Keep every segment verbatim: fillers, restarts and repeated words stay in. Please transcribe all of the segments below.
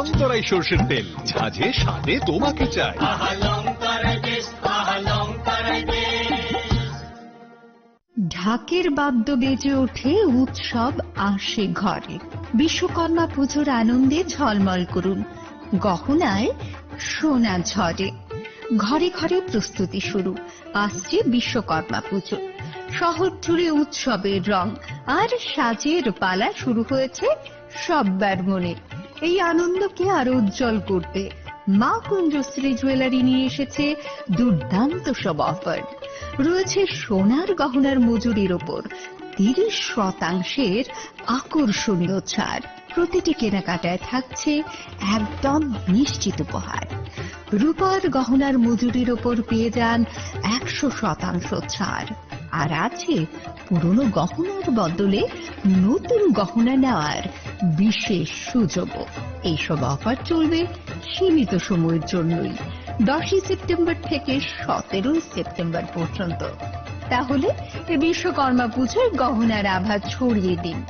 চিতরাই সর্ষের তেল, ঝাঁঝে স্বাদে তোমাকে চাই। ঢাকের বাদ্য বেজে ওঠে, উৎসব আসে ঘরে। বিশ্বকর্মা পুজোর আনন্দে ঝলমল করুন, গহনায় সোনা ঝরে। ঘরে ঘরে প্রস্তুতি শুরু, আসছে বিশ্বকর্মা পুজো। শহর জুড়ে উৎসবের রং আর সাজের পালা শুরু হয়েছে সব্বার মনে। এই আনন্দকে আরো উজ্জ্বল করতে মা কুঞ্জশ্রী জুয়েলারি নিয়ে এসেছে দুর্দান্ত সব অফার। রয়েছে সোনার গহনার মজুরির ওপর তিরিশ শতাংশের আকর্ষণীয় ছাড়। প্রতিটি কেনাকাটায় থাকছে একদম নিশ্চিত উপহার। রূপার গহনার মজুরির ওপর পেয়ে যান একশো শতাংশ ছাড়। আর আছে পুরনো গহনার বদলে নতুন গহনা নেওয়ার বিশেষ সুযোগও। এইসব অফার চলবে সীমিত সময়ের জন্যই, দশই সেপ্টেম্বর থেকে সতেরোই সেপ্টেম্বর পর্যন্ত। তাহলে এ বিশ্বকর্মা পুজোয় গহনার আভা ছড়িয়ে দিন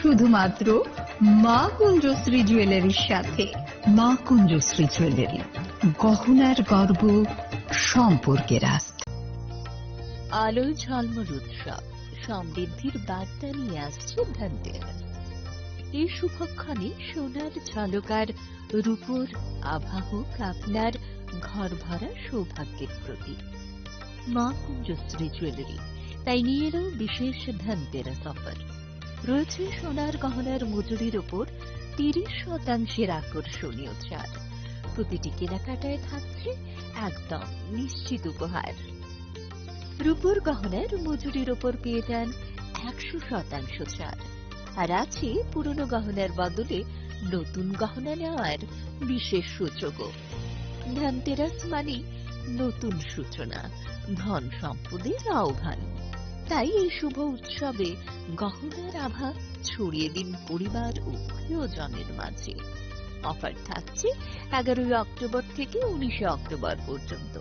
শুধুমাত্র মা কুঞ্জশ্রী জুয়েলারির সাথে। মা কুঞ্জশ্রী জুয়েলারি, গহনার গর্ব, সম্পর্কের আস্থা। আলোয় ঝলমল উৎসব, সমৃদ্ধির বার্তা নিয়ে আসছে ধনতেরাস। এই শুভক্ষণে সোনার ঝলকার রূপোর আভা হোক আপনার ঘর ভরা সৌভাগ্যের প্রতীক। মা কুঞ্জশ্রী জুয়েলারি তাই নিয়ে এলো বিশেষ ধনতেরাস অফার। রয়েছে সোনার গহনার মজুরির ওপর তিরিশ শতাংশের আকর্ষণীয় ছাড়। প্রতিটি কেনাকাটায় থাকছে একদম নিশ্চিত উপহার। রূপোর গহনার মজুরির ওপর পেয়ে যান একশো শতাংশ ছাড়। আর আছে পুরনো গহনার বদলে নতুন গহনা নেওয়ার বিশেষ সুযোগও। ধনতেরাস মানে নতুন সূচনা, ধন সম্পদের আহ্বান। তাই এই শুভ উৎসবে গহনার আভা ছড়িয়ে দিন পরিবার ও প্রিয়জনের মাঝে। অফার থাকছে এগারোই অক্টোবর থেকে উনিশে অক্টোবর পর্যন্ত।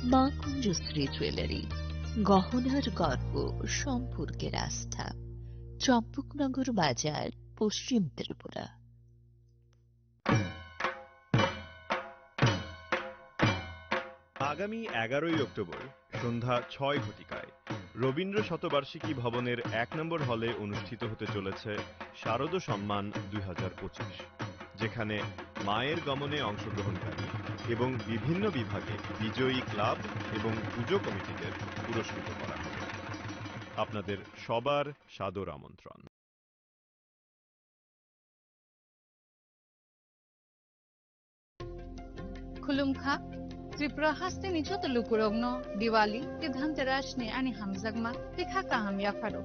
মা কুঞ্জশ্রী জুয়েলারি, গহনার গর্ব, সম্পর্কের আস্থা। চম্পকনগর বাজার, পশ্চিম ত্রিপুরা। আগামী এগারোই অক্টোবর সন্ধ্যা ছয় ঘটিকায় রবীন্দ্র শতবার্ষিকী ভবনের এক নম্বর হলে অনুষ্ঠিত হতে চলেছে শারদ সম্মান দুই হাজার পঁচিশ, যেখানে মায়ের গমনে অংশগ্রহণকারী এবং বিভিন্ন বিভাগে বিজয়ী ক্লাব এবং পুজো কমিটিদের পুরস্কৃত করা হবে। আপনাদের সবার সাদর আমন্ত্রণ। Khulumkha, Tripura hasteni joto lukurokno Diwali tei Dhanteras ni ani hamjakma tei kha kaham yapharo.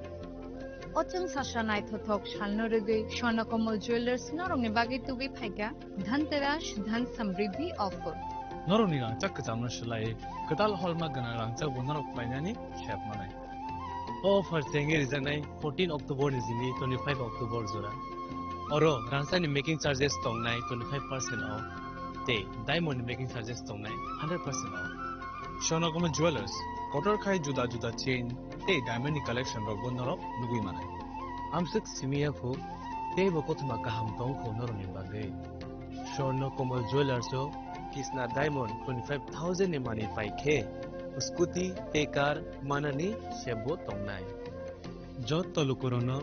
O chwng sasa naithothok salno rwgwi Swarna Kamal Jewellers norokni bagwi tubui phaikha Dhanteras Dhan Samriddhi offer. Norokni rangchak kwchamno swlaiwi kwtal holma gwnang rangchakbo norok painani sep manai. O offer chengwi rijaknai fourteen October ni simi twenty-five October jora. Oro rangchakni making charges tongnai twenty-five percent off tei diamond ni making charges tongnai hundred percent off. Swarna Kamal Jewellers kotor khai juda juda chain tei diamond ni collection rokbo norok nugwi manai. Amswk simi ya phu, teibo kothoma kaham tong kho norokni bagwi. Swarna Kamal Jewellers o Kisna Diamond twenty-five thousand ni manwi pai khe, scooty tei car manani sep bo tongnai. Joto lukurokno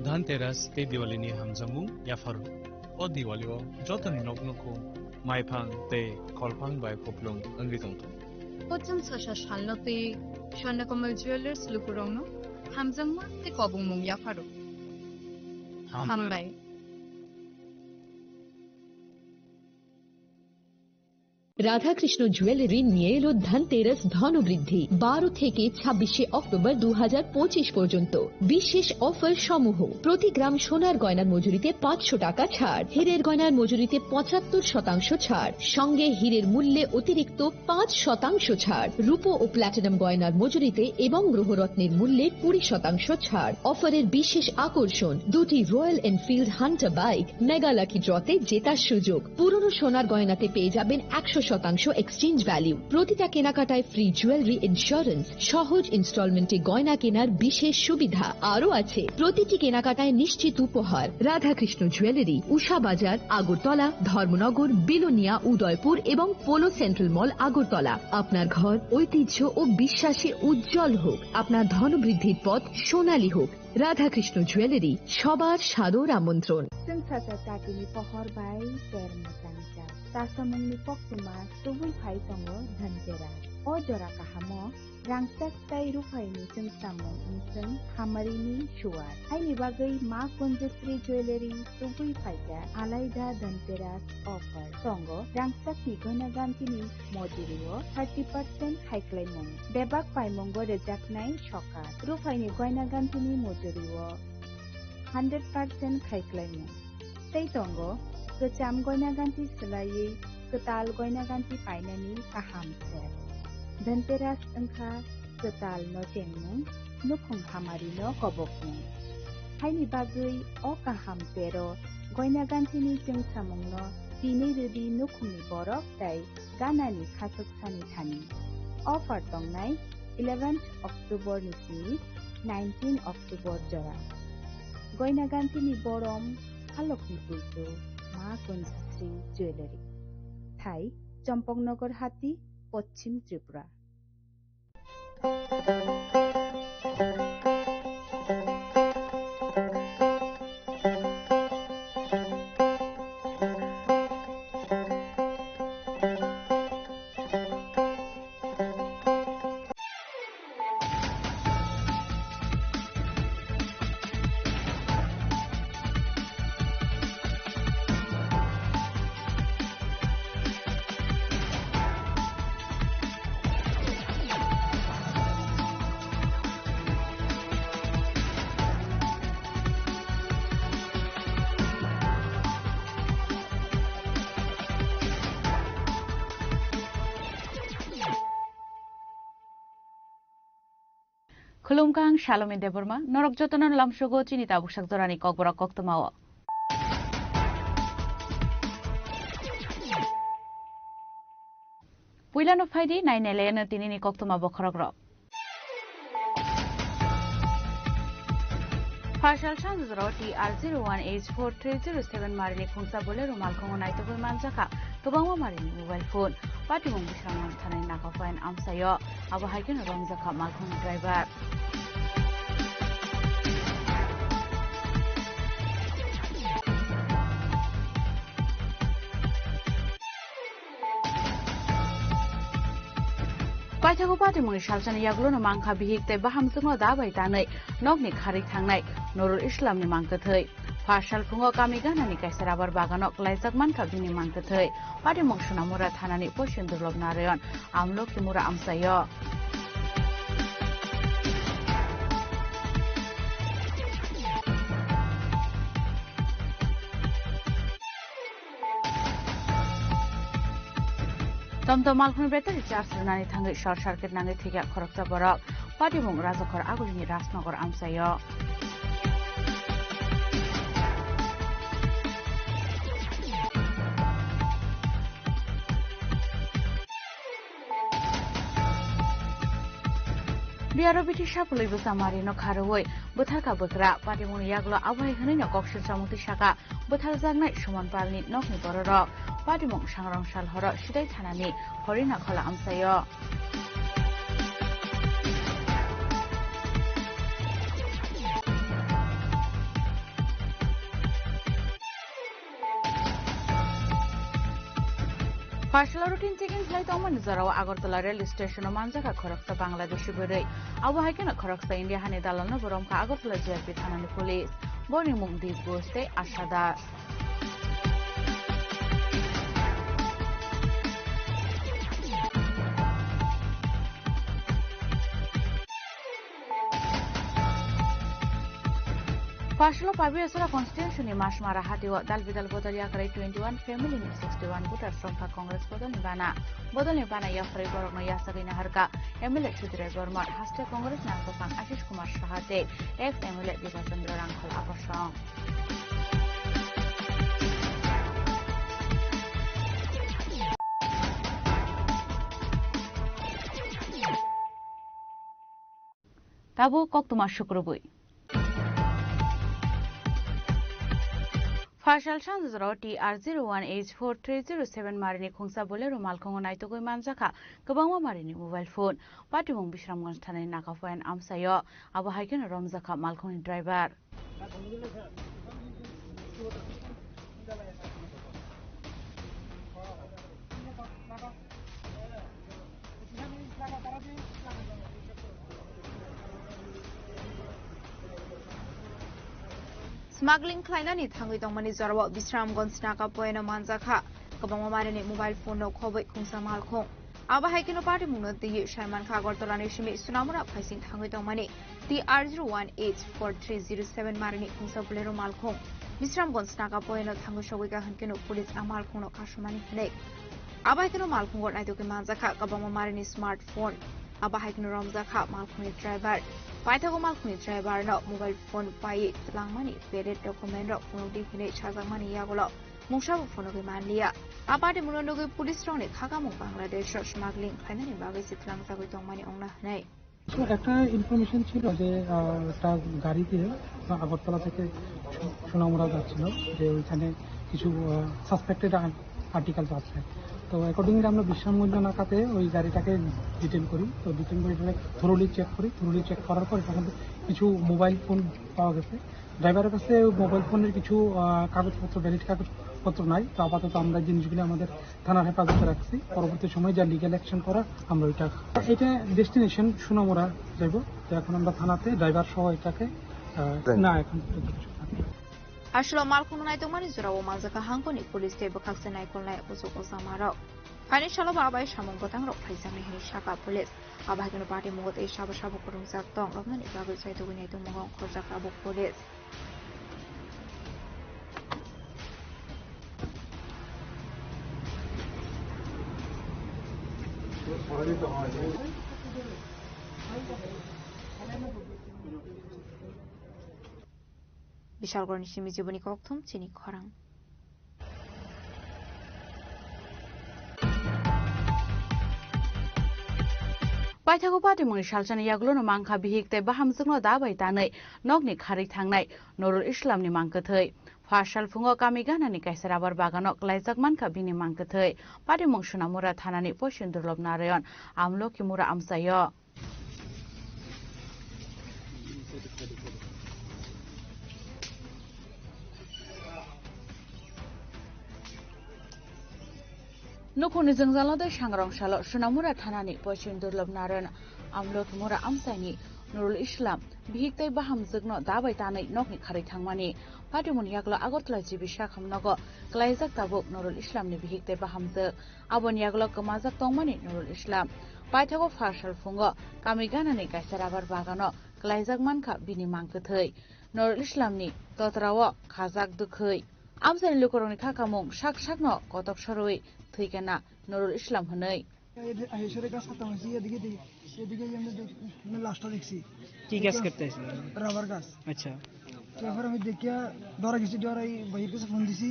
Dhanteras tei Diwali ni hamjakmung yapharo. O Diwali o jotoni nok nukhung maiphang tei kholphang bai kupulung wngwi tongthung. Kochwng sasa salno twi Swarna Kamal Jewellers lukurokno hamjakma tei kobongmung yapharo. Ham- Hambai. Radhakrishna jewellery নিয়ে এলো ধনতেরাস ধনবৃদ্ধি। বারো থেকে ছাব্বিশে অক্টোবর দু হাজার পঁচিশ পর্যন্ত বিশেষ অফার সমূহ: প্রতি গ্রাম সোনার গয়নার মজুরিতে পাঁচশো টাকা ছাড়, হীরের গয়নার মজুরিতে পঁচাত্তর শতাংশ ছাড়, সঙ্গে হীরের মূল্যে অতিরিক্ত পাঁচ শতাংশ ছাড়, রূপো ও প্ল্যাটিনাম গয়নার মজুরিতে এবং গ্রহরত্নের মূল্যে কুড়ি শতাংশ ছাড়। অফারের বিশেষ আকর্ষণ, দুটি royal Enfield Hunter bike, mega lucky ড্রতে জেতার সুযোগ। পুরনো সোনার গয়নাতে পেয়ে যাবেন একশো শতাংশ এক্সচেঞ্জ ভ্যালু, প্রতিটা কেনাকাটায় ফ্রি জুয়েলারি ইন্স্যুরেন্স, সহজ ইনস্টলমেন্টে গয়না কেনার বিশেষ সুবিধা আরও আছে। প্রতিটি কেনাকাটায় নিশ্চিত উপহার। রাধাকৃষ্ণ জুয়েলারি, উষা বাজার, আগরতলা, ধর্মনগর, বিলোনিয়া, উদয়পুর এবং পোলো সেন্ট্রাল মল, আগরতলা। আপনার ঘর ঐতিহ্য ও বিশ্বাসে উজ্জ্বল হোক, আপনার ধনবৃদ্ধির পথ সোনালী হোক। রাধাকৃষ্ণ জুয়েলারি, সবার সাদর আমন্ত্রণ। Chwng sacha chakini pohor bai ter mwchang jak. Chasamungni koktwma tubui phai tongo Dhanteras. O jora kahamo rangchak tei ruphaini chwngsamung wngchwng hamarini suwar. Haini bagwi Ma Kunjasri Jewellery tubui phaikha alaida Dhanteras offer. Tongo rangchakni goina gantini mojurio thirty percent khaiklaimung. Bebak paimungo rwjaknai sokat. Ruphaini goina gantini mojurio hundred percent khaiklaimung. Tei tongo kwcham goina ganti swlaiwi kwtal goina ganti painani kaham set. Dhanteras wngkha kwtal no chengmung, nukhung hamari no kobokmung. Haini bagwi o kaham tero goina gantini chwngsamung no tini rwdi nukhungni borok tei ganani khachuk sani thani. Offer tongnai eleventh October ni simi nineteen October jora. Goina gantini borom halokni puitu Ma Kunjasri Jewellery. Thai, Champaknagar Hati, Poschim Tripura. Khulumkha, ang Salome Debbarma, norok jotono lamsogo chini tabuk sak jorani kokborok koktwmao. Puilano phaidi nainai laiano tinini koktwma bokhorokrok. Phaisal sanjwjaro T R zero one H four three zero seven marini khungsa Bolero malkhungo naitugwi manjakha kwbangma marini mobile phone. Patimung Biswanath thanani nakaphai amsaio. Abo hai kheno romjakha malkhungni driver. Paithago patimungni salsani yagulono mankha bihik tei bahamjwkno da bai tanwi nokni kharwi thangnai Nurul Islamni mangkwthwi. Pha salphungo kami ganani kaisa rabar bagano klaijak mankha bini mangkwthwi. Patimung Sonamura thanani Poschim Durlobh Narayan Amlokhi mura amchaio. Tomtom malkhungni battery charge rwnani thangwi short circuit nangwi thwikha khoroksa borok. Patimung Rajakhor agulini Rajnagar amchaio. Biharo bithi sapului bwsa marino kharwi bwtharkha bwkra. Patimungni yagulo abo hai hwnwino kok silsamung twi sakha, bwtharjaknai Suman Palni nokni bororok. Patimung Sangrong Salhoro Sidai thanani Horina Khola amchaio. Phaisalo routine checking khlai tongmani jorao Agartala rail station-o manjakha khoroksa Bangladeshi bwrwi. Abo hai kheno khoroksa India hani dalalno bo romkha Agartala G R P thanani police. Boni mung Deep Ghosh tei Asha Das. Phaisalo Pabiasora constituency ni Masmara hatio dal bidal bodol yakarwi twenty one family ni sixty one voters romkha Congress bodol ni bana. Bodol ni bana yakarwi borokno yachagwi naharkha M L A Sudirai Bormar, haste Congress ni aswk phan Ashish Kumar Saha tei ex M L A Dibya Chandra Rangkhol Akosong. Tabuk koktwma sukrubwi. Phaisal sanjoro T R zero one H four three zero seven marini khungsa Bolero malkhungo naitugwi manjakha kwbangma marini mobile phone. Patimung Bisramganj thanani nakapoyan amsaio, abo hai kheno romjakha malkhungni driver. Smuggling khlainani thangwi tongmani jorao Bisramganj naka poyano manjakha kwbangma marini mobile phone no khobwi khungsa malkhung. Abo hai kheno patimungno twiwi saimankha Agartala ni simi Sonamura phaising thangwi tongmani T R zero one H four three zero seven marini khungsa Bolero malkhung. Bisramganj naka poyano thangwi sogwikha hwnkhe no police a malkhungno kasumani hwnwi. Abo hai kheno malkhungo naitugwi manjakha kwbangma marini smartphone. Abo hai kheno romjakha malkhungni driver. Paithago malkhungni driver no mobile phone paiwi twlangmani valid document rok phunukdi hwnwi sajakmani yagulo mungsabo phunugwi manliya. A patimungno nugwi police rokni khakamung Bangladesh o smuggling khlainani bagwi se twlangjagwi tongmani wngna hwnwi. তো একটা ইনফরমেশন ছিল যে, আহ, একটা গাড়িতে আগরতলা থেকে সোনামুড়া যাচ্ছিল, যে ওইখানে কিছু, আহ, সাসপেক্টেড আর্টিকেলস আছে। তো অ্যাকর্ডিংলি আমরা বিশ্রামগঞ্জ নাকাতে ওই গাড়িটাকে ডিটেন করি। তো ডিটেন করে এটাকে থরোলি চেক করি। থরোলি চেক করার পর এটার মধ্যে কিছু মোবাইল ফোন পাওয়া গেছে। ড্রাইভারের কাছে মোবাইল ফোনের কিছু, আহ, কাগজপত্র, ভ্যালিড কাগজপত্র নাই। তো আপাতত আমরা জিনিসগুলি আমাদের থানার হেফাজতে রাখছি। পরবর্তী সময়ে যা লিগ্যাল অ্যাকশন করা, আমরা ওইটা, এটা ডেস্টিনেশন সোনামুড়া যাইব। তো এখন আমরা থানাতে ড্রাইভার সহ এটাকে, আহ, না, এখন পর্যন্ত কিছু না। Aswk malkhungno naitokmani jorao manjakha hangkoni police tei bwkhakse naikolnai kuchuk ojamarok. Phaini salo bo abai samung bwtangrok phaijaknai hwnwi sakha police. Abo hai kheno patimungo tei sabo sabo kwrwngjak tong romnani bagwi chaitugwi naitokmungo ongkhorjak tabuk police. Bishalgarhni simi jiboni kokthum chini khorang. Paithago patimungni salsani yagulono mankha bihik tei bahamjwkno da bai tanwi nokni kharwi thangnai Nurul Islamni mangkwthwi. Phaisal phungo kami ganani kaisa rabar bagano klaijak mankha bini mangkwthwi. Patimung Sonamura thanani poison Durlob Narayan, Amlokimura amchaio. Nukhungni jwngjalo tei sangrong salo Sonamura thanani poison Durlob Narayan, Amlokimura amchaini Nurul Islam bihik tei bahamjwkno da bai tanwi nokni kharwi thangmani. Patimungni yagulo Agartala G B sakham nogo klaijak tabuk Nurul Islamni bihik tei bahamjwk. Aboni yagulo kwmajak tongmani Nurul Islam. Paithago phaisal phungo kami ganani kaisa rabar bagano klaijak mankha bini mangkwthwi. Nurul Islamni totrao khajak dwkhwi. Amchaini lukurokni khakamung sak sakno kotok sorwi thwikha na Nurul Islam hwnwi. এসে গাছ কাটা হয়েছে, এদিকে দেখি, এদিকে এমনি লাশটা দেখছি। কি গাছ কাটতে হয়েছিল? রাবার গাছ। আচ্ছা। তারপরে আমি দেখিয়া ডরা গেছি, ডরাই ভাইয়ের কাছে ফোন দিছি,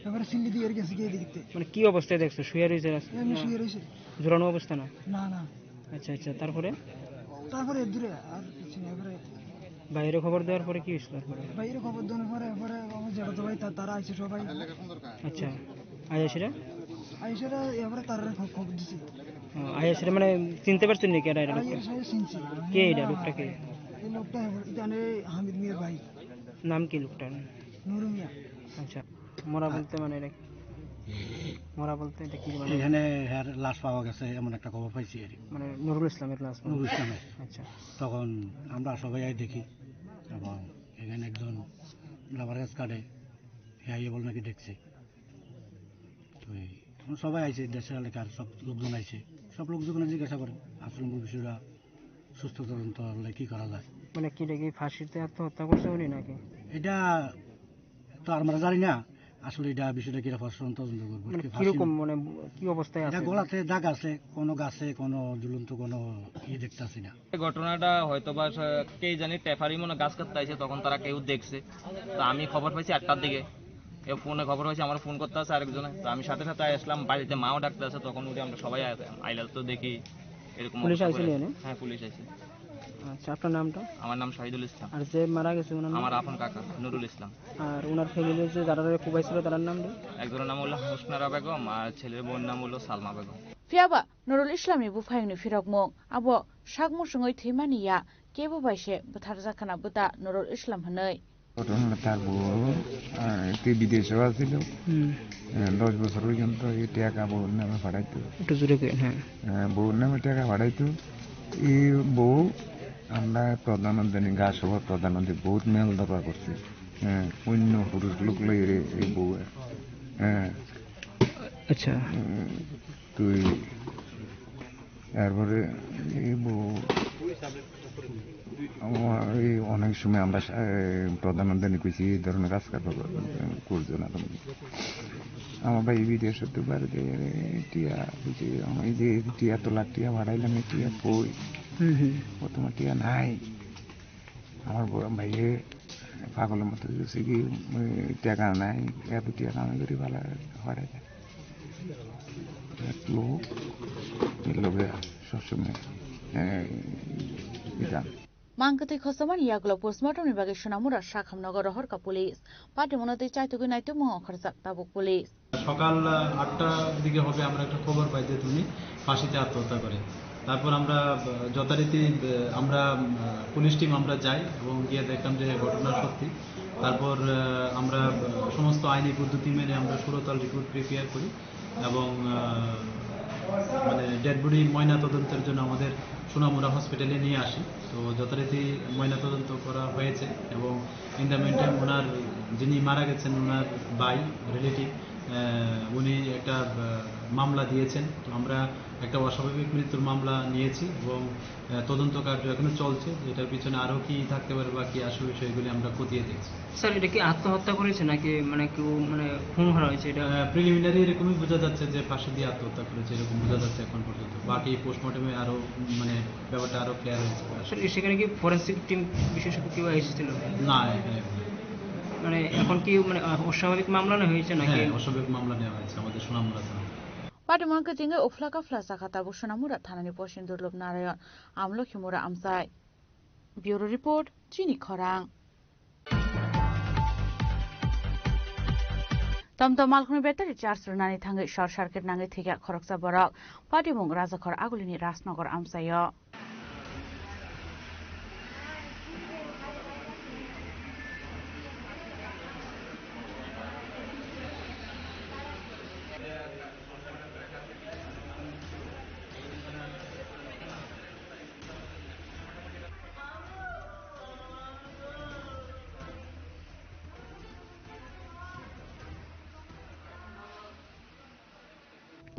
তারপরে সিল্লি দিয়ে গেছে গিয়ে দেখতে। মানে কি অবস্থায় দেখছো? শুয়ে রয়েছে রাস্তায়? এমনি শুয়ে রয়েছে। ঝুলানো অবস্থা না? না, না। আচ্ছা, আচ্ছা, তারপরে? তারপরে দূরে আর কিছু না, এবারে বাইরে খবর দেওয়ার পরে কি হয়েছিল তারপরে? বাইরে খবর দেওয়ার পরে, এবারে আমার জেঠা তো ভাই, তা-, তারা আইছে সবাই। আচ্ছা, আয়াসিরা? আয়াসিরা এবারে তারা খবর দিছি। ও, আয়াসিরা মানে চিনতে পারছেন নাকি এরা, এরা লোকটা? আয়াসিরা চিনছি। কে এরা, লোকটা কে? এই লোকটা এবার জানে হামিদ মিয়ার ভাই। নাম কি লোকটার? নুরু মিয়া। আচ্ছা, মরা বলতে মানে এটা কি? মরা বলতে এটা কি মানে? এখানে এর লাশ পাওয়া গেছে এমন একটা খবর পাইছি আর কি। মানে নুরুল ইসলামের লাশ? নুরুল ইসলামের। আচ্ছা। তখন আমরা সবাই আই দেখি এবং এখানে একজন রাবার গাছ কাটে, হে আইয়ে বলে নাকি দেখছে। তো এই, এখন সবাই আইছে, দেশের এলাকার সব লোকজন আইছে। সব লোকজনে জিজ্ঞাসা করে, আসলে মূল বিষয়টা সুস্থ তদন্ত হলে কি করা যায়। মানে কি, এটা কি ফাঁসিতে আত্মহত্যা করছে উনি নাকি? এটা তো আমরা জানি না, আসলে এটা বিষয়টা কিরকম, তদন্ত করবো। মানে কি ফাঁসি কিরকম, মানে কি অবস্থায় এটা আছে? গলাতে দাগ আছে, কোনো গাছে কোনো ঝুলন্ত কোনো ইয়ে দেখতেছি না। এই ঘটনাটা হয়তো বা স-, কে জানি টেফারি মনে গাছ কাটতে আইছে, তখন তারা কেউ দেখছে। তো আমি খবর পাইছি আটটার দিকে, এ ফোনে খবর পাইছি, আমার ফোন করতে আছে আরেকজনে। তো আমি সাথে সাথে আসলাম, বাড়িতে মাও ডাকতে আছে, তখন উঠে আমরা সবাই আ-, আইলাম তো দেখি এরকম পুলিশ অবস্থা আইছে করে। নিয়ে নে? হ্যাঁ, পুলিশ আইছে। আচ্ছা, আপনার নামটা? আমার নাম শহীদুল ইসলাম। আর যে মারা গেছে, ওনার নাম? আমার আপন কাকা নুরুল ইসলাম। আর ওনার ফ্যামিলির যে যারা রেপ করেছিল, তার নাম কি? একজনের নাম হলো হোসনারা বেগম আর ছেলের বউর নাম হলো সালমা Begum. Phiya ba Nurul Islamni buphayungni phirokmung, abo sak muchungwi thwimani ya, kebo bai se bwtharjak khna bwta Nurul Islam hwnwi. Ghotona tar bo, ah, tei bidesho asil. Hmm. Eh, dos bochor porjonto ei teka bo name padaito. Ekটু জোরে করেন, হ্যাঁ। Eh, bo name teka padaito. Ei bo amra pradhan mantri ni ga sobha pradhan mantri bahut mel dora korche. Eh, onno purush lok loi re ei bo. Eh. আচ্ছা। Hmm, tui Erpore ei bo-, ama-, ei onek somoy amra sa-, eh, pradhan mantri ni koichi ei dhoronor kaj karba kor-, korjo na tamo. Ama bhai bidesho to bare de, eh, tiya, buji, ama ei je tiya to lakh tiya bhara ilami tiya koi. Hmm, hmm. O toma tiya nai. Amar bo-, bhai e pagolor moto se ki, eh, tiya kanai, eto tiya kanai guri bala hore. Eklo, eklo be sob somoi, eh, idan. Mang kwthwi khosomani yagulo postmortem ni bagwi Sonamura Sakhamnogo rohorkha police. Patimungno tei chaitugwi naitukmung ongkhorjak tabuk police. সকাল, আহ, আটটার দিকে হবে, আমরা একটা খবর পাই যে তুমি ফাঁসিতে আত্মহত্যা করে। তারপর আমরা, আহ, যথারীতি, আহ, আমরা, আহ, পুলিশ টিম আমরা যাই এবং গিয়ে দেখলাম যে হ্যাঁ, ঘটনা সত্যি। তারপর, আহ, আমরা, আহ, সমস্ত আইনি পদ্ধতি মেনে আমরা ষোলো তাল রিপোর্ট প্রিপেয়ার করি এবং, আহ, মানে, ডেড বডি ময়না তদন্তের জন্য আমাদের সোনামুড়া হসপিটালে নিয়ে আসি। তো যথারীতি ময়না তদন্ত করা হয়েছে এবং ইন দ্য মিনটাইম ওনার যিনি মারা গেছেন, ওনার ভাই, রিলেটিভ, আহ, উনি একটা, আহ, মামলা দিয়েছেন। তো আমরা একটা অস্বাভাবিক মৃত্যুর মামলা নিয়েছি এবং, আহ, তদন্ত কার্য এখনো চলছে। এটার পিছনে আরও কি থাকতে পারে বা কি আসল বিষয়, এগুলি আমরা খতিয়ে দেখছি। স্যার, এটা কি আত্মহত্যা করেছে নাকি মানে কেউ মানে খুন করা হয়েছে এটা? আহ, প্রিলিমিনারি এরকমই বোঝা যাচ্ছে যে ফাঁসি দিয়ে আত্মহত্যা করেছে, এরকম বোঝা যাচ্ছে এখন পর্যন্ত। বাকি পোস্টমর্টমে আরও মানে ব্যাপারটা আরও ক্লিয়ার হয়েছে। স্যার, সেখানে কি ফরেন্সিক টিম বিশেষজ্ঞ কেউ এসেছিল? না, এখানে না। মানে এখন কি মানে, আহ, অস্বাভাবিক মামলা নেওয়া হয়েছে নাকি? হ্যাঁ, অস্বাভাবিক মামলা নেওয়া হয়েছে আমাদের সুনামুরা থানায়। Patimungno kwchwngwi uphla kaphla chakha tabuk Sonamura thanani poschim Durlub Narayan, Amlokhi Mura amchai. Bureau Report, Chini Khorang. Tomtom malkhungni battery charge rwnani thangwi short circuit nangwi thwikha khoroksa borok. Patimung Rajakhor Agulini Rajnagar amchaio.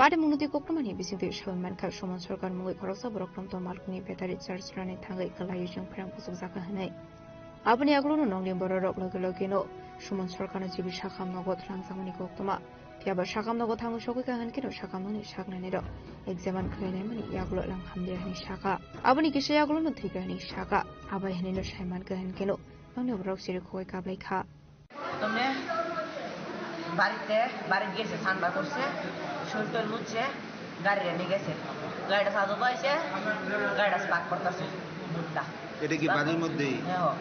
Patimungno twi koktwmani bisingtwi sawi mankha, Suman Sarkar mungwi khoroksa borok tomtom malkhungni battery charge rwnani thangwi kwlaiwi chwng phrang kuchukjakha hwnwi. Aboni yagulono nokni bororok logi logino Suman Sarkarno jibi sakhamnogo twlangjakmani koktwma. Phiya ba sakhamnogo thangwi sogwikha hwnkhe no sakhamnokni saknainirok examine khlainaimani yagulo lang hamliya hwnwi sakha. Aboni kisa yagulono thwikha hwnwi sakha. Abai hwnwino saimankha hwnkhe no nokni bororok chirikhogwi kablaikha. প্রথমে বাড়িতে, বাড়িতে গেছে, ঠান্ডা করছে, শরীর টরীর মুছছে, গাড়িটা নিয়ে গেছে। গাড়িটা চালু পাইছে, গাড়িটা স্পার্ক করতেছে, মুডটা। এটা কি বাড়ির মধ্যেই? হ্যাঁ, ও।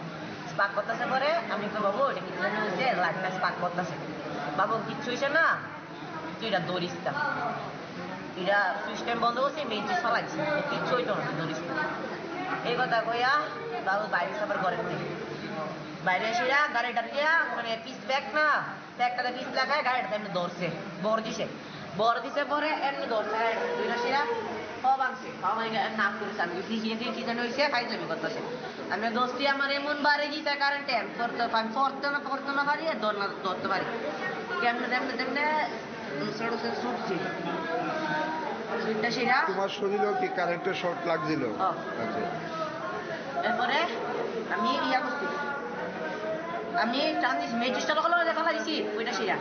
স্পার্ক করতেছে পরে আমি তো, "বাবু, এটা কি জানি হয়েছে? লাইটটা স্পার্ক করতেছে।" "বাবু, কিচ্ছু হয়েছে না, তুই এটা ধরিস না। এটা সুইচ টাইম বন্ধ করছি, মেইন সুইচ ফালাইছি, কিচ্ছু হইতো না, তুই ধরিস না।" এই কথা কইয়া বাবু বাইরে সাবার ঘরের থেকে বাইরে এসে গাড়িটা দিয়া, মানে, পিস ব্যাগ না, ব্যাগটাতে পিস লাগায়, গাড়িটাতে এমনি ধরছে, ভর দিছে। ভর দিছে পরে এমনি ধরছে, গাড়িটাতে দুইটা শিরা, হ ভাঙছে, হ ভাঙে এমনি আপ করেছে। আমি বুঝছি, কি, কি, কি জানি হয়েছে, ফাইজলামি করতেছে। আমি দোস্তি আমার এমন বাড়ি দিতে কারেন্টে, আমি পড়তে, আমি পড়তে না, পড়তে না পারি, আর ধর না, ধরতে পারি। কেমনে, তেমনে, তেমনে, উম, ছোট ছোট ছুটছি। ছুটতে শিরা। তোমার শরীরেও কি কারেন্টের শর্ট লাগছিল? হ। আচ্ছা। এরপরে আমি ইয়া করছি, আমি টান দিছি, মেজিকটা লগে লগে ফালা দিছি, ওইটা শিরা।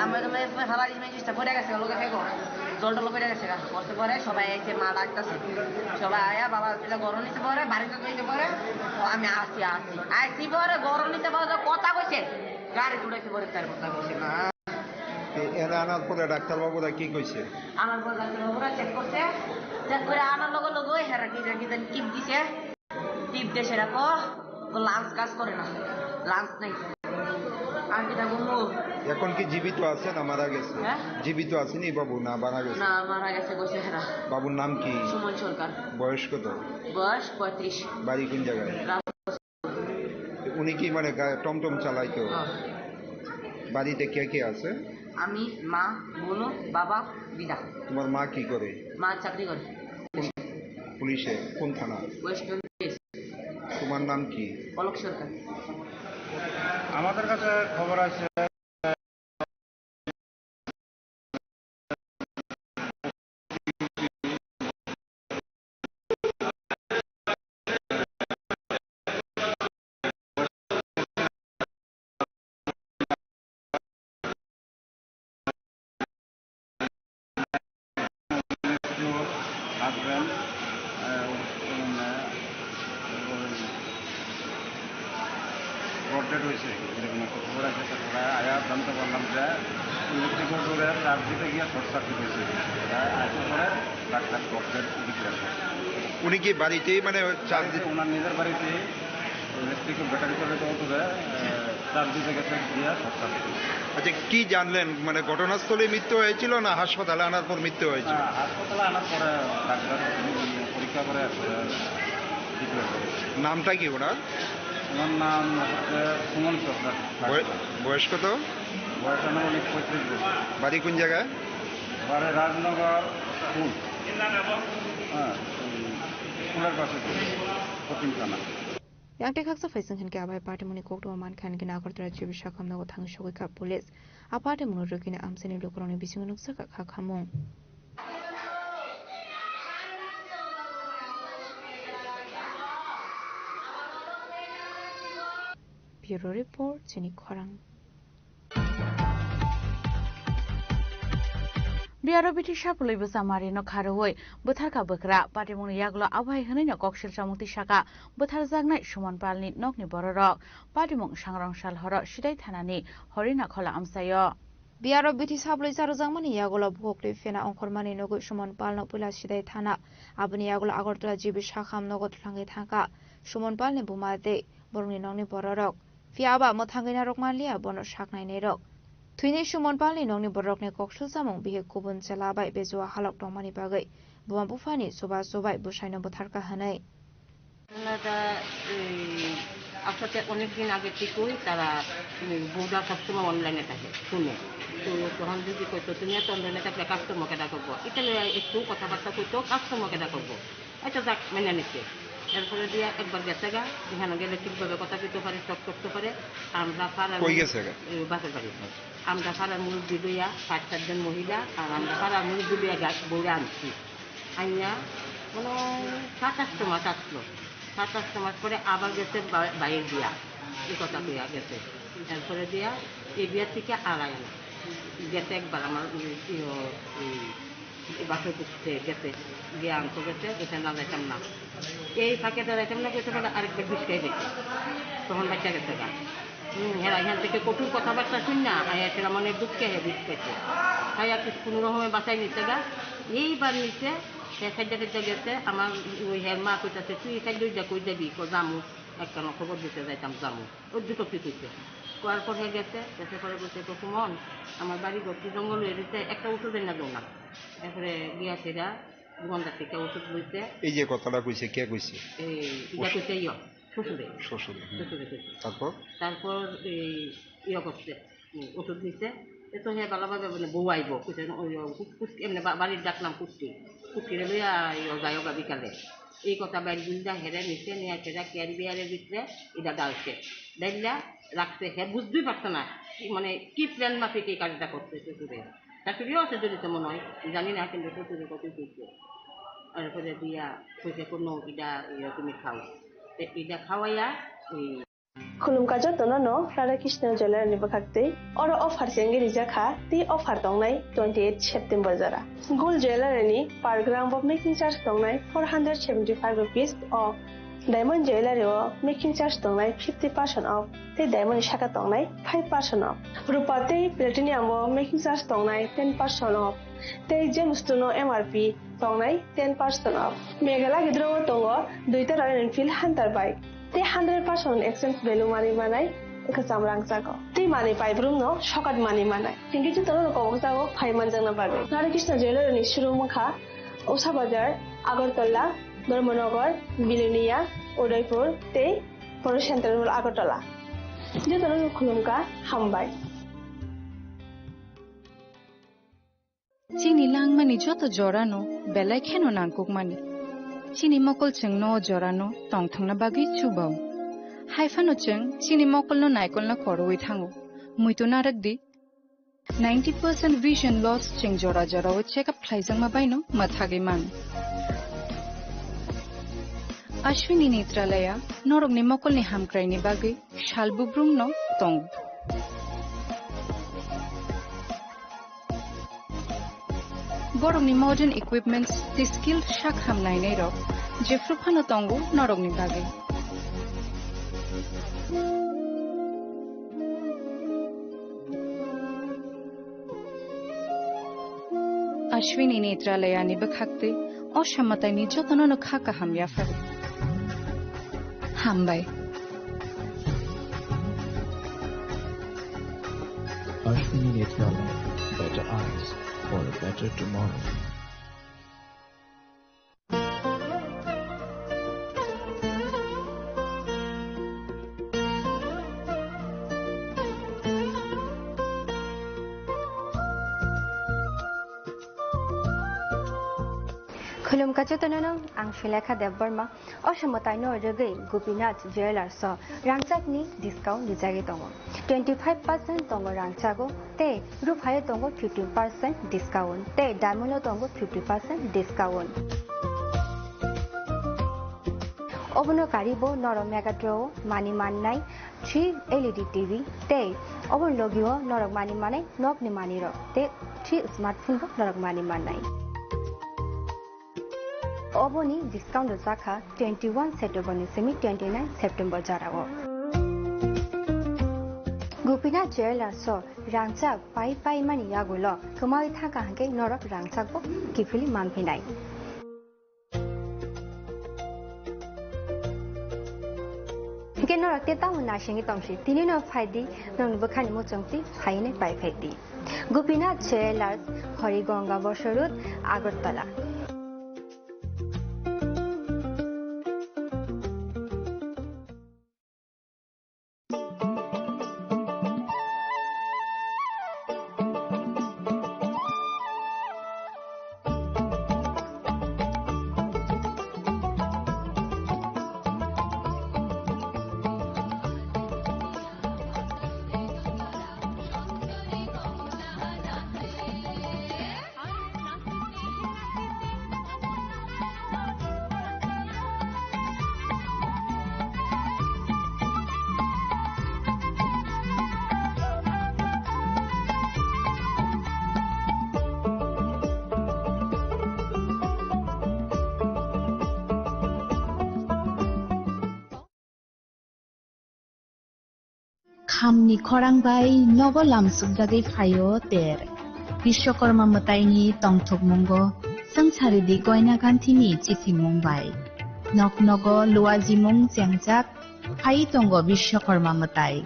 আমরা তো মে-, ফালা দিছি, মেজিকটা পড়ে গেছে, লগে খাইবো, জল টল পড়ে গেছে গা। পড়তে পরে সবাই এসে মা ডাকতেছে, সবাই আয়া বাবা এটা গরম নিতে পরে, বাড়িতে তো নিতে পরে, ও আমি আসি, আসি, আসি পরে গরম নিতে পরে তো কথা কইছে, গাড়ি উড়াইতে পরে তার কথা কইছে না। তো এরা আনার পরে ডাক্তারবাবুরা কি কইছে? আনার পরে ডাক্তারবাবুরা চেক করছে, চেক করে আনার লগে লগে হেরা কি জানি কি দিছে। টিপ দেশে রাখো, তো লাঞ্চ কাজ করে না, লাঞ্চ নেই। আর কি থাকবো মু? এখন কি জীবিত আছে না মারা গেছে? হ্যাঁ? জীবিত আছেনি বাবু, না মারা গেছে? না, মারা গেছে, কইছে হেরা। বাবুর নাম কি? সুমন সরকার। বয়স কত? বয়স পঁয়ত্রিশ। বাড়ি কোন জায়গায়? রাম- উনি কি মানে গা-, টমটম চালাইতো? হ্যাঁ। বাড়িতে কে কে আছে? আমি, মা, বোন, বাবা, দিদা। তোমার মা কি করে? মা চাকরি করে। কোন পুলিশে? কোন থানা? Western police. তোমার নাম কি? পলক সরকার। আমাদের কাছে খবর আছে। Husband, আহ, মানে, ওই, God dead হয়েছে, এরকম একটা খবর আছে। তারপরে আয়া জানতে পারলাম যে ইলেকট্রিকের ডোরে তার দিতে গিয়ে শর্ট সার্কিট হয়েছে। তারপরে ডাক্তার God dead ডিক্লেয়ার করে। উনি কি বাড়িতেই মানে চার্জ দিতে? ওনার নিজের বাড়িতে ইলেকট্রিক ব্যাটারি চালিত অটোতে, আহ, চার্জ দিতে গেছে, গিয়া শর্ট সার্কিট হয়েছে। আচ্ছা, কি জানলেন? মানে ঘটনাস্থলে মৃত্যু হয়েছিল না হাসপাতালে আনার পর মৃত্যু হয়েছিল? হ্যাঁ, হাসপাতালে আনার পরে ডাক্তার পরীক্ষা করে, আহ, ডিক্লেয়ার করেছে। নামটা কি ওনার? ওনার নাম হচ্ছে সুমন সরকার। বয়-, বয়স কত? বয়স আনুমানিক পঁয়ত্রিশ বছর। বাড়ি কোন জায়গায়? বাড়ি রাজনগর স্কুল। হ্যাঁ, ওই স্কুলের পাশে, কঠিন থানা। Yang tei khaksa phaising hinkhe abai party mungni koktwma mankha hinkhe Agartala G B sakham nogo thangwi sogwi kha police. A party mungno rwgwini amchaini lukurokni bisingo nukjakha kha khamung. Bureau Report, chini khorang. Biyaro bithi sapului bwsa mari no kharwi bwtharkha bwkra. Patimungni yagulo abohai hwnwi no koksil chamung tisaka bwtharjaknai Suman Palni nokni bororok. Patimung sangrong sal horo Sidai thanani Horina khola amchaio. Biyaro bithi sapului charwjakmani yagulo bukhuk twi phena ongkhormani nugwi Suman Palno puila Sidai thana, aboni yagulo Agartala G B sakham nogo twlangwi thangkha. Suman Palni buma tei borokni nokni bororok. Phiya ba mwthangwi narwk manliya bono saknainairok. Thwinai Suman Palni nokni bororokni koksil chamung bihik kubun chwla bai bejua halok tongmani bagwi buma buphani chubachu bai bwsaino bwtharkha hwnwi. আমরা তা, এই, আপনার তো অনেক দিন আগে থেকেই তারা, উম, বউরা সবসময় অনলাইনে থাকে, শুনে। তো তখন যদি কইতো, "তুমি এত অনলাইনে থাকলে কাস্টমার কেটা করবো?" এটা নিয়ে একটু কথাবার্তা কইতো, "কাস্টমার কেটা করবো?" আচ্ছা, যাক, মেনে নিচ্ছে। এরপরে দিয়া একবার গেছে গা, এখানে গেলে ঠিকভাবে কথা কইতে পারে, টক করতে পারে। আমরা পাড়ার কই মুরব্বি-, গেছে গা? এ, বাপের বাড়ি। আচ্ছা। আমরা পাড়ার মুরব্বি লইয়া, পাঁচ চারজন মহিলা, আর আমরা পাড়ার মুরব্বি লইয়া গা-, বউরে আনছি। আইয়া, মনে হয় সাত আটশো মাস আসলো। সাত আটশো মাস পরে আবার গেছে বা-, বাইরে দিয়া, এই কথা কইয়া গেছে। এরপরে দিয়া এই বিয়ার থেকে আর আয় না। গেছে একবার আমার, উম, ইয়ো, এই বাসে উঠতে গেছে, গিয়ে আনতে গেছে, এটা না যাইতাম না। এই ফাঁকে তো যাইতাম না, কইতে পারে আরেকবার বিষ খাই গেছে, তখন বাচ্চা গেছে গা। হুম, হ্যাঁ, এখান থেকে কঠোর কথাবার্তা শুন না, আয়া সেটা মনে দুঃখে হে বিষ খাইছে। তাই আর কিছু কোনো রকমে বাঁচাই নিতে গা। এইবার নিচে, সে খাদ্য খাদ্য গেছে, আমার ওই হের মা কইতাছে, "তুই খাদ্য ওইটা কই যাবি?" কো, "জামু, একটা খবর দিতে যাইতাম, জামু।" ওর দুটো কি কইছে। করার পর হয়ে গেছে, গেছে পরে বলছে, "তো সুমন, আমার বাড়ি ঘর কি জঙ্গল হয়ে গেছে, একটা উঠে দেন না দৌড় না।" এরপরে গিয়া সেটা দোকানদার থেকে ওষুধ লইছে। এই যে কথাটা কইছে, কে কইছে? এই, ইটা ওষুধ। কইছে ইয়ো, শ্বশুরে। শ্বশুরে, হুম। শ্বশুরে কইছে। তারপর? তারপর এই ইয়ে করছে, উম, ওষুধ নিছে। এ তো হ্যাঁ, ভালোভাবে মানে বউ আইবো। কইছে, ওই, ওই, কুস-, কুস-, এমনি বা-, বাড়ির ডাক নাম কুট্টি। কুট্টিরে লইয়া ইয়ে যাই ওগা বিকালে। এই কথা বাইর গুলদা হেরে নিচে নিয়ে সেটা ক্যারিবিয়ারের ভিতরে এটা ডালছে। ডাইল্লা রাখছে, হে বুঝতেই পারছে না। কি, মানে, কি প্ল্যান মাফিক এই কাজটা করছে শ্বশুরে। শাশুড়িও আছে জড়িত মনে হয়, জানি না, কিন্তু শ্বশুরের কথাই কইছে। তারপরে দিয়া কইছে, "কোনো ইটা ইয়ে তুমি খাও।" তো ইটা খাওয়াইয়া এই Khulumkha jotono no Radha Krishna Jewellery ni bwkhak twi. Oro offer se wngwi rijak kha, tei offer tongnai twenty eight September jora. Gold Jewellery ni per gram bo making charge tongnai four hundred seventy five rupees o. Diamond Jewellery o making charge tongnai fifty percent off, tei diamond ni saka tongnai five percent off. Rupa tei platinum o making charge tongnai ten percent off. Tei je bwswkno M R P tongnai ten percent off. Meghalaya gidro o tongo duita Royal Enfield Hunter bike. Tei hundred percent exchange value manwi manai kwcham rangchago. Tei manwi paibrumno sokat manwi manai. Hinkhe jotono kobokjago phai manjakna bagwi. Nari Krishna Jewellery ni showroom wngkha Usha Bazar, Agartala, Dharmanagar, Bilonia, Udaipur tei Poro Central Agartala. Jotono khulumkha, hambai. Chini langmani joto jorano belai kheno nangkukmani. Chini mokol chwngno o jorano tongthokna bagwi chubao. Haiphano chwng chini mokolno naikolna korowi thango. Muitu narwk di. Ninety percent vision loss chwng jora jorao check up khlaijakma baino mwthagwi mano. Ashwini Netralaya norokni mokolni hamkraini bagwi sal bubrumno tongo. Borokni modern equipments tei skilled sak ham nainairok jephru phano tongo norokni bagwi. Ashwini Netralayani bwkhaktwi o samataini jotono no kha kaham yapharo. Hambai. Ashwini Netralaya, better eyes for a better tomorrow. Khulumkha jotono no, ang Sulekha Debbarma. O samataino rwgwi Gopinath Jewellers o rangchakni discount rijagwi tongo. Twenty five percent tongo rangchago tei Ruphaio tongo fifteen percent discount tei diamond o tongo fifty percent discount. Obono karibo norok Megatron o mani mannai three L E D T V tei obono logio norok mani manai nokni manirok tei three smartphone bo norok mani mannai. Oboni discount rwjakha twenty one September ni simi twenty nine September jorao. Gopinath Jewellers o rangchak pai pai mani yagulo kwmawi thangkha hwnkhe norok rangchakbo kiphilwi manphinai. Hwnkhe norok tei tamo naisingwi tongsi, tini no phaidi, norokni bwkhani muchungtwi phainai pai phaidi. Gopinath Jewellers, Horigonga Bosor Road, Agartala. Khamni khorang bai nogo lamsukjagwi phaio ter. Biswakorma mwtaini tongthokmungo swngcharidi goina ganthini chithimung bai. Nok nogo luajimung chengjak phai tongo Biswakorma mwtai.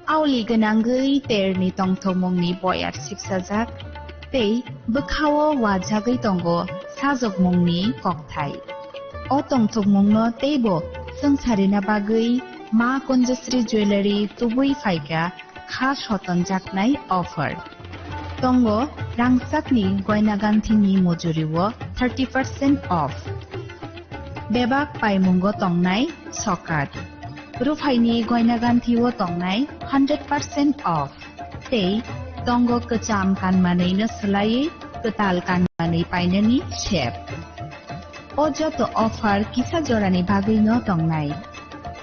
Auli gwnangwi terni tongthokmungni boyar sipsajak tei bwkhao wajagwi tongo sajokmungni kokthai. O tongthokmungno teibo swngcharina bagwi Ma Kunjasri Jewellery tubui phaikha kha sotonjaknai offer. Tongo rangchakni goina ganthini mujuriwo thirty percent off. Bebak paimungo tongnai sokat. Ruphaini goina ganthio tongnai hundred percent off. Tei tongo kwcham kanmanwino swlaiwi kwtal kanmanwi painani sep. O joto offer kisa jorani bagwino tongnai.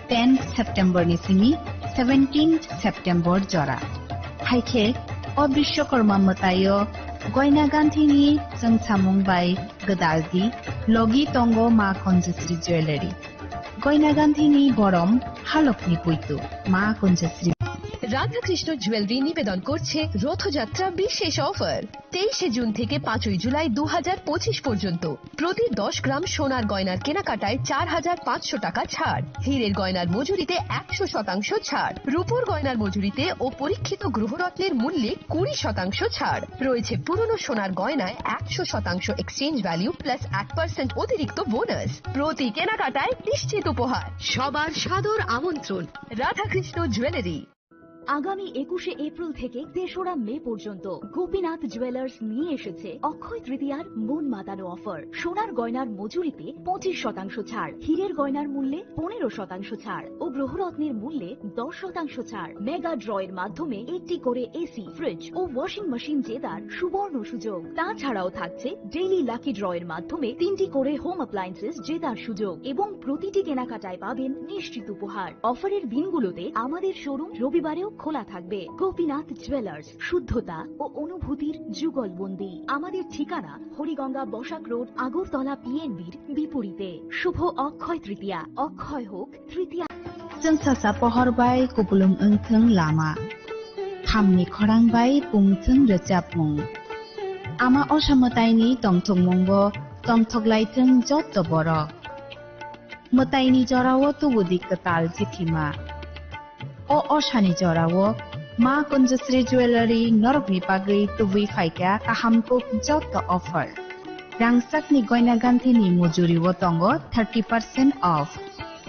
Ten September ni simi seventeen September jora. Haikhe o Biswakorma mwtaio goina ganthini chwngsamung bai gwdaldi logi tongo Ma Kunjasri Jewellery. Goina ganthini borom halokni puitu Ma Kunjasri. Radhakrishna jewellery নিবেদন করছে রথযাত্রা বিশেষ অফার। তেইশে জুন থেকে পাঁচই জুলাই দু হাজার পঁচিশ পর্যন্ত প্রতি দশ গ্রাম সোনার গয়নার কেনাকাটায় চার হাজার পাঁচশো টাকা ছাড়, হীরের গয়নার মজুরিতে একশো শতাংশ ছাড়, রূপোর গয়নার মজুরিতে ও পরীক্ষিত গ্রহরত্নের মূল্যে কুড়ি শতাংশ ছাড় রয়েছে। পুরনো সোনার গয়নায় একশো শতাংশ এক্সচেঞ্জ ভ্যালু প্লাস এক পার্সেন্ট অতিরিক্ত বোনাস। প্রতি কেনাকাটায় নিশ্চিত উপহার। সবার সাদর আমন্ত্রণ। রাধাকৃষ্ণ জুয়েলারি। আগামী একুশে এপ্রিল থেকে তেসরা মে পর্যন্ত গোপীনাথ জুয়েলার্স নিয়ে এসেছে অক্ষয় তৃতীয়ার মন মাতানো অফার। সোনার গয়নার মজুরিতে পঁচিশ শতাংশ ছাড়, হীরের গয়নার মূল্যে পনেরো শতাংশ ছাড় ও গ্রহরত্নের মূল্যে দশ শতাংশ ছাড়। মেগা ড্রয়ের মাধ্যমে একটি করে এসি, ফ্রিজ ও ওয়াশিং মেশিন জেতার সুবর্ণ সুযোগ। তাছাড়াও থাকছে ডেইলি লাকি ড্রয়ের মাধ্যমে তিনটি করে হোম অ্যাপ্লায়েন্সেস জেতার সুযোগ এবং প্রতিটি কেনাকাটায় পাবেন নিশ্চিত উপহার। অফারের দিনগুলোতে আমাদের শোরুম রবিবারেও খোলা থাকবে। গোপীনাথ জুয়েলার্স, শুদ্ধতা ও অনুভূতির যুগলবন্দি। আমাদের ঠিকানা হরিগঙ্গা বসাক রোড, আগরতলা পিএনবির বিপরীতে। শুভ অক্ষয় তৃতীয়া, অক্ষয় হোক তৃতীয়া। Chwng sasa pohor bai kupulung wngthwng lama, khamni khorang bai pungthwng rwchapmung. Ama osa mwtaini tongthokmungbo tongthoklaithwng jotto borok. Mwtaini jorao tubudi kwtal chithima. O osani jorao Ma Kunjusri Jewellery norokni bagwi tubui phaikha kaham kuk jotto offer. Rangchakni goina ganthini mujuribo tongo thirty percent off.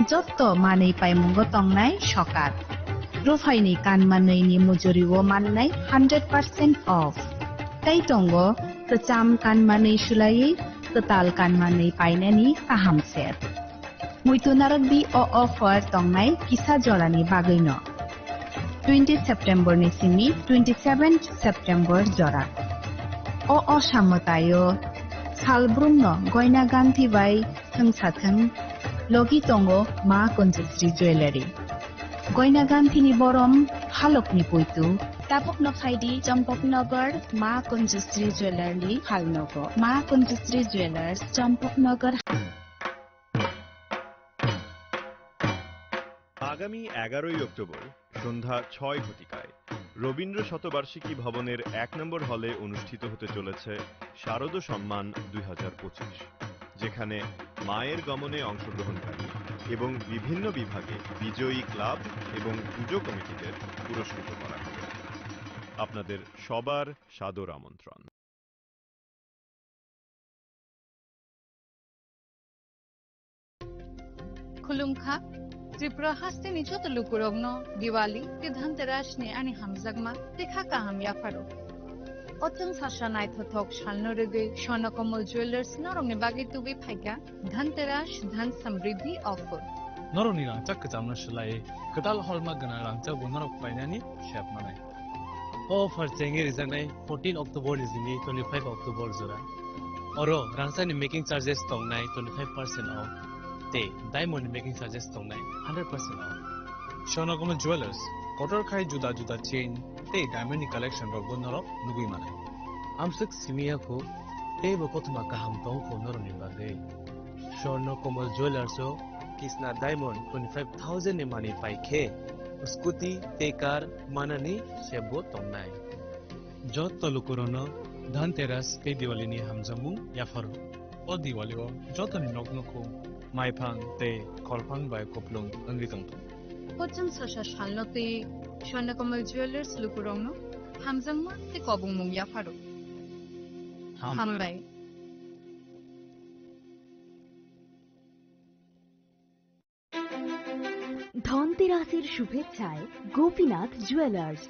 Jotto manwi paimungo tongnai sokat. Ruphaini kanmanwini mujuribo mannai hundred percent off. Tei tongo kwcham kanmanwi sulaiwi kwtal kanmanwi painani kaham set. Muitu narwkdi o offer tongnai kisa jorani bagwino. Twenty September ni simi twenty seven September jora. O osa mwtaio salbrumno goina ganthi bai thwngsathwng logi tongo Ma Kunjusri Jewellery. Goina ganthini borom halokni puitu. Tabukno phaidi Champaknagar Ma Kunjusri Jewellery ni phalnogo. Ma Kunjusri Jewellers, Champaknagar. আগামী এগারোই অক্টোবর সন্ধ্যা ছয় ঘটিকায় রবীন্দ্র শতবার্ষিকী ভবনের এক নম্বর হলে অনুষ্ঠিত হতে চলেছে শারদ সম্মান দুই হাজার পঁচিশ, যেখানে মায়ের গমনে অংশগ্রহণকারী এবং বিভিন্ন বিভাগে বিজয়ী ক্লাব এবং পুজো কমিটিদের পুরস্কৃত করা হবে। আপনাদের সবার সাদর আমন্ত্রণ। Khulumkha, Tripura hasteni joto lukurokno Diwali tei Dhanteras ni ani hamjakma tei kha kaham yapharo. O chwng sasa naithothok salno rwgwi Swarnakomal Jewellers norokni bagwi tubui phaikha Dhanteras Dhan Samriddhi offer. Norokni rangchak kwchamno swlaiwi kwtal holma gwnang rangchak bo norok painani sep manai. O offer chengwi rijaknai fourteen October ni simi twenty-five October jora. Oro rangchakni making charges tongnai twenty-five percent off tei diamond ni making charges tongnai hundred percent off. Swarnakomal Jewellers, kotor khai juda juda chain tei diamond ni collection rokbo norok nugwi manai. Amswk simi ya kho, teibo kothoma kaham tong kho norokni bagwi. Swarnakomal Jewellers o Kisna Diamond twenty-five thousand ni manwi pai khe scooty tei car manani sep bo tongnai. Jotto lukurokno Dhanteras tei Diwali ni hamjakmung yapharo. O Diwali o jotoni nok nukhung maiphang tei kholphang bai kupulung wngwi tongthung. Kochwng sasa salno tei Swarnakomal Jewellers lukurokno hamjakma tei kobongmung yapharo. Ham- Hambai. ধনতেরাসের শুভেচ্ছায় গোপীনাথ জুয়েলার্স।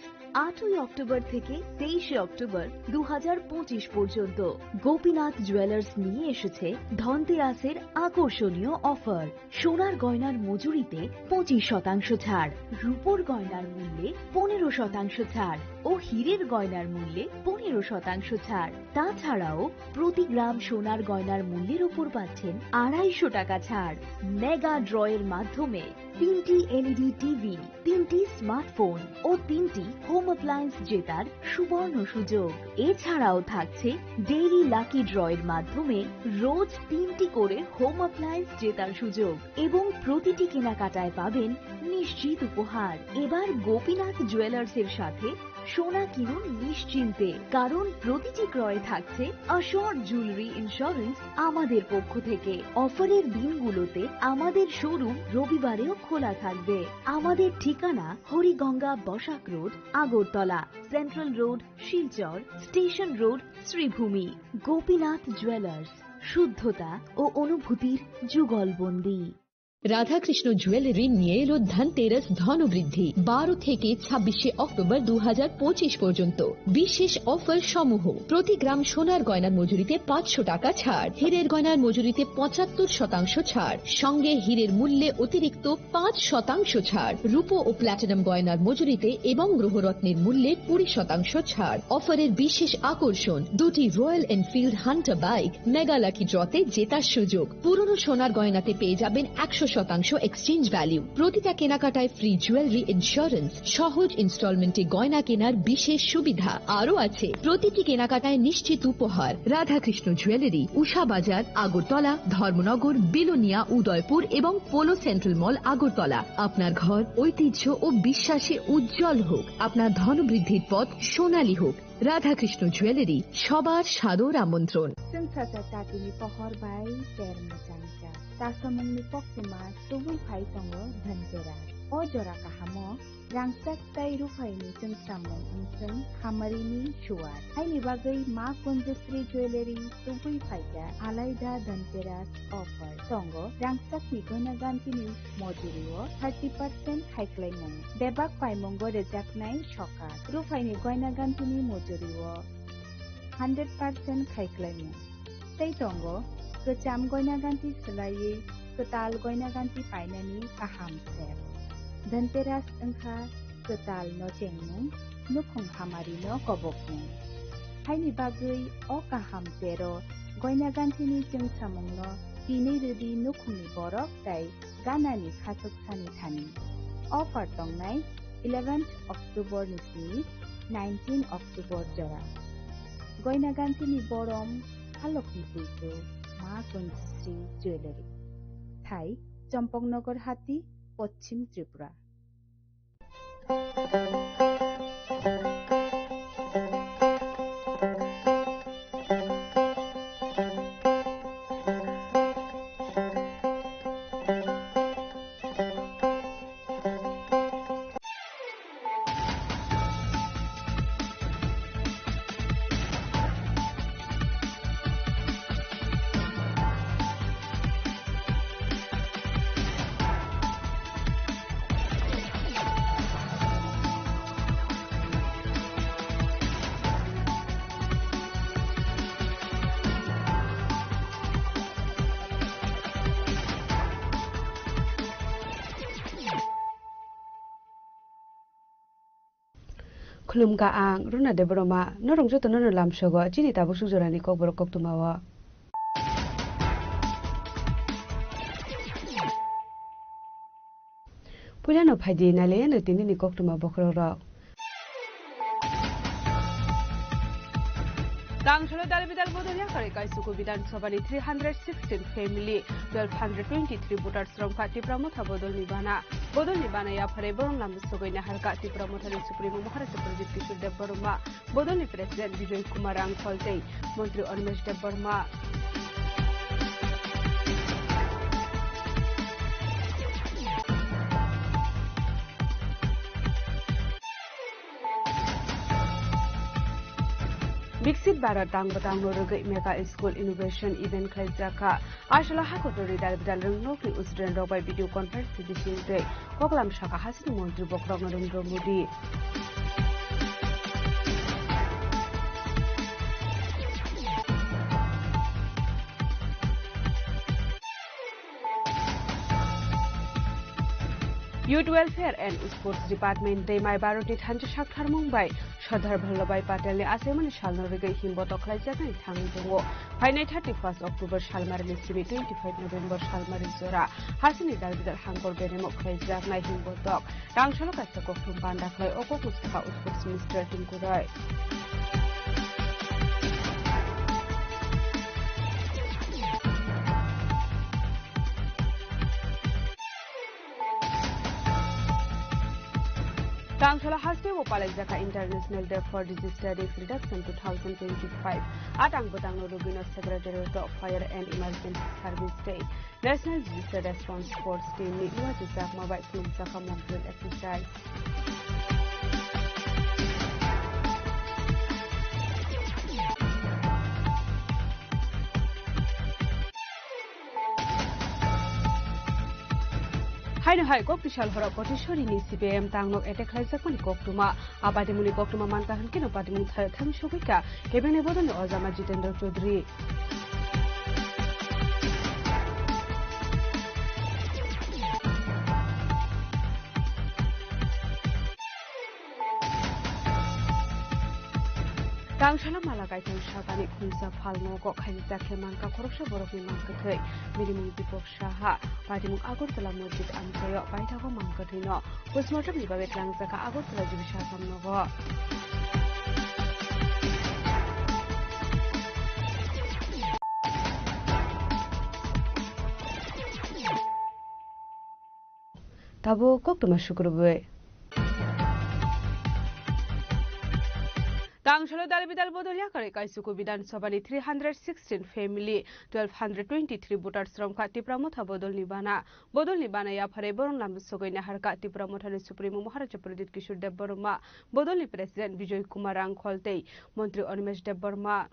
আটই অক্টোবর থেকে তেইশে অক্টোবর দু হাজার পঁচিশ পর্যন্ত গোপীনাথ জুয়েলার্স নিয়ে এসেছে ধনতেরাসের আকর্ষণীয় অফার। সোনার গয়নার মজুরিতে পঁচিশ শতাংশ ছাড়, রূপোর গয়নার মূল্যে পনেরো শতাংশ ছাড় ও হীরের গয়নার মূল্যে পনেরো শতাংশ ছাড়। তাছাড়াও প্রতি গ্রাম সোনার গয়নার মূল্যের উপর পাচ্ছেন আড়াইশো টাকা ছাড়। মেগা ড্রয়ের মাধ্যমে তিনটি এলইডি টিভি, তিনটি স্মার্টফোন ও তিনটি হোম হোম অ্যাপ্লায়েন্স জেতার সুবর্ণ সুযোগ। এছাড়াও থাকছে ডেইলি লাকি ড্রয়ের মাধ্যমে রোজ তিনটি করে হোম অ্যাপ্লায়েন্স জেতার সুযোগ এবং প্রতিটি কেনাকাটায় পাবেন নিশ্চিত উপহার। এবার গোপীনাথ জুয়েলার্সের সাথে সোনা কিনুন নিশ্চিন্তে, কারণ প্রতিটি ক্রয়ে থাকছে অ্যাসিওর জুয়েলারি ইন্স্যুরেন্স আমাদের পক্ষ থেকে। অফারের দিনগুলোতে আমাদের শোরুম রবিবারেও খোলা থাকবে। আমাদের ঠিকানা Hariganga Basak road, Agartala, central road, Silchar, station road, Sribhumi. Gopinath jewellers, শুদ্ধতা ও অনুভূতির যুগলবন্দী। রাধাকৃষ্ণ জুয়েলারি নিয়ে এলো ধনতেরাস ধনবৃদ্ধি। বারো থেকে ছাব্বিশে অক্টোবর দু হাজার পঁচিশ পর্যন্ত বিশেষ অফার সমূহ। প্রতি গ্রাম সোনার গয়নার মজুরিতে পাঁচশো টাকা ছাড়, হীরের গয়নার মজুরিতে পঁচাত্তর শতাংশ ছাড়, সঙ্গে হীরের মূল্যে অতিরিক্ত পাঁচ শতাংশ ছাড়, রূপো ও প্ল্যাটিনাম গয়নার মজুরিতে এবং গ্রহরত্নের মূল্যে কুড়ি শতাংশ ছাড়। অফারের বিশেষ আকর্ষণ, দুটি royal Enfield Hunter bike, mega lucky ড্রতে জেতার সুযোগ। পুরনো সোনার গয়নাতে পেয়ে যাবেন একশো শতাংশ এক্সচেঞ্জ ভ্যালু। প্রতিটা কেনাকাটায় ফ্রি জুয়েলারি ইন্স্যুরেন্স, সহজ ইনস্টলমেন্টে গয়না কেনার বিশেষ সুবিধা। আরও আছে প্রতিটি কেনাকাটায় নিশ্চিত উপহার। রাধাকৃষ্ণ জুয়েলারি, উষা বাজার, আগরতলা, ধর্মনগর, বিলোনিয়া, উদয়পুর এবং পোলো সেন্ট্রাল মল, আগরতলা। আপনার ঘর ঐতিহ্য ও বিশ্বাসে উজ্জ্বল হোক, আপনার ধনবৃদ্ধির পথ সোনালী হোক। রাধাকৃষ্ণ জুয়েলারি, সবার সাদর আমন্ত্রণ। Chwngsacha chatini pohor bai ter mwchangcha. Chasamungni koktwma tubui phai tongo Dhanteras. O jora kahamo rangchak tei ruphaini chwngsamung wngchwng hamarini suwat. Haini bagwi Ma Kunjasri Jewellery tubui phaikha alaida Dhanteras offer. Tongo rangchakni goina gantini mojurio thirty percent khaiklaimung. Bebak paimungo rwjaknai sokat. Ruphaini goina gantini mojurio hundred percent khaiklaimung. Tei tongo kwcham goina ganti swlaiwi kwtal goina ganti painani kaham ser. Dhanteras wngkha kwtal no chengmung, nukhung hamari no kobokmung. Haini bagwi o kaham sero goina gantini chwngsamungno tinwi rwdi nukhungni borok tei ganani khachuksani thani. Offer tongnai eleventh October ni simi nineteen October jora. Goina gantini borom halokni puitu Ma Kunjasri Jewellery. Thai, Champaknagar Hati, Poschim Tripura. Khulumkha ang Runa Debbarma, norok joto nono lamsogo chini tabuk sujorani kokborok koktwmao. Puilano phaidi nailaiyano tinini koktwma bokhorokrok. Tangshalo dalbidal bodol yakarwi kaisuku Bidhan Sabhani three hundred sixteen family, twelve hundred twenty-three voters romkha Tipra Motha bodolni bana. Bodolni bana yapharwi borok lama sogwi naharkha Tipra Mothani Supremo Maharaja Pradyut Kishore Debbarma, bodolni President Bijoy Kumar Rangkhol tei Montri Animesh Debbarma. Viksit Bharat tang bwtangno rwgwi Mega School Innovation Event khlaijak kha. Aswla hakotorni dalbidal rwngnokni student rok bai video conference ni bisingtwi koklam sakha hasini montri bokhorok Narendra Modi. Youth Welfare and Sports Department tei Mai Bharati thansa saktharmung bai Sardar Vallabhbhai Patel ni achaimani salno rigwi himbotok khlaijaknai thangwi tongo. Phainai thirty-first October salmarini simi twenty-five November salmari jora hasini dalbidal hangkor beremo khlaijaknai himbotok. Tangsalo kaisa koktwma panda khlai o kokno sakha Sports Minister Tinku Roy. Tangsala haste o palaijaka International Day for Disaster Risk Reduction two thousand twenty-five. Atang bwtangno rugwino Secretariat of Fire and Emergency Service tei National Disaster Response Force team ni luajijakma bai khulumjaka mock drill exercise. Haino hai kok tisal horo Kotishwari ni C P I M tangnok attack khlaijakmani koktwma. A patimungni koktwma mankha hwnkhe no patimung thayok thang sogwikha kebengni bodolni ojama Jitendra Chaudhary. Tangsala mala kaithang sakani khungsa phalngo kok khaijak khe mankha khoroksa borokni mankha thwi. Bini mung Dipak Saha. Patimung Agartala Masjid amchaio paithago mankha thwino. Postmortem ni bagwi tlangjak kha Agartala G B Sahasam nogo. Tabuk koktwma sukrubwi. Tangsalo dal bidal bodol yakarwi Kaichuku Bidhan Sabhani three hundred sixteen family, twelve hundred twenty-three voters romkha Tipra Motha bodolni bana. Bodolni bana yapharwi borok lamjak sogwi naharkha Tipra Mothani Supremo Maharaja Pradyut Kishore Debbarma, bodolni President Bijoy Kumar Rangkhol tei Montri Animesh Debbarma.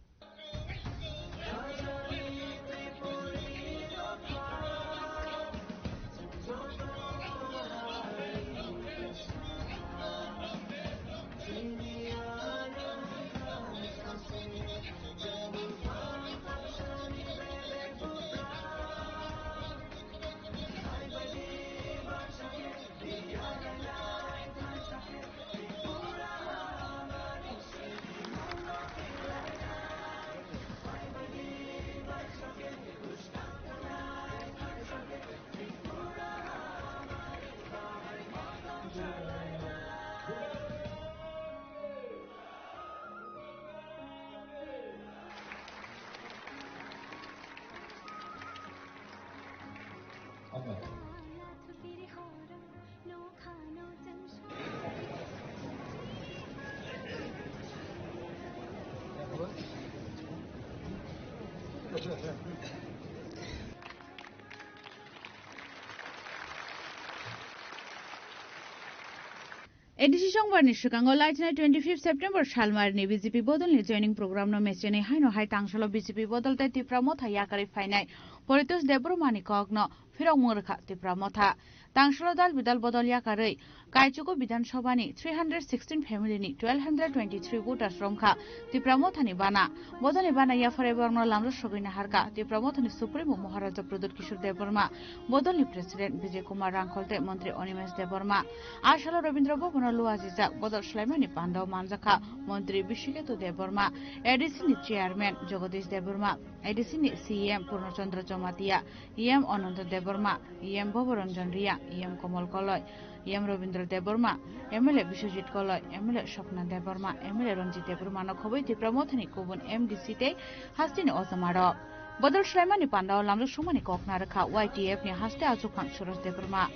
A D C songbarni swkango laichinai twenty-fifth September salmarini B J P bodolni joining programno mechenwi haino hai tangsalo B J P bodol tei Tipra Motha yakarwi phainai Paritosh Debbarmani kokno phirokmung rwkha Tipra Motha. Tangsalo dal bidal bodol yakarwi Kaichuku Bidhan Sabhani three hundred sixteen family ni twelve hundred twenty-three voters romkha Tipra Mothani bana. Bodolni bana yapharwi borokno lamjak sogwi naharkha Tipra Mothani Supremo Maharaja Pradyut Kishore Debbarma, bodolni President Bijoy Kumar Rangkhol tei Montri Animesh Debbarma. A salo Rabindra Bhavan o luajijak bodol swlaimani pandao manjakha Montri Bishiketu Debbarma, A D C ni Chairman Jagadish Debbarma, A D C ni C E M Purno Chandra Jamatia, E M Ananta Debbarma, E M Bhava Ranjan Reang, E M Komal Koloi, E M Rabindra Debbarma, M L A Biswajit Koloi, M L A Swapna Debbarma, M L A Ranjit Debbarmano khobwi Tipra Mothani kubun M D C tei hasteni ojamarok. Bodol swlaimani pandao lamjak songmani kok narwkha Y T F ni haste achukphang Suresh Debbarma.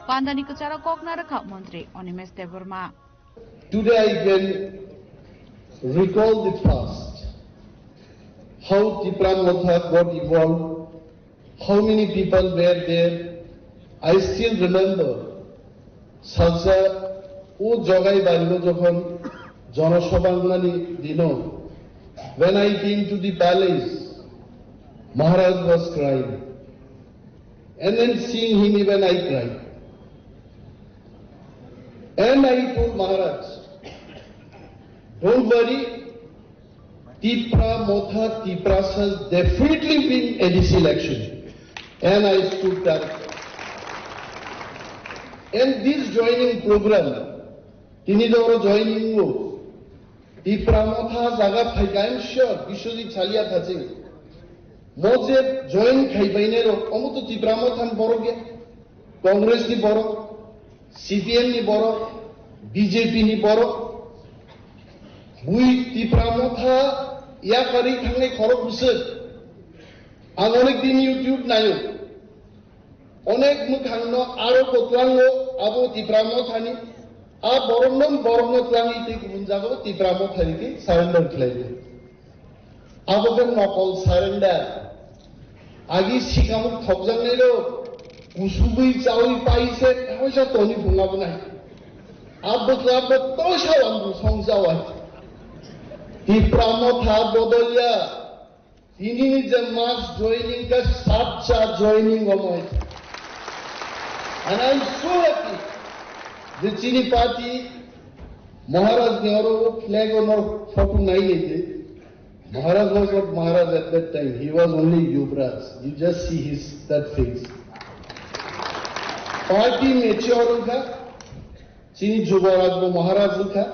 Pandani kwcharo kok narwkha Montri Animesh Debbarma. Today I can recall the past, how Tipra Motha got evolved, how many people were there. I still remember salsa o Jogai Bario jokhon jonosabha wngnani dino, when I came to the palace, Maharaj was crying. And then seeing him, even I cried. And I told Maharaj, "Don't worry, Tipra Motha, Tiprasas definitely win A D C election." And I stood there. And this joining program, tini do oro joining o. Tipra Motha jaga phaikha, I am sure, Biswajit Salia thaching. Mo je join khai bainai rok, omo to Tipra Motha ni borok ya. Congress ni borok, C P M ni borok, B J P ni borok. Bui Tipra Motha yakarwi thangnai khorok bwswk. Ang onek din YouTube naio. Onek mwkhangno aro kwtlango abo Tipra Mothani, a borokno borokno twlangwi tei kubun jagao Tipra Mothani tei surrender khlaio. Abo khe nokol surrender. Agi sikamuk thokjaknairok kusugwi chawi pai se kaisa toni phunga bo nai. Abo khe abo toisa lambu song chawai. Tipra Motha bodolya. Tini ni je mass joining ka sacha joining omo hai. And I am so happy. Je chini party Maharaj ni oro o flag ono photo nai lete. Maharaj was not Maharaj at that time. He was only Yuvraj. You just see his that face. Party mature wngkha. Chini Juboraj bo Maharaj wngkha,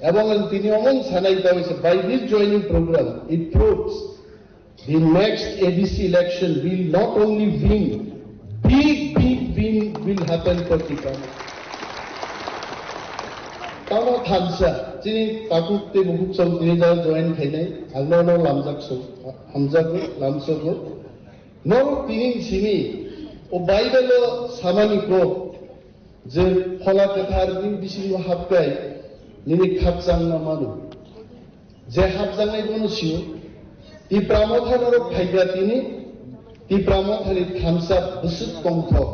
ebong ang tini omo sanai tawisa, by this joining program, it proves the next A D C election will not only win, big, big win will happen for Tipra. Tamo thansa, chini takhuk tei bukhuk song tini jal join khainai, ang no no lamjak so, hamjago, lamsogo. Norok tini simi, o Bible o samani kok, Je Phola Kwthar bini bisingo hapkhai nini khakchangma mano. Je hapjaknai bono sio, Tipra Motha norok phaikha tini, Tipra Mothani thansa bwswk tongthok,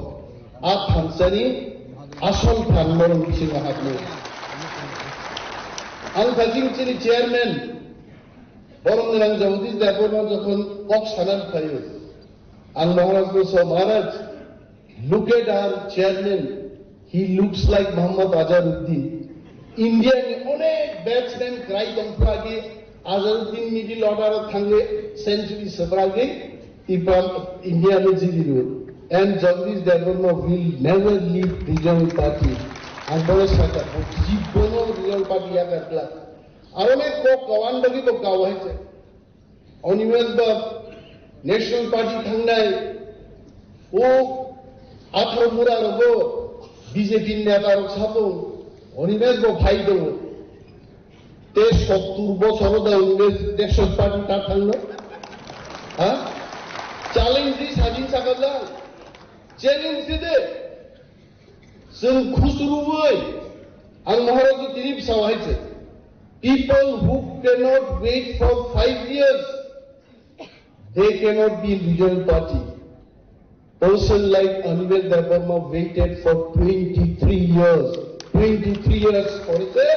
a thansani asol phan norok bisingo hapnai. Ang thajing chini chairman, Borom Gwnang Jagadish Debbarma jokhon kok sana phaio, ang Maharaj no sa, Maharaj, Look at our chairman, he looks like Muhammad Azharuddin. India ni onek batsman kwrai tong phragi, Azharuddin middle order o thangwi century swphragi, India no jiri rw. And Jagdish Debbarma will never leave regional party. Ang bono sakha, bo jibono regional party yakar glak. Aro onek kok kawan bagwi bo kawai se. Animesh ba National Party thangnai, o atharo mura rogo B J P neta rok sabo Animesh bo phai do. Te sottur bochor da Animesh National Party ta thangno. Ha? Challenge di sajin sakajang. Challenge di de. Chwng khusruwi ang Maharaj tini bwsao hai se. People who cannot wait for five years, they cannot be in regional party. Person like Animesh Debbarma waited for twenty-three years. Twenty-three years for the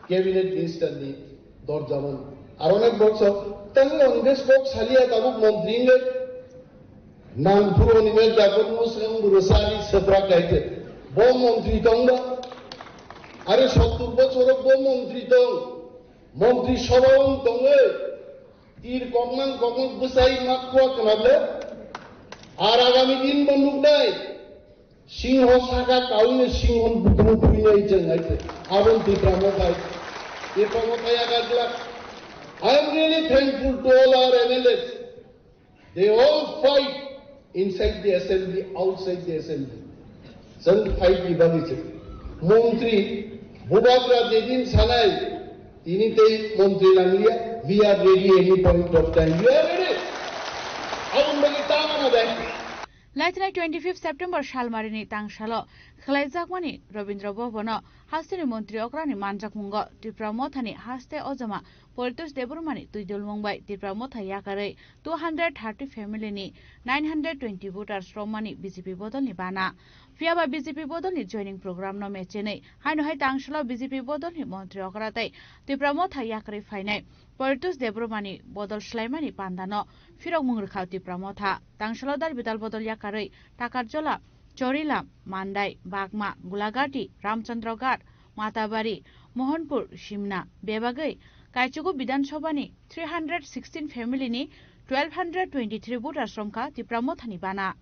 cabinet minister ni dorjaman. Aro onek boksok, tang Congress kok salia tabuk montri wngwi. Nang phuru Animesh Debbarma swkang bwrwsani swprak kaite. Bo montri tongba. Are sottur bochoro bo montri tong. Montri sobha wng tongwi. Tir kokmang kokmang bwsai mak khua kwnable. Ar agami din bo nuknai. Singho saka kaui no singho buthu thui nai cheng hai se. Abon Tipra Motha. Tipra Motha yaga glak. I am really thankful to all our M L As. They all fight inside the assembly, outside the assembly. Chwng fight ni bagwi se. Montri Bubagra jedin sanai, tini tei montri nangliya. We are ready any point of time. We are ready. Abon bagwi tama na dai. Laithanai twenty-fifth September salmarini tangsalo khwlaijakmani Rabindra Bhavan-o hasteni montri okrani manjakmungo Tipra Mothani haste ojama Paritosh Debbarmani twidulmung bai Tipra Motha yakarwi two hundred thirty family ni nine hundred twenty voters romani B J P bodolni bana. Phiyaba B J P bodolni joining program no mechenwi haino hai tangsalo B J P bodolni montri okra tei Tipra Motha yakarwi phainai Paritosh Debbarmani bodol swlaimani pandano phirokmung rwkha Tipra Motha. Tangsalo dal bidal bodol yakarwi Takarjola, Chorila, Mandai, Bagma, Gulagati, Ramchandraghat, Matabari, Mohanpur, Simna, bebagwi Kaichugu Bidhan Sabhani three hundred sixteen family ni twelve hundred twenty-three voters romkha Tipra Mothani bana.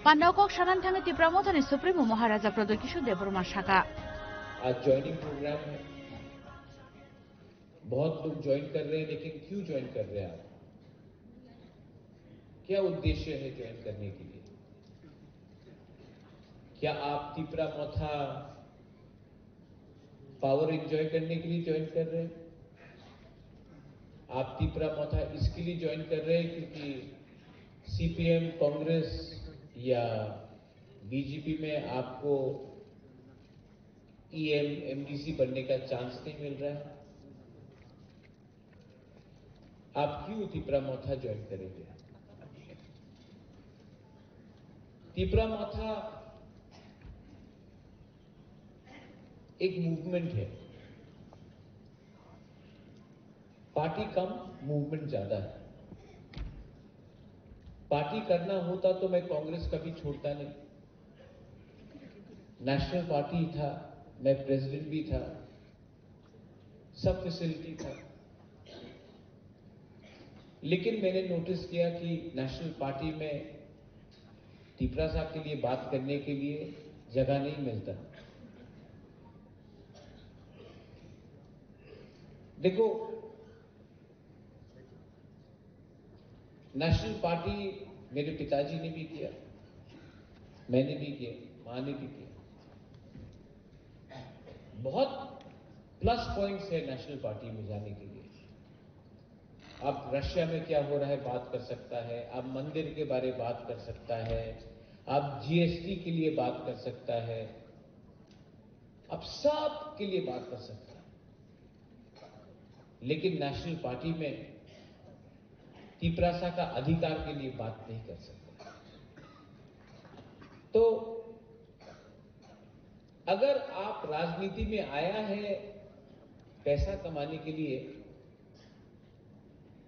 Pandao kok sanani thangwi Tipra Mothani Supremo Maharaja Pradyot Kishore Debbarma sakha. आज joining programme है। बहुत लोग ज्वाइन कर रहे हैं, लेकिन क्यों ज्वाइन कर रहे हैं आप? क्या उद्देश्य है ज्वाइन करने के लिए? क्या आप तिपरा मोथा पावर एंजॉय करने के लिए ज्वाइन कर रहे हैं? आप तिपरा मोथा इसके लिए ज्वाइन कर रहे हैं क्योंकि सीपीएम, कांग्रेस या बीजेपी में आपको ईएम, एमडीसी बनने का चांस नहीं मिल रहा है? आप क्यों तिपरा मोथा ज्वाइन करेंगे? तिपरा मोथा एक मूवमेंट है, पार्टी कम, मूवमेंट ज्यादा है। पार्टी करना होता तो मैं कांग्रेस कभी छोड़ता नहीं। नेशनल पार्टी था, मैं प्रेसिडेंट भी था, सब फैसिलिटी था, लेकिन मैंने नोटिस किया कि नेशनल पार्टी में तिपरासा के लिए बात करने के लिए जगह नहीं मिलता। देखो, नेशनल पार्टी मेरे पिताजी ने भी किया, मैंने भी किया, माँ ने भी किया। बहुत प्लस पॉइंट्स है नेशनल पार्टी में जाने के लिए। आप रशिया में क्या हो रहा है बात कर सकता है, आप मंदिर के बारे बात कर सकता है, आप जीएसटी के लिए बात कर सकता है, आप सब के लिए बात कर सकता है। लेकिन नेशनल पार्टी में तिपरासा का अधिकार के लिए बात नहीं कर सकता। तो अगर आप राजनीति में आया है पैसा कमाने के लिए,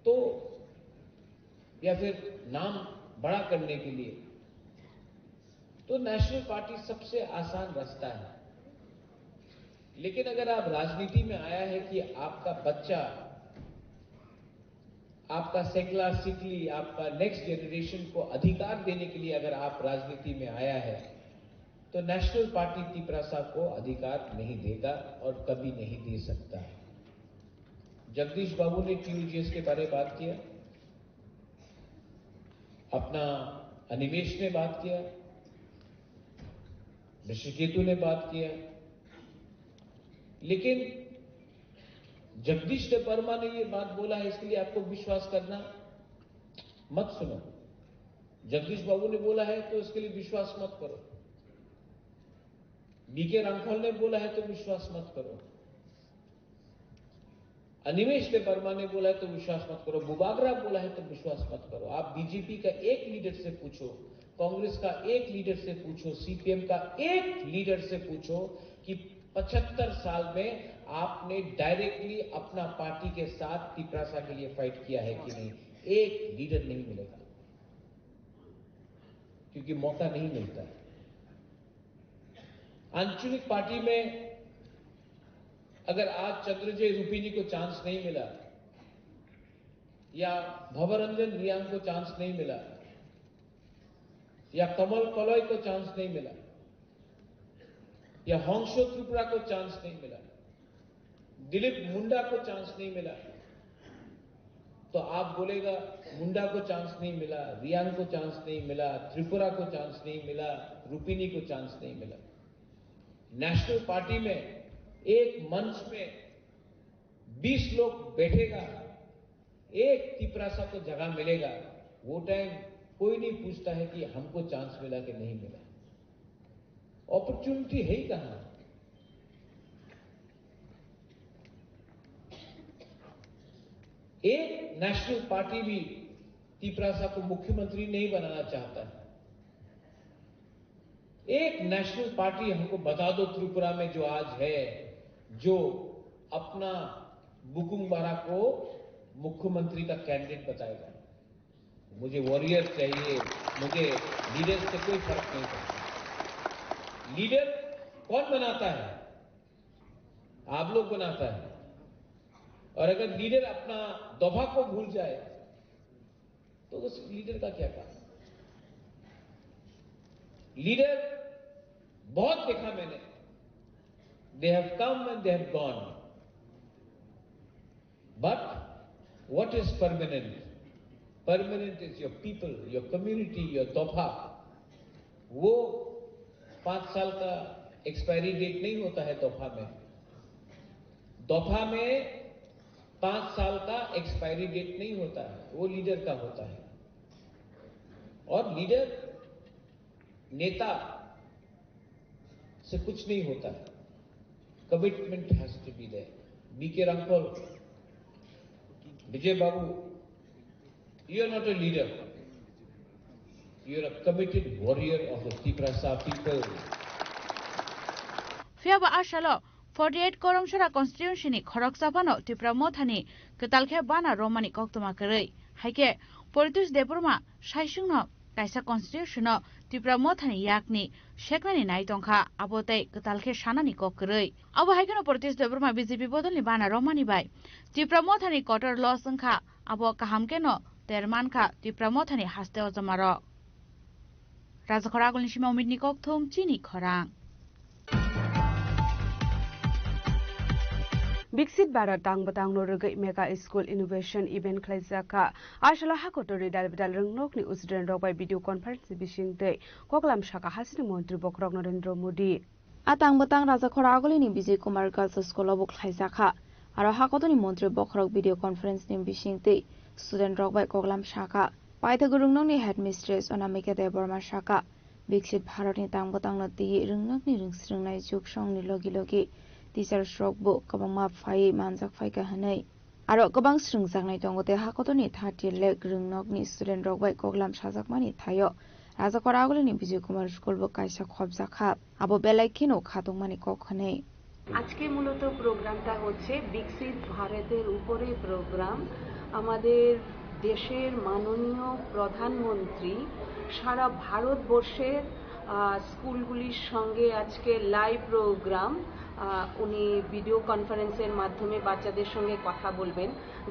तो या फिर नाम बड़ा करने के लिए, तो नेशनल पार्टी सबसे आसान रास्ता है। लेकिन अगर आप राजनीति में आया है कि आपका बच्चा, आपका सेकला सिकली, आपका नेक्स्ट जनरेशन को अधिकार देने के लिए अगर आप राजनीति में आया है, तो नेशनल पार्टी तिपरासा को अधिकार नहीं देगा और कभी नहीं दे सकता है। जगदीश बाबू ने टीयूजीएस के बारे में बात किया, अपना अनिमेश ने बात किया, ऋषिकेतु ने बात किया, लेकिन जगदीश देव वर्मा ने ये बात बोला है, इसके लिए आपको विश्वास करना मत सुनो। जगदीश बाबू ने बोला है तो इसके लिए विश्वास मत करो। बीके रांखल ने बोला है तो विश्वास मत करो। अनिमेश देव वर्मा ने बोला है तो विश्वास मत करो, बुबागरा बोला है तो विश्वास मत करो। आप बीजेपी का एक लीडर से पूछो, कांग्रेस का एक लीडर से पूछो, सीपीएम का एक लीडर से पूछो कि पचहत्तर साल में आपने डायरेक्टली अपना पार्टी के साथ तिपरासा के लिए फाइट किया है कि नहीं? एक लीडर नहीं मिलेगा, क्योंकि मौका नहीं मिलता है। आंचलिक पार्टी में अगर आज चंद्रजय रूपिणी को चांस नहीं मिला, या भवरंजन रियांग को चांस नहीं मिला, या कमल कलय को चांस नहीं मिला, या हंसो त्रिपुरा को चांस नहीं मिला, दिलीप मुंडा को चांस नहीं मिला, तो आप बोलेगा, मुंडा को चांस नहीं मिला, रियांग को चांस नहीं मिला, त्रिपुरा को चांस नहीं मिला, रूपिणी को चांस नहीं मिला। नेशनल पार्टी में एक मंच में बीस लोग बैठेगा, एक तिपरासा को जगह मिलेगा, वो टाइम कोई नहीं पूछता है कि हमको चांस मिला कि नहीं मिला। अपॉर्चुनिटी है ही कहाँ? एक नेशनल पार्टी भी तिपरासा को मुख्यमंत्री नहीं बनाना चाहता है। एक नेशनल पार्टी हमको बता दो त्रिपुरा में जो आज है, जो अपना बुकुंग बारा को मुख्यमंत्री का कैंडिडेट बताएगा। मुझे वॉरियर चाहिए, मुझे लीडर से कोई फर्क नहीं पड़ता। लीडर कौन बनाता है? आप लोग बनाता है। और अगर लीडर अपना दफा को भूल जाए, तो उस लीडर का क्या काम? लीडर बहुत देखा मैंने, they have come and they have gone, but what is permanent? Permanent is your people, your community, your दोफा। वो पाँच साल का एक्सपायरी डेट नहीं होता है दोफा में। दोफा में पाँच साल का एक्सपायरी डेट नहीं होता है, वो लीडर का होता है। और लीडर, नेता से कुछ नहीं होता है। Commitment has to be there. B K Ramphal, Vijay Babu, you are not a leader. You are a committed warrior of the Tiprasa people. Phiya ba a salo forty eight Koromsora constituency ni khoroksa phano Tipra Mothani kwtal khe bana romani koktwma kwrwi. Haikhe Poritush Debbarma saisungno kaisa constitution no Tipra Mothani yakni seknani nai tongkha, abo tei kwtal khe sanani kok kwrwi. Abo haikheno Poritush Debbarma B J P bodolni bana romani bai Tipra Mothani kotor loss wngkha, abo kaham kheno ter mankha Tipra Mothani haste ojomarok. Rajakhor agulni sima Umitni kokthum chini khorang. Biksit Bharat tang bwtangno rwgwi Mega School Innovation Event khlaijak kha. Aswla hakotorni dal bidal rwngnokni student rok bai video conference ni bisingtwi koklam sakha hasini montri bokhorok Narendra Modi. A tang bwtang Rajakhor agulini Vijay Kumar Girls School o bo khlaijak kha. Aro hakotorni montri bokhorok video conference ni bisingtwi student rok bai koklam sakha. Paithak rwngnokni headmistress Anamika Debbarma sakha, Biksit Bharatni tang bwtangno twiwi rwngnokni rwngsrwngnai jug songni logi logi teachers rokbo kwbangma phaiwi manjak phaikha hwnwi. Aro kwbang srwngjaknai tongo tei hakotorni thirty lakh rwngnokni student rok bai koklam sajakmani thaio Rajakhor agulini Vijay Kumar School bo kaisa khopjak kha, abo belai kheno khatungmani kok hwnwi. আজকে মূলত প্রোগ্রামটা হচ্ছে বিকশিত ভারতের উপরে প্রোগ্রাম। আমাদের দেশের মাননীয় প্রধানমন্ত্রী সারা ভারতবর্ষের আহ, স্কুলগুলির সঙ্গে আজকে লাইভ প্রোগ্রাম, আহ, উনি ভিডিও কনফারেন্সের মাধ্যমে বাচ্চাদের সঙ্গে কথা বলবেন।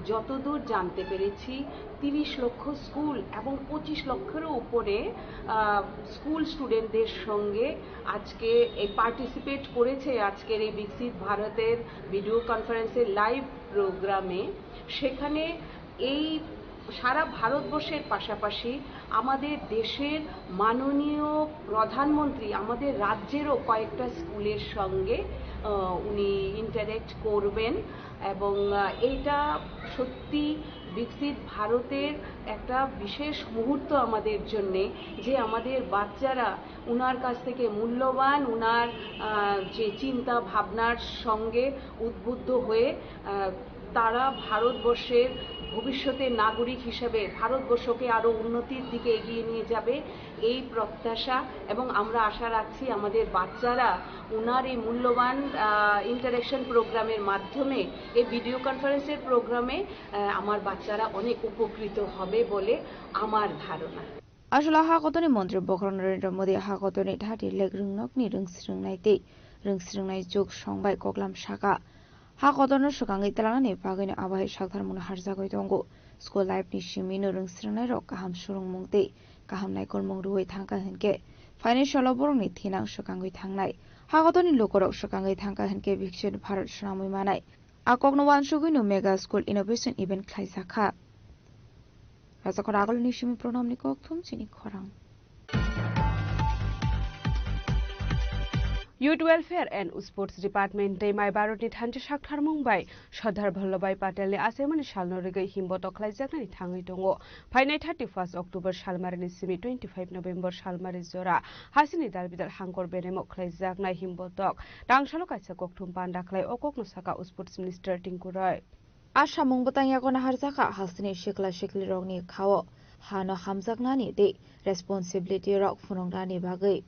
যতদূর জানতে পেরেছি, তিরিশ লক্ষ স্কুল এবং পঁচিশ লক্ষেরও উপরে আহ, স্কুল স্টুডেন্টদের সঙ্গে আজকে এই পার্টিসিপেট করেছে আজকের এই বিকশিত ভারতের ভিডিও কনফারেন্সের লাইভ প্রোগ্রামে। সেখানে এই সারা ভারতবর্ষের পাশাপাশি আমাদের দেশের মাননীয় প্রধানমন্ত্রী আমাদের রাজ্যেরও কয়েকটা স্কুলের সঙ্গে আহ, উনি ইন্টারঅ্যাক্ট করবেন এবং আহ, এইটা সত্যি বিকশিত ভারতের একটা বিশেষ মুহূর্ত আমাদের জন্যে, যে আমাদের বাচ্চারা ওনার কাছ থেকে মূল্যবান ওনার আহ, যে চিন্তা ভাবনার সঙ্গে উদ্বুদ্ধ হয়ে আহ, তারা ভারতবর্ষের ভবিষ্যতের নাগরিক হিসেবে ভারতবর্ষকে আরও উন্নতির দিকে এগিয়ে নিয়ে যাবে, এই প্রত্যাশা। এবং আমরা আশা রাখছি আমাদের বাচ্চারা ওনার এই মূল্যবান ইন্টারঅ্যাকশন প্রোগ্রামের মাধ্যমে, এই ভিডিও কনফারেন্সের প্রোগ্রামে আহ, আমার বাচ্চারা অনেক উপকৃত হবে বলে আমার ধারণা। Aswla hakotorni montri bokhorok Narendra Modi hakotorni thirty lakh rwngnokni rwngsrwngnai tei rwngsrwngnai jug song bai koklam sakha. Hakotorno swkangwi twlangnani bagwino abo hai saktharmungno harjagwi tongo. School life ni simino rwngsrwngnairok kaham swrwngmung tei kaham naikolmung rwui thangkha hinkhe phainai salo borokni thinang swkangwi thangnai. Hakotorni lukurok swkangwi thangkha hinkhe Biksit Bharat swnamwi manai. A kokno uansugwino Mega School Innovation Event khlaijakha. Rajakhor agulini simi Pranamni kokthum chini khorang. Youth Welfare and Sports Department tei Mai Bharatni thansa saktharmung bai Sardar Vallabhbhai Patelni achaimani salno rwgwi himbotok khlaijaknani thangwi tongo. Phainai thirty first October salmarini simi twenty five November salmari jora hasini dalbidal hangkor beremo khlaijaknai himbotok. Tangsalo kaisa kokthum panda khlai o kokno saka Sports Minister Tinku Roy. A samung bwtang yago naharjakha hasteni sikla siklirokni khao hano hamjaknani tei responsibility rok phunuknani bagwi.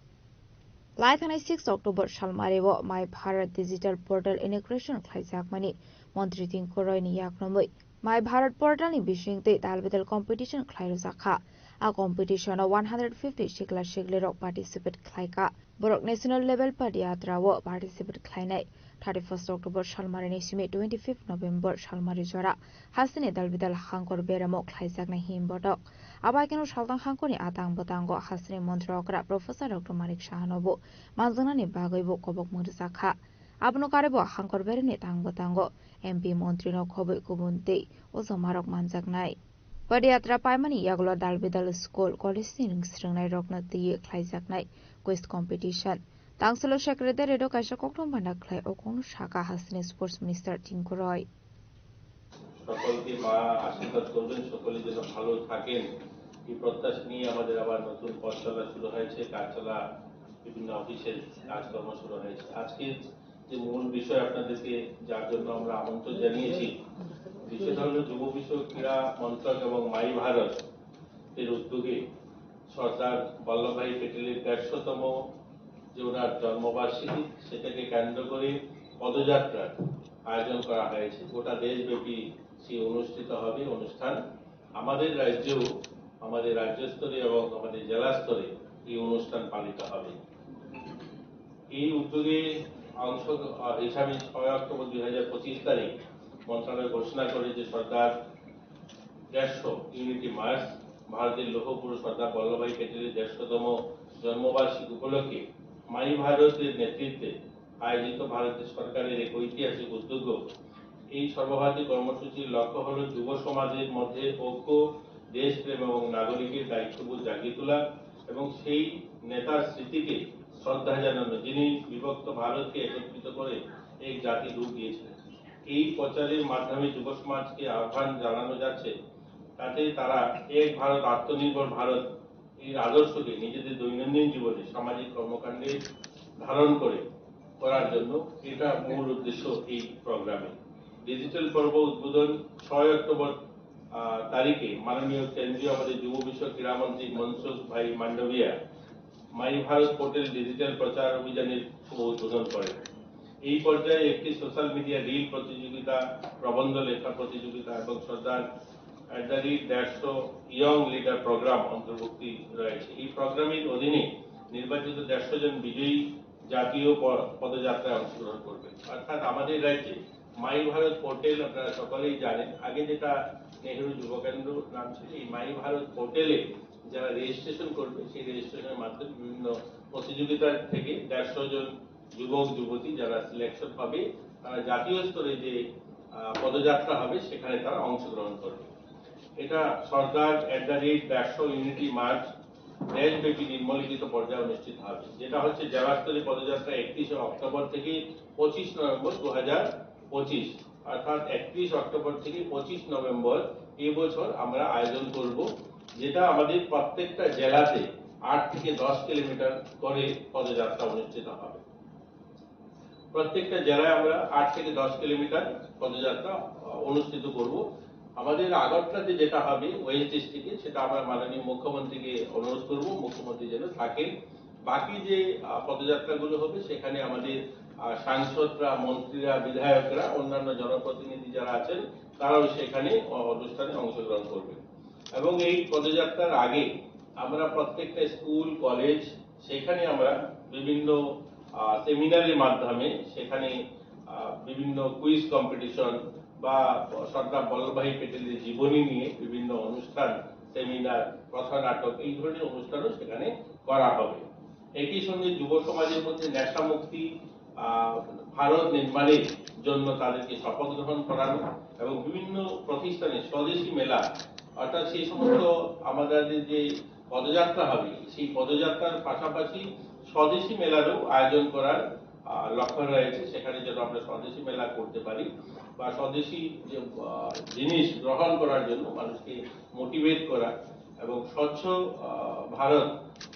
Lai thangnai six October salmario My Bharat Digital Portal inauguration khlaijakmani Montri Tinku Royni yakromwi My Bharat Portalni bisingtwi dalbidal competition khlairujakha. A competitiono one hundred fifty sikla siklirok participate khlaikha. Borok national level padiyatra o participate khlainai. Thirty first October salmarini simi twenty fifth November salmari jora hasteni dalbidal hangkor beramo khlaijaknai himbotok. Abaikeno saltang hangkorni atang bwtango hasteni montri okra Professor Doctor Manik Sahanobo manjaknani bagwibo kobokmung rwjakha. Abono karwibo hangkor beremni tang bwtango M P montrino khobwi kubun tei ojomarok manjaknai. Padayatra paimani yagulo dalbidal school, college ni swrwngnairokno twiwi khlaijaknai quiz competition. Tangsulo secretary rok kaisa kokthum banda khlai o kokno saka hasteni sports minister Tinku Roy. সকলকে মা আশীর্বাদ করবেন, সকলে যেন ভালো থাকেন, এই প্রত্যাশা নিয়ে আমাদের আবার নতুন পথ চলা শুরু হয়েছে, কাজ চলা, বিভিন্ন অফিসের কাজকর্ম শুরু হয়েছে। আজকের যে মূল বিষয় আপনাদেরকে, যার জন্য আমরা আমন্ত্রণ জানিয়েছি, বিষয়টা হলো যুব বিষয়ক ক্রীড়া মন্ত্রক এবং মাই ভারত এর উদ্যোগে সর্দার বল্লভভাই প্যাটেলের দেড়শোতম যে ওনার জন্মবার্ষিকী, সেটাকে কেন্দ্র করে পদযাত্রার আয়োজন করা হয়েছে। গোটা দেশব্যাপী সেই অনুষ্ঠিত হবে অনুষ্ঠান। আমাদের রাজ্যেও, আমাদের রাজ্য স্তরে এবং আমাদের জেলা স্তরে এই অনুষ্ঠান পালিত হবে। এই উদ্যোগে অংশ, আহ, হিসাবে ছয় অক্টোবর দুই হাজার পঁচিশ তারিখ মন্ত্রণালয় ঘোষণা করে যে সর্দার দেড়শো ইউনিটি মার্চ, ভারতের লৌহ পুরুষ সর্দার বল্লভভাই প্যাটেলের দেড়শোতম জন্মবার্ষিকী উপলক্ষে মাই ভারতের নেতৃত্বে আয়োজিত ভারতের সরকারের এক ঐতিহাসিক উদ্যোগ। এই সর্বভারতীয় কর্মসূচির লক্ষ্য হল যুব সমাজের মধ্যে ঐক্য, দেশপ্রেম এবং নাগরিকের দায়িত্ববোধ জাগিয়ে তোলা এবং সেই নেতার স্মৃতিকে শ্রদ্ধা জানানো, যিনি বিভক্ত ভারতকে একত্রিত করে এক জাতি রূপ দিয়েছিলেন। এই প্রচারের মাধ্যমে যুব সমাজকে আহ্বান জানানো যাচ্ছে, তাতে তারা এক ভারত, আত্মনির্ভর ভারত এর আদর্শকে নিজেদের দৈনন্দিন জীবনে, সামাজিক কর্মকাণ্ডে ধারণ করে করার জন্য এটা মূল উদ্দেশ্য এই প্রোগ্রামে। ডিজিটাল পর্ব উদ্বোধন ছয় অক্টোবর, আহ, তারিখে মাননীয় কেন্দ্রীয় আমাদের যুব বিষয়ক ক্রীড়ামন্ত্রী মনসুখ ভাই মান্ডভিয়া মাই ভারত পোর্টাল ডিজিটাল প্রচার অভিযানের শুভ উদ্বোধন করেন। এই পর্যায়ে একটি সোশ্যাল মিডিয়া রিল প্রতিযোগিতা, প্রবন্ধ লেখা প্রতিযোগিতা এবং সর্দার অ্যাট দ্য রেট দেড়শো ইয়ং লিডার প্রোগ্রাম অন্তর্ভুক্তি রয়েছে। এই প্রোগ্রামের অধীনে নির্বাচিত দেড়শো জন বিজয়ী জাতীয় প-, পদযাত্রায় অংশগ্রহণ করবেন। অর্থাৎ আমাদের রাজ্যে মাই ভারত পোর্টাল আপনারা সকলেই জানেন, আগে যেটা নেহেরু যুব কেন্দ্র নাম ছিল, এই মাই ভারত পোর্টালে যারা রেজিস্ট্রেশন করবে, সেই রেজিস্ট্রেশনের মাধ্যমে বিভিন্ন প্রতিযোগিতা থেকে দেড়শো জন যুবক যুবতী যারা সিলেকশন হবে, তারা জাতীয় স্তরে যে, আহ, পদযাত্রা হবে, সেখানে তারা অংশগ্রহণ করবে। এটা সর্দার অ্যাট দ্য রেট দেড়শো ইউনিটি মার্চ দেশব্যাপী নিম্নলিখিত পর্যায়ে অনুষ্ঠিত হবে, যেটা হচ্ছে জেলা স্তরীয় পদযাত্রা একত্রিশে অক্টোবর থেকে পঁচিশ নভেম্বর দু হাজার পঁচিশ, অর্থাৎ একত্রিশ অক্টোবর থেকে পঁচিশ নভেম্বর এবছর আমরা আয়োজন করব, যেটা আমাদের প্রত্যেকটা জেলাতে আট থেকে দশ কিলোমিটার করে পদযাত্রা অনুষ্ঠিত হবে। প্রত্যেকটা জেলায় আমরা আট থেকে দশ কিলোমিটার পদযাত্রা, আহ, অনুষ্ঠিত করব। আমাদের আগরতলাতে যেটা হবে ওয়েস্ট ডিস্ট্রিক্টে, সেটা আমরা মাননীয় মুখ্যমন্ত্রীকে অনুরোধ করব, মুখ্যমন্ত্রী যেন থাকেন। বাকি যে, আহ, পদযাত্রাগুলো হবে, সেখানে আমাদের, আহ, সাংসদরা, মন্ত্রীরা, বিধায়করা, অন্যান্য জনপ্রতিনিধি যারা আছেন, তারাও সেখানে, আহ, অনুষ্ঠানে অংশগ্রহণ করবেন। এবং এই পদযাত্রার আগে আমরা প্রত্যেকটা স্কুল, কলেজ, সেখানে আমরা বিভিন্ন, আহ, সেমিনারের মাধ্যমে সেখানে, আহ, বিভিন্ন কুইজ কম্পিটিশন বা সর্দার বল্লভভাই প্যাটেলের জীবনী নিয়ে বিভিন্ন অনুষ্ঠান, সেমিনার, কথা নাটক, এই ধরনের অনুষ্ঠানও সেখানে করা হবে। একই সঙ্গে যুব সমাজের মধ্যে নেশা মুক্তি, আহ, ভারত নির্মাণের জন্য তাদেরকে শপথ গ্রহণ করানো এবং বিভিন্ন প্রতিষ্ঠানে স্বদেশি মেলা, অর্থাৎ সেই সমস্ত আমাদের যে পদযাত্রা হবে, সেই পদযাত্রার পাশাপাশি স্বদেশি মেলারও আয়োজন করার, আহ, লক্ষ্য রয়েছে। সেখানে যেন আমরা স্বদেশি মেলা করতে পারি বা স্বদেশি যে, আহ, জিনিস গ্রহণ করার জন্য মানুষকে মোটিভেট করা এবং স্বচ্ছ, আহ, ভারত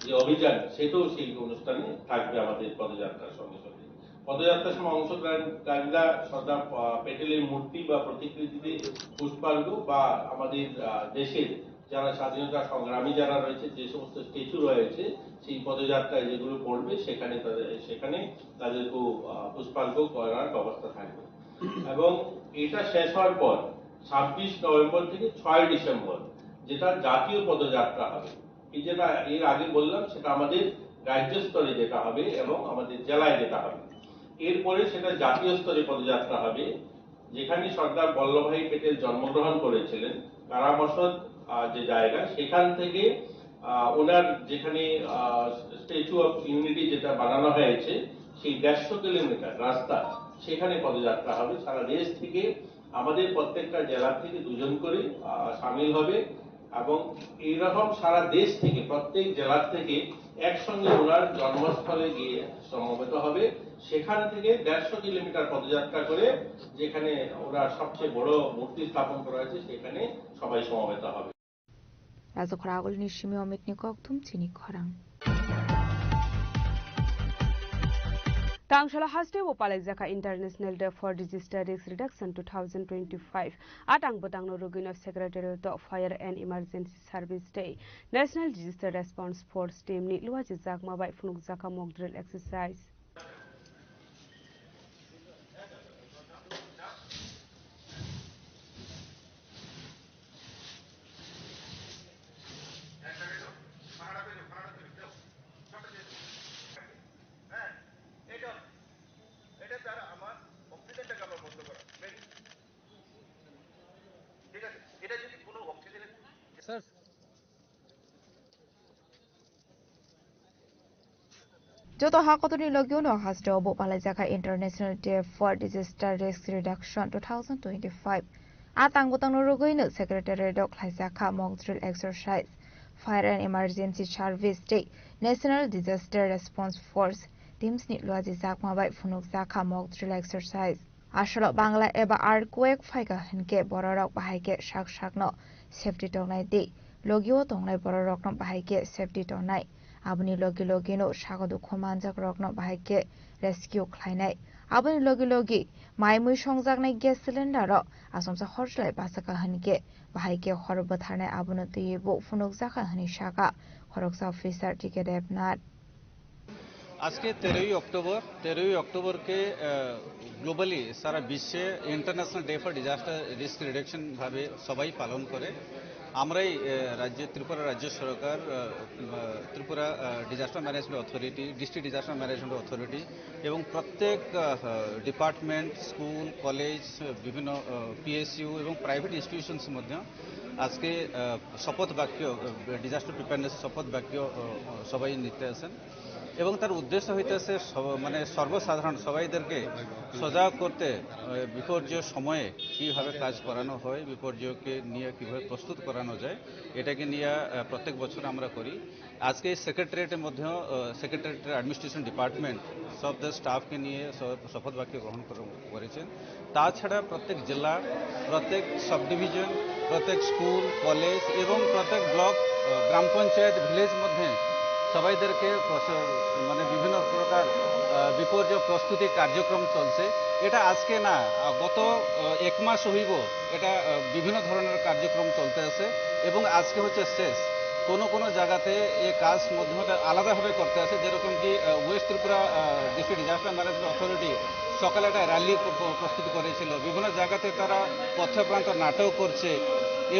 যে অভিযান, সেটাও সেই অনুষ্ঠানে থাকবে আমাদের পদযাত্রার সঙ্গে সঙ্গে। পদযাত্রার সময় অংশগ্রহণকারীরা সর্দার, আহ, প্যাটেলের মূর্তি বা প্রতিকৃতিতে পুষ্পার্ঘ্য বা আমাদের, আহ, দেশের যারা স্বাধীনতা সংগ্রামী যারা রয়েছে, যে সমস্ত স্ট্যাচু রয়েছে, সেই পদযাত্রায় যেগুলো পড়বে, সেখানে তাদের, সেখানে তাদেরকেও, আহ, পুষ্পার্ঘ্য করার ব্যবস্থা থাকবে। এবং এটা শেষ হওয়ার পর ছাব্বিশ নভেম্বর থেকে ছয় ডিসেম্বর যেটা জাতীয় পদযাত্রা হবে, এই যেটা এর আগে বললাম, সেটা আমাদের রাজ্য স্তরে যেটা হবে এবং আমাদের জেলায় যেটা হবে। এরপরে সেটা জাতীয় স্তরে পদযাত্রা হবে, যেখানে সর্দার বল্লভভাই প্যাটেল জন্মগ্রহণ করেছিলেন, কারামসদ, আহ, যে জায়গা, সেখান থেকে, আহ, ওনার যেখানে, আহ, স্ট্যাচু অফ ইউনিটি যেটা বানানো হয়েছে, সেই দেড়শো কিলোমিটার রাস্তা, সেখানে পদযাত্রা হবে। সারা দেশ থেকে, আমাদের প্রত্যেকটা জেলা থেকে দুজন করে, আহ, সামিল হবে এবং এইরকম সারা দেশ থেকে, প্রত্যেক জেলা থেকে একসঙ্গে ওনার জন্মস্থলে গিয়ে সমবেত হবে। সেখান থেকে দেড়শো কিলোমিটার পদযাত্রা করে যেখানে ওনার সবচেয়ে বড় মূর্তি স্থাপন করা হয়েছে, সেখানে সবাই সমবেত হবে। Rajakhor agulni simi Omitni kokthum chini khorang. Tangshala haste bo palaijakha International Day for Disaster Risk Reduction two thousand twenty-five. A tang bwtangno rwgwino Secretariat o Fire and Emergency Service tei National Disaster Response Force team ni luajijakma bai phunukjakha mock drill exercise. Joto ha kotorni logi-o no haste obo palaijakha International Day for Disaster Risk Reduction two thousand twenty-five. A tang bwtangno rwgwino Secretariat o khlaijakha mock drill exercise. Fire and Emergency Service tei National Disaster Response Force teams ni luajijakma bai phunukjakha mock drill exercise. Asolo Bangla eba earthquake phaikha hinkhe bororok bahai khe sak sakno safety tongnai tei logio tongnai bororokno bahai khe safety tongnai. Aboni logi logino sago dukhu manjakrokno bahai khe rescue khlainai. Aboni logi logi mai mui songjaknai gas cylinder rok asomsa hor chwlai bachakha hinkhe bahai khe hor bwtharnai abono twiwi bo phunukjakha hinwi sakha khoroksa officer T K Devnath. আজকে তেরোই অক্টোবর, তেরোই অক্টোবরকে, আহ, globally সারা বিশ্বে international day for disaster risk reduction ভাবে সবাই পালন করে। আমরাই, আহ, রাজ্য, ত্রিপুরা রাজ্য সরকার, ah, ah, Tripura, ah, disaster management authority, district disaster management authority এবং প্রত্যেক, আহ, ডিপার্টমেন্ট, স্কুল, কলেজ, বিভিন্ন, আহ, পিএসইউ এবং প্রাইভেট ইনস্টিটিউশনস মধ্যে আজকে, আহ, শপথ বাক্য, আহ, ডিজাস্টার প্রিপেয়ারনেস শপথ বাক্য, আহ, সবাই নিতে আছেন। এবং তার উদ্দেশ্য হইতেছে সব-, মানে সর্বসাধারণ সবাইদেরকে সজাগ করতে, আহ, বিপর্যয় সময়ে কিভাবে কাজ করানো হয়, বিপর্যয়কে নিয়ে কিভাবে প্রস্তুত করানো যায়, এটাকে নিয়ে, আহ, প্রত্যেক বছর আমরা করি। আজকে এই সেক্রেটারিয়েটের মধ্যেও, আহ, সেক্রেটারিয়েটের অ্যাডমিনিস্ট্রেশন ডিপার্টমেন্ট সব তার স্টাফকে নিয়ে স-, শপথ বাক্য গ্রহণ করে-, করেছেন। তাছাড়া প্রত্যেক জেলা, প্রত্যেক সাব ডিভিশন, প্রত্যেক স্কুল, কলেজ এবং প্রত্যেক ব্লক, আহ, গ্রাম পঞ্চায়েত, ভিলেজ মধ্যে সবাইদেরকে প্রস-, মানে বিভিন্ন প্রকার, আহ, বিপর্যয় প্রস্তুতি কার্যক্রম চলছে। এটা আজকে না, আহ, গত, আহ, এক মাস হইব এটা, আহ, বিভিন্ন ধরনের কার্যক্রম চলতে আছে এবং আজকে হচ্ছে শেষ। কোনো কোনো জায়গাতে এই কাজ মধ্যে আলাদাভাবে করতে আছে, যেরকম কি, আহ, ওয়েস্ট ত্রিপুরা, আহ, ডিস্ট্রিক্ট ডিজাস্টার ম্যানেজমেন্ট অথরিটি সকালে একটা র্যালি প্র-, প্র-, প্রস্তুত করেছিল। বিভিন্ন জায়গাতে তারা পথপ্রান্ত নাটক করছে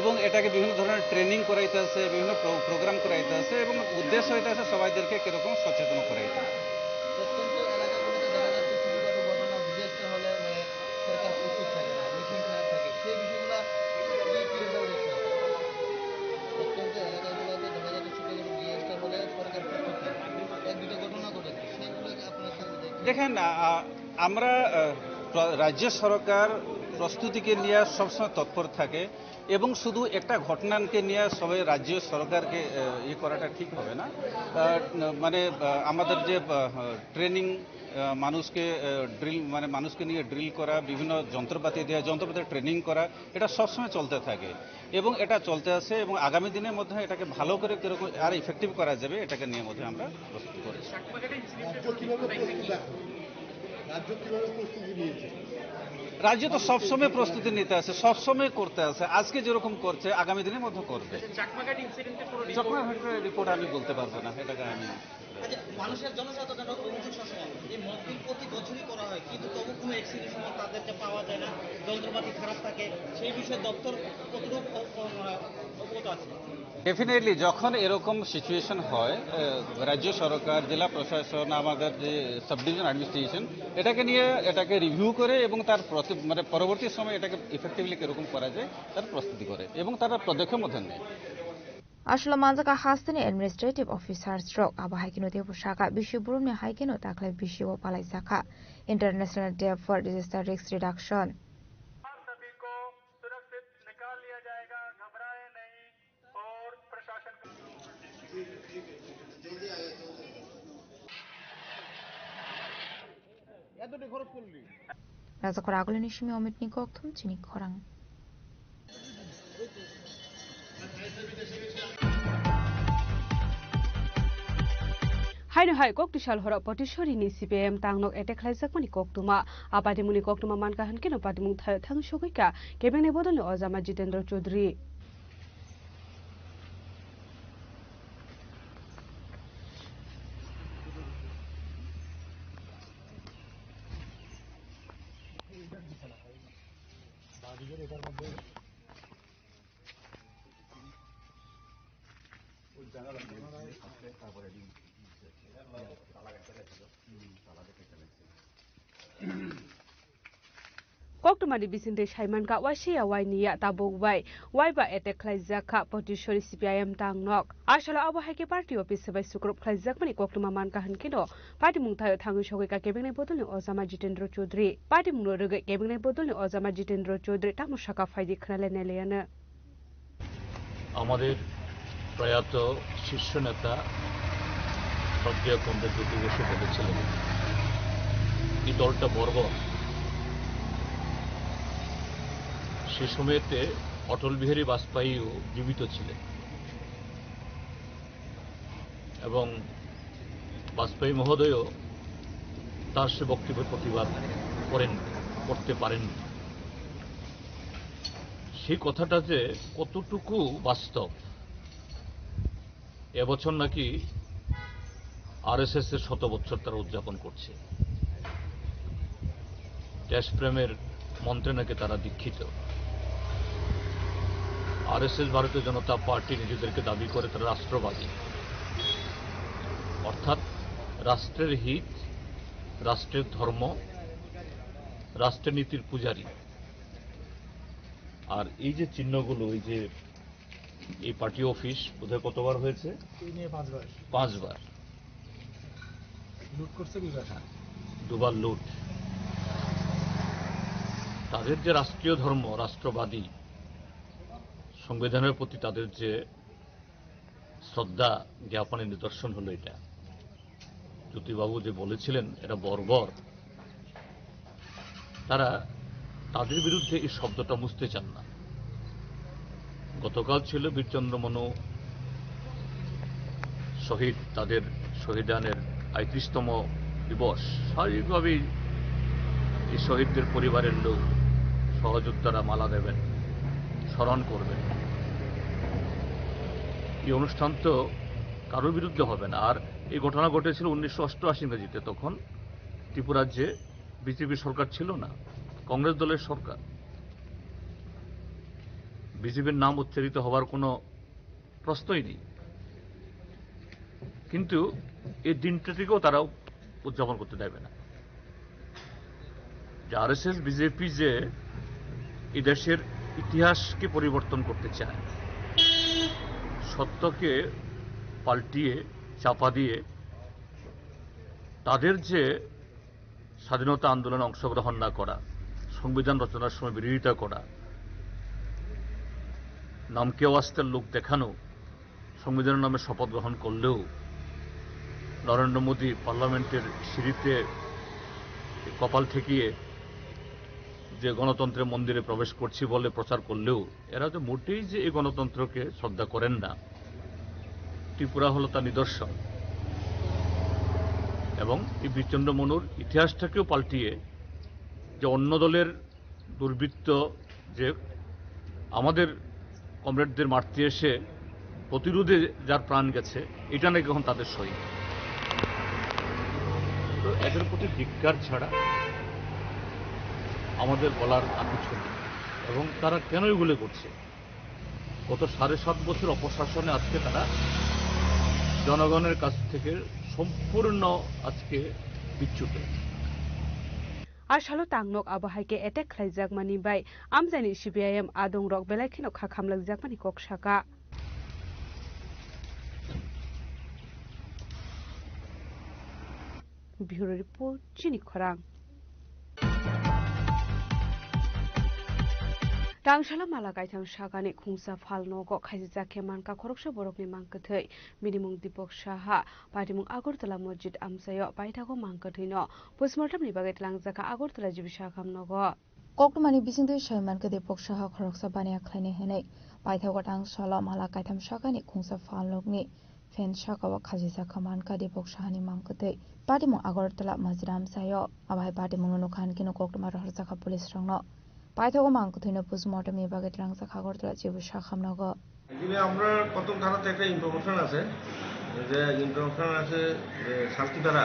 এবং এটাকে বিভিন্ন ধরনের ট্রেনিং করাইতে আছে, বিভিন্ন প্রো-, প্রোগ্রাম করাইতে আছে এবং উদ্দেশ্য হইতে আছে সবাইদেরকে কিরকম সচেতন করাইতে। প্রত্যন্ত এলাকাগুলোতে দেখা যাচ্ছে ছোটখাটো ঘটনা, ডিজাস্টার হলে মানে সরকার প্রস্তুত থাকে না, মিটিং খারাপ থাকে, সেই বিষয়গুলো আপনি কিভাবে দেখছেন? প্রত্যন্ত এলাকাগুলোতে দেখা যাচ্ছে ছোটখাটো ডিজাস্টার হলে সরকার প্রস্তুত থাকে, এক দুটো ঘটনা ঘটেছে, সেইগুলোকে আপনারা কিভাবে দেখছেন? দেখেন, আ, আ, আমরা, আহ, প্র-, রাজ্য সরকার প্রস্তুতিকে নিয়ে সবসময় তৎপর থাকে এবং শুধু একটা ঘটনাকে নিয়ে সবাই রাজ্য সরকারকে, আহ, ইয়ে করাটা ঠিক হবে না। আহ, মানে, আহ, আমাদের যে, আহ, ট্রেনিং, আহ, মানুষকে, আহ, ড্রিল, মানে মানুষকে নিয়ে ড্রিল করা, বিভিন্ন যন্ত্রপাতি দেওয়া, যন্ত্রপাতি ট্রেনিং করা, এটা সবসময় চলতে থাকে এবং এটা চলতে আছে এবং আগামী দিনের মধ্যে এটাকে ভালো করে কিরকম আর ইফেক্টিভ করা যাবে, এটাকে নিয়ে মধ্যে আমরা প্রস্তুত করেছি। রাজ্য কিভাবে প্রস্তুত এখন? রাজ্য কিভাবে প্রস্তুতি নিয়েছে? রাজ্য তো সবসময় প্রস্তুতি নিতে আছে, সবসময় করতে আছে। আজকে যেরকম করছে, আগামী দিনের মধ্যে করবে। চাকমাঘাট ইনসিডেন্টের কোনো রিপোর্ট? চাকমাঘাটের রিপোর্ট আমি বলতে পারবো না, এটাকে আমি আচ্ছা, মানুষের জনসাধারণের অভিযোগ সবসময় এই মকবিল প্রতি বছরই করা হয়, কিন্তু তবু কোনো অ্যাকশনের সময় তাদেরকে পাওয়া যায় না, যন্ত্রপাতি খারাপ থাকে, সেই বিষয়ে দপ্তর কতটুকু অ-, অ-, অবগত আছে? ডেফিনেটলি, যখন এরকম সিচুয়েশন হয়, আহ, রাজ্য সরকার, জেলা প্রশাসন, আমাদের যে সাব ডিভিশন অ্যাডমিনিস্ট্রেশন এটাকে নিয়ে, এটাকে রিভিউ করে এবং তার প্রতি-, মানে, পরবর্তী সময় এটাকে ইফেক্টিভলি কিরকম করা যায়, তার প্রস্তুতি করে এবং তারা পদক্ষেপ মধ্যে নেয়। Ashwelo manjak a hasteni administrative officers rok, abo hai kheno teibo sakha, bisi borokni hai kheno takhlai bisi o palaijakha International Day for Disaster Risk Reduction. सभी को सुरक्षित निकाल लिया जाएगा, घबराए नहीं। और प्रशासन का Rajakhor agulini simi Omitni kokthum chini khorang. Haino hai kok tisal horo Potishorini C P I M tangnok attack khlaijakmani koktwma. A patimungni koktwma mankha hwnkhe no patimung thaio thang sogwi kha kebengni bodolni ojama Jitendra Chaudhary. Koktwmani bisingtwi saimankha, waisa ya waini ya tabuk bai waiba attack khlaijak kha Potishori C P I M tangnok. Asalo abo hai khe party office bai sukrup khlaijakmani koktwma mankha hwnkhe no patimung thaio thangwi sogwi kha kebengni bodolni ojama Jitendra Chaudhary. Patimungno rwgwi kebengni bodolni ojama Jitendra Chaudhary tamo sakha phaidi khwnalai nailaiano. আমাদের প্রয়াত শীর্ষ নেতা শ্রদ্ধেয় কমরেড জ্যোতি বসু বলেছিলেন, এই দলটা বর্বর। সে সময়তে অটল বিহারী বাজপেয়ীও জীবিত ছিলেন এবং বাজপেয়ী মহোদয়ও তার সে বক্তব্যের প্রতিবাদ করেন, করতে পারেননি। সেই কথাটা যে কতটুকু বাস্তব, এবছর নাকি আরএসএস এর শত বছর তারা উদযাপন করছে, দেশপ্রেমের মন্ত্রে নাকি তারা দীক্ষিত। আরএসএস, ভারতীয় জনতা পার্টি, নিজেদেরকে দাবি করে তারা রাষ্ট্রবাদী, অর্থাৎ রাষ্ট্রের হিত, রাষ্ট্রের ধর্ম, রাষ্ট্রের নীতির পূজারী। আর এই যে চিহ্নগুলো, এই যে এই পার্টি অফিস বোধহয় কতবার হয়েছে? এই নিয়ে পাঁচবার। পাঁচবার। লুট করছে দুইবার। হ্যাঁ, দুবার লুট। তাদের যে রাষ্ট্রীয় ধর্ম, রাষ্ট্রবাদী, সংবিধানের প্রতি তাদের যে শ্রদ্ধা জ্ঞাপনের নিদর্শন হলো এটা। জ্যোতিবাবু যে বলেছিলেন এটা বর্বর, তারা তাদের বিরুদ্ধে এই শব্দটা মুছতে চান না। গতকাল ছিল বীরচন্দ্র মনু শহীদ, তাদের শহীদানের আটত্রিশতম দিবস। স্বাভাবিকভাবেই এই শহীদদের পরিবারের লোক, সহযোদ্ধারা মালা দেবেন, স্মরণ করবেন। এই অনুষ্ঠান তো কারোর বিরুদ্ধে হবে না। আর এই ঘটনা ঘটেছিল উনিশশো অষ্টআশি ইংরেজিতে, তখন ত্রিপুরার যে বিজেপি সরকার ছিল না, কংগ্রেস দলের সরকার। বিজেপির নাম উচ্চারিত হওয়ার কোনো প্রশ্নই নেই। কিন্তু এই দিনটাটিকেও তারা উদযাপন করতে দেবে না। যে আরএসএস, বিজেপি যে এই দেশের ইতিহাসকে পরিবর্তন করতে চায়, সত্যকে পাল্টিয়ে, চাপা দিয়ে, তাদের যে স্বাধীনতা আন্দোলনে অংশগ্রহণ না করা, সংবিধান রচনার সময় বিরোধিতা করা, নামকে ওয়াস্তের লোক দেখানো, সংবিধানের নামে শপথ গ্রহণ করলেও নরেন্দ্র মোদী পার্লামেন্টের সিঁড়িতে কপাল ঠেকিয়ে যে গণতন্ত্রের মন্দিরে প্রবেশ করছি বলে প্রচার করলেও এরা তো মোটেই যে এই গণতন্ত্রকে শ্রদ্ধা করেন না, ত্রিপুরা হলো তার নিদর্শন। এবং এই বীরচন্দ্র মনুর ইতিহাসটাকেও পাল্টিয়ে যে অন্য দলের দুর্বৃত্ত যে আমাদের কমরেডদের মারতে এসে প্রতিরোধে যার প্রাণ গেছে, এটা নাকি এখন তাদের শহীদ। এদের প্রতি ধিক্কার ছাড়া আমাদের বলার আর কিছু নেই। এবং তারা কেন এগুলো করছে? গত সাড়ে সাত বছর অপশাসনে আজকে তারা জনগণের কাছ থেকে সম্পূর্ণ আজকে বিচ্যুত। A salo tangnok abo hai khe attack khlaijakmani bai amchaini C P I M adongrok belai kheno kha khamlakjakmani kok saka. Bureau Report, Chini Khorang. Tangsala mala kaitham sakani khungsa phal nogo khaijijak khe mankha khoroksa borokni mang kwthwi. Bini mung Dipok Saha, patimung Agartala Masjid amchaio paithago mang kwthwino postmortemni bagwi twlangjakha Agartala G B Sakham nogo. Koktwmani bisingtwi soi mankha Dipok Saha khoroksa baniya khlainai hwnwi. Paithago tang salo mala kaitham sakani khungsa phalnokni phen sakao khajijak kha mankha Dipok Sahani mang kwtwi. Patimung Agartala Masjid amchaio. Abo hai patimungno nukha hwn kheno koktwma rohorjakha police rokno. Paithago mang kwthwino postmortemni bagwi twlangjakha Agartala G B Sakham nogo. Actually, আমরা প্রথম থানাতে একটা ইনফরমেশন আছে, যে ইনফরমেশন আছে যে শান্তিপাড়া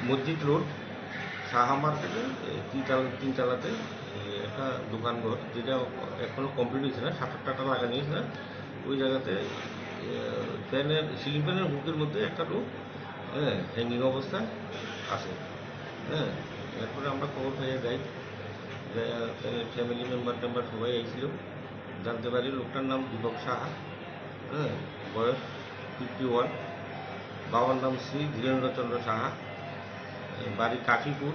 মসজিদ রোড, সাহা মার্কেটে, এ, তিনতলা, তিনতলাতে, এ, একটা দোকান ঘর, যেটা এখনো কমপ্লিট হয়েছে না, শাটার টাটার লাগানো হয়েছে না, ওই জায়গাতে, এ, ফ্যানের, সিলিং ফ্যানের হুকের মধ্যে একটা লোক, হ্যাঁ, হ্যাঙ্গিং অবস্থায় আছে। হ্যাঁ, এরপরে আমরা খবর পেয়ে যাই, যে, এ, ফ্যামিলি মেম্বার টেম্বার সবাই আইছিল। জানতে পারি লোকটার নাম দীপক সাহা, হ্যাঁ, বয়স ফিফটি ওয়ান, বাবার নাম শ্রী ধীরেন্দ্রচন্দ্র সাহা, এ, বাড়ি কাশীপুর,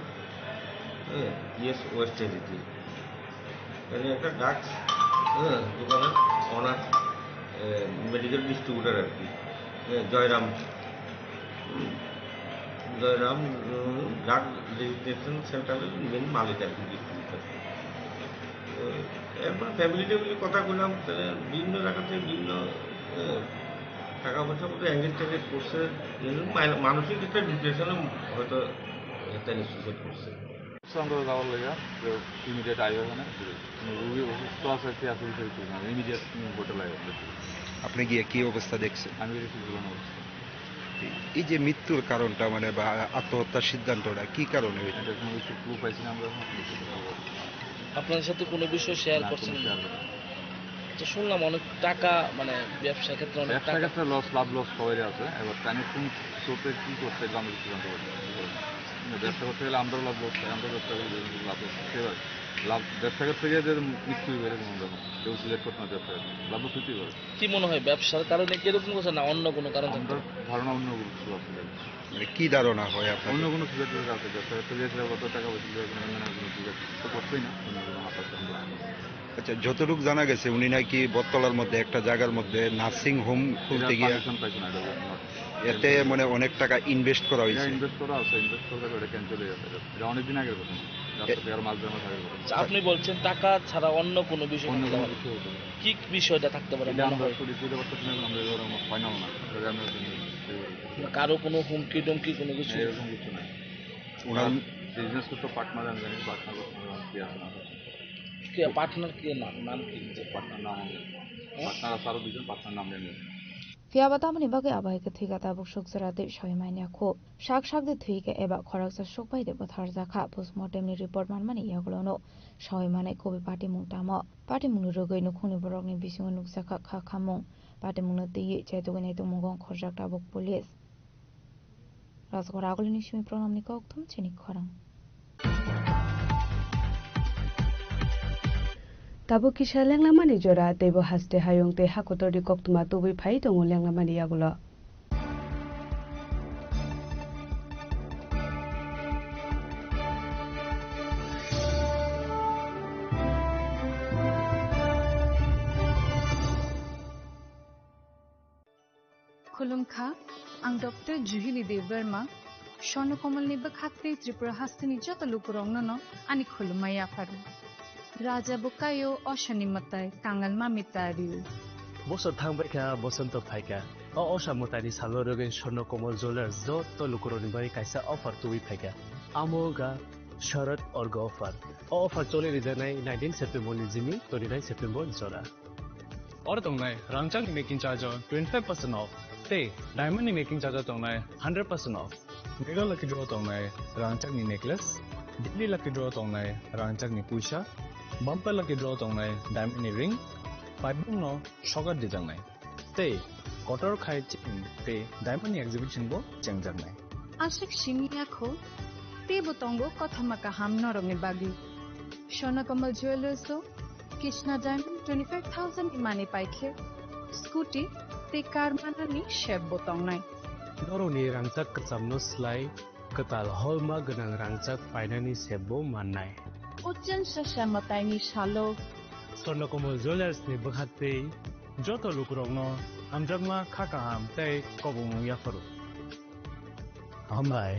হ্যাঁ, ইয়েস ওয়েস্ট এরিতে। এখানে একটা ড্রাগস, হ্যাঁ, দোকানের ওনার, এ, মেডিকেল ডিস্ট্রিবিউটার আর কি, হ্যাঁ, জয়রাম। হুম। জয়রাম, উম, ড্রাগ রেজিস্ট্রেশন সেন্টারের মেইন মালিক আর কি, ডিস্ট্রিবিউটর। তো এরপর ফ্যামিলি ট্যামিলি কথা কইলাম, তাহলে বিভিন্ন জায়গাতে বিভিন্ন, এ, টাকা পয়সা মতো এঙ্গেজ ট্যাঙ্গেজ করছে, এই জন্য মাই-, মানসিক একটা ডিপ্রেশনে হয়তো একটা ইনস্টিটিউশন করছে। সঙ্গে যাওয়ার লইয়া যে ইমিডিয়েট আইও এখানে, রুগী অসুস্থ আছে, কি আছে, বিষয়ে কিছু না, ইমিডিয়েট বোটে লাগে। আপনি গিয়ে কি অবস্থা দেখছেন? আমি দেখছি ঝুলানো অবস্থা। এই যে মৃত্যুর কারণটা, মানে, বা আত্মহত্যার সিদ্ধান্তটা কি কারণে হয়েছে? এটা কোনো কিছু ক্লু পাইছি না আমরা এখন। আপনাদের সাথে কোনো বিষয় শেয়ার না, করছেন কোনো না? শেয়ার করছি না। আচ্ছা, শুনলাম অনেক টাকা, মানে, ব্যবসা ক্ষেত্রে অনেক ব্যবসা টাকা। ক্ষেত্রে লস, লাভ লস সবারই আছে। এবার কানেকশন স্রোতে কি করছে, এটা আমরা কিছু জানতে পারছি না। কিন্তু ব্যবসা করতে গেলে আমরাও লাভ লস খাই, আমরাও ব্যবসা করি, লাভ লস খাই। এবার লাভ, ব্যবসা করতে গিয়ে যে মৃত্যু হয়ে গেছে, মনে হয় কেউ সিলেক্ট করতে না ব্যবসা করতে। লাভ লস হইতেই পারে। কি মনে হয়, ব্যবসার কারণে কি এরকম করছে, না অন্য কোনো কারণ থাকতে আমরা পারে? ধারণা অন্য কিছু আছে। মানে, কি ধারণা হয় আপনার? অন্য কোনো সিলেক্ট আছে, ব্যবসা করতে গিয়ে সেটা কত টাকা পয়সা দিয়ে কোনো, কোনো, কোনো সিলেক্ট তো করতেই না, অন্য কোনো হাত আছে, আমরা আচ্ছা, যতটুকু জানা গেছে, উনি নাকি বটতলার মধ্যে একটা জায়গার মধ্যে নার্সিং হোম খুলতে এটা গিয়ে পারমিশন পাইছে না, এটা not এতে মানে অনেক টাকা ইনভেস্ট করা এটা হয়েছে। ইনভেস্ট করা আছে, ইনভেস্ট করলে তো এটা ক্যান্সেল হয়ে যাবে। এটা, এটা অনেক দিন আগের ঘটনা, আট এ- থেকে আরো মাস দেড় মাস আগের ঘটনা। আচ্ছা, আপনি বলছেন টাকা ছাড়া অন্য কোনো বিষয় অন্য থাকতে কোনো পারে। কিছু হতে পারে। কি বিষয়টা থাকতে পারে এটা মনে আমরা হয়? পুলিশ দিতে পারতেছি না, এখন আমরা এবার আমার ফাইনাল না, তবে আমরা কারো কোনো হুমকি টুমকি কোনো কিছু? এরকম কিছু নাই। ওনার আর বিজনেস করতে পার্টনার, আমি জানি পার্টনার কি আছে না আছে। কে পার্টনার, কে নাম, নাম কি? পার্টনার নাম আমি জানি না। হ্যাঁ? পার্টনার আছে আরো দুজন, পার্টনার নাম জানি না। Phiya ba tamoni bagwi abo hai khe thwi kha tabuk suk jora tei sawi manya kho. Sak sak de thwi kha eba khoroksa suk bai de bwtharjak kha. Postmortem ni report manmani yagulo no sawi manai kubui patimung tamo. Patimung ni rwgwi nukhungni borokni bisingo nukjak kha kha khamung. Patimung no twiwi chaitugwi naitukmungo wng khorjak tabuk police. Rajgora agulini simi pranamni kokthum chini khorang. Tabuk kisa lenglamani jora, teibo haste hayung tei hakotorni koktwma tubui phai tongo lenglamani yagulo. Khulumkha, ang Doctor Juhili Debbarma, Swarno Komalni bwkhak tei Tripura hasteni joto lukurokno no ani khulumma yapharo. Raja bwkaio, osani mwtai, kangal mami ta rio. Bosor thangbaikha, bosonto phaikha. O osa mwtaini salo rwgwi Swarno Komal Jewellers joto lukurokni bagwi kaisa offer tubui phaikha. Amo wngkha Sharad Orgo offer. O offer choli rijaknai nineteen September ni jimi twenty-nine September ni jora. Oro tongnai rangchakni making charge o twenty-five percent off tei diamond ni making charge o tongnai hundred percent off. Mega Lucky Draw tongnai rangchakni necklace, Daily Lucky Draw tongnai rangchakni puisa, Bumper Lucky Draw tongnai diamond ni ring, paibungno sokat dijaknai. Tei kotor khai chain tei diamond ni exhibition bo chengjaknai. Aswk simi yakho, teibo tongo kothoma kaham norokni bagwi. Swarna Kamal Jewellers o Krishna Diamond twenty five thousand ni manwi paikhe scooty tei car manani sep bo tongnai. Norokni rangchak kwchamno slai kwtal holma gwnang rangchak painani sep bo mannai. Ochen sasa mwtaini salo Swarna Kamal Jewellers ni bwkhaktwi joto lukurokno hamjakma kha kaham tei kobongmung yapharo. Hambai.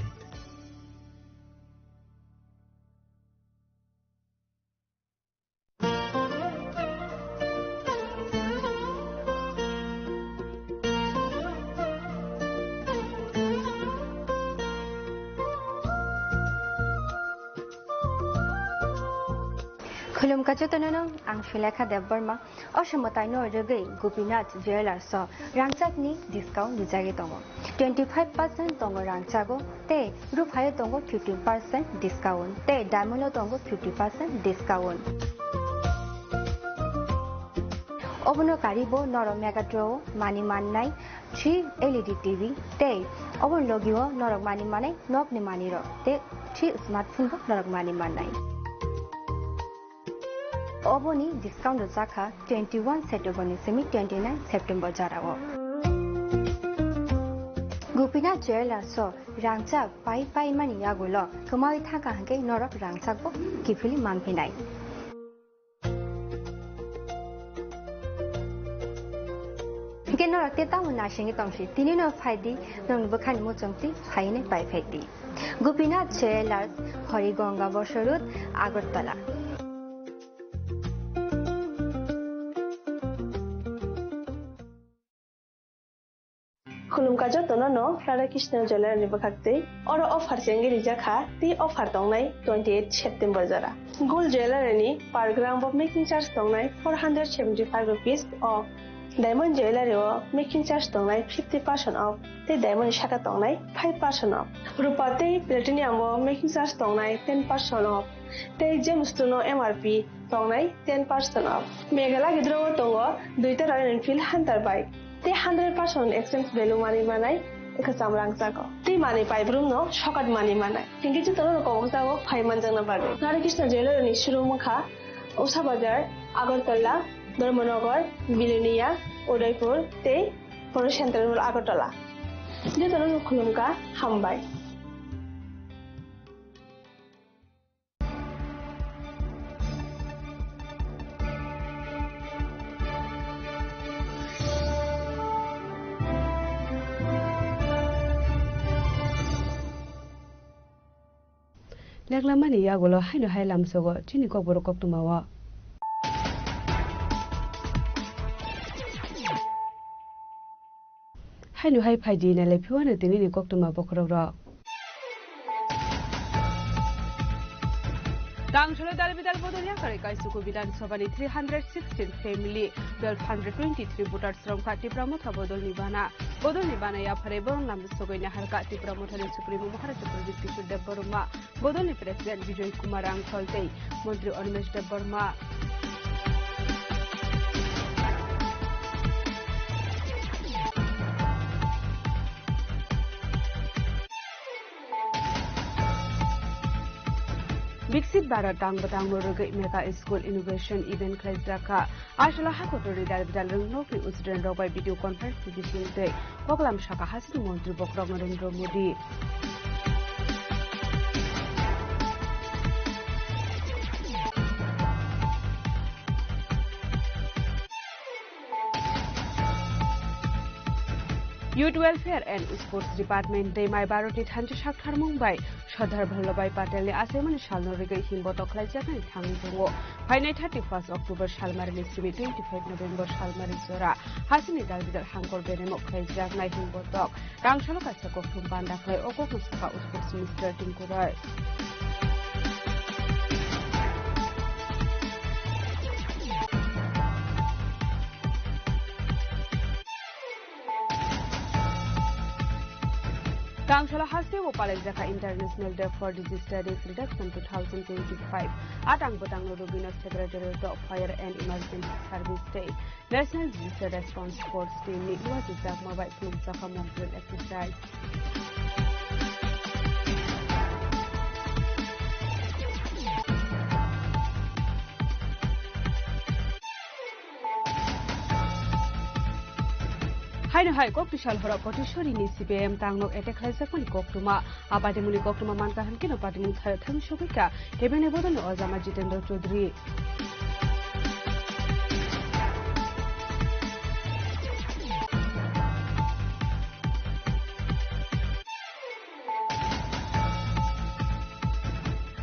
Khulumkha jotono, ang Sulekha Debbarma. O se mwtaino rwgwi Gopinath Jewellers o rangchakni discount rijagwi tongo. Twenty five percent tongo rangchago tei ruphaio tongo fifteen percent discount tei diamond o tongo fifty percent discount. Obono karibo norok Mega Draw o manwi mannai three L E D T V tei oboni logio norok manwi mannai nokni manwirok tei three smartphone bo norok manwi mannai. Oboni discount rwjakha twenty one September ni simi twenty nine September jorao. Gopinath Jewellers o rangchak pai pai mani yagulo kwmawi thangkha hwnkhe norok rangchak bo kiphilwi manphinai. Hwnkhe norok tei tamo naisingwi tongsi, tini no phaidi, norokni bwkhani muchungtwi phainwi pai phaidi. Gopinath Jewellers, Harigonga Bosor Road, Agartala. Khulumkha jotono no Radha Krishna Jewellery ni bwkhaktwi. Oro offer chengwi rijak kha, tei offer tongnai twenty eight September jora. Gold Jewellery ni per gram bo making charge tongnai four hundred seventy five rupees off. Diamond Jewellery o making charge tongnai fifty percent off, tei diamond ni saka tongnai five percent off. Rupa tei platinum o making charge tongnai ten percent off, tei jemstone o M R P tongnai ten percent off. Mega Lucky Draw o tongo duita Royal Enfield Hunter bike, tei hundred percent exchange value manwi manai kwcham rangchago, tei manwi paibrumno sokat manwi manai. Hinkhe jotono kobokjago phai manjakna bagwi. Radha Krishna Jewellery ni showroom wngkha Usha Bazar, Agartala, Dharmanagar, Bilonia, Udaipur tei Photo Centre Road, Agartala. Jotono khulumkha, hambai. Leklamani yagulo haino hai lamsogo chini kokborok koktwmao. Haino hai phaidi nailai phiwano tinini koktwma bokhorokrok. Tangsolo dalbidal bodol yakarwi kaisuku Bidhan Sabhani three hundred sixteen family, twelve hundred twenty-three voters romkha Tipra Motha bodolni bana. Bodolni bana yapharwi borok lamsogwi naharkha Tipra Mothani Supremo Maharaja Pradyut Kishore Debbarma, bodolni President Bijoy Kumar Rangkhol tei Montri Animesh Debbarma. Biksit Bharat tang bwtang no rwgwi mega school inauguration event khlaijak kha. Aswk hakotorni dal bidal rwng nokni student rok bai video conference ni bising twi koklam saka hasini montri bokhorok Narendra Modi. Youth Welfare and Sports Department tei Mai Bharotni thansa saktharmung bai Sardar Vallabhbhai Patelni achaimani salno rigwi himbotok khlaijaknai thangwi tongo. Phainai thirty first October salmarini simi twenty five November salmari jora hasini dalbidal hangkor beremo khlaijaknai himbotok. Tangsalo kaisa kokthum panda khlai o kokno sakha Sports Minister Tinku Roy. Tangsala haste o palaijakha International Day for Disaster Risk Reduction two thousand twenty-five. Atang bwtangno rugwino Secretariat of Fire and Emergency Service tei National Disaster Response Force team ni luajijakma bai phunukjakha mock drill exercise. Haino hai kok tisal horo Kotishwari ni C P I M tang nok attack khlaijakmani koktwma. A patimungni koktwma mankha hinkhe no patimung thayo thang sogwi kha kebengni bodolni ojama Jitendra Chaudhary.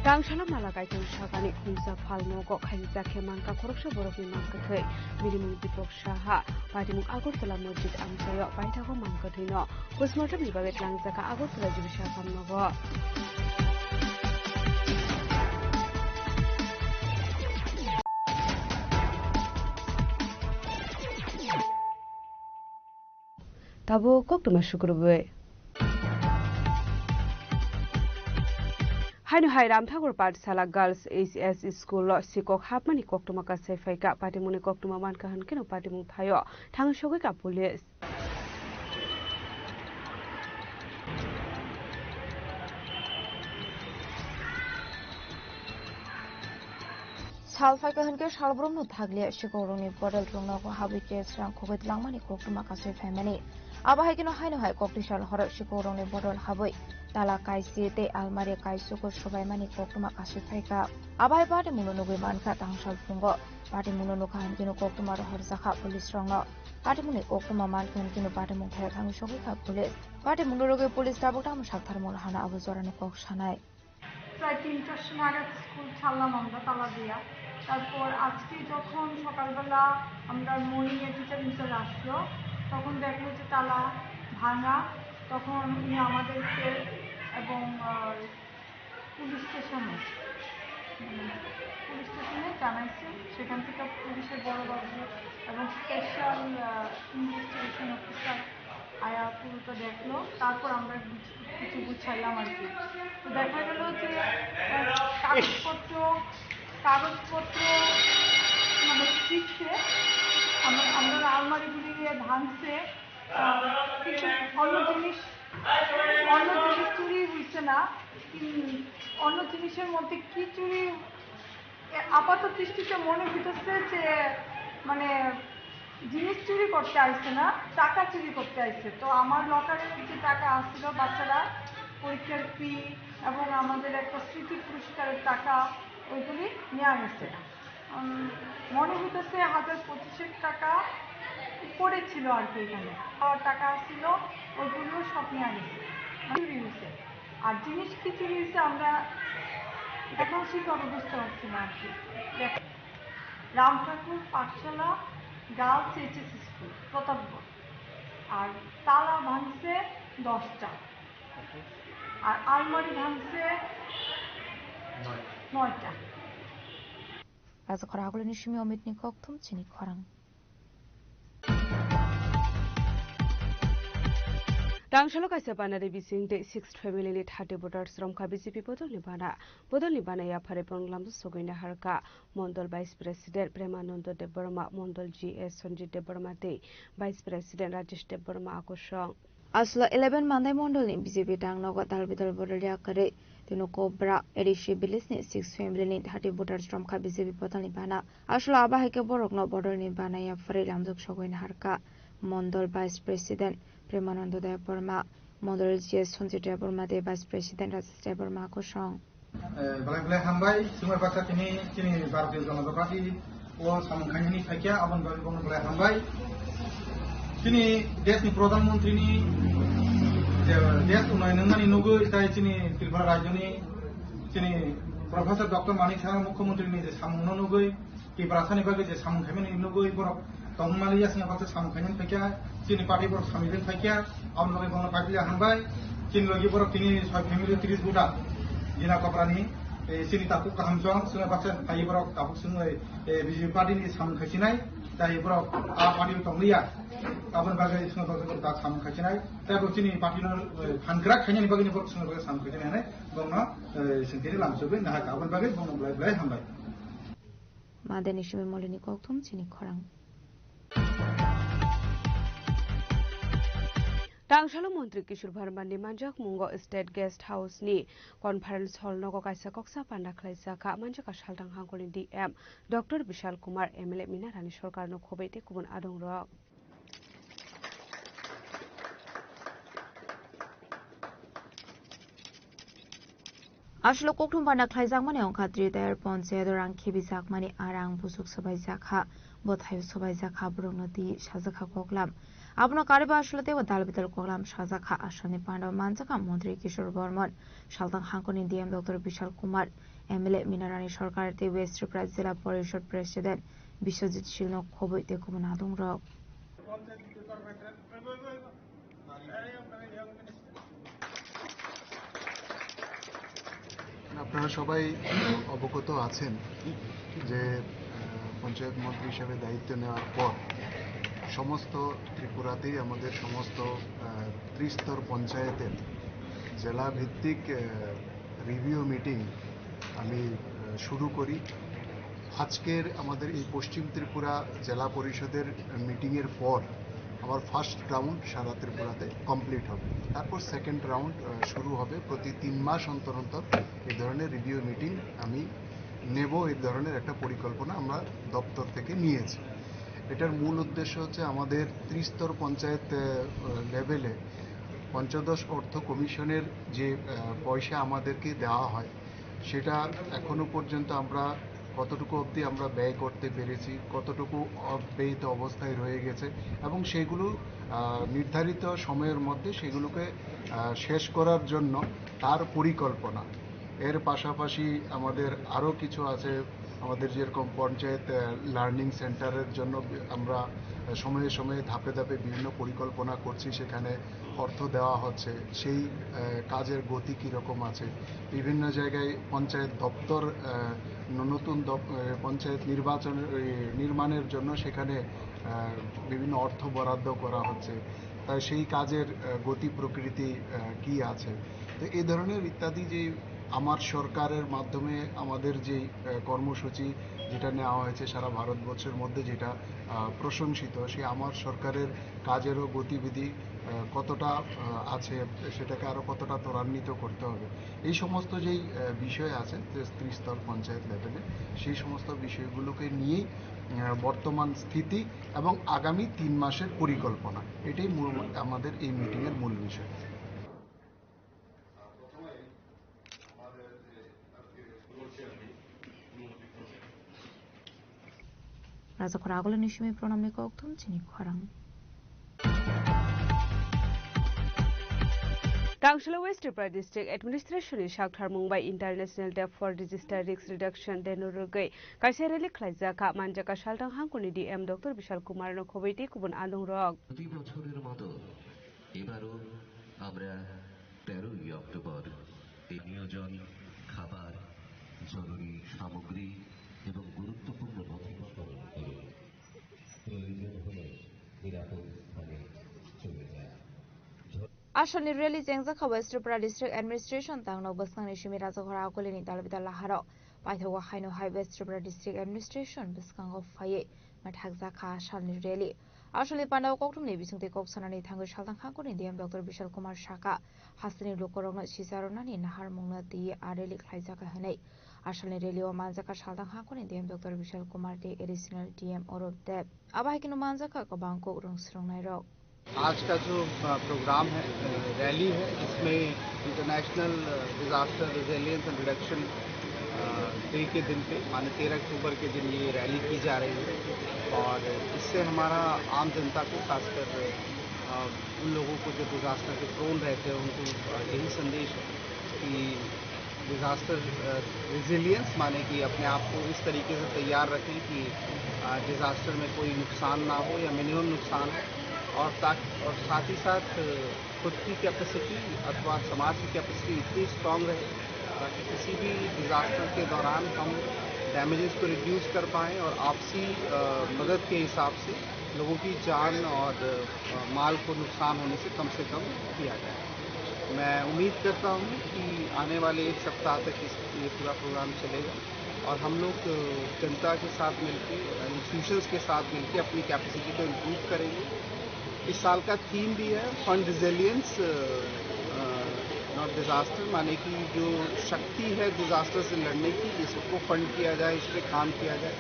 Tangsala mala kaitang sakani khungsa phal nogo khaijak khe mankha khoroksa borokni mankha thwi. Bini mung Dipak Saha. Patimung Agartala Masjid amchaio paithago mankha thwino. Postmortem ni bagwi tlangjak kha Agartala Jibu Saha Pharm nogo. Tabuk koktwma sukrubwi. Haino hai Ramthakur Pathsala Girls H S School o sikok hapmani koktwma kasai phaikha. Patimungni koktwma mankha hinkhe no patimung thaio thang sogwi kha police. Sal phaikha hinkhe salbrumno thakliya, sikhok rokni bodol rok nogo habwi case rang khogwi twlangmani koktwma kasui phaimani. Abo hai kheno haino hai kokti sal horo sikhok rokni bodol habwi tala kaisi tei almari kaisugo sobaimani koktwma kasui phaikha. Abo hai patimungno nugwi mankha tangsal phungo. Patimungno nukha hinkheno koktwma rohorjakha police rokno. Patimungni koktwma mankha hinkheno patimung thaio thangwi sogwi kha police. Patimungno rwgwi police tabuk tamo saktharmung hano abo jorani kok sanai. প্রায় তিনটার সময় নাগাদ স্কুল ছাড়লাম আমরা তালা দিয়া। তারপর আজকে যখন সকালবেলা আমরা মর্নিংয়ে টিচার ইনচার্জ আসলো, তখন দেখলো যে তালা ভাঙা। তখন উনি আমাদেরকে এবং, আহ, পুলিশ স্টেশনে, উম, পুলিশ স্টেশনে জানাইছে। সেখান থেকে পুলিশের বড়বাবু এবং স্পেশাল, আহ, ইনভেস্টিগেশন অফিসার আয়া পুরোটা দেখলো, তারপর আমরা কিছু, কিছু গুছাইলাম আর কি। তো দেখা গেল যে, আহ, কাগজপত্র, কাগজপত্র মানে ফিরছে, আমরা, আমরা আলমারিগুলি ভাঙছে, আহ, কিন্তু অন্য জিনিস, অন্য জিনিস চুরি হইছে না। উম, অন্য জিনিসের মধ্যে কি চুরি এ, আপাত দৃষ্টিতে মনে হইতেছে যে, মানে, জিনিস চুরি করতে আইছে না, টাকা চুরি করতে আইছে। তো আমার লকারের যে টাকা আছিল, বাচ্চারা পরীক্ষার ফি এবং আমাদের একটা স্মৃতি পুরস্কারের টাকা, ওইগুলি নিয়ে গেছে। উম, মনে হইতেছে হাজার পঁচিশেক টাকা উপরে ছিল আর কি এখানে। আর টাকা ছিল, ওইগুলিও সব নিয়ে গেছে, চুরি হয়েছে। আর জিনিস কি চুরি হয়েছে আমরা এখন সেভাবে বুঝতে পারছি না আর কি। দেখ, রাম ঠাকুর পাঠশালা গার্লস এইচএস স্কুল প্রতাপগড়, আর তালা ভাঙছে দশটা, আর আলমারি ভাঙছে নয়টা। Rajakhor Agulini simi Omitni kokthum chini khorang. Tangsalo kaisa banari bising tei sixth family ni thirty voters romkha B J P bodolni bana. Bodolni bana yaphare bonglamsa sogwina harka Mondol Vice President Premanando Debbarma, Mondol G S Sanjit Debbarma tei Vice President Rajesh Debbarma akosong. Aswla eleven Mandai Mondolni B J P dangnogo dal bidal bodol yakarwi tino Kobra A D C village ni six family ni thirty voters romkha B J P bodolni bana. Aswla abo hai khe borokno bodolni bana yaphare lamjak sogwina harka Mondol Vice President Premanando Debbarma, Mondol G S Sanjit Debbarma tei Vice President Rajesh Debbarma kosong. Eh, belai belai hambai, chumar baksa tini, chini Bharatiya Janata Party o samung khainani phaikya, aboni bagwi bono belai hambai. Chini desh ni Pradhan Mantri ni je desh unnayon wngnani nugwi, tai chini Tripura rajyo ni chini Professor Doctor Manik Saha Mukhyamantri ni je samung no nugwi, Tiprasani bagwi je samung khaimani nugwi borok tongmani yasna baksa samung khaimani phaikya, chini party borok samung khaimani phaikya, aboni bagwi bono paipili hambai, chini logi borok tini soi family tris buda, Jina Koprani, Eh, chini tabuk kaham chwng, chwngno baksa phai borok tabuk chwng, eh, B J P party ni samung khai sinai, tai borok a party o tong liya. Aboni bagwi chwngno baksa borok ta samung khai sinai, tai borok chini party no, eh, phan kwrak khainani bagwi ni borok chwngno baksa samung khai sinai hinwi borokno, eh, chwng tini lam chugwi nahar kha. Aboni bagwi borokno belai belai hambai. Madani simi molini kokthum chini khorang. Tangsalo Montri Kishore Verma ni manjakmungo State Guest House ni Conference Hall nogo kaisa koksa panda khlaijak kha, manjak kha Salthang Hangkol ni D M Doctor Bishal Kumar, M L A Mina Rani Sarkar no khobwi tei kubun adong rok. Aswk kokthum panda khlaijakmani wngkha Tri Tayar Ponchayat o rang khibijakmani a rang busuk swbaijakha, bwthaio swbaijakha, borokno twi sajakha koklam. Abono karwi bo aswk teibo dal bidal koklam sajakha. Asamni panda o manjakha Montri Kishore Bormon, Salthang Hangkol ni D M Doctor Bishal Kumar, M L A Mina Rani Sarkar tei West Tripura Jila Porishod President Biswajit Sil no khobwi tei kubun adong rok. আপনারা সবাই অবগত আছেন যে, আহ, পঞ্চায়েত মন্ত্রী হিসাবে দায়িত্ব নেওয়ার পর সমস্ত ত্রিপুরাতেই আমাদের সমস্ত, আহ, ত্রিস্তর পঞ্চায়েতের জেলা ভিত্তিক, আহ, রিভিউ মিটিং আমি, আহ, শুরু করি। আজকের আমাদের এই পশ্চিম ত্রিপুরা জেলা পরিষদের মিটিংয়ের পর আমার ফার্স্ট রাউন্ড সারা ত্রিপুরাতে কমপ্লিট হবে। তারপর সেকেন্ড রাউন্ড, আহ, শুরু হবে। প্রতি তিন মাস অন্তর অন্তর এই ধরনের রিভিউ মিটিং আমি নেব, এই ধরনের একটা পরিকল্পনা আমরা দপ্তর থেকে নিয়েছি। এটার মূল উদ্দেশ্য হচ্ছে আমাদের ত্রিস্তর পঞ্চায়েত, আহ, লেভেলে পঞ্চদশ অর্থ কমিশনের যে, আহ, পয়সা আমাদেরকে দেওয়া হয়, সেটা এখনো পর্যন্ত আমরা কতটুকু অবধি আমরা ব্যয় করতে পেরেছি, কতটুকু অব্যয়িত অবস্থায় রয়ে গেছে এবং সেগুলো, আহ, নির্ধারিত সময়ের মধ্যে সেগুলোকে, আহ, শেষ করার জন্য তার পরিকল্পনা। এর পাশাপাশি আমাদের আরও কিছু আছে, আমাদের যেরকম পঞ্চায়েত, আহ, লার্নিং সেন্টারের জন্য বি-, আমরা সময়ে সময়ে ধাপে ধাপে বিভিন্ন পরিকল্পনা করছি, সেখানে অর্থ দেওয়া হচ্ছে, সেই, আহ, কাজের গতি কীরকম আছে। বিভিন্ন জায়গায় পঞ্চায়েত দপ্তর, আহ, ন-, নতুন দপ-, আহ, পঞ্চায়েত নির্বাচন, এই, নির্মাণের জন্য সেখানে, আহ, বিভিন্ন অর্থ বরাদ্দ করা হচ্ছে, তাই সেই কাজের, আহ, গতি প্রকৃতি, আহ, কী আছে। তো এই ধরনের ইত্যাদি যে আমার সরকারের মাধ্যমে আমাদের যে, আহ, কর্মসূচি যেটা নেওয়া হয়েছে সারা ভারতবর্ষের মধ্যে, যেটা, আহ, প্রশংসিত, সেই আমার সরকারের কাজেরও গতিবিধি, আহ, কতটা, আহ, আছে, সেটাকে আরও কতটা ত্বরান্বিত করতে হবে, এই সমস্ত যেই, আহ, বিষয় আছে যে ত্রিস্তর পঞ্চায়েত লেভেলে, সেই সমস্ত বিষয়গুলোকে নিয়েই, আহ, বর্তমান স্থিতি এবং আগামী তিন মাসের পরিকল্পনা, এটাই মূল আমাদের এই মিটিংয়ের মূল বিষয়। Rajakhor agulini simi pronamni kokthum chini khorang. Tangsalo West Tripura District Administration ni saktharmung bai International Day for Disaster Risk Reduction Day no rwgwi kaisa rally khlaijak kha, manjak kha Salthang Hangkol ni D M Doctor Bishal Kumar no khobwi tei kubun adong rok. প্রতি বছরের মতো এবারও আমরা তেরোই অক্টোবর এই নিয়োজন, খাবার, জরুরি সামগ্রী এবং গুরুত্বপূর্ণ নথিপত্র গ্রহণ করুন। প্রয়োজন হলে নিরাপদ স্থানে চলে যান। Asalni rally chengjak kha West Tripura District Administration tangno bwskangni simi Rajakhor agulini dalbidal laharo paithago haino hai West Tripura District Administration bwskango phaiwi mathakjak kha asalni rally. Asalni pandao kokthumni bisingtwi kok sanani thangwi Salthang Hangkol ni D M Doctor Bishal Kumar sakha, hasteni lukurokno sisa rwnani naharmungno twiwi a rally khlaijak kha hwnwi. Asalni rally o manjak kha Salthang Hangkol ni D M Doctor Bishal Kumar tei Additional D M Arup Deb. Abo hai kheno manjak kha kwbang kok rwng swrwngnairok. आज का जो, अ, प्रोग्राम है, अ, रैली है, इसमें इंटरनेशनल, अ, disaster resilience and reduction, अ, डे के दिन पे, माने तेरह अक्टूबर के दिन ये रैली की जा रही है और इससे हमारा आम जनता को, खासकर, अ, उन लोगों को जो डिजास्टर के प्रोन रहते हैं, उनको, अ, यही संदेश है कि डिजास्टर, अ, रेजिलियंस, माने कि अपने आप को इस तरीके से तैयार रखें कि, अ, डिजास्टर में कोई नुकसान ना हो या मिनिमम नुकसान हो, और ताक-, और साथ ही साथ, अ, खुद की कैपेसिटी अथवा समाज की कैपेसिटी इतनी स्ट्रांग रहे ताकि किसी भी डिजास्टर के दौरान हम डैमेजेस को रिड्यूस कर पाएं और आपसी, अ, मदद के हिसाब से लोगों की जान और, अ, माल को नुकसान होने से कम से कम किया जाए। मैं उम्मीद करता हूँ कि आने वाले एक सप्ताह तक इस, ये पूरा प्रोग्राम चलेगा और हम लोग, अ, जनता के साथ मिलके, इंस्टीट्यूशंस के साथ मिलके अपनी कैपेसिटी को इम्प्रूव करेंगे। इस साल का थीम भी है फंड रिजिलियंस, नॉट डिजास्टर, माने कि जो शक्ति है डिजास्टर से लड़ने की, इसको फंड किया जाए, इस पे काम किया जाए,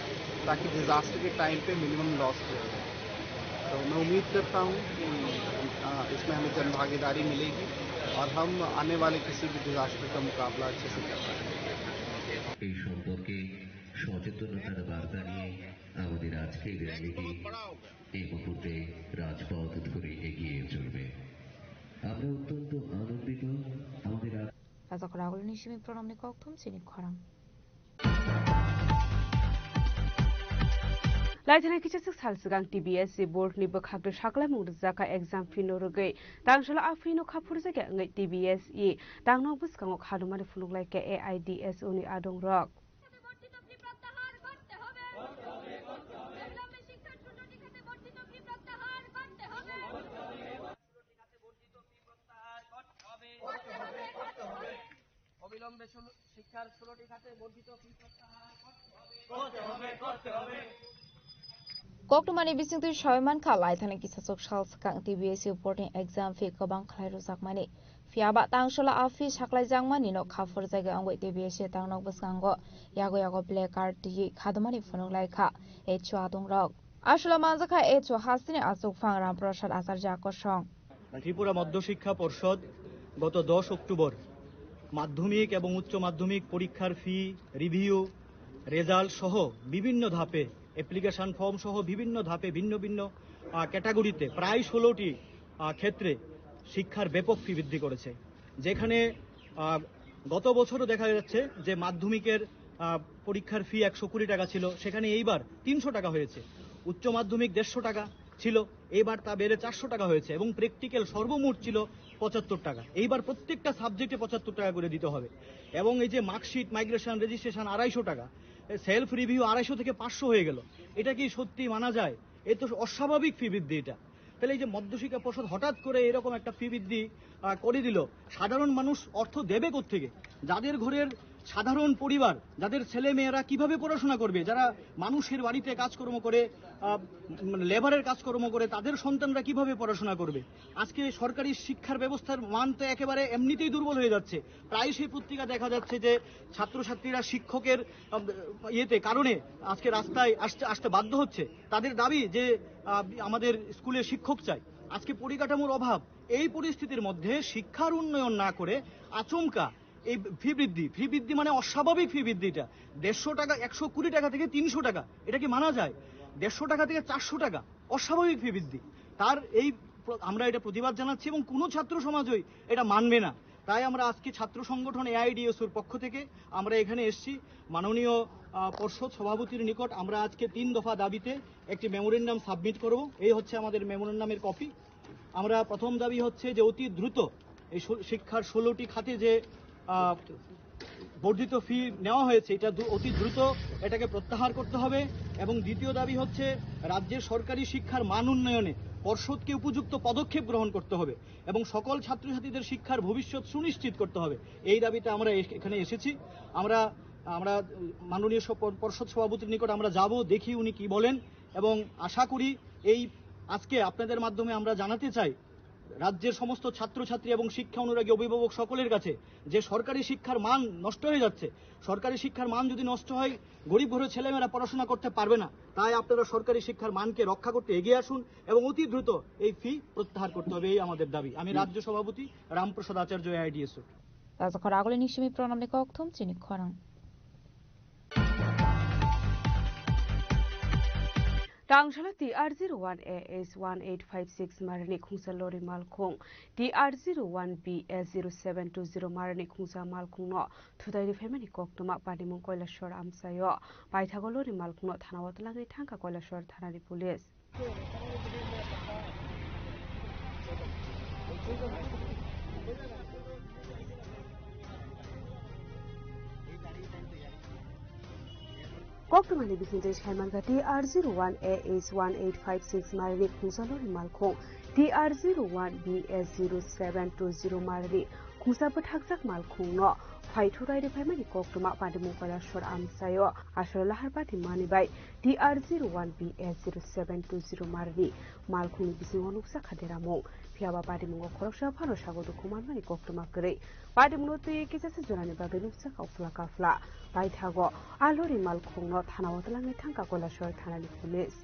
ताकि डिजास्टर के टाइम पे मिनिमम लॉस किया जाए। तो मैं उम्मीद करता हूँ कि, अ, इसमें हमें जन भागीदारी मिलेगी और हम आने वाले किसी भी डिजास्टर का मुकाबला अच्छे से कर पाएंगे। এই সম্পর্কে সচেতনতার বার্তা নিয়ে আমাদের আজকের র্যালিটি এই মুহূর্তে রাজপথ ধরে এগিয়ে চলবে। আমরা অত্যন্ত আনন্দিত আমাদের আজ- Rajak ragulni simi pranamni kokthum chini khorang. Laithana kisa sik sal swkang T B S C board ni bwkhak de saklaimung rijak kha exam fee no rwgwi. Tangsalo a fee no kha phurjakya wngwi T B S E tangno bwskango khadumani phunuk lai kha A I D S O ni adong rok. বর্ধিত ফি প্রত্যাহার করতে হবে। অবিলম্বে শিক্ষার ষোলোটি খাতে বর্ধিত ফি প্রত্যাহার করতে হবে। অবিলম্বে ষোলো, শিক্ষার ষোলোটি খাতে বর্ধিত ফি প্রত্যাহার করতে হবে। করতে হবে, করতে হবে। Koktwmani bisingtwi sawi mankha, laithani kisa chuk sal swkang T B S C board ni exam fee kwbang khlai rwjakmani. Phiya ba tangsalo a fee saklaijakmani no kha phurjagwi wngwi T B S C tangno bwskango yago yago placard twiwi khadumani phunuk lai kha H O adong rok. Aswla manjakha H O hasteni achukphang Ramprasad Acharya kosong. Tripura মধ্যশিক্ষা পর্ষদ গত দশ অক্টোবর মাধ্যমিক এবং উচ্চ মাধ্যমিক পরীক্ষার ফি, review, result সহ বিভিন্ন ধাপে, অ্যাপ্লিকেশন ফর্ম সহ বিভিন্ন ধাপে ভিন্ন ভিন্ন, আহ, ক্যাটাগরিতে প্রায় ষোলোটি, আহ, ক্ষেত্রে শিক্ষার ব্যাপক ফি বৃদ্ধি করেছে। যেখানে, আহ, গত বছরও দেখা যাচ্ছে যে মাধ্যমিকের, আহ, পরীক্ষার ফি একশো কুড়ি টাকা ছিল, সেখানে এইবার তিনশো টাকা হয়েছে। উচ্চ মাধ্যমিক দেড়শো টাকা ছিল, এইবার তা বেড়ে চারশো টাকা হয়েছে এবং প্র্যাকটিক্যাল সর্বমোট ছিল পঁচাত্তর টাকা। এইবার প্রত্যেকটা সাবজেক্টে পঁচাত্তর টাকা করে দিতে হবে। এবং এই যে মার্কশিট, মাইগ্রেশন, রেজিস্ট্রেশন আড়াইশো টাকা, সেলফ রিভিউ আড়াইশো থেকে পাঁচশো হয়ে গেল। এটা কি সত্যি মানা যায়? এ তো অস্বাভাবিক ফি বৃদ্ধি এটা। তাহলে এই যে মধ্যশিক্ষা পর্ষদ হঠাৎ করে এরকম একটা ফি বৃদ্ধি, আহ, করে দিল, সাধারণ মানুষ অর্থ দেবে কোত্থেকে? যাদের ঘরের সাধারণ পরিবার, যাদের ছেলে মেয়েরা কিভাবে পড়াশোনা করবে, যারা মানুষের বাড়িতে কাজকর্ম করে, আহ, মানে লেবারের কাজকর্ম করে, তাদের সন্তানরা কিভাবে পড়াশোনা করবে? আজকে সরকারি শিক্ষার ব্যবস্থার মান তো একেবারে এমনিতেই দুর্বল হয়ে যাচ্ছে। প্রায়শই পত্রিকা দেখা যাচ্ছে যে ছাত্রছাত্রীরা শিক্ষকের, আহ, ইয়েতে কারণে আজকে রাস্তায় আসতে, আসতে বাধ্য হচ্ছে। তাদের দাবি যে, আহ, আমাদের স্কুলে শিক্ষক চাই। আজকে পরিকাঠামোর অভাব। এই পরিস্থিতির মধ্যে শিক্ষার উন্নয়ন না করে আচমকা এই ফি বৃদ্ধি, ফি বৃদ্ধি মানে অস্বাভাবিক ফি বৃদ্ধি, এটা দেড়শো টাকা, একশো কুড়ি টাকা থেকে তিনশো টাকা, এটা কি মানা যায়? দেড়শো টাকা থেকে চারশো টাকা, অস্বাভাবিক ফি বৃদ্ধি। তার এই প্র-, আমরা এটা প্রতিবাদ জানাচ্ছি এবং কোনো ছাত্র সমাজই এটা মানবে না। তাই আমরা আজকে ছাত্র সংগঠন এআইডিএসওর পক্ষ থেকে আমরা এখানে এসেছি মাননীয়, আহ, পর্ষদ সভাপতির নিকট। আমরা আজকে তিন দফা দাবিতে একটি মেমোরেন্ডাম সাবমিট করব। এই হচ্ছে আমাদের মেমোরেন্ডামের কপি। আমরা প্রথম দাবি হচ্ছে যে অতি দ্রুত এই শো-, শিক্ষার ষোলোটি খাতে যে, আহ, বর্ধিত ফি নেওয়া হয়েছে, এটা দ্রু-, অতি দ্রুত এটাকে প্রত্যাহার করতে হবে। এবং দ্বিতীয় দাবি হচ্ছে রাজ্যের সরকারি শিক্ষার মান উন্নয়নে পর্ষদকে উপযুক্ত পদক্ষেপ গ্রহণ করতে হবে এবং সকল ছাত্রছাত্রীদের শিক্ষার ভবিষ্যৎ সুনিশ্চিত করতে হবে। এই দাবিতে আমরা এস-, এখানে এসেছি। আমরা, আমরা মাননীয় সপ-, পর্ষদ সভাপতির নিকট আমরা যাব, দেখি উনি কি বলেন এবং আশা করি এই আজকে আপনাদের মাধ্যমে আমরা জানাতে চাই রাজ্যের সমস্ত ছাত্রছাত্রী এবং শিক্ষা অনুরাগী অভিভাবক সকলের কাছে যে সরকারি শিক্ষার মান নষ্ট হয়ে যাচ্ছে। সরকারি শিক্ষার মান যদি নষ্ট হয়, গরিব ঘরের ছেলেমেয়েরা পড়াশোনা করতে পারবে না। তাই আপনারা সরকারি শিক্ষার মানকে রক্ষা করতে এগিয়ে আসুন এবং অতি দ্রুত এই ফি প্রত্যাহার করতে হবে, এই আমাদের দাবি। আমি রাজ্য সভাপতি রামপ্রসাদ আচার্য, AIDSO. Rajak ragulni simi pranamni kokthum chini khorang. Tangsala T R zero one A S one eight five six marni khungsa lori malkhung, T R zero one B S zero seven two zero marni khungsa malkhungno thutaini phaimani koktwma Panimung Koilashwar amchaio paithago lori malkhungno thanao twlangwi thangkha Koilashwar thanani police. Koktwmani bisingtwi saimankha T R zero one A H one eight five six marini khungsa lori malkhung, T R zero one B S zero seven two zero marini khungsa bwthakjak malkhungno phaithurai rwphaimani koktwma Patimung Kailasor amchaio aswk lahar pati mani bai T R zero one B S zero seven two zero marini malkhungni bisingo nukjakha deramung. Phiyaba patimungo khoroksa phano sago dukhu manmani koktwma kwrwi. Patimungno twi kisa se jorani bagwi nukjakha uphla kaphla. Paithago a lori malkhungno thanao twlangwi thangkha Kailasor thanani police.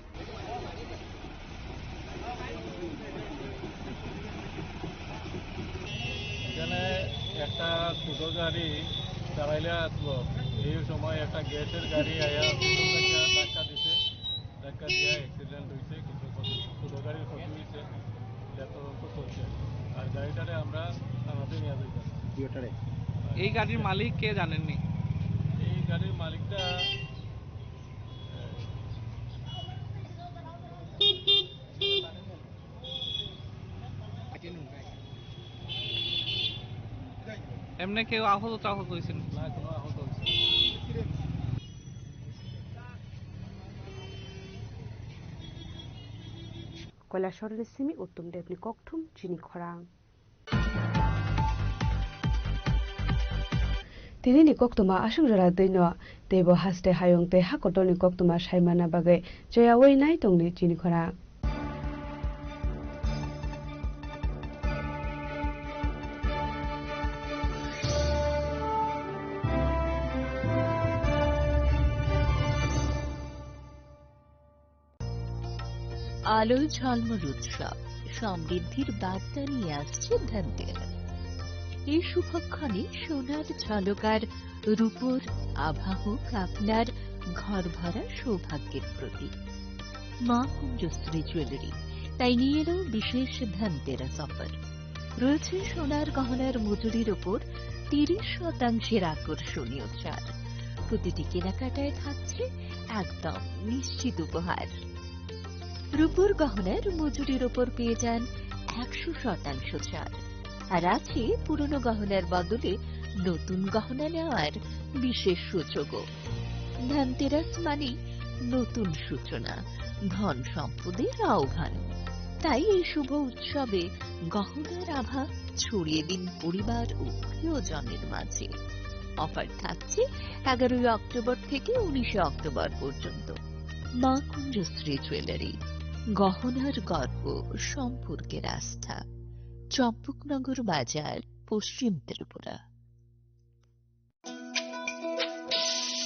এখানে একটা ছোট গাড়ি চালাইলে আসলো, এই সময় একটা গ্যাসের গাড়ি আয়া ধাক্কা দিছে। ধাক্কা দিয়া অ্যাক্সিডেন্ট হইছে, কিন্তু ক্ষতি, ছোট গাড়ির ক্ষতি হইছে, এটা তদন্ত চলছে। আর গাড়িটারে আমরা থানাতে নিয়ে যাইতাম। এই গাড়ির মালিক কে জানেননি? এই গাড়ির মালিকটা, এমনি কেউ আহত টাহত হয়েছেন? না, কোনো আহত হয়েছে না। Kailasor ni simi Uttom Debni kokthum chini khorang. Tinini koktwma aswk jora twino, teibo haste hayung tei ha kotorni koktwma saimana bagwi cheyaui nai tongdi chini khorang. আলোয় ঝলমল উৎসব, সমৃদ্ধির বার্তা নিয়ে আসছে ধনতেরাস। এই শুভক্ষণে সোনার ঝলকার রূপোর আভা হোক আপনার ঘর ভরা সৌভাগ্যের প্রতীক। মা কুঞ্জশ্রী জুয়েলারি তাই নিয়ে এলো বিশেষ ধনতেরাস অফার। রয়েছে সোনার গহনার মজুরির ওপর তিরিশ শতাংশের আকর্ষণীয় ছাড়। প্রতিটি কেনাকাটায় থাকছে একদম নিশ্চিত উপহার। রূপোর গহনার মজুরির ওপর পেয়ে যান একশো শতাংশ ছাড়। আর আছে পুরনো গহনার বদলে নতুন গহনা নেওয়ার বিশেষ সুযোগও। ধনতেরাস মানেই নতুন সূচনা, ধন সম্পদের আহ্বান। তাই এই শুভ উৎসবে গহনার আভা ছড়িয়ে দিন পরিবার ও প্রিয়জনের মাঝে। অফার থাকছে এগারোই অক্টোবর থেকে উনিশে অক্টোবর পর্যন্ত। মা কুঞ্জশ্রী জুয়েলারি, গহনার গর্ব, সম্পর্কের আস্থা। চম্পকনগর বাজার, পশ্চিম ত্রিপুরা।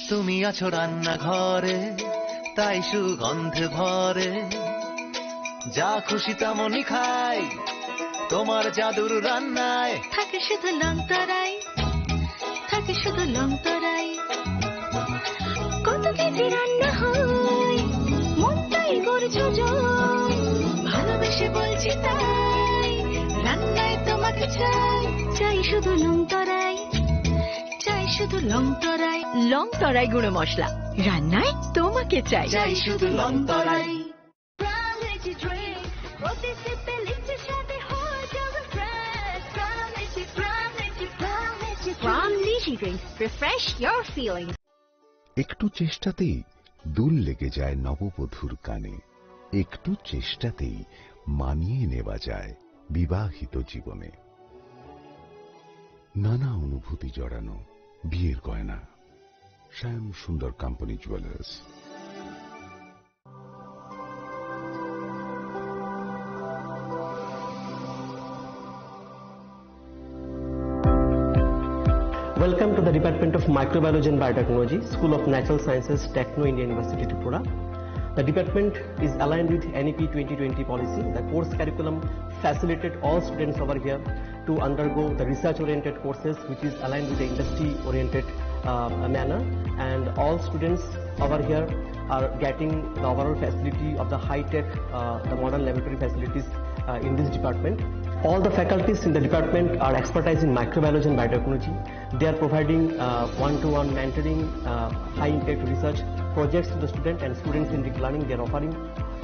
তুমি আছো রান্নাঘরে, তাই সুগন্ধে ভরে। যা খুশি তেমনই খাই, তোমার জাদুর রান্নায়। থাকে শুধু লংতরাই, থাকে শুধু লংতরাই। কত কেজি রান্না হয়, মনটাই করছো জয়। ভালোবেসে বলছি তাই, রান্নায় তোমাকে চাই, চাই শুধু লংতরাই। চাই শুধু লং তরাই, লং তরাই গুঁড়ো মশলা, রান্নায় তোমাকে চাই। চাই শুধু লং তরাই। Prime Energy Drink, প্রতি সিপে লিচ্ছে স্বাদে হয়ে যাবে fresh। Prime Energy, Prime Energy, Prime Energy Drink। Prime Energy Drink, refresh your feelings। একটু চেষ্টাতেই দুল লেগে যায় নববধূর কানে, একটু চেষ্টাতেই মানিয়ে নেওয়া যায় বিবাহিত জীবনে। নানা অনুভূতি জড়ানো বিয়ের গয়না। শ্যাম Sundar company jewellers. Welcome to the Department of Microbiology and Biotechnology, School of Natural Sciences, Techno India University, Tripura. The department is aligned with N E P twenty twenty policy. The course curriculum facilitated all students over here to undergo the research-oriented courses, which is aligned with the industry-oriented, uh, manner. And all students over here are getting the overall facility of the high-tech, uh, the modern laboratory facilities, uh, in this department. All the faculties in the department are expertise in microbiology and biotechnology. They are providing, uh, one-to-one mentoring, uh, high-impact research projects to the student, and students-centric learning they are offering,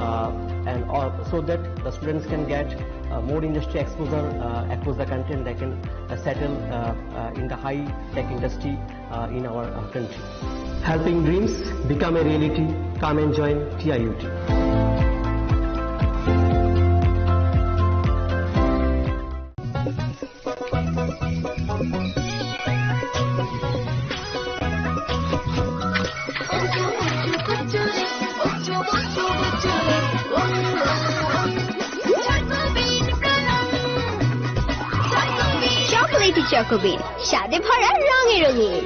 uh, and all, so that the students can get, uh, more industry exposure, uh, across the country, and they can, uh, settle, uh, uh, in the high-tech industry, uh, in our, uh, country. Helping dreams become a reality. Come and join T I U T. Chocolatey চকোবিন, স্বাদে ভরা, রঙে রঙিন।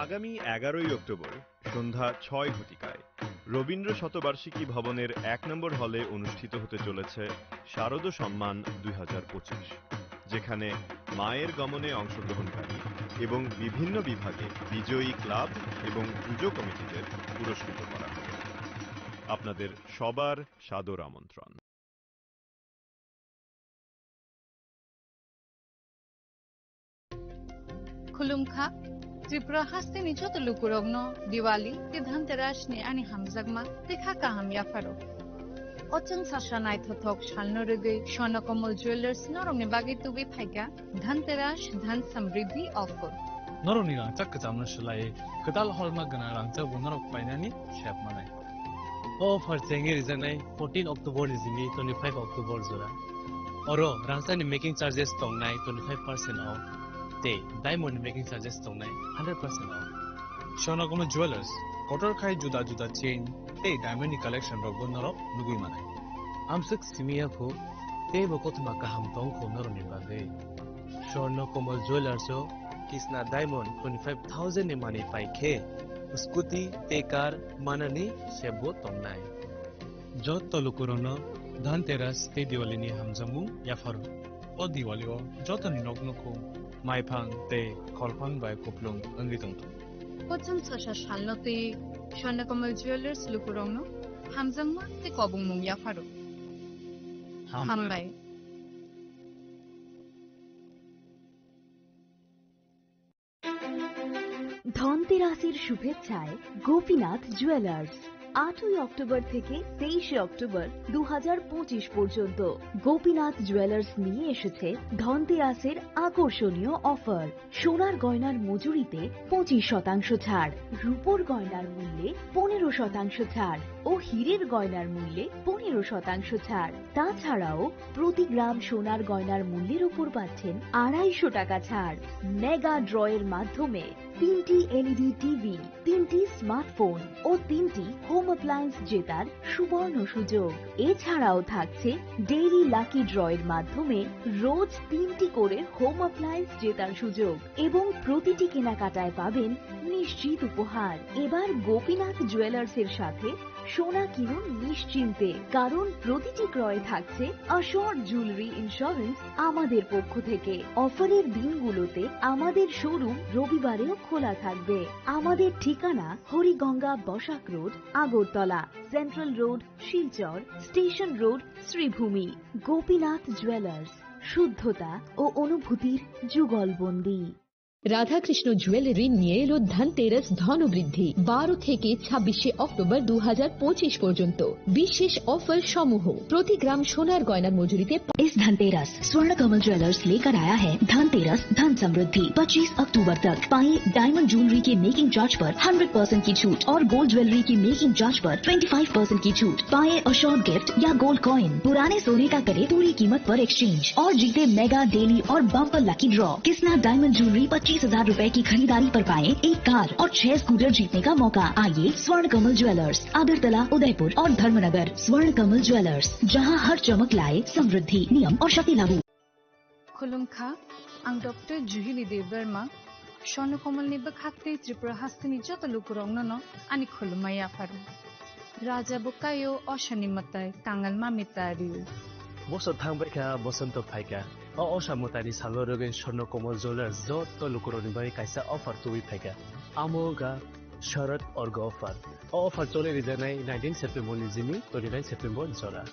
আগামী এগারোই অক্টোবর সন্ধ্যা ছয় ঘটিকায় রবীন্দ্র শতবার্ষিকী ভবনের এক নম্বর হলে অনুষ্ঠিত হতে চলেছে শারদ সম্মান দুই হাজার পঁচিশ, যেখানে মায়ের গমনে অংশগ্রহণকারী এবং বিভিন্ন বিভাগে বিজয়ী ক্লাব এবং পুজো কমিটিদের পুরস্কৃত করা হবে। আপনাদের সবার সাদর আমন্ত্রণ। Khulumkha, Tripura hasteni joto lukurokno Diwali tei Dhanteras ni ani hamjakma tei kha kaham yapharo. O chwngsa sa naithothok salno rwgwi Swarna Kamal Jewellers norokni bagwi tubui phaikha Dhanteras Dhan Samriddhi offer. Norokni rangchak kwchamno swlaiwi kwtal hallmark gwnang rangchakbo norok painani sep manai. O offer chengwi rijaknai fourteen October ni simi twenty-five October jora. Oro rangchakni making charges tongnai twenty-five percent off tei diamond ni making charges tongnai hundred percent off. Swarna Kamal Jewellers, kotor khai juda juda chain tei diamond ni collection rokbo norok nugwi manai. Amswk simi ya phu, teibo kothoma kaham tong kho norokni bagwi. Swarna Kamal Jewellers o Kisna Diamond twenty-five thousand ni manwi pai khe, scooty tei car manani sebbo tongnai. Joto lukurokno Dhanteras tei Diwali ni hamjakmung yapharo. O Diwali o jotoni nok nukhung maiphang tei kholphang bai kuplung wngwi tongthung. Kocham sasa salno tei Swarna Kamal Jewellers lukurokno hamjakma tei kobongmung yapharo. Hambai. Hambai. ধনতেরাসের শুভেচ্ছায় গোপীনাথ জুয়েলার্স। আটই অক্টোবর থেকে তেইশে অক্টোবর দু হাজার পঁচিশ পর্যন্ত গোপীনাথ জুয়েলার্স নিয়ে এসেছে ধনতেরাসের আকর্ষণীয় অফার। সোনার গয়নার মজুরিতে পঁচিশ শতাংশ ছাড়, রূপোর গয়নার মূল্যে পনেরো শতাংশ ছাড় ও হীরের গয়নার মূল্যে পনেরো শতাংশ ছাড়। তাছাড়াও প্রতি গ্রাম সোনার গয়নার মূল্যের উপর পাচ্ছেন আড়াইশো টাকা ছাড়। মেগা ড্রয়ের মাধ্যমে তিনটি এলইডি টিভি, তিনটি স্মার্টফোন ও তিনটি হোম অ্যাপ্লায়েন্স জেতার সুবর্ণ সুযোগ। এছাড়াও থাকছে ডেইলি লাকি ড্রয়ের মাধ্যমে রোজ তিনটি করে হোম অ্যাপ্লায়েন্স জেতার সুযোগ এবং প্রতিটি কেনাকাটায় পাবেন নিশ্চিত উপহার। এবার গোপীনাথ জুয়েলার্সের সাথে সোনা কিনুন নিশ্চিন্তে, কারণ প্রতিটি ক্রয়ে থাকছে অ্যাসিওরড জুয়েলারি ইন্স্যুরেন্স আমাদের পক্ষ থেকে। অফারের দিনগুলোতে আমাদের শোরুম রবিবারেও খোলা থাকবে। আমাদের ঠিকানা Hariganga Basak road, Agartala, central road, Silchar, station road, Sribhumi. Gopinath jewellers, শুদ্ধতা ও অনুভূতির যুগলবন্দী। রাধাকৃষ্ণ জুয়েলারি নিয়ে এলো ধনতেরাস ধনবৃদ্ধি। বারো থেকে ছাব্বিশে অক্টোবর দু হাজার পঁচিশ পর্যন্ত বিশেষ অফার সমূহ। প্রতি গ্রাম সোনার গয়নার মজুরিতে इस धनतेरस स्वर्ण कमल ज्वेलर्स लेकर आया है धनतेरस धन समृद्धि। पच्चीस अक्टूबर तक पाएं डायमंड ज्वेलरी के मेकिंग चार्ज पर हंड्रेड परसेंट की छूट और गोल्ड ज्वेलरी की मेकिंग चार्ज पर ट्वेंटी फ़ाइव परसेंट की छूट। पाएं अशोर्ड गिफ्ट या गोल्ड कॉइन, पुराने सोने का करें पूरी कीमत पर एक्सचेंज और जीते मेगा डेली और bumper lucky draw. Kisna diamond jewellery पच्चीस हजार रुपए की खरीदारी पर पाएं एक कार और छह स्कूटर जीतने का मौका। आइए स्वर्ण कमल ज्वेलर्स, अगरतला, उदयपुर और धर्मनगर। स्वर्ण कमल ज्वेलर्स, जहां हर चमक लाए समृद्धि। नियम और शर्तें लागू। Khulumkha, ang Doctor Juhili Debbarma, Swarna Kamalni bwkhak tei Tripura hasteni joto lukurokno no ani khulumma yapharo. Raja bo kaio, osani mwtai kangal mami tario. Bosor thangbai kha, bosonto phai kha. O osa mwtaini salo rwgwi Swarna Kamal Jewellers joto lukurokni bagwi kaisa offer tubui phai kha. Amo wngkha Sharad Orgo offer. O offer choli rijaknai nineteen September ni simi twenty nine September ni jora.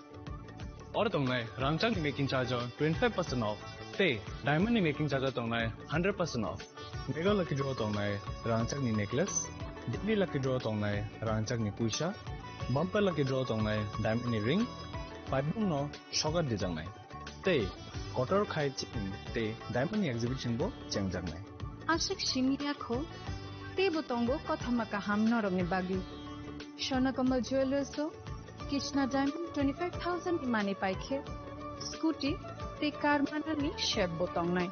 Oro tongnai rangchakni making charge o twenty five percent off tei diamond ni making charge o tongnai hundred percent off. Mega lucky draw tongnai rangchakni necklace, daily lucky draw tongnai rangchakni puisa, bumper lucky draw tongnai diamond ni ring, paibung no sokat dijaknai. Tei kotor khai chini tei diamond ni exhibition bo chengjaknai. Aswk simi yakho, teibo tongo kothoma kaham norokni bagwi. Swarnakomal Jewellers o Krishna Diamond twenty five thousand ni manwi paikhe scooty tei car manani sep bo tongnai.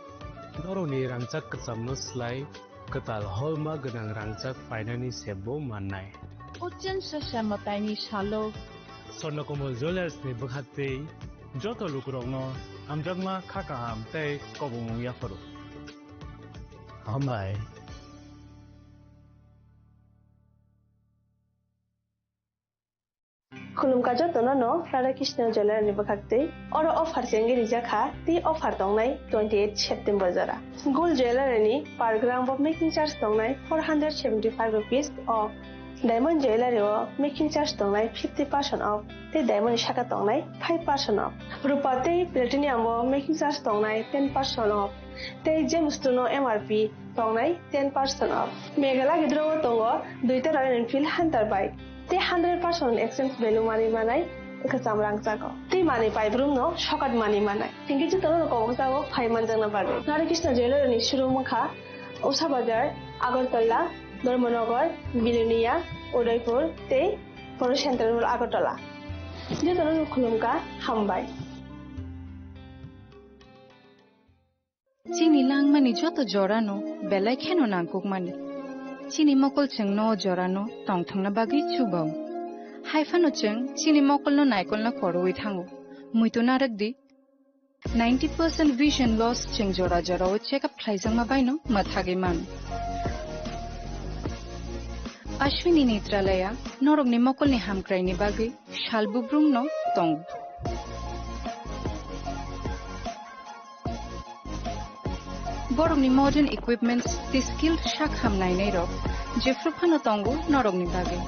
Norokni rangchak kwchamno slai kwtal holma gwnang rangchak painani sep bo mannai. Ochen sasa mwtaini salo Swarnakomal Jewellers ni bwkhaktwi joto lukurokno hamjakma kha kaham tei kobongmung yapharo. Hambai. Khulumkha jotono no Radha Krishna Jewellery ni bwkhaktwi. Oro offer chengwi rijak kha, tei offer tongnai twenty eight September jora. Gold Jewellery ni per gram bo making charge tongnai four hundred seventy five rupees off. Diamond Jewellery o making charge tongnai fifty percent off, tei diamond ni saka tongnai five percent off. Rupa tei platinum o making charge tongnai ten percent off, tei Gems two no M R P tongnai ten percent off. Meghalaya gidro o tongo duita Royal Enfield Hunter bike, tei hundred percent exchange value manwi manai kwcham rangchago. Tei manwi paibrum no sokat manwi manai. Hinkhe jotono no kobok jago phai manjakna bagwi. Radha Krishna Jewellery ni showroom wngkha Usha Bazar, Agartala, Dharmanagar, Bilonia, Udaipur tei Poro Central Mall Agartala. Jotono no khulumkha, hambai. Chini langmani joto jorano belai kheno nangkukmani. Chini mokol chwngno o jorano tongthokna bagwi chubao. Haiphano chwng chini mokolno naikolna korowi thango. Muitu narwk di. Ninety percent vision loss chwng jora jorao check up khlaijakma baino mwthagwi mano. Ashwini Netralaya norokni mokolni hamkraini bagwi sal bubrumno tongo. Borokni modern equipments tei skilled sak ham nainairok jephru phano tongo norokni bagwi.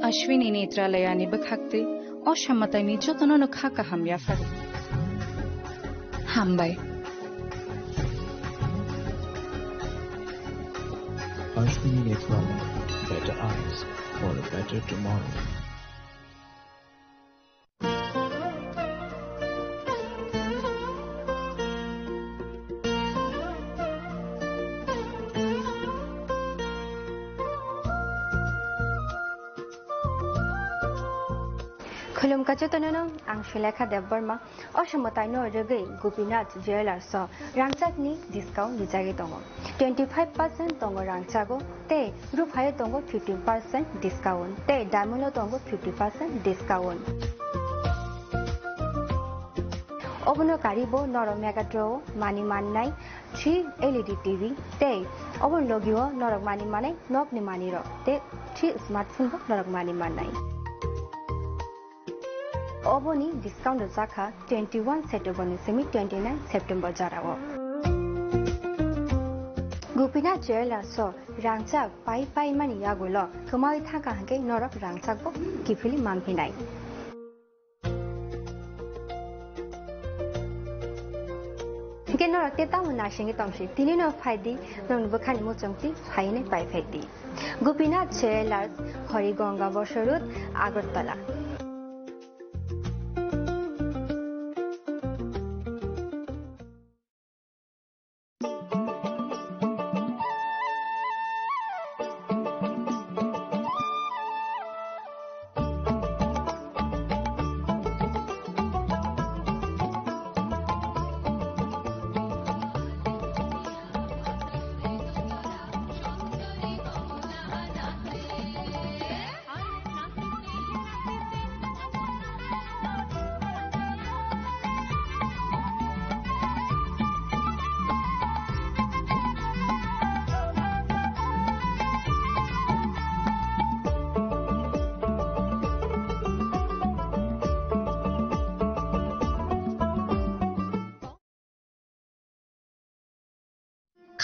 Ashwini Netralayani bwkhaktwi o samataini jotono no kha kaham yapharo. Hambai. Ashwini Netralaya, better eyes for a better tomorrow. Khulumkha jotono no, ang Sulekha Debbarma. O samataino rwgwi Gopinath Jewellers o rangchakni discount rijagwi tongo. Twenty five percent tongo rangchago tei ruphaio tongo fifteen percent discount tei diamond o tongo fifty percent discount. Obono karibo norok Megatron o manwi mannai three L E D T V tei oboni logio norok manwi mannai nokni manwirok tei three smartphone bo norok manwi mannai. Oboni discount rwjakha twenty one September ni simi twenty nine September jorao. Gopinath Jewellers o rangchak pai pai mani yagulo kwmawi thangkha hwnkhe norok rangchak bo kiphilwi manphinai. Hwnkhe norok tei tamo naisingwi tongsi, tini no phaidi, nokni bwkhani muchungtwi phainai pai phaidi. Gopinath Jewellers, Horigonga Bosor Road, Agartala.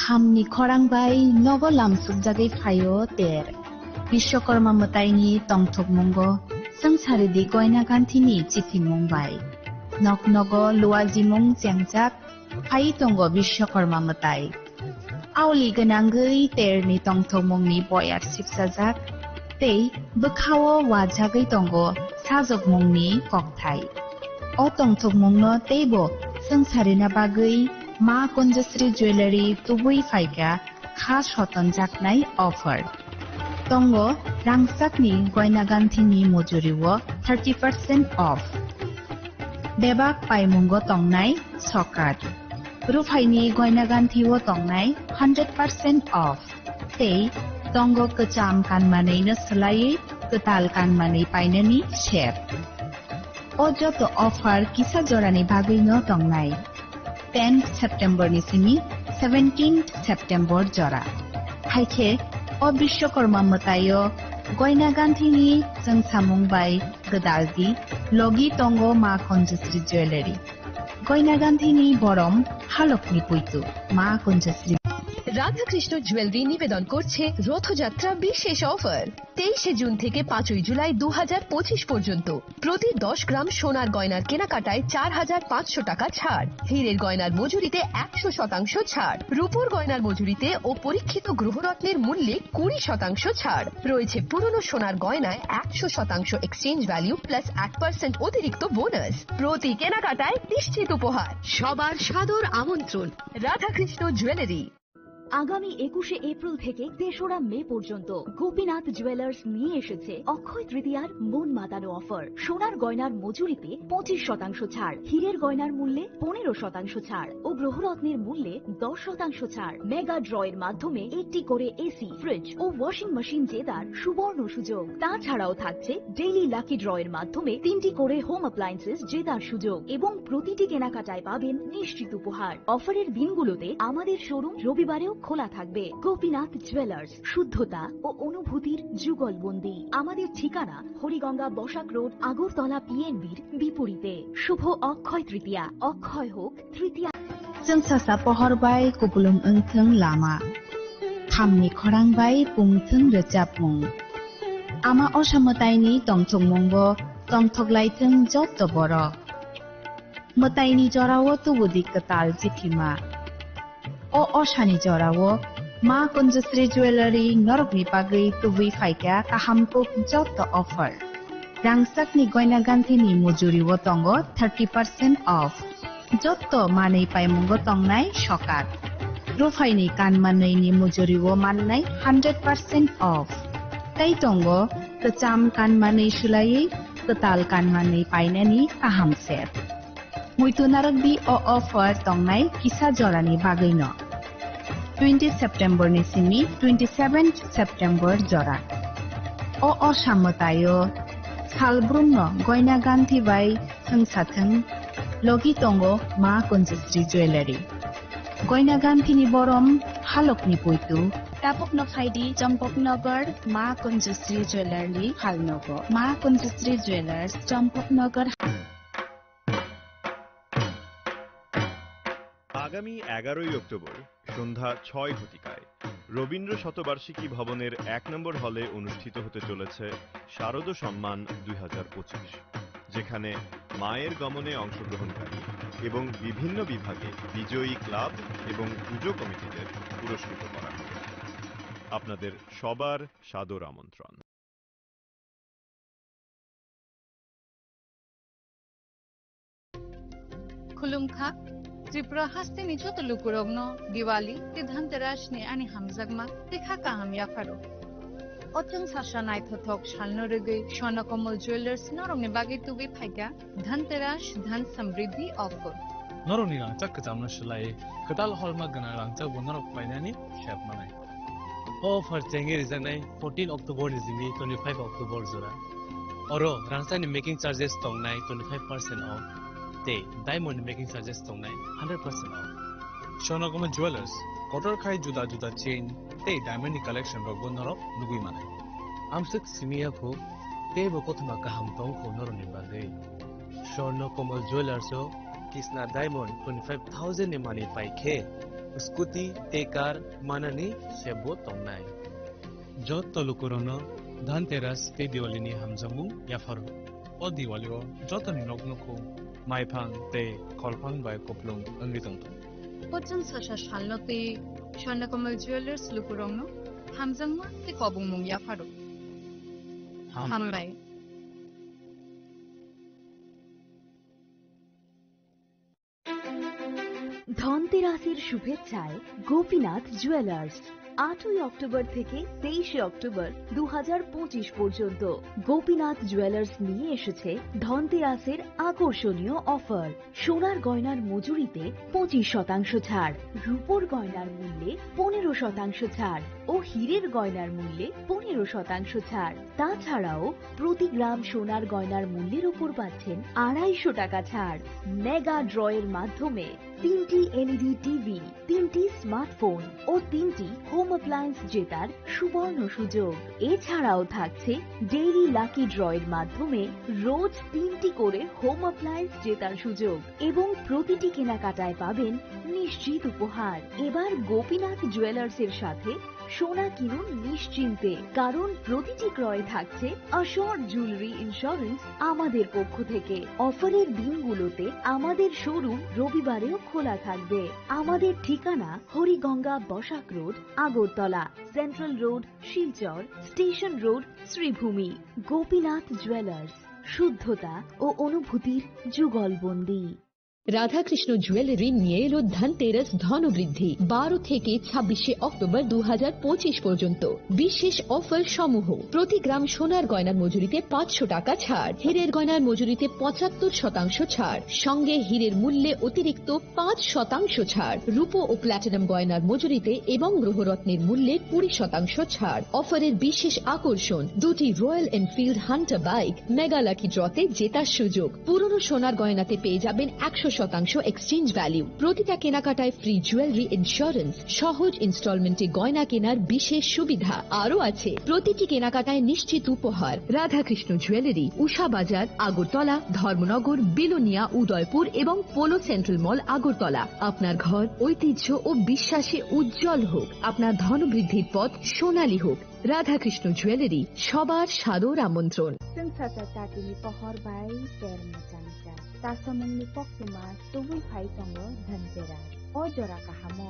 Khamni khorang bai nogo lamsukjagwi phaio ter. Biswakarma mwtaini tongthokmungo swngcharidi goina ganthini chithimung bai. Nok nogo luajimung chengjak phai tongo Biswakarma mwtai. Aoli gwnangwi terni tongthokmungni boyar sipsajak tei bwkhao wajagwi tongo sajokmungni kokthai. O tongthokmungno teibo swngcharina bagwi Ma Kunjasri Jewellery tubui phaikha kha sotonjaknai offer. Tongo rangchakni goina ganthini mujurio thirty percent off. Bebak paimungo tongnai sokat. Ruphaini goina ganthio tongnai hundred percent off. Tei tongo kwcham kanmanwino swlaiwi kwtal kanmanwi painani sep. O joto offer kisa jorani bagwino tongnai. Tenth September ni simi seventeenth September jora. Haikhe o Bishwakarma mwtaio goina ganthini chwngsamung bai gwdaldi logi tongo Ma Kunjasri Jewellery. Goina ganthini borom halokni puitu Ma Kunjasri. Radhakrishna jewellery নিবেদন করছে রথযাত্রা বিশেষ অফার। তেইশে জুন থেকে পাঁচই জুলাই দু হাজার পঁচিশ পর্যন্ত প্রতি দশ গ্রাম সোনার গয়নার কেনাকাটায় চার হাজার পাঁচশো টাকা ছাড়, হীরের গয়নার মজুরিতে একশো শতাংশ ছাড়, রূপোর গয়নার মজুরিতে ও পরীক্ষিত গ্রহরত্নের মূল্যে কুড়ি শতাংশ ছাড় রয়েছে। পুরনো সোনার গয়নায় একশো শতাংশ এক্সচেঞ্জ ভ্যালু প্লাস এক পার্সেন্ট অতিরিক্ত বোনাস। প্রতি কেনাকাটায় নিশ্চিত উপহার। সবার সাদর আমন্ত্রণ রাধাকৃষ্ণ জুয়েলারি। আগামী একুশে এপ্রিল থেকে তেসরা মে পর্যন্ত গোপীনাথ জুয়েলার্স নিয়ে এসেছে অক্ষয় তৃতীয়ার মন মাতানো অফার। সোনার গয়নার মজুরিতে পঁচিশ শতাংশ ছাড়, হীরের গয়নার মূল্যে পনেরো শতাংশ ছাড় ও গ্রহরত্নের মূল্যে দশ শতাংশ ছাড়। মেগা ড্রয়ের মাধ্যমে একটি করে এসি, ফ্রিজ ও ওয়াশিং মেশিন জেতার সুবর্ণ সুযোগ। তাছাড়াও থাকছে ডেইলি লাকি ড্রয়ের মাধ্যমে তিনটি করে হোম অ্যাপ্লায়েন্সেস জেতার সুযোগ এবং প্রতিটি কেনাকাটায় পাবেন নিশ্চিত উপহার। অফারের দিনগুলোতে আমাদের শোরুম রবিবারেও খোলা থাকবে। গোপীনাথ জুয়েলার্স, শুদ্ধতা ও অনুভূতির যুগলবন্দি। আমাদের ঠিকানা হরিগঙ্গা বসাক রোড, আগরতলা পিএনবির বিপরীতে। শুভ অক্ষয় তৃতীয়া। অক্ষয় হোক তৃতীয়া। Chwng sasa pohor bai kupulung wngthwng lama, khamni khorang bai pungthwng rwchapmung. Ama osa mwtaini tongthokmungbo tongthoklaithwng jotto borok. Mwtaini jorao tubudi kwtal chithima. O osani jorao Ma Kunjasri Jewellery norokni bagwi tubui phaikha kaham kuk jotto offer. Rangchakni goina ganthini mujurio tongo thirty percent off. Jotto manwi paimungo tongnai sokat. Ruphaini kanmanwini mujurio mannai hundred percent off. Tei tongo kwcham kanmanwi swlaiwi kwtal kanmanwi painani kaham sep. Muitu narwkdi o offer tongnai kisa jorani bagwino. Twenty September ni simi twenty seventh September jora. O osa mwtaio salbrumno goina ganthi bai thwngsathwng logi tongo Ma Kunjasri Jewellery. Goina ganthini borom halokni puitu. Tabukno phaidi Champaknagar Ma Kunjasri Jewellery ni halnogo. Ma Kunjasri Jewellers, Champaknagar. আগামী এগারোই অক্টোবর সন্ধ্যা ছয় ঘটিকায় রবীন্দ্র শতবার্ষিকী ভবনের এক নম্বর হলে অনুষ্ঠিত হতে চলেছে শারদ সম্মান দুই হাজার পঁচিশ, যেখানে মায়ের গমনে অংশগ্রহণকারী এবং বিভিন্ন বিভাগে বিজয়ী ক্লাব এবং পুজো কমিটিদের পুরস্কৃত করা হবে। আপনাদের সবার সাদর আমন্ত্রণ। Khulumkha, Tripura hasteni joto lukurokno Diwali tei Dhanteras ni ani hamjakma tei kha kaham yapharo. O chwng sasa naithothok salno rwgwi Swarna Kamal Jewellers norokni bagwi tubui phaikha Dhanteras Dhan Samriddhi offer. Norokni rangchak kwchamno swlaiwi kwtal holma gwnang rangchakbo norok painani sep manai. O offer chengwi rijaknai fourteen October ni simi twenty-five October jora. Oro rangchakni making charges tongnai twenty-five percent off tei diamond ni making charges tongnai hundred percent off. Swarna Kamal Jewellers, kotor khai juda juda chain tei diamond ni collection rokbo norok nugwi manai. Amswk simi ya kho, teibo kothoma kaham tong kho norokni bagwi. Swarna Kamal Jewellers o Kisna Diamond twenty-five thousand ni manwi pai khe scooty tei car manani sebo tongnai. Jotto lukurokno Dhanteras tei Diwali ni hamjakmung yapharo. O Diwali o jotoni nok nukhung maiphang tei kholphang bai kupulung wngwi tongthung. O chwng sasa salno tei Swarnakomal Jewelers lukurokno hamjakma tei kobongmung yapharo. Ham. Hambai. ধনতেরাসের শুভেচ্ছায় গোপীনাথ জুয়েলার্স। আটই অক্টোবর থেকে তেইশে অক্টোবর দু হাজার পঁচিশ পর্যন্ত গোপীনাথ জুয়েলার্স নিয়ে এসেছে ধনতেরাসের আকর্ষণীয় অফার। সোনার গয়নার মজুরিতে পঁচিশ শতাংশ ছাড়, রূপোর গয়নার মূল্যে পনেরো শতাংশ ছাড় ও হীরের গয়নার মূল্যে পনেরো শতাংশ ছাড়। তাছাড়াও প্রতি গ্রাম সোনার গয়নার মূল্যের উপর পাচ্ছেন আড়াইশো টাকা ছাড়। মেগা ড্রয়ের মাধ্যমে তিনটি এলইডি টিভি, তিনটি স্মার্টফোন ও তিনটি হোম অ্যাপ্লায়েন্স জেতার সুবর্ণ সুযোগ। এছাড়াও থাকছে ডেইলি লাকি ড্রয়ের মাধ্যমে রোজ তিনটি করে হোম অ্যাপ্লায়েন্স জেতার সুযোগ এবং প্রতিটি কেনাকাটায় পাবেন নিশ্চিত উপহার। এবার গোপীনাথ জুয়েলার্সের সাথে সোনা কিনুন নিশ্চিন্তে, কারণ প্রতিটি ক্রয়ে থাকছে অ্যাসিওরড জুয়েলারি ইন্স্যুরেন্স আমাদের পক্ষ থেকে। অফারের দিনগুলোতে আমাদের শোরুম রবিবারেও খোলা থাকবে। আমাদের ঠিকানা Hariganga Basak road, Agartala, central road, Silchar, station road, Sribhumi. Gopinath jewellers, শুদ্ধতা ও অনুভূতির যুগলবন্দী। রাধাকৃষ্ণ জুয়েলারি নিয়ে এলো ধনতেরাস ধনবৃদ্ধি। বারো থেকে ছাব্বিশে অক্টোবর দু হাজার পঁচিশ পর্যন্ত বিশেষ অফার সমূহ: প্রতি গ্রাম সোনার গয়নার মজুরিতে পাঁচশো টাকা ছাড়, হীরের গয়নার মজুরিতে পঁচাত্তর শতাংশ ছাড়, সঙ্গে হীরের মূল্যে অতিরিক্ত পাঁচ শতাংশ ছাড়, রূপো ও প্ল্যাটিনাম গয়নার মজুরিতে এবং গ্রহরত্নের মূল্যে কুড়ি শতাংশ ছাড়। অফারের বিশেষ আকর্ষণ, দুটি royal Enfield Hunter bike mega lucky ড্রতে জেতার সুযোগ। পুরনো সোনার গয়নাতে পেয়ে যাবেন একশো শতাংশ এক্সচেঞ্জ ভ্যালু। প্রতিটা কেনাকাটায় ফ্রি জুয়েলারি ইন্স্যুরেন্স, সহজ ইনস্টলমেন্টে গয়না কেনার বিশেষ সুবিধা। আরও আছে প্রতিটি কেনাকাটায় নিশ্চিত উপহার। রাধাকৃষ্ণ জুয়েলারি, উষা বাজার, আগরতলা, ধর্মনগর, বিলোনিয়া, উদয়পুর এবং পোলো সেন্ট্রাল মল, আগরতলা। আপনার ঘর ঐতিহ্য ও বিশ্বাসে উজ্জ্বল হোক, আপনার ধনবৃদ্ধির পথ সোনালী হোক। রাধাকৃষ্ণ জুয়েলারি, সবার সাদর আমন্ত্রণ। Chwng sacha chatini pohor bai ter mwchang cha. Chasamungni koktwma tubui phai tongo Dhanteras. O jora kahamo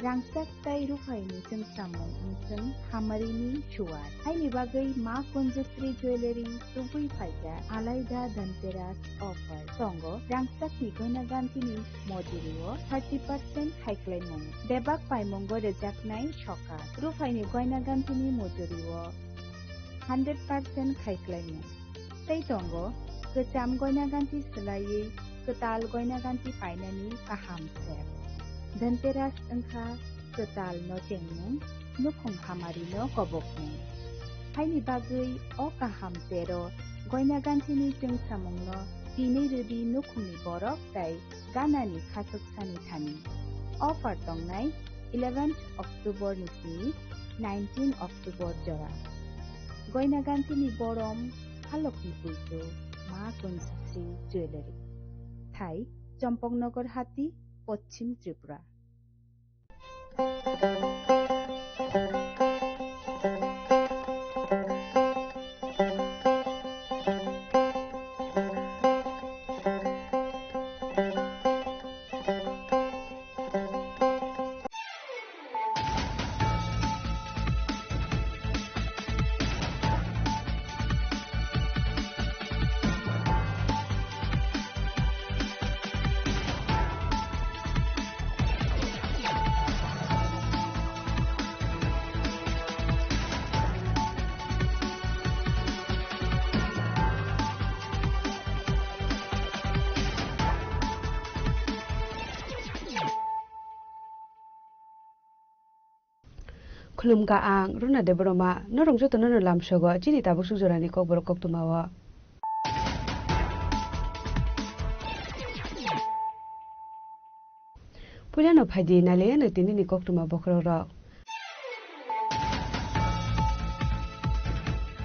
rangchak tei ruphaini chwngsamung wngthwng hamarini suwar. Haini bagwi Ma Kunjasri Jewellery tubui phaikha alaida Dhanteras offer. Tongo rangchakni goina gantini mojurio thirty percent khaiklaimung. Bebak paimungo rwjaknai sokat. Ruphaini goina gantini mojurio hundred percent khaiklaimung. Tei tongo kwcham goina ganti swlaiwi kwtal goina ganti painani kaham sep. Dhanteras wngkha kwtal no chengmung, nukhung hamari no kobokmung. Haini bagwi o kaham tero goina gantini chwngsamungno tinwi rwdi nukhungni borok tei ganani khachuksani thani. Offer tongnai eleventh October ni simi nineteen October jora. Goina gantini borom halokni puitu Ma Kunjasri Jewellery. Thai Chompoknagar Hati, Poschim Tripura. Khulumkha ang Runa Debbarma, norok jotono no lamsogo chini tabuk sujorani kokborok koktwmao. Puilano phaidi nailaiano tinini koktwma bokhorokrok.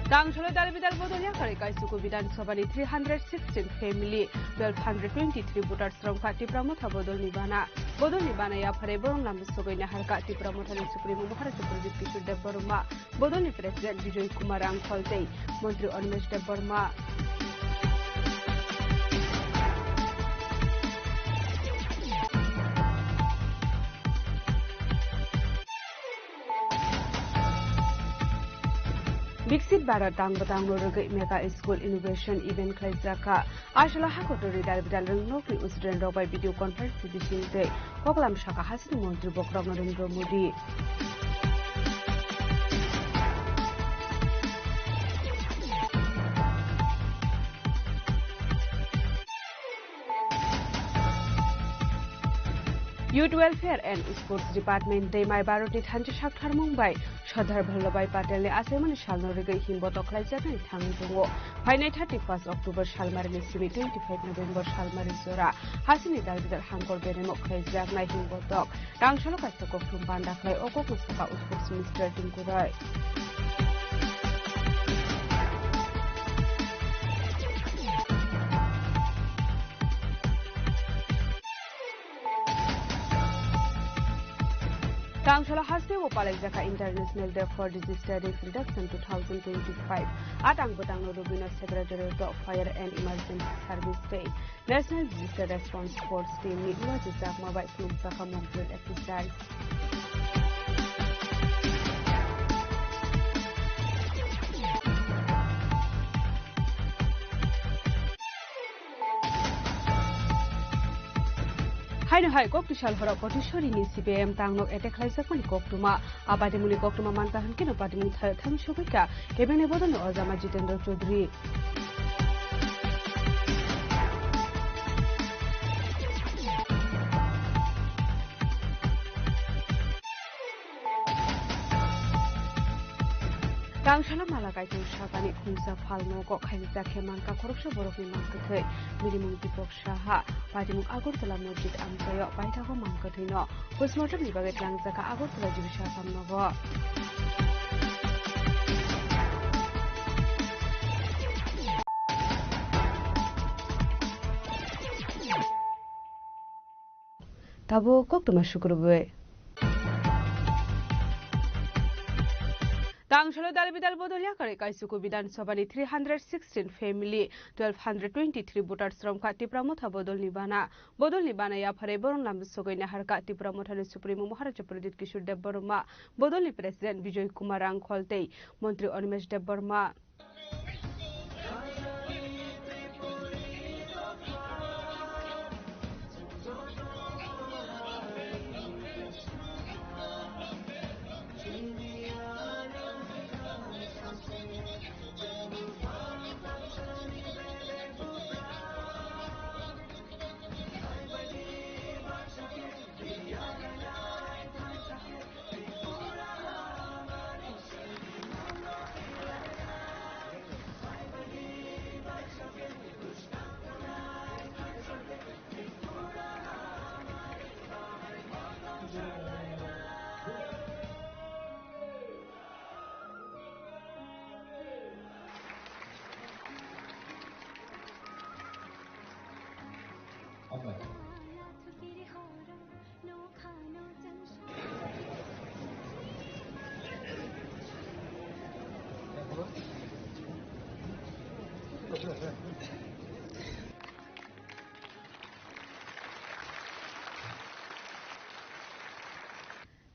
Tang solo dal bidal bodol yakarwi Kaisuku Bidhan Sabhani three hundred sixteen family, twelve hundred twenty-three voters romkha Tipra Motha bodolni bana. Bodolni bana yaphare borong lama sogwi naharkha Tipra Mothani Supremo Maharaja Pradyot Kishore Debbarma, bodolni President Bijoy Kumar Rangkhol tei Montri Animesh Debbarma. Viksit Bharat tang bwtangno rwgwi mega school inauguration event khlaijak kha. Aswla hakotorni dal bidal rwngnokni student rok bai video conference ni bisingtwi koklam sakha hasini montri bokhorok Narendra Modi. Youth Welfare and Sports Department tei Mai Bharatni thanchi saktharmung bai Sardar Vallabhbhai Patelni achaimani salno rwgwi himbotok khlaijaknai thangwi tongo. Phainai thirty-first October salmarini simi twenty-five November salmari jora hasini dal bidal hangkor beremo khlaijaknai himbotok. Tangsalo kaisa kokthum panda khlai o kokno saka Sports Minister Tinku Roy. Tangsalo haste o palaijak kha International Day for Disaster Risk Reduction two thousand twenty-five. A tang bwtangno rwgwino Secretariat of Fire and Emergency Service tei National Disaster Response Force Team ni uajijakma bai phunukjak kha mock drill exercise. Haino hai kok tisal horo Kotiswari ni C P I M tang nok attack khlaijakmani koktwma. A patimungni koktwma manka hwnkhe no patimung thaio thang sugwi kha kebengni bodolni ojama Jitendra Chaudhary. Tangsalo mala kaitor sakani khungsa phalno kok khaijak khe manka khoroksa borokni mang kwthwi. Mirimung Dipak Saha, patimung Agartala Masjid amchaio paithago mang kwthwino postmortemni bagwi tlangjak kha Agartala Jibisa Asam nogo. Tabuk koktwma sukrubwi. Tangsalo dal bidal bodol yakarwi Kaichuku Bidhan Sabhani three hundred sixteen family, twelve hundred twenty-three voters romkha Tipra Motha bodolni bana. Bodolni bana yapharwi borom lamsogwi naharkha Tipra Mothani Supremo Maharaja Pradyut Kishore Debbarma, bodolni President Bijoy Kumar Rangkhol tei Montri Animesh Debbarma.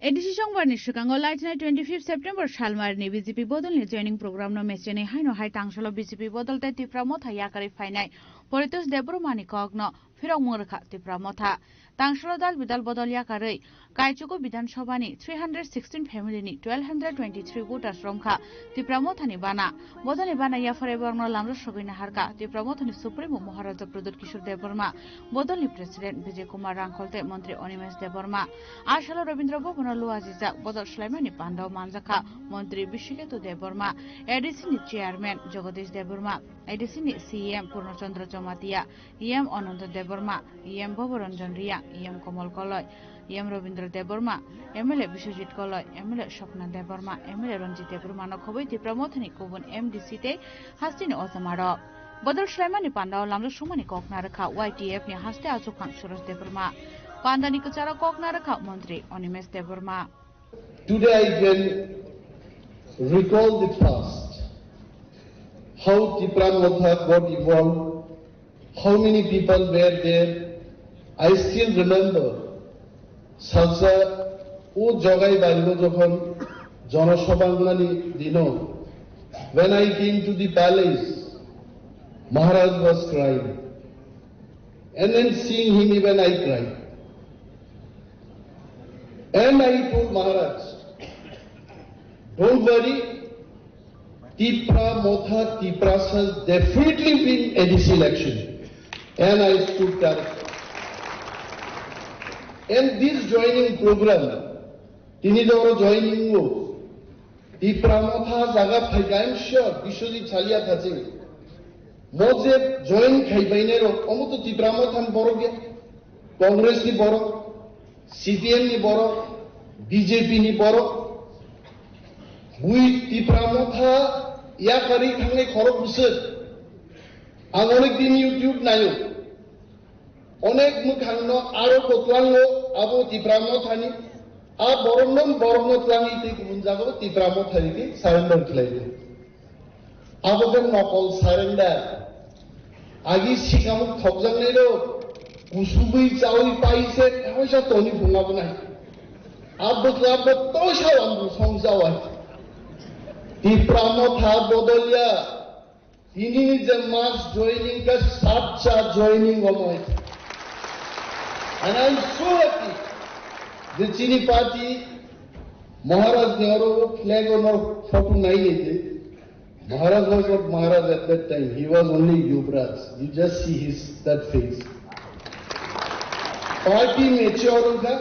A D C songbarni swkango laichinai twenty-fifth September salmarni B J P bodolni joining programno mechenwi haino hai tangsalo B J P bodol tei Tipra Motha yakarwi phainai Paritosh Debbarmani kokno phirokmung rwkha Tipra Motha. Tangsalo dal bidal bodol yakarwi Kaichuku Bidhan Sabhani three hundred sixteen family ni twelve hundred twenty-three voters romkha Tipra Mothani bana. Bodolni bana yapharwi borokno lamjak sogwi naharkha Tipra Mothani Supremo Maharaja Pradyut Kishore Debbarma, bodolni President Bijoy Kumar Rangkhol tei Montri Animesh Debbarma. Asalo Rabindra Bhavan o luajijak bodol swlaimani pandao manjakha Montri Bishiketu Debbarma, A D C ni Chairman Jagadish Debbarma, A D C ni C E M Purno Chandra Jamatia, E M Ananta Debbarma, E M Bhavaranjan Reang, E M Komal Koloi, E M Rabindra Debbarma, M L A Biswajit Koloi, M L A Swapna Debbarma, M L A Ranjit Debbarma no khobwi Tipra Mothani kubun M D C tei hasteni ojamarok. Bodol swlaimani pandao lamjak sumani kok narwkha Y T F ni haste achukphang Suresh Debbarma. Pandani kwcharo kok narwkha Montri Animesh Debbarma. Today I can recall the past, how Tipra Motha got evolved, how many people were there. I still remember, salsa o Jogai Barigo jokhon jonosabha wngnani dino, When I came to the palace, Maharaj was crying. And then seeing him, even I cried. And I told Maharaj, "Don't worry, Tipra Motha, Tiprasa definitely win A D C election." And I stood correct. And this joining program, tini joro joining o, Tipra Motha jaga phaikha, I am sure, Biswajit Salia thaching. Mo je join khaibainai rok, omo to Tipra Motha ni borok ya, Congress ni borok, C P M ni borok, B J P ni borok. Bui Tipra Motha yakarwi thangnai khorok bwswk. Ang onek din YouTube nayo. Onek mwkhangno aro bo tlango abo Tipra Mothani. A borokno, borokno tlangwi tei kubun jagao Tipra Mothani tei surrender khlaio. Abo khe nokol surrender. Agi sikamuk thokjaknairok kusubwi chawi paise kaisa toni phunga bwnai. A bwkla bo toisa wambu song jawai. Tipra Motha bodolya. Tini ni je mass joining ka sapcha joining omo hai. And I am so happy je chini party Maharaj ni oro flag ono photo nai nai je. Maharaj was not Maharaj at that time. He was only Yuvraj. You just see his that face. Party mature wngkha.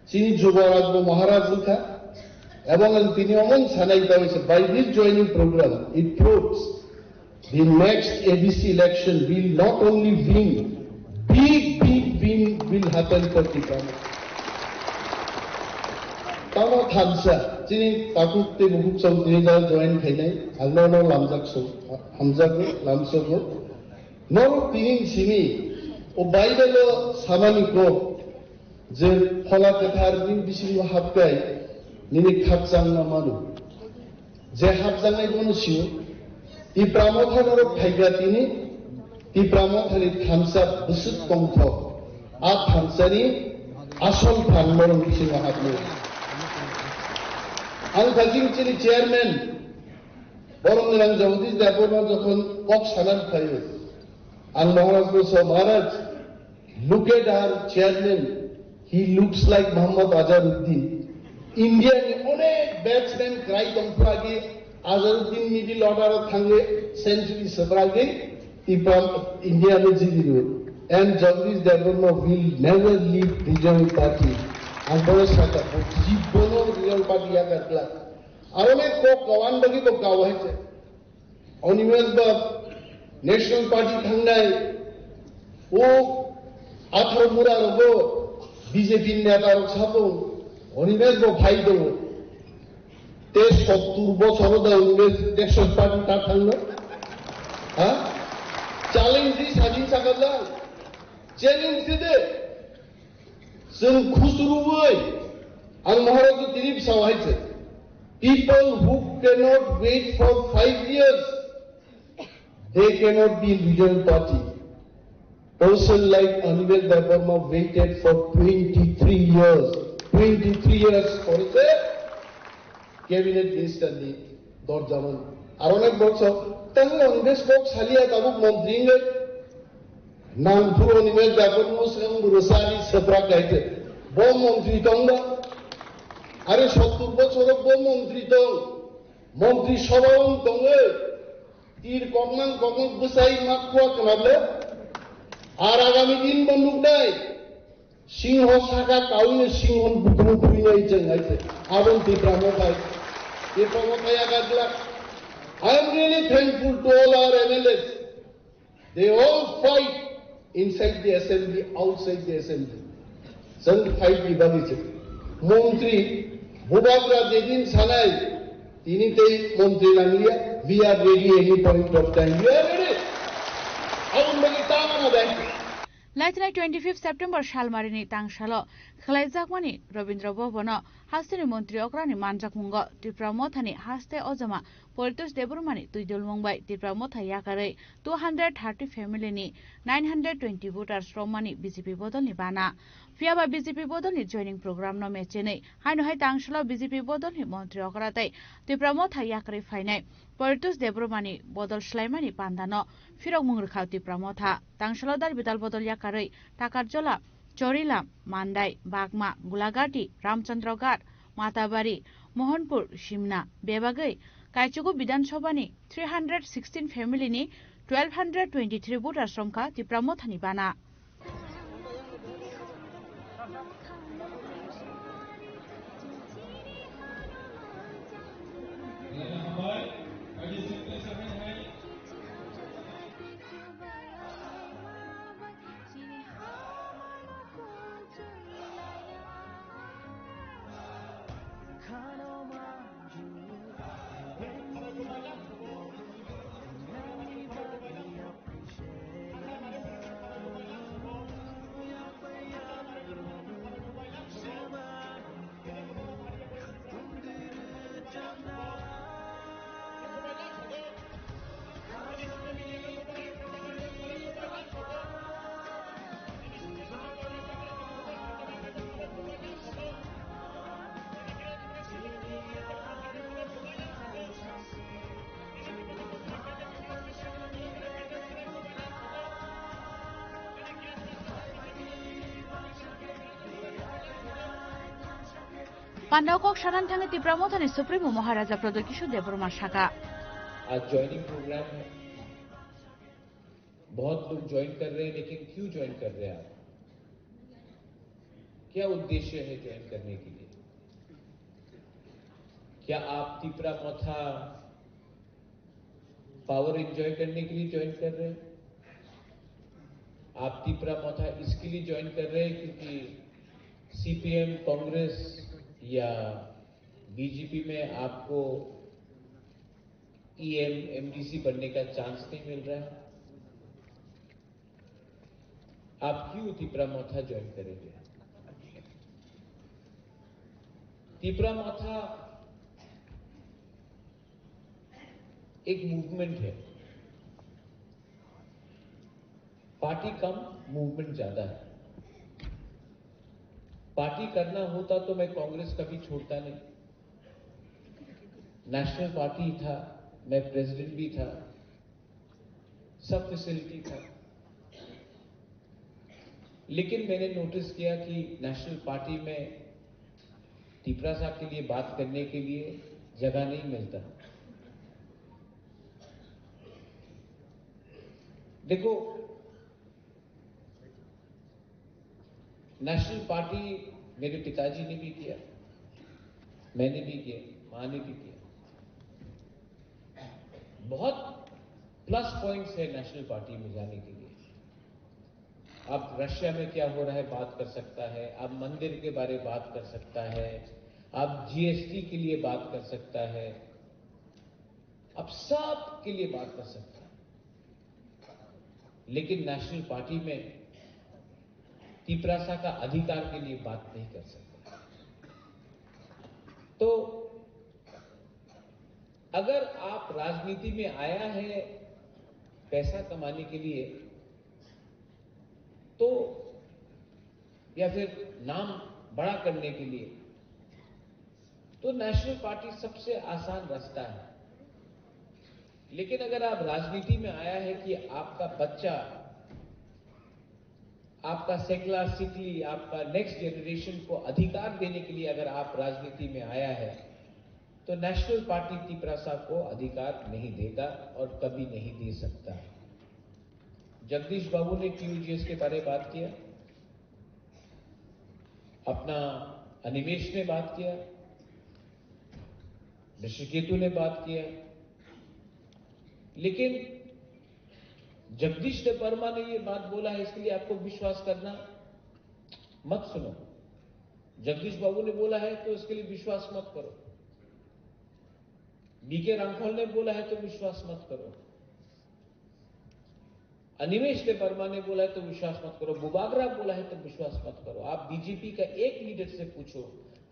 Chini Juboraj bo Maharaj wngkha, ebong ang tini omo sanai tawisa, by this joining program, it proves the next A D C election will not only win, big, big win will happen for Tipra. Tamo thansa, chini takhuk tei bukhuk chong tini jora join khainai, ang no no lamjak so, hamjak lamsok no. Norok tini simi, o Bible o samani kok, je Phola Kwthar ni bisingo hapkai nini khakchangma mano. Je hapjaknai bono sio, Tipra Motha norok phaikha tini, Tipra Mothani thansa bwswk tongthok, a thansani asol phan norok bisingo hapnai. Ang kajing chini chairman, borok ni nang Jagadish Debbarma jokhon kok sana phaio, ang Maharaj no sa, "Maharaj, look at our chairman, he looks like Muhammad Azharuddin." India ni onek batsman kwrai tong phlagi Azharuddin middle order o thangwi century swbragwi Tipra India no jidi rw. And Jagadish Debbarma will never leave Regional Party. Ang bono sakha, bo jibono Regional Party yakar glak. Aro onek kok kawan bagwi bo kawai se. Animesh ba National Party thangnai, o atharo mura rogo B J P neta rok sapo, Animesh bo phai do. Te sottur bochor da Animesh National Party ta thangno. Ha? Challenge di sajin sakajang. Challenge di de. Chwng khusruwi ang Maharaj tini bwsao hai se, people who cannot wait for five years, they cannot be in regional party. Person like Animesh Debbarma waited for twenty-three years. Twenty-three years for a cabinet minister ni dorja man. Aro onek borok sa, tang Congress kok salia tabuk montri wngwi. Nang phuru ni mel dakon mo swkang bwrwsani swprak kaitor. Bo montri tong ba? Are sottur bochor bo montri tong. Montri sabha wng tongwi. Tir kokmang kokmang bwsai mak khua khnable. Ar agami din bo nuknai. Singho saka kaui singho bukung puinai jeng hai se. Abon Tipra Motha. Tipra Motha yaga glak. I am really thankful to all our M L As. They all fight inside the assembly, outside the assembly. Jeng fight ni bagwi se. Montri, Bubagra jedin sanai, tini tei montri nanglia, we are ready any point of time. We are ready. Abon bagwi tama na dai. Laithanai twenty-fifth September salmarini tangsalo khwlaijakmani Rabindra Bhavan-o hasteni montri okrani manjakmungo Tipra Mothani haste ojama Paritosh Debbarmani twidulmung bai Tipra Motha yakarwi two hundred thirty family ni nine hundred twenty voters romani B J P bodolni bana. Phiya ba B J P bodolni joining program no mechenwi haino hai tangsalo B J P bodolni montri okra tei Tipra Motha yakarwi phainai Paritos Debbarmani bodol swlaimani pandano phirokmung rwkha Tipra Motha. Tangsalo dal bidal bodol yakarwi Takarjola, Chorilam, Mandai, Bagma, Gulagati, Ramchandragarh, Matabari, Mohanpur, Simna, bebagwi Kaichugu Bidhan Sabhani three hundred sixteen family ni twelve hundred twenty-three voters romkha Tipra Mothani bana. Pandao kok sanan thangwi Tipra Mothani Supremo Maharaja Pradyot Kishore Debbarma sakha. आज joining programme है। बहुत लोग ज्वाइन कर रहे हैं, लेकिन क्यों ज्वाइन कर रहे हैं आप? क्या उद्देश्य है ज्वाइन करने के लिए? क्या आप तिपरा मोथा पावर एंजॉय करने के लिए ज्वाइन कर रहे हैं? आप तिपरा मोथा इसके लिए ज्वाइन कर रहे हैं क्योंकि सीपीएम, कांग्रेस या बीजेपी में आपको ईएम, एमडीसी बनने का चांस नहीं मिल रहा है? आप क्यों तिपरा मोथा ज्वाइन करेंगे? तिपरा मोथा एक मूवमेंट है, पार्टी कम, मूवमेंट ज्यादा है। पार्टी करना होता तो मैं कांग्रेस कभी छोड़ता नहीं। नेशनल पार्टी था, मैं प्रेसिडेंट भी था, सब फैसिलिटी था, लेकिन मैंने नोटिस किया कि नेशनल पार्टी में तिपरासा के लिए बात करने के लिए जगह नहीं मिलता। देखो, नेशनल पार्टी मेरे पिताजी ने भी किया, मैंने भी किया, माँ ने भी किया। बहुत प्लस पॉइंट्स है नेशनल पार्टी में जाने के लिए। अब रशिया में क्या हो रहा है बात कर सकता है, अब मंदिर के बारे बात कर सकता है, अब जीएसटी के लिए बात कर सकता है, अब सब के लिए बात कर सकता है, लेकिन नेशनल पार्टी में तिपरासा का अधिकार के लिए बात नहीं कर सकता। तो अगर आप राजनीति में आया है पैसा कमाने के लिए, तो या फिर नाम बड़ा करने के लिए, तो नेशनल पार्टी सबसे आसान रास्ता है। लेकिन अगर आप राजनीति में आया है कि आपका बच्चा, आपका सेकला सिकली, आपका नेक्स्ट जनरेशन को अधिकार देने के लिए अगर आप राजनीति में आया है, तो नेशनल पार्टी तिपरासा को अधिकार नहीं देगा और कभी नहीं दे सकता। जगदीश बाबू ने टीयूजीएस के बारे में बात किया, अपना अनिमेश ने बात किया, ऋषिकेतु ने बात किया, लेकिन जगदीश देबबर्मा ने ये बात बोला है, इसके लिए आपको विश्वास करना मत सुनो। जगदीश बाबू ने बोला है तो इसके लिए विश्वास मत करो। बीके रांखल ने बोला है तो विश्वास मत करो। अनिमेश देबबर्मा ने बोला है तो विश्वास मत करो, बुबागरा बोला है तो विश्वास मत करो। आप बीजेपी का एक लीडर से पूछो,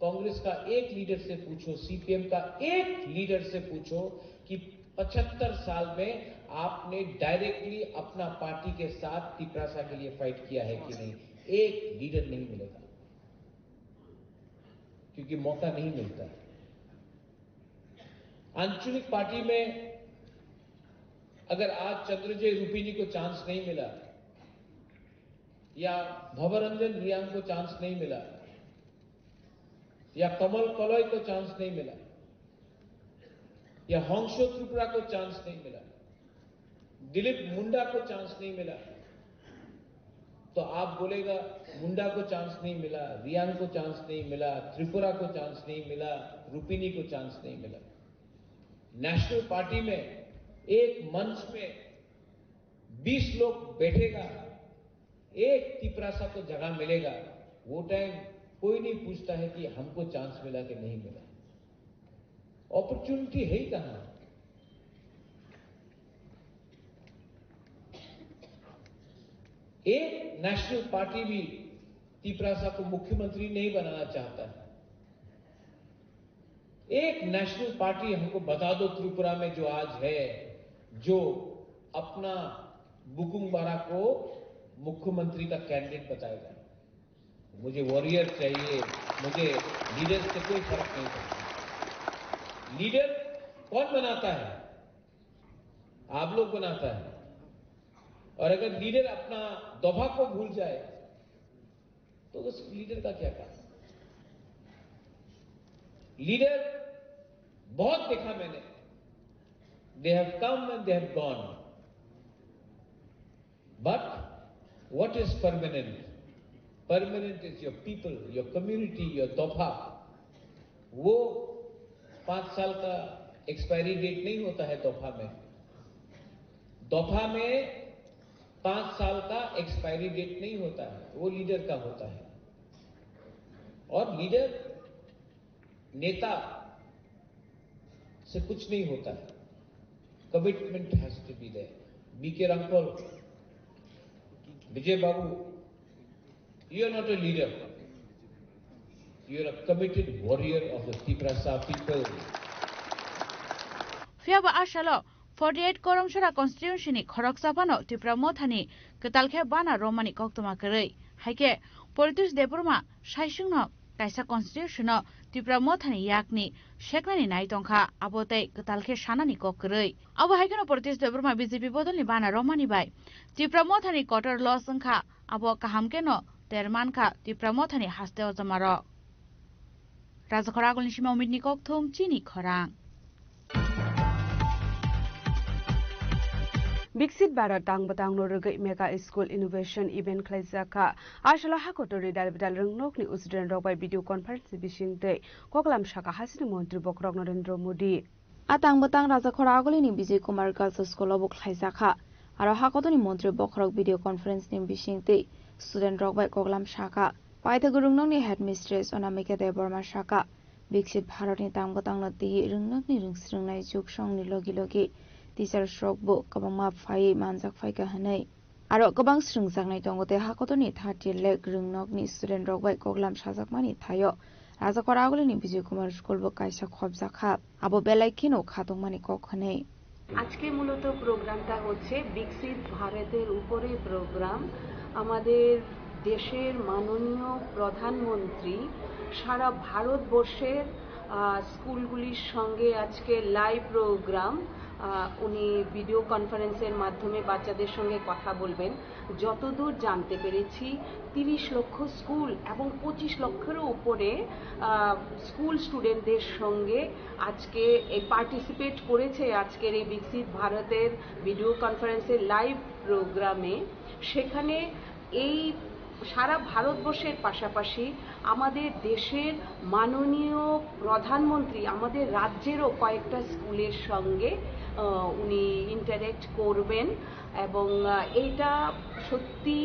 कांग्रेस का एक लीडर से पूछो, सीपीएम का एक लीडर से पूछो कि पचहत्तर साल में आपने डायरेक्टली अपना पार्टी के साथ तिपरासा के लिए फाइट किया है कि नहीं। एक लीडर नहीं मिलेगा, क्योंकि मौका नहीं मिलता है। आंचलिक पार्टी में अगर आज चंद्रजय रूपिणी को चांस नहीं मिला, या भवरंजन रियांग को चांस नहीं मिला, या कमल कलय को चांस नहीं मिला, या हंसो त्रिपुरा को चांस नहीं मिला, दिलीप मुंडा को चांस नहीं मिला, तो आप बोलेगा, मुंडा को चांस नहीं मिला, रियांग को चांस नहीं मिला, त्रिपुरा को चांस नहीं मिला, रूपिणी को चांस नहीं मिला। नेशनल पार्टी में एक मंच में बीस लोग बैठेगा, एक तिपरासा को जगह मिलेगा, वो टाइम कोई नहीं पूछता है कि हमको चांस मिला कि नहीं मिला। अपॉर्चुनिटी है ही कहाँ? एक नेशनल पार्टी भी तिपरासा को मुख्यमंत्री नहीं बनाना चाहता है। एक नेशनल पार्टी हमको बता दो, त्रिपुरा में जो आज है, जो अपना बुकुंग बारा को मुख्यमंत्री का कैंडिडेट बताएगा। मुझे वॉरियर चाहिए, मुझे लीडर से कोई फर्क नहीं पड़ता। लीडर कौन बनाता है? आप लोग बनाता है। और अगर लीडर अपना दोफा को भूल जाए, तो उस लीडर का क्या काम? लीडर बहुत देखा मैंने, they have come and they have gone, but what is permanent? Permanent is your people, your community, your दोफा। वो पाँच साल का एक्सपायरी डेट नहीं होता है दोफा में। दोफा में पाँच साल का एक्सपायरी डेट नहीं होता है, वो लीडर का होता है। और लीडर, नेता से कुछ नहीं होता है, commitment has to be there। B K Rampal, Vijay Babu, you are not a leader, you are a committed warrior of the Tiprasa people। Phiya bo a salo forty eight Koromsora constituency ni khoroksa phano Tipra Mothani kwtal khe bana romani koktwma kwrwi. Hai khe Paritosh Debbarma saisungno kaisa constitution no Tipra Mothani yakni seknani nai tongkha, abo tei kwtal khe sanani kok kwrwi. Abo hai kheno Paritosh Debbarma B J P bodolni bana romani bai Tipra Mothani kotor loss wngkha, abo kaham kheno ter mankha Tipra Mothani haste ojomarok. Rajakhor Agulni simi Omitni kokthum chini khorang. Biksit Bharat tang bwtangno rwgwi Mega School Innovation Event khlaijak kha. A salo hakotorni dal bidal rwngnokni student rok bai video conference ni bisingtwi koklam saka hasini montri bokhorok Narendra Modi. A tang bwtang Rajakhor Agulini Vijay Kumar Girls School o bo khlaijak kha. Aro hakotorni montri bokhorok video conference ni bisingtwi student rok bai koklam saka. Paithak rwngnokni headmistress Anamika Debbarma saka, Biksit Bharatni tang bwtangno twiwi rwngnokni rwngsrwngnai juk songni logi logi teachers rokbo kwbangma phaiwi manjak phaikha hwnwi. Aro kwbang srwngjaknai tongo tei hakotorni thirty lakh rwngnokni student rok bai koklam sajakmani thaio Rajakhor Agulini Vijay Kumar School bo kaisa khopjak kha, abo belai kheno khatungmani kok hwnwi. আজকে মূলত প্রোগ্রামটা হচ্ছে বিকশিত ভারতের উপরে প্রোগ্রাম। আমাদের দেশের মাননীয় প্রধানমন্ত্রী সারা ভারতবর্ষের, আহ, স্কুলগুলির সঙ্গে আজকে লাইভ প্রোগ্রাম, আহ, উনি ভিডিও কনফারেন্সের মাধ্যমে বাচ্চাদের সঙ্গে কথা বলবেন। যতদূর জানতে পেরেছি, তিরিশ লক্ষ স্কুল এবং পঁচিশ লক্ষেরও উপরে, আহ, স্কুল স্টুডেন্টদের সঙ্গে আজকে এই পার্টিসিপেট করেছে আজকের এই বিকশিত ভারতের ভিডিও কনফারেন্সের লাইভ প্রোগ্রামে। সেখানে এই সারা ভারতবর্ষের পাশাপাশি আমাদের দেশের মাননীয় প্রধানমন্ত্রী আমাদের রাজ্যেরও কয়েকটা স্কুলের সঙ্গে, আহ, উনি ইন্টারঅ্যাক্ট করবেন এবং, আহ, এইটা সত্যি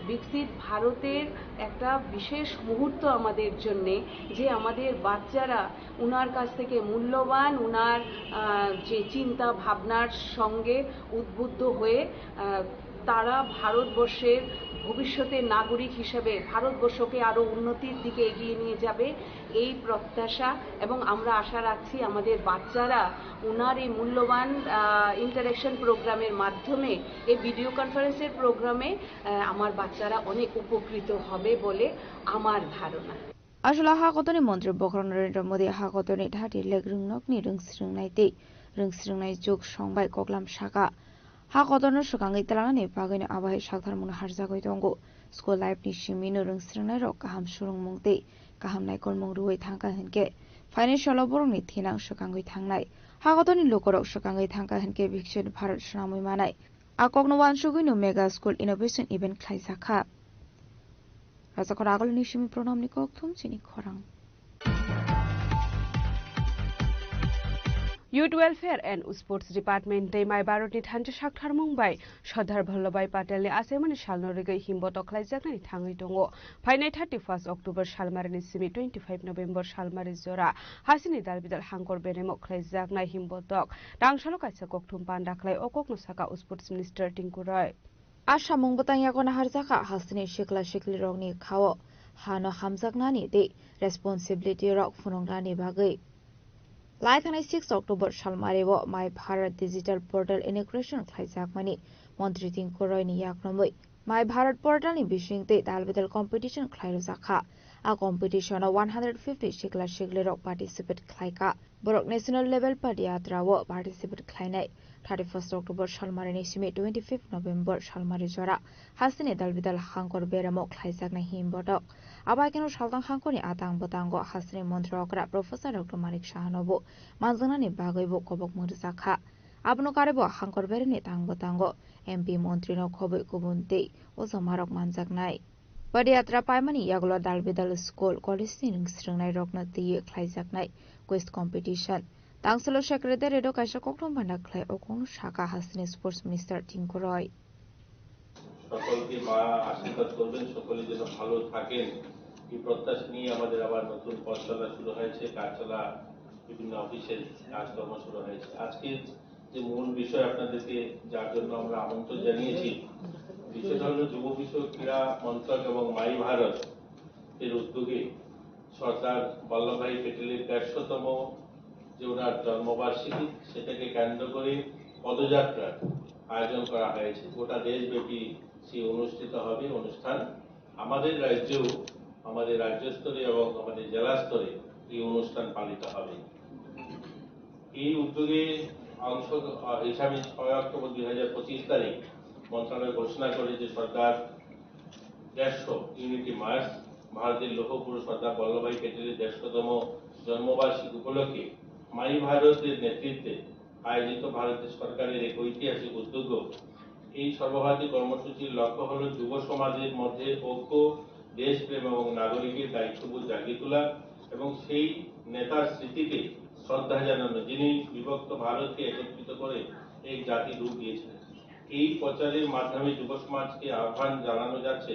বিকশিত ভারতের একটা বিশেষ মুহূর্ত আমাদের জন্যে, যে আমাদের বাচ্চারা ওনার কাছ থেকে মূল্যবান, ওনার, আহ, যে চিন্তা ভাবনার সঙ্গে উদ্বুদ্ধ হয়ে, আহ, তারা ভারতবর্ষের ভবিষ্যতের নাগরিক হিসেবে ভারতবর্ষকে আরও উন্নতির দিকে এগিয়ে নিয়ে যাবে, এই প্রত্যাশা। এবং আমরা আশা রাখছি আমাদের বাচ্চারা ওনার এই মূল্যবান ইন্টারাকশন প্রোগ্রামের মাধ্যমে, এই ভিডিও কনফারেন্সের প্রোগ্রামে আহ, আমার বাচ্চারা অনেক উপকৃত হবে বলে আমার ধারণা। Achwla ha kotorni montri bokhorok Narendra Modi ha kotorni thati lek rwngnokni rwngsrwngnai tei rwngsrwngnai juk songbai koklam saka. Ha kotorno swkangwi twlangnani bagwino abo hai sakthar mungno harjagwi tongo. School life ni simino rwngsrwngnairok kaham swrwngmung tei kaham naikolmung rwui thangkha hinkhe phainai salo borokni thinang swkangwi thangnai. Ha kotorni lukurok swkangwi thangkha hinkhe Viksit Bharat swnamwi manai. A kokno uansugwino Mega School Innovation Event khlaijakha. Rajakhor Agulni simi Pranamni kokthum chini khorang. Youth Welfare and Sports Department tei Mai Bharatni thansa saktharmung bai Sardar Vallabhbhai Patelni achaimani salno rigwi himbotok khlaijaknani thangwi tongo. Phainai thirty-first October salmarini simi twenty-five November salmari jora hasini dalbidal hangkor beremo khlaijaknai himbotok tangsalo kaisa kokthum panda khlai o kokno saka Sports Minister Tinku Roy. A samung bwtang yago naharjakha hasini sikla siklirokni khao hano hamjaknani tei responsibility rok phunuknani bagwi. Lai thangnai six October salmario Mai Bharat Digital Portal inauguration khlaijakmani Montri Tinku Royni yakromwi Mai Bharat Portalni bising tei dalbidal competition khlairujakha. A competitiono one hundred fifty sikla siklirok participate khlaikha. Borok national level padiyatra o participate khlainai. Thirty-first October salmarini simi twenty-fifth November salmari jora hasini dalbidal hangkor beramo khlaijaknai himbotok. Abo haikeno saltang hangkorni atang bwtango hasini montri okra Professor Doctor Manik Sahanobo manjaknani bagwibo kobokmung rwjakha. Abono karwibo hangkor bereni tang bwtango M P montrino khobwi kubun tei ojomarok manjaknai. Padiyatra paimani yagulo dalbidal school, college ni rwngsrwngnairokno twiwi khlaijaknai quiz competition. Tangsalo secretary rok kaisa kokthum banda khlai o kokno saka hasini sports minister Tinku Roy. সকলকে মা আশীর্বাদ করবেন, সকলে যেন ভালো থাকেন, এই প্রত্যাশা নিয়ে আমাদের আবার নতুন পথচলা শুরু হয়েছে, কাজ চলা, বিভিন্ন অফিসের কাজকর্ম শুরু হয়েছে। আজকে যে মূল বিষয় আপনাদেরকে যার জন্য আমরা আমন্ত্রণ জানিয়েছি, বিষয়টা হলো যুব বিষয়ক ক্রীড়া মন্ত্রক এবং মাই ভারত এর উদ্যোগে সর্দার বল্লভভাই প্যাটেলের দেড়শোতম যে ওনার জন্মবার্ষিকী, সেটাকে কেন্দ্র করে পদযাত্রার আয়োজন করা হয়েছে। গোটা দেশব্যাপী সেই অনুষ্ঠিত হবে অনুষ্ঠান। আমাদের রাজ্যেও, আমাদের রাজ্য স্তরে এবং আমাদের জেলা স্তরে এই অনুষ্ঠান পালিত হবে। এই উদ্যোগে অংশ, আহ, হিসাবে ছয় অক্টোবর দুই হাজার পঁচিশ তারিখ মন্ত্রণালয় ঘোষণা করে যে সরকার দেড়শো ইউনিটি মার্চ, ভারতের লৌহ পুরুষ সর্দার বল্লভভাই প্যাটেলের দেড়শোতম জন্মবার্ষিকী উপলক্ষে মাই ভারতের নেতৃত্বে আয়োজিত ভারতের সরকারের এক ঐতিহাসিক উদ্যোগ। এই সর্বভারতীয় কর্মসূচির লক্ষ্য হল যুব সমাজের মধ্যে ঐক্য, দেশপ্রেম এবং নাগরিকের দায়িত্ববোধ জাগিয়ে তোলা এবং সেই নেতার স্মৃতিতে শ্রদ্ধা জানানো, যিনি বিভক্ত ভারতকে একত্রিত করে এক জাতির রূপ দিয়েছিলেন। এই প্রচারের মাধ্যমে যুব সমাজকে আহ্বান জানানো যাচ্ছে,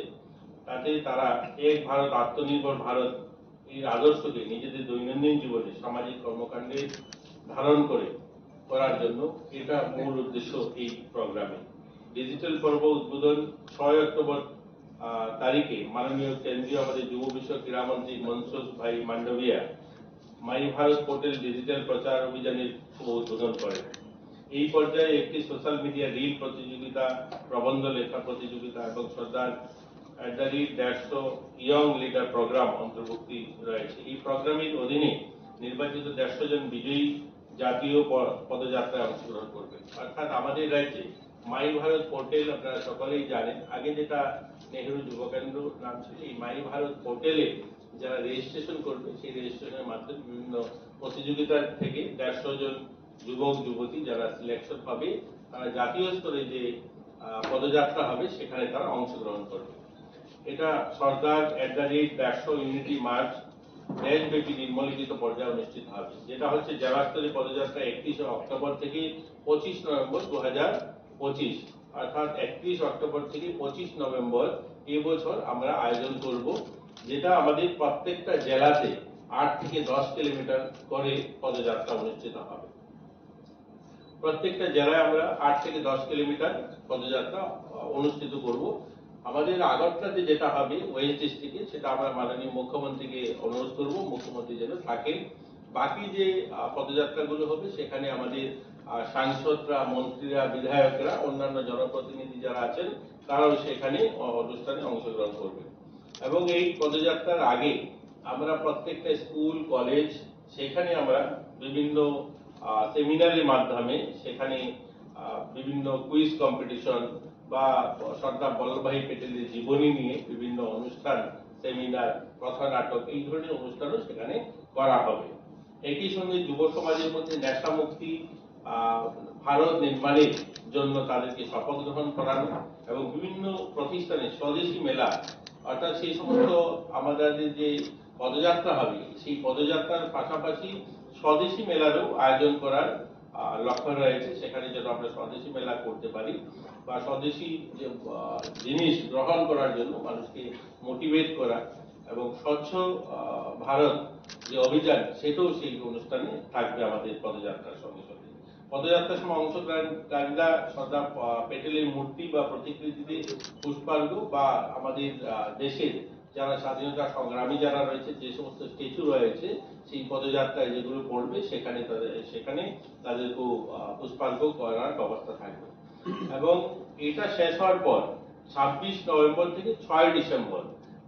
যাতে তারা এক ভারত, আত্মনির্ভর ভারত এই আদর্শকে নিজেদের দৈনন্দিন জীবনে, সামাজিক কর্মকাণ্ডে ধারণ করে, করার জন্য। এটা মূল উদ্দেশ্য এই প্রোগ্রামে। ডিজিটাল পর্ব উদ্বোধন ছয় অক্টোবর, আহ, তারিখে মাননীয় কেন্দ্রীয় আমাদের যুব বিষয়ক ক্রীড়ামন্ত্রী মনসুখ ভাই মান্ডভিয়া মাই ভারত পোর্টাল ডিজিটাল প্রচার অভিযানের শুভ উদ্বোধন করেন। এই পর্যায়ে একটি সোশ্যাল মিডিয়া রিল প্রতিযোগিতা, প্রবন্ধ লেখা প্রতিযোগিতা এবং সর্দার at the rate দেড়শো ইয়ং লিডার প্রোগ্রাম অন্তর্ভুক্তি রয়েছে। এই প্রোগ্রামের অধীনে নির্বাচিত দেড়শো জন বিজয়ী জাতীয় প-, পদযাত্রায় অংশগ্রহণ করবেন। অর্থাৎ আমাদের রাজ্যে মাই ভারত পোর্টাল আপনারা সকলেই জানেন, আগে যেটা নেহেরু যুব কেন্দ্র নাম ছিল, এই মাই ভারত পোর্টালে যারা রেজিস্ট্রেশন করবে, সেই রেজিস্ট্রেশনের মাধ্যমে বিভিন্ন প্রতিযোগিতা থেকে দেড়শো জন যুবক যুবতী যারা সিলেকশন হবে, তারা জাতীয় স্তরে যে, আহ, পদযাত্রা হবে, সেখানে তারা অংশগ্রহণ করবে। এটা সর্দার at the rate দেড়শো ইউনিটি মার্চ দেশব্যাপী নিম্নলিখিত পর্যায়ে অনুষ্ঠিত হবে, যেটা হচ্ছে জেলা স্তরে পদযাত্রা একত্রিশে অক্টোবর থেকে পঁচিশ নভেম্বর দু হাজার পঁচিশ, অর্থাৎ একত্রিশ অক্টোবর থেকে পঁচিশ নভেম্বর এবছর আমরা আয়োজন করব, যেটা আমাদের প্রত্যেকটা জেলাতে আট থেকে দশ কিলোমিটার করে পদযাত্রা অনুষ্ঠিত হবে। প্রত্যেকটা জেলায় আমরা আট থেকে দশ কিলোমিটার পদযাত্রা, আহ, অনুষ্ঠিত করব। আমাদের আগরতলাতে যেটা হবে ওয়েস্ট ডিস্ট্রিক্টে, সেটা আমরা মাননীয় মুখ্যমন্ত্রীকে অনুরোধ করব, মুখ্যমন্ত্রী যেন থাকেন। বাকি যে, আহ, পদযাত্রাগুলো হবে, সেখানে আমাদের, আহ, সাংসদরা, মন্ত্রীরা, বিধায়করা, অন্যান্য জনপ্রতিনিধি যারা আছেন, তারাও সেখানে, আহ, অনুষ্ঠানে অংশগ্রহণ করবেন। এবং এই পদযাত্রার আগে আমরা প্রত্যেকটা স্কুল, কলেজ, সেখানে আমরা বিভিন্ন, আহ, সেমিনারের মাধ্যমে সেখানে, আহ, বিভিন্ন কুইজ কম্পিটিশন বা সর্দার বল্লভভাই প্যাটেলের জীবনী নিয়ে বিভিন্ন অনুষ্ঠান, সেমিনার, কথা নাটক, এই ধরনের অনুষ্ঠানও সেখানে করা হবে। একই সঙ্গে যুব সমাজের মধ্যে নেশামুক্তি, আহ, ভারত নির্মাণের জন্য তাদেরকে শপথ গ্রহণ করানো এবং বিভিন্ন প্রতিষ্ঠানে স্বদেশি মেলা, অর্থাৎ সেই সমস্ত আমাদের যে পদযাত্রা হবে, সেই পদযাত্রার পাশাপাশি স্বদেশি মেলারও আয়োজন করার, আহ, লক্ষ্য রয়েছে। সেখানে যেন আমরা স্বদেশি মেলা করতে পারি বা স্বদেশি যে, আহ, জিনিস গ্রহণ করার জন্য মানুষকে মোটিভেট করা এবং স্বচ্ছ, আহ, ভারত যে অভিযান, সেটাও সেই অনুষ্ঠানে থাকবে আমাদের পদযাত্রার সঙ্গে সঙ্গে। পদযাত্রার সময় অংশগ্রহণকারীরা সর্দার, আহ, প্যাটেলের মূর্তি বা প্রতিকৃতিতে পুষ্পার্ঘ্য বা আমাদের, আহ, দেশের যারা স্বাধীনতা সংগ্রামী যারা রয়েছে, যে সমস্ত স্ট্যাচু রয়েছে, সেই পদযাত্রায় যেগুলো পড়বে, সেখানে তাদের, সেখানে তাদেরকেও, আহ, পুষ্পার্ঘ্য করার ব্যবস্থা থাকবে। এবং এটা শেষ হওয়ার পর ছাব্বিশ নভেম্বর থেকে ছয় ডিসেম্বর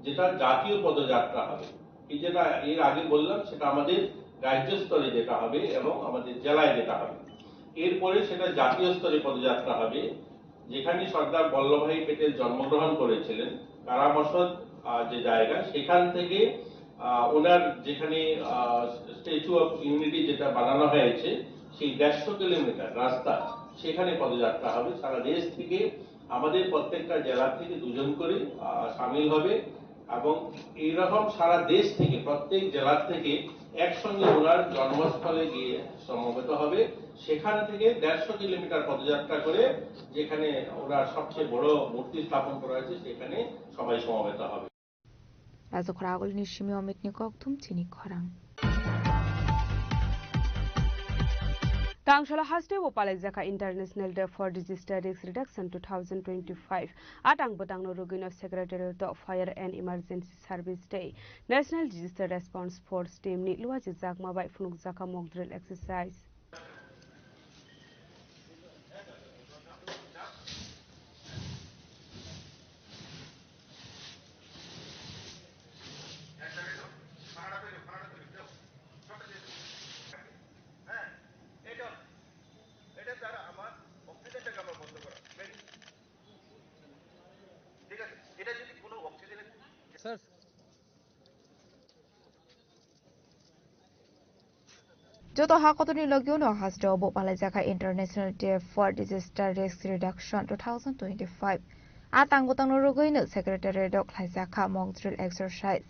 যেটা জাতীয় পদযাত্রা হবে, এই যেটা এর আগে বললাম, সেটা আমাদের রাজ্য স্তরে যেটা হবে এবং আমাদের জেলায় যেটা হবে। এরপরে সেটা জাতীয় স্তরে পদযাত্রা হবে, যেখানে সর্দার বল্লভভাই প্যাটেল জন্মগ্রহণ করেছিলেন, কারামসদ, আহ, যে জায়গা, সেখান থেকে, আহ, ওনার যেখানে, আহ, স্ট্যাচু অফ ইউনিটি যেটা বানানো হয়েছে, সেই দেড়শো কিলোমিটার রাস্তা, সেখানে পদযাত্রা হবে। সারা দেশ থেকে আমাদের প্রত্যেকটা জেলা থেকে দুজন করে, আহ, সামিল হবে এবং এইরকম সারা দেশ থেকে প্রত্যেক জেলা থেকে একসঙ্গে ওনার জন্মস্থলে গিয়ে সমবেত হবে। সেখান থেকে দেড়শো কিলোমিটার পদযাত্রা করে যেখানে ওনার সবচেয়ে বড় মূর্তি স্থাপন করা হয়েছে, সেখানে সবাই সমবেত হবে। Rajakhor agulni simi Omitni kokthum chini khorang. Tangshala haste bo palaijakha International Day for Disaster Risk Reduction two thousand twenty-five. A tang bwtangno rwgwino Secretariat o Fire and Emergency Service Day, National Disaster Response Force Team ni luajijakma bai phunukjakha mock drill exercise. Joto ha kotorni logi uno haste o bo palaijakha International Day for Disaster Risk Reduction two thousand twenty-five. A tang bwtangno rwgwino Secretariat o khlaijakha mock drill exercise,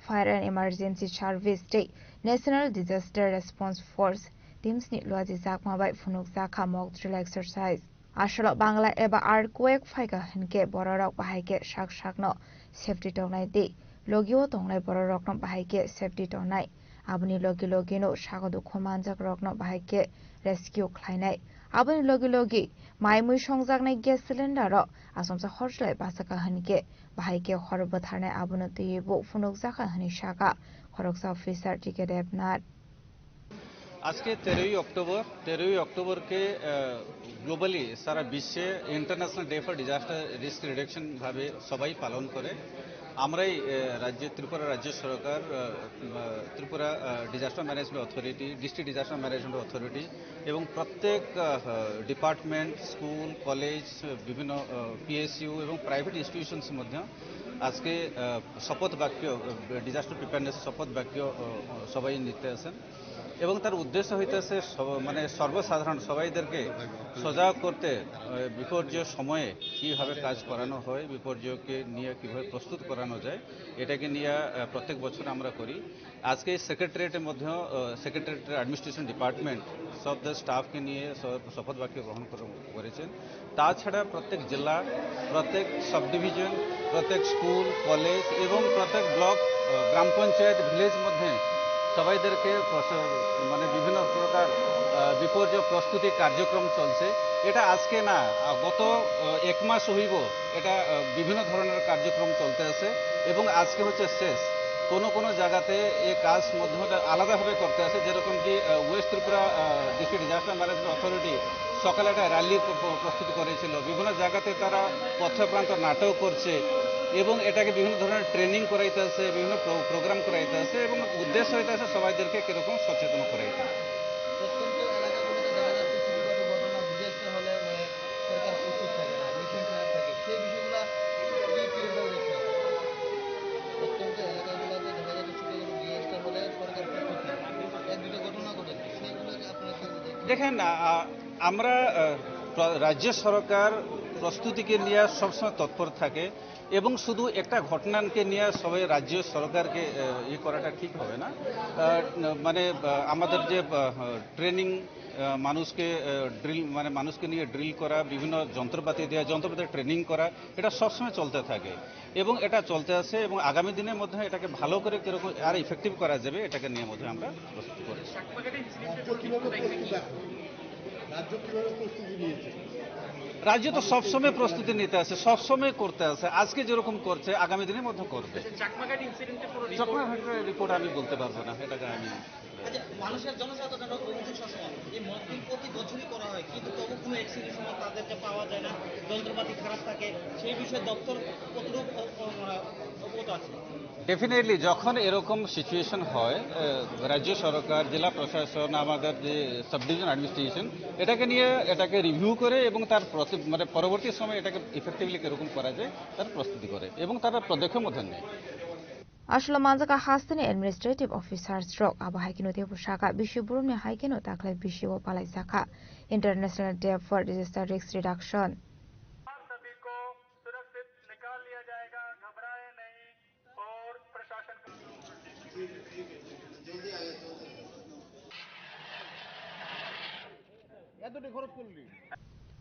Fire and Emergency Service tei National Disaster Response Force Teams ni luajijakma bai phunukjakha mock drill exercise. Asolo Bangla eba earthquake phaikha hinkhe bororok bahai khe sak sakno safety tongnai tei logio tongnai bororokno bahai khe safety tongnai. Aboni logi logino sago dukhu manjakrokno bahai khe rescue khlainai. Aboni logi logi mai mui songjaknai gas cylinder o asomsa horjlai bachakha hinkhe bahai khe hor bwtharnai abono twiwi bo phunukjakha hinwi sakha khoroksa officer T K Debnath. আজকে তেরোই অক্টোবর, তেরোই অক্টোবরকে, আহ, globally সারা বিশ্বে international day for disaster risk reduction ভাবে সবাই পালন করে। আমরাই, আহ, রাজ্যে, ত্রিপুরা রাজ্য সরকার, ah, ah, Tripura, ah, disaster management authority, district disaster management authority এবং প্রত্যেক, আহ, ডিপার্টমেন্ট, স্কুল, কলেজ, বিভিন্ন, আহ, পিএসইউ এবং প্রাইভেট ইনস্টিটিউশনস মধ্যে আজকে, আহ, শপথ বাক্য, আহ, ডিজাস্টার প্রিপেয়ারনেস শপথ বাক্য, আহ, সবাই নিতে আছেন। এবং তার উদ্দেশ্য হইতেছে সব-, মানে সর্বসাধারণ সবাইদেরকে সজাগ করতে, আহ, বিপর্যয় সময়ে কিভাবে কাজ করানো হয়, বিপর্যয়কে নিয়ে কিভাবে প্রস্তুত করানো যায়, এটাকে নিয়ে, আহ, প্রত্যেক বছর আমরা করি। আজকে এই সেক্রেটারিয়েটের মধ্যেও, আহ, সেক্রেটারিয়েটের অ্যাডমিনিস্ট্রেশন ডিপার্টমেন্ট সব তার স্টাফকে নিয়ে স-, শপথ বাক্য গ্রহণ করে-, করেছেন। তাছাড়া প্রত্যেক জেলা, প্রত্যেক সাব ডিভিশন, প্রত্যেক স্কুল, কলেজ এবং প্রত্যেক ব্লক, আহ, গ্রাম পঞ্চায়েত, ভিলেজ মধ্যে সবাইদেরকে প্রস-, মানে বিভিন্ন প্রকার, আহ, বিপর্যয় প্রস্তুতি কার্যক্রম চলছে। এটা আজকে না, আহ, গত, আহ, এক মাস হইব এটা, আহ, বিভিন্ন ধরনের কার্যক্রম চলতে আছে এবং আজকে হচ্ছে শেষ। কোনো কোনো জায়গাতে এই কাজ মধ্যে মধ্যে আলাদাভাবে করতে আছে, যেরকম কি, আহ, ওয়েস্ট ত্রিপুরা, আহ, ডিস্ট্রিক্ট ডিজাস্টার ম্যানেজমেন্ট অথরিটি সকালে একটা র্যালি প্র-, প্র-, প্রস্তুত করেছিল। বিভিন্ন জায়গাতে তারা পথপ্রান্ত নাটক করছে এবং এটাকে বিভিন্ন ধরনের ট্রেনিং করাইতে আছে, বিভিন্ন প্রো-, প্রোগ্রাম করাইতে আছে এবং উদ্দেশ্য হইতে আছে সবাইদেরকে কিরকম সচেতন করাইতে। প্রত্যন্ত এলাকাগুলোতে দেখা যাচ্ছে ছোটখাটো ঘটনা, ডিজাস্টার হলে মানে সরকার প্রস্তুত থাকে না, মিশন খারাপ থাকে, সেই বিষয়গুলো কি কিভাবে দেখছেন? প্রত্যন্ত এলাকাগুলোতে দেখা যাচ্ছে ছোটখাটো ডিজাস্টার হলে সরকার প্রস্তুত থাকে, এক দুটো ঘটনা ঘটেছে, সেইগুলোকে আপনারা কিভাবে দেখছেন? দেখেন, আ, আ, আমরা, আহ, প্র-, রাজ্য সরকার প্রস্তুতিকে নিয়ে সবসময় তৎপর থাকে এবং শুধু একটা ঘটনাকে নিয়ে সবাই রাজ্য সরকারকে, আহ, ইয়ে করাটা ঠিক হবে না। আহ, মানে, আহ, আমাদের যে, আহ, ট্রেনিং, আহ, মানুষকে, আহ, ড্রিল, মানে মানুষকে নিয়ে ড্রিল করা, বিভিন্ন যন্ত্রপাতি দেওয়া, যন্ত্রপাতি ট্রেনিং করা, এটা সবসময় চলতে থাকে এবং এটা চলতে আছে এবং আগামী দিনের মধ্যে এটাকে ভালো করে কিরকম আর ইফেক্টিভ করা যাবে, এটাকে নিয়ে মধ্যে আমরা প্রস্তুতি করেছি। রাজ্য কিভাবে প্রস্তুত আছে? রাজ্য কিভাবে প্রস্তুতি নিয়েছে? রাজ্য তো সবসময় প্রস্তুতি নিতে আছে, সবসময় করতে আছে। আজকে যেরকম করছে, আগামী দিনের মধ্যে করবে। আচ্ছা, চাকমাঘাট ইনসিডেন্টের কোনো রিপোর্ট? চাকমাঘাটের রিপোর্ট আমি বলতে পারবো না, এটাকে আমি আচ্ছা, মানুষের জনসাধারণের অভিযোগ সবসময় এই মকড্রিল প্রতি বছরই করা হয়, কিন্তু তবু কোনো অ্যাকশনের সময় তাদেরকে পাওয়া যায় না, যন্ত্রপাতি খারাপ থাকে, সেই বিষয়ে দপ্তর কতটুকু অ-, অ-, মানে অবগত আছে? ডেফিনেটলি, যখন এরকম সিচুয়েশন হয়, আহ, রাজ্য সরকার, জেলা প্রশাসন, আমাদের যে সাব ডিভিশন অ্যাডমিনিস্ট্রেশন, এটাকে নিয়ে, এটাকে রিভিউ করে এবং তার প্রতি-, মানে পরবর্তী সময় এটাকে ইফেক্টিভলি কীরকম করা যায়, তার প্রস্তুতি করে এবং তারা পদক্ষেপ মধ্যে নেয়। Ashwelo manjak a hasteni administrative officers rok, abo hai kheno teibo saka bisi borokni hai kheno takhwlai bisi o palai jakha International Day for Disaster Risk Reduction. सभी को सुरक्षित निकाल लिया जाएगा, घबराए नहीं। और प्रशासन का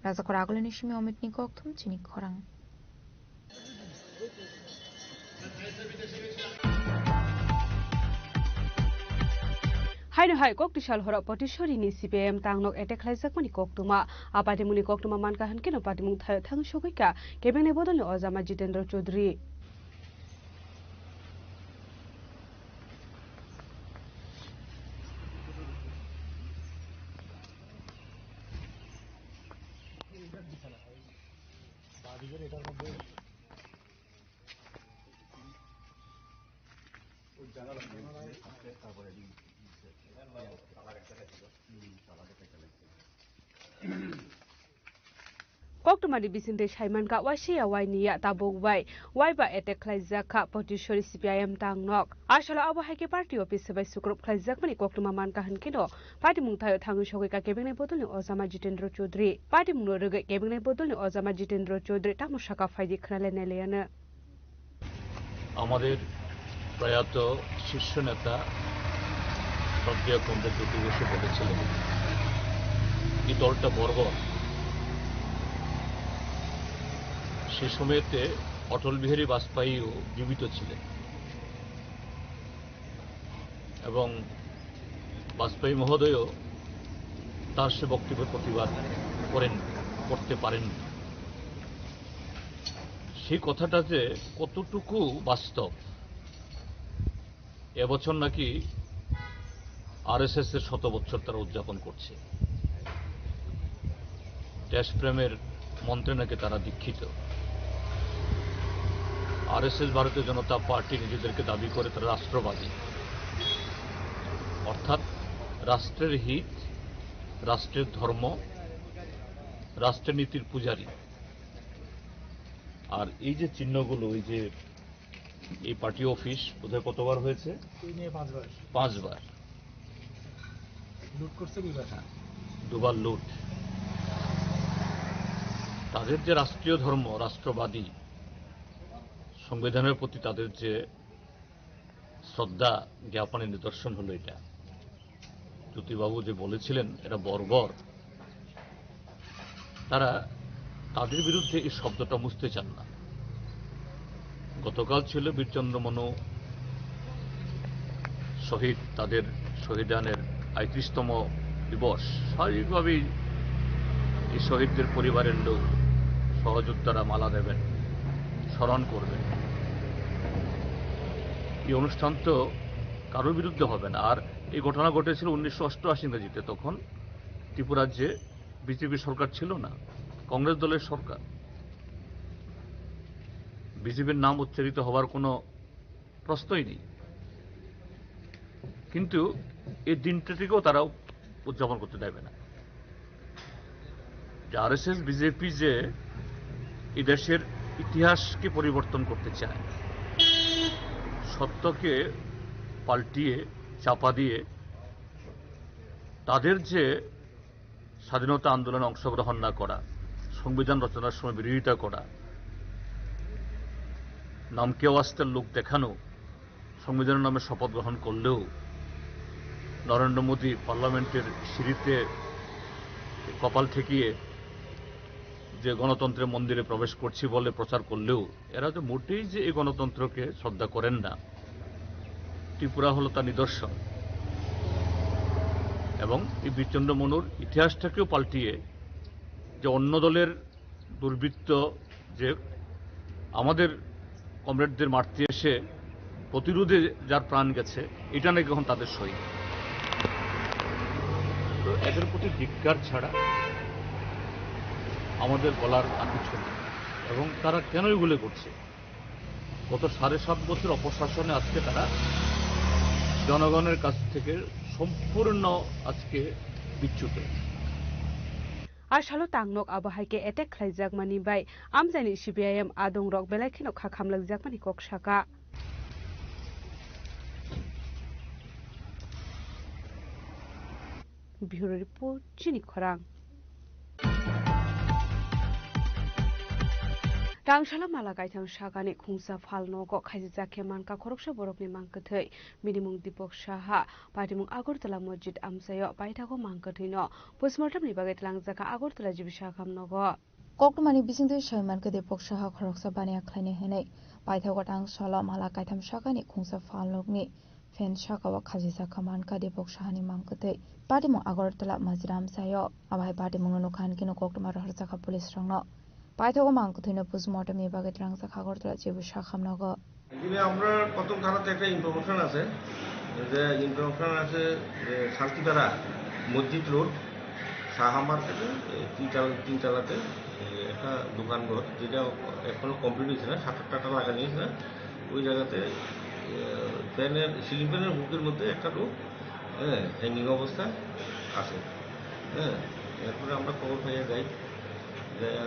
Rajakhor agulini simi Omitni kokthum chini khorang. Haino hai kok tisal horo Potishorini C P I M tangnok attack khlaijakmani koktwma. A patimungni koktwma mankha hwnkhe no patimung thaio thang sogwi kha kebengni bodolni ojama Jitendra Chaudhary. Koktwmani bisingtwi saimankha, waisa ya waini ya tabuk bai waiba attack khlaijak kha Potishorini C P I M tangnok. Asalo abo hai khe party office bai sukrup khlaijakmani koktwma mankha hwnkheno, patimung thaio thangwi sogwi kha kebengni bodolni ojama Jitendra Chaudhary. Patimungno rwgwi kebengni bodolni ojama Jitendra Chaudhary tamo sakha phaidi khwnale nailaiano. আমাদের প্রয়াত শীর্ষ নেতা শ্রদ্ধেয় কমরেড জ্যোতি বসু বলেছিলেন, এই দলটা বর্বর। সে সময়তে অটল বিহারী বাজপেয়ীও জীবিত ছিলেন এবং বাজপেয়ী মহোদয়ও তার সে বক্তব্যের প্রতিবাদ করেন, করতে পারেননি। সেই কথাটা যে কতটুকু বাস্তব, এবছর নাকি আরএসএস এর শত বছর তারা উদযাপন করছে, দেশপ্রেমের মন্ত্রে নাকি তারা দীক্ষিত। আরএসএস, ভারতীয় জনতা পার্টি, নিজেদেরকে দাবি করে তারা রাষ্ট্রবাদী, অর্থাৎ রাষ্ট্রের হিত, রাষ্ট্রের ধর্ম, রাষ্ট্রনীতির পূজারী। আর এই যে চিহ্নগুলো, এই যে এই পার্টি অফিস বোধহয় কতবার হয়েছে? এই নিয়ে পাঁচবার। পাঁচবার। লুট করছে দুইবার। হ্যাঁ, দুবার লুট। তাদের যে রাষ্ট্রীয় ধর্ম, রাষ্ট্রবাদী, সংবিধানের প্রতি তাদের যে শ্রদ্ধা জ্ঞাপনের নিদর্শন হলো এটা। জ্যোতিবাবু যে বলেছিলেন এটা বর্বর, তারা তাদের বিরুদ্ধে এই শব্দটা মুছতে চান না। গতকাল ছিল বীরচন্দ্র মনু শহীদ, তাদের শহীদানের আটত্রিশতম দিবস, স্বাভাবিকভাবেই এই শহীদদের পরিবারের লোক সহযোদ্ধারা মালা দেবেন, স্মরণ করবেন। এই অনুষ্ঠান তো কারোর বিরুদ্ধে হবে না। আর এই ঘটনা ঘটেছিল উনিশশো অষ্টআশি ইংরেজিতে, তখন ত্রিপুরাজ্যে বিজেপি সরকার ছিল না, কংগ্রেস দলের সরকার। বিজেপির নাম উচ্চারিত হওয়ার কোনো প্রশ্নই নেই। কিন্তু এই দিনটাটিকেও তারা উদযাপন করতে দেবে না। যে আরএসএস, বিজেপি যে এই দেশের ইতিহাসকে পরিবর্তন করতে চায়, সত্যকে পাল্টিয়ে, চাপা দিয়ে তাদের যে স্বাধীনতা আন্দোলনে অংশগ্রহণ না করা, সংবিধান রচনার সময় বিরোধিতা করা, নামকে ওয়াস্তের লোক দেখানো, সংবিধানের নামে শপথ গ্রহণ করলেও নরেন্দ্র মোদী পার্লামেন্টের সিঁড়িতে কপাল ঠেকিয়ে যে গণতন্ত্রের মন্দিরে প্রবেশ করছি বলে প্রচার করলেও এরা তো মোটেই যে এই গণতন্ত্রকে শ্রদ্ধা করেন না। ত্রিপুরা হলো তার নিদর্শন। এবং এই বীরচন্দ্র মনুর ইতিহাসটাকেও পাল্টিয়ে যে অন্য দলের দুর্বৃত্ত যে আমাদের কমরেডদের মারতে এসে প্রতিরোধে যার প্রাণ গেছে, এটা নাকি এখন তাদের শহীদ। তো এদের প্রতি ধিক্কার ছাড়া আমাদের বলার আর কিছু নেই। এবং তারা কেন এগুলো করছে? গত সাড়ে সাত বছর অপশাসনে আজকে তারা জনগণের কাছ থেকে সম্পূর্ণ আজকে বিচ্যুত। A salo tangnok abo hai khe attack khlaijakmani bai amchaini C P I M adongrok belai kheno kha khamlakjakmani kok saka. Bureau Report, Chini Khorang. Rangsalo mala kaitham sakani khungsa phal nogo khaisijak khe mankha khoroksa borokni mang kwthwi. Bini mung Dipok Saha, patimung Agartala Masjid amchaio paithago mang kwthwino postmortemni bagwi twlangjakha Agartala G B Sakham nogo. Koktwmani bisingtwi saimankha Dipok Saha khoroksa baniya khlainai hwnwi paithago tang salo mala kaitham sakani khungsa phalnokni phen sakao khasijak kha mankha Dipok Sahani mang kwthwi. Patimung Agartala Masjid amchaio, abo hai patimungno nukha hinkhe koktwma rohorjakha police rokno. Paithago mang kwthwino postmortemni bagwi twlangjakha Agartala G B Sakham nogo. এখানে আমরা প্রথম থানাতে একটা ইনফরমেশন আছে, যে ইনফরমেশন আছে যে শান্তিপাড়া মসজিদ রোড সাহা মার্কেটে, এ, তিনতলা, তিনতলাতে, এ, একটা দোকান ঘর, যেটা এখনো কমপ্লিট হয়েছে না, শাটার টাটার লাগানো হয়েছে না, ওই জায়গাতে, এ, ফ্যানের, সিলিং ফ্যানের হুকের মধ্যে একটা লোক, হ্যাঁ, হ্যাঙ্গিং অবস্থা আছে। হ্যাঁ, এরপরে আমরা খবর পাইয়া যাই, যাইয়া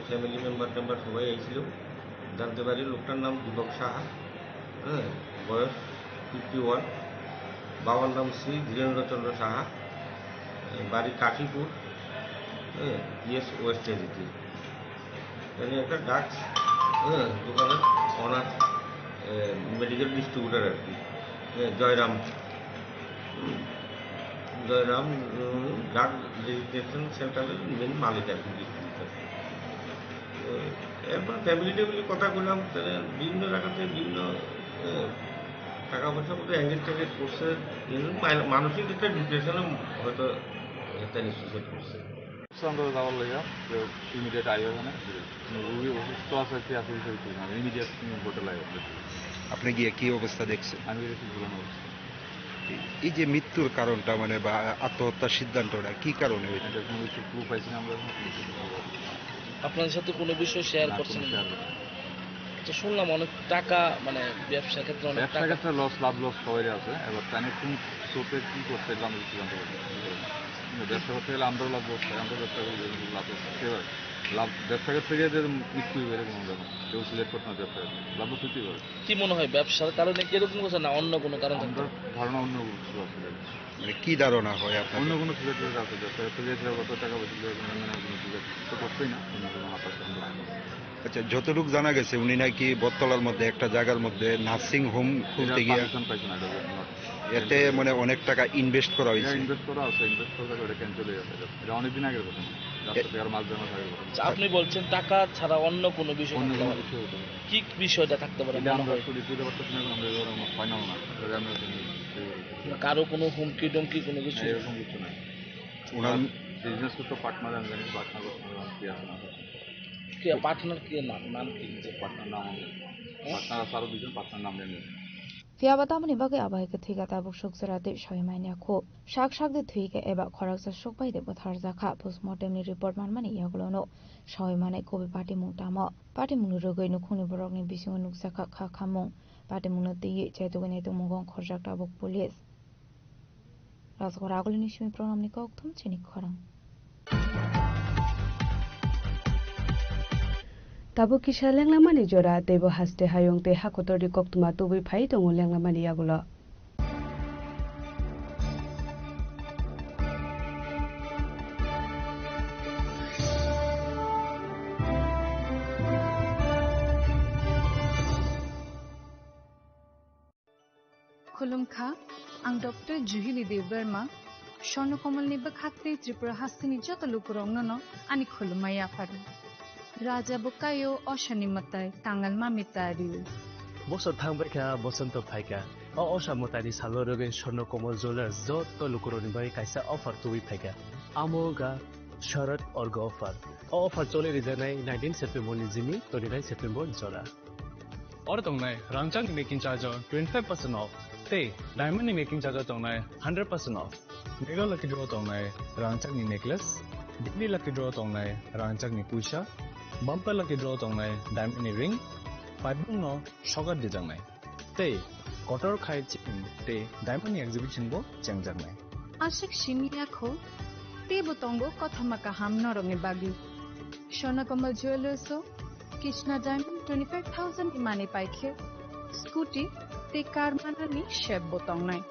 ফ্যামিলি মেম্বার টেম্বার সবাই আইছিল। জানতে পারি লোকটার নাম দীপক সাহা, হ্যাঁ, বয়স ফিফটি ওয়ান, বাবার নাম শ্রী ধীরেন্দ্রচন্দ্র সাহা, বাড়ি কাশীপুর, হ্যাঁ, পিএস ওয়েস্ট এজিটি। এখানে একটা ড্রাগস, হ্যাঁ, দোকানের ওনার, এ, মেডিকেল ডিস্ট্রিবিউটার আর কি, হ্যাঁ, জয়রাম, হুম, জয়রাম, উম, ড্রাগ রেজিস্ট্রেশন সেন্টারের মেন মালিক আর কি, ডিস্ট্রিবিউটার। তো এরপর ফ্যামিলি ট্যামিলি কথা কইলাম, তাহলে বিভিন্ন জায়গাতে বিভিন্ন, এ, টাকা পয়সা মতো এঙ্গেজ টেঙ্গেজ করছে, এর মা-, মানসিক একটা ডিপ্রেশনে হয়তো একটা ইনস্টিটিউশন করছে। আমরা যাওয়ার লইয়া যে ইমিডিয়েট আইও এখানে, রুগী অসুস্থ আছে, কি আছে, বিষয়ে কি না, ইমিডিয়েট তুমি হোটেল আইও। আপনি গিয়ে কি অবস্থা দেখছেন? আমি দেখছি ঝুলানো অবস্থা। এই, এই যে মৃত্যুর কারণটা, মানে, বা আত্মহত্যার সিদ্ধান্তটা কি কারণে হয়েছে? এটা কোনো কিছু ক্লু পাইছি না আমরা এখন। আপনাদের সাথে কোনো বিষয় শেয়ার না, করছেন কোনো না? শেয়ার করছি না। আচ্ছা, শুনলাম অনেক টাকা, মানে, ব্যবসার ক্ষেত্রে অনেক ব্যবসার টাকা ক্ষেত্রে লস, লাভ লস সবারই আছে। এবার তাই কোন স্রোতে কি করছে, এটা আমরা কিছু জানতে পারছি না। কিন্তু ব্যবসা করতে গেলে আমরাও লাভ করতে হয়, আমরাও ব্যবসা করি, যেরকম লাভ করতে হয়। লাভ, ব্যবসা করতে গিয়ে যে মৃত্যু হইবে, এরকম ব্যাপার। কেউ সিলেক্ট করতে না ব্যবসা করতে। লাভ লস হইতেই পারে। কি মনে হয়, ব্যবসার কারণে কি এরকম হচ্ছে, না অন্য কোনো কারণ থাকতে আমরা পারে? ধারণা অন্য কিছু আছে। মানে, কি ধারণা হয় আপনার? অন্য কোনো সিলেক্ট আছে, ব্যবসা করতে গিয়ে কত টাকা পয়সা দিয়ে কোনো, মানে, কোনো সিলেক্ট তো করতেই না, অন্য কোনো হাত আছে, আমরা আচ্ছা, যতটুকু জানা গেছে, উনি নাকি বটতলার মধ্যে একটা জায়গার মধ্যে নার্সিং হোম খুলতে এটা গিয়ে পারমিশন পাইছে না, এটা not এতে মানে অনেক টাকা ইনভেস্ট করা এটা হয়েছে। ইনভেস্ট করা আছে, ইনভেস্ট করা, এটা ক্যান্সেল হয়ে গেছে। এটা, এটা অনেক দিন আগের ঘটনা, রাস্তা এ- থেকে আরো মাস দেড় মাস আগের ঘটনা। আচ্ছা, আপনি বলছেন টাকা ছাড়া অন্য কোনো বিষয় অন্য থাকতে কোনো পারে। বিষয় হতে পারে। কি বিষয়টা থাকতে পারে এটা মনে আমরা হয়? আসলে দিতে পারতেছি না, এখন আমরা এগুলো ফাইনাল না, এটা আমরা কারো কোনো হুমকি ডুমকি কোনো কিছু? এরকম কিছু নাই। ওনার বিজনেস করতে পার্টনার আনবেন, পার্টনার করতে হবে, আর কি আপনার কাছে? কে পার্টনার, কে নাম, নাম কি? পার্টনার নাম হবে। হ্যাঁ? পার্টনার আছে আরো দুজন, পার্টনার নাম জানি না। Phiya ba tamoni bagwi abo hai khe thwi kha tabuk suk jora tei soi manya kho. Sak sak de thwi kha eba khoroksa suk bai de bwtharjak kha. Postmortem ni report manmani yagulono soi manai kubui patimung tamo. Patimung ni rwgwi nukhungni borokni bisingo nukjak kha kha khamung. Patimungno twiwi chaitugwi naitukmungo wngkhorjak tabuk police. Rajgora agulini simi pronamni kokthum chini khorang. Tabuk kisa lenglamani jora, teibo haste hayung tei hakotorni koktwma tubui phai tongo lenglamani yagulo. Khulumkha, ang Doctor Juhili Debbarma, Swarno Komolni bwkhak tei Tripura hasteni joto lukurokno no ani khulumma yapharo. Raja bwkaio osani mwtai, tangal mami tario. Bosor thangbai kha, bosonto phaikha. O osa mwtaini salo rwgwi Swarno Komol Jewellers joto lukurokni bagwi kaisa offer tubui phaikha. Amo wngkha Sharad Orgo offer. O offer choli rijaknai nineteen September ni jimi twenty nine September jora. Oro tongnai rangchakni making charge o twenty five percent off tei diamond ni making charge o tongnai hundred percent off. Mega lucky draw tongnai rangchakni necklace, daily lucky draw tongnai rangchakni puisa, bumper lucky draw tongnai diamond ni ring, paibung no sokat dijaknai. Tei kotor khai chini tei diamond ni exhibition bo chengjaknai. Aswk simi ya kho, teibo tongo kothoma kaham norokni bagwi. Swarno Komol Jewellers o Krishna Diamond twenty five thousand ni manwi paikhe scooty tei car manani sep bo tongnai.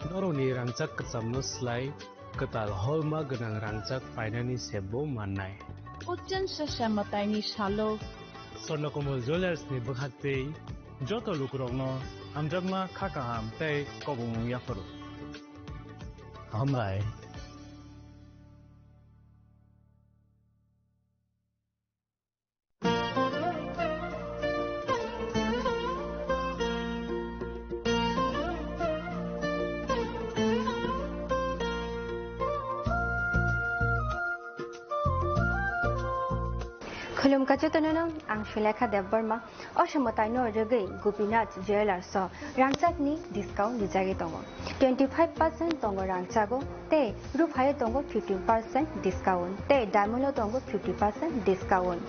Norokni rangchak kwchamno slai kwtal holma gwnang rangchak painani sep bo mannai. Uchan sasa mwtaini salo Swarno Komol Jewellers ni bwkhak tei joto lukurokno hamjakma kha kaham tei kobongmung yapharo. Hambai. Khulumkha jotono no, ang Sulekha Debbarma. O se mwtaino rwgwi Gopinath Jewellers o rangchakni discount rijagwi tongo. Twenty five percent tongo rangchago tei ruphaio tongo fifteen percent discount tei diamond o tongo fifty percent discount.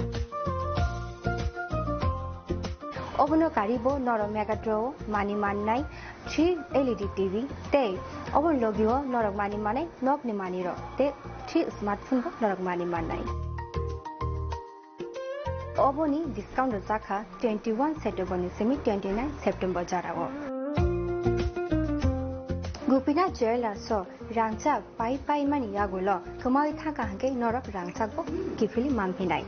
Obono karibo norok Mega Draw o manwi mannai three L E D T V tei oboni logio norok manwi mannai nokni manwirok tei three smartphone bo norok manwi mannai. Oboni discount rwjakha twenty one September ni simi twenty nine September jorao. Gopinath Jewellers o rangchak pai pai mani yagulo kwmawi thangkha hwnkhe norok rangchak bo kiphilwi manphinai.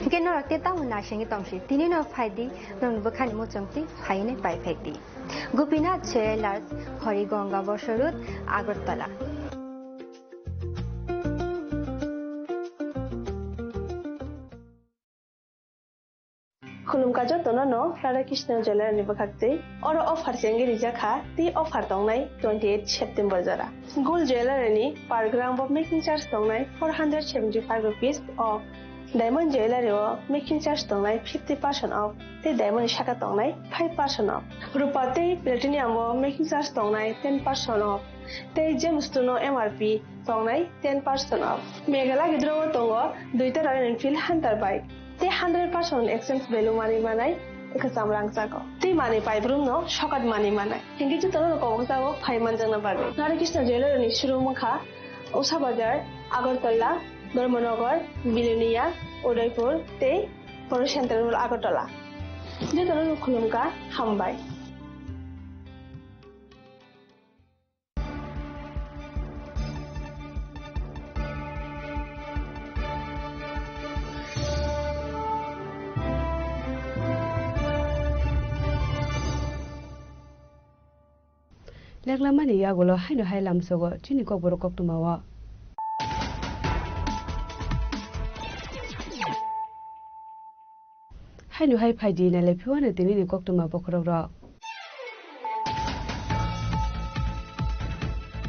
Hwnkhe norok tei tamo naisingwi tongsi, tini no phaidi, norokni bwkhani muchungtwi phainwi paiphekdi. Gopinath Jewellers, Horigonga Bosor Road, Agartala. Khulumkha jotono no Radha Krishna Jewellery ni bwkhak twi. Oro offer chengwi rijak kha, tei offer tongnai twenty eight September jora. Gold Jewellery ni per gram bo making charge tongnai four hundred seventy five rupees off. Diamond Jewellery o making charge tongnai fifty percent off, tei diamond ni saka tongnai five percent off. Rupa tei platinum o making charge tongnai ten percent off, tei gems two no M R P tongnai ten percent off. Mega Lucky Draw o tongo duita Royal Enfield Hunter bike, tei hundred percent exchange value manwi manai kwcham rangchak o, tei manwi paibrumno sokat manwi manai. Hinkhe jotono kobokjago phai manjakna bagwi. Radha Krishna Jewellery ni showroom wngkha Usha Bazar, Agartala, Dharmanagar, Bilonia, Udaipur tei Poro Central Agartala. Jotono khulumkha, hambai. Leklamani yagulo haino hai lamsogo chini kokborok koktwmao. Haino hai phaidi nailai phiwano tinini koktwma bokhorok rok.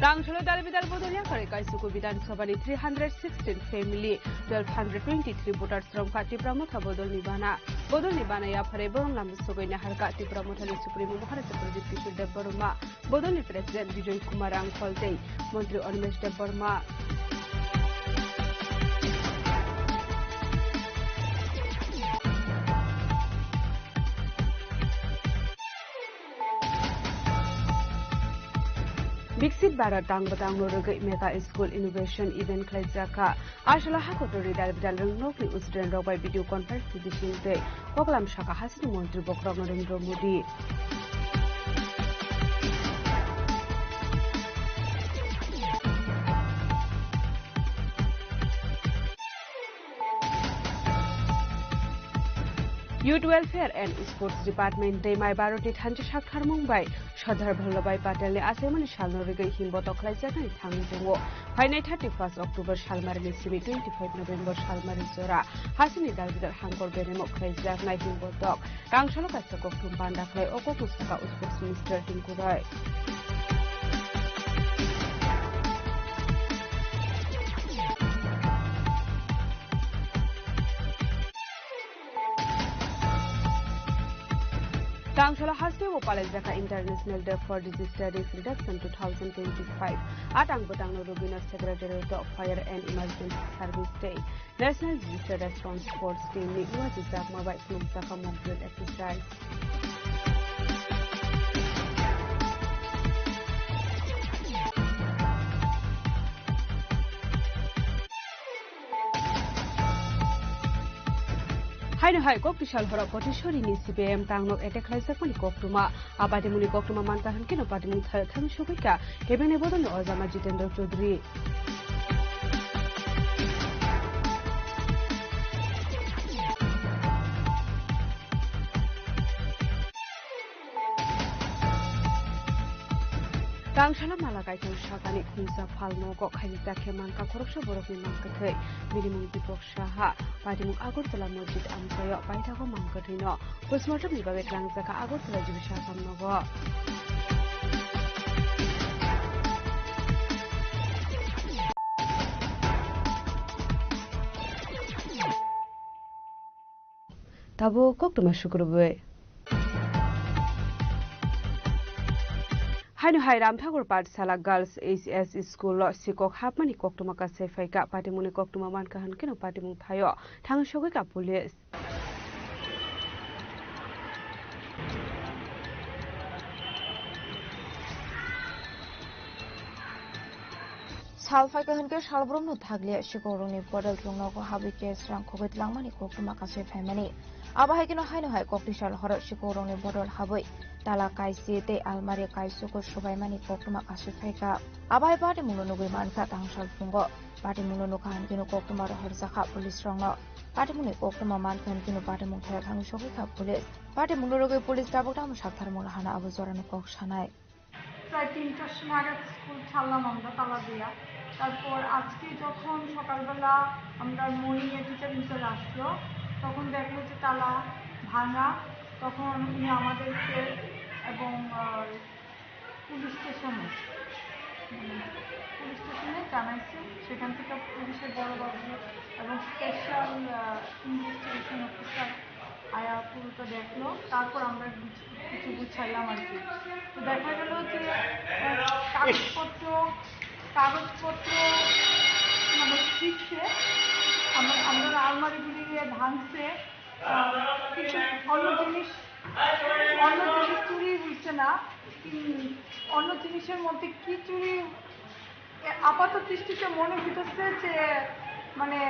Tangshalo dalbidal bodol yaphare Kaisuku Bidhan Sabhani three hundred sixteen family, twelve hundred twenty-three voters romkha Tipra Motha bodolni bana. Bodolni bana yaphare borong lama sogwi naharkha Tipra Mothani Supremo Maharaja Pradyut Kishore Debbarma. Bodolni President Bijoy Kumar Rangkhol tei Montri Animesh Debbarma. Viksit Bharat tang bwtangno rwgwi Mega School Innovation Event khlaijakha. Aswla hakotorni dalbidal rwngnokni student rok bai video conference ni bisingtwi koklam sakha hasini montri bokhorok Narendra Modi. Youth Welfare and Sports Department tei Mai Bharot ni thanchi saktharmung bai Sardar Vallabhbhai Patel ni achaimani salno rwgwi himbotok khlaijaknai thangwi tongo. Phainai thirty-first October salmarini simi twenty-five November salmari jora hasini dalbidal hangkor beremo khlaijaknai himbotok. Tangsalo kaisa kokthum panda khlai o kokno sakha Sports Minister Tinku Roy. Tangsalo hasteo palaijaka International Day for Disaster Risk Reduction two thousand twenty-five. A tang bwtangno rwgwino Secretariat of Fire and Emergency Service tei National Disaster Response Force team ni uajijak mabai khulumjaka mock drill exercise. Haino hai Koktisal horo Potisori ni C P I M tangnok attack khlaijakmani koktwma. A patimungni koktwma mankha hwnkhe no patimung tha-, thang sugwi kha kebengni bodolni ojama Jitendra Chaudhary. Tangsala mala kaithang sakani khungsa phal nogo khaijak khe mankha khoroksa borokni mankha thwi. Bini mung Dipok Saha. Patimung Agartala Masjid amchaio paithago mankha thwino. Postmortem ni bagwi tlangjak kha Agartala G B Sahakam nogo. Tabuk koktwma sukrubwi. Haino hai Ramthakur Pathsala Girls H S School o sikok hapmani koktwma kasai phaikha. Patimungni koktwma mankha hwnkhe no patimung thaio thang sogwi kha police. Sal phaikha hwnkhe salbrumno thakliya sikongrokni bodol chwngnogo habwi cash rang khogwi twlangmani koktwma kasui phaimani. Abo hai kheno haino hai koktisal horo sikongrokni bodol habwi tala kaisi tei almari kaisugo subaimani koktwma kasui phaikha. Abo hai patimungno nugwi mankha tangsal phungo. Patimungno nukha hwnkhe koktwma rohorjakha police rokno. Patimungni koktwma mankha hwnkhe patimung thaya thangwi sogwi kha police. Patimungno rwgwi police tabuk tamo saktharmung hana abo jorani kok sanai. প্রায় তিনটার সময় নাগাদ স্কুল ছাড়লাম আমরা তালা দিয়া। তারপর আজকে যখন সকালবেলা আমরা মর্নিংয়ে টিচার ইনচার্জ আসলো, তখন দেখলো যে তালা ভাঙা। তখন উনি আমাদেরকে এবং, আহ, পুলিশ স্টেশনে, উম, পুলিশ স্টেশনে জানাইছে। সেখান থেকে পুলিশের বড়বাবু এবং স্পেশাল, আহ, ইনভেস্টিগেশন অফিসার আয়া পুরোটা দেখলো, তারপর আমরা কিছু, কিছু গুছাইলাম আর কি। তো দেখা গেল যে, আহ, কাগজপত্র, কাগজপত্র মানে ছিঁড়ছে, আমরা, আমরা আলমারিগুলি ভাঙছে, আহ, কিছু অন্য জিনিস, অন্য জিনিস চুরি হইছে না, উম, অন্য জিনিসের মধ্যে কি চুরি এ, আপাত দৃষ্টিতে মনে হইতেছে যে, মানে,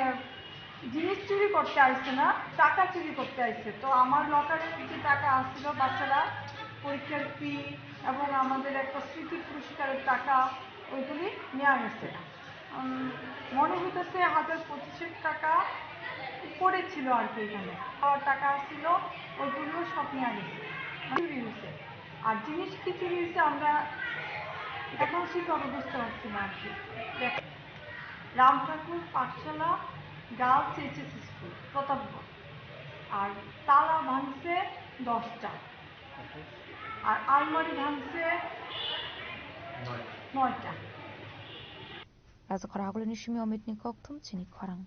জিনিস চুরি করতে আইছে না, টাকা চুরি করতে আইছে। তো আমার লকারের যে টাকা আছিল, বাচ্চারা পরীক্ষার ফি এবং আমাদের একটা স্মৃতি পুরস্কারের টাকা, ওইগুলি নিয়ে গেছে। উম, মনে হইতেছে হাজার পঁচিশেক টাকা উপরে ছিল আর কি এখানে। আর টাকা ছিল, ওইগুলিও সব নিয়ে গেছে, চুরি হয়েছে। আর জিনিস কি চুরি হয়েছে আমরা এখন শিক্ষক বুঝতে পারছি না আর কি। দেখ, রাম ঠাকুর পাঠশালা গার্লস এইচএস স্কুল, প্রতাপগড়। আর তালা ভাঙছে দশটা, আর আলমারি ভাঙছে নয়টা। Rajakhor agulini simi Omitni kokthum chini khorang.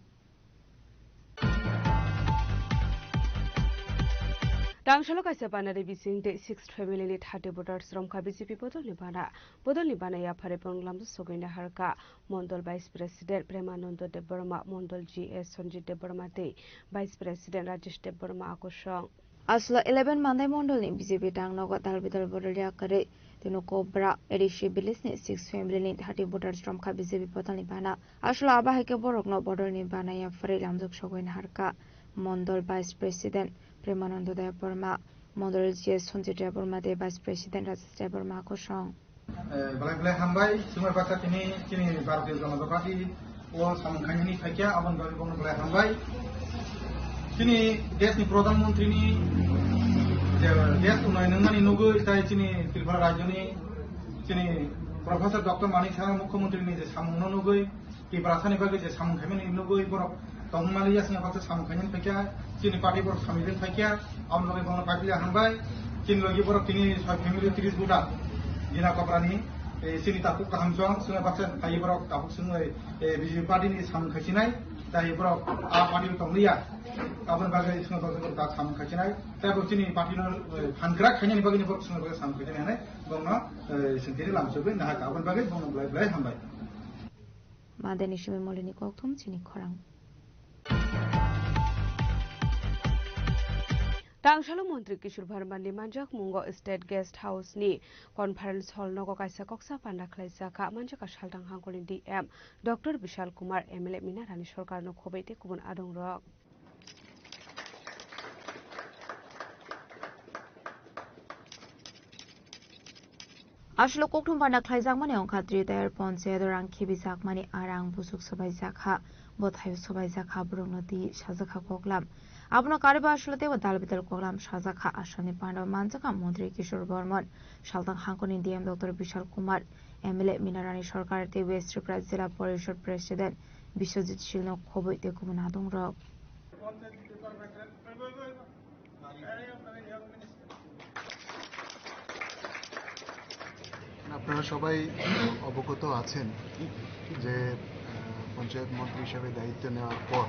Tangsalo kaisa banari bising tei sixth family ni thirty voters romkha B J P bodolni bana. Bodolni bana yaphari bonglamjak sogwina harkha. Mondol Vice President Premanando Debbarma, Mondol G S Sanjit Debbarma tei Vice President Rajesh Debbarma akosong. Aswla eleven Mandai Mondolni B J P dang nogo dal bidal bodol yakarwi tei nuko bra A D C village ni six family ni thirty voters romkha B J P bodolni bana. Aswla abo hai khe borokno bodolni bana yaphari lamjak sogwina harkha. Mondol Vice President Premanando Debbarma, Mondol G S Sanjit Debbarma tei Vice President Rajesh Debbarma akosong. Eh, belai belai hambai, chwngno baksa tini chini Bharatiya Janata Party o samung khainani phaikha, aboni bagwi bono belai hambai. Chini deshni Pradhan Mantri ni je desh unnayon wngmani nugwi, tai chini Tripura rajyoni chini Professor Doctor Manik Saha Mukhyamantri ni je samungno nugwi, Tiprasani bagwi je samung khaimani nugwi borok tongmani yasna baksa samung khaimani phaikha, chini party borok samung khaimani phaikha, aboni bagwi bono paipili hambai, chini logi borok tini soi family tris buta, Dina Koprani, eh, chini tapuk kaham chwng, chwngno baksa phaiwi borok tapuk chwngwi, eh, B J P party ni samung khaisinai, tai borok a party o tongliya, aboni bagwi chwngno baksa borok tak samung khaisinai, tai borok chini party no, eh, phan kwrak khainani bagwi ni borok chwngno baksa samung khaisinai hinwi borokno, eh, sengkhe lamsogwi nahakha, aboni bagwi bono belai belai hambai. Mandeni simi Molini kokthum chini khorang. Tangsalo Montri Kishore Verma ni manjakmungo State Guest House ni Conference Hall nogo kaisa koksa panda khlaijakha, manjakha Salthang Hangkol ni D M Doctor Bishal Kumar, M L A Mina Rani Sarkar no khobwi tei kubun adongrok. Aswk kokthum panda khlaijakmani wngkha Tritayar Ponchayat rang khibijakmani arang busuk swbaijakha, bwthaio swbaijakha borokno twi sajakha koklam. Abono karwi aswk teibo dal bidal koklam sajakha Assamni panda manjakha Montri Kishore Bormon, Salthang Hangkol ni D M Doctor Bishal Kumar, M L A Mina Rani Sarkar tei West Tripura Jila Porishod President Biswajit Shil no khobwi tei kubun adongrok. আপনারা সবাই অবগত আছেন যে, আহ, পঞ্চায়েত মন্ত্রী হিসেবে দায়িত্ব নেওয়ার পর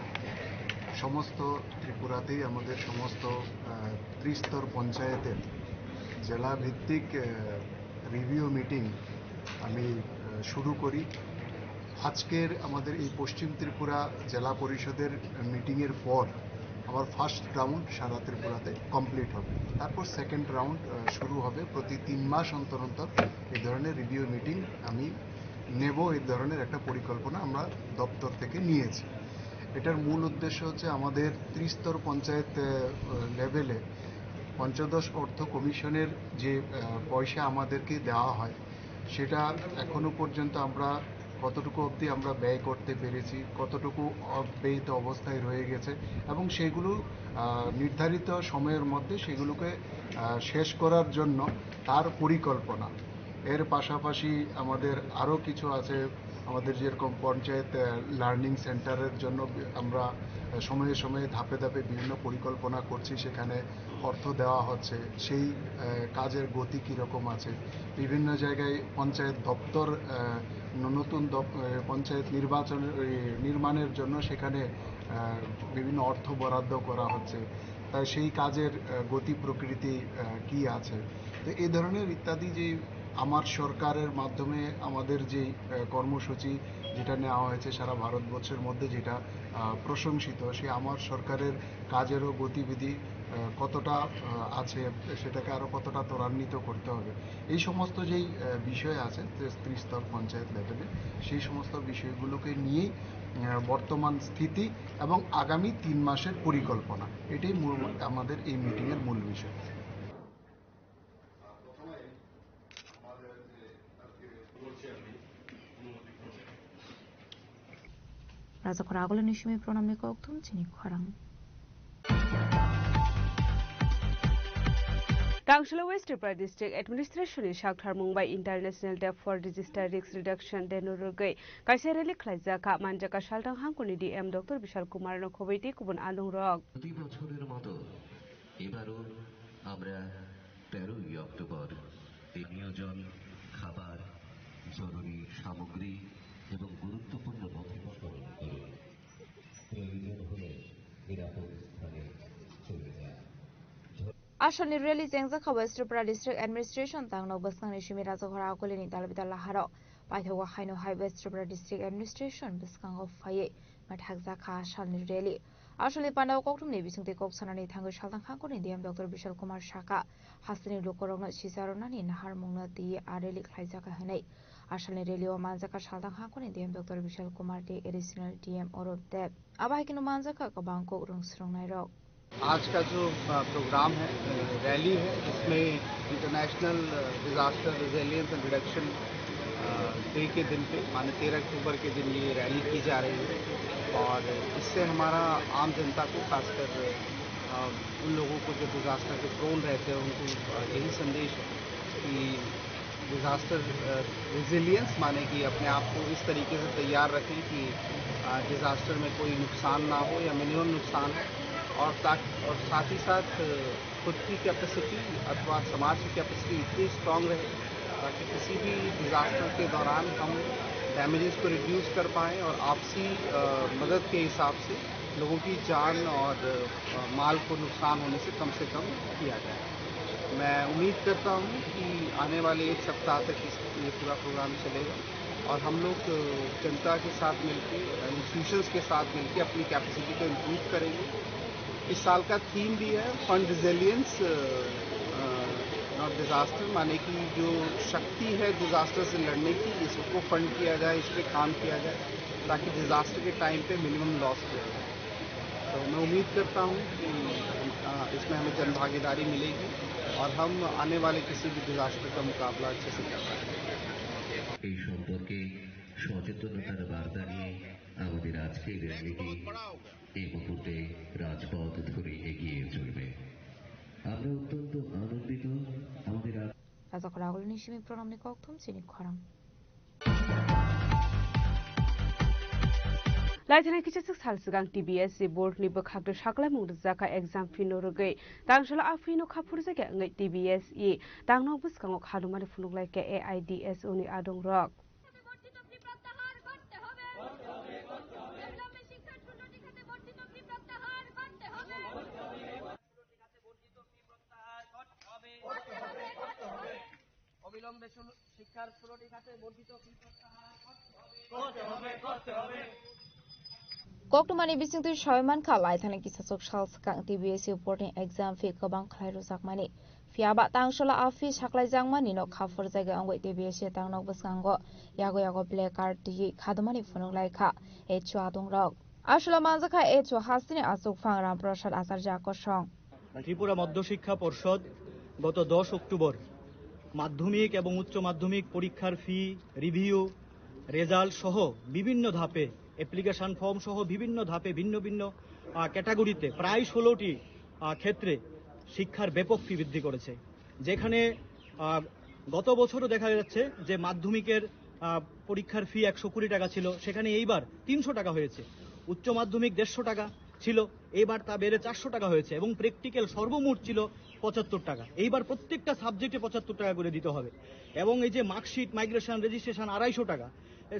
সমস্ত ত্রিপুরাতেই আমাদের সমস্ত, আহ, ত্রিস্তর পঞ্চায়েতের জেলা ভিত্তিক, আহ, রিভিউ মিটিং আমি, আহ, শুরু করি। আজকের আমাদের এই পশ্চিম ত্রিপুরা জেলা পরিষদের মিটিংয়ের পর আবার ফার্স্ট রাউন্ড সারা ত্রিপুরাতে কমপ্লিট হবে। তারপর সেকেন্ড রাউন্ড, আহ, শুরু হবে। প্রতি তিন মাস অন্তর অন্তর এই ধরনের রিভিউ মিটিং আমি নেব, এই ধরনের একটা পরিকল্পনা আমরা দপ্তর থেকে নিয়েছি। এটার মূল উদ্দেশ্য হচ্ছে আমাদের ত্রিস্তর পঞ্চায়েত, আহ, লেভেলে পঞ্চদশ অর্থ কমিশনের যে, আহ, পয়সা আমাদেরকে দেওয়া হয়, সেটা এখনো পর্যন্ত আমরা কতটুকু অবধি আমরা ব্যয় করতে পেরেছি, কতটুকু অব্যয়িত অবস্থায় রয়ে গেছে এবং সেগুলো, আহ, নির্ধারিত সময়ের মধ্যে সেগুলোকে, আহ, শেষ করার জন্য তার পরিকল্পনা। এর পাশাপাশি আমাদের আরও কিছু আছে, আমাদের যেরকম পঞ্চায়েত, আহ, লার্নিং সেন্টারের জন্য বি-, আমরা, আহ, সময়ে সময়ে ধাপে ধাপে বিভিন্ন পরিকল্পনা করছি, সেখানে অর্থ দেওয়া হচ্ছে, সেই, আহ, কাজের গতি কীরকম আছে। বিভিন্ন জায়গায় পঞ্চায়েত দপ্তর, আহ, ন-, নতুন দপ-, আহ, পঞ্চায়েত নির্বাচনের, ওই, নির্মাণের জন্য সেখানে, আহ, বিভিন্ন অর্থ বরাদ্দ করা হচ্ছে। তাই সেই কাজের, আহ, গতি প্রকৃতি, আহ, কি আছে। তো এই ধরনের ইত্যাদি যে আমার সরকারের মাধ্যমে আমাদের যে, আহ, কর্মসূচি যেটা নেওয়া হয়েছে সারা ভারতবর্ষের মধ্যে যেটা, আহ, প্রশংসিত, সেই আমার সরকারের কাজেরও গতিবিধি, আহ, কতটা, আহ, আছে, সেটাকে আরও কতটা ত্বরান্বিত করতে হবে। এই সমস্ত যেই, আহ, বিষয় আছে যে ত্রিস্তর পঞ্চায়েত লেভেলে, সেই সমস্ত বিষয়গুলোকে নিয়েই, আহ, বর্তমান স্থিতি এবং আগামী তিন মাসের পরিকল্পনা, এটাই মূল, আমাদের এই মিটিংয়ের মূল বিষয়। Rajakhor agulini simi pranamni kokthum chini khorang. Tangsholo West Tripura District Administration ni saktharmung bai International Day for Disaster Risk Reduction Day no rwgwi kaisa rally khlaijak kha. Manjak kha Salthang Hangkoni D M Doctor Bishal Kumar no khobwi tei kubun alung rok. প্রতি বছরের মতো এবারও আমরা তেরোই অক্টোবর এই নিয়োজন, খাবার, জরুরি সামগ্রী এবং গুরুত্বপূর্ণ নথিপত্র প্রয়োজন হলে নিরাপদ স্থানে চলে যান। Asalni rally chengjak kha West Tripura District Administration tangno bwskangni simi Rajaghora Akolini dalbidal laharo. Paithago haino hai West Tripura District Administration bwskango phaiwi mathakjak kha asalni rally. Asalni pandao kokthumni bisingtwi kok sanani thangwi Salthang Hangkoni D M Doctor Bishal Kumar sakha, hasteni lukurokno sicharwnani naharmungno twiwi a rally khlaijak kha hwnwi. Asalni rally o manjak kha Salthang Hangkoni D M Doctor Bishal Kumar tei Additional D M Arup Deb. Abo hai kheno manjak kha kwbang kok rwng swrwngnairok. आज का जो, अ, प्रोग्राम है, अ, रैली है, इसमें इंटरनेशनल, अ, disaster resilience and reduction, अ, डे के दिन पे, माने तेरह अक्टूबर के दिन ये रैली की जा रही है और इससे हमारा आम जनता को, खासकर, अ, उन लोगों को जो डिजास्टर के प्रोन रहते हैं, उनको, अ, यही संदेश है कि डिजास्टर, अ, रेजिलियंस, माने कि अपने आप को इस तरीके से तैयार रखें कि, अ, डिजास्टर में कोई नुकसान ना हो या मिनिमम नुकसान हो, और ताक-, और साथ ही साथ, अ, खुद की कैपेसिटी अथवा समाज की कैपेसिटी इतनी स्ट्रांग रहे ताकि किसी भी डिजास्टर के दौरान हम डैमेजेस को रिड्यूस कर पाएं और आपसी, अ, मदद के हिसाब से लोगों की जान और, अ, माल को नुकसान होने से कम से कम किया जाए। मैं उम्मीद करता हूँ कि आने वाले एक सप्ताह तक इस, ये पूरा प्रोग्राम चलेगा और हम लोग, अ, जनता के साथ मिलके, इंस्टीट्यूशंस के साथ मिलके अपनी कैपेसिटी को इम्प्रूव करेंगे। इस साल का थीम भी है fund resilience, a, a, not disaster, माने कि जो शक्ति है डिजास्टर से लड़ने की, इसको फंड किया जाए, इस पे काम किया जाए, ताकि डिजास्टर के टाइम पे मिनिमम लॉस किया जाए। तो मैं उम्मीद करता हूँ कि, अ, इसमें हमें जनभागीदारी मिलेगी और हम आने वाले किसी भी डिजास्टर का मुकाबला अच्छे से कर पाएंगे। এই সম্পর্কে সচেতনতার বার্তা নিয়ে আমাদের আজকের র্যালিটি এই মুহূর্তে রাজপথ ধরে এগিয়ে চলবে। আমরা অত্যন্ত আনন্দিত। আমাদের আজ Rajakhor Agulini simi pranamni kokthum chini khorang. Laithani kisa sik sal swkang T B S E board ni bwkhak de saklaimung rijak kha exam fee no rwgwi. Tangshalo a fee no kha phurjakya wngwi T B S E tangno bwskango khalumani phunuk lai kha A I D S O ni adong rok. অবিলম্বে শুন-, শিক্ষার ষোলোটি খাতে বর্ধিত ফি প্রত্যাহার করতে হবে। Koktwmani bisingtwi sawi mankha, laithani kisachuk sal swkang T B S E board ni exam fee kwbang khlai rwjakmani. Phiya ba tangsholo a fee saklaijakmani no kha phurjagwi wngwi T B S E tangno bwskango yago yago placard twiwi khadumani phunuk lai kha H O adong rok. Aswla manjakha H O hasteni achukphang Ramprasad Acharya kosong. Tripura মধ্যশিক্ষা পর্ষদ গত দশ অক্টোবর মাধ্যমিক এবং উচ্চ মাধ্যমিক পরীক্ষার ফি, review, result সহ বিভিন্ন ধাপে, অ্যাপ্লিকেশন ফর্ম সহ বিভিন্ন ধাপে ভিন্ন ভিন্ন, আহ, ক্যাটাগরিতে প্রায় ষোলোটি, আহ, ক্ষেত্রে শিক্ষার ব্যাপক ফি বৃদ্ধি করেছে। যেখানে, আহ, গত বছরও দেখা যাচ্ছে যে মাধ্যমিকের, আহ, পরীক্ষার ফি একশো কুড়ি টাকা ছিল, সেখানে এইবার তিনশো টাকা হয়েছে। উচ্চ মাধ্যমিক দেড়শো টাকা ছিল, এইবার তা বেড়ে চারশো টাকা হয়েছে এবং প্র্যাকটিক্যাল সর্বমোট ছিল পঁচাত্তর টাকা, এইবার প্রত্যেকটা সাবজেক্টে পঁচাত্তর টাকা করে দিতে হবে। এবং এই যে মার্কশিট, মাইগ্রেশন, রেজিস্ট্রেশন আড়াইশো টাকা,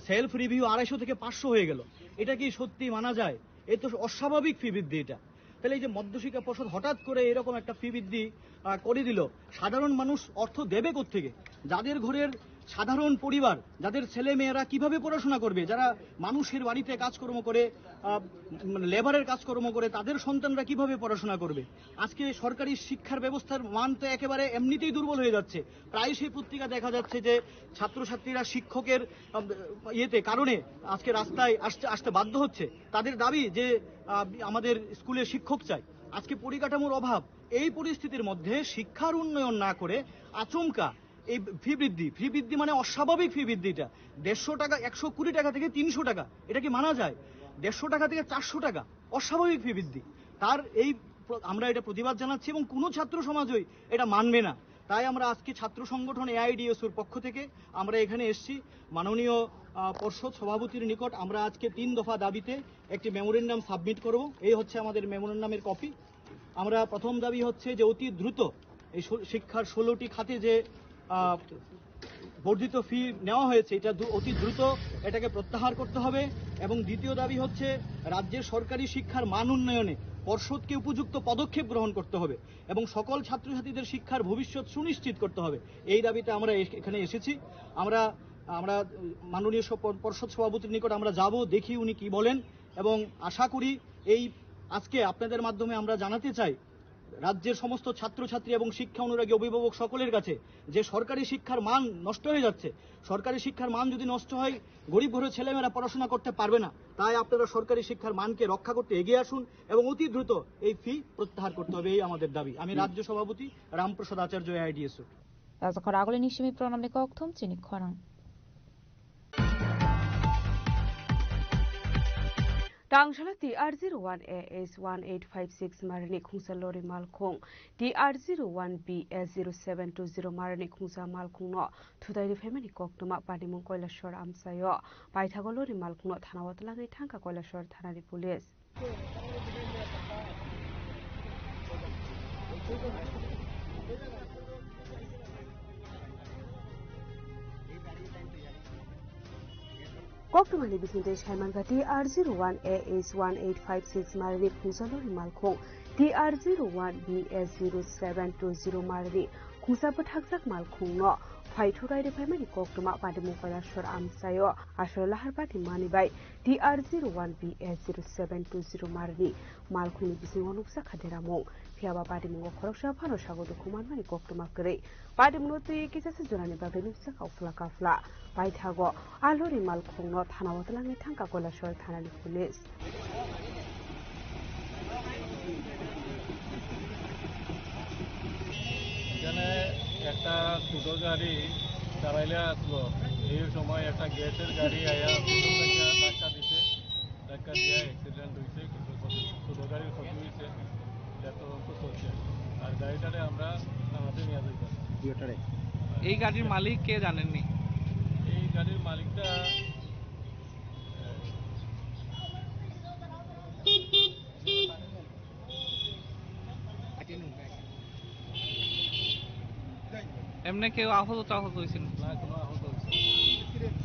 সেলফ রিভিউ আড়াইশো থেকে পাঁচশো হয়ে গেল, এটা কি সত্যি মানা যায়? এ তো অস্বাভাবিক ফি বৃদ্ধি এটা। তাহলে এই যে মধ্যশিক্ষা পর্ষদ হঠাৎ করে এরকম একটা ফি বৃদ্ধি, আহ, করে দিল, সাধারণ মানুষ অর্থ দেবে কোত্থেকে? যাদের ঘরের সাধারণ পরিবার, যাদের ছেলে মেয়েরা কিভাবে পড়াশোনা করবে, যারা মানুষের বাড়িতে কাজকর্ম করে, আহ, মানে লেবারের কাজকর্ম করে, তাদের সন্তানরা কিভাবে পড়াশোনা করবে? আজকে সরকারি শিক্ষার ব্যবস্থার মান তো একেবারে এমনিতেই দুর্বল হয়ে যাচ্ছে। প্রায়শই পত্রিকা দেখা যাচ্ছে যে ছাত্রছাত্রীরা শিক্ষকের, আহ, ইয়েতে কারণে আজকে রাস্তায় আসতে, আসতে বাধ্য হচ্ছে। তাদের দাবি যে, আহ, আমাদের স্কুলে শিক্ষক চাই। আজকে পরিকাঠামোর অভাব। এই পরিস্থিতির মধ্যে শিক্ষার উন্নয়ন না করে আচমকা এই ফি বৃদ্ধি, ফি বৃদ্ধি মানে অস্বাভাবিক ফি বৃদ্ধি। এটা দেড়শো টাকা, একশো কুড়ি টাকা থেকে তিনশো টাকা, এটা কি মানা যায়? দেড়শো টাকা থেকে চারশো টাকা, অস্বাভাবিক ফি বৃদ্ধি। তার এই আমরা এটা প্রতিবাদ জানাচ্ছি এবং কোনো ছাত্র সমাজই এটা মানবে না। তাই আমরা আজকে ছাত্র সংগঠন এআইডিএসওর পক্ষ থেকে আমরা এখানে এসেছি। মাননীয় আহ, পর্ষদ সভাপতির নিকট আমরা আজকে তিন দফা দাবিতে একটি মেমোরেন্ডাম সাবমিট করব। এই হচ্ছে আমাদের মেমোরেন্ডামের কপি। আমরা প্রথম দাবি হচ্ছে যে অতি দ্রুত এই শো- শিক্ষার ষোলোটি খাতে যে আহ, বর্ধিত ফি নেওয়া হয়েছে, এটা দ্রু- অতি দ্রুত এটাকে প্রত্যাহার করতে হবে। এবং দ্বিতীয় দাবি হচ্ছে রাজ্যের সরকারি শিক্ষার মান উন্নয়নে পর্ষদকে উপযুক্ত পদক্ষেপ গ্রহণ করতে হবে এবং সকল ছাত্রছাত্রীদের শিক্ষার ভবিষ্যৎ সুনিশ্চিত করতে হবে। এই দাবিতে আমরা এস- এখানে এসেছি। আমরা আমরা মাননীয় সপ- পর্ষদ সভাপতির নিকট আমরা যাব, দেখি উনি কি বলেন। এবং আশা করি এই আজকে আপনাদের মাধ্যমে আমরা জানাতে চাই রাজ্যের সমস্ত ছাত্রছাত্রী এবং শিক্ষা অনুরাগী অভিভাবক সকলের কাছে যে সরকারি শিক্ষার মান নষ্ট হয়ে যাচ্ছে। সরকারি শিক্ষার মান যদি নষ্ট হয়, গরিব ঘরের ছেলেমেয়েরা পড়াশোনা করতে পারবে না। তাই আপনারা সরকারি শিক্ষার মানকে রক্ষা করতে এগিয়ে আসুন এবং অতি দ্রুত এই ফি প্রত্যাহার করতে হবে, এই আমাদের দাবি। আমি রাজ্য সভাপতি রামপ্রসাদ আচার্য, AIDSO. Rajakhor agulini simi program ni kokthum chini khorang. Tangshala T R zero one A S one eight five six marini khungsa lori malkhung, T R zero one B S zero seven two zero marini khungsa malkhungno thutaini phaimani koktwma Panimung Koilashor amchaio. Paithago lori malkhungno thanao twlangwi thangkha Koilashor thanani police. Koktwmani bisingtwi saimankha T R zero one A S one eight five six marini khungsa lori malkhung, T R zero one B S zero seven two zero marini khungsa bwthakjak malkhungno phaithuk raida phaimani koktwma Panimung Koilashor amchaio aswk lahar pati mani bai T R zero one B S zero seven two zero marini malkhungni bisingo nukjakha deramung. Phiyaba patimungo khoroksa phano sago dukhu manmani koktwma kwrwi. Patimungno twi kisa se jorani bagwi nukjakha ufla kafla. Paithago a lori malkhungno thanao twlangwi thangkha Koilashor thanani police. এখানে একটা ছোট গাড়ি চালাইলে আসলো, এই সময় একটা গ্যাসের গাড়ি আয়া ধাক্কা দিছে। ধাক্কা দিয়ে অ্যাক্সিডেন্ট হয়েছে, কিন্তু ক্ষতি, ছোট গাড়ির ক্ষতি হয়েছে, এটা তদন্ত চলছে। আর গাড়িটারে আমরা থানাতে নিয়ে যাইতাম। এই গাড়ির মালিক কে জানেননি? এই গাড়ির মালিকটা এমনি কেউ আহত টাহত হয়েছিল? না, কোনো আহত হয়েছে না।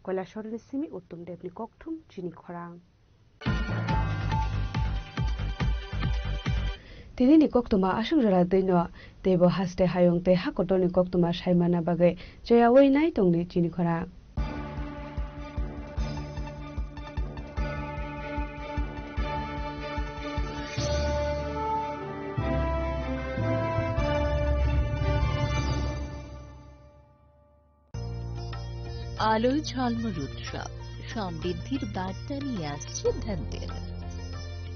Koilashorni simi Uttom Debni kokthum chini khorang. Tinini koktwma aswk jora twino, teibo haste hayung tei ha kotorni koktwma saimana bagwi cheyaui nai tongdi chini khorang. আলোয় ঝলমল উৎসব, সমৃদ্ধির বার্তা নিয়ে আসছে ধনতেরাস।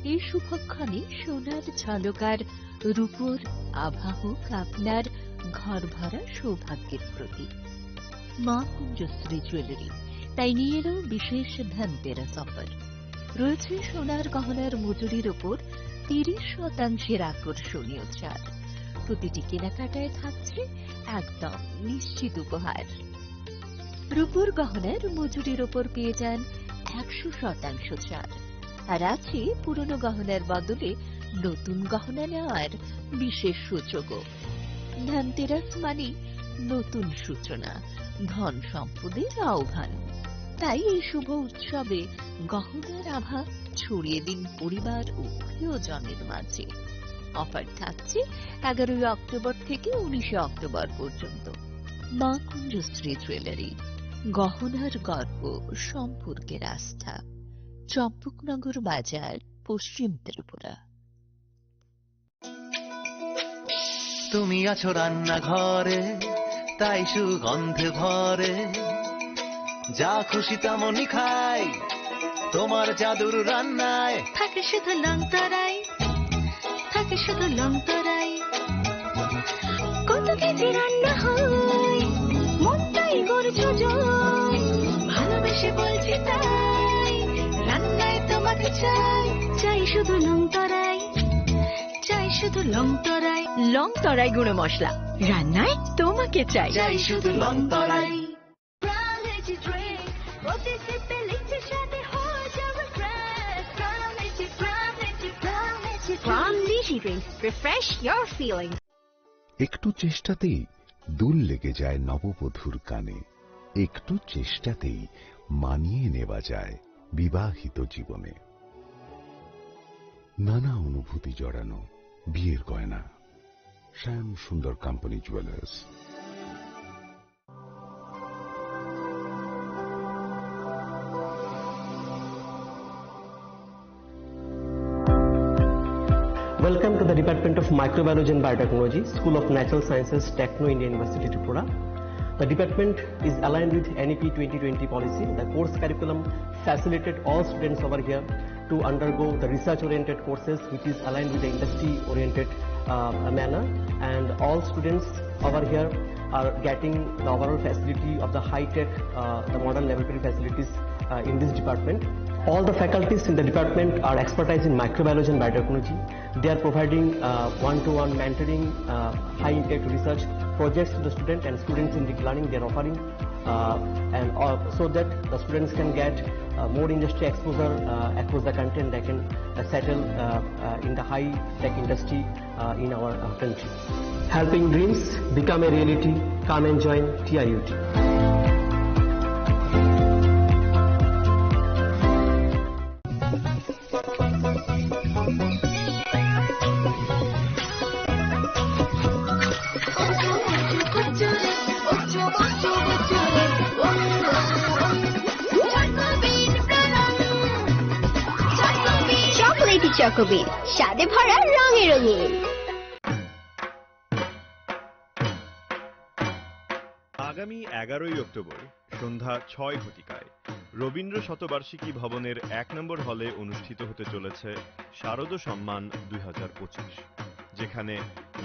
এই শুভক্ষণে সোনার ঝলকার রূপোর আভা হোক আপনার ঘর ভরা সৌভাগ্যের প্রতীক। মা কুঞ্জশ্রী জুয়েলারি তাই নিয়ে এলো বিশেষ ধনতেরাস অফার। রয়েছে সোনার গহনার মজুরির ওপর তিরিশ শতাংশের আকর্ষণীয় ছাড়। প্রতিটি কেনাকাটায় থাকছে একদম নিশ্চিত উপহার। রূপোর গহনার মজুরির ওপর পেয়ে যান একশো শতাংশ ছাড়। আর আছে পুরনো গহনার বদলে নতুন গহনা নেওয়ার বিশেষ সুযোগও। ধনতেরাস মানে নতুন সূচনা, ধন সম্পদের আহ্বান। তাই এই শুভ উৎসবে গহনার আভা ছড়িয়ে দিন পরিবার ও প্রিয়জনের মাঝে। অফার থাকছে এগারোই অক্টোবর থেকে উনিশে অক্টোবর পর্যন্ত। মা কুঞ্জশ্রী জুয়েলারি, গহনার গর্ব, সম্পর্কের আস্থা। চম্পকনগর বাজার, পশ্চিম ত্রিপুরা। তুমি আছো রান্নাঘরে, তাই সুগন্ধে ভরে। যা খুশি তেমনই খাই, তোমার জাদুর রান্নায়। থাকে শুধু লংতরাই, থাকে শুধু লংতরাই। কত কেজি রান্না হয়, মনটাই করছো জয়। ভালোবেসে বলছি তাই। চাই, চাই শুধু লং তরাই, চাই শুধু লং তরাই। লং তরাই গুঁড়ো মশলা, রান্নায় তোমাকে চাই। চাই শুধু লং তরাই। Plum Lychee Drink, প্রতি সিপে লিচি স্বাদে হয়ে যাবে fresh। Plum Lychee, Plum Lychee, Plum Lychee Drink। Plum Lychee Drink, refresh your feelings। একটু চেষ্টাতেই দুল লেগে যায় নববধূর কানে, একটু চেষ্টাতেই মানিয়ে নেওয়া যায় বিবাহিত জীবনে। নানা অনুভূতি জড়ানো বিয়ের গয়না। শ্যাম Sundar company jewellers. Welcome to the Department of Microbiology and Biotechnology, School of Natural Sciences, Techno India University, Tripura. The department is aligned with N E P twenty twenty policy. The course curriculum facilitated all students over here to undergo the research-oriented courses, which is aligned with the industry-oriented, uh, manner. And all students over here are getting the overall facility of the high-tech, uh, the modern laboratory facilities, uh, in this department. All the faculties in the department are expertise in microbiology and biotechnology. They are providing, uh, one-to-one mentoring, uh, high-impact research projects to the student and students-centric learning they are offering, uh, and, uh, so that the students can get, uh, more industry exposure, uh, across the country, and they can, uh, settle, uh, uh, in the high-tech industry, uh, in our, uh, country. Helping dreams become a reality. Come and join T I U T. Chocolatey চকোবিন, স্বাদে ভরা, রঙে রঙিন। আগামী এগারোই অক্টোবর সন্ধ্যা ছয় ঘটিকায় রবীন্দ্র শতবার্ষিকী ভবনের এক নম্বর হলে অনুষ্ঠিত হতে চলেছে শারদ সম্মান দুই হাজার পঁচিশ, যেখানে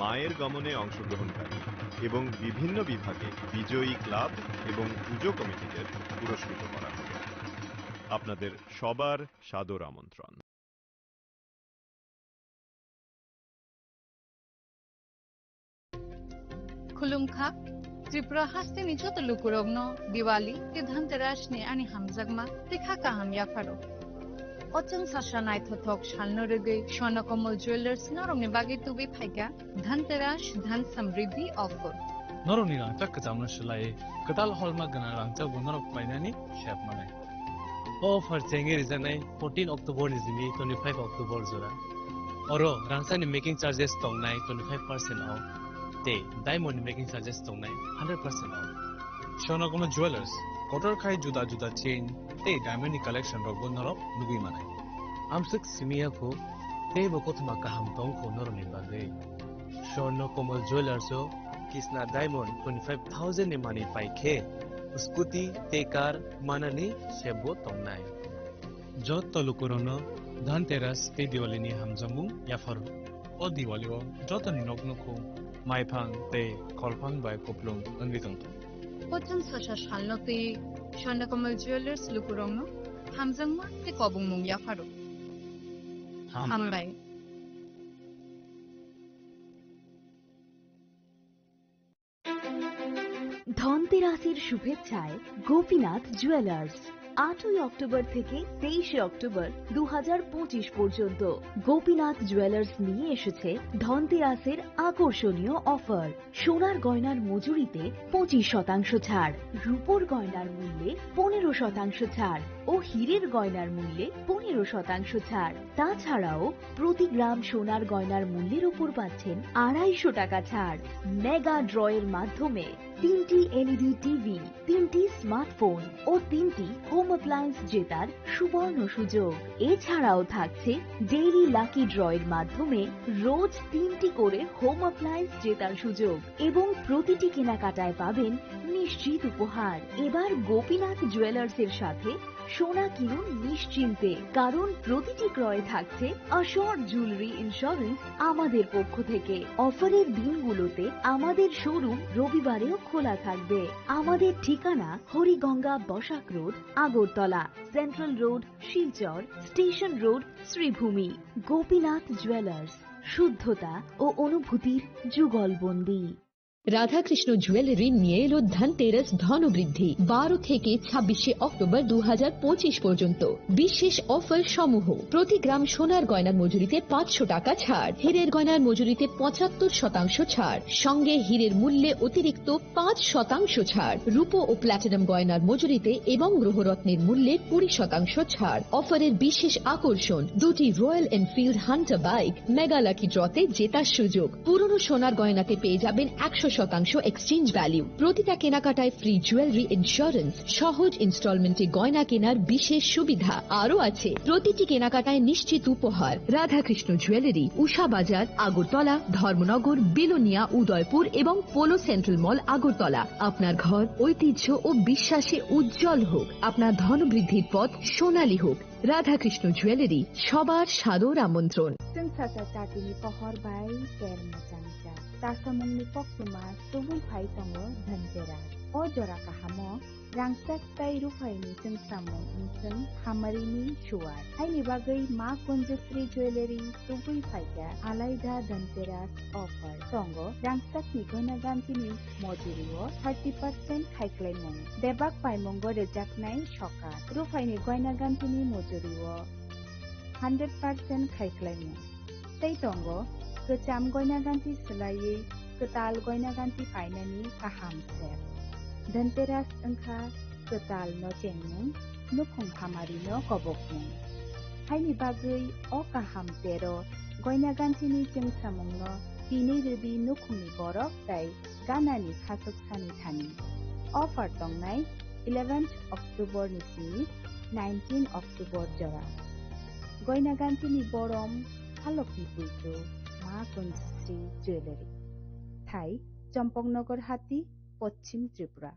মায়ের গমনে অংশগ্রহণকারী এবং বিভিন্ন বিভাগে বিজয়ী ক্লাব এবং পুজো কমিটিদের পুরস্কৃত করা হবে। আপনাদের সবার সাদর আমন্ত্রণ। Khulumkha, Tripura hasteni joto lukurokno Diwali tei Dhanteras ni ani hamjakma tei kha kaham yapharo. O chwng sasa naithothok salno rwgwi Swarna Kamal Jewellers norokni bagwi tubui phaikha Dhanteras Dhan Samriddhi offer. Norokni rangchak kwchamno swlaiwi kwtal holma gwnang rangchakbo norok painani sep manai. O offer chengwi rijaknai fourteen October ni simi twenty-five October jora. Oro rangchakni making charges tongnai twenty-five percent off tei diamond ni making charges tongnai hundred percent off. Swarna Kamal Jewellers, kotor khai juda juda chain tei diamond ni collection rokbo norok nugwi manai. Amswk simi ya kho, teibo kothoma kaham tong kho norokni bagwi. Swarna Kamal Jewellers o Kisna Diamond twenty-five thousand ni manwi pai khe scooty tei car manani sepbo tongnai. Joto lukurokno Dhanteras tei Diwali ni hamjakmung yapharo. O Diwali o jotoni nok nukhung maiphang tei kholphang bai kupulung wngwi tongthok. Potham sasa salno twi Swarna Kamal Jewellers lukurokno hamjakma tei kobongmung yapharo. Ham. Hambai. ধনতেরাসের শুভেচ্ছায় গোপীনাথ জুয়েলার্স। আটই অক্টোবর থেকে তেইশে অক্টোবর দু হাজার পঁচিশ পর্যন্ত গোপীনাথ জুয়েলার্স নিয়ে এসেছে ধনতেরাসের আকর্ষণীয় অফার। সোনার গয়নার মজুরিতে পঁচিশ শতাংশ ছাড়, রূপোর গয়নার মূল্যে পনেরো শতাংশ ছাড় ও হীরের গয়নার মূল্যে পনেরো শতাংশ ছাড়। তাছাড়াও প্রতি গ্রাম সোনার গয়নার মূল্যের উপর পাচ্ছেন আড়াইশো টাকা ছাড়। মেগা ড্রয়ের মাধ্যমে তিনটি এলইডি টিভি, তিনটি স্মার্টফোন ও তিনটি হোম অ্যাপ্লায়েন্স জেতার সুবর্ণ সুযোগ। এছাড়াও থাকছে ডেইলি লাকি ড্রয়ের মাধ্যমে রোজ তিনটি করে হোম অ্যাপ্লায়েন্স জেতার সুযোগ এবং প্রতিটি কেনাকাটায় পাবেন নিশ্চিত উপহার। এবার গোপীনাথ জুয়েলার্সের সাথে সোনা কিনুন নিশ্চিন্তে, কারণ প্রতিটি ক্রয়ে থাকছে অশোর জুয়েলারি ইন্স্যুরেন্স আমাদের পক্ষ থেকে। অফারের দিনগুলোতে আমাদের শোরুম রবিবারেও খোলা থাকবে। আমাদের ঠিকানা Hariganga Basak road, Agartala, central road, Silchar, station road, Sribhumi. Gopinath jewellers, শুদ্ধতা ও অনুভূতির যুগলবন্দী। রাধাকৃষ্ণ জুয়েলারি নিয়ে এলো ধনতেরাস ধনবৃদ্ধি। বারো থেকে ছাব্বিশে অক্টোবর দু হাজার পঁচিশ পর্যন্ত বিশেষ অফার সমূহ: প্রতি গ্রাম সোনার গয়নার মজুরিতে পাঁচশো টাকা ছাড়, হীরের গয়নার মজুরিতে পঁচাত্তর শতাংশ ছাড়, সঙ্গে হীরের মূল্যে অতিরিক্ত পাঁচ শতাংশ ছাড়, রূপো ও প্ল্যাটিনাম গয়নার মজুরিতে এবং গ্রহরত্নের মূল্যে কুড়ি শতাংশ ছাড়। অফারের বিশেষ আকর্ষণ, দুটি royal Enfield Hunter bike mega lucky ড্রতে জেতার সুযোগ। পুরনো সোনার গয়নাতে পেয়ে যাবেন একশো শতাংশ এক্সচেঞ্জ ভ্যালু। প্রতিটা কেনাকাটায় ফ্রি জুয়েলারি ইন্স্যুরেন্স, সহজ ইনস্টলমেন্টে গয়না কেনার বিশেষ সুবিধা। আরও আছে প্রতিটি কেনাকাটায় নিশ্চিত উপহার। রাধাকৃষ্ণ জুয়েলারি, উষা বাজার, আগরতলা, ধর্মনগর, বিলোনিয়া, উদয়পুর এবং পোলো সেন্ট্রাল মল, আগরতলা। আপনার ঘর ঐতিহ্য ও বিশ্বাসে উজ্জ্বল হোক, আপনার ধনবৃদ্ধির পথ সোনালী হোক। রাধাকৃষ্ণ জুয়েলারি, সবার সাদর আমন্ত্রণ। Chwng sacha chatini pohor bai ter mwchang jak. Chasamungni koktwma tubui phai tongo Dhanteras. O jora kahamo rangchak tei ruphaini chwngsamung wngchwng hamarini suar. Haini bagwi Ma Kunjasri Jewellery tubui phaikha alaida Dhanteras offer. Tongo rangchakni goina gantini mojurio thirty percent khaiklaimung. Bebak paimungo rwjaknai sokat. Ruphaini goina gantini mojurio hundred percent khaiklaimung. Tei tongo kwcham goina ganti swlaiwi kwtal goina ganti painani kaham sep. Dhanteras wngkha kwtal no chengmung, nukhung hamari no kobokmung. Haini bagwi o kaham tero goina gantini chwngsamung no tini rwdi nukhungni borok tei ganani khachuk sani thani. Offer tongnai eleventh October ni simi nineteen October jora. Goina gantini borom halokni puitu Ma Kunjasri Jewellery. Thai, Champaknagar Hati, Poschim Tripura.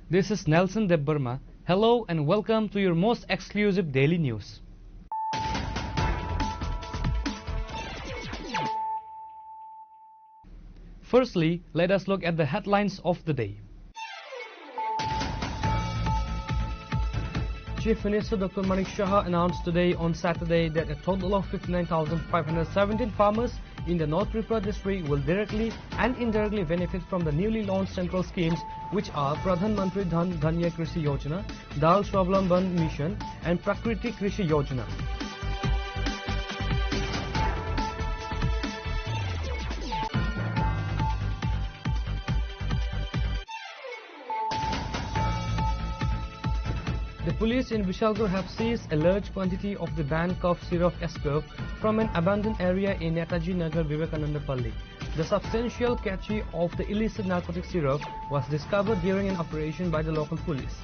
This is Nelson Debbarma. Hello and welcome to your most exclusive daily news. Firstly, let us look at the headlines of the day. Chief Minister Doctor Manik Saha announced today on Saturday that a total of fifty-nine thousand five hundred seventeen farmers in the North Tripura district will directly and indirectly benefit from the newly launched central schemes, which are Pradhan Mantri Dhan Dhanya Krishi Yojana, Dal Swablamban Mission, and Prakriti Krishi Yojana. The police in Bishalgarh have seized a large quantity of the banned cough syrup Ascof from an abandoned area in Netaji Nagar, Vivekananda Palli. The substantial kg of the illicit narcotic syrup was discovered during an operation by the local police.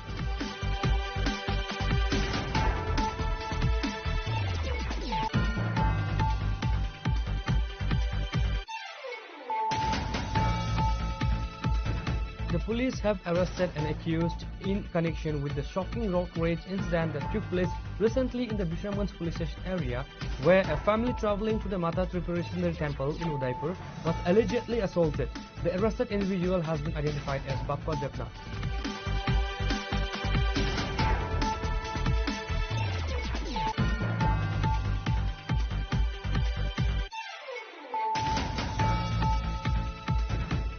The police have arrested an accused in connection with the shocking road rage incident that took place recently in the Bisramganj police station area, where a family traveling to the Mata Tripureswari temple in Udaipur was allegedly assaulted. The arrested individual has been identified as Bappa Debnath.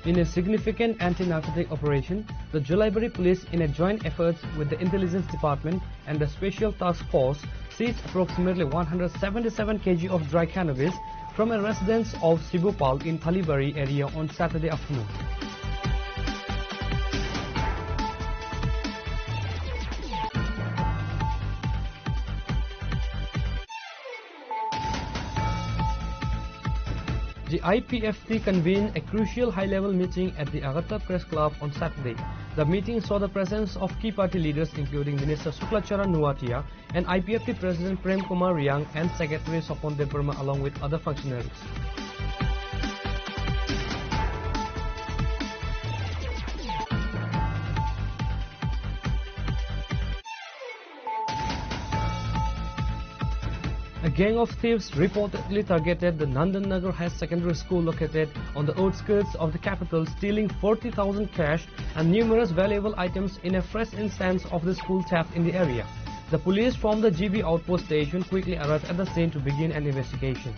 In a significant anti-narcotic operation, the Julaibari police, in a joint efforts with the intelligence department and the special task force, seized approximately one hundred seventy-seven kilograms of dry cannabis from a residence of Sibupal in Phalibari area on Saturday afternoon. The I P F T convened a crucial high-level meeting at the Agartala Press Club on Saturday. The meeting saw the presence of key party leaders including Minister Shukla Charan Noatia and I P F T President Prem Kumar Reang and Secretary Swapan Debbarma along with other functionaries. A gang of thieves reportedly targeted the Nandan Nagar Higher Secondary School located on the outskirts of the capital, stealing forty thousand cash and numerous valuable items in a fresh instance of the school theft in the area. The police from the G B outpost station quickly arrived at the scene to begin an investigation.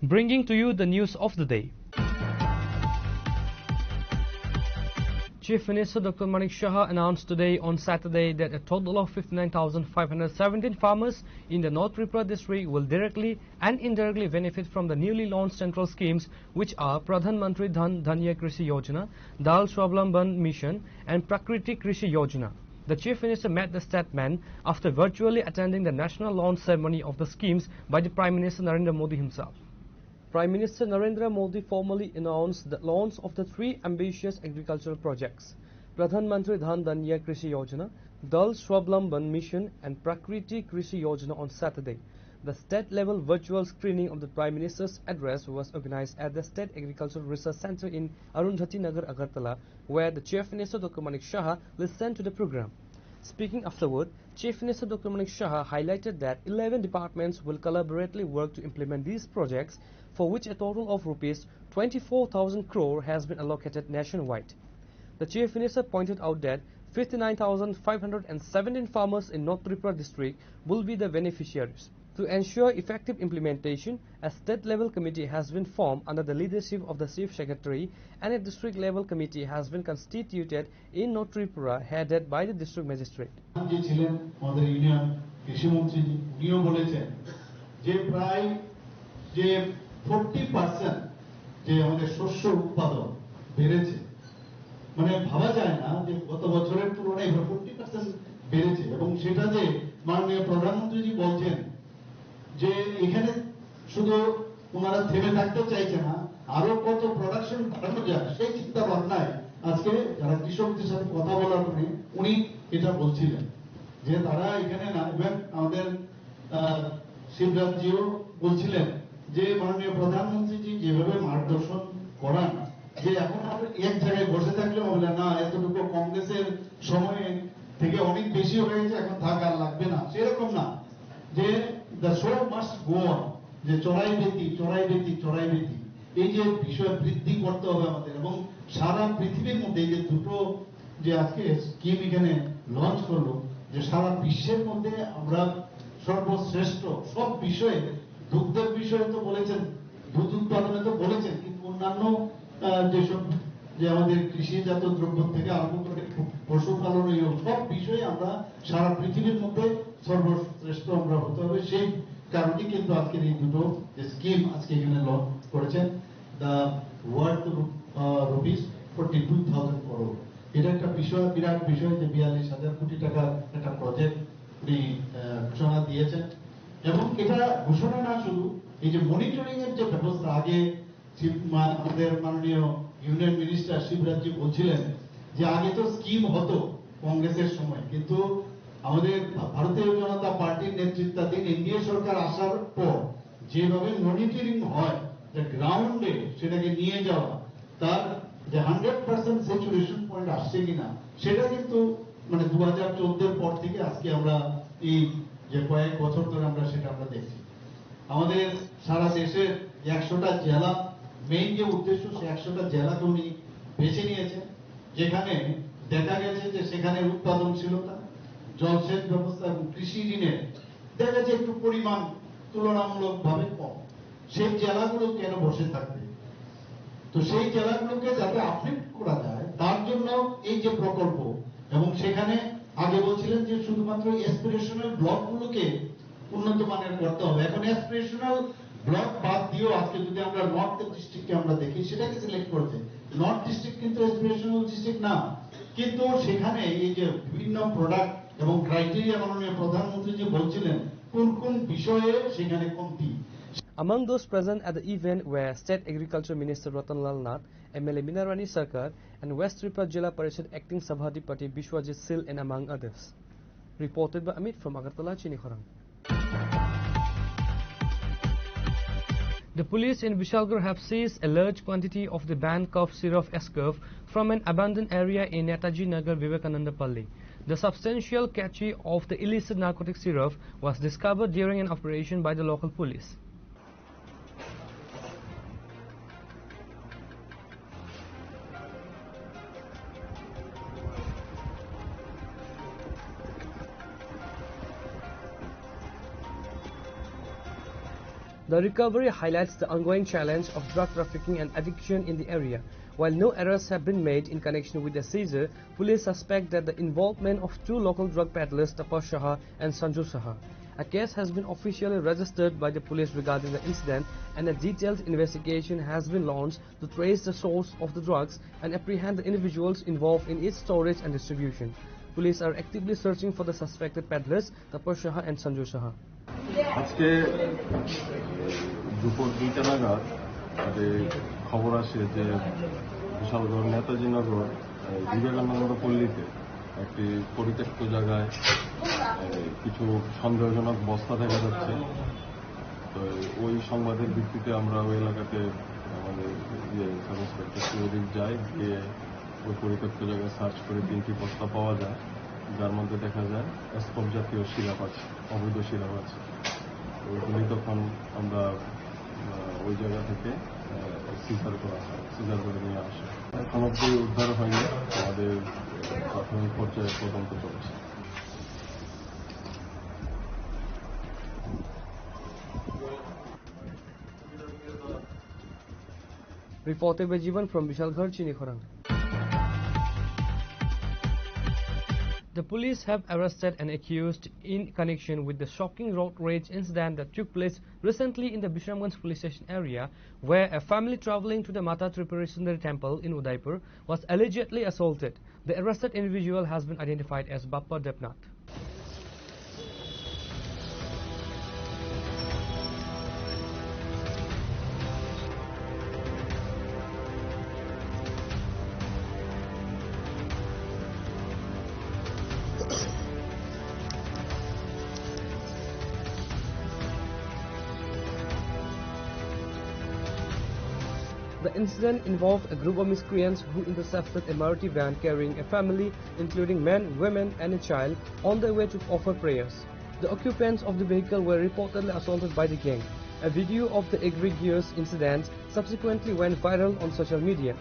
Bringing to you the news of the day. Chief Minister Doctor Manik Saha announced today on Saturday that a total of fifty-nine thousand five hundred seventeen farmers in the North Tripura district will directly and indirectly benefit from the newly launched central schemes, which are Pradhan Mantri Dhan Dhanya Krishi Yojana, Dal Swablamban Mission, and Prakriti Krishi Yojana. The Chief Minister made the statement after virtually attending the national launch ceremony of the schemes by the Prime Minister Narendra Modi himself. Prime Minister Narendra Modi formally announced the launch of the three ambitious agricultural projects, Pradhan Mantri Dhan Dhanya Krishi Yojana, Dal Swablamban Mission, and Prakriti Krishi Yojana on Saturday. The state-level virtual screening of the Prime Minister's address was organized at the State Agricultural Research Centre in Arundhati Nagar, Agartala, where the Chief Minister Doctor Manik Saha listened to the program. Speaking afterward, Chief Minister Doctor Manik Saha highlighted that eleven departments will collaboratively work to implement these projects, for which a total of rupees twenty-four thousand crore has been allocated nationwide. The Chief Minister pointed out that fifty-nine thousand five hundred seventeen farmers in North Tripura district will be the beneficiaries. To ensure effective implementation, a state-level committee has been formed under the leadership of the Chief Secretary, and a district-level committee has been constituted in North Tripura, headed by the district magistrate. যে ছিলেন আমাদের ইউনিয়ন কৃষিমন্ত্রী, উনিও বলেছেন যে প্রায় যে forty percent যে আমাদের শস্য উৎপাদন বেড়েছে, মানে ভাবা যায় না যে গত বছরের তুলনায় এবার ফোরটি পার্সেন্ট বেড়েছে। এবং সেটা যে মাননীয় প্রধানমন্ত্রীজি বলছেন যে এখানে শুধু ওনারা থেমে থাকতে চাইছে না, আরো কত প্রোডাকশন বাড়ানো যায়, সেই চিন্তা ভাবনায় আজকে যারা কৃষকদের সাথে কথা বলার পরে উনি এটা বলছিলেন যে তারা এখানে না, ইভেন আমাদের, আহ, শিবরাজজিও বলছিলেন যে মাননীয় প্রধানমন্ত্রীজি যেভাবে মার্গদর্শন করান, যে এখন আর এক জায়গায় বসে থাকলে হবে না, না, এতটুকু কংগ্রেসের সময়ে থেকে অনেক বেশি হয়ে গেছে, এখন থাক আর লাগবে না, সেরকম না, যে the show must go on, যে চড়াই বেতি, চড়াই বেতি, চড়াই বেতি, এই যে বিষয় বৃদ্ধি করতে হবে আমাদের। এবং সারা পৃথিবীর মধ্যে এই যে দুটো যে আজকে স্কিম এখানে লঞ্চ করলো, যে সারা বিশ্বের মধ্যে আমরা সর্বশ্রেষ্ঠ সব বিষয়ে, দুগ্ধের বিষয়ে তো বলেছেন, দুধ উৎপাদনে তো বলেছেন, কিন্তু অন্যান্য, আহ, যেসব, যে আমাদের কৃষিজাত দ্রব্য থেকে আরম্ভ করে পশুপালন, এই সব বিষয়ে আমরা সারা পৃথিবীর মধ্যে সর্বশ্রেষ্ঠ আমরা হতে হবে। সেই কারণেই কিন্তু আজকের এই দুটো যে স্কিম আজকে এখানে লঞ্চ করেছেন, the worth, ah, rupees forty two thousand crore। এটা একটা বিষয়, বিরাট বিষয় যে বিয়াল্লিশ হাজার কোটি টাকার একটা প্রজেক্ট উনি, আহ, ঘোষণা দিয়েছেন। এবং এটা ঘোষণা না শুধু, এই যে মনিটরিং এর যে ব্যবস্থা, আগে শিব-, মা-, আমাদের মাননীয় ইউনিয়ন মিনিস্টার শিবরাজজি বলছিলেন যে আগে তো স্কিম হতো কংগ্রেসের সময়, কিন্তু আমাদের ভা-, ভারতীয় জনতা পার্টির নেতৃত্বাধীন এনডিএ সরকার আসার পর যেভাবে মনিটরিং হয়, যে গ্রাউন্ডে সেটাকে নিয়ে যাওয়া, তার যে হান্ড্রেড পার্সেন্ট স্যাচুরেশন পয়েন্ট আসছে কিনা, সেটা কিন্তু মানে দু হাজার চোদ্দোর পর থেকে আজকে আমরা এই যে কয়েক বছর ধরে আমরা সেটা আমরা দেখছি। আমাদের সারা দেশের যে একশোটা জেলা, মেইন যে উদ্দেশ্য, সে একশোটা জেলাকে উনি বেছে নিয়েছেন, যেখানে দেখা গেছে যে সেখানে উৎপাদনশীলতা, জলসেচ ব্যবস্থা এবং কৃষি ঋণের দেখা যায় একটু পরিমাণ তুলনামূলকভাবে কম। সেই জেলাগুলো কেন বসে থাকবে? তো সেই জেলাগুলোকে যাতে আপলিফট করা যায়, তার জন্য এই যে প্রকল্প, এবং সেখানে আগে বলছিলেন যে শুধুমাত্র অ্যাসপিরেশনাল ব্লকগুলোকে উন্নত মানের করতে হবে। এখন অ্যাসপিরেশনাল ব্লক বাদ দিয়েও আজকে যদি আমরা নর্থ ডিস্ট্রিক্টকে আমরা দেখি, সেটাকে সিলেক্ট করেছে। নর্থ ডিস্ট্রিক্ট কিন্তু অ্যাসপিরেশনাল ডিস্ট্রিক্ট না, কিন্তু সেখানে এই যে বিভিন্ন প্রোডাক্ট এবং ক্রাইটেরিয়া মাননীয় প্রধানমন্ত্রী যে বলছিলেন, কোন কোন বিষয়ে সেখানে কমতি। Among those present at the event were State Agriculture Minister Ratan Lal Nath, M L A Minarani Sarkar, and West Tripura Jila Parishad Acting Sabhapati Biswajit Sil and among others. Reported by Amit from Agartala, Chinikhorang. The police in Bishalgarh have seized a large quantity of the banned cough syrup Ascof from an abandoned area in Netaji Nagar, Vivekananda Palli. The substantial kg of the illicit narcotic syrup was discovered during an operation by the local police. The recovery highlights the ongoing challenge of drug trafficking and addiction in the area. While no arrests have been made in connection with the seizure, police suspect that the involvement of two local drug peddlers, Tapas Saha and Sanju Saha. A case has been officially registered by the police regarding the incident, and a detailed investigation has been launched to trace the source of the drugs and apprehend the individuals involved in its storage and distribution. Police are actively searching for the suspected peddlers, Tapas Saha and Sanju Saha. আজকে দুপুর দুইটা নাগাদ যে খবর আসে যে বিশালগড় নেতাজি নগর, আহ, বিবেকানন্দ পল্লীতে একটি পরিত্যক্ত জায়গায়, আহ, কিছু সন্দেহজনক বস্তা দেখা যাচ্ছে। তো ওই সংবাদের ভিত্তিতে আমরা ওই এলাকাতে, আহ, মানে, ইয়ে, সাব ইন্সপেক্টর সুরজিৎ যায়, গিয়ে ওই পরিত্যক্ত জায়গায় সার্চ করে তিনটি বস্তা পাওয়া যায়, যার মধ্যে দেখা যায় অ্যাসকফ জাতীয় সিরাপ আছে, অবৈধ সিরাপ আছে। ওইগুলি তখন আমরা, আহ, ওই জায়গা থেকে, আহ, সিজার করা হয়, সিজার করে নিয়ে আসা। এখন অবধি উদ্ধার হয়নি, আমাদের প্রাথমিক পর্যায়ে তদন্ত চলছে। Reported by Jivan from Bishalgarh, Chinikhorang. The police have arrested an accused in connection with the shocking road rage incident that took place recently in the Bisramganj police station area, where a family traveling to the Mata Tripurasundari temple in Udaipur was allegedly assaulted. The arrested individual has been identified as Bappa Debnath. The incident involved a group of miscreants who intercepted a Maruti van carrying a family, including men, women, and a child, on their way to offer prayers. The occupants of the vehicle were reportedly assaulted by the gang. A video of the egregious incident subsequently went viral on social media.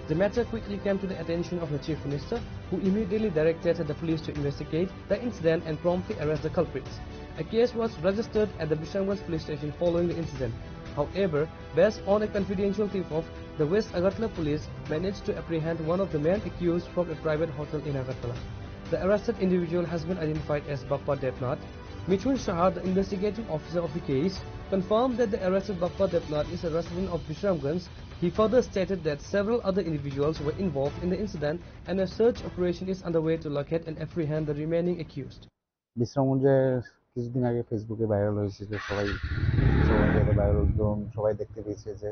The matter quickly came to the attention of the Chief Minister, who immediately directed the police to investigate the incident and promptly arrest the culprits. A case was registered at the Bisramganj police station following the incident. However, based on a confidential tip-off, the West Agartala police managed to apprehend one of the men accused from a private hotel in Agartala. The arrested individual has been identified as Bappa Debnath. Mithun Shah, the investigating officer of the case, confirmed that the arrested Bappa Debnath is a resident of Bisramganj. He further stated that several other individuals were involved in the incident and a search operation is underway to locate and apprehend the remaining accused. বিশ্রামগঞ্জে কিছুদিন আগে Facebook-এ ভাইরাল হয়েছে যে সবাই, সোশ্যাল মিডিয়াতে ভাইরাল, ধরুন, সবাই দেখতে পেয়েছে যে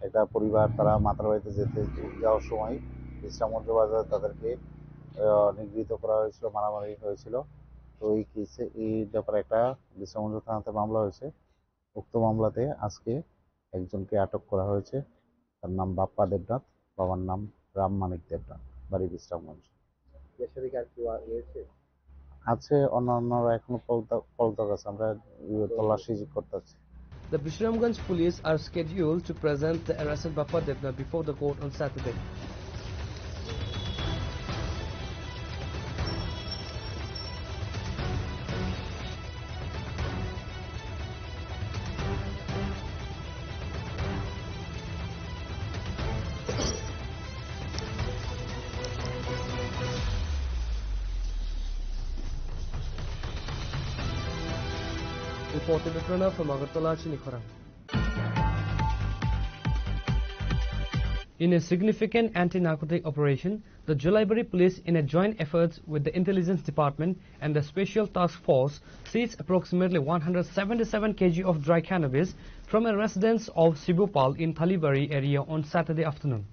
একটা পরিবার তারা মাতার বাড়িতে যেতে, যাওয়ার সময় বিশ্রামগঞ্জ বাজারে তাদেরকে, আহ, নিগৃহীত করা হয়েছিল, মারামারি হয়েছিল। তো এই কেসে, এই ব্যাপারে একটা বিশ্রামগঞ্জ থানাতে মামলা হয়েছে। উক্ত মামলাতে আজকে একজনকে আটক করা হয়েছে। তার নাম বাপ্পা দেবনাথ, বাবার নাম রাম মানিক দেবনাথ, বাড়ি বিশ্রামগঞ্জ। এর সাথে কি আর কেউ আ-, রয়েছে? আছে, অন্যান্যরা এখনো পলতা-, পলাতক আছে, আমরা, ইয়ে, তল্লাশি করতেছি। The Bisramganj police are scheduled to present the arrested Bappa Debnath before the court on Saturday. Poti Biprana from Agartala, chini khorang. In a significant anti-narcotic operation, the Julaibari police, in a joint efforts with the intelligence department and the special task force, seized approximately one hundred seventy-seven kilograms of dry cannabis from a residence of Shibu Pal in Thalibari area on Saturday afternoon.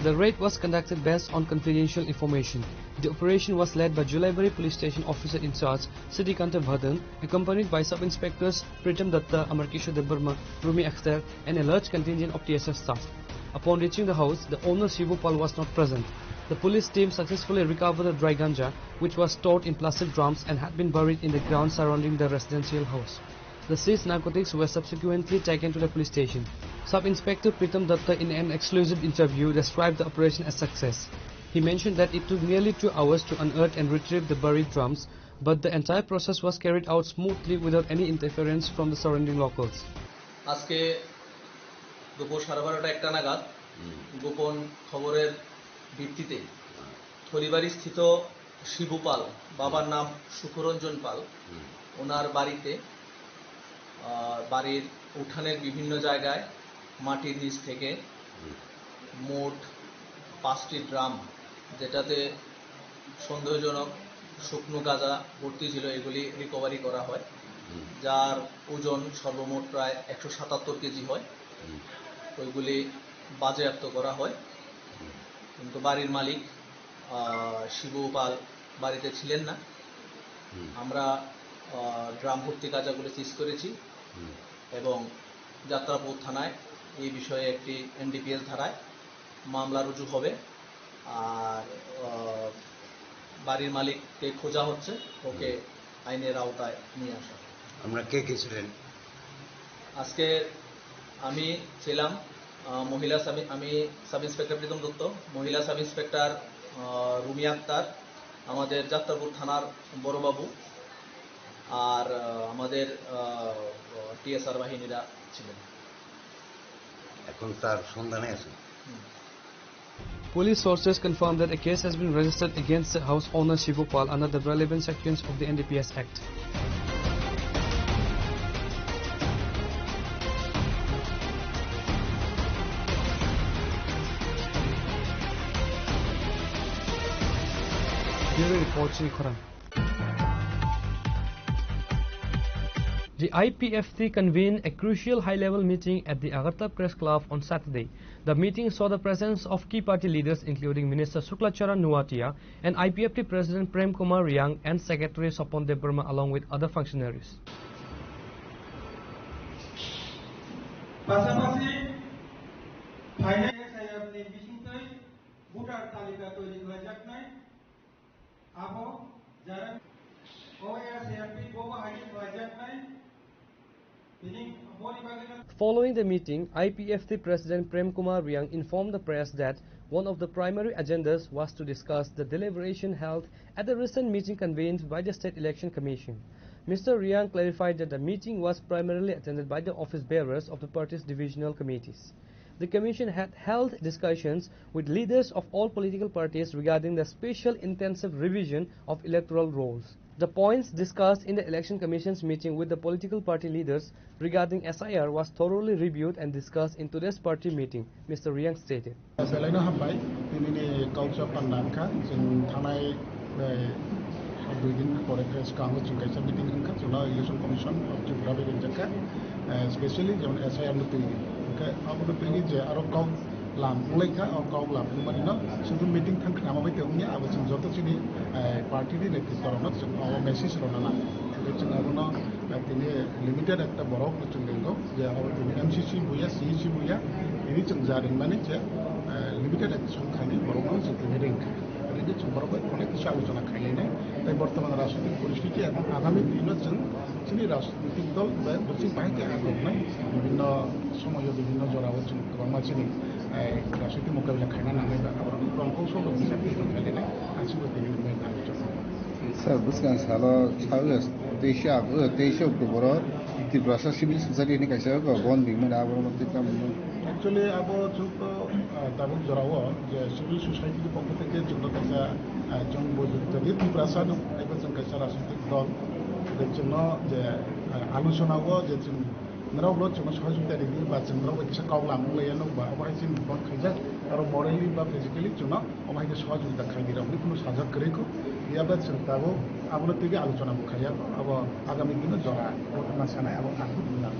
The raid was conducted based on confidential information. The operation was led by Julaibari Police Station Officer in Charge, Siddhikanta Bhadan, accompanied by Sub Inspectors Pritam Datta, Amarkishore Debbarma, Rumi Akhtar, and a large contingent of T S F staff. Upon reaching the house, the owner Shivu Pal was not present. The police team successfully recovered the dry ganja, which was stored in plastic drums and had been buried in the ground surrounding the residential house. The seized narcotics were subsequently taken to the police station. Sub Inspector Pritam Datta, in an exclusive interview, described the operation as success. He mentioned that it took nearly two hours to unearth and retrieve the buried drums, but the entire process was carried out smoothly without any interference from the surrounding locals. আজকে দুপুর সাড়ে বারোটা একটা নাগাদ হুম। গোপন খবরের ভিত্তিতে হুম। থলিবাড়ি স্থিত শিবু পাল, বাবার নাম সুখরঞ্জন পাল, হুম। ওনার বাড়িতে, আহ, বাড়ির উঠানের বিভিন্ন জায়গায় মাটির নিচ থেকে হুম। মোট পাঁচটি ড্রাম, যেটাতে সন্দেহজনক শুকনো গাঁজা ভর্তি ছিল, এগুলি রিকভারি করা হয়, হুম। যার ওজন সর্বমোট প্রায় একশো সাতাত্তর কেজি হয়। হুম। ওইগুলি বাজেয়াপ্ত করা হয়, হুম। কিন্তু বাড়ির মালিক, আহ, শিবু পাল বাড়িতে ছিলেন না। হুম। আমরা, আহ, ড্রাম ভর্তি গাঁজাগুলি সিজ করেছি হুম। এবং যাত্রাপুর থানায় এই বিষয়ে একটি এনডিপিএস ধারায় মামলা রুজু হবে। আর, আহ, বাড়ির মালিককে খোঁজা হচ্ছে, ওকে হুম। আইনের আওতায় নিয়ে আসা হবে। আমরা কে কে ছিলেন? আজকে আমি ছিলাম, আহ, মহিলা সাব-, আমি সাব ইন্সপেক্টর প্রীতম দত্ত, মহিলা সাব ইন্সপেক্টর, আহ, রুমি আক্তার, আমাদের যাত্রাপুর থানার বড়বাবু, আর, আহ, আমাদের, আহ, টিএসআর বাহিনীরা ছিলেন। এখন তার সন্ধানে আছে। হুম। Police sources confirmed that a case has been registered against the house owner Shivu Pal under the relevant sections of the N D P S Act. Bureau report, Chini Khorang. The I P F T convened a crucial high-level meeting at the Agartala Press Club on Saturday. The meeting saw the presence of key party leaders, including Minister Shukla Charan Noatia and I P F T President Prem Kumar Reang and Secretary Swapan Debbarma, along with other functionaries. পাশাপাশি final SIR নি bisingtwi voter তালিকা তৈরি হয়ে যাক নাই। Abo jara O S M P bo bahai ni khlaijaknai, bini boni bagwi no. Following the meeting, I P F T President Prem Kumar Reang informed the press that one of the primary agendas was to discuss the deliberation held at the recent meeting convened by the State Election Commission. Mister Reang clarified that the meeting was primarily attended by the office bearers of the party's divisional committees. The commission had held discussions with leaders of all political parties regarding the special intensive revision of electoral rolls. The points discussed in the Election Commission's meeting with the political party leaders regarding S I R was thoroughly reviewed and discussed in today's party meeting, Mister Reang stated. Belai no hambai, tini ni culture panda wngkha, chwng thanai, eh, dui din pore khe swkango chwng kaisa meeting wngkha, chwngno Election Commission of Tripura bai ringjak kha, eh, specially jemon S I R no twi, hwnkhe abono twi je aro kok Lam wnglaikha, o kok lam wngmani no chwng meeting thang khnama bai tongya, abo chwng joto chini, eh, party ni netrito rokno chwng o message rwna nang. Tei chwng abono, eh, tini limited ekta borok no chwng ringo, je abo tini M C C buya, C E C buya, tini chwng ja ringmani je, eh, limited ekta songkhani borok no chwng tini ringkha. Tini chwng borok bai onek kisa alochona khainai. Tei bortoman rajnitik poristiti ebong agami dino chwng chini rajnitik dol bai bwswk bahai khe akhoknai, bibhinno somoyo bibhinno jorao chwng kwbangma chini, eh, rajnitik mokabila khaina nangnai ba aborokni rong koushol rok bisar twi rok khainai, aswk tini nuknai nang. Sir, bwskang salo sawi teisa, teisa October o Tiprasa Civil Society ni kaisa bon ringmani abo tei tamo. Actually, abo chwng to, ah, tabuk jorao je civil society ni pokho theke chwng to kaisa, ah, chwng bo jodi Tiprasa no, abo chwng kaisa rajnitik dol, je chwngno je, ah, alochona o je chwng norok bo chwngno sohojogita ridi ba chwng norok bai kisa kok lam wnglaia nokba, obo hai chini bon khaijak, aro morally ba physically chwngno omo hai khe sohojogita khai di rok, ni kunu sajak kwrwi kho, phiya ba chwng tabuk abono twiwi alochona bo khaiya, abo agami dino jora, abo ma sanai, abo ang khe bini nang.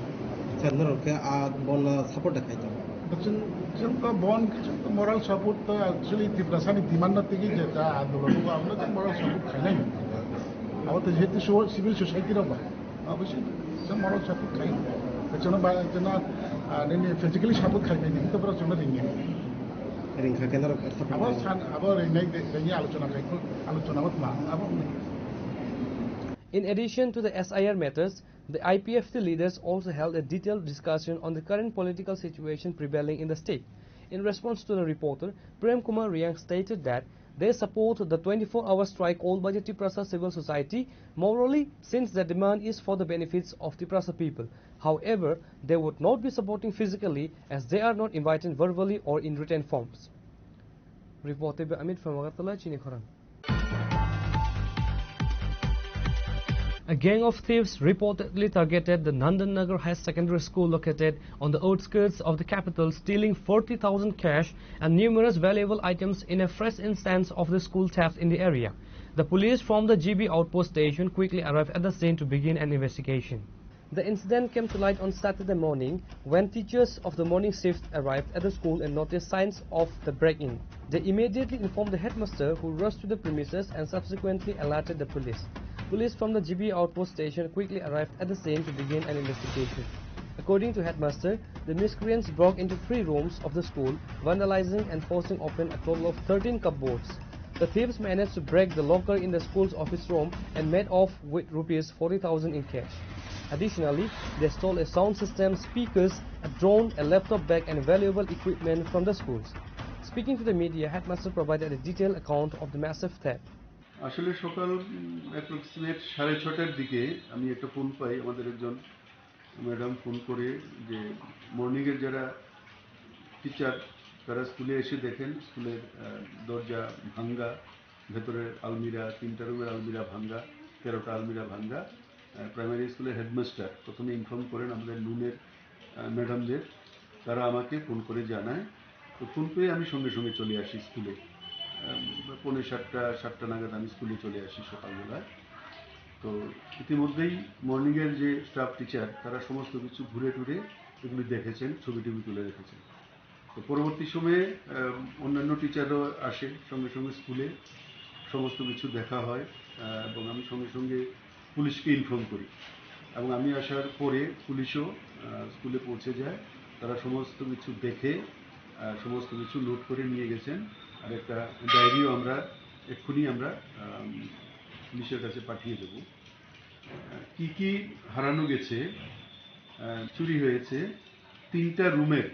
Sir, norok khe a bon no support da khai tongo? Chwng, chwng to bon, chwng to moral support to actually Tiprasa ni demand no twiwi je ta andolon o abono chwng moral support khainai. Abo to jehetu so-, civil society rok ba. Obviously, chwng moral support khai. Chwngno ba, chwngno, ah, nini physically support khai nai, nini to borok chwngno ringya. Ringkha khe norok support Abo khai. San, abo ringnai de, ringnai alochona khai, alochona bo tma, abo wngnai. In addition to the S I R matters, the I P F T leaders also held a detailed discussion on the current political situation prevailing in the state. In response to the reporter, Prem Kumar Riang stated that they support the twenty-four hour strike called by the Tiprasa Civil Society morally, since the demand is for the benefits of Tiprasa people. However, they would not be supporting physically as they are not invited verbally or in written forms. Reported by Amit from Agartala, Chini Khorang. A gang of thieves reportedly targeted the Nandan Nagar High Secondary School located on the outskirts of the capital, stealing forty thousand cash and numerous valuable items in a fresh instance of the school theft in the area. The police from the G B outpost station quickly arrived at the scene to begin an investigation. The incident came to light on Saturday morning when teachers of the morning shift arrived at the school and noticed signs of the break-in. They immediately informed the headmaster, who rushed to the premises and subsequently alerted the police. Police from the G B outpost station quickly arrived at the scene to begin an investigation. According to headmaster, the miscreants broke into three rooms of the school, vandalizing and forcing open a total of thirteen cupboards. The thieves managed to break the locker in the school's office room and made off with rupees forty thousand in cash. Additionally, they stole a sound system, speakers, a drone, a laptop bag, and valuable equipment from the schools. Speaking to the media, headmaster provided a detailed account of the massive theft. আসলে সকাল, উম, অ্যাপ্রক্সিমেট সাড়ে ছটার দিকে আমি একটা ফোন পাই আমাদের একজন madam phone করে যে মর্নিংয়ের যারা টিচার, তারা স্কুলে এসে দেখেন স্কুলের, আহ, দরজা ভাঙ্গা, ভেতরের আলমিরা, তিনটা রুমের আলমিরা ভাঙ্গা, তেরোটা আলমিরা ভাঙ্গা। আহ, প্রাইমারি স্কুলের হেডমাস্টার প্রথমে ইনফর্ম করেন আমাদের নুনের, আহ, ম্যাডামদের। তারা আমাকে ফোন করে জানায়। তো ফোন পেয়ে আমি সঙ্গে সঙ্গে চলে আসি স্কুলে। আহ, পৌনে সাতটা, সাতটা নাগাদ আমি স্কুলে চলে আসি সকালবেলায়। তো ইতিমধ্যেই মর্নিংয়ের যে স্টাফ টিচার, তারা সমস্ত কিছু ঘুরে টুরে এগুলি দেখেছেন, ছবি টবি তুলে রেখেছেন। তো পরবর্তী সময়ে, আহ, অন্যান্য টিচারও আসে সঙ্গে সঙ্গে স্কুলে, সমস্ত কিছু দেখা হয়, আহ, এবং আমি সঙ্গে সঙ্গে পুলিশকে ইনফর্ম করি এবং আমি আসার পরে পুলিশও, আহ, স্কুলে পৌঁছে যায়। তারা সমস্ত কিছু দেখে, আহ, সমস্ত কিছু নোট করে নিয়ে গেছেন। আর একটা ডায়েরিও আমরা এক্ষুনি আমরা, আম, পুলিশের কাছে পাঠিয়ে দেব। আহ, কি কি হারানো গেছে, আহ, চুরি হয়েছে, তিনটা রুমের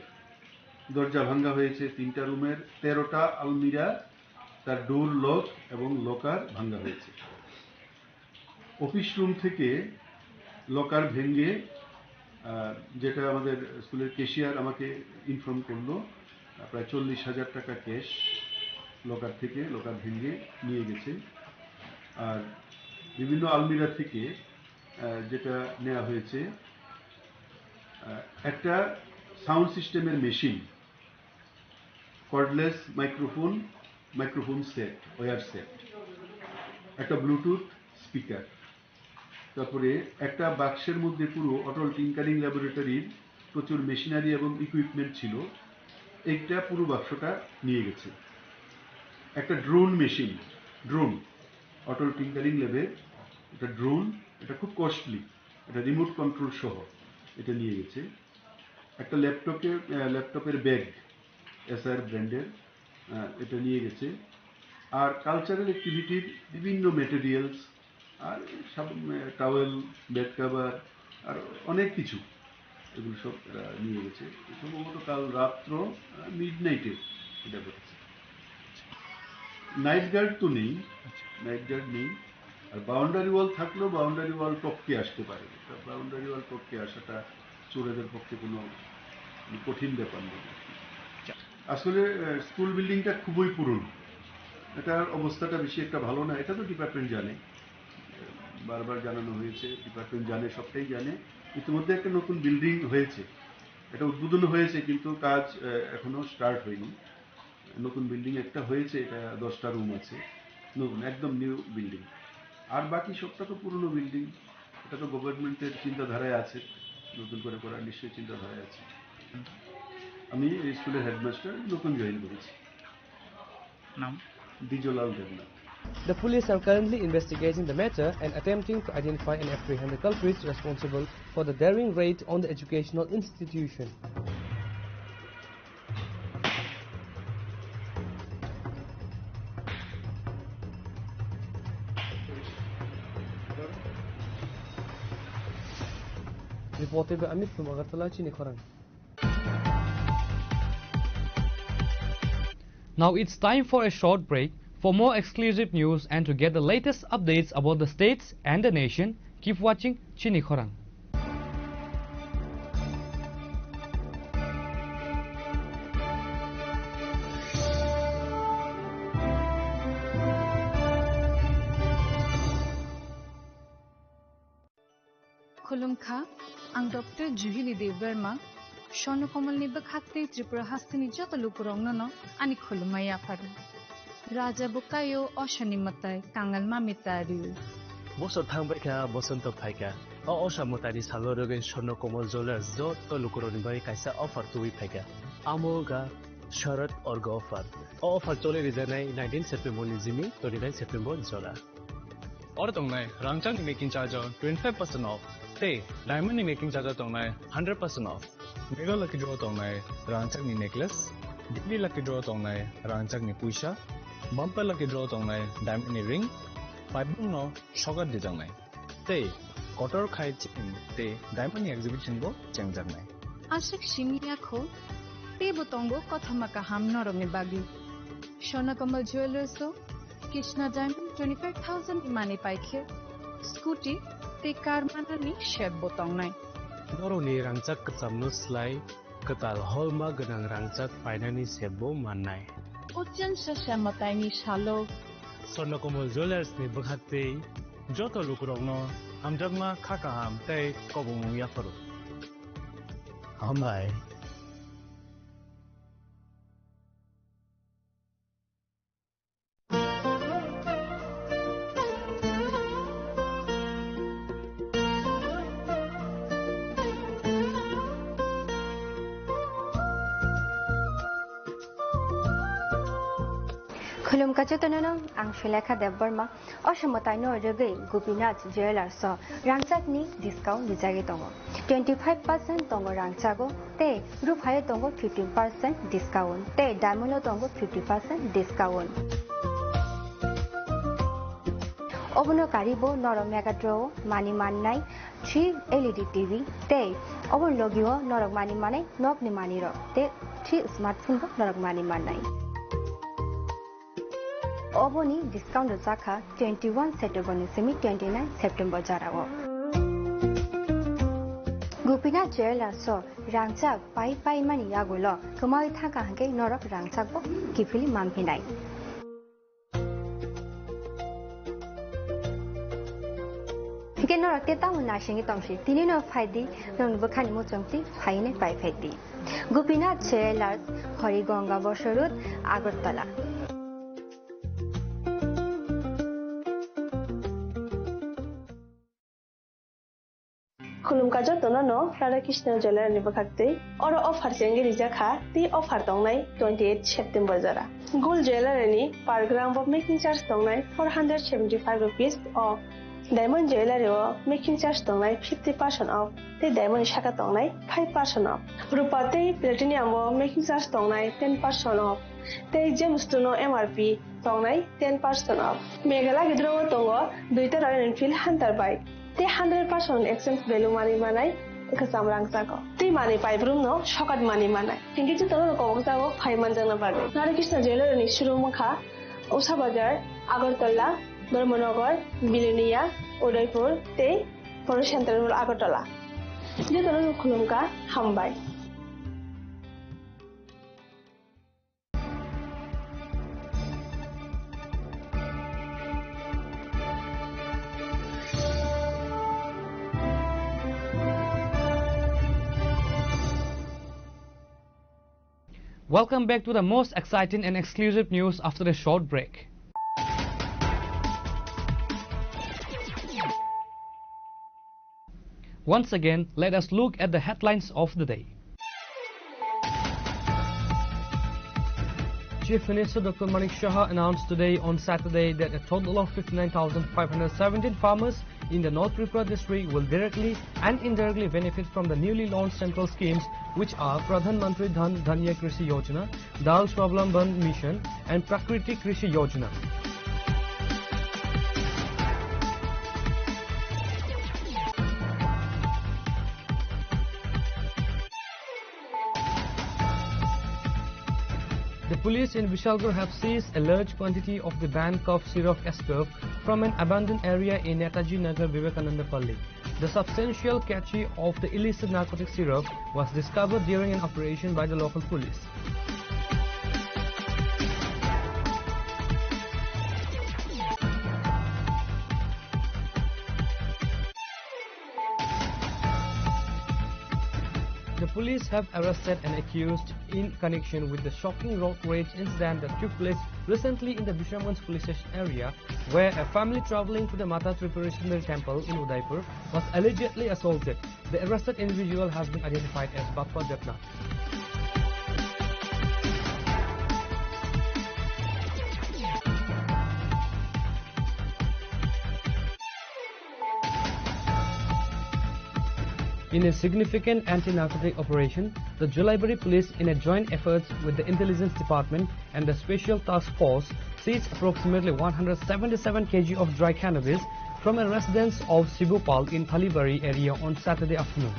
দরজা ভাঙা হয়েছে, তিনটা রুমের তেরোটা আলমিরা, তার ডোর লক এবং লকার ভাঙা হয়েছে। অফিস রুম থেকে লকার ভেঙে, আহ, যেটা আমাদের স্কুলের ক্যাশিয়ার আমাকে ইনফর্ম করলো, আহ, প্রায় চল্লিশ হাজার টাকা ক্যাশ লকার থেকে, লকার ভেঙে নিয়ে গেছে। আর বিভিন্ন আলমিরা থেকে, আহ, যেটা নেওয়া হয়েছে, আহ, একটা সাউন্ড সিস্টেমের machine, cordless microphone, microphone set, wire set, একটা ব্লুটুথ স্পিকার, তারপরে একটা বাক্সের মধ্যে পুরো অটল টিঙ্কারিং ল্যাবরেটরির প্রচুর মেশিনারি এবং ইকুইপমেন্ট ছিল। একটা পুরো বাক্সটা নিয়ে গেছে। একটা ড্রোন মেশিন, ড্রোন, অটল টিঙ্কারিং ল্যাবের একটা ড্রোন, এটা খুব কস্টলি, এটা রিমোট কন্ট্রোল সহ, এটা নিয়ে গেছে। একটা ল্যাপটপের আহ, ল্যাপটপের ব্যাগ, এসআইআর ব্র্যান্ডের, আহ, এটা নিয়ে গেছে। আর কালচারাল অ্যাক্টিভিটির বিভিন্ন মেটেরিয়ালস, আর টাওয়েল, বেড কভার, আর অনেক কিছু, এগুলো সব এরা নিয়ে গেছে। সম্ভবত কাল রাত্র মিড নাইটে এটা ঘটেছে। নাইট গার্ড তো নেই, নাইট গার্ড নেই। আর বাউন্ডারি ওয়াল থাকলেও বাউন্ডারি ওয়াল টপকে আসতে পারে। বাউন্ডারি ওয়াল টপকে আসাটা চোরেদের পক্ষে কোনো কঠিন ব্যাপার নয়। আসলে আহ, স্কুল বিল্ডিংটা খুবই পুরনো, এটার অবস্থাটা বেশি একটা ভালো না। এটা তো ডিপার্টমেন্ট জানে, বারবার জানানো হয়েছে, ডিপার্টমেন্ট জানে, সবটাই জানে। ইতিমধ্যে একটা নতুন বিল্ডিং হয়েছে, এটা উদ্বোধন হয়েছে, কিন্তু কাজ আহ, এখনো স্টার্ট হয়নি। নতুন বিল্ডিং একটা হয়েছে, এটা দশটা রুম আছে, নতুন, একদম নিউ বিল্ডিং। আর বাকি সবটা তো পুরনো বিল্ডিং। এটা তো গভর্নমেন্টের চিন্তাধারায় আছে, নতুন করে করার নিশ্চয়ই চিন্তাধারায় আছে। আমি এই স্কুলের হেডমাস্টার, নতুন জয়েন করেছি। নাম? দ্বিজলাল Debnath. The police are currently investigating the matter and attempting to identify and apprehend the culprits responsible for the daring raid on the educational institution. Reported by Amit from Agartala, Chini Khorang. Now it's time for a short break. For more exclusive news and to get the latest updates about the states and the nation, keep watching Chini Khorang. Khulumkha, ang Doctor Juhili Debbarma, Swarno Komolni bwkhak tei Tripura hasteni joto lukurokno no ani khulumma yapharo. Raja bo kaio osani mwtai, kangal mami tario. Bosor thangbaikha, bosonto phaikha. O osa mwtaini salo rwgwi Swarno Komol Jewellers joto lukurokni bagwi kaisa offer tubui phaikha. Amo wngkha Sharad Orgo offer. O offer choli rijaknai nineteen September ni simi twenty-nine September jora. Oro tongnai rangchakni making charge o twenty-five percent off tei diamond ni making charge o tongnai hundred percent off. Mega lucky draw tongnai rangchakni necklace, daily lucky draw tongnai rangchakni puisa, bumper lucky draw tongnai diamond ni ring, paibung no sokat dijaknai. Tei kotor khai chain tei diamond ni exhibition bo chengjaknai. Aswk simi yakho, teibo tongo kothoma kaham norokni bagwi. Swarno Komol Jewellers o Krishna Diamond twenty-five thousand ni manwi paikhe, scooty tei car manani set bo tongnai. Norokni rangchak kwchamno slai kwtal holma gwnang rangchak painani set bo mannai. Ochen sasa mwtaini salo. Swarno Komol Jewellers ni bwkhaktwi joto lukurokno hamjakma kha kaham tei kobongmung yapharo. Hambai. Khulumkha jotono no, ang Sulekha Debbarma. Osa mwtaino rwgwi Gopinath Jewellers o rangchakni discount rijagwi tongo. Twenty five percent tongo rangchago tei ruphaio tongo fifteen percent discount tei diamond o tongo fifty percent discount. Obono karibo norok Mega Draw o manwi mannai three L E D T V tei oboni logio norok manwi mannai nokni manwirok tei three smartphone bo norok manwi mannai. Oboni discount rwjakha twenty one September ni simi twenty nine September jorao. Gopinath Jewellers o rangchak pai pai mani yagulo kwmawi thangkha hwnkhe norok rangchak bo kiphilwi manphinai. Hwnkhe norok tei tamo naisingwi tongsi, tini no phaidi, norokni bwkhani muchungtwi phainai pai phaidi. Gopinath Jewellers, Harigonga Bosor Road, Agartala. Khulumkha Jotono no Radha Krishna Jewellery ni bwkhak twi oro offer chengwi rijak kha, tei offer tongnai twenty eight September jora. Gold Jewellery ni per gram bo making charge tongnai four hundred seventy five rupees off. Diamond Jewellery o making charge tongnai fifty percent off, tei diamond ni saka tongnai five percent off. Rupa tei platinum o making charge tongnai ten percent off, tei Gemstone o M R P tongnai ten percent off. Meghalaya gidro o tongo duita Royal Enfield Hunter bike, tei hundred percent exchange value manwi manai kwcham rangchago. Tei manwi paibrum no sokat manwi manai. Hinkhe jotono kobok jago phai manjakna bagwi. Radha Krishna Jewellery ni showroom wngkha Usha Bazar, Agartala, Dharmanagar, Bilonia, Udaipur tei Polo Central Mall Agartala. Jotono khulumkha, hambai. Welcome back to the most exciting and exclusive news after a short break. Once again, let us look at the headlines of the day. Chief Minister Doctor Manik Saha announced today on Saturday that a total of fifty-nine thousand five hundred seventeen farmers in the North Tripura district will directly and indirectly benefit from the newly launched central schemes, which are Pradhan Mantri Dhan Dhanya Krishi Yojana, Dal Swablamban Mission, and Prakriti Krishi Yojana. The police in Bishalgarh have seized a large quantity of the banned cough syrup extract from an abandoned area in Netaji Nagar, Vivekananda Palli. The substantial kg of the illicit narcotic syrup was discovered during an operation by the local police. The police have arrested an accused in connection with the shocking road rage incident that took place recently in the Bisramganj police station area, where a family traveling to the Mata Tripureshwari temple in Udaipur was allegedly assaulted. The arrested individual has been identified as Bappa Jagnath. In a significant anti-narcotic operation, the Julaibari police, in a joint efforts with the intelligence department and the special task force, seized approximately one hundred seventy-seven kg of dry cannabis from a residence of Sibupal in Thalibari area on Saturday afternoon.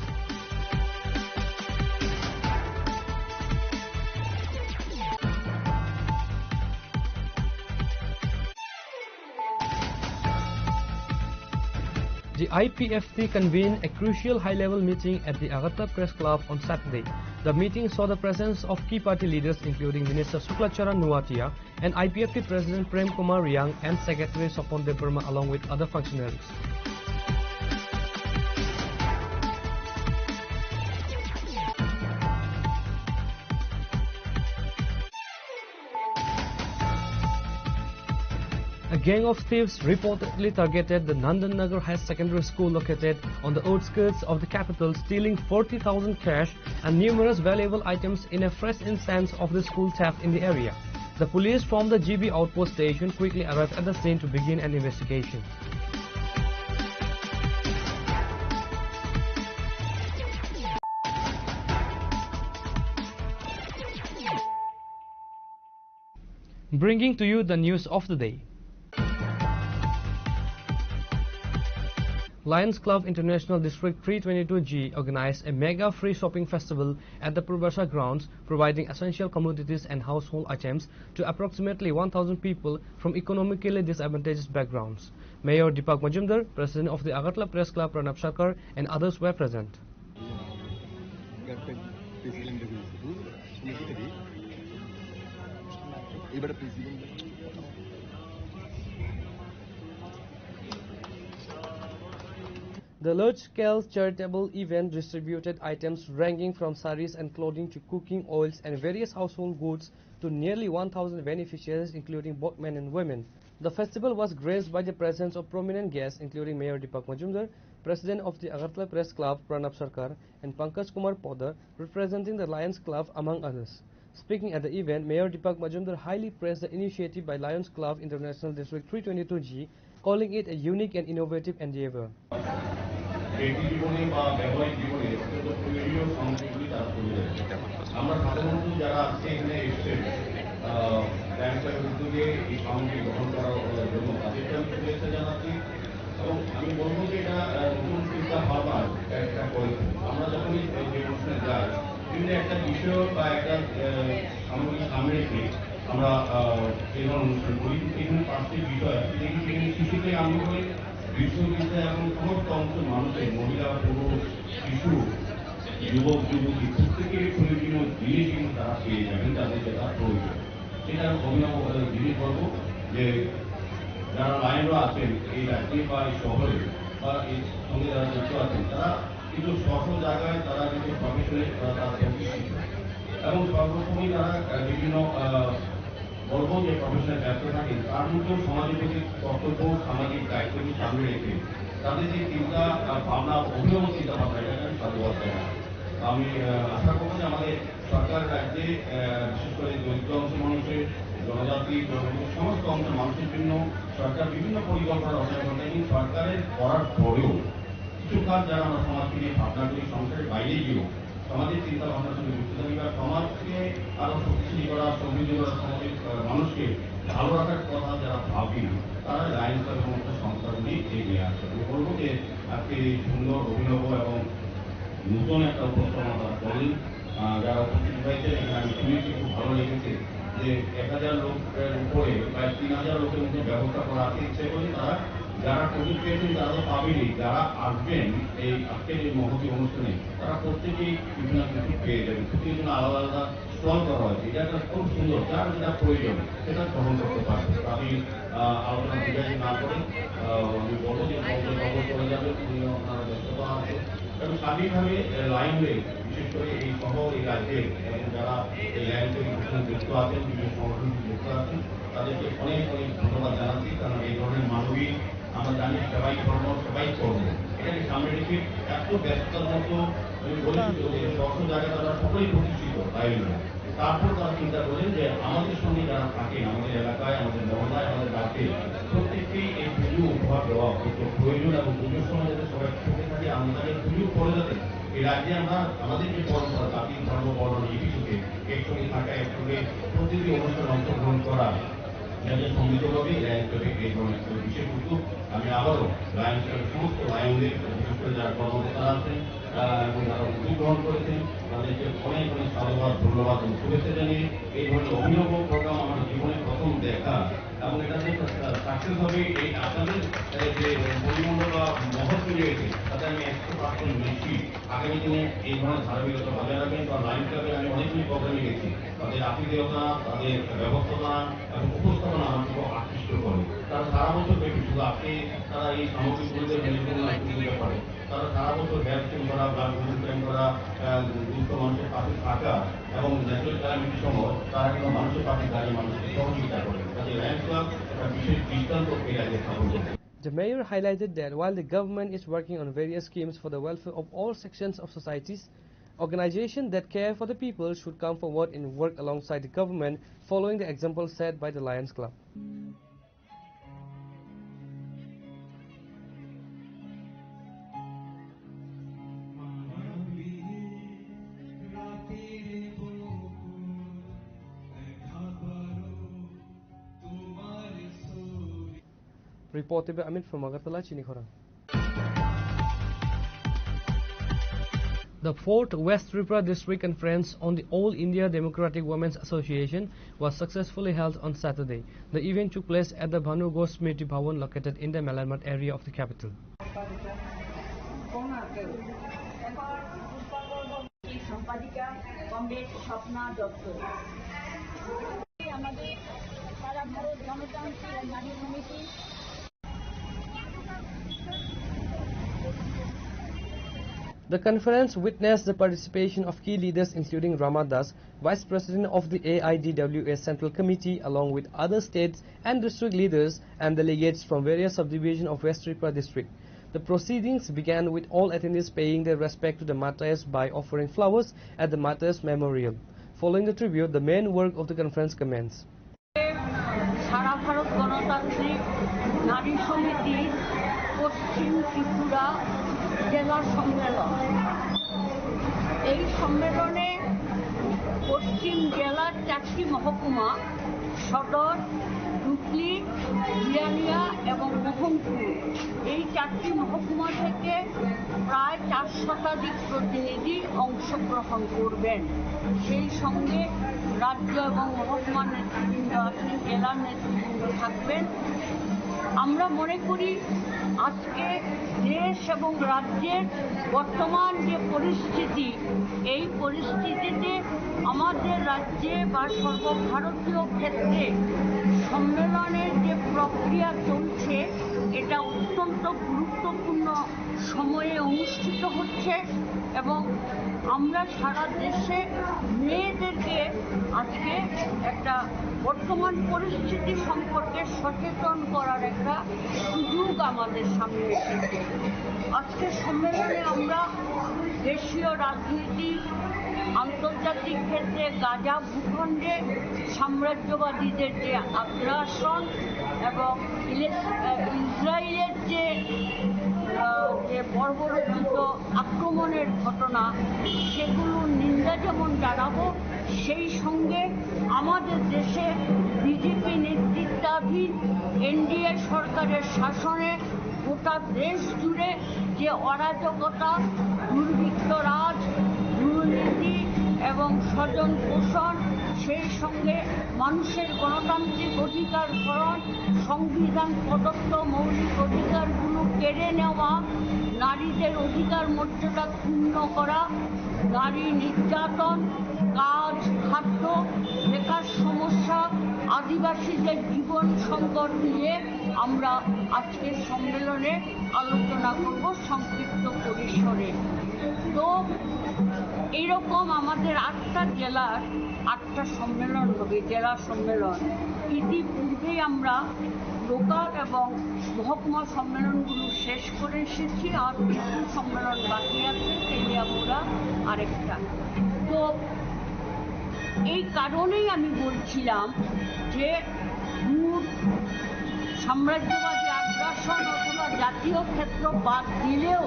The I P F T convened a crucial high-level meeting at the Agartala Press Club on Saturday. The meeting saw the presence of key party leaders including Minister Shukla Charan Noatia and I P F T President Prem Kumar Reang and Secretary Swapan Debbarma along with other functionaries. A gang of thieves reportedly targeted the Nandan Nagar Higher Secondary School located on the outskirts of the capital, stealing forty thousand cash and numerous valuable items in a fresh instance of the school theft in the area. The police from the G B outpost station quickly arrived at the scene to begin an investigation. Bringing to you the news of the day. Lions Club International District three twenty-two G organized a mega free shopping festival at the Purvasha grounds, providing essential commodities and household items to approximately one thousand people from economically disadvantaged backgrounds. Mayor Deepak Majumdar, President of the Agartala Press Club Pranab Sarkar, and others were present. The large-scale charitable event distributed items ranging from saris and clothing to cooking oils and various household goods to nearly one thousand beneficiaries, including both men and women. The festival was graced by the presence of prominent guests, including Mayor Deepak Majumdar, President of the Agartala Press Club, Pranab Sarkar, and Pankaj Kumar Podar, representing the Lions Club, among others. Speaking at the event, Mayor Deepak Majumdar highly praised the initiative by Lions Club International District three twenty-two G, calling it a unique and innovative endeavor. ব্যক্তি জীবনে বা ব্যবসায়িক জীবনে অত্যন্ত প্রয়োজনীয় সামগ্রীগুলি তারা করে দেয়। আমরা সাধারণত যারা আজকে এখানে এসছেন, আহ, ব্যাংক উদ্যোগে এই সামগ্রী গ্রহণ করার জন্য তাদেরকে আমি শুভেচ্ছা জানাচ্ছি। এবং আমি বলবো যে এটা, আহ, নতুন চিন্তা ভাবনা একটা করেছে। আমরা যখনই এই যে অনুষ্ঠানে যাই, বিভিন্ন একটা বিষয় বা একটা, আহ, সামগ্রী সামনে রেখে আমরা, আহ, এই ধরনের অনুষ্ঠান করি। কিন্তু এখানে পাঁচটি বিষয় আছে, যেখানে শিশু থেকে আরম্ভ করে বিশ্ববিদ্যালয় এবং সমস্ত অংশের মানুষের, মহিলা, পুরুষ, শিশু, যুবক, যুবতী, প্রত্যেকের প্রয়োজনীয় জিনিস কিন্তু তারা পেয়ে যাবেন, যাদের যেটা প্রয়োজন। সেটা আমি অভিনব, আহ, জিনিস বলবো যে যারা লাইনরা আছেন এই রাজ্যে বা এই শহরে বা এই সঙ্গে যারা যুক্ত আছেন, তারা কিন্তু স্ব স্ব জায়গায় তারা কিন্তু প্রফেশনে তারা, তারা প্রতিষ্ঠিত এবং সর্বসময় তারা, আহ, বিভিন্ন, আহ, বলবো যে প্রফেশনে ব্যস্ত থাকেন, তার মধ্যেও সমাজের প্রতি কর্তব্য, সামাজিক দায়িত্বকে সামনে রেখে তাদের যে চিন্তা, আহ, ভাবনা, অভিনব চিন্তা ভাবনা, এটাকে আমি সাধুবাদ জানাই। আমি, আহ, আশা করবো যে আমাদের সরকার রাজ্যে, আহ, বিশেষ করে দরিদ্র অংশের মানুষের, জনজাতি, জনগোষ্ঠীর সমস্ত অংশের মানুষের জন্য সরকার বিভিন্ন পরিকল্পনা রচনা করে, কিন্তু সরকারের করার পরেও কিছু কাজ যারা আমরা সমাজকে নিয়ে ভাবনা করি, সংসারের বাইরে গিয়েও সমাজের চিন্তা ভাবনার সঙ্গে যুক্ত থাকি বা সমাজকে আরো শক্তিশালী করা, সমৃদ্ধ করা, সমাজের, আহ, মানুষকে ভালো রাখার কথা যারা ভাবি, তারা লায়ন্স ক্লাবের মতো সংস্থাগুলি এগিয়ে আসে। আমি বলবো যে আজকে এই সুন্দর, অভিনব এবং নতুন একটা উপস্থাপনা তারা করলেন। আহ, যারা উপস্থিত হয়েছেন, এখানে আমি শুনেছি, খুব ভালো লেগেছে যে এক হাজার লোকের উপরে প্রায় তিন হাজার লোকের মতো ব্যবস্থা করা আছে। ইচ্ছে করে তারা যারা সুযোগ পেয়েছেন, তারা তো পাবেনই, যারা আসবেন এই আজকের এই মহতী অনুষ্ঠানে, তারা প্রত্যেকেই কিছু না কিছু পেয়ে যাবেন। প্রত্যেকের জন্য আলাদা আলাদা স্টল করা হয়েছে। এটা একটা খুব সুন্দর, যার যেটা প্রয়োজন সেটা গ্রহণ করতে পারবে। আমি, আহ, আলোচনা দীর্ঘায়িত না করে, আহ, আমি বলবো যে বক্তব্য চলে যাবে, উনি ওনারা ব্যস্ততা আছে। এবং সার্বিকভাবে, আহ, লায়ন্স ক্লাব, বিশেষ করে এই শহর, এই রাজ্যে এবং যারা এই লায়ন্স ক্লাবের পিছনে যুক্ত আছেন, বিভিন্ন সংগঠনের যুক্ত আছেন, তাদেরকে অনেক অনেক ধন্যবাদ জানাচ্ছি, কারণ এই ধরনের মানবিক, আমরা জানি সেবাই ধর্ম, সেবাই কর্ম, এটাকে সামনে রেখে এত ব্যস্ততার মধ্যে আমি বলেছি তো যে স্ব স্ব জায়গায় তারা সকলেই প্রতিষ্ঠিত, তাই না? তারপর তারা চিন্তা করলেন যে আমাদের সঙ্গে যারা থাকেন, আমাদের এলাকায়, আমাদের মহল্লায়, আমাদের রাজ্যে প্রত্যেককেই এই পুজো উপহার দেওয়া অত্যন্ত প্রয়োজন এবং পুজোর সময় যাতে সবাই সুখে থাকে, আমরা তাদের পুজো করে যাতে এই রাজ্যে আমরা আমাদের যে পরম্পরা, জাতি, ধর্ম, বর্ণ নির্বিশেষে একসঙ্গে থাকা, একসঙ্গে প্রতিটি অনুষ্ঠানে অংশগ্রহণ করা, যাতে সমৃদ্ধভাবে এই লায়ন্স ক্লাবে এই ধরনের একটা বিশেষ উদ্যোগ। আমি আবারও লায়ন্স ক্লাবের সমস্ত লায়নদের, বিশেষ করে যারা কর্মকর্তারা আছেন, আহ, এবং যারা উদ্যোগ গ্রহণ করেছেন, তাদেরকে অনেক অনেক সাধুবাদ, ধন্যবাদ এবং শুভেচ্ছা জানিয়ে এই ধরনের অভিনব প্রোগ্রাম আমার জীবনে প্রথম দেখা এবং এটা যে সাকসেস হবে, এই আপনাদের, আহ, যে পরিমণ্ডল বা মহৎ তৈরি হয়েছে, তাতে আমি একশো পার্সেন্ট নিশ্চিত। আগামী দিনে এই ধরনের ধারাবাহিকতা বজায় রাখবেন, কারণ লায়ন্স ক্লাবের আমি অনেকগুলি প্রোগ্রামে গেছি, তাদের আতিথেয়তা, তাদের ব্যবস্থাপনা এবং উপস্থাপনা আমাকে খুব আকৃষ্ট করে। তারা সারা বছর ব্যাপী শুধু আজকে তারা এই সামগ্রীগুলোতে মেনটেন না করতে পারে, তারা সারা বছর হেলথ ক্যাম্প করা, ব্লাড ডোনেশন ক্যাম্প করা, আহ, দুস্থ মানুষের পাশে থাকা এবং ন্যাচারাল ক্যালামিটির সময় তারা কিন্তু মানুষের পাশে দাঁড়িয়ে মানুষকে সহযোগিতা করে। কাজে লায়ন্স ক্লাব একটা বিশেষ দৃষ্টান্ত এর আগে স্থাপন করেছে। The mayor highlighted that while the government is working on various schemes for the welfare of all sections of societies, organizations that care for the people should come forward and work alongside the government, following the example set by the Lions Club. Reported by Amit from Agartala, Chini Khorang. The fourth West Tripura District Conference on the All India Democratic Women's Association was successfully held on Saturday. The event took place at the Bhanu Ghosh Smriti Bhawan located in the Mailamyat area of the capital. সম্পাদিকা কমরেড স্বপ্না দত্ত। আমাদের সারা ভারত গণতান্ত্রিক নারী সমিতি। The conference witnessed the participation of key leaders including Rama Das, Vice President of the A I D W A Central Committee, along with other states and district leaders and delegates from various subdivisions of West Tripura district. The proceedings began with all attendees paying their respect to the martyrs by offering flowers at the martyrs' memorial. Following the tribute, the main work of the conference commenced. সারা ভারত গণতান্ত্রিক নারী সমিতি পশ্চিম ত্রিপুরা জেলা সম্মেলন। এই সম্মেলনে পশ্চিম জেলার চারটি মহকুমা, সদর, ডুকলি, বিয়ানীয়া এবং মোহনপুর, এই চারটি মহকুমা থেকে প্রায় চার শতাধিক প্রতিনিধি অংশগ্রহণ করবেন। সেই সঙ্গে রাজ্য এবং মহকুমা নেতৃবৃন্দ আছেন, জেলার নেতৃবৃন্দ থাকবেন। আমরা মনে করি আজকে দেশ এবং রাজ্যের বর্তমান যে পরিস্থিতি, এই পরিস্থিতিতে আমাদের রাজ্যে বা সর্বভারতীয় ক্ষেত্রে সম্মেলনের যে প্রক্রিয়া চলছে, এটা অত্যন্ত গুরুত্বপূর্ণ সময়ে অনুষ্ঠিত হচ্ছে এবং আমরা সারা দেশে মেয়েদেরকে আজকে একটা বর্তমান পরিস্থিতি সম্পর্কে সচেতন করার একটা সুযোগ আমাদের সামনে এসেছে। আজকের সম্মেলনে আমরা দেশীয় রাজনীতি, আন্তর্জাতিক ক্ষেত্রে গাজা ভূখণ্ডে সাম্রাজ্যবাদীদের যে আগ্রাসন এবং ইলে-, আহ, ইসরায়েলের যে, আহ, যে বর্বরোচিত আক্রমণের ঘটনা, সেগুলোর নিন্দা যেমন জানাবো, সেই সঙ্গে আমাদের দেশে বিজেপি নেতৃত্বাধীন এনডিএ সরকারের শাসনে গোটা দেশ জুড়ে যে অরাজকতা, দুর্বৃত্ত রাজ, দুর্নীতি এবং স্বজন পোষণ, সেই সঙ্গে মানুষের গণতান্ত্রিক অধিকার হরণ, সংবিধান প্রদত্ত মৌলিক অধিকারগুলো কেড়ে নেওয়া, নারীদের অধিকার মর্যাদা ক্ষুণ্ণ করা, নারী নির্যাতন, কাজ, খাদ্য, বেকার সমস্যা, আদিবাসীদের জীবন সংকট নিয়ে আমরা আজকের সম্মেলনে আলোচনা করব সংক্ষিপ্ত পরিসরে। তো এইরকম আমাদের আটটা জেলার আটটা সম্মেলন হবে, জেলা সম্মেলন। ইতিপূর্বেই আমরা লোকাল এবং মহকুমা সম্মেলনগুলো শেষ করে এসেছি, আর কিছু সম্মেলন বাকি আছে, তেলিয়ামুড়া আরেকটা। তো এই কারণেই আমি বলছিলাম যে ভূত, সাম্রাজ্যবাদী আগ্রাসন অথবা জাতীয় ক্ষেত্র বাদ দিলেও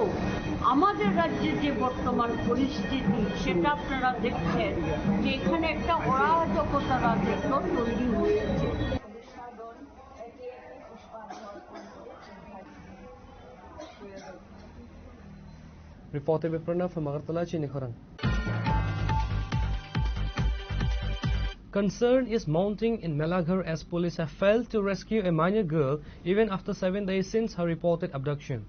আমাদের রাজ্যে যে বর্তমান পরিস্থিতি, সেটা আপনারা দেখছেন যে এখানে একটা অরাজকতা রাজত্ব তৈরি হয়েছে। Reporter Biprana from Agartala, Chini Khorang. Concern is mounting in Melaghar as police have failed to rescue a minor girl even after seven days since her reported abduction.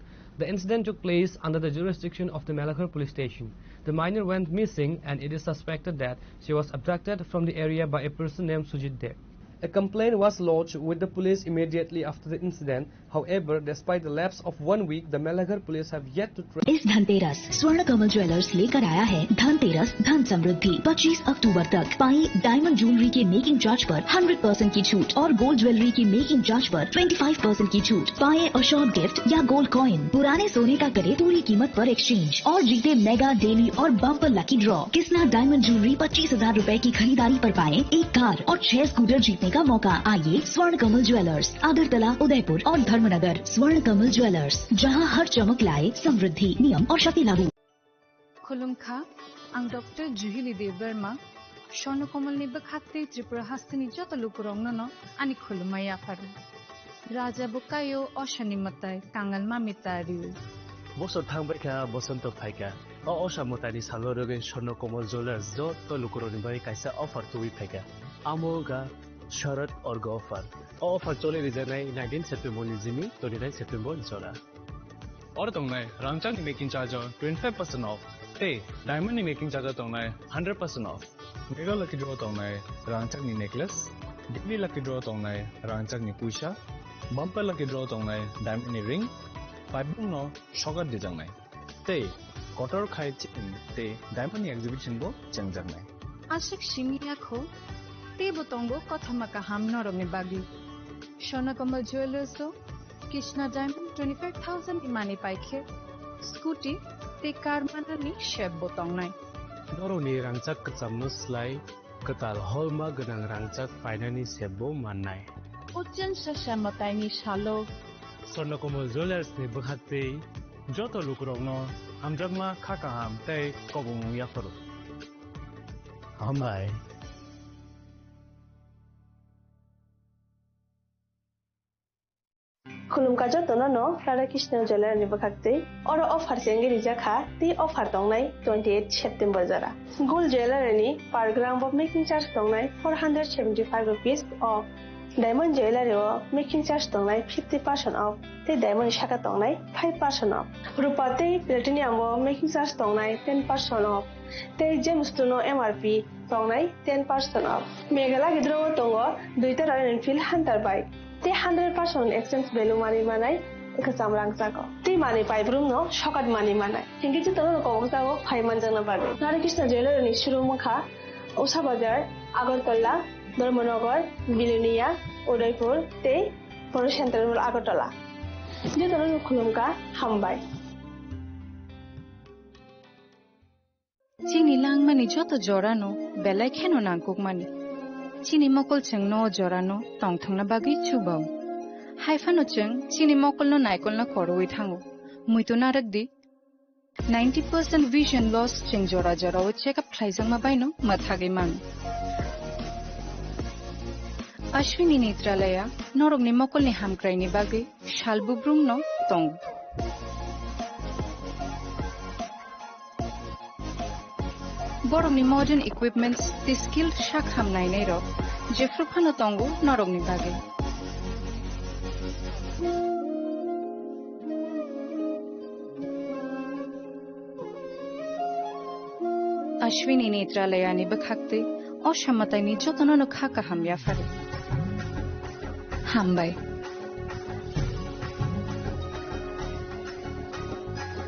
The incident took place under the jurisdiction of the Melaghar police station. The minor went missing and it is suspected that she was abducted from the area by a person named Sujit Deb. A complaint was lodged with the police immediately after the incident. However, despite the lapse of one week, the Melaghar police have yet to trace. इस धनतेरस स्वर्ण कमल ज्वेलर्स लेकर आया है धनतेरस धन समृद्धि। पच्चीस अक्टूबर तक पाएं diamond jewellery के मेकिंग चार्ज पर हंड्रेड परसेंट की छूट और गोल्ड ज्वेलरी की मेकिंग चार्ज पर ट्वेंटी फ़ाइव परसेंट की छूट। पाएं अशोर्ड गिफ्ट या गोल्ड कॉइन, पुराने सोने का करें पूरी कीमत पर एक्सचेंज और जीते मेगा डेली और bumper lucky draw. Kisna diamond jewellery पच्चीस हजार रुपए की खरीदारी पर पाएं एक कार और छह स्कूटर जीतने का मौका। आइए स्वर्ण कमल ज्वेलर्स, अगरतला, उदयपुर और धर्मनगर। स्वर्ण कमल ज्वेलर्स, जहां हर चमक लाए समृद्धि। नियम और शर्तें लागू। Khulumkha, ang Doctor Juhili Debbarma, Swarno Komolni bwkha tei Tripura hasteni joto lukurokno no ani khulumma yapharo. Raja bo kaio, osani mwtai, kangal mami tario. Bosor thangbaikha, bosonto phaikha. O osa mwtaini salo rwgwi Swarno Komol Jewellers joto lukurokni bagwi kaisa offer tubui phaikha. Amo wngkha Sharad Orgo offer. O offer choli rijaknai nineteen September ni jimi twenty nine September ni jora. Oro tongnai rangchakni making charge o twenty five percent off, tei diamond ni making charge o tongnai hundred percent off. Mega lucky draw tongnai rangchakni necklace, daily lucky draw tongnai rangchakni puisa, bumper lucky draw tongnai diamond ni ring, paibung no sokat dijaknai. Tei kotor khai chain tei diamond ni exhibition bo chengjaknai. Aswk simi ya kho, teibo tongo kothoma kaham norokni bagwi. Swarno Komol Jewellers o Krishna Diamond twenty five thousand ni manwi pai khe scooty tei car manani sep bo tongnai. Norokni rangchak kwchamno slai kwtal holma gwnang rangchak painani sep bo mannai. Ochen sasa mwtaini salo Swarnakomal Jewellers ni bwkhaktwi joto lukurokno hamjakma kha kaham tei kobongmung yapharo. Hambai. Khulumkha jotono no Radha Krishna Jewellery ni bwkhaktwi. Oro offer chengwi rijak kha, tei offer tongnai twenty eight September jora. Gold Jewellery ni per gram bo making charge tongnai four hundred seventy five rupees off. Diamond Jewellery o making charge tongnai fifty percent off, tei diamond ni saka tongnai five percent off. Rupa tei platinum o making charge tongnai ten percent off, tei gemstone o M R P tongnai ten percent off. Meghalaya gidro o tongo duita Royal Enfield Hunter bike. Tei hundred percent exchange value manwi manai kwcham rangchago. Tei manwi paibrumno sokat manwi manai. Hinkhe jotono koboksago phai manjakna bagwi. Radha Krishna Jewellery ni showroom wngkha Usha Bazar, Agartala, Dharmanagar, Bilonia, Udaipur tei Poro Central Mall Agartala. Jotono khulumkha, hambai. Chini langmani joto jorano belai kheno nangkukmani. Chini mokol chwngno o jorano tongthokna bagwi chubao. Haiphano chwng chini mokolno naikolna korowi thango. Muitu narwk di, ninety percent vision loss chwng jora jorao check up khlaijakma baino mwthagwi mano. Ashwini Netralaya norokni mokolni hamkraini bagwi sal bubrumno tongo. Borokni modern equipments tei skilled sak ham nainairok jephru phano tongo norokni bagwi. Ashwini Netralayani bwkhaktwi o samataini jotono no kha kaham yapharo. Hambai.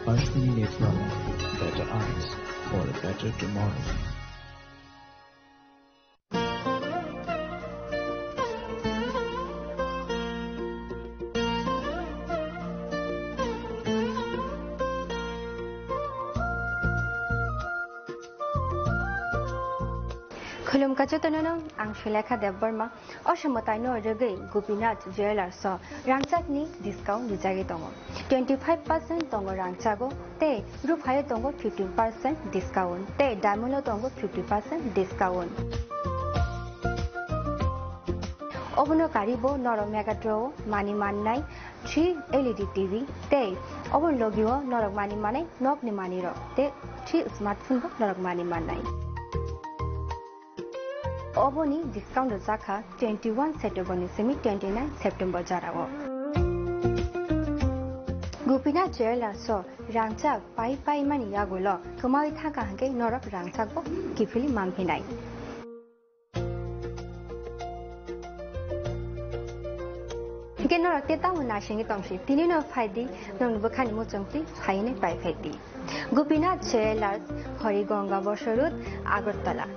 Ashwini Netralaya, better eyes for a better tomorrow. Khulumkha jotono, ang Sulekha Debbarma. O samataino rwgwi Gopinath Jewellers o rangchakni discount rijagwi tongo. Twenty five percent tongo rangchago tei ruphayo tongo fifteen percent discount tei diamond o tongo fifty percent discount. Obono karibo norok Megatron o manwi mannai three L E D T V tei oboni logio norok manwi manai nokni manwirok tei three smartphone bo norok manwi mannai. Oboni discount rwjakha twenty one September ni simi twenty nine September jorao. Gopinath Jewellers o rangchak pai pai mani yagulo kwmawi thangkha hwnkhe norok rangchak bo kiphilwi manphinai. Hwnkhe norok tei tamo naisingwi tongsi, tini no phaidi, nokni bwkhani muchungtwi phainwi pai phaidi. Gopinath Jewellers, Harigonga Bosor Road, Agartala.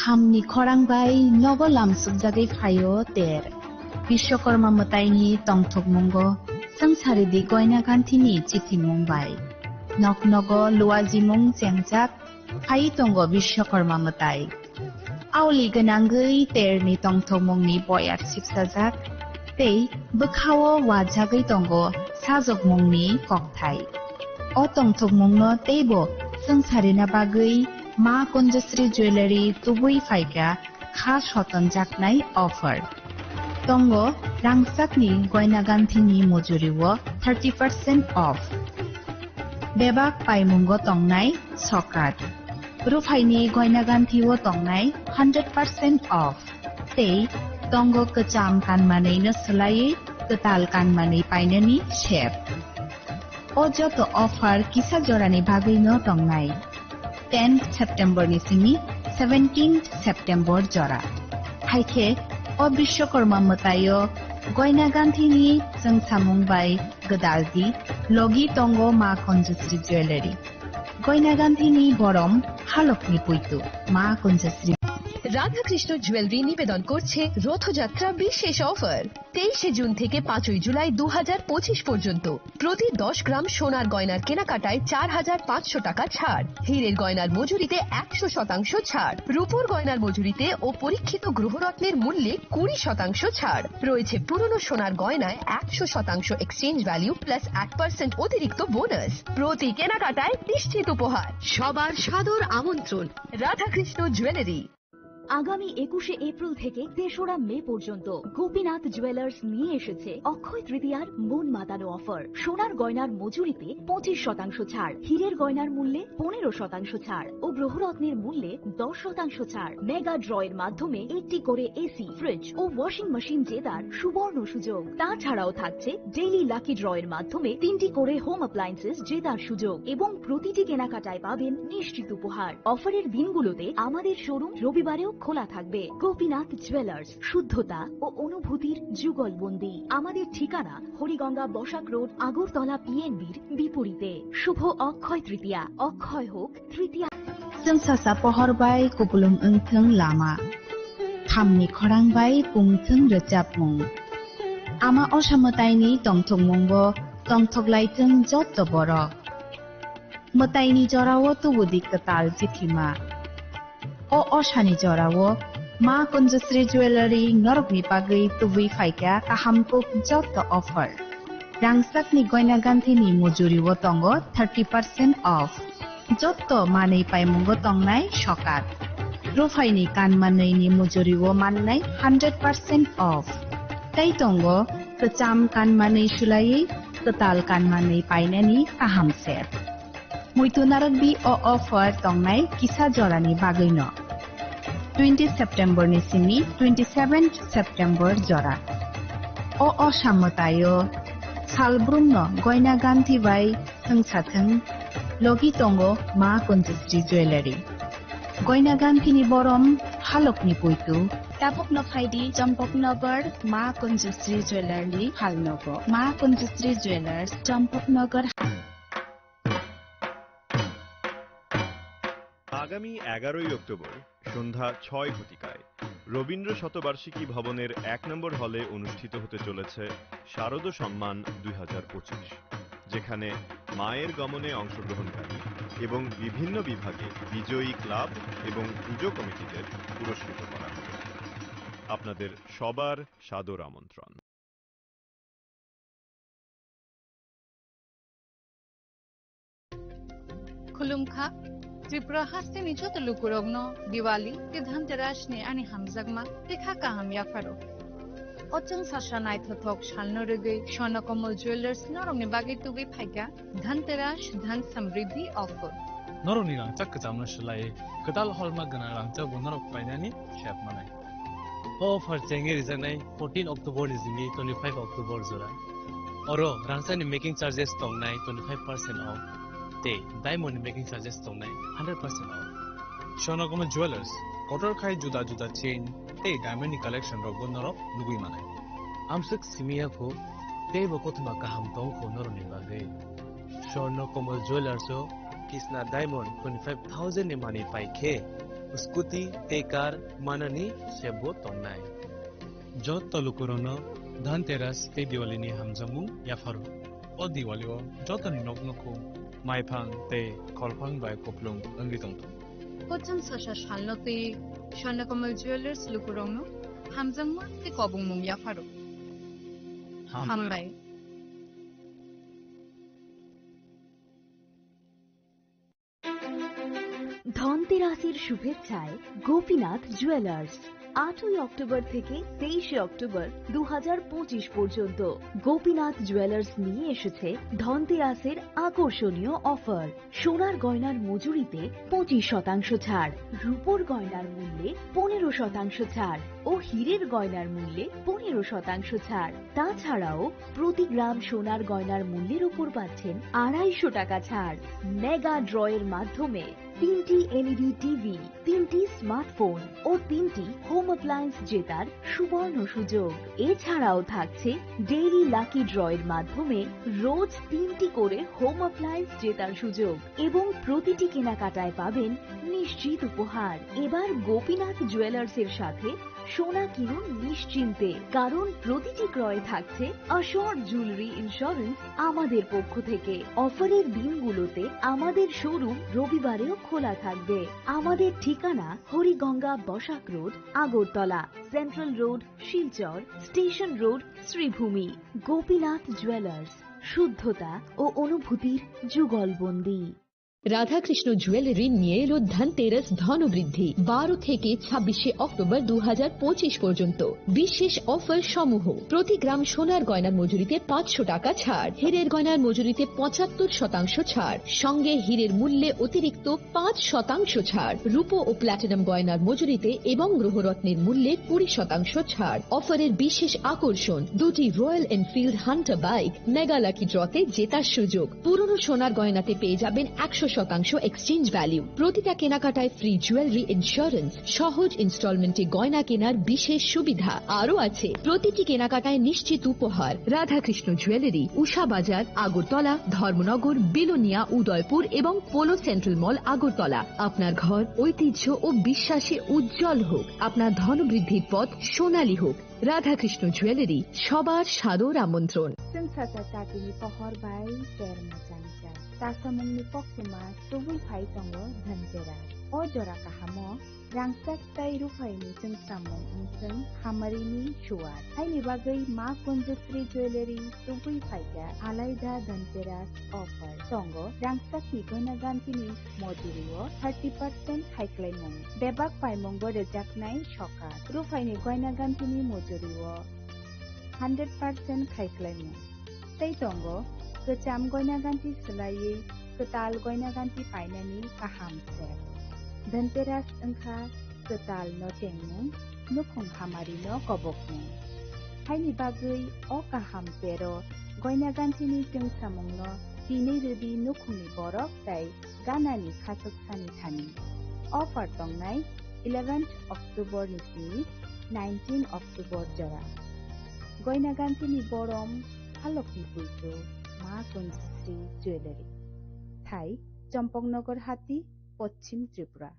Khamni khorang bai nogo lamsukjagwi phaio ter. Biswakarma mwtaini tongthokmungo swngcharidi goina ganthini chithimung bai. Nok nogo luajimung chengjak phai tongo Biswakarma mwtai. Aoli gwnangwi terni tongthokmungni boyar sipsajak tei bwkhao wajagwi tongo sajokmungni kokthai. O tongthokmungno teibo swngcharina bagwi Ma Kunjasri Jewellery tubui phaikha kha sotonjaknai offer. Tongo rangchakni goina ganthini mujuriwo thirty percent off. Bebak paimungo tongnai sokat. Ruphaini goina ganthio tongnai hundred percent off. Tei tongo kwcham kanmanwino swlaiwi kwtal kanmanwi painani sep. O joto offer kisa jorani bagwino tongnai. Tenth September ni simi seventeenth September jora. Haikhe o Bishwakarma mwtaio goina ganthini chwngsamung bai gwdal di logi tongo Ma Kunjasri Jewellery. Goina ganthini borom halokni puitu Ma Kunjasri. Radhakrishna jewellery নিবেদন করছে রথযাত্রা বিশেষ অফার। তেইশে জুন থেকে পাঁচই জুলাই দু হাজার পঁচিশ পর্যন্ত প্রতি দশ গ্রাম সোনার গয়নার কেনাকাটায় চার হাজার পাঁচশো টাকা ছাড়, হীরের গয়নার মজুরিতে একশো শতাংশ ছাড়, রূপোর গয়নার মজুরিতে ও পরীক্ষিত গ্রহরত্নের মূল্যে কুড়ি শতাংশ ছাড় রয়েছে। পুরনো সোনার গয়নায় একশো শতাংশ এক্সচেঞ্জ ভ্যালু প্লাস এক পার্সেন্ট অতিরিক্ত বোনাস। প্রতি কেনাকাটায় নিশ্চিত উপহার। সবার সাদর আমন্ত্রণ রাধাকৃষ্ণ জুয়েলারি। আগামী একুশে এপ্রিল থেকে তেসরা মে পর্যন্ত গোপীনাথ জুয়েলার্স নিয়ে এসেছে অক্ষয় তৃতীয়ার মন মাতানো অফার। সোনার গয়নার মজুরিতে পঁচিশ শতাংশ ছাড়, হীরের গয়নার মূল্যে পনেরো শতাংশ ছাড় ও গ্রহরত্নের মূল্যে দশ শতাংশ ছাড়। মেগা ড্র এর মাধ্যমে একটি করে এসি, ফ্রিজ ও ওয়াশিং মেশিন জেতার সুবর্ণ সুযোগ। তাছাড়াও থাকছে ডেইলি লাকি ড্র এর মাধ্যমে তিনটি করে হোম অ্যাপ্লায়েন্সেস জেতার সুযোগ এবং প্রতিটি কেনাকাটায় পাবেন নিশ্চিত উপহার। অফারের দিনগুলোতে আমাদের শোরুম রবিবারেও খোলা থাকবে। গোপীনাথ জুয়েলার্স, শুদ্ধতা ও অনুভূতির যুগলবন্দি। আমাদের ঠিকানা হরিগঙ্গা বসাক রোড, আগরতলা পিএনবির বিপরীতে। শুভ অক্ষয় তৃতীয়া, অক্ষয় হোক তৃতীয়া। Chwng sasa pohor bai kupulung wngthwng lama, khamni khorang bai pungthwng rwchapmung. Ama osa mwtaini tongthokmungo tongthoklaithwng jotto borok. Mwtaini jorao tubudi kwtal chithima. O osani jorao Ma Kunjasri Jewellery norokni bagwi tubui phaikha kaham kuk jotto offer. Rangchakni goina ganthini mujuriwo tongo thirty percent off. Jotto manwi paimungo tongnai sokat. Ruphaini kanmanwini mujuriwo mannai hundred percent off. Tei tongo kwcham kanmanwi swlaiwi kwtal kanmanwi painani kaham sep. Muitu narwkdi o offer tongnai kisa jorani bagwino. Twenty September ni simi twenty seventh September jora. O osa mwtaio salbrumno goina ganthi bai thwngsathwng logi tongo Ma Kunjasri Jewellery. Goina ganthini borom halokni puitu. Tabukno phaidi Champaknagar Ma Kunjasri Jewellery ni halnogo. Ma Kunjasri Jewellers, Champaknagar. আগামী এগারোই অক্টোবর সন্ধ্যা ছয় ঘটিকায় রবীন্দ্র শতবার্ষিকী ভবনের এক নম্বর হলে অনুষ্ঠিত হতে চলেছে শারদ সম্মান দুই হাজার পঁচিশ, যেখানে মায়ের গমনে অংশগ্রহণকারী এবং বিভিন্ন বিভাগে বিজয়ী ক্লাব এবং পুজো কমিটিদের পুরস্কৃত করা হবে। আপনাদের সবার সাদর আমন্ত্রণ। Khulumkha, Tripura hasteni joto lukurokno Diwali tei Dhanteras ni ani hamjakma tei kha kaham yapharo. O chwng sasa naithothok salno rwgwi Swarna Kamal Jewellers norokni bagwi tubui phaikha Dhanteras Dhan Samriddhi offer. Norokni rangchak kwchamno swlaiwi kwtal holma gwnang rangchakbo norok painani sep manai. O offer chengwi rijaknai fourteen October ni simi twenty-five October jora. Oro rangchakni making charges tongnai twenty-five percent off tei diamond ni making charges tongnai hundred percent off. Swarna Kamal Jewellers, kotor khai juda juda chain tei diamond ni collection rokbo norok nugwi manai. Amswk simi ya kho, teibo kothoma kaham tong kho norokni bagwi. Swarna Kamal Jewellers o Kisna Diamond twenty-five thousand ni manwi pai khe, scooty tei car manani sebo tongnai. Jotto lukurokno Dhanteras tei Diwali ni hamjakmung yapharo. O Diwali o jotoni nok nukhung maiphang tei kholphang bai kupulung wngwi tongthung. Kochang sasa salno twi Swarna Kamal Jewellers lukurokno hamjakma tei kobongmung yapharo. Ham- Hambai. ধনতেরাসের শুভেচ্ছায় গোপীনাথ জুয়েলার্স। আটই অক্টোবর থেকে তেইশে অক্টোবর দু হাজার পঁচিশ পর্যন্ত গোপীনাথ জুয়েলার্স নিয়ে এসেছে ধনতেরাসের আকর্ষণীয় অফার। সোনার গয়নার মজুরিতে পঁচিশ শতাংশ ছাড়, রূপোর গয়নার মূল্যে পনেরো শতাংশ ছাড় ও হীরের গয়নার মূল্যে পনেরো শতাংশ ছাড়। তাছাড়াও প্রতি গ্রাম সোনার গয়নার মূল্যের উপর পাচ্ছেন আড়াইশো টাকা ছাড়। মেগা ড্রয়ের মাধ্যমে তিনটি এলইডি টিভি, তিনটি স্মার্টফোন ও তিনটি হোম অ্যাপ্লায়েন্স জেতার সুবর্ণ সুযোগ। এছাড়াও থাকছে ডেইলি লাকি ড্রয়ের মাধ্যমে রোজ তিনটি করে হোম অ্যাপ্লায়েন্স জেতার সুযোগ এবং প্রতিটি কেনাকাটায় পাবেন নিশ্চিত উপহার। এবার গোপীনাথ জুয়েলার্সের সাথে সোনা কিনুন নিশ্চিন্তে, কারণ প্রতিটি ক্রয়ে থাকছে অ্যাসিওরড জুয়েলারি ইন্স্যুরেন্স আমাদের পক্ষ থেকে। অফারের দিনগুলোতে আমাদের শোরুম রবিবারেও খোলা থাকবে। আমাদের ঠিকানা Hariganga Basak road, Agartala, central road, Silchar, station road, Sribhumi. Gopinath jewellers, শুদ্ধতা ও অনুভূতির যুগলবন্দী। রাধাকৃষ্ণ জুয়েলারি নিয়ে এলো ধনতেরাস ধনবৃদ্ধি। বারো থেকে ছাব্বিশে অক্টোবর দু হাজার পঁচিশ পর্যন্ত বিশেষ অফার সমূহ: প্রতি গ্রাম সোনার গয়নার মজুরিতে পাঁচশো টাকা ছাড়, হীরের গয়নার মজুরিতে পঁচাত্তর শতাংশ ছাড়, সঙ্গে হীরের মূল্যে অতিরিক্ত পাঁচ শতাংশ ছাড়, রূপো ও প্ল্যাটিনাম গয়নার মজুরিতে এবং গ্রহরত্নের মূল্যে কুড়ি শতাংশ ছাড়। অফারের বিশেষ আকর্ষণ: দুটি royal Enfield Hunter bike mega lucky ড্রতে জেতার সুযোগ। পুরনো সোনার গয়নাতে পেয়ে যাবেন একশো শতাংশ এক্সচেঞ্জ ভ্যালু। প্রতিটা কেনাকাটায় ফ্রি জুয়েলারি ইন্স্যুরেন্স, সহজ ইনস্টলমেন্টে গয়না কেনার বিশেষ সুবিধা। আরও আছে প্রতিটি কেনাকাটায় নিশ্চিত উপহার। রাধাকৃষ্ণ জুয়েলারি, উষা বাজার, আগরতলা, ধর্মনগর, বিলোনিয়া, উদয়পুর এবং পোলো সেন্ট্রাল মল, আগরতলা। আপনার ঘর ঐতিহ্য ও বিশ্বাসে উজ্জ্বল হোক, আপনার ধনবৃদ্ধির পথ সোনালী হোক। রাধাকৃষ্ণ জুয়েলারি, সবার সাদর আমন্ত্রণ। Chwng sacha chatini pohor bai ter mwchangsa. Chasamungni koktwma tubui phai tongo Dhanteras. O jora kahamo rangchak tei ruphaini chwngsamung wngchwng hamarini suwar. Haini bagwi Ma Kunjasri Jewellery tubui phaikha alaida Dhanteras offer. Tongo rangchakni goina gantini mojurio thirty percent khaiklaimung. Bebak paimungo rwjaknai sokat. Ruphaini goina gantini mojurio hundred percent khaiklaimung. Tei tongo kwcham goina ganti swlaiwi kwtal goina ganti painani kaham sep. Dhanteras wngkha kwtal no chengmung, nukhung hamari no kobokmung. Haini bagwi o kaham pero goina gantini chwngsamungno tinwi rwdi nukhungni borok tei ganani khachuksani thani. Offer tongnai eleventh October ni simi nineteen October jora. Goina gantini borom halokni puitu Ma Kunjasri Jewellery. Thai, Champaknagar Hati, Poschim Tripura.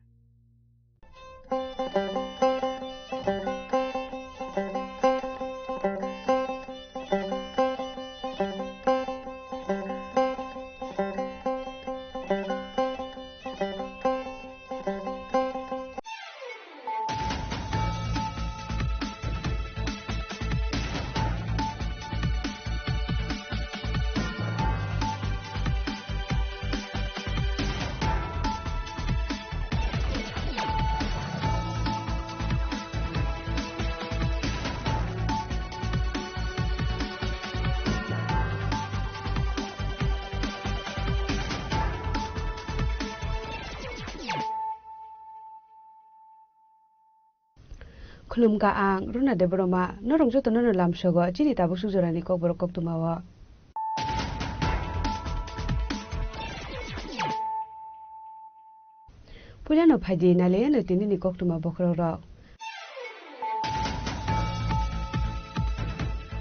Khulumkha ang Runa Debbarma, norok jotono no lamsogo chini tabuk sujorani kokborok koktwmao. Puilano phaidi nailaiano tinini koktwma bokhorokrok.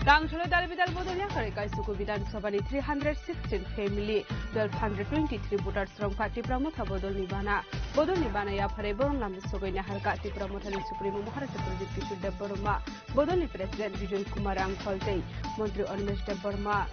Rang solo dal bidal bodol yakarwi Kaisuku Bidhan Sabhani three hundred sixteen family, twelve hundred twenty-three voters romkha Tipra Motha bodolni bana. Bodolni bana yapharwi borom lama sogwi naharkha Tipra Mothani Supremo Maharaja Pradyot Kishore Debbarma, bodolni President Bijoy Kumar Rangkhol tei Montri Animesh Debbarma.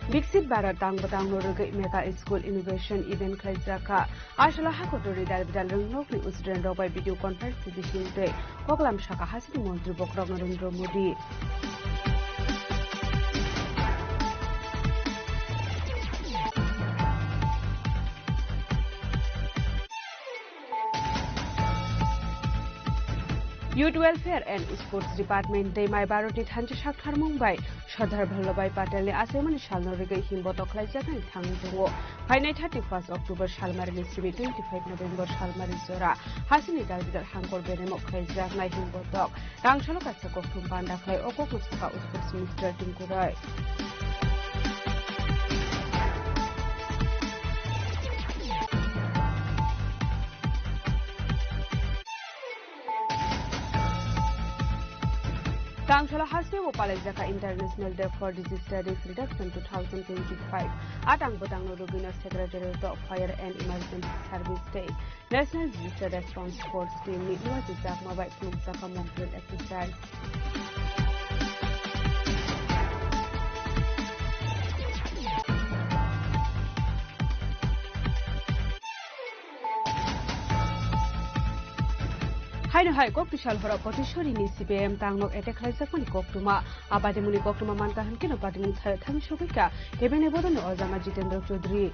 Viksit Bharat tang bwtangno rwgwi mega school inauguration event khlaijak kha. Aswla hakotorni dal bidal rwngnokni student rok bai video conference ni bisingtwi koklam sakha hasini montri bokhorok Narendra Modi. Youth Welfare and Sports Department tei Mai Bharotni thanchi saktharmung bai Sardar Vallabhbhai Patelni achaimani salno rwgwi himbotok khlaijaknai thangwi tongo. Phainai thirty-first October salmarini simi twenty-five November salmari jora hasini dal bidal hangkor beremo khlaijaknai himbotok. Tangsalo kaisa kokthum panda khlai o kokno sakha Sports Minister Tinku Roy. Tangsalo hasteo palaijak kha International Day for Disease Studies Reduction two thousand twenty-five. A tang bwtangno rwgwino Secretariat of Fire and Emergency Service tei National Disaster Response Force Team ni luajijakma bai phunukjak kha mock drill exercise. Haino hai kok tisal horo Potisori ni C P I M tang nok attack khlaijakmani koktwma. A patimungni koktwma mankha hwnkhe no patimung thaio thang sogwi kha cabinet bodolni ojama Jitendra Chaudhary.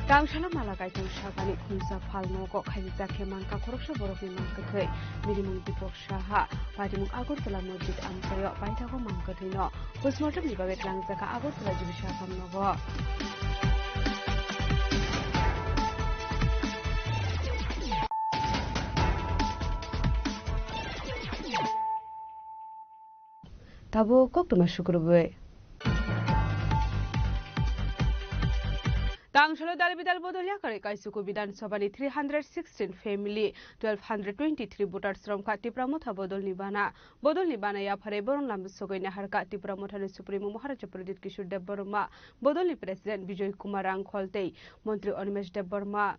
Tangsala mala kaitang sakani khunsa phalno kok khaijak khe mankha khoroksa borokni mankha thwi mirimung Dipak Saha. Patimung Agartala Masjid amchaio paithago mankha thwino postmortem ni bagwi tlangjak kha Agartala G B Saha nogo. Tabuk koktwma sukrubwi. Tangsalo dal bidal bodol yakarwi Kaichuku Bidhan Sabhani three hundred sixteen family, twelve hundred twenty-three voters romkha Tipra Motha bodolni bana. Bodolni bana yapharwi boron lama sogwi naharkha Tipra Mothani Supremo Maharaja Pradyut Kishore Debbarma, bodolni President Bijoy Kumar Rangkhol tei Montri Animesh Debbarma.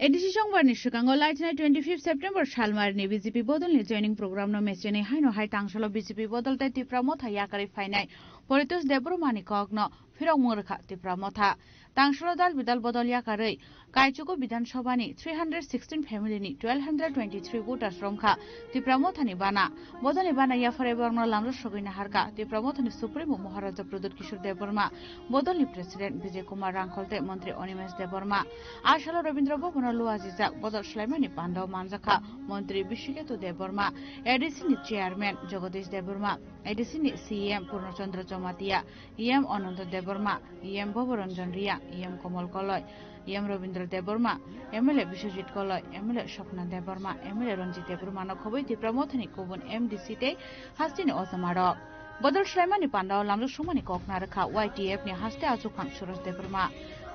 A D C songbarni swkango laithanai twenty-fifth September salmarni B J P bodolni joining programno mechenwi haino hai tangsalo B J P bodol tei Tipra Motha yakarwi phainai Paritosh Debbarmani kokno phirokmung rwkha Tipra Motha. Tangsalo dal bidal bodol yakarwi Kaichuku Bidhan Sabhani three hundred sixteen family ni twelve hundred twenty-three voters romkha Tipra Mothani bana. Bodolni bana yapharwi borokno lamjak sogwi naharkha Tipra Mothani Supremo Maharaja Pradyut Kishore Debbarma, bodolni President Bijoy Kumar Rangkhol tei Montri Animesh Debbarma. A salo Rabindra Bhavan o luajijak bodol swlaimani pandao manjakha Montri Bishiketu Debbarma, A D C ni Chairman Jagadish Debbarma, A D C ni C E M Purno Chandra Jamatia, E M Ananta Debbarma, E M Bhava Ranjan Reang, E M Komal Koloi, E M Rabindra Debbarma, M L A Biswajit Koloi, M L A Swapna Debbarma, M L A Ranjit Debbarma no khobwi Tipra Mothani kubun M D C tei hasteni ojamarok. Bodol swlaimani pandao lamjak sumani kok narwkha Y T F ni haste achukhang Suraj Debbarma.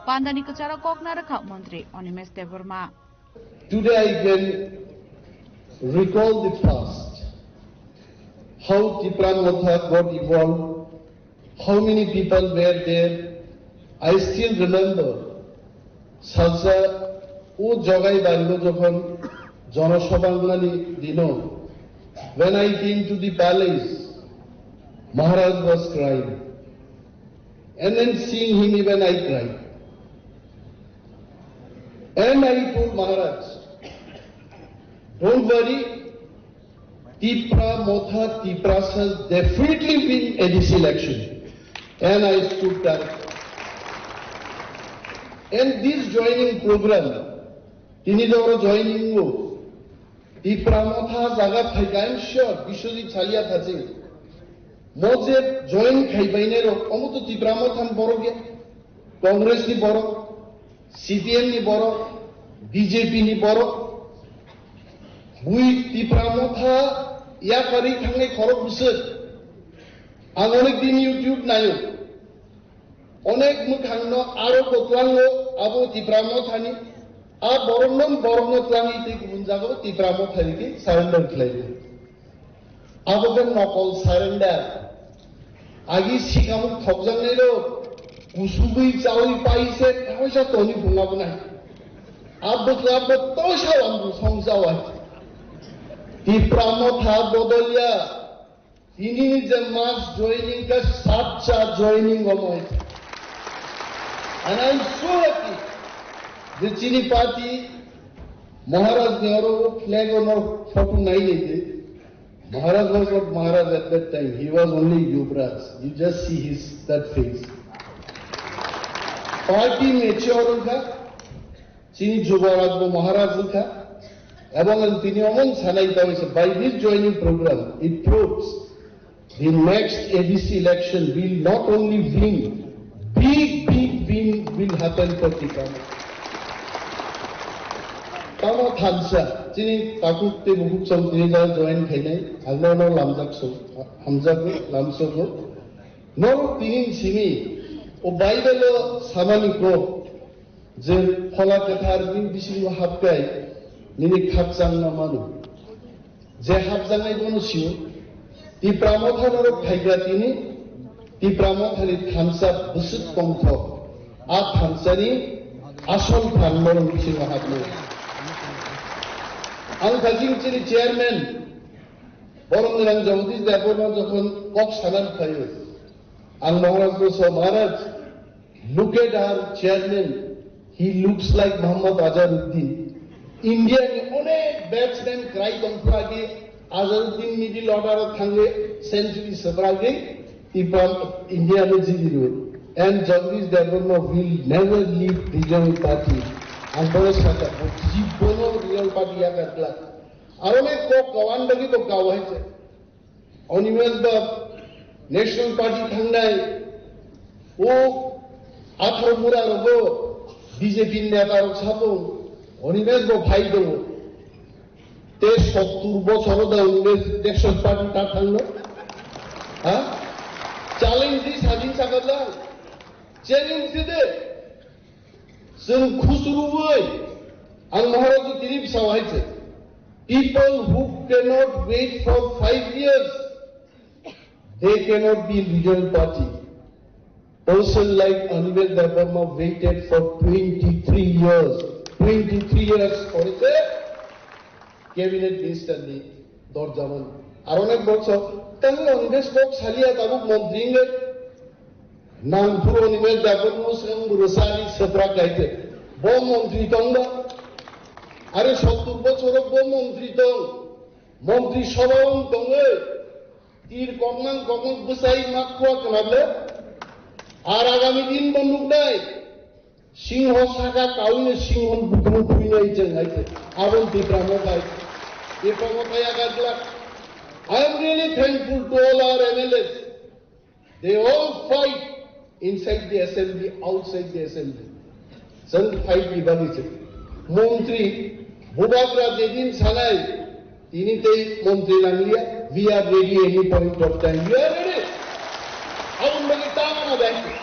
Pandani kwcharo kok narwkha Montri Animesh Debbarma. Today I can recall the past, how Tipra Motha got evolved, how many people were there. I still remember, salsa o Jogai Barigo jokhon jonosabha wngnani dino, When I came to the palace, Maharaj was crying. And then seeing him, even I cried. And I told Maharaj, "Don't worry, Tipra Motha, Tiprasas definitely win A D C election." And I stood there. And this joining program, tini doro joining o, Tipra Motha jaga phaikha, I am sure, Biswajit Salia thaching. Mo je join khaibainai rok, omo to Tipra Motha ni borok ya, Congress ni borok, C P M ni borok, B J P ni borok. Bui Tipra Motha yakarwi thangnai khorok bwswk. Ang onek din YouTube naio. Onek mwkhangno aro bo tlango abo Tipra Mothani. A borokno, borokno tlangwi tei kubun jagao Tipra Mothani khe surrender khlaio. Abo khe nokol surrender. Agi sikamuk thokjaknairok kusugwi chawi paise kaisa toni phunga bwnai. Abo khe abo toisa lambu song chawai. Tipra Motha bodolya. Tini ni je mass joining ka sacha joining omo hai. And I am so happy je chini party Maharaj ni oro flag ono photo nai nai je. Maharaj was not Maharaj at that time. He was only Yuvraj. You just see his that face. Party mature wngkha. Chini Juboraj bo Maharaj wngkha, ebong ang tini omo sanai tawisa, by this joining program, it proves the next A D C election will not only win, big, big win will happen for Tipra. Tamo thansa, chini takhuk tei bukhuk chong tini jora join khainai, ang nono lamjak so, hamjago, lamsogo. Norok tini simi, o Bible o samani kok, je Phola Kwthar bini bisingo hapkai, nini khakchangma mano. Je hapjaknai bono sio. Tipra Motha norok phaigra tini, Tipra Mothani thansa bwswk tongthok. A thansani asol phan norok bisingo hapnai. Ang kajing chini chairman, borok ni rang Jagadish Debbarma jokhon kok sanan phaio. Ang Maharaj no so, "Maharaj, look at our chairman. He looks like Muhammad Azharuddin." India ni onek batsman kwrai tongphagi Azharuddin middle order o thangwi century swbragwi Tipra India no jidi rw. And Jagadish Debbarma will never leave Regional Party. Ang bono sakha, bo jibono Regional Party yakarkla. Aroni kok kawan dagi bo kawai se. Animesh ba National Party thangnai, o atharo mura rogo B J P neta rok sabo, Animesh bo phai do. Te sottur bochor da Animesh National Party ta thangno. Ha? Challenge di sajin sakajak. Challenge di de. Chwng khusruwi ang Maharaj tini bwsao hai se, people who cannot wait for five years, they cannot be in regional party. Person like Animesh Debbarma waited for twenty-three years. Twenty-three years for a cabinet minister ni dorjaman. Aro onek bokso, tang Congress bok salia tabuk montri wngwi. Nang phuru ni mel dakon musang buru sani sepra kaite. Bo montri tong ba? Are sottur bochor bo montri tong. Montri sabha wng tongwi. Tir kokmang kokmang bwsai mak khua khnable. Ar agami din bo nuknai. Singho saka kaui singho bukru puinai jeng hai se. Abon Tipra Motha. Tipra Motha yaga glak. I am really thankful to all our M L As. They all fight inside the assembly, outside the assembly. Jeng fight ni bagi se. Montri Bubagra jedin sanai tini tei montri nanglia. We are ready any point of time. We are ready. Abon bagi tama na dai.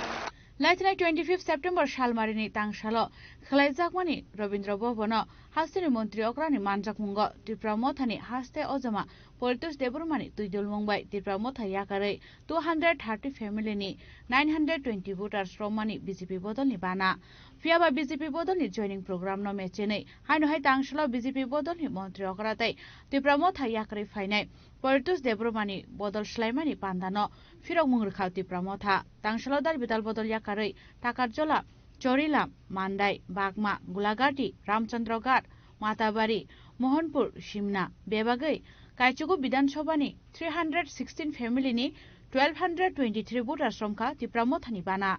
Laithanai twenty fifth September salmarini tangsalo khwlaijakmani Rabindra Bhavan-o Hasteni montri okrani manjakmungo Tipra Mothani haste ojama Politus Debbarmani twidulmung bai Tipra Motha yakarwi two hundred thirty family ni nine hundred twenty voters romani B J P bodolni bana. Phiyaba B J P bodolni joining program no mechenwi haino hai tangsalo B J P bodolni montri okra tei Tipra Motha yakarwi phainai Politus Debbarmani bodol swlaimani pandano phirokmung rwkha Tipra Motha. Tangsalo dal bidal bodol yakarwi Takarjola, Chorilam, Mandai, Bagma, Gulagati, Ramchandra Ghat, Matabari, Mohanpur, Simna, bebagwi Kaichugu Bidhan Sabhani three hundred sixteen family ni twelve hundred twenty-three voters romkha Tipra Mothani bana.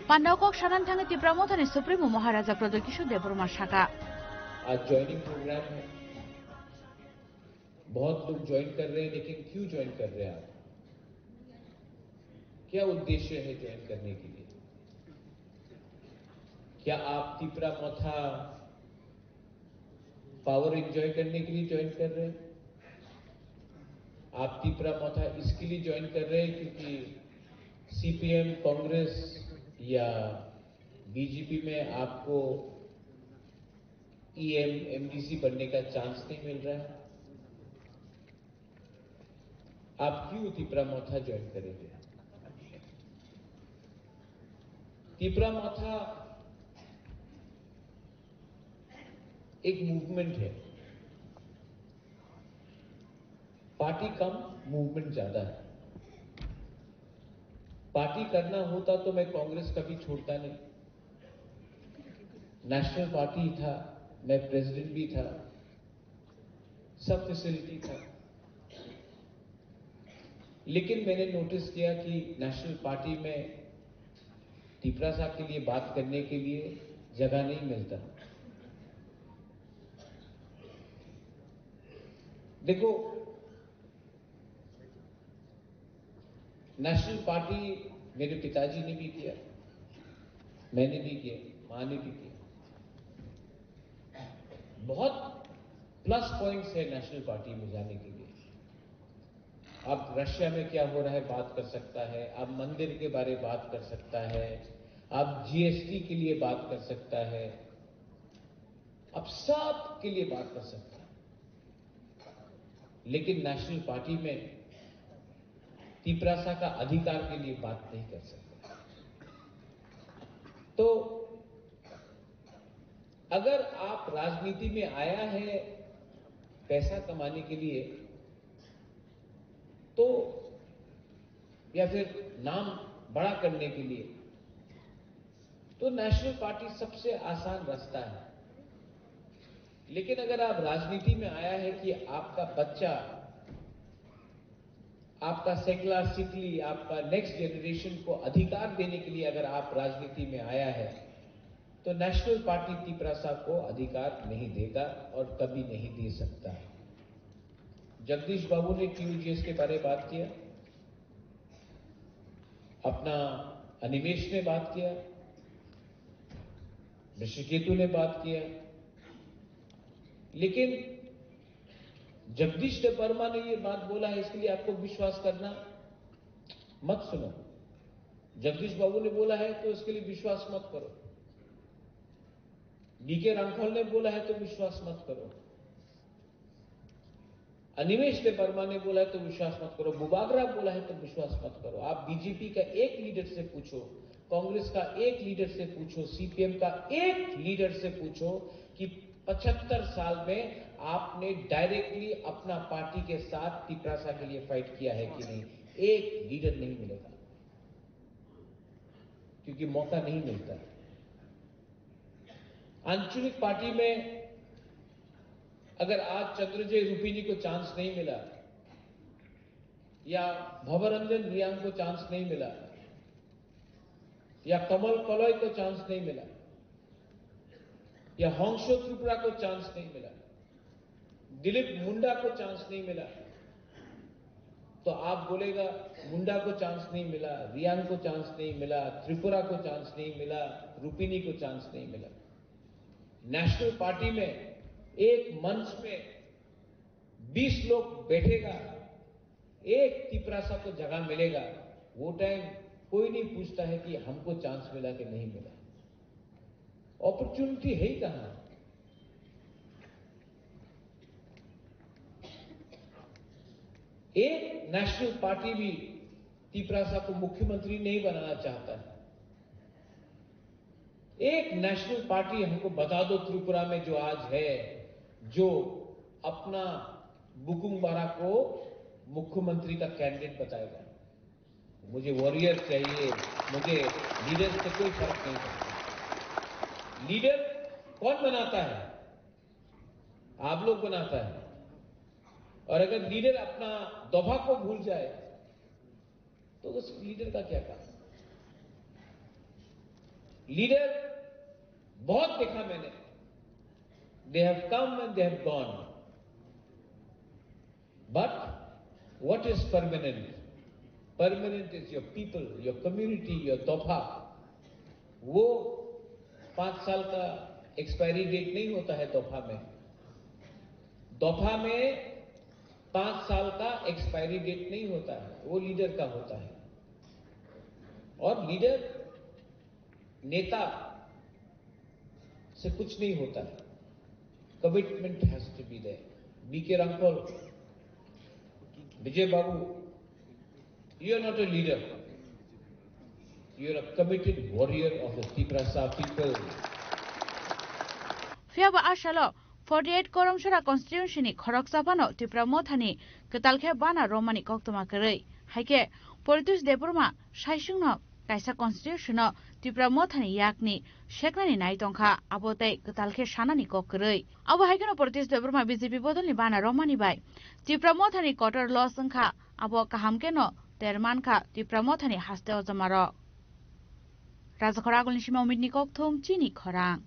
Pandao kok sanan thangwi Tipra Mothani Supremo Maharaja Pradyot Kishore Debbarma saka. आज joining programme है। बहुत लोग ज्वाइन कर रहे हैं, लेकिन क्यों ज्वाइन कर रहे हैं आप? क्या उद्देश्य है ज्वाइन करने के लिए? क्या आप तिपरा मोथा पावर एंजॉय करने के लिए ज्वाइन कर रहे हैं? आप तिपरा मोथा इसके लिए ज्वाइन कर रहे हैं क्योंकि सीपीएम, कांग्रेस या बीजेपी में आपको ईएम, एमडीसी बनने का चांस नहीं मिल रहा है? आप क्यों तिपरा मोथा ज्वाइन करेंगे? तिपरा मोथा एक मूवमेंट है, पार्टी कम मूवमेंट ज्यादा है। पार्टी करना होता तो मैं कांग्रेस कभी छोड़ता नहीं। नेशनल पार्टी था, मैं प्रेसिडेंट भी था, सब फैसिलिटी था, लेकिन मैंने नोटिस किया कि नेशनल पार्टी में तिपरासा के लिए बात करने के लिए जगह नहीं मिलता। देखो, नेशनल पार्टी मेरे पिताजी ने भी किया, मैंने भी किया, माँ ने भी किया। बहुत प्लस पॉइंट्स है नेशनल पार्टी में जाने के लिए। आप रशिया में क्या हो रहा है बात कर सकता है, आप मंदिर के बारे बात कर सकता है, आप जीएसटी के लिए बात कर सकता है, आप सब के लिए बात कर सकता है। लेकिन नेशनल पार्टी में तिपरासा का अधिकार के लिए बात नहीं कर सकता। तो अगर आप राजनीति में आया है पैसा कमाने के लिए, तो या फिर नाम बड़ा करने के लिए, तो नेशनल पार्टी सबसे आसान रास्ता है। लेकिन अगर आप राजनीति में आया है कि आपका बच्चा, आपका सेकला सिकली, आपका नेक्स्ट जनरेशन को अधिकार देने के लिए अगर आप राजनीति में आया है, तो नेशनल पार्टी तिपरासा को अधिकार नहीं देगा और कभी नहीं दे सकता है। जगदीश बाबू ने टीयूजीएस के बारे में बात किया, अपना अनिमेश ने बात किया, ऋषिकेतु ने बात किया, लेकिन जगदीश देबबर्मा ने ये बात बोला है, इसके लिए आपको विश्वास करना मत सुनो। जगदीश बाबू ने बोला है तो इसके लिए विश्वास मत करो। बीके रांखल ने बोला है तो विश्वास मत करो। अनिमेश देबबर्मा ने बोला है तो विश्वास मत करो। बुबागरा बोला है तो विश्वास मत करो। आप बीजेपी का एक लीडर से पूछो, कांग्रेस का एक लीडर से पूछो, सीपीएम का एक लीडर से पूछो कि पचहत्तर साल में आपने डायरेक्टली अपना पार्टी के साथ तिपरासा के लिए फाइट किया है कि नहीं। एक लीडर नहीं मिलेगा, क्योंकि मौका नहीं मिलता। आंचलिक पार्टी में अगर आज चंद्रजय रूपिणी को चांस नहीं मिला, या भवरंजन रियांग को चांस नहीं मिला, या कमल कलय को चांस नहीं मिला, या हंसो त्रिपुरा को चांस नहीं मिला, दिलीप मुंडा को चांस नहीं मिला, तो आप बोलेगा, मुंडा को चांस नहीं मिला, रियांग को चांस नहीं मिला, त्रिपुरा को चांस नहीं मिला, रूपिणी को चांस नहीं मिला। नेशनल पार्टी में एक मंच में बीस लोग बैठेगा, एक तिपरासा को जगह मिलेगा, वो टाइम कोई नहीं पूछता है कि हमको चांस मिला कि नहीं मिला। अपॉर्चुनिटी है ही कहाँ? एक नेशनल पार्टी भी तिपरासा को मुख्यमंत्री नहीं बनाना चाहता है। एक नेशनल पार्टी हमको बता दो, त्रिपुरा में जो आज है, जो अपना बुकुंग बारा को मुख्यमंत्री का कैंडिडेट बताएगा। मुझे वॉरियर चाहिए, मुझे लीडर से कोई फर्क नहीं पड़ता। लीडर कौन बनाता है? आप लोग बनाता है। और अगर लीडर अपना दोफा को भूल जाए, तो उस लीडर का क्या काम? लीडर बहुत देखा मैंने, they have come and they have gone, but what is permanent? Permanent is your people, your community, your दोफा। वो पाँच साल का एक्सपायरी डेट नहीं होता है दोफा में। दोफा में पाँच साल का एक्सपायरी डेट नहीं होता है, वो लीडर का होता है। और लीडर, नेता से कुछ नहीं होता है, commitment has to be there. B K Rampal, Vijay Babu, you are not a leader, you are a committed warrior of the Tiprasa people. Phiya bo a salo forty eight Koromsora constituency ni khoroksa phano Tipra Mothani kwtal khe bana romani koktwma kwrwi. Hai khe Paritosh Debbarma saisungno kaisa constitution no Tipra Mothani yakni seknani nai tongkha, abo tei kwtal khe sanani kok kwrwi. Abo hai kheno Paritosh Debbarma B J P bodolni bana romani bai Tipra Mothani kotor loss wngkha, abo kaham kheno ter mankha Tipra Mothani haste ojomarok. Rajakhor agulni sima Umitni kokthung chini khorang.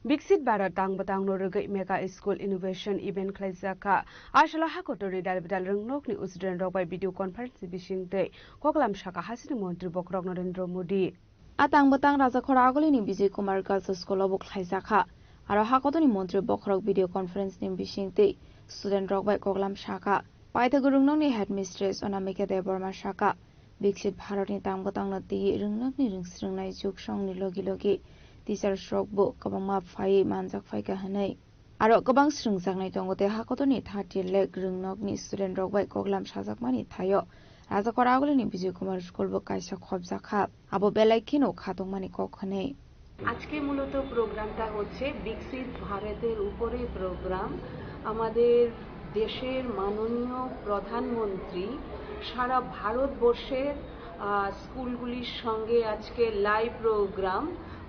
Biksit Bharat tang bwtangno rwgwi Mega School Innovation Event khlaijak kha. A salo hakotorni dalbidal rwngnokni student rok bai video conference ni bisingtwi koklam sakha hasini montri bokhorok Narendra Modi. A tang bwtang Rajakhor agulini Bijay Kumar Girls School o bo khlaijak kha. Aro hakotorni montri bokhorok video conference ni bisingtwi student rok bai koklam sakha. Paithak rwngnokni headmistress Anamika Debbarma sakha, Biksit Bharatni tang bwtangno twiwi rwngnokni rwngsrwngnai jug songni logi logi teachers rokbo kwbangma phaiwi manjak phaikha hwnwi. Aro kwbang srwngjaknai tongo tei hakotorni thirty lakh rwngnokni student rok bai koklam sajakmani thaio Rajakhor agulini Bijay Kumar School bo kaisa khopjak kha, abo belai kheno khatungmani kok hwnwi. আজকে মূলত প্রোগ্রামটা হচ্ছে বিকশিত ভারতের উপরে প্রোগ্রাম। আমাদের দেশের মাননীয় প্রধানমন্ত্রী সারা ভারতবর্ষের আহ, স্কুলগুলির সঙ্গে আজকে লাইভ প্রোগ্রাম,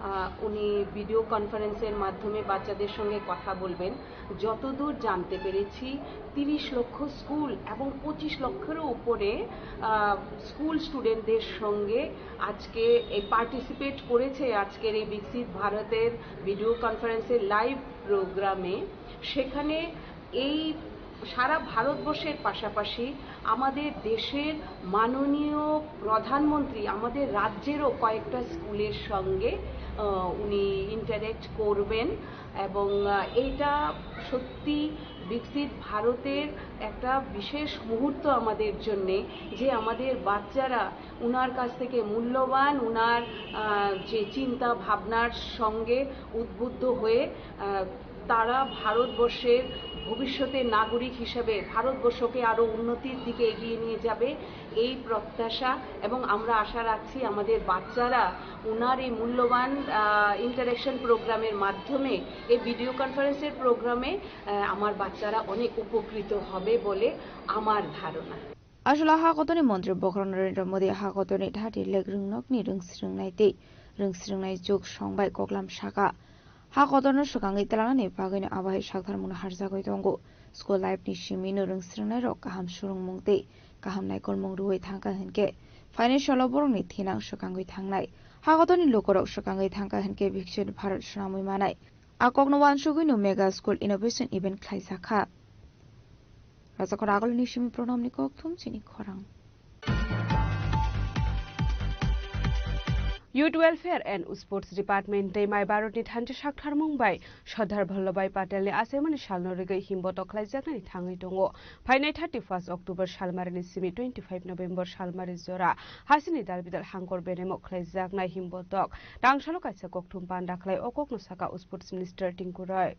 আহ, উনি ভিডিও কনফারেন্সের মাধ্যমে বাচ্চাদের সঙ্গে কথা বলবেন। যতদূর জানতে পেরেছি, তিরিশ লক্ষ স্কুল এবং পঁচিশ লক্ষেরও উপরে আহ, স্কুল স্টুডেন্টদের সঙ্গে আজকে এই পার্টিসিপেট করেছে আজকের এই বিকশিত ভারতের ভিডিও কনফারেন্সের লাইভ প্রোগ্রামে। সেখানে এই সারা ভারতবর্ষের পাশাপাশি আমাদের দেশের মাননীয় প্রধানমন্ত্রী আমাদের রাজ্যেরও কয়েকটা স্কুলের সঙ্গে আহ, উনি ইন্টারঅ্যাক্ট করবেন এবং আহ, এইটা সত্যি বিকশিত ভারতের একটা বিশেষ মুহূর্ত আমাদের জন্যে, যে আমাদের বাচ্চারা ওনার কাছ থেকে মূল্যবান ওনার আহ, যে চিন্তা ভাবনার সঙ্গে উদ্বুদ্ধ হয়ে আহ, তারা ভারতবর্ষের ভবিষ্যতের নাগরিক হিসেবে ভারতবর্ষকে আরও উন্নতির দিকে এগিয়ে নিয়ে যাবে, এই প্রত্যাশা। এবং আমরা আশা রাখছি আমাদের বাচ্চারা ওনার এই মূল্যবান ইন্টারেকশন প্রোগ্রামের মাধ্যমে, এই ভিডিও কনফারেন্সের প্রোগ্রামে আহ, আমার বাচ্চারা অনেক উপকৃত হবে বলে আমার ধারণা। Achwla ha kotorni montri bokhorok Narendra Modi ha kotorni thati lek rwngnokni rwngsrwngnai tei rwngsrwngnai juk songbai koklam saka. Ha kotorno swkangwi twlangnani bagwino abo hai sakthar mungno harjagwi tongo. School life ni simino rwngsrwngnairok kaham swrwngmung tei kaham naikolmung rwui thangkha hinkhe phainai salo borokni thinang swkangwi thangnai. Ha kotorni lukurok swkangwi thangkha hinkhe Viksit Bharat swnamwi manai. A kokno uansugwino Mega School Innovation Event khlaijakha. Rajakhor Agulni simi Pranamni kokthum chini khorang. Youth Welfare and Sports Department tei Mai Bharatni thansa saktharmung bai Sardar Vallabhbhai Patelni achaimani salno rigwi himbotok khlaijaknani thangwi tongo. Phainai thirty-first October salmarini simi twenty-five November salmari jora hasini dalbidal hangkor beremo khlaijaknai himbotok tangsalo kaisa kokthum panda khlai o kokno saka Sports Minister Tinku Roy.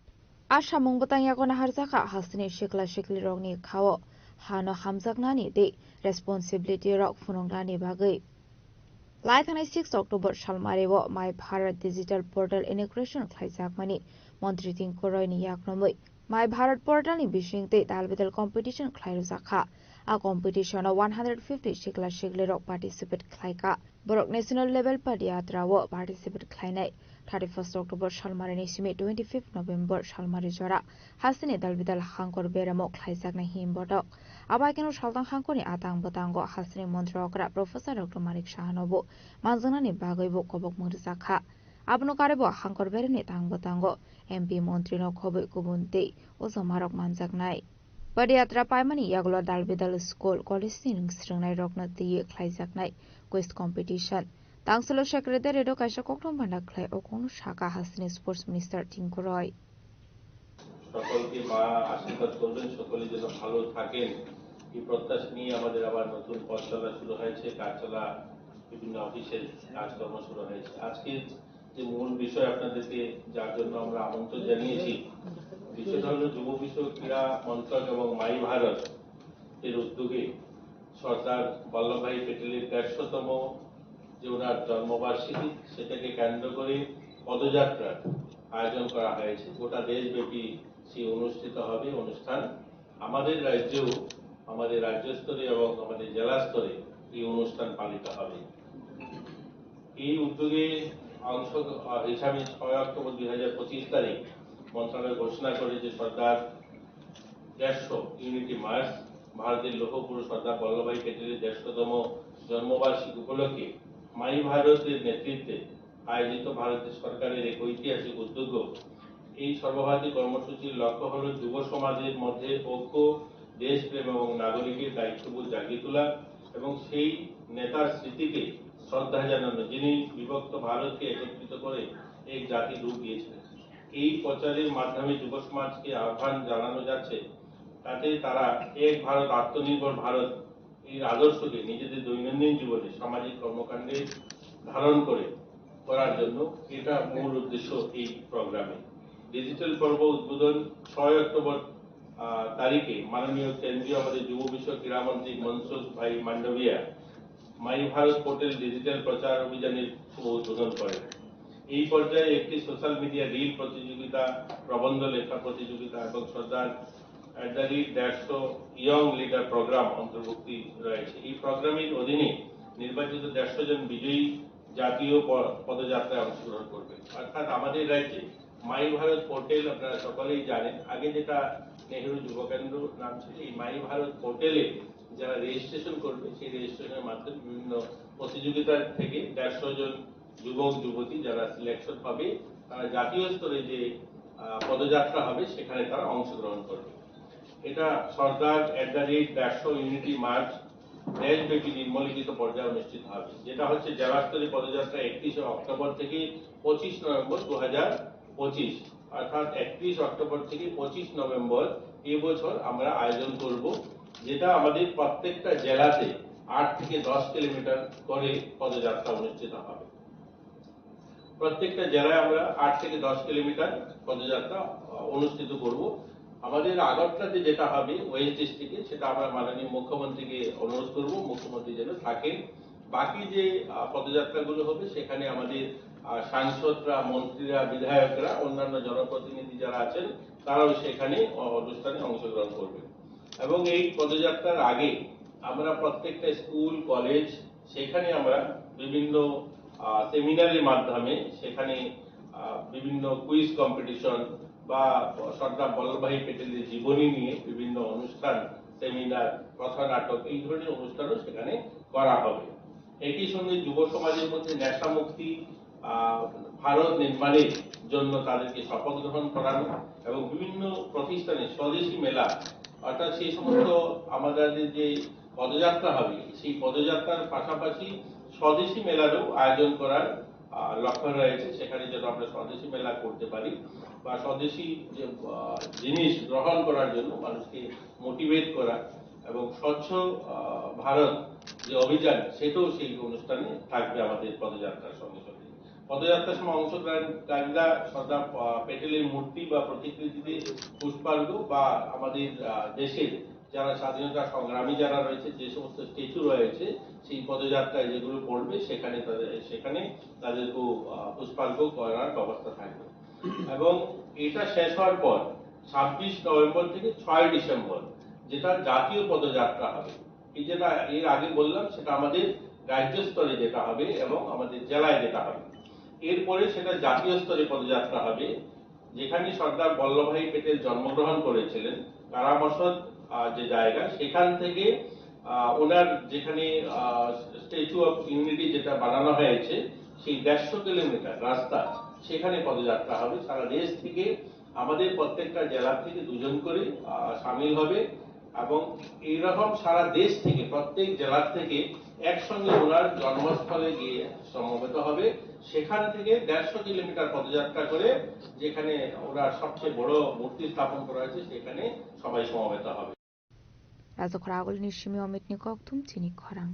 A samung bwtang yago naharjakha hasini sikla siklirokni khao hano hamjaknani tei responsibility rok phunuknani bagwi. Lai thangnai six October salmario Mai Bharat Digital Portal inauguration khlaijakmani Montri Tinku Royni yaknomwi Mai Bharat Portalni bising tei dalbidal competition khlai rwjakha. A competition-o one hundred fifty sikla siklirok participate khlaikha. Borok national level padiyatra o participate khlainai. Thirty-first October salmarini simi twenty-fifth November salmari jora hasini dalbidal hangkor beramo khlaijaknai himbotok. Abo haikhe saltang hangkorni atang bwtango hasini montri okra Professor Doctor Manik Sahanobo manjaknani bagwibo kobokmung rwjakha. Abono karwibo hangkor berani tang bwtango M P montrino khobwi kubun tei ujomarok manjaknai. Padiyatra paimani yagulo dalbidal school, college ni rwngsrwngnairokno twiwi khlaijaknai quiz competition. Tangsalo secretary rok kaisa kokthum banda khlai o kokno saka hasini sports minister Tinku Roy. সকলকে মা আশীর্বাদ করবেন, সকলে যেন ভালো থাকেন, এই প্রত্যাশা নিয়ে আমাদের আবার নতুন পথ চলা শুরু হয়েছে, কাজ চলা, বিভিন্ন অফিসের কাজকর্ম শুরু হয়েছে। আজকে যে মূল বিষয় আপনাদেরকে, যার জন্য আমরা আমন্ত্রণ জানিয়েছি, বিষয়টা হলো যুব বিষয়ক ক্রীড়া মন্ত্রক এবং মাই ভারত এর উদ্যোগে সর্দার বল্লভভাই প্যাটেলের দেড়শোতম যে ওনার জন্মবার্ষিকী, সেটাকে কেন্দ্র করে পদযাত্রার আয়োজন করা হয়েছে। গোটা দেশব্যাপী সেই অনুষ্ঠিত হবে অনুষ্ঠান। আমাদের রাজ্যেও, আমাদের রাজ্য স্তরে এবং আমাদের জেলা স্তরে এই অনুষ্ঠান পালিত হবে। এই উদ্যোগে অংশ, আহ, হিসাবে ছয় অক্টোবর দুই হাজার পঁচিশ তারিখ মন্ত্রণালয় ঘোষণা করে যে সর্দার দেড়শো ইউনিটি মার্চ, ভারতের লৌহ পুরুষ সর্দার বল্লভভাই প্যাটেলের দেড়শোতম জন্মবার্ষিকী উপলক্ষে মাই ভারতের নেতৃত্বে আয়োজিত ভারত সরকারের এক ঐতিহাসিক উদ্যোগ। এই সর্বভারতীয় কর্মসূচির লক্ষ্য হল যুব সমাজের মধ্যে ঐক্য, দেশপ্রেম এবং নাগরিকের দায়িত্ববোধ জাগিয়ে তোলা এবং সেই নেতার স্মৃতিকে শ্রদ্ধা জানানো, যিনি বিভক্ত ভারতকে একত্রিত করে এক জাতির রূপ দিয়েছিলেন। এই প্রচারের মাধ্যমে যুব সমাজকে আহ্বান জানানো যাচ্ছে, যাতে তারা এক ভারত, আত্মনির্ভর ভারত এই আদর্শকে নিজেদের দৈনন্দিন জীবনে, সামাজিক কর্মকাণ্ডে ধারণ করে, করার জন্য। এটা মূল উদ্দেশ্য এই প্রোগ্রামে। ডিজিটাল পর্ব উদ্বোধন ছয় অক্টোবর, আহ, তারিখে মাননীয় কেন্দ্রীয় আমাদের যুব বিষয়ক ক্রীড়ামন্ত্রী মনসুখ ভাই মান্ডভিয়া মাই ভারত পোর্টাল ডিজিটাল প্রচার অভিযানের শুভ উদ্বোধন করেন। এই পর্যায়ে একটি সোশ্যাল মিডিয়া রিল প্রতিযোগিতা, প্রবন্ধ লেখা প্রতিযোগিতা এবং সর্দার at the rate দেড়শো ইয়ং লিডার প্রোগ্রাম অন্তর্ভুক্তি রয়েছে। এই প্রোগ্রামের অধীনে নির্বাচিত দেড়শো জন বিজয়ী জাতীয় প-, পদযাত্রায় অংশগ্রহণ করবেন। অর্থাৎ আমাদের রাজ্যে মাই ভারত পোর্টাল, আপনারা সকলেই জানেন, আগে যেটা নেহেরু যুব কেন্দ্র নাম ছিল, এই মাই ভারত পোর্টালে যারা রেজিস্ট্রেশন করবে, সেই রেজিস্ট্রেশনের মাধ্যমে বিভিন্ন প্রতিযোগিতা থেকে দেড়শো জন যুবক যুবতী যারা সিলেকশন পাবে, তারা জাতীয় স্তরে যে, আহ, পদযাত্রা হবে, সেখানে তারা অংশগ্রহণ করবে। এটা সর্দার at the rate দেড়শো ইউনিটি মার্চ দেশব্যাপী নিম্নলিখিত পর্যায়ে অনুষ্ঠিত হবে, যেটা হচ্ছে জেলা স্তরে পদযাত্রা একত্রিশে অক্টোবর থেকে পঁচিশ নভেম্বর দু হাজার পঁচিশ, অর্থাৎ একত্রিশ অক্টোবর থেকে পঁচিশ নভেম্বর এবছর আমরা আয়োজন করব, যেটা আমাদের প্রত্যেকটা জেলাতে আট থেকে দশ কিলোমিটার করে পদযাত্রা অনুষ্ঠিত হবে। প্রত্যেকটা জেলায় আমরা আট থেকে দশ কিলোমিটার পদযাত্রা, আহ, অনুষ্ঠিত করব। আমাদের আগরতলাতে যেটা হবে ওয়েস্ট ডিস্ট্রিক্টে, সেটা আমরা মাননীয় মুখ্যমন্ত্রীকে অনুরোধ করব, মুখ্যমন্ত্রী যেন থাকেন। বাকি যে আহ, পদযাত্রাগুলো হবে, সেখানে আমাদের আহ, সাংসদরা, মন্ত্রীরা, বিধায়করা, অন্যান্য জনপ্রতিনিধি যারা আছেন, তারাও সেখানে অ- অনুষ্ঠানে অংশগ্রহণ করবেন। এবং এই পদযাত্রার আগে আমরা প্রত্যেকটা স্কুল, কলেজ, সেখানে আমরা বিভিন্ন আহ, সেমিনারের মাধ্যমে সেখানে আহ, বিভিন্ন কুইজ কম্পিটিশন বা সর্দার বল্লভভাই প্যাটেলের জীবনী নিয়ে বিভিন্ন অনুষ্ঠান, সেমিনার, কথা নাটক, এই ধরনের অনুষ্ঠানও সেখানে করা হবে। একই সঙ্গে যুব সমাজের মধ্যে নেশামুক্তি, আহ, ভারত নির্মাণের জন্য তাদেরকে শপথ গ্রহণ করানো এবং বিভিন্ন প্রতিষ্ঠানে স্বদেশি মেলা, অর্থাৎ সেই সমস্ত আমাদের যে পদযাত্রা হবে, সেই পদযাত্রার পাশাপাশি স্বদেশি মেলারও আয়োজন করার আহ, লক্ষ্য রয়েছে। সেখানে যেন আমরা স্বদেশি মেলা করতে পারি বা স্বদেশী যে আহ, জিনিস গ্রহণ করার জন্য মানুষকে মোটিভেট করা এবং স্বচ্ছ আহ, ভারত যে অভিযান, সেটাও সেই অনুষ্ঠানে থাকবে আমাদের পদযাত্রার সঙ্গে সঙ্গে। পদযাত্রার সময় অংশগ্রহণকারীরা সর্দার আহ, প্যাটেলের মূর্তি বা প্রতিকৃতিতে পুষ্পার্ঘ্য বা আমাদের আহ, দেশের যারা স্বাধীনতা সংগ্রামী যারা রয়েছে, যে সমস্ত স্ট্যাচু রয়েছে, সেই পদযাত্রায় যেগুলো পড়বে, সেখানে তাদের, সেখানে তাদেরকেও আহ, পুষ্পার্ঘ্য করার ব্যবস্থা থাকবে। এবং এটা শেষ হওয়ার পর ছাব্বিশ নভেম্বর থেকে ছয় ডিসেম্বর যেটা জাতীয় পদযাত্রা হবে, এই যেটা এর আগে বললাম, সেটা আমাদের রাজ্য স্তরে যেটা হবে এবং আমাদের জেলায় যেটা হবে। এরপরে সেটা জাতীয় স্তরে পদযাত্রা হবে, যেখানে সর্দার বল্লভভাই প্যাটেল জন্মগ্রহণ করেছিলেন, তারামসদ আহ, যে জায়গা, সেখান থেকে আহ, ওনার যেখানে স্ট্যাচু অফ ইউনিটি যেটা বানানো হয়েছে, সেই দেড়শো কিলোমিটার রাস্তা, সেখানে পদযাত্রা হবে। সারা দেশ থেকে আমাদের প্রত্যেকটা জেলা থেকে দুজন করে আহ, সামিল হবে এবং এইরকম সারা দেশ থেকে, প্রত্যেক জেলা থেকে একসঙ্গে ওনার জন্মস্থলে গিয়ে সমবেত হবে। সেখান থেকে দেড়শো কিলোমিটার পদযাত্রা করে যেখানে ওনার সবচেয়ে বড় মূর্তি স্থাপন করা হয়েছে, সেখানে সবাই সমবেত হবে। Rajakhor agulni simi Omitni kokthum chini khorang.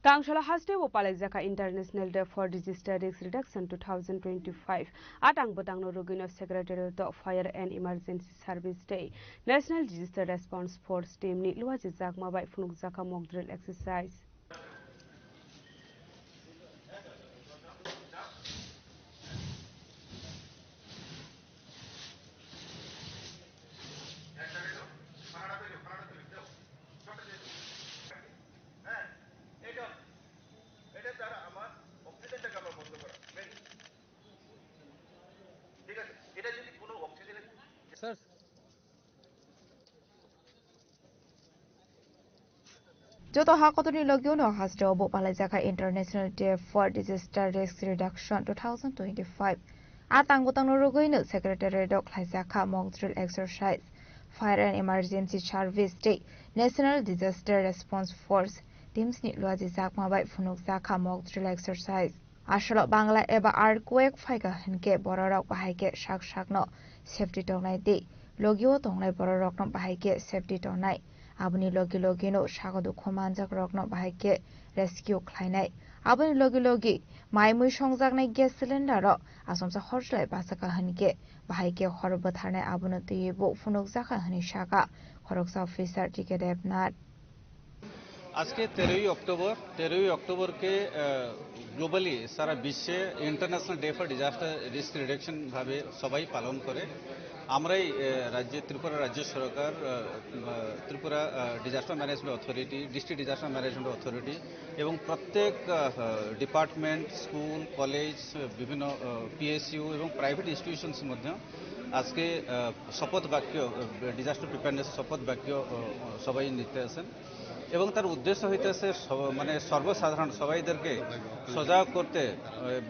Tangshala haste bo palaijakha International Day for Disaster Risk Reduction two thousand twenty-five. Atang bwtangno rwgwino Secretariat o Fire and Emergency Service tei National Disaster Response Force team ni luajijakma bai phunukjakha mock drill exercise. Joto ha kotorni logio no haste o bo palaijakha International Day for Disaster Risk Reduction two thousand twenty-five. A tang bwtangno rwgwino Secretariat o khlaijakha mock drill exercise. Fire and Emergency Service tei National Disaster Response Force teams ni luajijakma bai phunukjakha mock drill exercise. Asolo Bangla eba earthquake phaikha hinkhe bororok bahai khe sak sakno safety tongnai tei logio tongnai bororokno bahai khe safety tongnai. Aboni logi logino sago dukhu manjakrokno bahai khe rescue khlainai. Aboni logi logi mai mui songjaknai gas cylinder rok achomsa hor chwlai bachakha hinkhe bahai khe hor bwtharnai, abono twiwi bo phunukjakha hinwi sakha khoroksa officer T K Devnath. আজকে তেরোই অক্টোবর, তেরোই অক্টোবরকে, আহ, globally সারা বিশ্বে international day for disaster risk reduction ভাবে সবাই পালন করে। আমরাই, আহ, রাজ্যে, ত্রিপুরা রাজ্য সরকার, ah, ah, Tripura, ah, disaster management authority, district disaster management authority এবং প্রত্যেক, আহ, ডিপার্টমেন্ট, স্কুল, কলেজ, বিভিন্ন, আহ, পিএসইউ এবং প্রাইভেট ইনস্টিটিউশনস মধ্যে আজকে, আহ, শপথ বাক্য, আহ, ডিজাস্টার প্রিপেয়ারনেস শপথ বাক্য, আহ, সবাই নিতে আছেন। এবং তার উদ্দেশ্য হইতেছে সব-, মানে সর্বসাধারণ সবাইদেরকে সজাগ করতে, আহ,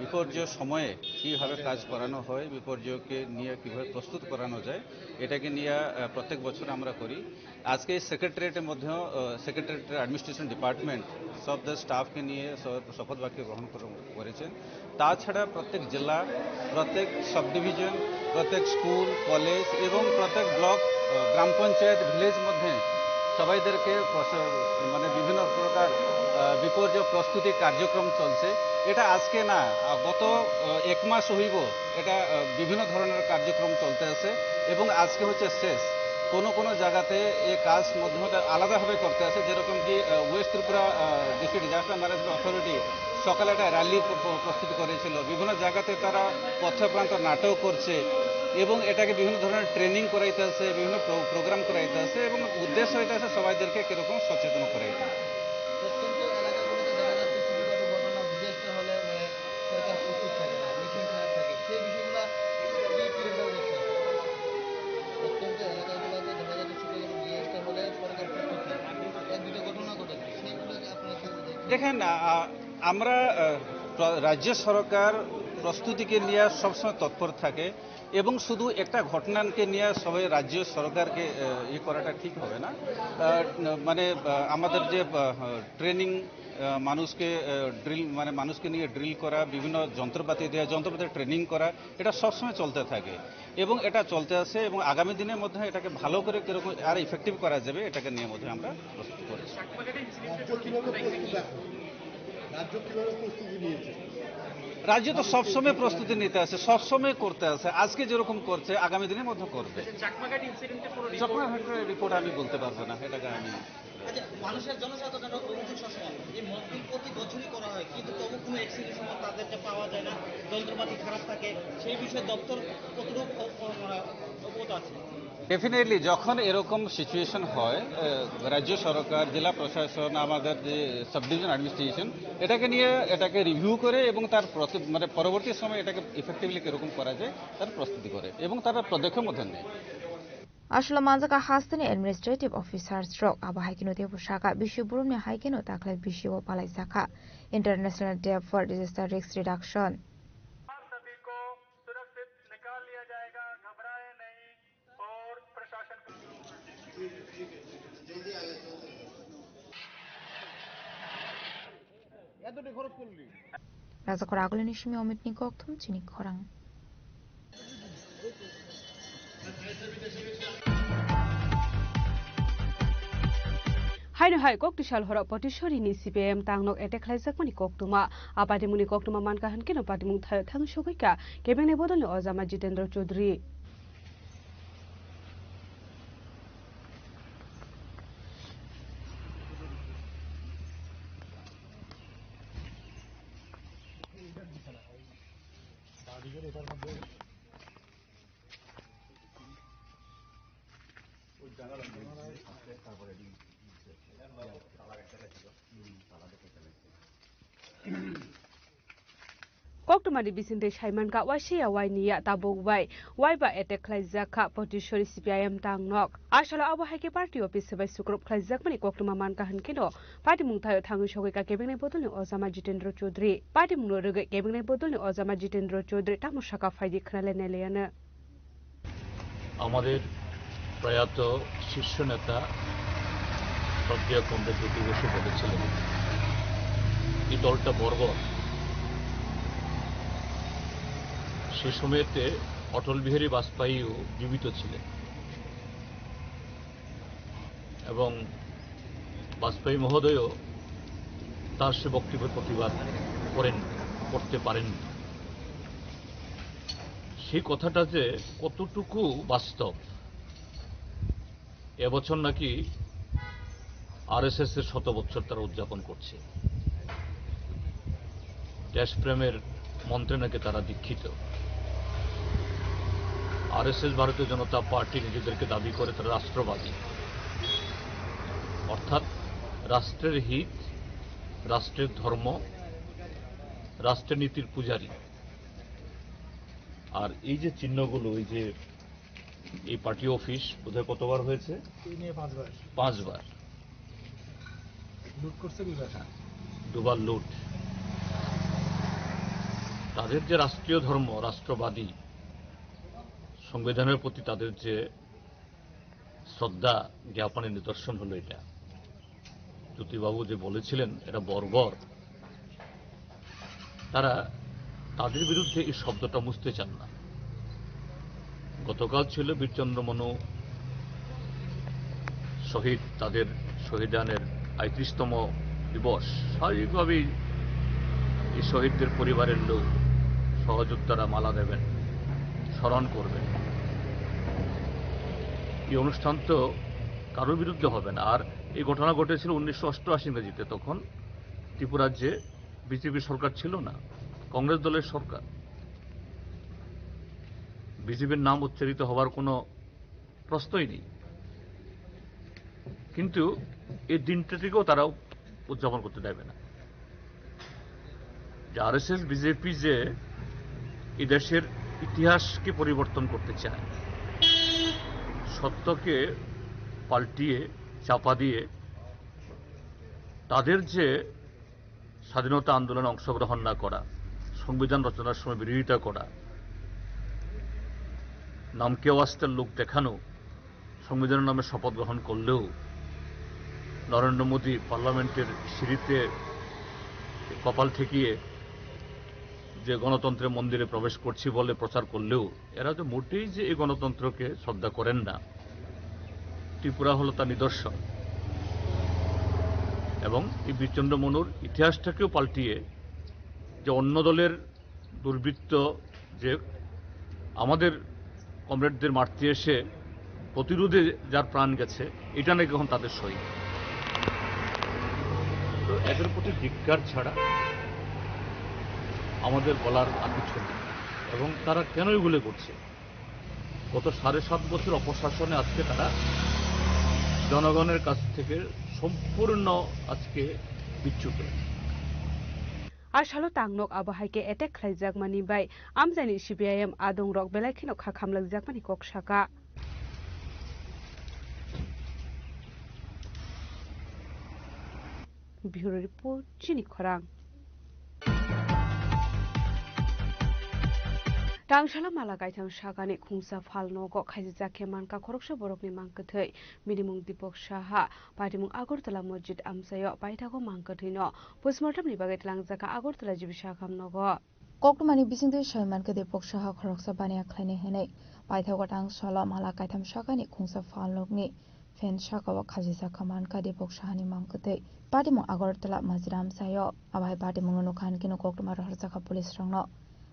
বিপর্যয় সময়ে কিভাবে কাজ করানো হয়, বিপর্যয়কে নিয়ে কিভাবে প্রস্তুত করানো যায়, এটাকে নিয়ে, আহ, প্রত্যেক বছর আমরা করি। আজকে এই সেক্রেটারিয়েটের মধ্যেও, আহ, সেক্রেটারিয়েটের অ্যাডমিনিস্ট্রেশন ডিপার্টমেন্ট সব তার স্টাফকে নিয়ে স-, শপথ বাক্য গ্রহণ করে-, করেছেন। তাছাড়া প্রত্যেক জেলা, প্রত্যেক সাব ডিভিশন, প্রত্যেক স্কুল, কলেজ এবং প্রত্যেক ব্লক, আহ, গ্রাম পঞ্চায়েত, ভিলেজ মধ্যে সবাইদেরকে প্রস-, মানে বিভিন্ন প্রকার, আহ, আহ, বিপর্যয় প্রস্তুতি কার্যক্রম চলছে। এটা আজকে না, আহ, গত, আহ, এক মাস হইব এটা, আহ, বিভিন্ন ধরনের কার্যক্রম চলতে আছে এবং আজকে হচ্ছে শেষ। কোনো কোনো জায়গাতে এই কাজ মধ্যে মধ্যে আলাদাভাবে করতে আছে, যেরকম কি, আহ, ওয়েস্ট ত্রিপুরা, আহ, ডিস্ট্রিক্ট ডিজাস্টার ম্যানেজমেন্ট অথরিটি সকালে একটা র্যালি প্র-, প্র-, প্রস্তুত করেছিল। বিভিন্ন জায়গাতে তারা পথপ্রান্ত নাটক করছে এবং এটাকে বিভিন্ন ধরনের ট্রেনিং করাইতে আছে, বিভিন্ন প্রো-, প্রোগ্রাম করাইতে আছে এবং উদ্দেশ্য এটা আছে সবাইদেরকে কিরকম সচেতন করাইতে। প্রত্যন্ত এলাকাগুলোতে দেখা যাচ্ছে ছোটখাটো ঘটনা, ডিজাস্টার হলে মানে সরকার প্রস্তুত থাকে না, মিশন খারাপ থাকে, সেই বিষয়গুলো কি, কি এভাবে দেখছেন? প্রত্যন্ত এলাকাগুলোতে দেখা যাচ্ছে ছোটখাটো ডিজাস্টার হলে সরকার প্রস্তুত থাকে। এক দুটো ঘটনা ঘটেছে, সেইগুলোকে আপনারা কিভাবে দেখছেন? দেখেন, আ, আ, আমরা, আ, প্র-, রাজ্য সরকার প্রস্তুতিকে নিয়ে সবসময় তৎপর থাকে এবং শুধু একটা ঘটনাকে নিয়ে সবাই রাজ্য সরকারকে, আ, ইয়ে করাটা ঠিক হবে না। আ, মানে, আ, আমাদের যে, আ, ট্রেনিং, আ, মানুষকে, আ, ড্রিল, মানে মানুষকে নিয়ে ড্রিল করা, বিভিন্ন যন্ত্রপাতি দিয়ে যন্ত্রপাতি ট্রেনিং করা, এটা সবসময় চলতে থাকে এবং এটা চলতে আছে এবং আগামী দিনের মধ্যে এটাকে ভালো করে কিরকম আর ইফেক্টিভ করা যাবে, এটাকে নিয়ে মধ্যে আমরা প্রস্তুত করেছি। রাজ্য কিভাবে প্রস্তুত এখন? রাজ্য কিভাবে প্রস্তুতি নিয়েছে? রাজ্য তো সবসময় প্রস্তুতি নিতে আছে, সবসময় করতে আছে। আজকে যেরকম করছে, আগামী দিনের মধ্যে করবে। চাকমাঘাট ইনসিডেন্টের কোনো রিপোর্ট? চাকমাঘাটের রিপোর্ট আমি বলতে পারবো না, এটাকে আমি আচ্ছা, মানুষের জনসাধারণের অভিযোগ সবসময় যে মকড্রিল প্রতি বছরই করা হয়, কিন্তু তবু কোনো অ্যাক্সিডেন্ট সময় তাদেরকে পাওয়া যায় না, যন্ত্রপাতি খারাপ থাকে, সেই বিষয়ে দপ্তর কতটুকু অ-, অ-, মানে অবগত আছে? ডেফিনেটলি, যখন এরকম সিচুয়েশন হয়, আহ, রাজ্য সরকার, জেলা প্রশাসন, আমাদের যে সাব ডিভিশন অ্যাডমিনিস্ট্রেশন এটাকে নিয়ে, এটাকে রিভিউ করে এবং তার প্রতি-, মানে পরবর্তী সময় এটাকে ইফেক্টিভলি কীরকম করা যায় তার প্রস্তুতি করে এবং তারা পদক্ষেপ মধ্যে নেয়। Aswkla manjak a hasteni administrative officers rok, abo hai kheno teibo saka bisi boromni hai kheno takhwlai bisi o palaijakha International Day for Disaster Risk Reduction. सभी को सुरक्षित निकाल लिया जाएगा, घबराए नहीं। और प्रशासन का Rajakhor agulini simi Omitni kokthum chini khorang. Haino hai kok tisal horo Potishori ni C P I M tangnok attack khlaijakmani koktwma. A patimungni koktwma mankha hwnkhe no patimung thaio thang sogwi kha kebengni bodolni ojama Jitendra Chaudhary. Koktwmani bisingtwi saimankha, waisiya wainiya tabuk bai waiba attack khlaijak kha Potishori C P I M tangnok. Asalo abo hai khe party office bai sukrup khlaijakmani koktwma mankha hwnkheno, patimung thaio thangwi sogwi kha kebengni bodolni ojama Jitendra Chaudhary. Patimungno rwgwi kebengni bodolni ojama Jitendra Chaudhary tamo saka phaidi khwnale nailaiano. আমাদের প্রয়াত শীর্ষ নেতা শ্রদ্ধেয় কমরেড জ্যোতি বসু বলেছিলেন, এই দলটা বর্বর। সে সময়তে অটল বিহারী বাজপেয়ীও জীবিত ছিলেন এবং বাজপেয়ী মহোদয়ও তার সে বক্তব্যের প্রতিবাদ করেন, করতে পারেননি। সেই কথাটা যে কতটুকু বাস্তব, এবছর নাকি আরএসএস এর শত বছর তারা উদযাপন করছে, দেশপ্রেমের মন্ত্রে নাকি তারা দীক্ষিত। আরএসএস, ভারতীয় জনতা পার্টি, নিজেদেরকে দাবি করে তারা রাষ্ট্রবাদী, অর্থাৎ রাষ্ট্রের হিত, রাষ্ট্রের ধর্ম, রাষ্ট্রনীতির পূজারী। আর এই যে চিহ্নগুলো, এই যে এই পার্টি অফিস বোধহয় কতবার হয়েছে? এই নিয়ে পাঁচবার। পাঁচবার। লুট করছে দুইবার। দুবার লুট। তাদের যে রাষ্ট্রীয় ধর্ম, রাষ্ট্রবাদী, সংবিধানের প্রতি তাদের যে শ্রদ্ধা জ্ঞাপনের নিদর্শন হলো এটা। জ্যোতিবাবু যে বলেছিলেন এটা বর্বর, তারা তাদের বিরুদ্ধে এই শব্দটা মুছতে চান না। গতকাল ছিল বীরচন্দ্র মনু শহীদ, তাদের শহীদানের পঁয়ত্রিশতম বস, স্বাভাবিকভাবেই এই শহীদদের পরিবারের লোক, সহযোদ্ধারা মালা দেবেন, স্মরণ করবেন। এই অনুষ্ঠান তো কারোর বিরুদ্ধে হবে না। আর এই ঘটনা ঘটেছিল উনিশশো অষ্টআশি ইংরেজিতে, তখন ত্রিপুরার যে বিজেপি সরকার ছিল না, কংগ্রেস দলের সরকার। বিজেপির নাম উচ্চারিত হওয়ার কোনো প্রশ্নই নেই। কিন্তু এই দিনটাটিকেও তারা উদযাপন করতে দেবে না। যে আরএসএস, বিজেপি যে এই দেশের ইতিহাসকে পরিবর্তন করতে চায়, সত্যকে পাল্টিয়ে, চাপা দিয়ে, তাদের যে স্বাধীনতা আন্দোলনে অংশগ্রহণ না করা, সংবিধান রচনার সময় বিরোধিতা করা, নামকে ওয়াস্তের লোক দেখানো, সংবিধানের নামে শপথ গ্রহণ করলেও নরেন্দ্র মোদী পার্লামেন্টের সিঁড়িতে কপাল ঠেকিয়ে যে গণতন্ত্রের মন্দিরে প্রবেশ করছি বলে প্রচার করলেও এরা তো মোটেই যে এই গণতন্ত্রকে শ্রদ্ধা করেন না। ত্রিপুরা হলো তার নিদর্শন। এবং এই বীরচন্দ্র মনুর ইতিহাসটাকেও পাল্টিয়ে যে অন্য দলের দুর্বৃত্ত যে আমাদের কমরেডদের মারতে এসে প্রতিরোধে যার প্রাণ গেছে, এটা নাকি এখন তাদের শহীদ। তো এদের প্রতি ধিক্কার ছাড়া আমাদের বলার আর কিছু নেই। এবং তারা কেন এগুলো করছে? গত সাড়ে সাত বছর অপশাসনে আজকে তারা জনগণের কাছ থেকে সম্পূর্ণ আজকে বিচ্যুত। A salo tangnok abo hai khe attack khlaijakmani bai amchaini C P I M adongrok belai kheno kha khamlakjakmani kok saka. Bureau Report, Chini Khorang. Tangsalo mala kaitham sakani khungsa phal nogo khaijijak khe mankha khoroksa borokni mang kwthwi. Bini mung Dipok Saha, patimung Agartala Masjid amchaio paithago mang kwthwino postmortemni bagwi twlangjakha Agartala G B Sakham nogo. Koktwmani bisingtwi soi mankha Dipok Saha khoroksa baniya khlainai hwnwi. Paithago Tangsalo mala kaitham sakani khungsa phal nokni phen sakao khajijak kha mankha Dipok Sahani mang kwthwi. Patimung Agartala Masjid amchaio. Abo hai patimungno nukha hinkhe koktwma rohorjakha police rokno.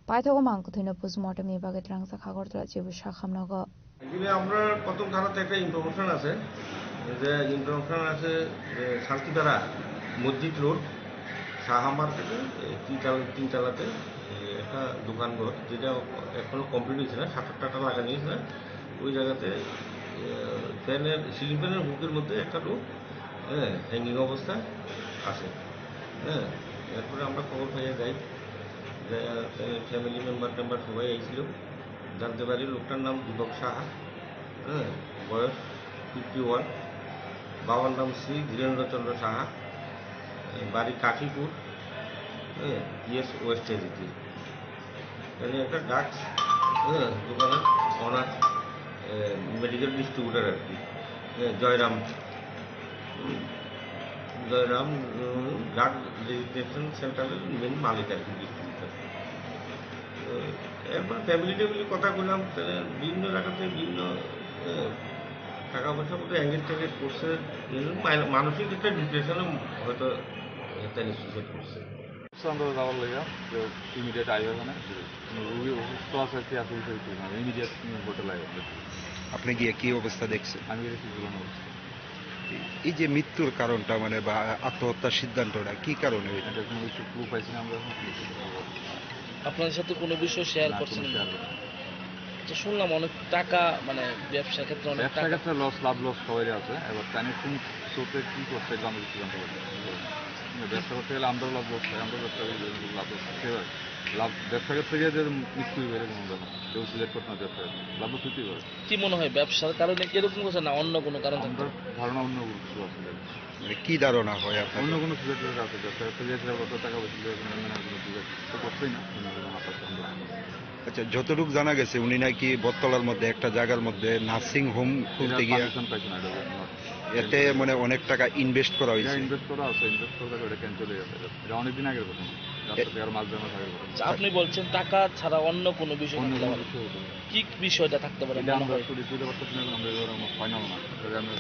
Paithago mang kwthwino postmortemni bagwi twlangjakha Agartala G B Sakham nogo. Actually, আমরা প্রথম থানাতে একটা ইনফরমেশন আছে, যে ইনফরমেশন আছে যে শান্তিপাড়া মসজিদ রোড, সাহা মার্কেটে, এ, তিনতলা, তিনতলাতে, এ, একটা দোকান ঘর, যেটা এখনো কমপ্লিট হয়েছে না, শাটার টাটার লাগানো হয়েছে না। ওই জায়গাতে, এ, ফ্যানের, সিলিং ফ্যানের হুকের মধ্যে একটা লোক, হ্যাঁ, হ্যাঙ্গিং অবস্থায় আছে। হ্যাঁ, এরপরে আমরা খবর পাইয়া যাই, যাইয়া, এ, ফ্যামিলি মেম্বার টেম্বার সবাই আইছিল। জানতে পারি লোকটার নাম দীপক সাহা, হ্যাঁ, বয়স ফিফটি ওয়ান, বাবার নাম শ্রী ধীরেন্দ্রচন্দ্র সাহা, এ, বাড়ি কাশীপুর, হ্যাঁ, পিএস ওয়েস্ট এজিটি। এখানে একটা ড্রাগস, হ্যাঁ, দোকানের ওনার, এ, মেডিকেল ডিস্ট্রিবিউটার আর কি, হ্যাঁ, জয়রাম, হুম, জয়রাম, উম, ড্রাগ রেজিস্ট্রেশন সেন্টারের মেন মালিক আর কি, ডিস্ট্রিবিউটার। তো একবার ফ্যামিলি ট্যামিলি কথা কইলাম, তাহলে বিভিন্ন জায়গাতে বিভিন্ন, এ, টাকা পয়সা মতো এঙ্গেজ টেঙ্গেজ করছে, বিভিন্ন মাই-, মানসিক একটা ডিপ্রেশনে হয়তো একটা ইনস্টিটিউশন করছে। আমরা যাওয়ার লেগে যে ইমিডিয়েট আইবে ওখানে, রুগী অসুস্থ আছে কি আছে বিষয়ে কি না, ইমিডিয়েট হোটেল আইবে। আপনি গিয়ে কি অবস্থা দেখছেন? আমি গেছি ঝুলানো অবস্থা। এই যে মৃত্যুর কারণটা মানে বা আত্মহত্যার সিদ্ধান্তটা কি কারণে হয়েছে? এটা কোনো কিছু ক্লু পাইছি না আমরা এখন। আপনাদের সাথে কোনো বিষয় শেয়ার না, করছেন কোনো না? শেয়ার করিনি। আচ্ছা, শুনলাম অনেক টাকা, মানে, ব্যবসার ক্ষেত্রে অনেক ব্যবসার টাকা ক্ষেত্রে লস, লাভ লস সবারই আছে। এবার তানির কোন স্রোতে কি করছে, এটা আমরা কিছু জানতে পারছি না। কিন্তু ব্যবসা করতে গেলে আমরাও লাভ লস হয়, আমরাও ব্যবসা করি, লাভ লস থাকতে পারে। লাভ, ব্যবসা করতে গিয়ে যে মৃত্যু হইবে, এরকম ব্যাপার। কেউ সিলেক্ট করতে না ব্যবসা করতে। লাভ লস হইতেই পারে। কি মনে হয়, ব্যবসার কারণে কি এরকম হচ্ছে না অন্য কোনো কারণ থাকতে আমরা পারে? ধারণা অন্য কোনো কিছু আছে। মানে কি ধারণা হয় আপনার? অন্য কোনো সিলেক্ট আছে, ব্যবসা করতে গিয়ে কত টাকা পয়সা দিয়ে কোনো, মানে, কোনো সিলেক্ট তো করছেই না, কোনো কোনো মাথা সন্দেহ নেই। আচ্ছা, যতটুকু জানা গেছে, উনি নাকি বটতলার মধ্যে একটা জায়গার মধ্যে নার্সিং হোম খুলতে এটা গিয়ে পারমিশন পাইছে না, এটা not এতে মানে অনেক টাকা ইনভেস্ট করা এটা হয়েছে। ইনভেস্ট করা আছে, ইনভেস্ট করা, এটা ক্যান্সেল হয়ে গেছে। এটা, এটা অনেক দিন আগের ঘটনা, রাস্তা এ- থেকে আরো মাস দেড় মাস আগের ঘটনা। আচ্ছা, আপনি বলছেন টাকা ছাড়া অন্য কোনো বিষয় অন্য থাকতে কোনো পারে? কিছু হতে পারে। কি বিষয়টা থাকতে পারে এটা মনে আমরা হয়? একটু ডিটেইলে বলতে পারছি না, এখন আমরা এবার আমার ফাইনাল না, তবে আমরা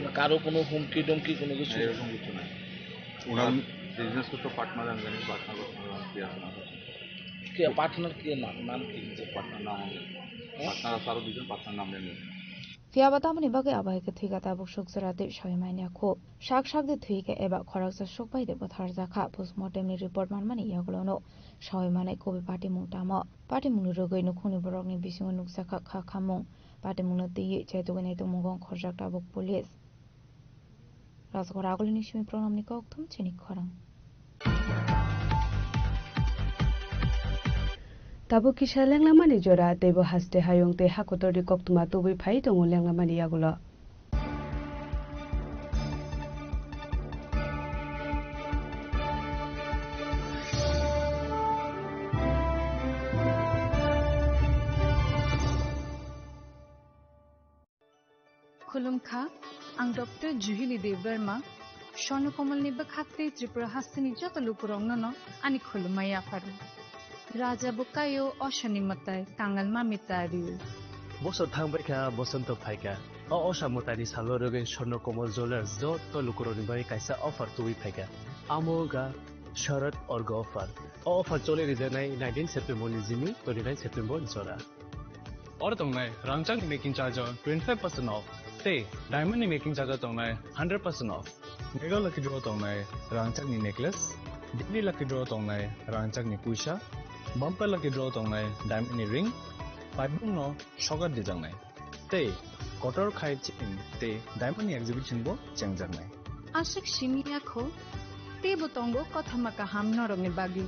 না, কারো কোনো হুমকি টুমকি কোনো কিছু? না, এরকম কিছু নাই। ওনার বিজনেস করতে পার্টনার আমি জানি, পার্টনার কিয়া আপনার? কিয়া পার্টনার কিয়া নাম, নাম কি? পার্টনার নাম আমি জানি। হ্যাঁ? পার্টনার আছে আরো দুজন, পার্টনার নাম জানি। Phiya ba tamoni bagwi abo hai khe thwi kha tabuk suk jora tei sawi manya kho. Sak sak de thwi kha eba khoroksa suk bai de bwthar jakha. Postmortem ni report manmani yagulo no sawi manai kubui patimung tamo. Patimung ni rwgwi nukhungni borokni bisingo nukjakha kha khamung. Patimung no twiwi chaitugwi naitukmungo khorjak tabuk police. Rajgora agulini simi program ni kokthum chini khorang. Tabuk kisa lenglamani jora, teibo haste hayung tei hakotorni koktwma tubui phai tongo lenglamani yagulo. Khulumkha, ang Doctor Juhili Debbarma, Swarno Komalni bwkhak tei Tripura hasteni joto lukurokno no ani khulumma yapharo. Raja bo kaio, osoni mwtai, kangal mami ta rio. Bosor thangbai kha, bosonto phaikha. O osa mwtaini salo rwgwi Swarno Komal Jewellers joto lukurokni bagwi kaisa offer tubui phaikha. Amo wngkha Sharad Orgo offer. O offer choli rijaknai nineteen September ni jini twenty nine September ni jora. Oro tongnai rangchakni making charge o twenty five percent off, tei diamond ni making charge o tongnai hundred percent off. Mega lucky draw tongnai rangchakni necklace, daily lucky draw tongnai rangchakni puisa, bumper lucky draw tongnai diamond ni ring, paibung no sokat dijaknai. Tei kotor khai chain tei diamond ni exhibition bo chengjaknai. Aswk simi ya kho, teibo tongo kothoma kaham norokni bagwi.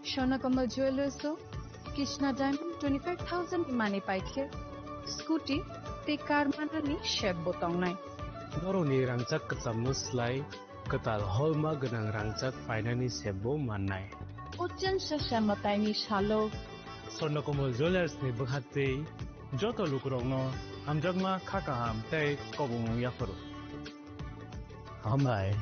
Swarno Komal Jewellers o Krishna Diamond twenty five thousand ni manwi pai khe scooty tei car manani set bo tongnai. Norokni rangchak kwchamno slai kwtal holma gwnang rangchak painani set bo mannai. O chwngsa mwtaini salo Swarno Komal Jewellers ni bwkhak tei joto lukurokno hamjakma kha kaham tei kobongmung yapharo. Hambai.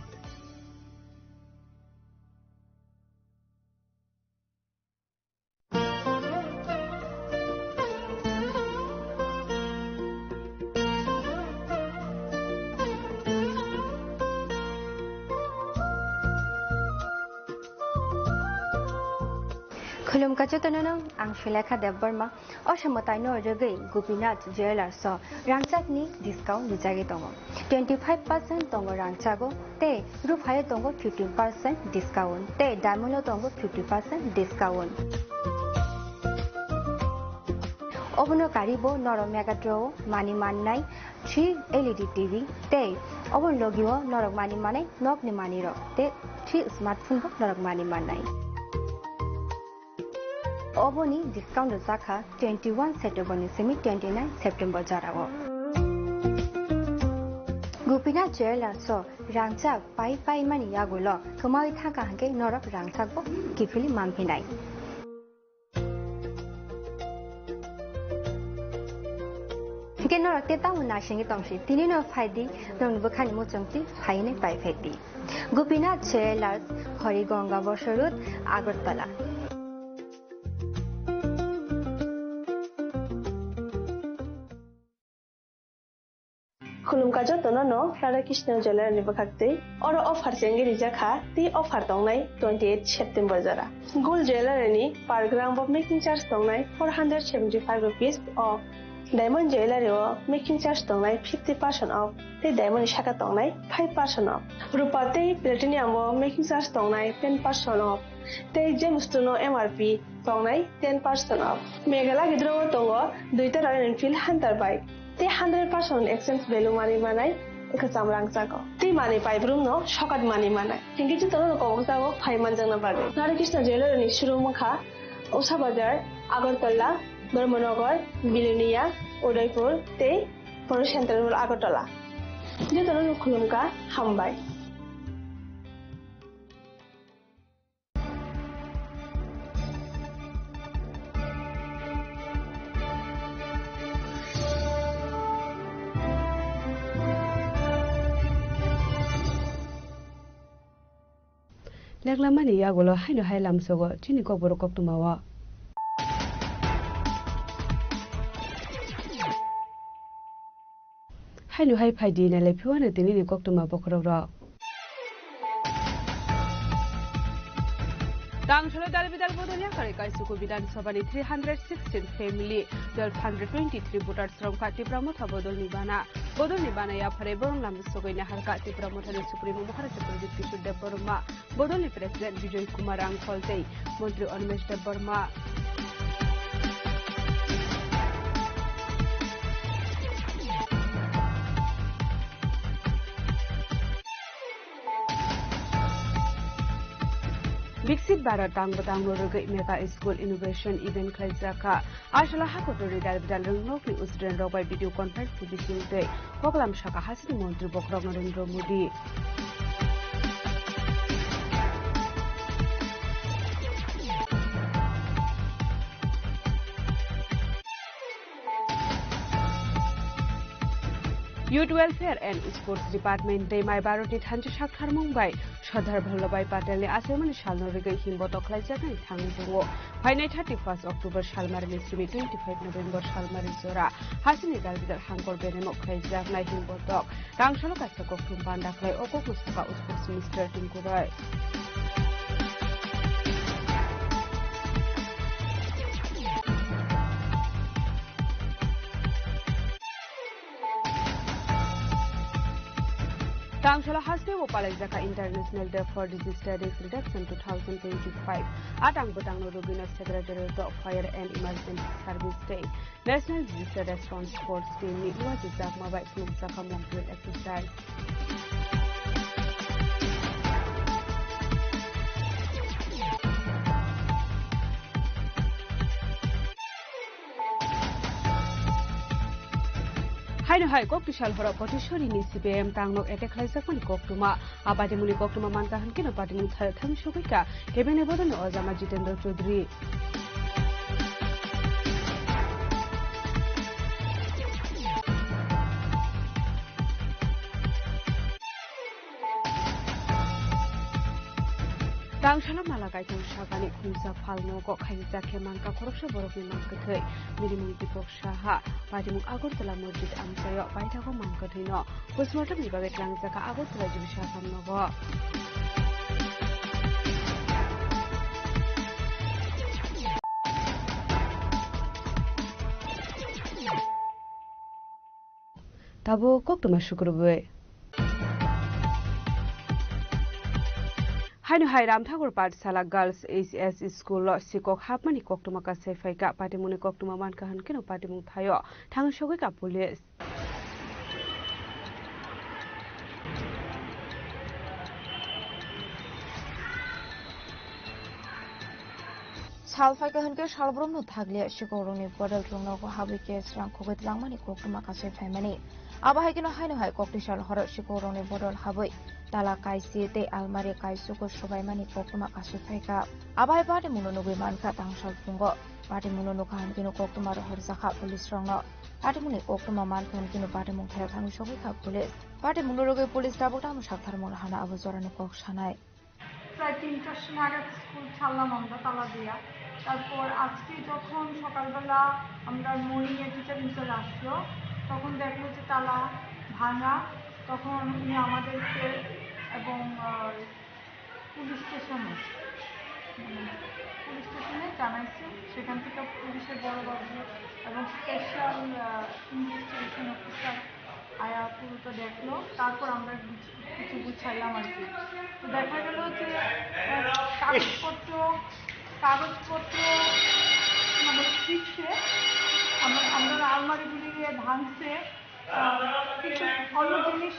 Khulumkha jotono no, ang Sulekha Debbarma. O se mwtaino rwgwi Gopinath Jewellers o rangchakni discount rijagwi tongo. Twenty five percent tongo rangchago, tei ruphaio tongo fifteen percent discount, tei diamond o tongo fifty percent discount. Obono karibo norok Mega Draw o manwi mannai three L E D T V, tei obo logio norok manwi manai nokni manwirok tei three smartphone bo norok manwi mannai. Oboni discount rwjakha twenty one September ni simi twenty nine September jorao. Gopinath Jewellers o rangchak pai pai mani yagulo kwmawi thangkha hwnkhe norok rangchak bo kiphilwi manphinai. Hwnkhe norok tei tamo naisingwi tongsi, tini no phaidi, norokni bwkhani muchungtwi phainai pai phaidi. Gopinath Jewellers, Harigonga Bosor Road, Agartala. Khulumkha jotono no Radha Krishna Jewellery ni bwkhak twi. Oro offer chengwi rijak kha, tei offer tongnai twenty eight September jora. Gold Jewellery ni per gram bo making charge tongnai four hundred seventy five rupees off. Diamond Jewellery o making charge tongnai fifty percent off, tei diamond ni saka tongnai five percent off. Rupa tei platinum o making charge tongnai ten percent off, tei gemstone o M R P tongnai ten percent off. Mega lucky draw o tongo duita Royal Enfield Hunter bike. Tei hundred percent exchange value manwi manai kwcham rangchago. Tei manwi paibrumno sokat manwi manai. Hinkhe jotono kobokjago phai manjakna bagwi. Radha Krishna Jewellery ni showroom wngkha Usha Bazar, Agartala, Dharmanagar, Bilonia, Udaipur tei Polo Central Mall Agartala. Jotono khulumkha, hambai. Leklamani yagulo haino hai lamsogo chini kokborok koktwmao. Haino hai phaidi nailai phiwano tinini koktwma bokhorokrok. Cholo dal bidal bodol yakarwi Kaisuku Bidhan Sabhani three hundred sixteen family, twelve hundred twenty-three voters romkha Tipra Motha bodolni bana. Bodolni bana yapharwi borong lama sogwi naharkha Tipra Mothani Supremo Maharaja Pradyut Kishore Debbarma, bodolni President Bijoy Kumar Rangkhol tei Montri Animesh Debbarma. Viksit Bharat tang bwtangno rwgwi mega school inauguration event khlaijakha. Aswla hakotorni dal bidal rwngnokni student rok bai video conference ni bisingtwi koklam sakha hasini montri bokhorok Narendra Modi. Youth Welfare and Sports Department tei Mai Bharatni thanchi saktharmung bai Sardar Vallabhbhai Patelni achaimani salno rigwi himbotok khlaijaknai thangwi tongo. Phainai thirty-first October salmarini simi twenty-five November salmari jora hasini dal bidal hangkor beremo khlaijaknai himbotok. Tangsalo kaisa kokthum panda khlai o kokno saka Sports Minister Tinku Roy. Tangsalo haste bo palaijaka International Day for Disease Studies Reduction two thousand twenty-five. Atang bwtangno rwgwino Secretariat of Fire and Emergency Service tei National Disaster Response Force team ni uajijakma bai phunukjakha mock drill exercise. Haino hai kokti sal horo Potishorini C P I M tangnok attack khlaijakmani koktwma. A patimungni koktwma mankha hwnkhe no patimung tha-, thang sogwikha Cabinet bodolni ojama Jitendra Chaudhary. Tangsalo mala kaithang sakani khumsa phalnogo khaijak khe mankha khoroksa borokni mankha thwi. Bini mung Dipak Saha, patimung Agartala Masjid amchaio paithago mankha thwino. Postmortem ni bagwi tlangjak kha Agartala G B Saha Samnogo. Tabuk koktwma sukrubwi. Haino hai Ramthakur Pathsala Girls H S School o sikok hapmani koktwma kasai phaikha. Patimungni koktwma mankha hwnkhe no patimung thaio thang sogwikha police. Sal phaikha hwnkhe salbrumno thakliya, sikokrokni bodol rwngnogo habwi cash rang khogwi twlangmani koktwma kasai phaimani. Abo hai kheno haino hai kokti sal horo sikokrokni bodol habwi tala kaisi tei almari kaisugo sobaimani koktwma kasai phaikha. Abo hai patimungno nugwi mankha tangsal phungo. Patimungno nukha hwnkhe koktwma rohorjakha police rokno. Patimungni koktwma mankha hwnkhe patimung thaya thangwi sogwikha police. Patimungno rwgwi police tabuk tamo saktharmung hano abo jorani kok sanai. প্রায় তিনটার সময় নাগাদ স্কুল ছাড়লাম আমরা তালা দিয়া। তারপর আজকে যখন সকালবেলা আমরা মর্নিংয়ে টিচার ইনচার্জ আসলো, তখন দেখলো যে তালা ভাঙা। তখন উনি আমাদেরকে এবং, আহ, পুলিশ স্টেশনে, উম, পুলিশ স্টেশনে জানাইছে। সেখান থেকে পুলিশের বড় বাবু এবং স্পেশাল, আহ, ইনভেস্টিগেশন অফিসার আয়া পুরোটা দেখলো, তারপর আমরা কিছু, কিছু গুছাইলাম আর কি। তো দেখা গেল যে, আহ, কাগজপত্র, কাগজপত্র মানে ফিরছে, আমরা, আমরা আলমারিগুলি ভাঙছে, আহ, কিছু অন্য জিনিস,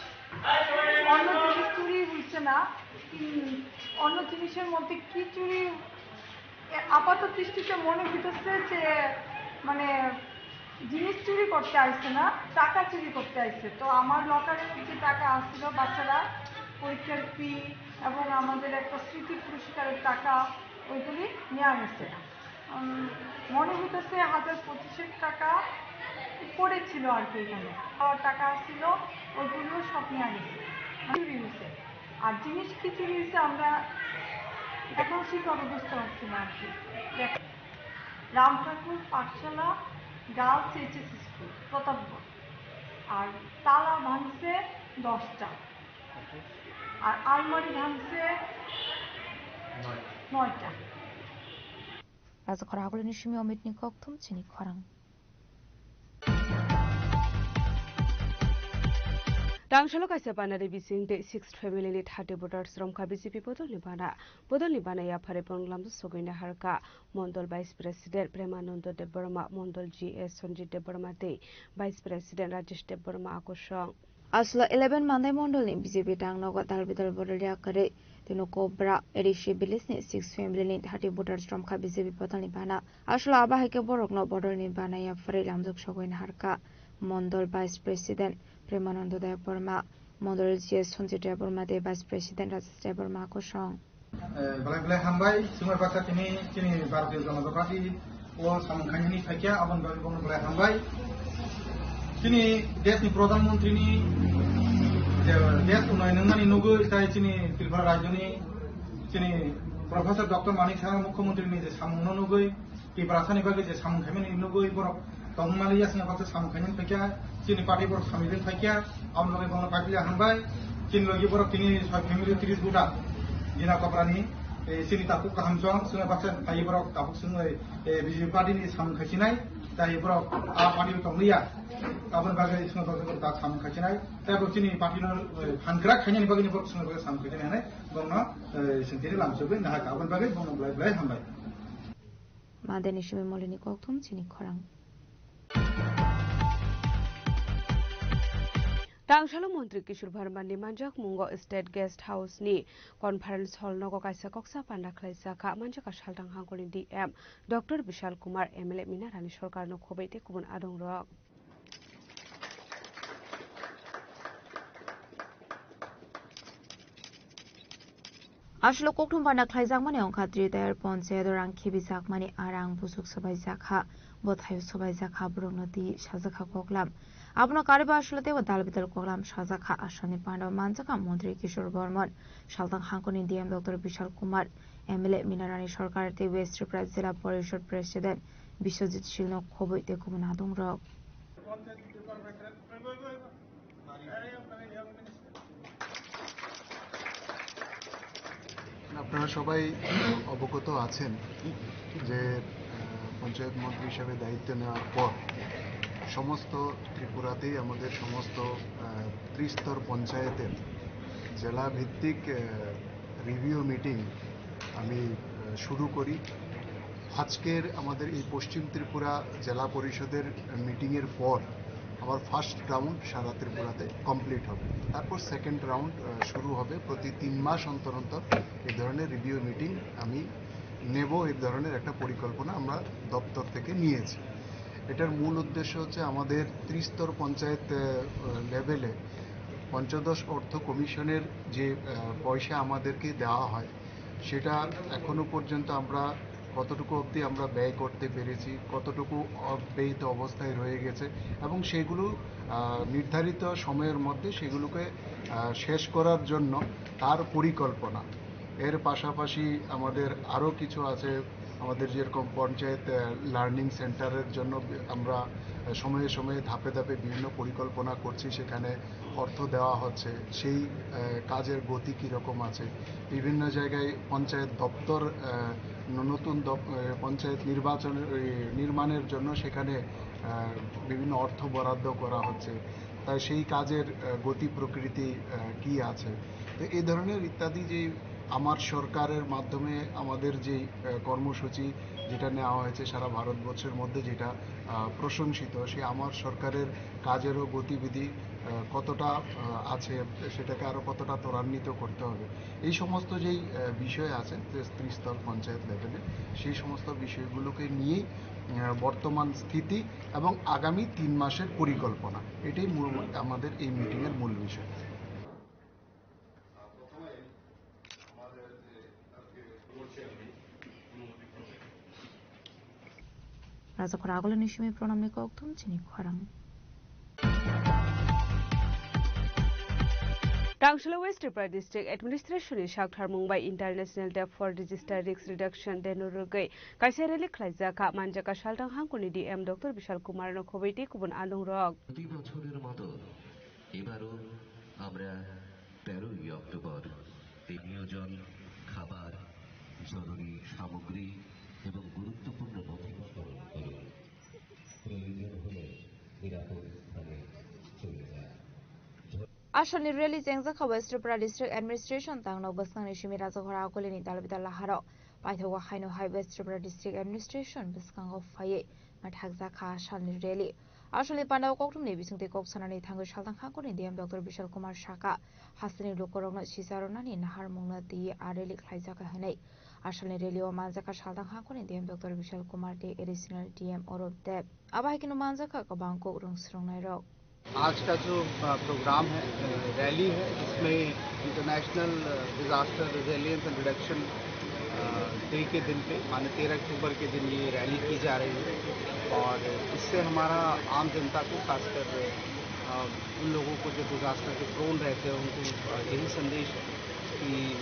অন্য জিনিস চুরি হইছে না, উম, অন্য জিনিসের মধ্যে কি চুরি এ, আপাত দৃষ্টিতে মনে হইতেছে যে, মানে, জিনিস চুরি করতে আইছে না, টাকা চুরি করতে আইছে। তো আমার লকারে যে টাকা আছিল, বাচ্চারা পরীক্ষার ফি এবং আমাদের একটা স্মৃতি পুরস্কারের টাকা, ওইগুলি নেওয়া গেছে। উম, মনে হইতেছে হাজার পঁচিশেক টাকা উপরে ছিল আর কি এখানে। আর টাকা ছিল, ওইগুলিও সব নেওয়া গেছে, চুরি হয়েছে। আর জিনিস কি চুরি হয়েছে আমরা এখন শিক্ষক বুঝতে পারছি না আর কি। দেখ, রাম ঠাকুর পাঠশালা গার্লস এইচএস স্কুল প্রতাপগড়। আর তালা ভাঙছে দশটা, আর আলমারি ভাঙছে নয়টা। Rajakhor Agulini simi Omitni kokthum chini khorang. Tangsalo kaisa banari bising tei sixth family ni thirty voters romkha B J P bodolni bana. Bodolni bana yaphari borok lamjak sogwina harkha Mondol Vice President Premanando Debbarma, Mondol G S Sanjit Debbarma tei Vice President Rajesh Debbarma akosong. Aswla eleven Mandai Mondolni B J P tang nogo dal bidal bodol yakarwi tei nokobra A D C village ni six family ni thirty voters romkha B J P bodolni bana. Aswla abo hai khe borokno bodolni bana yaphari lamjak sogwina harkha Mondol Vice President Premanando Debbarma, Mondol G S Sanjit Debbarma tei Vice President Rajesh Debbarma kosong. Eh, belai belai hambai, chwngno baksa tini chini Bharatiya Janata Party o samung khainani phaikya, aboni bagwi bono belai hambai. Chini deshni Pradhan Mantri ni je desh unnayon wngmani nugwi, tai chini Tripura rajyoni chini Professor Doctor Manik Saha Mukhyamantri ni je samungno nugwi, Tiprasani bagwi je samung khaimani nugwi borok tongmani yasna baksa samung khaimani phaikya, chini party borok samung khaimani phaikya, aboni bagwi bono paipilya hambai. Chini logi borok tini soi family tris buta. Jina Koprani, eh, chini tapuk kaham chwng, chwngno baksa phai borok tapuk chwngwi, eh, B J P party ni samung khaisinai, tai borok a party o tongliya. Aboni bagwi chwngno baksa borok ta samung khaisinai, tai borok chini party no, eh, phan kwrak khainani bagwi ni borok chwngno baksa samung khaisinai hinwi borokno, eh, sengkhe lamsogwi nahakha. Aboni bagwi bono belai belai hambai. Madeni simi Molini kokthum chini khorang. Tangsalo Montri Kishore Verma ni manjak mungo State Guest House ni Conference Hall nogo kaisa koksa panda khlaijak kha. Manjak a Saltang Hangkol ni D M Doctor Bishal Kumar, M L A Mina Rani Sarkar no khobwi tei kubun adong rok. Aswk kokthum panda khlaijakmani wngkha Tri Tayar Ponchayat o rang khibijakmani a rang busuk swbaijakha, bwthaio swbaijakha, borokno twi sajakha koklam. Abono karwi bo aswk teibo dal bidal koklam sajakha. Aswkni panda o manjakha Montri Kishore Bormon, Saltang Hangkoni D M Doctor Bishal Kumar, M L A Mina Rani Sarkar tei West Tripura Jila Porishod President Biswajit Silno khobwi tei kubun adongrok. আপনারা সবাই অবগত আছেন যে, আহ, পঞ্চায়েত মন্ত্রী হিসাবে দায়িত্ব নেওয়ার পর সমস্ত ত্রিপুরাতেই আমাদের সমস্ত, আহ, ত্রিস্তর পঞ্চায়েতের জেলাভিত্তিক, আহ, রিভিউ মিটিং আমি, আহ, শুরু করি। আজকের আমাদের এই পশ্চিম ত্রিপুরা জেলা পরিষদের মিটিংয়ের পর আমার ফার্স্ট রাউন্ড সারা ত্রিপুরাতে কমপ্লিট হবে। তারপর সেকেন্ড রাউন্ড, আহ, শুরু হবে। প্রতি তিন মাস অন্তর অন্তর এই ধরনের রিভিউ মিটিং আমি নেব, এই ধরনের একটা পরিকল্পনা আমরা দপ্তর থেকে নিয়েছি। এটার মূল উদ্দেশ্য হচ্ছে আমাদের ত্রিস্তর পঞ্চায়েত, আহ, লেভেলে পঞ্চদশ অর্থ কমিশনের যে, আহ, পয়সা আমাদেরকে দেওয়া হয়, সেটা এখনো পর্যন্ত আমরা কতটুকু অবধি আমরা ব্যয় করতে পেরেছি, কতটুকু অব্যয়িত অবস্থায় রয়ে গেছে এবং সেগুলো, আহ, নির্ধারিত সময়ের মধ্যে সেগুলোকে, আহ, শেষ করার জন্য তার পরিকল্পনা। এর পাশাপাশি আমাদের আরও কিছু আছে, আমাদের যেরকম পঞ্চায়েত, আহ, লার্নিং সেন্টারের জন্য আমরা, আহ, সময়ে সময়ে ধাপে ধাপে বিভিন্ন পরিকল্পনা করছি, সেখানে অর্থ দেওয়া হচ্ছে, সেই, আহ, কাজের গতি কীরকম আছে। বিভিন্ন জায়গায় পঞ্চায়েত দপ্তর, আহ, ন-, নতুন দপ-, আহ, পঞ্চায়েত নির্বাচনের, ওই, নির্মাণের জন্য সেখানে, আহ, বিভিন্ন অর্থ বরাদ্দ করা হচ্ছে। তাই সেই কাজের, আহ, গতি প্রকৃতি, আহ, কি আছে। তো এই ধরনের ইত্যাদি যে আমার সরকারের মাধ্যমে আমাদের যে, আহ, কর্মসূচি যেটা নেওয়া হয়েছে সারা ভারতবর্ষের মধ্যে যেটা, আহ, প্রশংসিত, সেই আমার সরকারের কাজেরও গতিবিধি, আহ, কতটা, আহ, আছে, সেটাকে আরও কতটা ত্বরান্বিত করতে হবে। এই সমস্ত যেই, আহ, বিষয় আছে যে ত্রিস্তর পঞ্চায়েত লেভেলে, সেই সমস্ত বিষয়গুলোকে নিয়েই, আহ, বর্তমান স্থিতি এবং আগামী তিন মাসের পরিকল্পনা, এটাই মূল, আমাদের এই মিটিংয়ের মূল বিষয়। Rajakhor Agulini simi Pranamni kokthum chini khorang. Tangsalo West Tripura District Administration ni sakthar mung bai International Day for Disaster Risk Reduction Day no rwgwi kaisa rally khlaijak kha. Manjak kha Saltang Hangkoni D M Doctor Bishal Kumar no khobwi tei kubun adongrok. প্রতি বছরের মতো এবারও আমরা তেরোই অক্টোবর এই নিয়োজন, খাবার, জরুরি সামগ্রী, এবং গুরুত্বপূর্ণ নথিপত্র করুন। প্রয়োজন হলে নিরাপদ স্থানে চলে যান। Asalni rally chengjakha West Tripura District Administration tangno bwskangni simi Rajaghora Akolini dalbidal laharo paithago haino hai West Tripura District Administration bwskango phaiwi mathakjakha asalni rally. Asalni pandao kokthumni bisingtwi kok sanani thangwi saltang hangkorni D M Doctor Bishal Kumar Saka hasteni lukurokno sisa rwnani naharmungno twiwi a rally khlaijakha hwnwi. Asalni rally o manjakha saltang hangkorni D M Doctor Bishal Kumar tei Additional D M Arup Deb. Abo hai kheno manjakha kwbang kok rwng swrwngnairok. आज का जो, अ, प्रोग्राम है, अ, रैली है, इसमें इंटरनेशनल, अ, disaster resilience and reduction, अ, डे के दिन पे, माने तेरह अक्टूबर के दिन ये रैली की जा रही है और इससे हमारा आम जनता को, खासकर, अ, उन लोगों को जो डिजास्टर के प्रोन रहते हैं, उनको, अ, यही संदेश है कि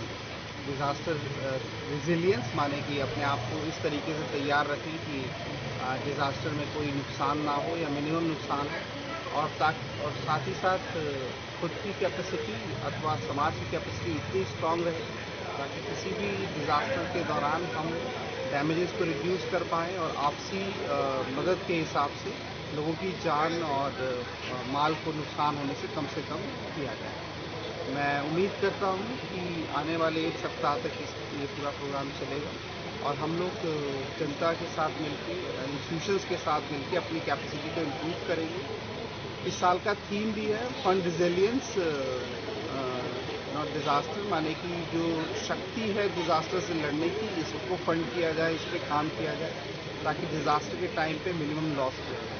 डिजास्टर, अ, रिजिलियंस, माने कि अपने आप को इस तरीके से तैयार रखें कि, अ, डिजास्टर में कोई नुकसान ना हो या मिनिमम नुकसान हो और ताक-, और साथ ही साथ, अ, खुद की कैपेसिटी अथवा समाज की कैपेसिटी इतनी स्ट्रांग रहे ताकि किसी भी डिजास्टर के दौरान हम डैमेजेस को रिड्यूस कर पाएं और आपसी, अ, मदद के हिसाब से लोगों की जान और, अ, माल को नुकसान होने से कम से कम किया जाए। मैं उम्मीद करता हूँ कि आने वाले एक सप्ताह तक इस, ये पूरा प्रोग्राम चलेगा और हम लोग, अ, जनता के साथ मिलके, अ, इंस्टीट्यूशंस के साथ मिलके अपनी कैपेसिटी को इम्प्रूव करेंगे। इस साल का थीम भी है fund resilience, a, a, not disaster, माने कि जो शक्ति है डिजास्टर से लड़ने की, इसको फंड किया जाए, इस पे काम किया जाए, ताकि डिजास्टर के टाइम पे मिनिमम लॉस किया जाए।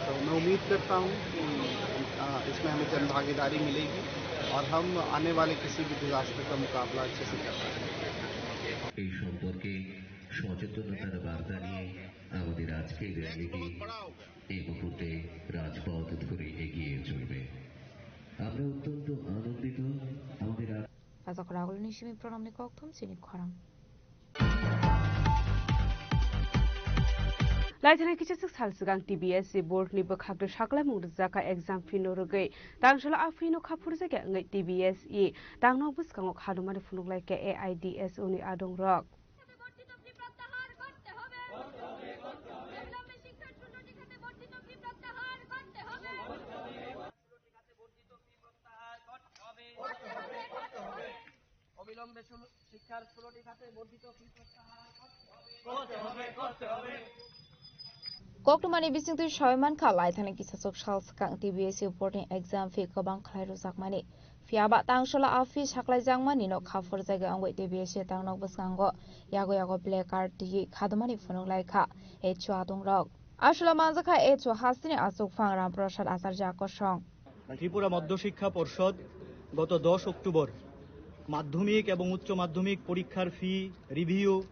तो मैं उम्मीद करता हूँ कि, अ, इसमें हमें जनभागीदारी मिलेगी और हम आने वाले किसी भी डिजास्टर का मुकाबला अच्छे से कर पाएंगे। এই সম্পর্কে সচেতনতার বার্তা নিয়ে আমাদের আজকের র‍্যালিটি এই মুহূর্তে রাজপথ ধরে এগিয়ে চলবে। আমরা অত্যন্ত আনন্দিত। আমাদের আজ Rajakhor Agulini simi program ni kokthum chini khorang. Laithani kisa sik sal swkang T B S C board ni bwkhak de saklaimung rwjakha exam fee no rwgwi. Tangsola a fee no kha phurjakya wngwi T B S C tangno bwskango khadumani phunuk laikha A I D S O ni adong rok. অবিলম্বে ষোলো, শিক্ষার ষোলোটি খাতে বর্ধিত ফি প্রত্যাহার করতে হবে। করতে হবে, করতে হবে। Koktwmani bisingtwi sawi mankha, laithani kisachwk sal swkang T B S C board ni exam fee kwbang khlai rwjakmani. Phiya ba tangsola a fee saklaijakmani no kha phurjagwi wngwi T B S C tangno bwskango yago yago placard twiwi khadumani phunuk laikha H O adong rok. Asola manjakha H O hasteni achukphang Ram Prasad Acharya kosong. Tripura মধ্যশিক্ষা পর্ষদ গত দশ অক্টোবর মাধ্যমিক এবং উচ্চ মাধ্যমিক পরীক্ষার ফি, review,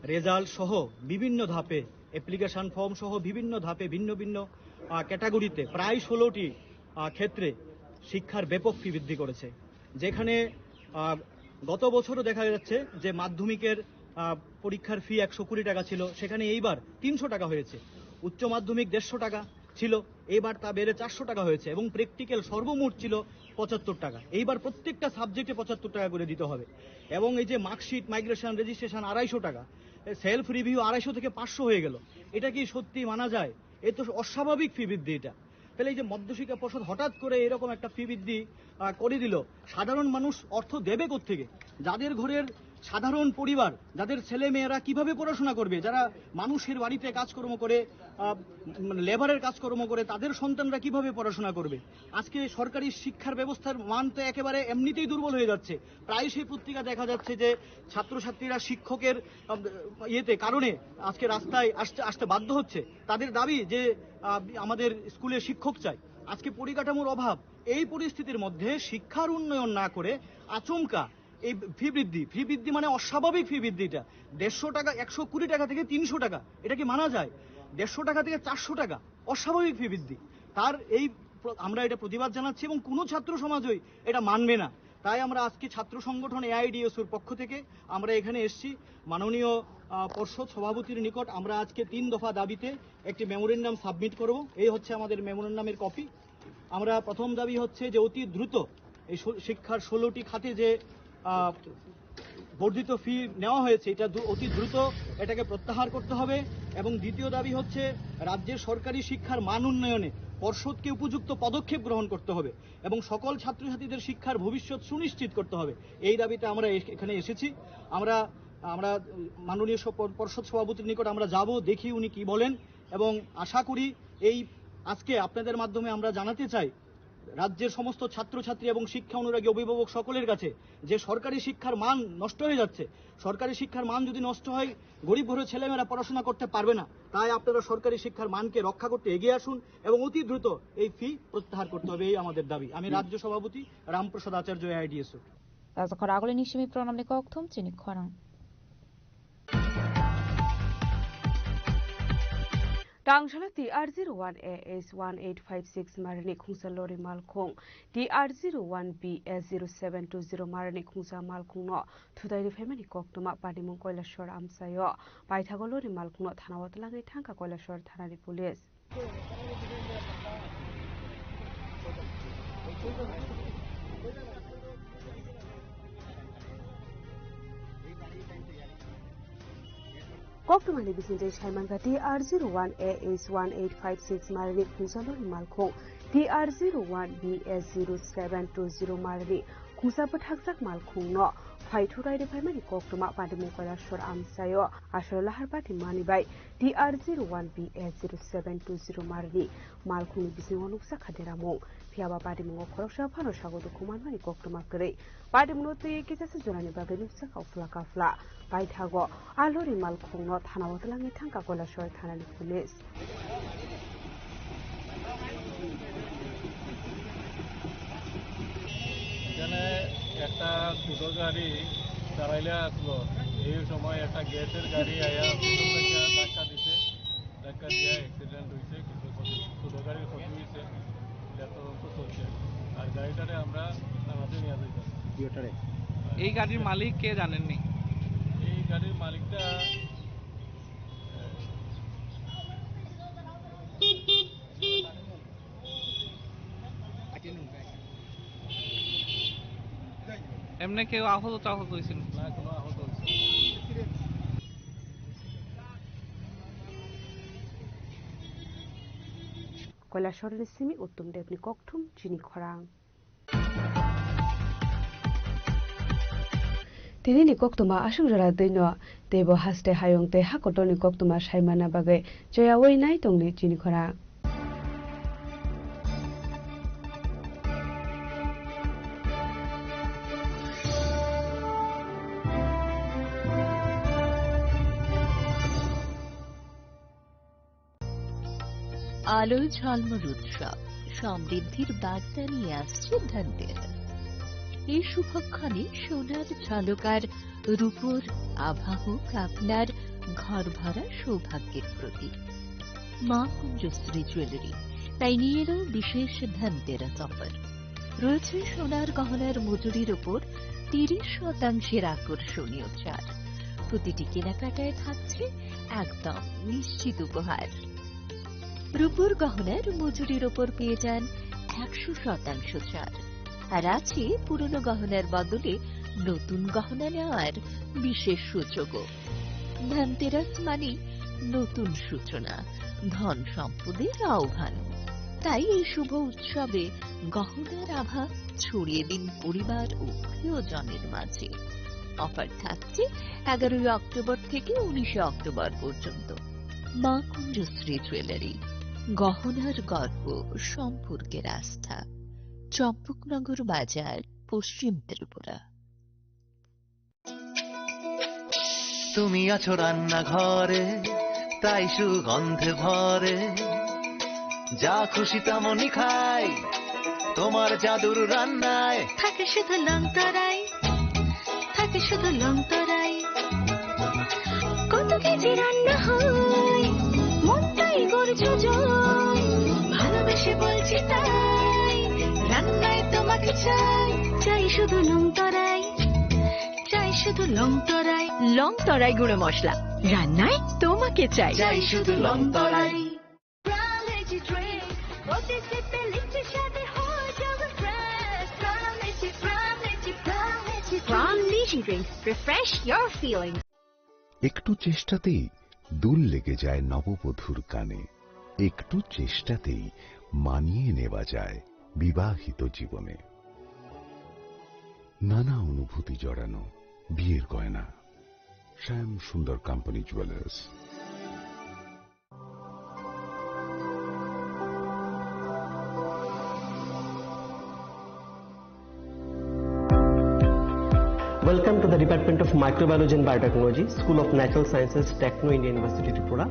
result সহ বিভিন্ন ধাপে, অ্যাপ্লিকেশন ফর্ম সহ বিভিন্ন ধাপে ভিন্ন ভিন্ন, আহ, ক্যাটাগরিতে প্রায় ষোলোটি, আহ, ক্ষেত্রে শিক্ষার ব্যাপক ফি বৃদ্ধি করেছে। যেখানে, আহ, গত বছরও দেখা যাচ্ছে যে মাধ্যমিকের, আহ, পরীক্ষার ফি একশো কুড়ি টাকা ছিল, সেখানে এইবার তিনশো টাকা হয়েছে। উচ্চ মাধ্যমিক দেড়শো টাকা ছিল, এইবার তা বেড়ে চারশো টাকা হয়েছে এবং প্র্যাকটিক্যাল সর্বমোট ছিল পঁচাত্তর টাকা। এইবার প্রত্যেকটা সাবজেক্টে পঁচাত্তর টাকা করে দিতে হবে। এবং এই যে মার্কশিট, মাইগ্রেশন, রেজিস্ট্রেশন আড়াইশো টাকা, সেলফ রিভিউ আড়াইশো থেকে পাঁচশো হয়ে গেল। এটা কি সত্যি মানা যায়? এ তো অস্বাভাবিক ফি বৃদ্ধি এটা। তাহলে এই যে মধ্যশিক্ষা পর্ষদ হঠাৎ করে এরকম একটা ফি বৃদ্ধি, আহ, করে দিল, সাধারণ মানুষ অর্থ দেবে কোত্থেকে? যাদের ঘরের সাধারণ পরিবার, যাদের ছেলে মেয়েরা কিভাবে পড়াশোনা করবে, যারা মানুষের বাড়িতে কাজকর্ম করে, আহ, মানে লেবারের কাজকর্ম করে, তাদের সন্তানরা কিভাবে পড়াশোনা করবে? আজকে সরকারি শিক্ষার ব্যবস্থার মান তো একেবারে এমনিতেই দুর্বল হয়ে যাচ্ছে। প্রায়শই পত্রিকা দেখা যাচ্ছে যে ছাত্রছাত্রীরা শিক্ষকের, আহ, ইয়েতে কারণে আজকে রাস্তায় আসতে, আসতে বাধ্য হচ্ছে। তাদের দাবি যে, আহ, আমাদের স্কুলে শিক্ষক চাই। আজকে পরিকাঠামোর অভাব। এই পরিস্থিতির মধ্যে শিক্ষার উন্নয়ন না করে আচমকা এই ফি বৃদ্ধি, ফি বৃদ্ধি মানে অস্বাভাবিক ফি বৃদ্ধি এটা। দেড়শো টাকা, একশো কুড়ি টাকা থেকে তিনশো টাকা, এটা কি মানা যায়? দেড়শো টাকা থেকে চারশো টাকা, অস্বাভাবিক ফি বৃদ্ধি। তার এই প্র-, আমরা এটা প্রতিবাদ জানাচ্ছি এবং কোনো ছাত্র সমাজই এটা মানবে না। তাই আমরা আজকে ছাত্র সংগঠন এআইডিএসওর পক্ষ থেকে আমরা এখানে এসেছি মাননীয়, আহ, পর্ষদ সভাপতির নিকট। আমরা আজকে তিন দফা দাবিতে একটি মেমোরেন্ডাম সাবমিট করব। এই হচ্ছে আমাদের মেমোরেন্ডামের কপি। আমরা প্রথম দাবি হচ্ছে যে অতি দ্রুত এই শো-, শিক্ষার ষোলোটি খাতে যে, আহ, বর্ধিত ফি নেওয়া হয়েছে, এটা দ্রু- অতি দ্রুত এটাকে প্রত্যাহার করতে হবে। এবং দ্বিতীয় দাবি হচ্ছে রাজ্যের সরকারি শিক্ষার মান উন্নয়নে পর্ষদকে উপযুক্ত পদক্ষেপ গ্রহণ করতে হবে এবং সকল ছাত্রছাত্রীদের শিক্ষার ভবিষ্যৎ সুনিশ্চিত করতে হবে। এই দাবিতে আমরা এস- এখানে এসেছি। আমরা আমরা মাননীয় সপ- পর্ষদ সভাপতির নিকট আমরা যাব, দেখি উনি কি বলেন। এবং আশা করি এই আজকে আপনাদের মাধ্যমে আমরা জানাতে চাই রাজ্যের সমস্ত ছাত্রছাত্রী এবং শিক্ষা অনুরাগী অভিভাবক সকলের কাছে যে সরকারি শিক্ষার মান নষ্ট হয়ে যাচ্ছে। সরকারি শিক্ষার মান যদি নষ্ট হয়, গরিব ঘরের ছেলেমেয়েরা পড়াশোনা করতে পারবে না। তাই আপনারা সরকারি শিক্ষার মানকে রক্ষা করতে এগিয়ে আসুন এবং অতি দ্রুত এই ফি প্রত্যাহার করতে হবে, এই আমাদের দাবি। আমি রাজ্য সভাপতি রামপ্রসাদ আচার্য, AIDSO. Tajakhor agulini simi pranamni kokthum chini khorang. Tangshala T R zero one A S one eight five six marini khungsa lori malkhung, T R zero one B S zero seven two zero marini khungsa malkhungno thutai riphaimani koktwma Panimung Koilashor amchaio. Paithago lori malkhungno thanao twlangwi thangkha Koilashor thanani police. Koktwmani bisingtwi saimankha T R zero one A S one eight five six marini khungsa lori malkhung, T R zero one B S zero seven two zero marini khungsa bwthakjak malkhungno phai thutai riphaimani koktwma Panimung Koilashor amchaio aswk lahar pati mani bai T R zero one B S zero seven two zero marini malkhungni bisingo nukjakha deramung. Phiyaba patimungo khoroksa phano sago dukhu manmani koktwma kwrwi. Patimungno twi kisasa jorani bagwi nukjakha uphla kaphla. Paithago a lori malkhungno thanao twlangwi thangkha Koilashor thanani police. এখানে একটা ছোট গাড়ি চালাইলে আসলো, এই সময় একটা গ্যাসের গাড়ি আয়া ধাক্কা দিছে, ধাক্কা দিয়ে অ্যাক্সিডেন্ট হয়েছে, কিছু ক্ষতি, ছোট গাড়ির ক্ষতি হয়েছে, এটা তদন্ত চলছে। আর গাড়িটারে আমরা থানাতে নিয়ে যাইতাম। এই গাড়ির মালিক কে জানেননি? এই গাড়ির মালিকটা এমনি কেউ আহত টাহত হয়েছিল? না, কোনো আহত হয়েছে না। কৈলাসহরনি simi Uttom Debni kokthum chini khorang. Tinini koktwma aswk jora twino, teibo haste hayung tei hakotorni koktwma saimana bagwi choyaui nai tongdi chini khorang. আলোয় ঝলমল উৎসব, সমৃদ্ধির বার্তা নিয়ে আসছে ধনতেরাস। এই শুভক্ষণে সোনার ঝলকার রূপোর আভা হোক আপনার ঘর ভরা সৌভাগ্যের প্রতীক। মা কুঞ্জশ্রী জুয়েলারি তাই নিয়ে এলো বিশেষ ধনতেরাস অফার। রয়েছে সোনার গহনার মজুরির ওপর তিরিশ শতাংশের আকর্ষণীয় ছাড়। প্রতিটি কেনাকাটায় থাকছে একদম নিশ্চিত উপহার। রূপোর গহনার মজুরির ওপর পেয়ে যান একশো শতাংশ ছাড়। আর আছে পুরনো গহনার বদলে নতুন গহনা নেওয়ার বিশেষ সুযোগও। ধনতেরাস মানে নতুন সূচনা, ধন সম্পদের আহ্বান। তাই এই শুভ উৎসবে গহনার আভা ছড়িয়ে দিন পরিবার ও প্রিয়জনের মাঝে। অফার থাকছে এগারোই অক্টোবর থেকে উনিশে অক্টোবর পর্যন্ত। মা কুঞ্জশ্রী জুয়েলারি, গহনার গর্ব, সম্পর্কের আস্থা, চম্পকনগর বাজার, পশ্চিম ত্রিপুরা। তুমি আছো রান্নাঘরে, তাই সুগন্ধে ভরে। যা খুশি তেমনই খাই, তোমার জাদুর রান্নায়। থাকে শুধু লং তরাই, থাকে শুধু লং তরাই। কত কেজি রান্না হয়, মনটাই করছে জয়। ভালোবেসে বলছি তাই, রান্নায় তোমাকে চাই। চাই শুধু লং তরাই, চাই শুধু লং তরাই। লং তরাই গুঁড়ো মশলা, রান্নায় তোমাকে চাই। চাই শুধু লং তরাই। Pram Lychee Drink, প্রতি সিপে লিচি স্বাদে হয়ে যাবে fresh। Pram Lychee, Pram Lychee, Pram Lychee Drink। Pram Lychee Drink, refresh your feelings. একটু চেষ্টাতেই দুল লেগে যায় নববধূর কানে, একটু চেষ্টাতেই মানিয়ে নেওয়া যায় বিবাহিত জীবনে। নানা অনুভূতি জড়ানো বিয়ের গয়না। শ্যাম Sundar company jewellers. Welcome to the Department of Microbiology and Biotechnology, School of Natural Sciences, Techno India University, Tripura.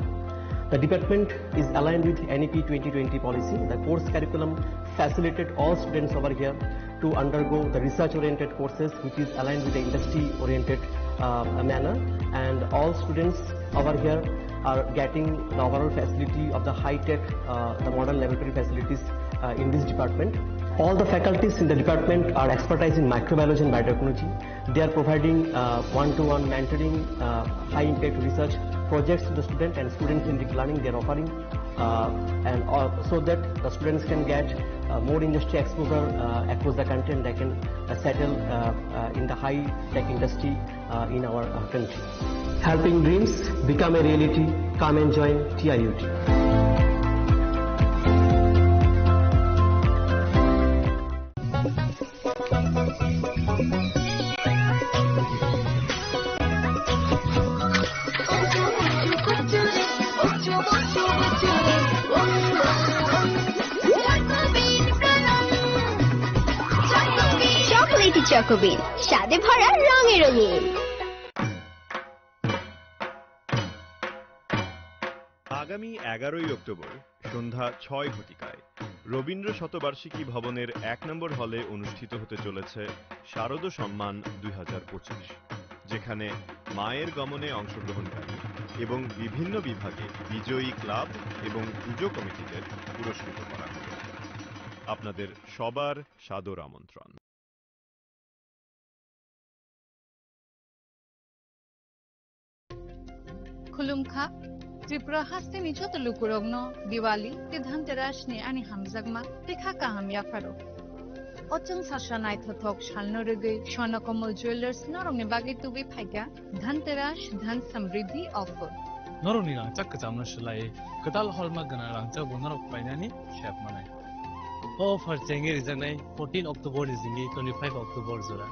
The department is aligned with N E P twenty twenty policy. The course curriculum facilitated all students over here to undergo the research-oriented courses, which is aligned with the industry-oriented, uh, manner. And all students over here are getting the overall facility of the high-tech, uh, the modern laboratory facilities, uh, in this department. All the faculties in the department are expertise in microbiology and biotechnology. They are providing, uh, one-to-one mentoring, uh, high-impact research projects to the student and student-centric learning they are offering, uh, and, uh, so that the students can get, uh, more industry exposure, uh, across the country, and they can, uh, settle, uh, uh, in the high-tech industry, uh, in our, uh, country. Helping dreams become a reality. Come and join T I U T. Chocolatey চকোবিন, স্বাদে ভরা, রঙে রঙিন। আগামী এগারোই অক্টোবর সন্ধ্যা ছয় ঘটিকায় রবীন্দ্র শতবার্ষিকী ভবনের এক নম্বর হলে অনুষ্ঠিত হতে চলেছে শারদ সম্মান দুই হাজার পঁচিশ, যেখানে মায়ের গমনে অংশগ্রহণকারী এবং বিভিন্ন বিভাগে বিজয়ী ক্লাব এবং পুজো কমিটিদের পুরস্কৃত করা হবে। আপনাদের সবার সাদর আমন্ত্রণ। Khulumkha, Tripura hasteni joto lukurokno Diwali tei Dhanteras ni ani hamjakma tei kha kaham yapharo. O chwng sasa naithothok salno rwgwi Swarnakammal Jewellers norokni bagwi tubui phaikha Dhanteras Dhan Samriddhi offer. Norokni rangchak kwchamno swlaiwi kwtal holma gwnang rangchakbo norok painani sep manai. O offer chengwi rijaknai fourteen October ni simi twenty-five October jora.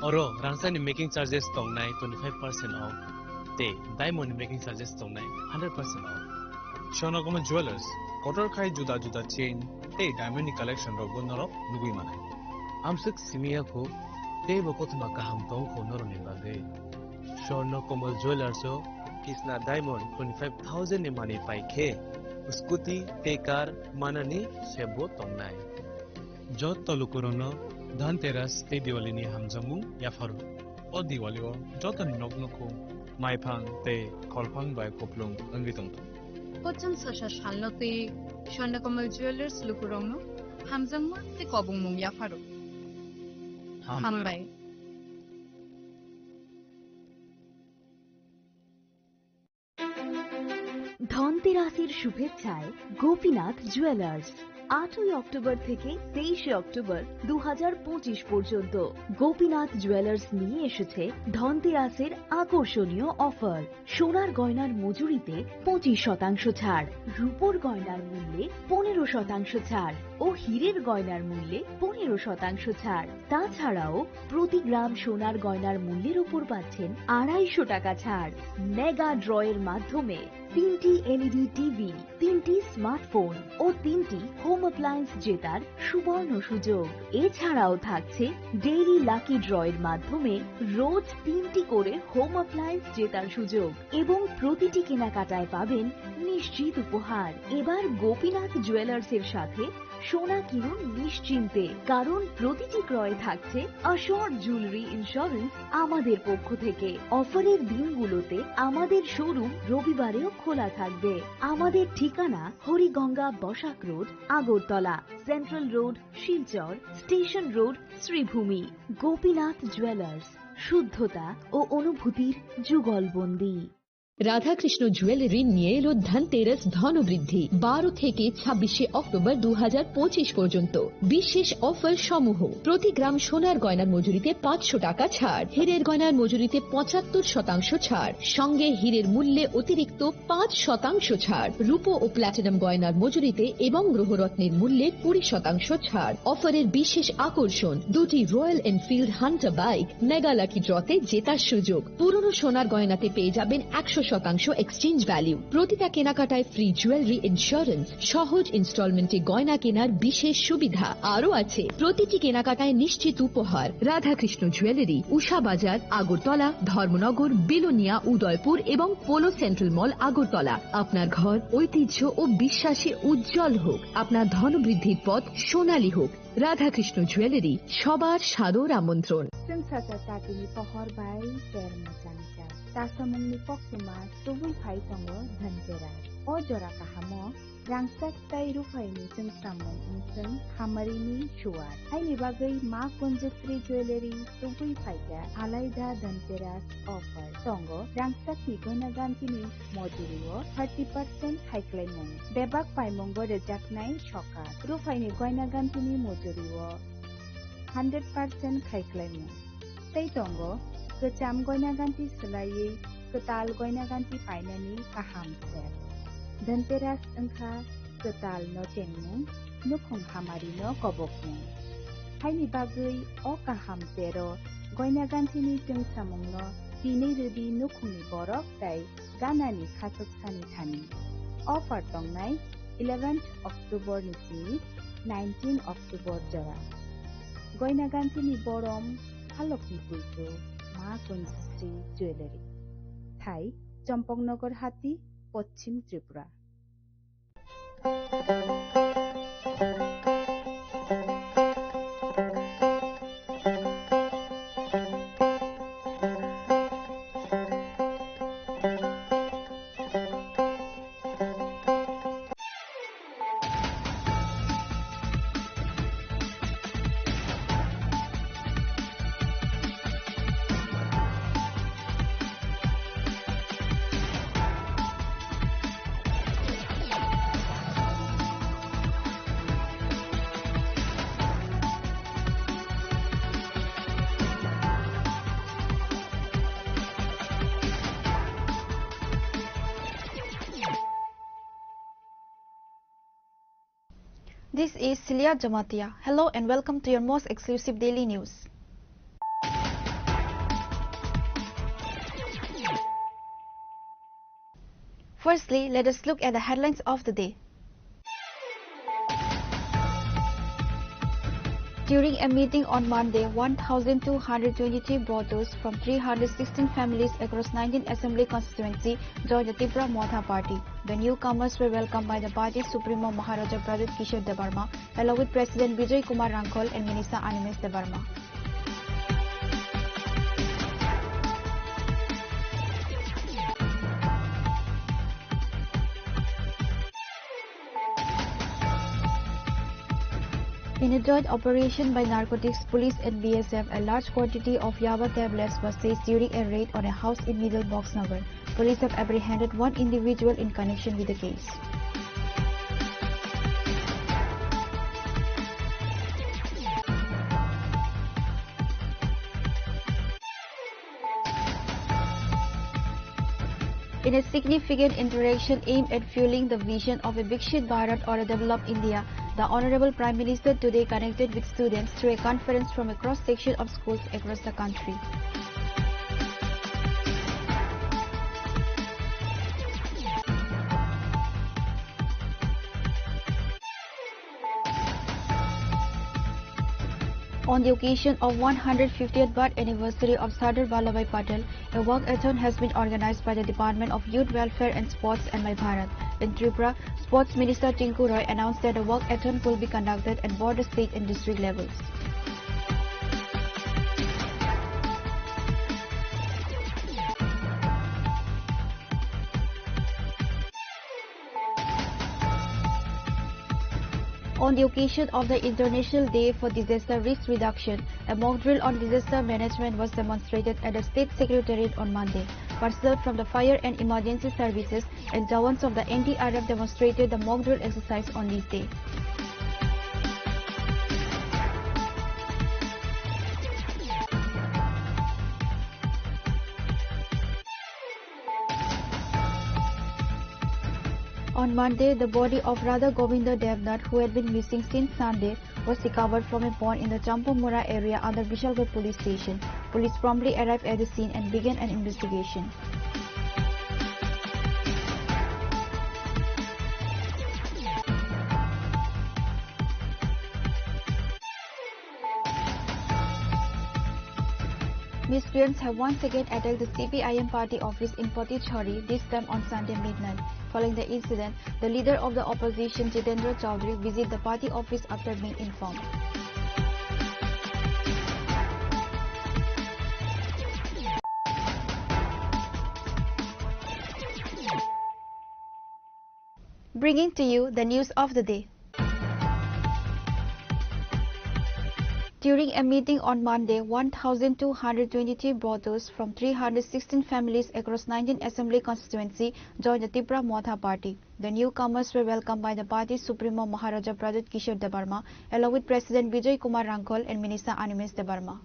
Oro rangchakni making charges tongnai twenty-five percent off tei diamond ni making charges tongnai hundred percent off. Swarnakammal Jewellers, kotor khai juda juda chain tei diamond ni collection rokbo norok nugwi manai. Amswk simi ya kho, teibo kothoma kaham tong kho norokni bagwi. Swarnakammal Jewellers o Kisna Diamond twenty-five thousand ni manwi pai khe scooty tei car manani sebo tongnai. Joto lukurokno Dhanteras tei Diwali ni hamjakmung yapharo. O Diwali o jotoni nok nukhung maiphang tei kholphang bai kuplung wngwi tongthung. Kochang sasa salno twi Swarnakammal Jewellers lukurokno hamjakma tei kobongmung yapharo. Hambai. ধনতেরাসের শুভেচ্ছায় গোপীনাথ জুয়েলার্স। আটই অক্টোবর থেকে তেইশে অক্টোবর দু হাজার পঁচিশ পর্যন্ত গোপীনাথ জুয়েলার্স নিয়ে এসেছে ধনতেরাসের আকর্ষণীয় অফার। সোনার গয়নার মজুরিতে পঁচিশ শতাংশ ছাড়, রূপোর গয়নার মূল্যে পনেরো শতাংশ ছাড় ও হীরের গয়নার মূল্যে পনেরো শতাংশ ছাড়। তাছাড়াও প্রতি গ্রাম সোনার গয়নার মূল্যের উপর পাচ্ছেন আড়াইশো টাকা ছাড়। মেগা ড্রয়ের মাধ্যমে তিনটি এলইডি টিভি, তিনটি স্মার্টফোন ও তিনটি হোম অ্যাপ্লায়েন্স জেতার সুবর্ণ সুযোগ। এছাড়াও থাকছে ডেইলি লাকি ড্রয়ের মাধ্যমে রোজ তিনটি করে হোম অ্যাপ্লায়েন্স জেতার সুযোগ এবং প্রতিটি কেনাকাটায় পাবেন নিশ্চিত উপহার। এবার গোপীনাথ জুয়েলার্সের সাথে সোনা কিনুন নিশ্চিন্তে, কারণ প্রতিটি ক্রয়ে থাকছে অ্যাসিওরড জুয়েলারি ইন্স্যুরেন্স আমাদের পক্ষ থেকে। অফারের দিনগুলোতে আমাদের শোরুম রবিবারেও খোলা থাকবে। আমাদের ঠিকানা Hariganga Basak road, Agartala, central road, Silchar, station road, Sribhumi. Gopinath jewellers, শুদ্ধতা ও অনুভূতির যুগলবন্দী। রাধাকৃষ্ণ জুয়েলারি নিয়ে এলো ধনতেরাস ধনবৃদ্ধি, বারো থেকে ছাব্বিশে অক্টোবর দু হাজার পঁচিশ পর্যন্ত। বিশেষ অফার সমূহ: প্রতি গ্রাম সোনার গয়নার মজুরিতে পাঁচশো টাকা ছাড়, হীরের গয়নার মজুরিতে পঁচাত্তর শতাংশ ছাড়, সঙ্গে হীরের মূল্যে অতিরিক্ত পাঁচ শতাংশ ছাড়, রূপো ও প্ল্যাটিনাম গয়নার মজুরিতে এবং গ্রহরত্নের মূল্যে কুড়ি শতাংশ ছাড়। অফারের বিশেষ আকর্ষণ, দুটি royal Enfield Hunter bike, mega lucky ড্রতে জেতার সুযোগ। পুরনো সোনার গয়নাতে পেয়ে যাবেন একশো শতাংশ এক্সচেঞ্জ ভ্যালু। প্রতিটা কেনাকাটায় ফ্রি জুয়েলারি ইন্স্যুরেন্স, সহজ ইনস্টলমেন্টে গয়না কেনার বিশেষ সুবিধা। আরও আছে প্রতিটি কেনাকাটায় নিশ্চিত উপহার। রাধাকৃষ্ণ জুয়েলারি, উষা বাজার, আগরতলা, ধর্মনগর, বিলোনিয়া, উদয়পুর এবং পোলো সেন্ট্রাল মল, আগরতলা। আপনার ঘর ঐতিহ্য ও বিশ্বাসে উজ্জ্বল হোক, আপনার ধনবৃদ্ধির পথ সোনালী হোক। রাধাকৃষ্ণ জুয়েলারি, সবার সাদর আমন্ত্রণ। Chwng sacha chatini pohor bai ter mwchang cha. Chasamungni koktwma tubui phai tongo Dhanteras. O jora kahamo rangchak tei ruphaini chwngsamung wngchwng hamarini suwar. Haini bagwi Ma Kunjasri Jewellery tubui phaikha alaida Dhanteras offer. Tongo rangchakni goina gantini mojurio thirty percent khaiklaimung. Bebak paimungo rwjaknai sokat. Ruphaini goina gantini mojurio hundred percent khaiklaimung. Tei tongo kwcham goina ganti swlaiwi kwtal goina ganti painani kaham ser. Dhanteras wngkha kwtal no chengmung, nukhung hamari no kobokmung. Haini bagwi o kaham sero goina gantini chwngsamung no tinwi rwdi nukhungni borok tei ganani khachoksani thani. Offer tongnai eleventh October ni simi nineteen October jora. Goina gantini borom halokni puitu Ma Kunjasri Jewellery. Thai, Champaknagar Hati, Poschim Tripura. This is Celia Jamatia. Hello and welcome to your most exclusive daily news. Firstly, let us look at the headlines of the day. During a meeting on Monday, one thousand two hundred twenty-three voters from three hundred sixteen families across nineteen assembly constituency joined the Tipra Motha party. The newcomers were welcomed by the party supremo Maharaja Pradyut Kishore Debbarma, along with President Bijoy Kumar Rangkhol and Minister Animesh Debbarma. In a joint operation by narcotics police and B S F, a large quantity of yaba tablets was seized during a raid on a house in Middle Boxnagar. Police have apprehended one individual in connection with the case. In a significant interaction aimed at fueling the vision of a Viksit Bharat or a developed India, the Honorable Prime Minister today connected with students through a conference from a cross-section of schools across the country. On the occasion of one hundred fiftieth birth anniversary of Sardar Vallabhbhai Patel, a walkathon has been organized by the Department of Youth Welfare and Sports, M I Bharat. In Tripura, Sports Minister Tinku Roy announced that a walkathon will be conducted at border state and district levels. On the occasion of the International Day for Disaster Risk Reduction, a mock drill on disaster management was demonstrated at the State Secretariat on Monday. Personnel from the fire and emergency services and jawans of the N D R F demonstrated the mock drill exercise on this day. On Monday, the body of Radha Govinda Devnath, who had been missing since Sunday, was recovered from a pond in the Champamura area under Bishalgarh police station. Police promptly arrived at the scene and began an investigation. Miscreants have once again attacked the C P I M party office in Patichari, this time on Sunday midnight. Following the incident, the leader of the opposition, Jitendra Chaudhary, visited the party office after being informed. Bringing to you the news of the day. During a meeting on Monday, one thousand two hundred twenty-three voters from three hundred sixteen families across nineteen assembly constituency joined the Tipra Motha party. The newcomers were welcomed by the party supremo Maharaja Pradyut Kishore Debbarma, along with President Bijoy Kumar Rangkhol and Minister Animesh Debbarma.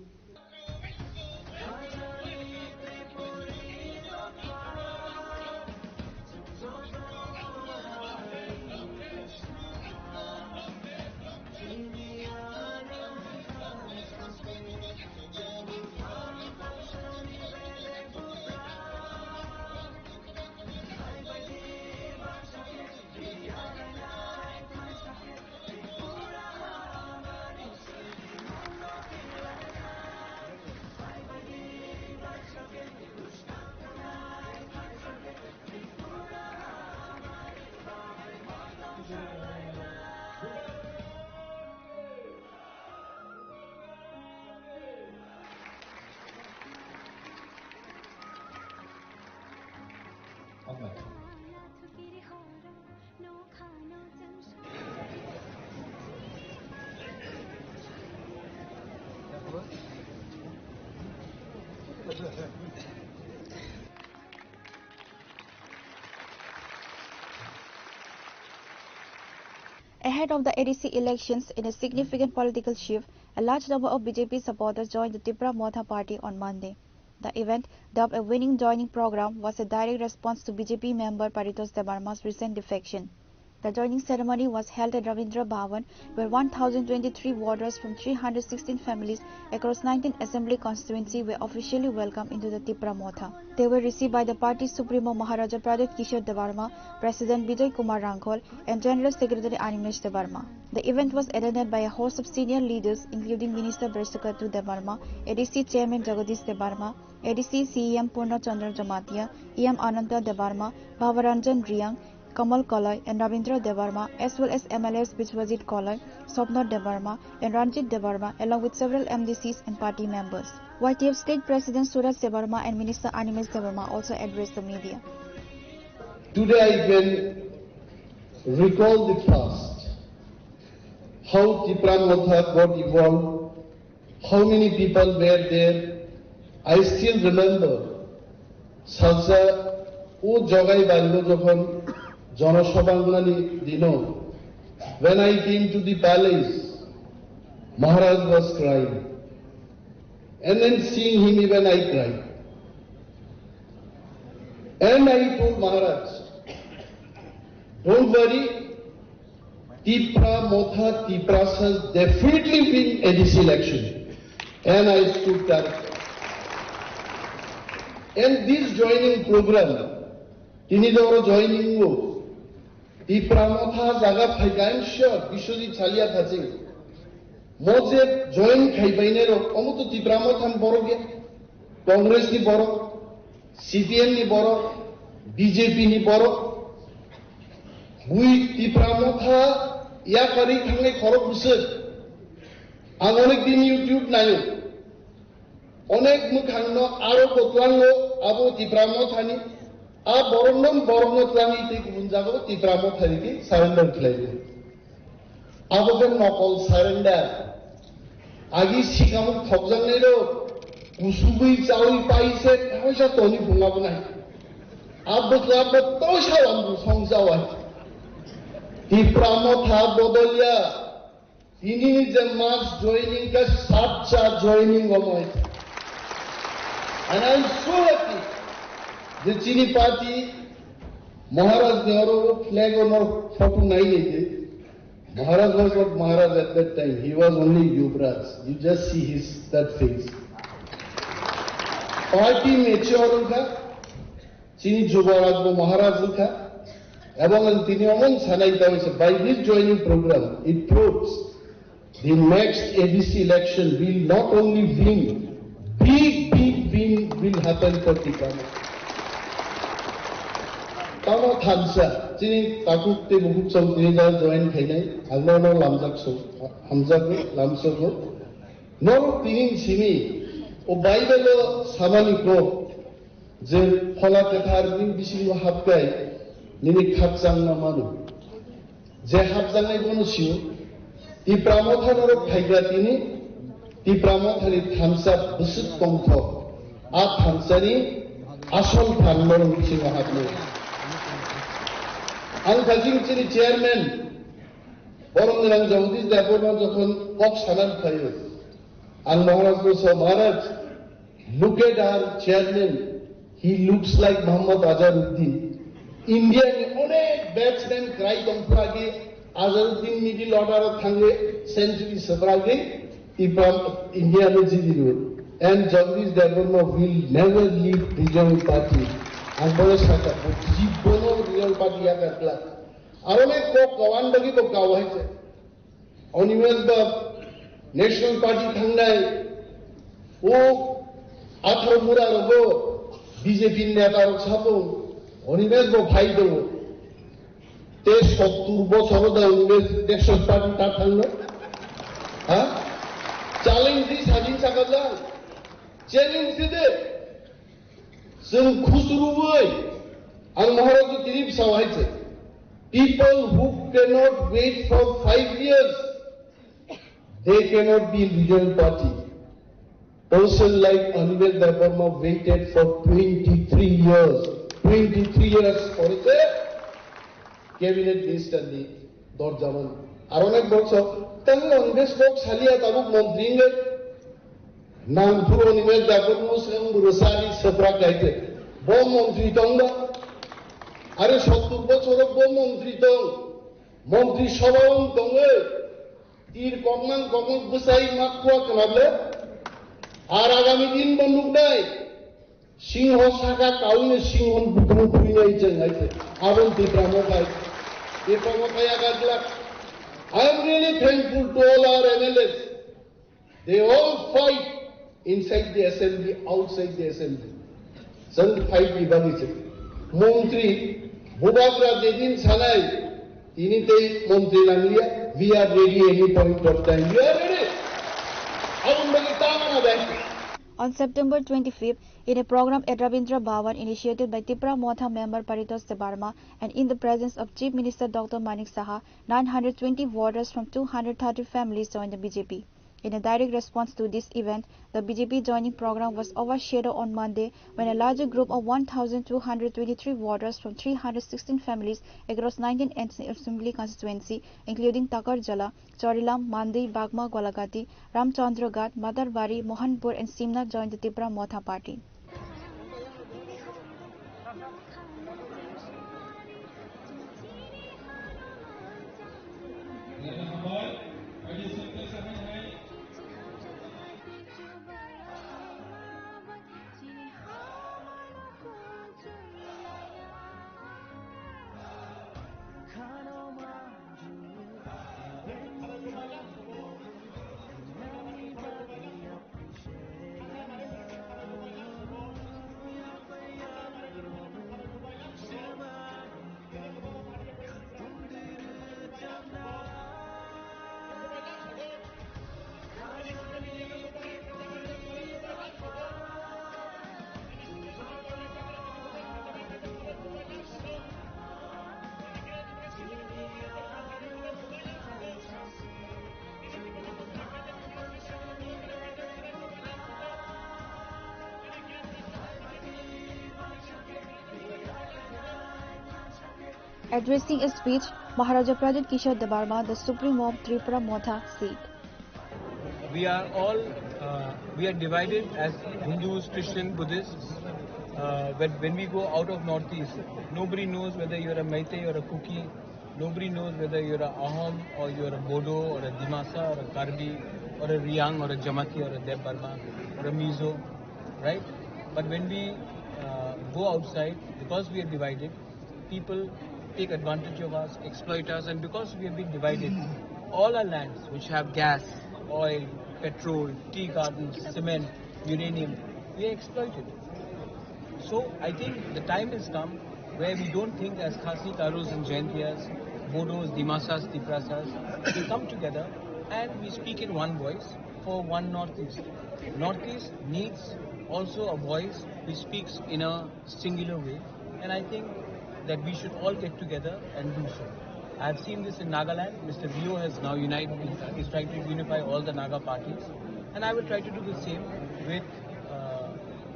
Ahead of the A D C elections, in a significant political shift, a large number of B J P supporters joined the Tipra Motha party on Monday. The event, dubbed a winning joining program, was a direct response to B J P member Paritosh Debbarma's recent defection. The joining ceremony was held at Ravindra Bhavan, where one thousand twenty-three voters from three hundred sixteen families across nineteen assembly constituency were officially welcomed into the Tipra Motha. They were received by the party supremo Maharaja Pradyut Kishore Debbarma, President Bijoy Kumar Rangkhol, and General Secretary Animesh Debbarma. The event was attended by a host of senior leaders, including Minister Bresukatu Debbarma, A D C Chairman Jagadish Debbarma, A D C C E M Purna Chandra Jamatia, E M Ananta Debbarma, Bhavaranjan Riang, Kamal Kalai and Ravindra Debbarma, as well as M L As Biswajit Kalai, Swapna Debbarma and Ranjit Debbarma, along with several M D Cs and party members. Y T F State President Suraj Debbarma and Minister Animesh Debbarma also addressed the media. Today I can recall the past, how Tipra Motha got evolved, how many people were there. I still remember, salsa o jogai barigo jokhon jonosabha wngnani dino, when I came to the palace, Maharaj was crying. And then seeing him, even I cried. And I told Maharaj, "Don't worry, Tipra Motha, Tiprasas definitely win A D C election." And I stood corrected. And this joining program, tini doro joining o, Tipra Motha jaga phaikha, I'm sure, Biswajit Salia thaching. Mo je join khai painai rok, omo to Tipra Motha ni borok ya, Congress ni borok, C P M ni borok, B J P ni borok. Bui Tipra Motha yakarwi thangnai khorok bwswk. Ang onek din YouTube naio. Onek mwkhangno aro bo tlango abo Tipra Mothani. A borokno, borokno tlangwi tei kubun jagao Tipra Mothani khe surrender khlaio. Abo khe nokol surrender. Agi sikamuk thokjaknairok Kusugwi chawi paise kaisa toni phunga bwnai. Abwkla bo toisa lambu song chawai. Tipra Motha bodolya. Tini ni je mass joining ka satcha joining omoi. And I'm so happy je chini party Maharaj ni oro flag ono photo nai nai de. Maharaj was not Maharaj at that time. He was only Yuvraj. You just see his that face. Party mature wngkha, chini Jubaraj bo Maharaj wngkha, ebong ang tini omon sanai tawisa by this joining program, it proves the next A D C election will not only win, big, big win will happen for Tipra. Tamo thansa, chini takhuk tei bukhuk chong tini da join khainai, ang no no lamjak so, hamjak lamsok no. Norok tini simi, o Bible o samani ko, je Phola Kwthar ni bisingo hapkai, nini khakchangma mano. Je hapjangnai bono sio, Tipra Motha norok phaigra tini, Tipra Motha ni thansa bwswk tongthok, a thansa ni asol phan norok bisingo hapnai. Ang kajing chini chairman, Borom Gwnang Jagadish Debbarma jokhon kok sana phaio, ang Maharaj no sa, "Maharaj, look at our chairman, he looks like Muhammad Azharuddin." India ni onek batsman kwrai tong phragi, Azharuddin middle order o thangwi century swphragwi Tipra India no jidi rw. And Jagadish Debbarma will never leave Regional Party. Ang bono sakha, bo jibono Regional Party yakar glak. Aroni kok kawan bagi bo kawai se. Animesh ba National Party thangnai. O atharo mura rogo B J P neta rok sapo Animesh bo phai do. Te sottur bochor da Animesh National Party ta thangno. Ha? Challenge di sajin sakajang. Challenge di de. Chwng khusruwi ang Maharaj tini bwsao hai se, people who cannot wait for five years, they cannot be leader party. Person like Animesh Debbarma waited for twenty-three years. Twenty-three years for the cabinet minister ni dorja man. Aro onek bokso, tang Animesh bok salia tabuk montri ngai. Nang phuru Animesh Debbarma se ang buru sari sepra kaite. Bo montri tong ba? Are sottur bochor bo montri tong. Montri sabha wng tong e. Tir kokmang kokmang bwsai mak khua khnable. Ar agami din bo nuknai. Singho saka kaune singho butung puinai jeng hai se. Abon Tipra Motha. Tipra Motha yaga glak. I am really thankful to all our M L As. They all fight inside the assembly, outside the assembly. Chwng fight ni bagwi se. Montri Bubagra jedin sanai, tini tei montri nangliya, we are ready any point of time. We are ready. Aboni bagwi ta mana bai. On September twenty-fifth, in a program at Rabindra Bhavan initiated by Tipra Motha member Paritosh Debbarma and in the presence of Chief Minister Doctor Manik Saha, nine hundred twenty voters from two hundred thirty families joined the B J P. In a direct response to this event, the B J P joining program was overshadowed on Monday when a larger group of one thousand two hundred twenty-three voters from three hundred sixteen families across nineteen assembly constituency, including Takarjala, Charilam, Mandui, Bagma, Golagati, Ramchandraghat, Matarbari, Mohanpur, and Simna joined the Tipra Motha party. Addressing a speech, Maharaja Pradyut Kishore Debbarma, the Supremo of Tipra Motha, said, We are all uh, we are divided as Hindus, Christian, Buddhists. Uh, but when we go out of Northeast, nobody knows whether you're a Meitei or a Kuki. Nobody knows whether you're a Ahom or you're a Bodo or a Dimasa or a Karbi or a Riang or a Jamatia or a Deb Barma or a Mizo, right? But when we uh, go outside, because we are divided, people take advantage of us, exploit us, and because we have been divided, all our lands which have gas, oil, petrol, tea gardens, cement, uranium, we are exploited. So I think the time has come where we don't think as Khasi, Garos and Jaintias, Bodos, Dimasas, Tiprasas, we come together and we speak in one voice for one Northeast. Northeast needs also a voice which speaks in a singular way, and I think that we should all get together and do so. I've seen this in Nagaland. Mister Rio has now united, is trying to unify all the Naga parties, and I will try to do the same with uh,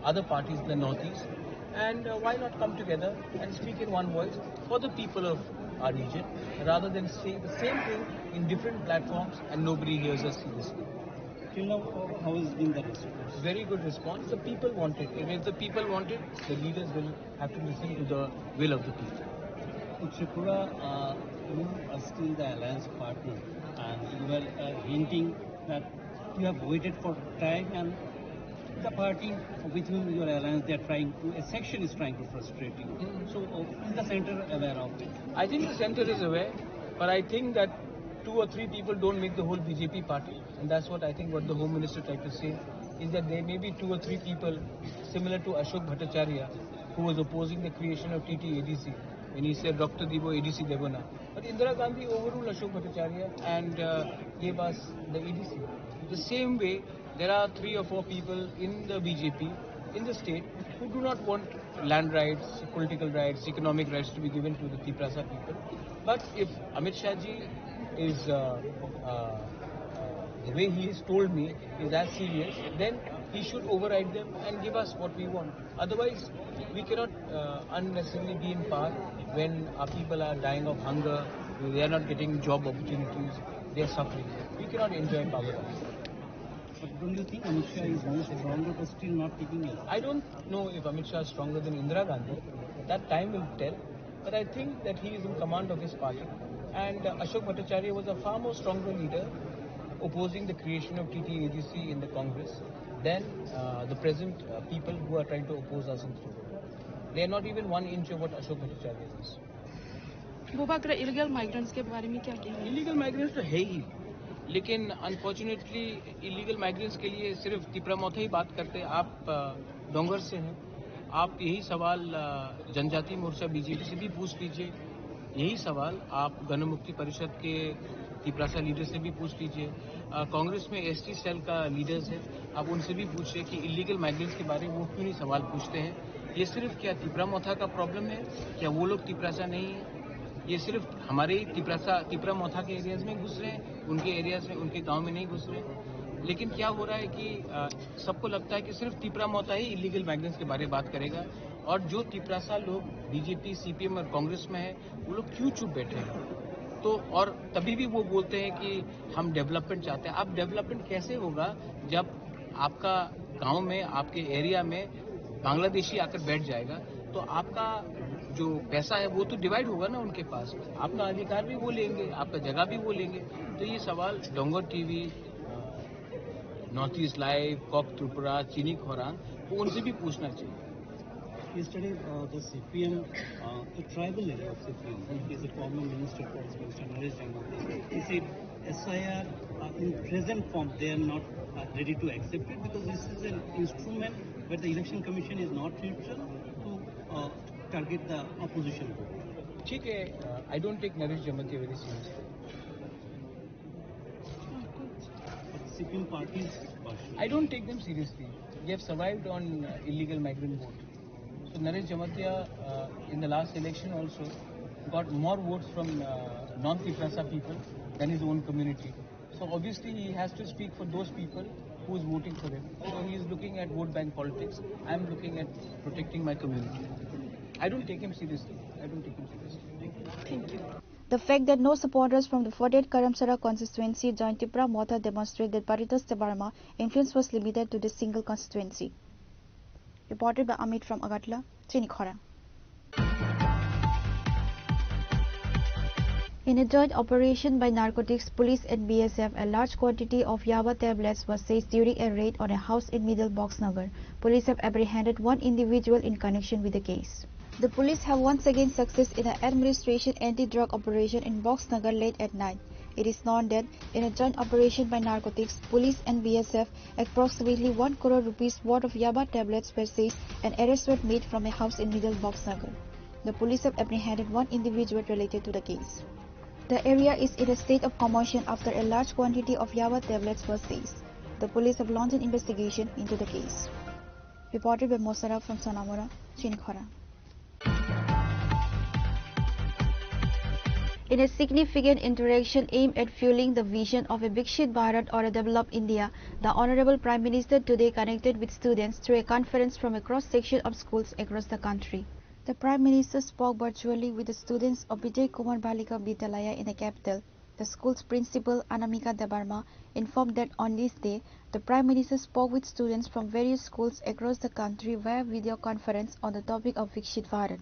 other parties in the Northeast. And uh, why not come together and speak in one voice for the people of our region rather than say the same thing in different platforms and nobody hears us seriously. Till now, how- how has been the response? Very good response. The people want it. And if the people want it, the leaders will have to listen to the will of the people. In Tripura, uh, you are still the alliance partner, and you were uh, hinting that you have waited for time, and the party with whom you are alliance, they are trying to, a section is trying to frustrate you. So, uh, is the center aware of it? I think the center is aware, but I think that two or three people don't make the whole B J P party, and that's what I think what the Home Minister tried to say is that there may be two or three people similar to Ashok Bhattacharya, who was opposing the creation of T T A D C when he said Rakto Dibo A D C Debo Na. But Indira Gandhi overruled Ashok Bhattacharya and uh, gave us the A D C. The same way, there are three or four people in the B J P in the state who do not want land rights, political rights, economic rights to be given to the Tiprasa people. But if Amit Shah ji is uh, uh, uh, the way he has told me is as serious, then he should override them and give us what we want. Otherwise, we cannot uh, unnecessarily be in power when our people are dying of hunger, they are not getting job opportunities, they are suffering. We cannot enjoy power. But don't you think Amit Shah is more stronger but still not taking it? I don't know if Amit Shah is stronger than Indira Gandhi. That time will tell. But I think that he is in command of his party. And uh, Ashok Bhattacharya was a far more stronger leader opposing the creation of T T A D C in the Congress than uh, the present uh, people who are trying to oppose us in Tripura. They are not even one inch of what Ashok Bhattacharya is. बुबाग्रा illegal migrants के बारे में क्या कहेंगे? Illegal migrants तो है ही, लेकिन unfortunately illegal migrants के लिए सिर्फ तिपरा मोथा ही बात करते हैं। आप अ, डोंगर से हैं, आप यही सवाल अ, जनजाति मोर्चा बीजेपी से भी पूछ लीजिए, यही सवाल आप गणमुक्ति परिषद के तिपरासा लीडर से भी पूछ लीजिए। अ, कांग्रेस में एसटी सेल का लीडर्स है, आप उनसे भी पूछिए कि इलीगल माइग्रेंट्स के बारे में वो क्यों नहीं सवाल पूछते हैं। ये सिर्फ क्या तिपरा मोथा का प्रॉब्लम है, क्या वो लोग तिपरासा नहीं है? ये सिर्फ हमारे ही तिपरासा तिपरा मोथा के एरियाज में घुस रहे हैं, उनके एरियाज में, उनके गांव में नहीं घुस रहे हैं। लेकिन क्या हो रहा है कि अ, सबको लगता है कि सिर्फ तिपरा मोथा ही इलीगल माइग्रेंट्स के बारे में बात करेगा, और जो तिपरासा लोग बीजेपी, सीपीएम और कांग्रेस में है, वो लोग क्यों चुप बैठे हैं? तो और तभी भी वो बोलते हैं कि हम डेवलपमेंट चाहते हैं। आप डेवलपमेंट कैसे होगा जब आपका गांव में, आपके एरिया में बांग्लादेशी आकर बैठ जाएगा, तो आपका जो पैसा है वो तो डिवाइड होगा ना उनके पास, आपका अधिकार भी वो लेंगे, आपका जगह भी वो लेंगे। तो ये सवाल Dongar TV, North East Live, Kok Tripura, Chini Khorang, वो उनसे भी पूछना चाहिए। Yesterday, uh, the C P M, uh, the tribal leader of C P M, he is a former minister for Mister Naresh Jamotia. He said S I R uh, in present form they are not uh, ready to accept it because this is an instrument where the election commission is not neutral to uh, target the opposition. ठीक है, I don't take Naresh Jamatia very seriously. But C P M party's version. I don't take them seriously. They have survived on uh, illegal migrant vote. So Naresh Jamatia uh, in the last election also got more votes from uh, non-Tiprasa people than his own community. So obviously he has to speak for those people who is voting for him. So he is looking at vote bank politics. I am looking at protecting my community. I don't take him seriously. I don't take him seriously. The fact that no supporters from the forty-eight Karamsara constituency joined Tipra Motha demonstrate that Paritosh Debbarma influence was limited to this single constituency. Reported by Amit from Agartala, Chini Khorang. In a joint operation by narcotics police and B S F, a large quantity of yaba tablets was seized during a raid on a house in Middle Boxnagar. Police have apprehended one individual in connection with the case. The police have once again success in an administration anti-drug operation in Boxnagar late at night. It is known that in a joint operation by narcotics police and B S F, approximately one crore rupees worth of yaba tablets were seized and arrests were made from a house in Middle Boxnagar. The police have apprehended one individual related to the case. The area is in a state of commotion after a large quantity of yaba tablets was seized. The police have launched an investigation into the case. Reported by Mosara from Sonamora, Chini Khorang. In a significant interaction aimed at fueling the vision of a Viksit Bharat or a developed India, the Honorable Prime Minister today connected with students through a conference from a cross-section of schools across the country. The Prime Minister spoke virtually with the students of Vijay Kumar Balika Vidyalaya in the capital. The school's principal, Anamika Debbarma, informed that on this day, the Prime Minister spoke with students from various schools across the country via video conference on the topic of Viksit Bharat.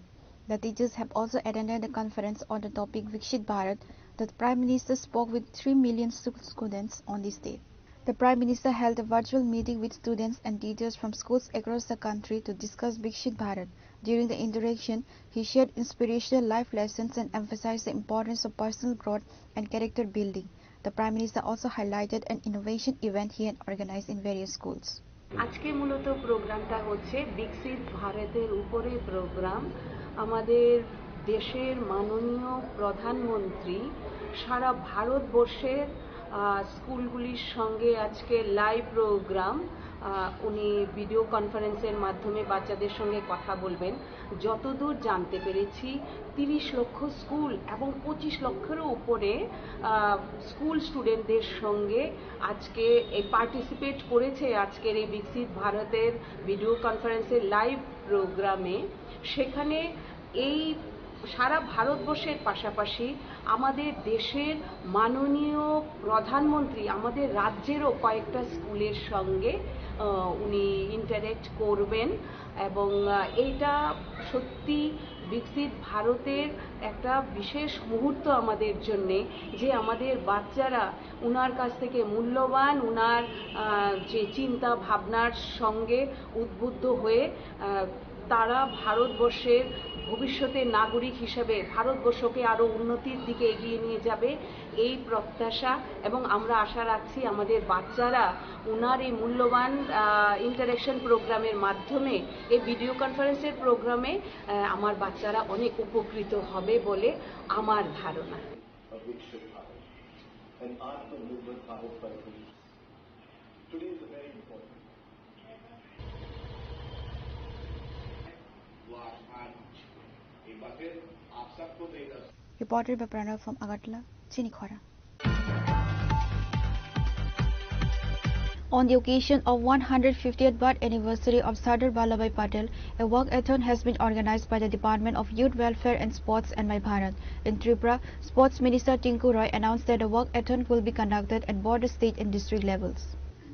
The teachers have also attended the conference on the topic Viksit Bharat that the Prime Minister spoke with three million school students on this day. The Prime Minister held a virtual meeting with students and teachers from schools across the country to discuss Viksit Bharat. During the interaction, he shared inspirational life lessons and emphasized the importance of personal growth and character building. The Prime Minister also highlighted an innovation event he had organized in various schools. আজকে মূলত প্রোগ্রামটা হচ্ছে বিকশিত ভারতের উপরে প্রোগ্রাম। আমাদের দেশের মাননীয় প্রধানমন্ত্রী সারা ভারতবর্ষের আহ, স্কুলগুলির সঙ্গে আজকে লাইভ প্রোগ্রাম, আহ, উনি ভিডিও কনফারেন্সের মাধ্যমে বাচ্চাদের সঙ্গে কথা বলবেন। যতদূর জানতে পেরেছি, তিরিশ লক্ষ স্কুল এবং পঁচিশ লক্ষেরও উপরে আহ, স্কুল স্টুডেন্টদের সঙ্গে আজকে এই পার্টিসিপেট করেছে আজকের এই বিকশিত ভারতের ভিডিও কনফারেন্সের লাইভ প্রোগ্রামে। সেখানে এই সারা ভারতবর্ষের পাশাপাশি আমাদের দেশের মাননীয় প্রধানমন্ত্রী আমাদের রাজ্যেরও কয়েকটা স্কুলের সঙ্গে আহ, উনি ইন্টারঅ্যাক্ট করবেন। এবং আহ, এইটা সত্যি বিকশিত ভারতের একটা বিশেষ মুহূর্ত আমাদের জন্যে, যে আমাদের বাচ্চারা ওনার কাছ থেকে মূল্যবান, ওনার আহ, যে চিন্তা ভাবনার সঙ্গে উদ্বুদ্ধ হয়ে আহ, তারা ভারতবর্ষের ভবিষ্যতের নাগরিক হিসেবে ভারতবর্ষকে আরও উন্নতির দিকে এগিয়ে নিয়ে যাবে, এই প্রত্যাশা। এবং আমরা আশা রাখছি আমাদের বাচ্চারা ওনার এই মূল্যবান ইন্টারঅ্যাকশন প্রোগ্রামের মাধ্যমে, এই ভিডিও কনফারেন্সের প্রোগ্রামে আহ, আমার বাচ্চারা অনেক উপকৃত হবে বলে আমার ধারণা। A Viksit Bharat, an Atmanirbhar Bharat by twenty. Today is a very important day. वो आसमान, ये बातें आप सबको देगा। Reported by Pranav from Agartala, Chini Khorang. On the occasion of one hundred fiftieth birth anniversary of Sardar Vallabhbhai Patel, a walkathon has been organized by the Department of Youth Welfare and Sports and My Bharat. In Tripura, Sports Minister Tinku Roy announced that a walkathon will be conducted at border state and district levels.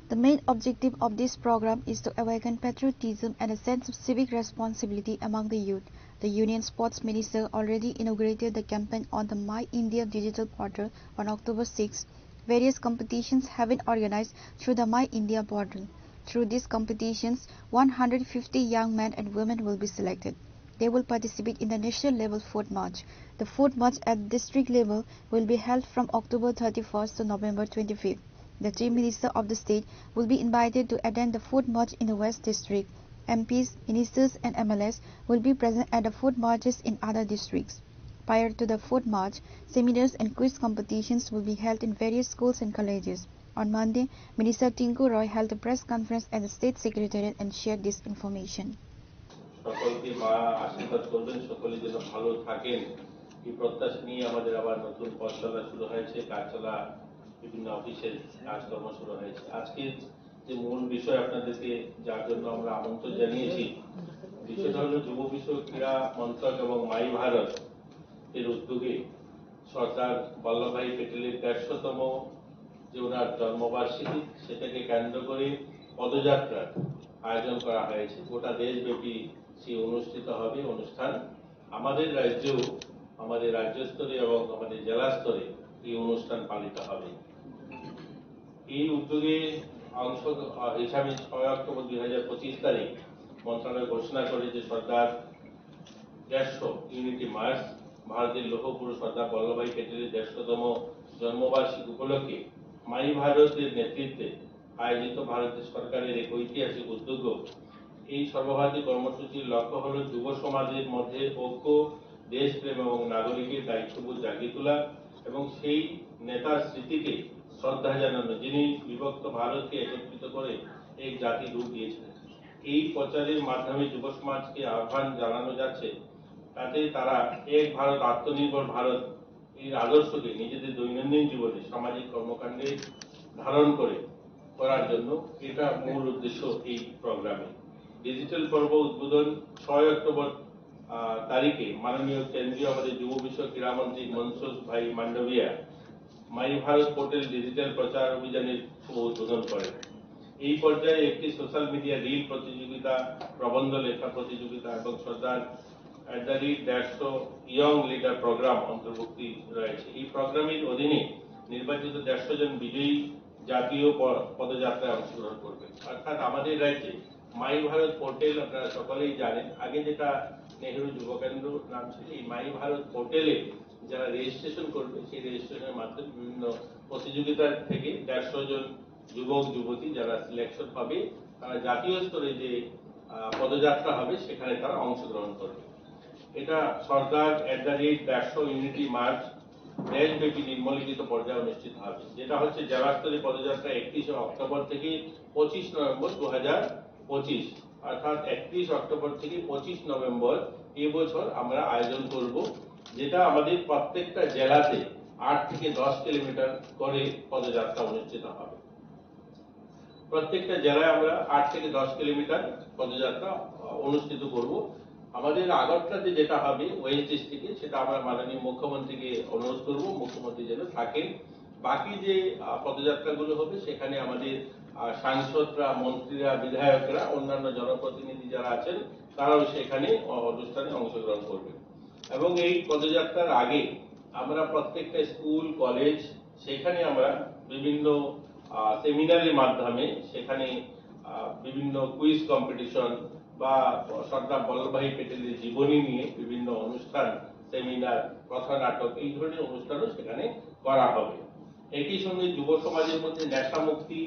The main objective of this program is to awaken patriotism and a sense of civic responsibility among the youth. The Union Sports Minister already inaugurated the campaign on the My India digital portal on October sixth. Various competitions have been organized through the My India portal. Through these competitions, one hundred fifty young men and women will be selected. They will participate in the national level foot march. The foot march at district level will be held from October thirty-first to November twenty-fifth. The Chief Minister of the state will be invited to attend the foot march in the West District. M Ps, ministers and M L As will be present at the foot marches in other districts. Prior to the foot march, seminars and quiz competitions will be held in various schools and colleges. On Monday, Minister Tinku Roy held a press conference at the State Secretariat and shared this information. সকলকে মা আশীর্বাদ করবেন, সকলে যেন ভালো থাকেন, এই প্রত্যাশা নিয়ে আমাদের আবার নতুন পথ চলা শুরু হয়েছে। কাজ চলা, বিভিন্ন অফিসের কাজকর্ম শুরু হয়েছে। আজকে যে মূল বিষয় আপনাদেরকে যার জন্য আমরা আমন্ত্রণ জানিয়েছি, বিষয়টা হলো যুব বিষয়ক, ক্রীড়া মন্ত্রক এবং মাই ভারত এর উদ্যোগে সর্দার বল্লভভাই প্যাটেলের দেড়শোতম যে ওনার জন্মবার্ষিকী, সেটাকে কেন্দ্র করে পদযাত্রার আয়োজন করা হয়েছে। গোটা দেশব্যাপী সেই অনুষ্ঠিত হবে অনুষ্ঠান। আমাদের রাজ্যেও, আমাদের রাজ্য স্তরে এবং আমাদের জেলা স্তরে এই অনুষ্ঠান পালিত হবে। এই উদ্যোগে অংশ, আহ, হিসাবে ছয় অক্টোবর দুই হাজার পঁচিশ তারিখ মন্ত্রণালয় ঘোষণা করে যে সর্দার দেড়শো ইউনিটি মার্চ, ভারতের লৌহ পুরুষ সর্দার বল্লভভাই প্যাটেলের দেড়শোতম জন্মবার্ষিকী উপলক্ষে মাই ভারতের নেতৃত্বে আয়োজিত ভারত সরকারের এক ঐতিহাসিক উদ্যোগ। এই সর্বভারতীয় কর্মসূচির লক্ষ্য হল যুব সমাজের মধ্যে ঐক্য, দেশপ্রেম এবং নাগরিকের দায়িত্ববোধ জাগিয়ে তোলা এবং সেই নেতার স্মৃতিকে শ্রদ্ধা জানানো, যিনি বিভক্ত ভারতকে একত্রিত করে এক জাতি রূপ দিয়েছিলেন। এই প্রচারের মাধ্যমে যুব সমাজকে আহ্বান জানানো যাচ্ছে, তাতে তারা এক ভারত, আত্মনির্ভর ভারত এর আদর্শকে নিজেদের দৈনন্দিন জীবনে, সামাজিক কর্মকাণ্ডে ধারণ করে করার জন্য এটা মূল উদ্দেশ্য এই প্রোগ্রামে। ডিজিটাল পর্ব উদ্বোধন ছয় অক্টোবর, আহ, তারিখে মাননীয় কেন্দ্রীয় আমাদের যুব বিষয়ক ক্রীড়ামন্ত্রী মনসুখ ভাই মান্ডভিয়া মাই ভারত পোর্টাল ডিজিটাল প্রচার অভিযানের শুভ উদ্বোধন করেন। এই পর্যায়ে একটি সোশ্যাল মিডিয়া রিল প্রতিযোগিতা, প্রবন্ধ লেখা প্রতিযোগিতা এবং সর্দার at the rate দেড়শো ইয়ং লিডার প্রোগ্রাম অন্তর্ভুক্তি রয়েছে। এই প্রোগ্রামের অধীনে নির্বাচিত দেড়শো জন বিজয়ী জাতীয় প-, পদযাত্রায় অংশগ্রহণ করবে। অর্থাৎ আমাদের রাজ্যে মাই ভারত পোর্টাল আপনারা সকলেই জানেন, আগে যেটা নেহেরু যুব কেন্দ্র নাম ছিল, এই মাই ভারত পোর্টালে যারা রেজিস্ট্রেশন করবে, সেই রেজিস্ট্রেশনের মাধ্যমে বিভিন্ন প্রতিযোগিতা থেকে দেড়শো জন যুবক যুবতী যারা সিলেকশন হবে, তারা জাতীয় স্তরে যে, আহ, পদযাত্রা হবে, সেখানে তারা অংশগ্রহণ করবে। এটা সর্দার at the rate দেড়শো ইউনিটি মার্চ দেশব্যাপী নিম্নলিখিত পর্যায়ে অনুষ্ঠিত হবে, যেটা হচ্ছে জেলা স্তরীয় পদযাত্রা একত্রিশে অক্টোবর থেকে পঁচিশ নভেম্বর দু হাজার পঁচিশ, অর্থাৎ একত্রিশ অক্টোবর থেকে পঁচিশ নভেম্বর এবছর আমরা আয়োজন করব, যেটা আমাদের প্রত্যেকটা জেলাতে আট থেকে দশ কিলোমিটার করে পদযাত্রা অনুষ্ঠিত হবে। প্রত্যেকটা জেলায় আমরা আট থেকে দশ কিলোমিটার পদযাত্রা, আহ, অনুষ্ঠিত করব। আমাদের আগরতলাতে যেটা হবে ওয়েস্ট ডিস্ট্রিক্টে, সেটা আমরা মাননীয় মুখ্যমন্ত্রীকে অনুরোধ করব, মুখ্যমন্ত্রী যেন থাকেন। বাকি যে, আহ, পদযাত্রাগুলো হবে, সেখানে আমাদের, আহ, সাংসদরা, মন্ত্রীরা, বিধায়করা, অন্যান্য জনপ্রতিনিধি যারা আছেন, তারাও সেখানে, আহ, অনুষ্ঠানে অংশগ্রহণ করবেন। এবং এই পদযাত্রার আগে আমরা প্রত্যেকটা স্কুল, কলেজ, সেখানে আমরা বিভিন্ন, আহ, সেমিনারের মাধ্যমে সেখানে, আহ, বিভিন্ন কুইজ কম্পিটিশন বা সর্দার বল্লভভাই প্যাটেলের জীবনী নিয়ে বিভিন্ন অনুষ্ঠান, সেমিনার, কথা নাটক, এই ধরনের অনুষ্ঠানও সেখানে করা হবে। একই সঙ্গে যুব সমাজের মধ্যে নেশামুক্তি,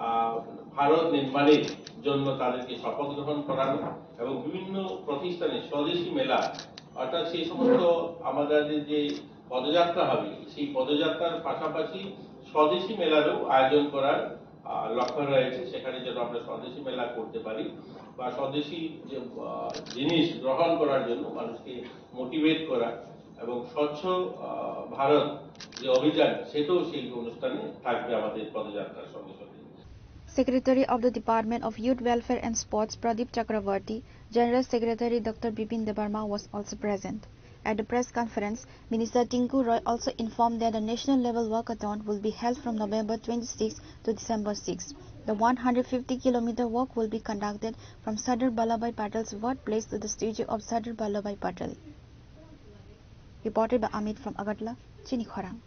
আহ, ভারত নির্মাণের জন্য তাদেরকে শপথ গ্রহণ করানো এবং বিভিন্ন প্রতিষ্ঠানে স্বদেশি মেলা, অর্থাৎ সেই সমস্ত আমাদের যে পদযাত্রা হবে, সেই পদযাত্রার পাশাপাশি স্বদেশি মেলারও আয়োজন করার, আহ, লক্ষ্য রয়েছে। সেখানে যেন আমরা স্বদেশি মেলা করতে পারি বা স্বদেশি যে, আহ, জিনিস গ্রহণ করার জন্য মানুষকে মোটিভেট করা এবং স্বচ্ছ, আহ, ভারত যে অভিযান, সেটাও সেই অনুষ্ঠানে থাকবে আমাদের পদযাত্রার সঙ্গে সঙ্গে। Secretary of the Department of Youth Welfare and Sports, Pradip Chakravarty, General Secretary Doctor Bipin Debbarma was also present. At the press conference, Minister Tinku Roy also informed that the national level walkathon will be held from November twenty-sixth to December sixth. The one hundred fifty kilometer walk will be conducted from Sardar Vallabhbhai Patel's birthplace to the statue of Sardar Vallabhbhai Patel. Reported by Amit from Agartala, Chini Khorang.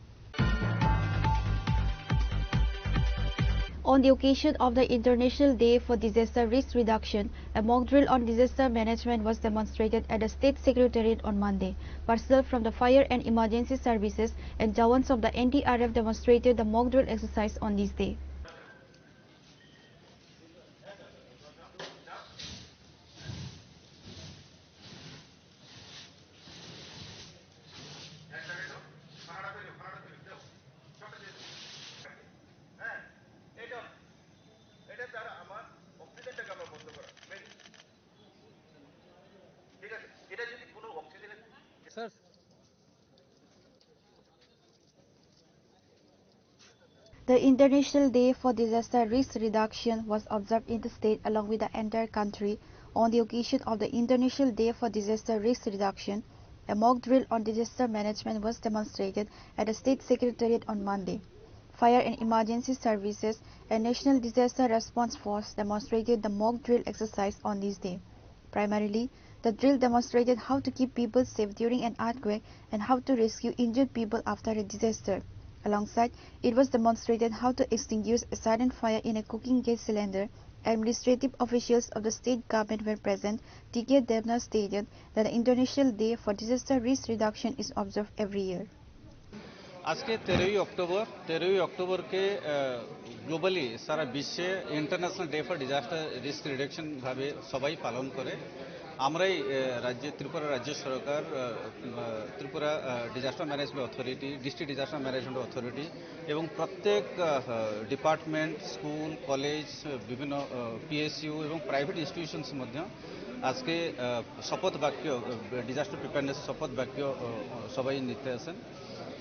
On the occasion of the International Day for Disaster Risk Reduction, a mock drill on disaster management was demonstrated at the State Secretariat on Monday. Personnel from the Fire and Emergency Services and Jawans of the N D R F demonstrated the mock drill exercise on this day. The International Day for Disaster Risk Reduction was observed in the state along with the entire country. On the occasion of the International Day for Disaster Risk Reduction, A mock drill on disaster management was demonstrated at the State Secretariat on Monday. Fire and Emergency Services and National Disaster Response Force demonstrated the mock drill exercise on this day. Primarily, the drill demonstrated how to keep people safe during an earthquake and how to rescue injured people after a disaster. Alongside, it was demonstrated how to extinguish a sudden fire in a cooking gas cylinder. Administrative officials of the state government were present. T K Debnath stated that the International Day for Disaster Risk Reduction is observed every year. আজকে তেরোই অক্টোবর, তেরোই অক্টোবরকে, আহ, globally সারা বিশ্বে international day for disaster risk reduction ভাবে সবাই পালন করে। আমরাই, আহ, রাজ্যে, ত্রিপুরা রাজ্য সরকার, ah, ah, Tripura, ah, disaster management authority, district disaster management authority এবং প্রত্যেক, আহ, ডিপার্টমেন্ট, স্কুল, কলেজ, বিভিন্ন, আহ, পিএসইউ এবং প্রাইভেট ইনস্টিটিউশনস মধ্যে আজকে, আহ, শপথ বাক্য, আহ, ডিজাস্টার প্রিপেয়ারনেস শপথ বাক্য, আহ, সবাই নিতে আছেন।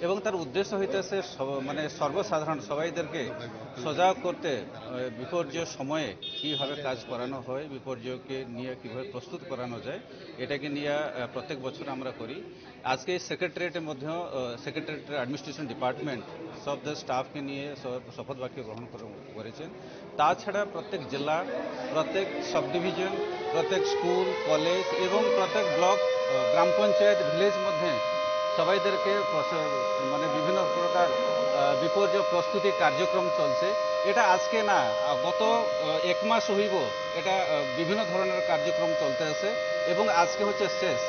এবং তার উদ্দেশ্য হইতেছে সব-, মানে সর্বসাধারণ সবাইদেরকে সজাগ করতে, আহ, বিপর্যয় সময়ে কিভাবে কাজ করানো হয়, বিপর্যয়কে নিয়ে কিভাবে প্রস্তুত করানো যায়, এটাকে নিয়ে, আহ, প্রত্যেক বছর আমরা করি। আজকে সেক্রেটারিয়েটের মধ্যেও, আহ, সেক্রেটারিয়েট অ্যাডমিনিস্ট্রেশন ডিপার্টমেন্ট সব স্টাফকে নিয়ে স-, শপথ বাক্য গ্রহণ করে-, করেছেন। তাছাড়া প্রত্যেক জেলা, প্রত্যেক সাব ডিভিশন, প্রত্যেক স্কুল, কলেজ এবং প্রত্যেক ব্লক, আহ, গ্রাম পঞ্চায়েত, ভিলেজ মধ্যে সবাইদেরকে প্রস-, মানে বিভিন্ন প্রকার, আহ, বিপর্যয় প্রস্তুতি কার্যক্রম চলছে। এটা আজকে না, আহ, গত, আহ, এক মাস হইব এটা, আহ, বিভিন্ন ধরনের কার্যক্রম চলতে আছে এবং আজকে হচ্ছে শেষ।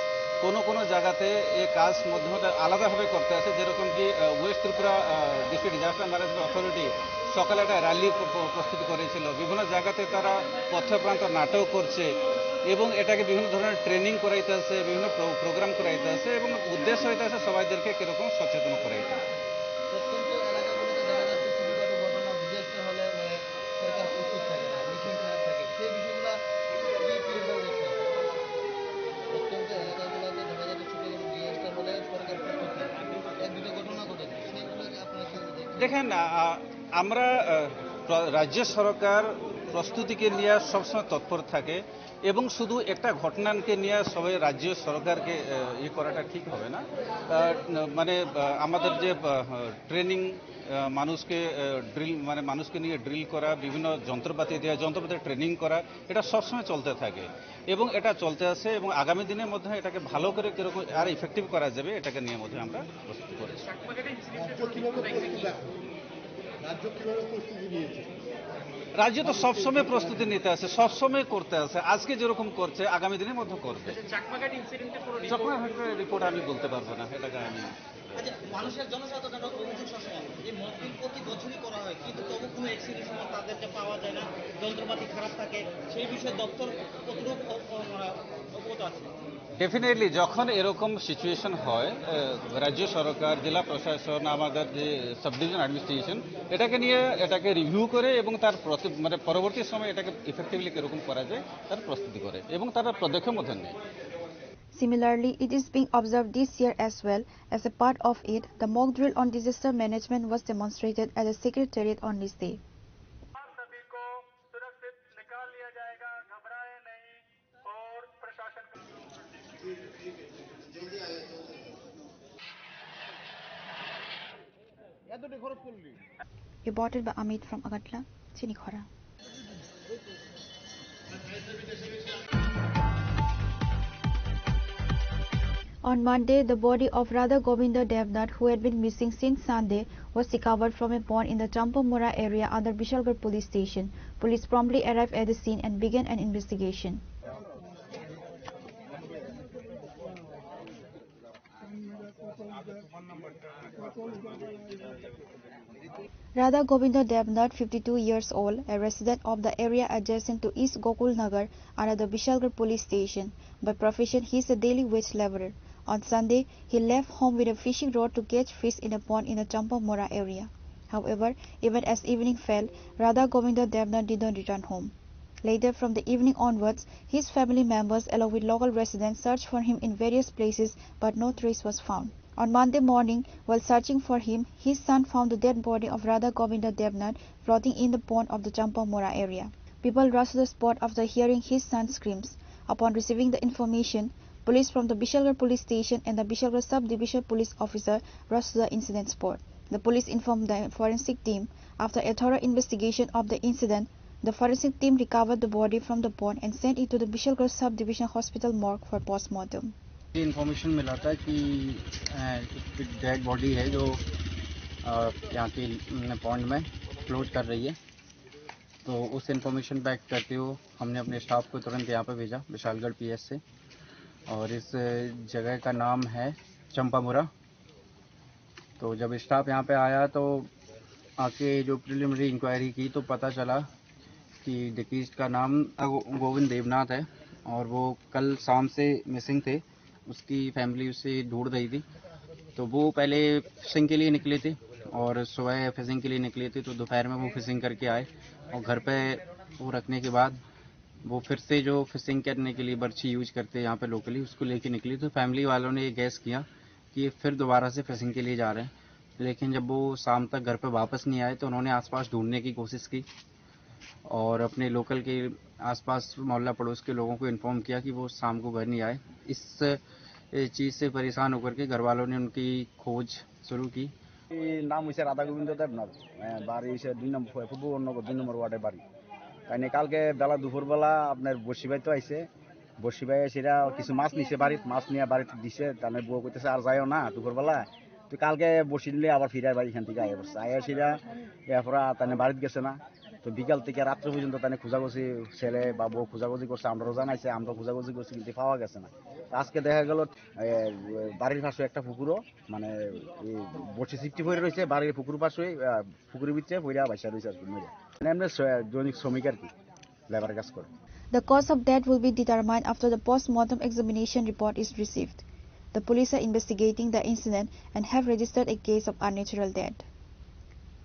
কোনো কোনো জায়গাতে এই কাজ মধ্যমতে আলাদাভাবে করতে আছে, যেরকম কি, আহ, ওয়েস্ট ত্রিপুরা, আহ, ডিস্ট্রিক্ট ডিজাস্টার ম্যানেজমেন্ট অথরিটি সকালে একটা র্যালি প্র-, প্র-, প্রস্তুত করেছিল। বিভিন্ন জায়গাতে তারা পথে প্রান্ত নাটক করছে এবং এটাকে বিভিন্ন ধরনের ট্রেনিং করাইতে আছে, বিভিন্ন প্রো-, প্রোগ্রাম করাইতে আছে এবং উদ্দেশ্য হইতে আছে সবাইদেরকে কিরকম সচেতন করাইতে। প্রত্যন্ত এলাকাগুলোতে দেখা যাচ্ছে ছোটখাটো ঘটনা, ডিজাস্টার হলে, মানে, সরকার প্রস্তুত থাকে না, মিশন খারাপ থাকে। সেই বিষয়গুলো কি, কি ব্যাপারে দেখছেন? প্রত্যন্ত এলাকাগুলোতে দেখা যাচ্ছে ছোটখাটো ডিজাস্টার হলে সরকার প্রস্তুত থাকে। এক দুটো ঘটনা ঘটেছে, সেইগুলোকে আপনারা কিভাবে দেখছেন? দেখেন, আ, আ, আমরা, আ, প্র-, রাজ্য সরকার প্রস্তুতিকে নিয়ে সবসময় তৎপর থাকে এবং শুধু একটা ঘটনাকে নিয়ে সবাই রাজ্য সরকারকে, আ, ইয়ে করাটা ঠিক হবে না। আ, মানে, আ, আমাদের যে, আ, ট্রেনিং, আহ, মানুষকে, আহ, ড্রিল, মানে মানুষকে নিয়ে ড্রিল করা, বিভিন্ন যন্ত্রপাতি দেওয়া, যন্ত্রপাতি ট্রেনিং করা, এটা সবসময় চলতে থাকে এবং এটা চলতে আছে এবং আগামী দিনের মধ্যে এটাকে ভালো করে কিরকম আর ইফেক্টিভ করা যাবে, এটাকে নিয়ে মধ্যে আমরা প্রস্তুতি করেছি। রাজ্য কিভাবে প্রস্তুতি, রাজ্য কিভাবে প্রস্তুতি নিয়েছে? রাজ্য তো সবসময় প্রস্তুতি নিতে আছে, সবসময় করতে আছে। আজকে যেরকম করছে, আগামী দিনের মধ্যে করবে। চাকমাঘাট ইনসিডেন্টের কোনো রিপোর্ট? চাকমাঘাটের রিপোর্ট আমি বলতে পারবো না, এটাকে আমি আচ্ছা, মানুষের জনসাধারণের অভিযোগ সবসময় এই মক ড্রিল প্রতি বছরই করা হয়, কিন্তু তবু কোনো অ্যাক্সিডেন্ট সময় তাদেরকে পাওয়া যায় না, যন্ত্রপাতি খারাপ থাকে, সেই বিষয়ে দপ্তর কতটুকু অ-, অ-, মানে অবগত আছে? ডেফিনেটলি, যখন এরকম সিচুয়েশন হয়, আহ, রাজ্য সরকার, জেলা প্রশাসন, আমাদের যে সাব ডিভিশন অ্যাডমিনিস্ট্রেশন এটাকে নিয়ে, এটাকে রিভিউ করে এবং তার প্রতি-, মানে পরবর্তী সময় এটাকে ইফেক্টিভলি কীরকম করা যায় তার প্রস্তুতি করে এবং তারা পদক্ষেপ মধ্যে নেয়। Similarly, it is being observed this year as well. As a part of it, the mock drill on disaster management was demonstrated at the Secretariat on this day. सभी को सुरक्षित निकाल लिया जाएगा, घबराए नहीं। और प्रशासन का Reported by Amit from Agartala, Chinikhora. On Monday, the body of Radha Govinda Devnath, who had been missing since Sunday, was recovered from a pond in the Champamura area under Bishalgarh police station. Police promptly arrived at the scene and began an investigation. Radha Govinda Devnath, fifty-two years old, a resident of the area adjacent to East Gokul Nagar under the Bishalgarh police station. By profession, he is a daily wage laborer. On Sunday, he left home with a fishing rod to catch fish in a pond in the Champamura area. However, even as evening fell, Radha Govinda Devnath did not return home. Later from the evening onwards, his family members along with local residents searched for him in various places, but no trace was found. On Monday morning, while searching for him, his son found the dead body of Radha Govinda Devnath floating in the pond of the Champamura area. People rushed to the spot after hearing his son's screams. Upon receiving the information, Police from the Bishalgarh Police Station and the Bishalgarh Sub-Division Police Officer rushed to the incident spot. The police informed the forensic team. After a thorough investigation of the incident, the forensic team recovered the body from the pond and sent it to the Bishalgarh Sub-Division Hospital morgue for postmortem. ये इन्फॉर्मेशन मिला था कि अ, एक dead body है जो अ, यहाँ के पॉन्ड में फ्लोट कर रही है। तो उस इन्फॉर्मेशन पे एक्ट करते हुए हमने अपने स्टाफ को तुरंत यहाँ पे भेजा, विशालगढ़ पीएस से। और इस जगह का नाम है चंपामुरा। तो जब स्टाफ यहाँ पे आया तो आके जो प्रिलिमिनरी इंक्वायरी की तो पता चला कि डिकीज का नाम गो-, गोविंद देवनाथ है और वो कल शाम से मिसिंग थे। उसकी फैमिली उसे ढूंढ रही थी। तो वो पहले फिशिंग के लिए निकले थे और सुबह फिशिंग के लिए निकले थे, तो दोपहर में वो फिशिंग करके आए और घर पे वो रखने के बाद वो फिर से जो फिशिंग करने के लिए बर्छी यूज करते हैं यहाँ पे लोकली, उसको लेके निकली। तो फैमिली वालों ने ये गैस किया कि ये फिर दोबारा से फिशिंग के लिए जा रहे हैं, लेकिन जब वो शाम तक घर पे वापस नहीं आए तो उन्होंने आसपास ढूंढने की कोशिश की और अपने लोकल के आसपास मोहल्ला पड़ोस के लोगों को इन्फॉर्म किया कि वो शाम को घर नहीं आए। इस, ए, चीज़ से परेशान होकर के घर वालों ने उनकी खोज शुरू की। এই নাম হইছে রাধা গোবিন্দ দেবনাথ, আহ, বাড়ি হইছে দুই নম্বর, ফুটবল নগর দুই নম্বর ওয়ার্ডে বাড়ি। তাই নিয়ে কালকে বেলা দুপুরবেলা আপনার বসি ভাই তো আইছে, বসি ভাই এসে এরা কিছু মাছ নিছে বাড়িত, মাছ নিয়ে বাড়িত দিছে, তাহলে বউ কইতেছে আর যাইও না দুপুরবেলা, তো কালকে বসি নিলে আবার ফিরে ভাই এখান থেকে আইয়া পড়ছে, আইয়া সেরা এরপরে আর তাহলে বাড়িত গেছে না। তো বিকাল থেকে রাত্রে পর্যন্ত তাহলে খোঁজাখুঁজি, ছেলে বা বউ খোঁজাখুঁজি করছে, আমরাও জানাইছে, আমরা খোঁজাখুঁজি করছি, কিন্তু পাওয়া গেছে না। তো আজকে দেখা গেল, এ, বাড়ির পাশে একটা পুকুরও, মানে, এই বসি সিফটি পড়ে রয়েছে, বাড়ির পুকুর পাশে, আহ, পুকুরের ভিতরে পড়ে বাইসা রয়েছে আর কি, মরে। মানে, এমনি শ্র-, দৈনিক শ্রমিক আর কি, লেবার কাজ করে। The cause of death will be determined after the post-mortem examination report is received. The police are investigating the incident and have registered a case of unnatural death.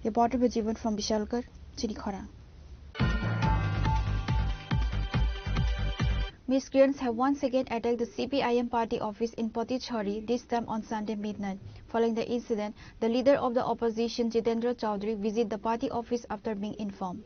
Reporter Bajiban from Bishalgarh, Chinikhora. Miscreants have once again attacked the C P I M party office in Potichhori, this time on Sunday midnight. Following the incident, the leader of the opposition, Jitendra Chaudhary, visited the party office after being informed.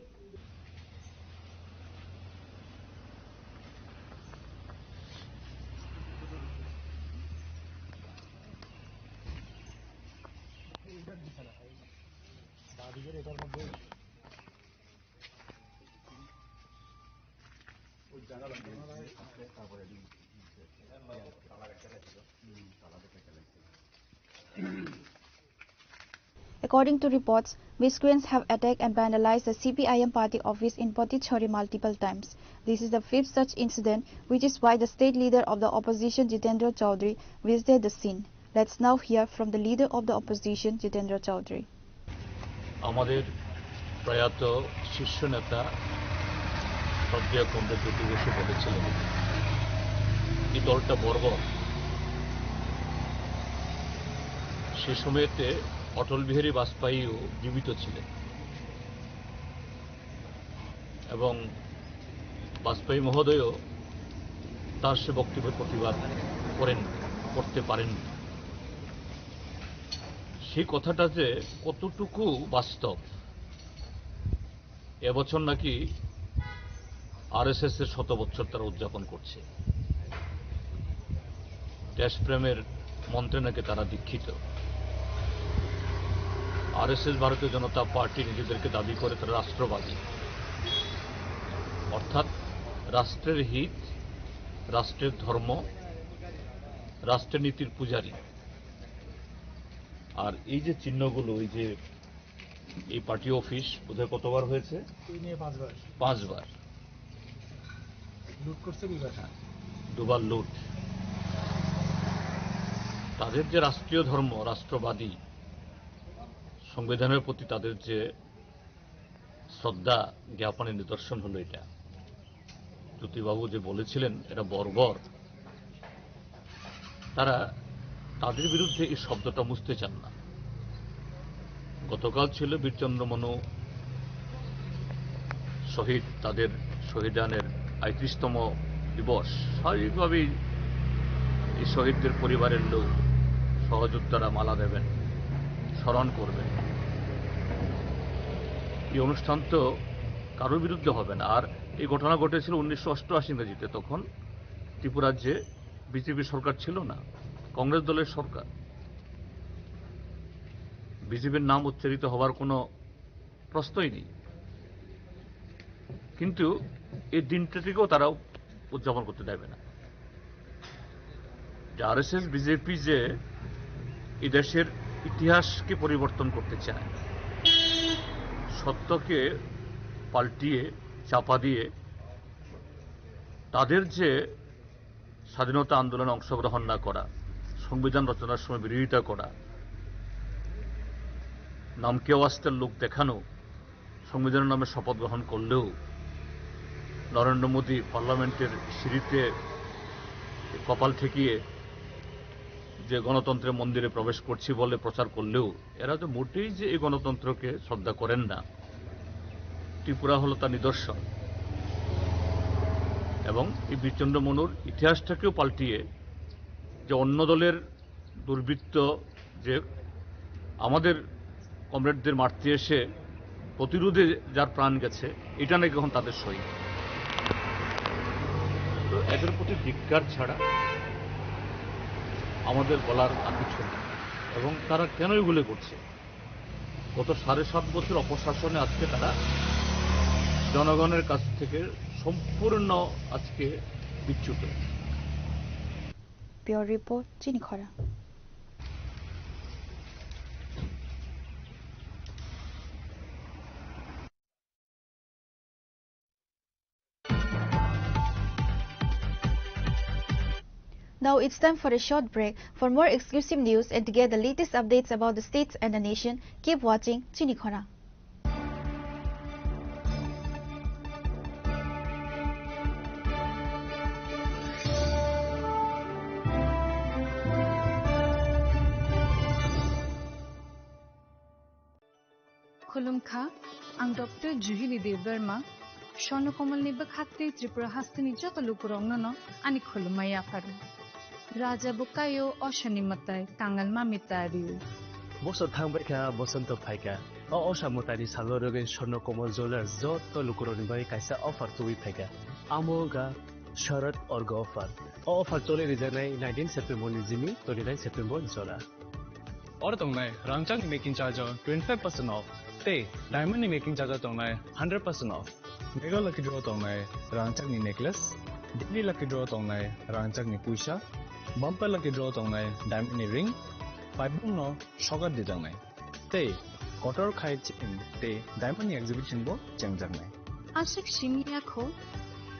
According to reports, miscreants have attacked and vandalized the C P I M party office in Potichhori multiple times. This is the fifth such incident, which is why the state leader of the opposition, Jitendra Chaudhary, visited the scene. Let's now hear from the leader of the opposition, Jitendra Chaudhary. আমাদের প্রয়াত শীর্ষ নেতা শ্রদ্ধেয় কমরেড জ্যোতি বসু বলেছিলেন, এই দলটা বর্বর। সে সময়তে অটল বিহারী বাজপেয়ীও জীবিত ছিলেন এবং বাজপেয়ী মহোদয়ও তার সে বক্তব্যের প্রতিবাদ করেন, করতে পারেননি। সেই কথাটা যে কতটুকু বাস্তব, এবছর নাকি আরএসএস এর শত বছর তারা উদযাপন করছে, দেশপ্রেমের মন্ত্রে নাকি তারা দীক্ষিত। আরএসএস, ভারতীয় জনতা পার্টি, নিজেদেরকে দাবি করে তারা রাষ্ট্রবাদী, অর্থাৎ রাষ্ট্রের হিত, রাষ্ট্রের ধর্ম, রাষ্ট্রের নীতির পূজারী। আর এই যে চিহ্নগুলো, এই যে এই পার্টি অফিস বোধহয় কতবার হয়েছে? এই নিয়ে পাঁচবার। পাঁচবার। লুট করছে দুইবার। দুবার লুট। তাদের যে রাষ্ট্রীয় ধর্ম, রাষ্ট্রবাদী, সংবিধানের প্রতি তাদের যে শ্রদ্ধা জ্ঞাপনের নিদর্শন হলো এটা। জ্যোতিবাবু যে বলেছিলেন এটা বর্বর, তারা তাদের বিরুদ্ধে এই শব্দটা মুছতে চান না। গতকাল ছিল বীরচন্দ্র মনু শহীদ, তাদের শহীদানের পঁয়ত্রিশতম দিবস। স্বাভাবিকভাবেই এই শহীদদের পরিবারের লোক, সহযোদ্ধারা মালা দেবেন, স্মরণ করবেন। এই অনুষ্ঠান তো কারোর বিরুদ্ধে হবে না। আর এই ঘটনা ঘটেছিল উনিশশো অষ্টআশি ইংরেজিতে, তখন ত্রিপুরার যে বিজেপি সরকার ছিল না, কংগ্রেস দলের সরকার। বিজেপির নাম উচ্চারিত হওয়ার কোনো প্রশ্নই নেই। কিন্তু এই দিনটাটিকেও তারা উদযাপন করতে দেবে না। যে আরএসএস বিজেপি যে এই দেশের ইতিহাসকে পরিবর্তন করতে চায়, সত্যকে পাল্টিয়ে, চাপা দিয়ে তাদের যে স্বাধীনতা আন্দোলনে অংশগ্রহণ না করা, সংবিধান রচনার সময় বিরোধিতা করা, নামকে ওয়াস্তের লোক দেখানো, সংবিধানের নামে শপথ গ্রহণ করলেও নরেন্দ্র মোদী পার্লামেন্টের সিঁড়িতে কপাল ঠেকিয়ে যে গণতন্ত্রের মন্দিরে প্রবেশ করছি বলে প্রচার করলেও এরা তো মোটেই যে এই গণতন্ত্রকে শ্রদ্ধা করেন না। ত্রিপুরা হলো তার নিদর্শন। এবং এই বীরচন্দ্র মনুর ইতিহাসটাকেও পাল্টিয়ে যে অন্য দলের দুর্বৃত্ত যে আমাদের কমরেডদের মারতে এসে প্রতিরোধে যার প্রাণ গেছে, এটা নাকি এখন তাদের শহীদ। তো এদের প্রতি ধিক্কার ছাড়া আমাদের বলার আর কিছু নেই। এবং তারা কেন এগুলো করছে? গত সাড়ে সাত বছর অপশাসনে আজকে তারা জনগণের কাছ থেকে সম্পূর্ণ আজকে বিচ্যুত। Bureau Report, Chini Khorang. Now it's time for a short break. For more exclusive news and to get the latest updates about the states and the nation, keep watching Chini Khorang. Khulumkha, ang Doctor Juhili Debbarma, Swarno Komolni bwkhaktwi Tripura hasteni joto lukurokno no ani khulumma yapharo. Raja bo kaio, osoni mwtai, kangal mami ta rio. Bosor thangbaikha, bosonto phaikha. O osa mwtaini salo rwgwi Swarno Komol Jewellers joto lukurokni bagwi kaisa offer tubui phaikha. Amo wngkha Sharad Orga offer. O offer choli rijaknai nineteen September ni jimi twenty nine September ni jora. Oro tongnai rangchakni making charge o twenty five percent off tei diamond ni making charge o tongnai hundred percent off. Mega lucky draw tongnai rangchakni necklace, daily lucky draw tongnai rangchakni puisa, bumper lucky draw tongnai diamond ni ring, paibung no sogar dijaknai. Tei kotor khai chain tei diamond ni exhibition bo chengjaknai. Aswk simi yakho,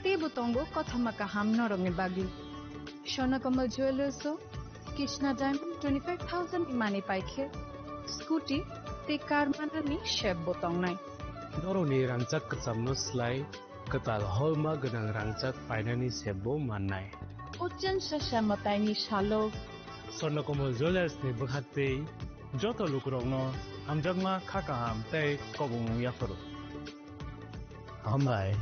teibo tongo kothoma kaham norokni bagwi. Swarno Komol Jewellers o Krishna Diamond twenty five thousand ni manwi paikhe scooty tei car manani sep bo tongnai. Norokni rangchak kwchamno slai kwtal holma gwnang rangchak painani sep bo mannai. O chwngsa sa mwtaini salo Swarno Komol Jewellers ni bwkhaktwi joto lukurokno hamjakma, kha kaham tei kobongmung yapharo. Hambai.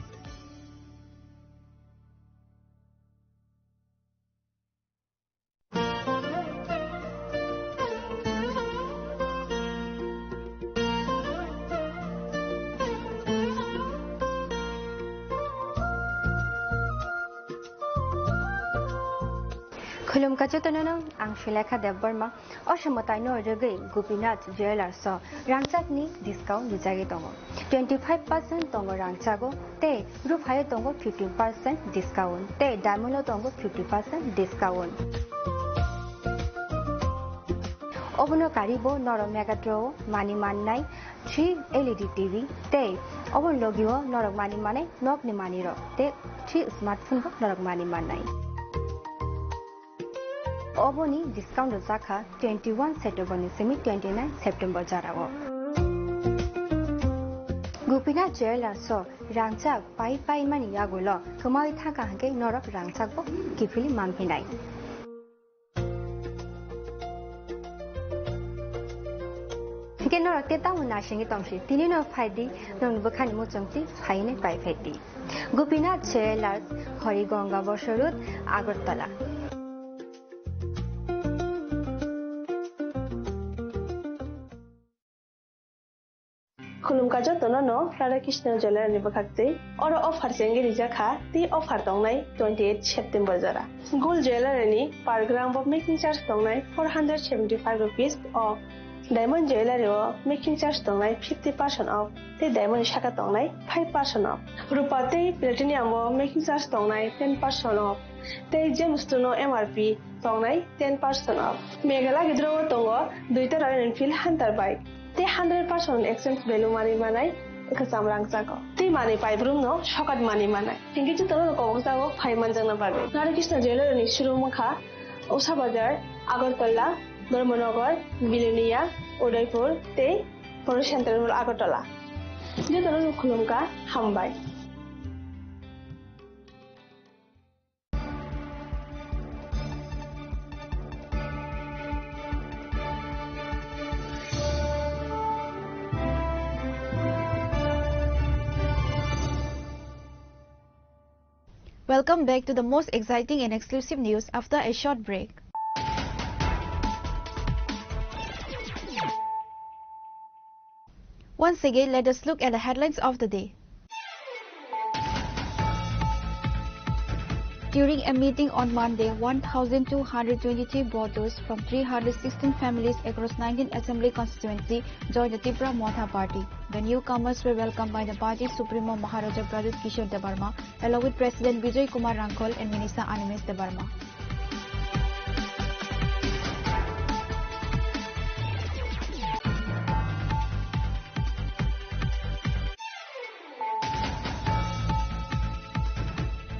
Khulumkha jotono, ang Sulekha Debbarma. O samwtaino rwgwi Gopinath Jewellers o rangchakni discount rijagwi tongo. Twenty five percent tongo rangchago tei ruphaio tongo fifteen percent discount tei diamond o tongo fifty percent discount. Obono karibo norok Mega Draw o mani mannai three L E D T V tei obono logio norok mani mannai nokni manirok tei three smartphone bo norok mani mannai. Oboni discount rwjakha twenty one September ni simi twenty nine September jorao. Gopinath Jewellers o rangchak pai pai mani yagulo kwmawi thangkha hwnkhe norok rangchak bo kiphilwi manphinai. Hwnkhe norok tei tamo naisingwi tongsi, tini no phaidi, nokni bwkhani muchungtwi phainai pai phaidi. Gopinath Jewellers, Harigonga Bosor Road, Agartala. Khulumkha Jotono no Radha Krishna Jewellery ni bwkhak twi oro offer chengwi rijak kha, tei offer tongnai twenty eight September jora. Gold Jewellery ni per gram bo making charge tongnai four hundred seventy five rupees off. Diamond Jewellery o making charge tongnai fifty percent off, tei diamond ni saka tongnai five percent off. Rupa tei platinum o making charge tongnai ten percent off, tei Gemstone o M R P tongnai ten percent off. Meghalaya gidro o tongo duita Royal Enfield Hunter bike, tei hundred percent exchange value manwi manai kwcham rangchago, tei manwi paibrum no sokat manwi manai. Hinkhe jotono kobokjago phai manjakna bagwi. Radha Krishna Jewellery ni showroom wngkha Usha Bazar, Agartala, Dharmanagar, Bilonia, Udaipur tei Polo Central Mall Agartala. Jotono no khulumkha, hambai. Welcome back to the most exciting and exclusive news after a short break. Once again, let us look at the headlines of the day. During a meeting on Monday, one thousand two hundred twenty-three voters from three hundred sixteen families across nineteen assembly constituency joined the Tipra Motha Party. The newcomers were welcomed by the party supremo Maharaja Pradyut Kishore Debbarma, along with President Bijoy Kumar Rangkhol and Minister Animesh Debbarma.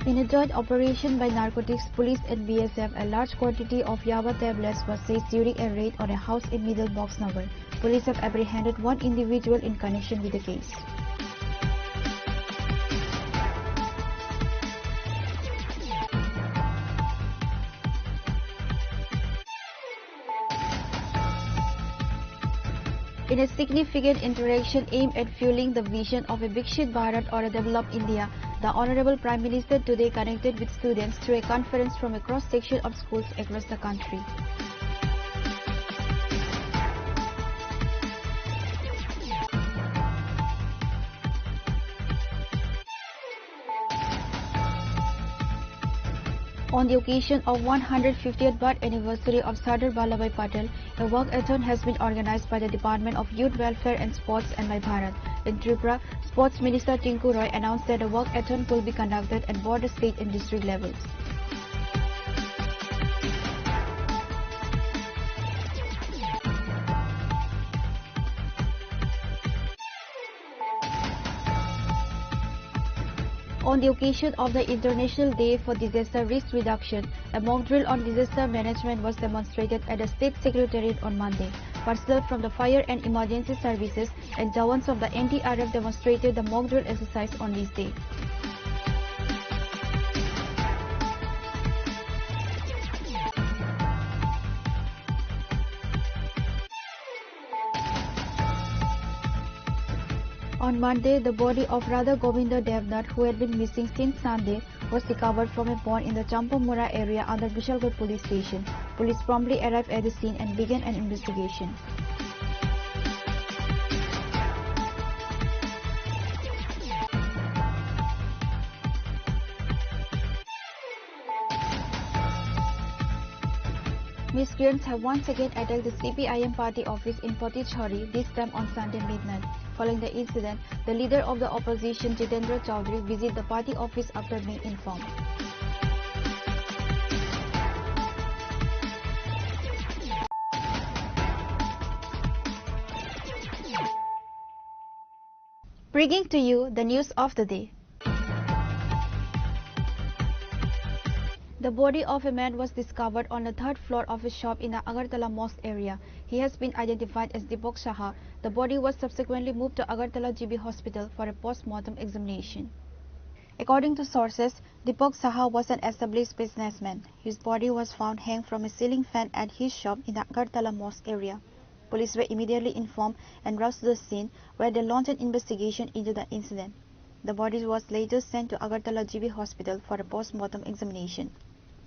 In a joint operation by narcotics police and B S F, a large quantity of yaba tablets was seized during a raid on a house in Middle Boxnagar. Police have apprehended one individual in connection with the case. In a significant interaction aimed at fueling the vision of a Viksit Bharat or a developed India, the Honorable Prime Minister today connected with students through a conference from a cross-section of schools across the country. On the occasion of one hundred fiftieth birth anniversary of Sardar Vallabhbhai Patel, a walkathon has been organized by the Department of Youth Welfare and Sports and My Bharat. In Tripura, Sports Minister Tinku Roy announced that a walkathon will be conducted at border state and district levels. On the occasion of the International Day for Disaster Risk Reduction, a mock drill on disaster management was demonstrated at the State Secretariat on Monday. Personnel from the Fire and Emergency Services and Jawans from the N D R F demonstrated the mock drill exercise on this day. On Monday, the body of Radha Govinda Devnath, who had been missing since Sunday, was recovered from a pond in the Champamura area under Bishalgarh police station. Police promptly arrived at the scene and began an investigation. Miscreants have once again attacked the C P I M party office in Patichari, this time on Sunday midnight. Following the incident, the leader of the opposition, Jitendra Chaudhary, visited the party office after being informed. Bringing to you the news of the day. The body of a man was discovered on the third floor of a shop in the Agartala Mosque area. He has been identified as Deepak Saha. The body was subsequently moved to Agartala G B Hospital for a post-mortem examination. According to sources, Deepak Saha was an established businessman. His body was found hanged from a ceiling fan at his shop in the Agartala Mosque area. Police were immediately informed and rushed to the scene, where they launched an investigation into the incident. The body was later sent to Agartala G B Hospital for a post-mortem examination.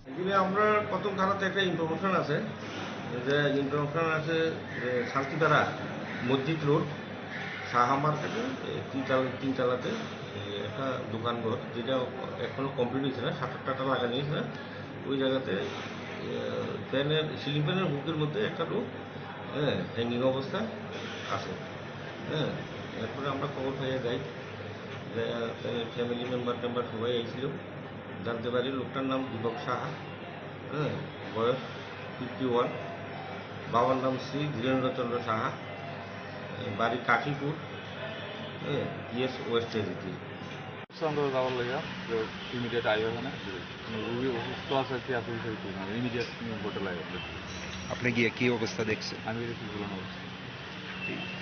এখানে আমরা প্রথম থানাতে একটা ইনফরমেশন আছে, যে ইনফরমেশন আছে যে শান্তিধারা মসজিদ রোড, সাহা মার্কেটে, এ, তিনতলা, তিনতলাতে, এ, একটা দোকান ঘর, যেটা এখনো কমপ্লিট হয়েছে না, শাটার টাটার লাগানো হয়েছে না, ওই জায়গাতে, এ, ফ্যানের, সিলিং ফ্যানের হুকের মধ্যে একটা লোক, হ্যাঁ, হ্যাঙ্গিং অবস্থা আছে। হ্যাঁ, এরপরে আমরা খবর পেয়ে যাই, যে, এ, ফ্যামিলি মেম্বার টেম্বার সবাই এসেছিল। জানতে পারি লোকটার নাম দীপক সাহা, হ্যাঁ, বয়স ফিফটি ওয়ান, বাবার নাম শ্রী ধীরেন্দ্র চন্দ্র সাহা, বাড়ি কাশীপুর, হ্যাঁ, পিএস ওয়েস্ট এজিটি। সন্দেহ যাওয়ার লইয়া যে ইমিডিয়েট আইও এখানে, যে কোনো রুগী অসুস্থ আছে কি আছে, সেই তো না, ইমিডিয়েট তুমি বোটে লাগে। আপনি গিয়ে কি অবস্থা দেখছেন? আমি দেখছি ঝুলানো অবস্থা।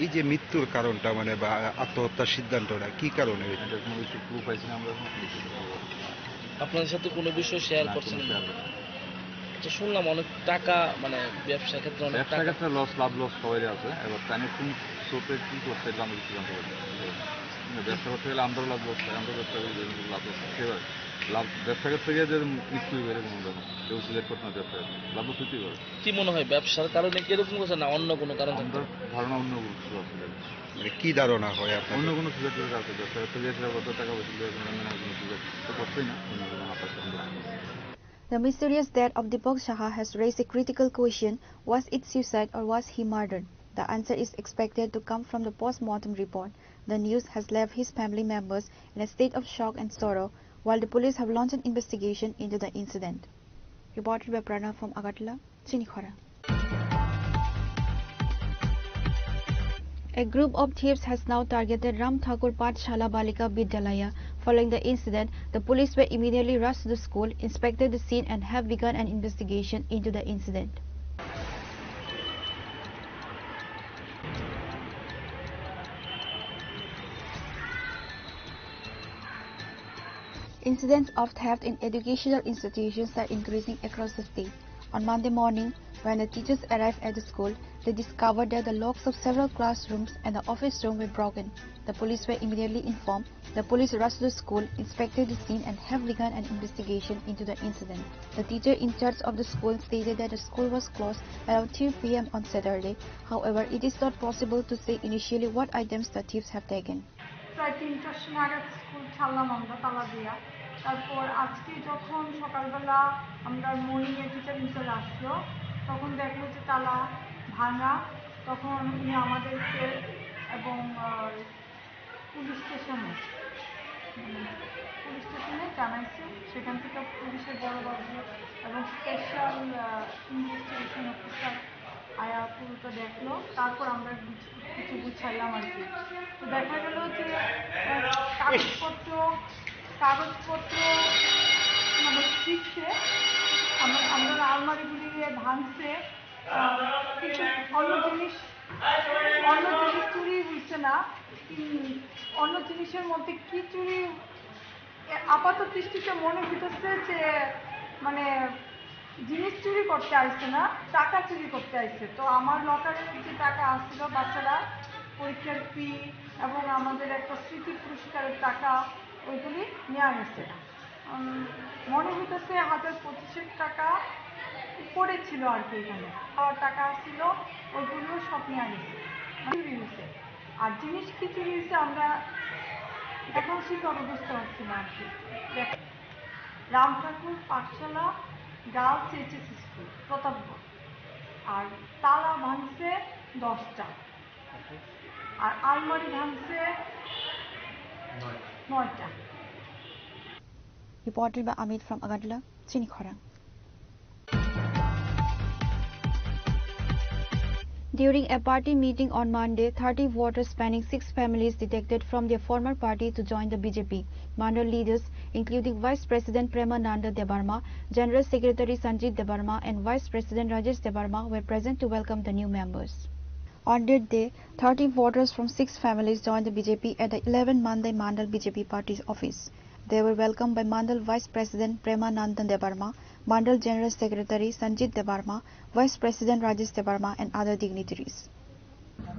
এই যে মৃত্যুর কারণটা, মানে, বা আত্মহত্যার সিদ্ধান্তটা কি কারণে হয়েছে? এটা কোনো কিছু ক্লু পাইছি না আমরা এখন। আপনাদের সাথে কোনো বিষয় শেয়ার না, করছেন কোনো না? শেয়ার করছি না। আচ্ছা, শুনলাম অনেক টাকা, মানে, ব্যবসা ক্ষেত্রে অনেক ব্যবসা টাকা। ক্ষেত্রে লস, লাভ লস সবাই আছে। এবার ট্রানজাকশন স্রোতে কি করছে, এটা আমরা কিছু জানতে পারি না। কিন্তু ব্যবসা করতে গেলে আমরাও লাভ লস পাই, আমরা ব্যবসা করি, বিভিন্ন লাভ লস পাই। সেভাবে লাভ, ব্যবসা করতে গিয়ে যে মৃত্যু হয়ে গেলে কোনো ব্যাপার না। কেউ সিলেক্ট করতে না ব্যবসা করতে। লাভ লস হইতেই পারে। কি মনে হয়, ব্যবসার কারণে কি এরকম করছে, না অন্য কোনো কারণ থাকতে আমরা পারে? ধারণা অন্য কিছু আছে। মানে, কি ধারণা হয় আপনার? অন্য কোনো সুযোগ সুবিধা আছে, ব্যবসা করতে গিয়ে সেটা কত টাকা পয়সা দিয়ে কোনো, মানে, কোনো সুযোগ তো করছেই না, অন্য কোনো হাত আছে আমরা। The mysterious death of Deepak Saha has raised a critical question: was it suicide or was he murdered? The answer is expected to come from the post-mortem report. The news has left his family members in a state of shock and sorrow, while the police have launched an investigation into the incident. Reported by Pranav from Agartala, Chinikhora. A group of thieves has now targeted Ram Thakur Pathshala Balika Vidyalaya. Following the incident, the police were immediately rushed to the school, inspected the scene, and have begun an investigation into the incident. Incidents of theft in educational institutions are increasing across the state. On Monday morning, when the teachers arrived at the school, they discovered that the locks of several classrooms and the office room were broken. The police were immediately informed. The police rushed to the school, inspected the scene, and have begun an investigation into the incident. The teacher in charge of the school stated that the school was closed around three p m on Saturday. However, it is not possible to say initially what items the thieves have taken. প্রায় তিনটার সময় নাগাদ স্কুল ছাড়লাম আমরা তালা দিয়া। তারপর আজকে যখন সকালবেলা আমরা মর্নিং এ টিচার ইনচার্জ আসলো, তখন দেখলো যে তালা ভাঙা। তখন উনি আমাদেরকে এবং, আহ, পুলিশ স্টেশনে, উম, পুলিশ স্টেশনে জানাইছে। সেখান থেকে পুলিশের বড়বাবু এবং স্পেশাল, আহ, ইনভেস্টিগেশন অফিসার আয়া পুরোটা দেখলো, তারপর আমরা গুছ-, কিছু গুছাইলাম আর কি। তো দেখা গেল যে, আহ, কাগজপত্র, কাগজপত্র মানে ছিঁড়ছে, আমরা, আমরা আলমারিগুলি ভাঙছে, আহ, কিন্তু অন্য জিনিস, অন্য জিনিস চুরি হইছে না। উম, অন্য জিনিসের মধ্যে কি চুরি এ, আপাত দৃষ্টিতে মনে হইতেছে যে, মানে, জিনিস চুরি করতে আইছে না, টাকা চুরি করতে আইছে। তো আমার লকারে যে টাকা আছিল, বাচ্চারা পরীক্ষার ফি এবং আমাদের একটা স্মৃতি পুরস্কারের টাকা, ওইগুলি নিয়ে গেছে। উম, মনে হইতেছে হাজার পঁচিশেক টাকা উপরে ছিল আর কি এখানে। আর টাকা ছিল, ওইগুলিও সব নিয়ে গেছে, চুরি হয়েছে। আর জিনিস কি চুরি হয়েছে আমরা এখন শিকারও বুঝতে পারছি না আর কি। দেখ, রাম ঠাকুর পাঠশালা গার্লস এইচএস স্কুল প্রতাপগড়। আর তালা ভাঙছে দশটা, আর আলমারি ভাঙছে নয়টা। Reported by Amit from Agartala, Chinikhora. During a party meeting on Monday, thirty voters spanning six families defected from their former party to join the B J P. Mandal leaders, including Vice President Premananda Debbarma, General Secretary Sanjit Debbarma, and Vice President Rajesh Debbarma, were present to welcome the new members. On that day, thirty voters from six families joined the B J P at the eleven Mandai Mandal B J P party's office. They were welcomed by Mandal Vice President Premananda Debbarma, Mandal General Secretary Sanjit Debbarma, Vice President Rajesh Debbarma, and other dignitaries.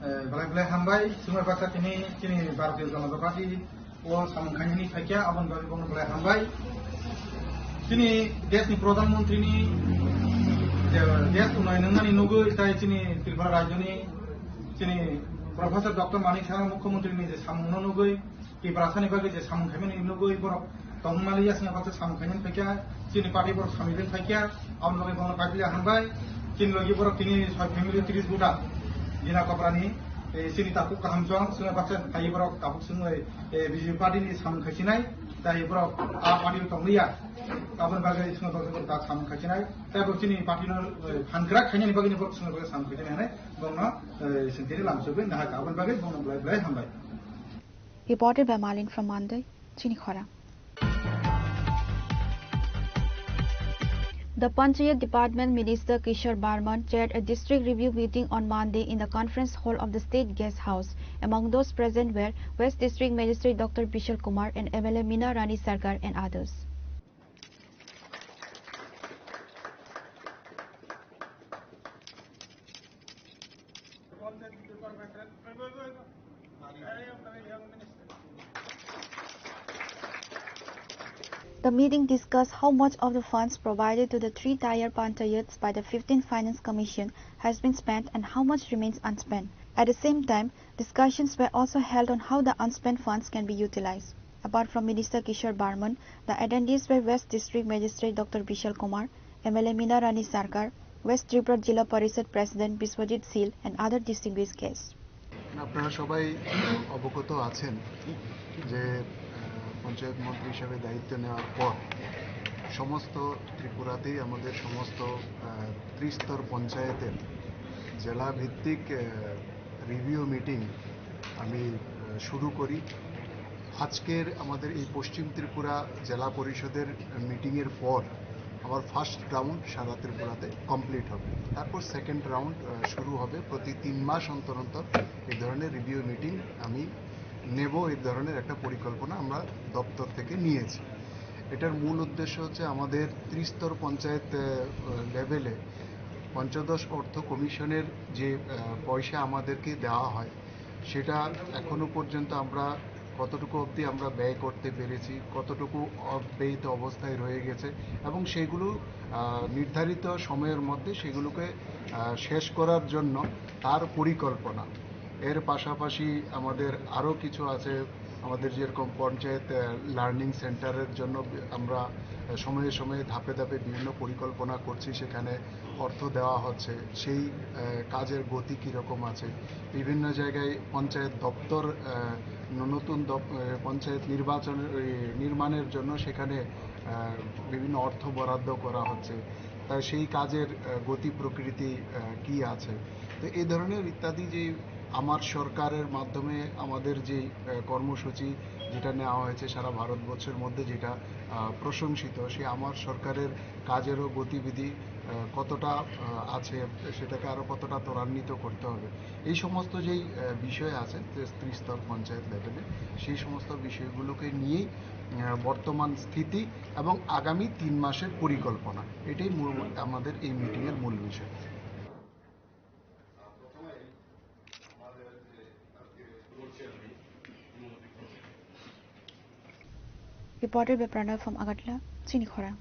Eh, belai belai hambai, sumai basa tini chini Bharatiya Janata Party o samung khainani phaikya, aboni bagwi bono belai hambai. Chini desh ni Pradhan Mantri ni je desh unnayon wngmani nugwi, tai chini Tripura rajyo ni chini Professor Doctor Manik Saha Mukhyamantri ni je samung no nugwi, Tiprasa ni bagwi je samung khaimani nugwi borok tongmani ya swngo baksa samung khaimani phaikha, chini party borok samung khaimani phaikha, aboni bagwi bono paipili hambai. Chini logi borok tini soi family tris buta Dina Koprani, eh, chini tabuk kaham chwng swngo baksa phai borok tabuk swngo, eh, B J P party ni samung khaisinai, tai borok a party o tongliya, aboni bagwi swngo baksa borok samung khaisinai, tai borok chini party no, eh, phan kwrak khainani bagwi borok swngo baksa samung khaisinai hinwi. Bongno, eh, sengkhe lamsogwi nahakha, aboni bagwi bongno belai belai hambai. Reported by Malin from Mandai, Chini Khorang. The Panchayat Department Minister Kishore Barman chaired a district review meeting on Monday in the conference hall of the State Guest House. Among those present were West District Magistrate Doctor Bishal Kumar and M L A Meena Rani Sarkar and others. The meeting discussed how much of the funds provided to the three tier panchayats by the fifteenth Finance Commission has been spent and how much remains unspent. At the same time, discussions were also held on how the unspent funds can be utilized. Apart from Minister Kishore Barman, the attendees were West District Magistrate Doctor Bishal Kumar, M L A Meena Rani Sarkar, West Tripura Jila Parishad President Biswajit Sil, and other distinguished guests. আপনারা সবাই অবগত আছেন যে, আহ, পঞ্চায়েত মন্ত্রী হিসাবে দায়িত্ব নেওয়ার পর সমস্ত ত্রিপুরাতেই আমাদের সমস্ত, আহ, ত্রিস্তর পঞ্চায়েতের জেলা ভিত্তিক, আহ, রিভিউ মিটিং আমি, আহ, শুরু করি। আজকের আমাদের এই পশ্চিম ত্রিপুরা জেলা পরিষদের মিটিংয়ের পর আমার ফার্স্ট রাউন্ড সারা ত্রিপুরাতে কমপ্লিট হবে। তারপর সেকেন্ড রাউন্ড, আহ, শুরু হবে। প্রতি তিন মাস অন্তর অন্তর এই ধরনের রিভিউ মিটিং আমি নেব, এই ধরনের একটা পরিকল্পনা আমরা দপ্তর থেকে নিয়েছি। এটার মূল উদ্দেশ্য হচ্ছে আমাদের ত্রিস্তর পঞ্চায়েত, আহ, লেভেলে পঞ্চদশ অর্থ কমিশনের যে, আহ, পয়সা আমাদেরকে দেওয়া হয়, সেটা এখনো পর্যন্ত আমরা কতটুকু অবধি আমরা ব্যয় করতে পেরেছি, কতটুকু অব্যয়িত অবস্থায় রয়ে গেছে এবং সেগুলো, আহ, নির্ধারিত সময়ের মধ্যে সেগুলোকে, আহ, শেষ করার জন্য তার পরিকল্পনা। এর পাশাপাশি আমাদের আরও কিছু আছে, আমাদের যেরকম পঞ্চায়েত, আহ, লার্নিং সেন্টারের জন্য বি-, আমরা, আহ, সময়ে সময়ে ধাপে ধাপে বিভিন্ন পরিকল্পনা করছি, সেখানে অর্থ দেওয়া হচ্ছে, সেই, আহ, কাজের গতি কীরকম আছে। বিভিন্ন জায়গায় পঞ্চায়েত দপ্তর, আহ, ন-, নতুন দপ-, আহ, পঞ্চায়েত নির্বাচনের, ওই, নির্মাণের জন্য সেখানে, আহ, বিভিন্ন অর্থ বরাদ্দ করা হচ্ছে। তা সেই কাজের, আহ, গতি প্রকৃতি, আহ, কি আছে। তো এই ধরনের ইত্যাদি যে আমার সরকারের মাধ্যমে আমাদের যে, আহ, কর্মসূচি যেটা নেওয়া হয়েছে সারা ভারতবর্ষের মধ্যে যেটা, আহ, প্রশংসিত, সেই আমার সরকারের কাজেরও গতিবিধি, আহ, কতটা, আহ, আছে, সেটাকে আরও কতটা ত্বরান্বিত করতে হবে। এই সমস্ত যেই, আহ, বিষয় আছে যে ত্রিস্তর পঞ্চায়েত লেভেলে, সেই সমস্ত বিষয়গুলোকে নিয়েই, আহ, বর্তমান স্থিতি এবং আগামী তিন মাসের পরিকল্পনা, এটাই মূল, আমাদের এই মিটিংয়ের মূল বিষয়। Reported by Pranav from Agartala, Chini Khorang.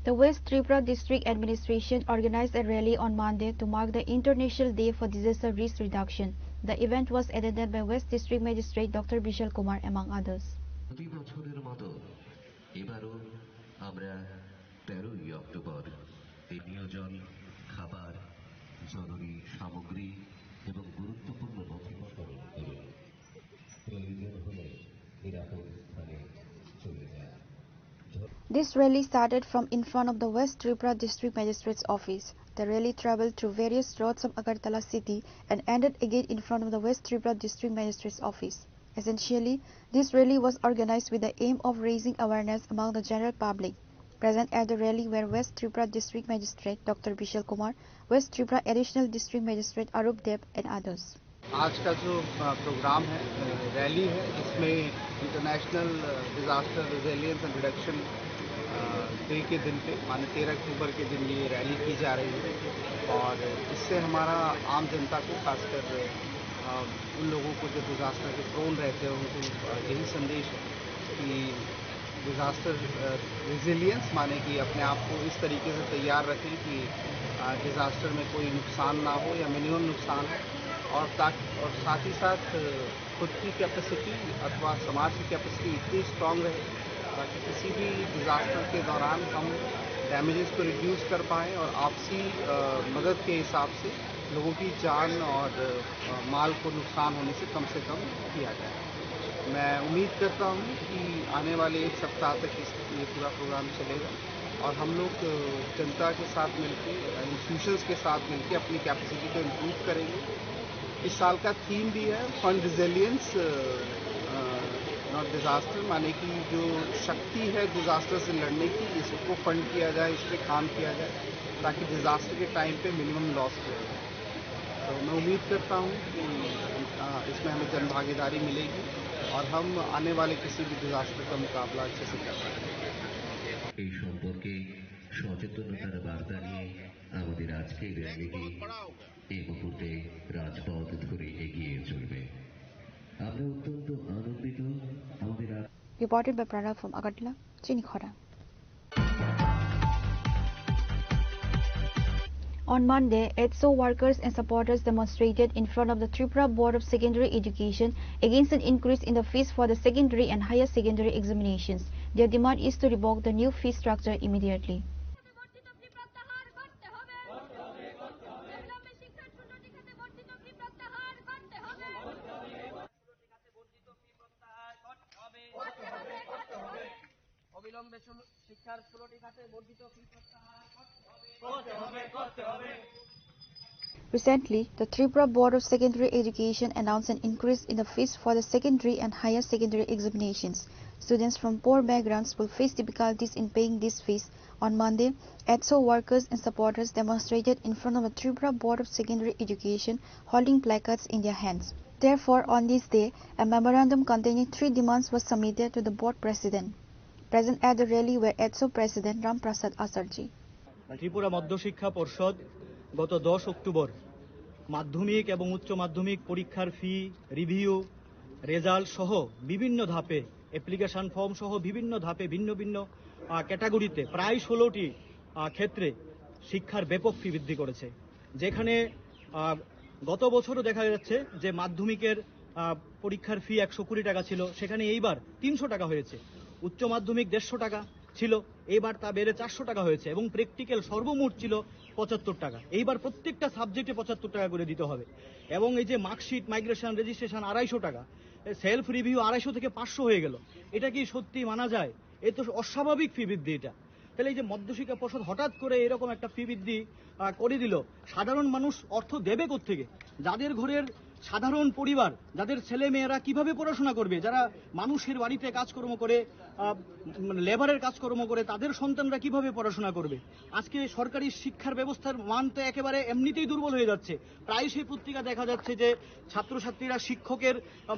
The West Tripura District Administration organized a rally on Monday to mark the International Day for Disaster Risk Reduction. The event was attended by West District Magistrate Doctor Bishal Kumar, among others. প্রতি বছরের মতো এবারও আমরা তেরোই অক্টোবর এই নিয়োজন, খাবার, জরুরি সামগ্রী এবং গুরুত্বপূর্ণ নথিপত্র গ্রহণ করুন। প্রয়োজন হলে নিরাপদ স্থানে চলে যান। This rally started from in front of the West Tripura District Magistrate's office. The rally traveled through various roads of Agartala city and ended again in front of the West Tripura District Magistrate's office. Essentially, this rally was organized with the aim of raising awareness among the general public. Present at the rally were West Tripura District Magistrate Doctor Bishal Kumar, West Tripura Additional District Magistrate Arup Deb, and others. आज का जो, अ, प्रोग्राम है, अ, रैली है, इसमें इंटरनेशनल, अ, disaster resilience and reduction, अ, डे के दिन पे, माने तेरह अक्टूबर के दिन ये रैली की जा रही है और इससे हमारा आम जनता को, खासकर, अ, उन लोगों को जो डिजास्टर के प्रोन रहते हैं, उनको, अ, यही संदेश है कि डिजास्टर, अ, रेजिलियंस, माने कि अपने आप को इस तरीके से तैयार रखें कि, अ, डिजास्टर में कोई नुकसान ना हो या मिनिमम नुकसान हो, और ताकि, और साथ ही साथ, अ, खुद की कैपेसिटी अथवा समाज की कैपेसिटी इतनी स्ट्रांग रहे ताकि किसी भी डिजास्टर के दौरान हम डैमेजेस को रिड्यूस कर पाएं और आपसी, अ, मदद के हिसाब से लोगों की जान और, अ, माल को नुकसान होने से कम से कम किया जाए। मैं उम्मीद करता हूँ कि आने वाले एक सप्ताह तक इस, ये पूरा प्रोग्राम चलेगा और हम लोग, अ, जनता के साथ मिलके, अ, इंस्टीट्यूशंस के साथ मिलके अपनी कैपेसिटी को इम्प्रूव करेंगे। इस साल का थीम भी है fund resilience, a, a, not disaster, माने कि जो शक्ति है डिजास्टर से लड़ने की, इसको फंड किया जाए, इस पे काम किया जाए, ताकि डिजास्टर के टाइम पे मिनिमम लॉस हो। तो मैं उम्मीद करता हूँ कि, अ, इसमें हमें जनभागीदारी मिलेगी और हम आने वाले किसी भी डिजास्टर का मुकाबला अच्छे से कर पाएंगे। এই সম্পর্কে সচেতনতার বার্তা নিয়ে আমাদের আজকের র্যালিটি এই মুহূর্তে রাজপথ ধরে এগিয়ে চলবে। আমরা অত্যন্ত আনন্দিত আমাদের আজ Reported by Pranav from Agartala, Chinikhora. On Monday, ATSO workers and supporters demonstrated in front of the Tripura Board of Secondary Education against an increase in the fees for the secondary and higher secondary examinations. Their demand is to revoke the new fee structure immediately. অবিলম্বে ষোলো, শিক্ষার ষোলোটি খাতে বর্ধিত ফি প্রত্যাহার করতে হবে। Recently, the Tripura Board of Secondary Education announced an increase in the fees for the secondary and higher secondary examinations. Students from poor backgrounds will face difficulties in paying these fees. On Monday, ATSO workers and supporters demonstrated in front of the Tripura Board of Secondary Education, holding placards in their hands. Therefore, on this day, a memorandum containing three demands was submitted to the board president. Present at the rally were ATSO President Ram Prasad Acharjee. Tripura মধ্যশিক্ষা পর্ষদ গত দশ অক্টোবর মাধ্যমিক এবং উচ্চ মাধ্যমিক পরীক্ষার ফি review, result সহ বিভিন্ন ধাপে, অ্যাপ্লিকেশন ফর্ম সহ বিভিন্ন ধাপে ভিন্ন ভিন্ন, আহ, ক্যাটাগরিতে প্রায় ষোলোটি, আহ, ক্ষেত্রে শিক্ষার ব্যাপক ফি বৃদ্ধি করেছে। যেখানে, আহ, গত বছরও দেখা যাচ্ছে যে মাধ্যমিকের, আহ, পরীক্ষার ফি একশো কুড়ি টাকা ছিল, সেখানে এইবার তিনশো টাকা হয়েছে। উচ্চ মাধ্যমিক দেড়শো টাকা ছিল, এইবার তা বেড়ে চারশো টাকা হয়েছে এবং প্র্যাকটিক্যাল সর্বমোট ছিল পঁচাত্তর টাকা। এইবার প্রত্যেকটা সাবজেক্টে পঁচাত্তর টাকা করে দিতে হবে। এবং এই যে মার্কশিট, মাইগ্রেশন, রেজিস্ট্রেশন আড়াইশো টাকা, সেলফ রিভিউ আড়াইশো থেকে পাঁচশো হয়ে গেল, এটা কি সত্যি মানা যায়? এ তো অস্বাভাবিক ফি বৃদ্ধি এটা। তাহলে এই যে মধ্যশিক্ষা পর্ষদ হঠাৎ করে এরকম একটা ফি বৃদ্ধি, আহ, করে দিল, সাধারণ মানুষ অর্থ দেবে কোত্থেকে? যাদের ঘরের সাধারণ পরিবার, যাদের ছেলে মেয়েরা কিভাবে পড়াশোনা করবে, যারা মানুষের বাড়িতে কাজকর্ম করে, আহ, মানে লেবারের কাজকর্ম করে, তাদের সন্তানরা কিভাবে পড়াশোনা করবে? আজকে সরকারি শিক্ষার ব্যবস্থার মান তো একেবারে এমনিতেই দুর্বল হয়ে যাচ্ছে। প্রায়শই পত্রিকা দেখা যাচ্ছে যে ছাত্রছাত্রীরা শিক্ষকের, আহ,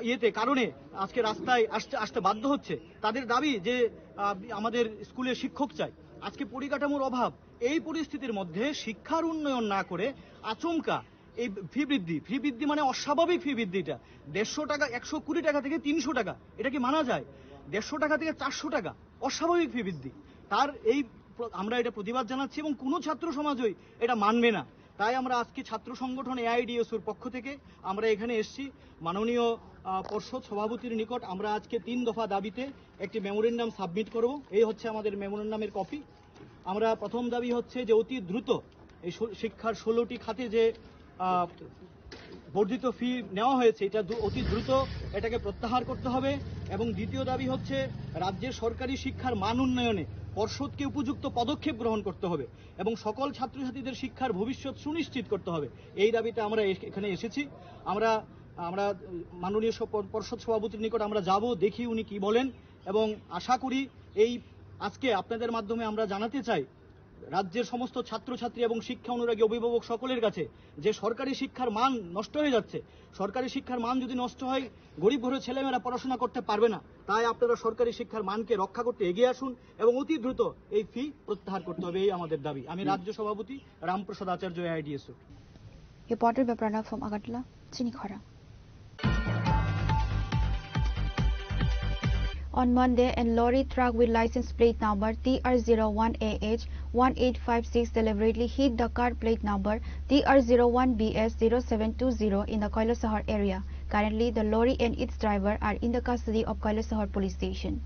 ইয়েতে কারণে আজকে রাস্তায় আসতে, আসতে বাধ্য হচ্ছে। তাদের দাবি যে, আহ, আমাদের স্কুলে শিক্ষক চাই। আজকে পরিকাঠামোর অভাব, এই পরিস্থিতির মধ্যে শিক্ষার উন্নয়ন না করে আচমকা এই ফি বৃদ্ধি, ফি বৃদ্ধি মানে অস্বাভাবিক ফি বৃদ্ধি। এটা দেড়শো টাকা, একশো কুড়ি টাকা থেকে তিনশো টাকা, এটা কি মানা যায়? দেড়শো টাকা থেকে চারশো টাকা, অস্বাভাবিক ফি বৃদ্ধি। তার এই প্র-, আমরা এটা প্রতিবাদ জানাচ্ছি এবং কোনো ছাত্র সমাজই এটা মানবে না। তাই আমরা আজকে ছাত্র সংগঠন এআইডিএসওর পক্ষ থেকে আমরা এখানে এসেছি মাননীয়, আহ, পর্ষদ সভাপতির নিকট। আমরা আজকে তিন দফা দাবিতে একটি মেমোরেন্ডাম সাবমিট করব। এই হচ্ছে আমাদের মেমোরেন্ডামের কপি। আমরা প্রথম দাবি হচ্ছে যে অতি দ্রুত এই শো-, শিক্ষার ষোলোটি খাতে যে, আহ, বর্ধিত ফি নেওয়া হয়েছে, এটা দ্রু-, অতি দ্রুত এটাকে প্রত্যাহার করতে হবে। এবং দ্বিতীয় দাবি হচ্ছে রাজ্যের সরকারি শিক্ষার মান উন্নয়নে পর্ষদকে উপযুক্ত পদক্ষেপ গ্রহণ করতে হবে এবং সকল ছাত্রছাত্রীদের শিক্ষার ভবিষ্যৎ সুনিশ্চিত করতে হবে। এই দাবিতে আমরা এস-, এখানে এসেছি। আমরা, আমরা মাননীয় সপ-, পর্ষদ সভাপতির নিকট আমরা যাব, দেখি উনি কি বলেন। এবং আশা করি এই আজকে আপনাদের মাধ্যমে আমরা জানাতে চাই রাজ্যের সমস্ত ছাত্রছাত্রী এবং শিক্ষা অনুরাগী অভিভাবক সকলের কাছে যে সরকারি শিক্ষার মান নষ্ট হয়ে যাচ্ছে। সরকারি শিক্ষার মান যদি নষ্ট হয়, গরিব ঘরের ছেলেমেয়েরা পড়াশোনা করতে পারবে না। তাই আপনারা সরকারি শিক্ষার মানকে রক্ষা করতে এগিয়ে আসুন এবং অতি দ্রুত এই ফি প্রত্যাহার করতে হবে, এই আমাদের দাবি। আমি রাজ্য সভাপতি রামপ্রসাদ আচার্য, AIDSO. Reported by Pranav from Agartala, Chinikhora. On Monday, a lorry truck with license plate number T R zero one A H one eight five six deliberately hit the car plate number T R zero one B S zero seven two zero in the Kailasahar area. Currently, the lorry and its driver are in the custody of Kailasahar Police Station.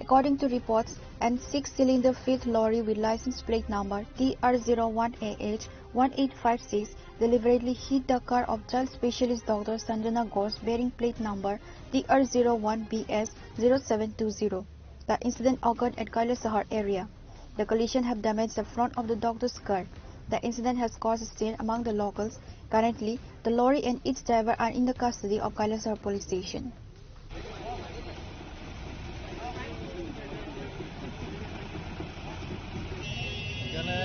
According to reports, an six-cylinder freight lorry with license plate number T R zero one A H one eight five six deliberately hit the car of child specialist Doctor Sanjana Ghosh bearing plate number T R zero one B S zero seven two zero. The incident occurred at Kailasahar area. The collision have damaged the front of the doctor's car. The incident has caused stir among the locals. Currently, the lorry and its driver are in the custody of Kailasahar Police Station. এখানে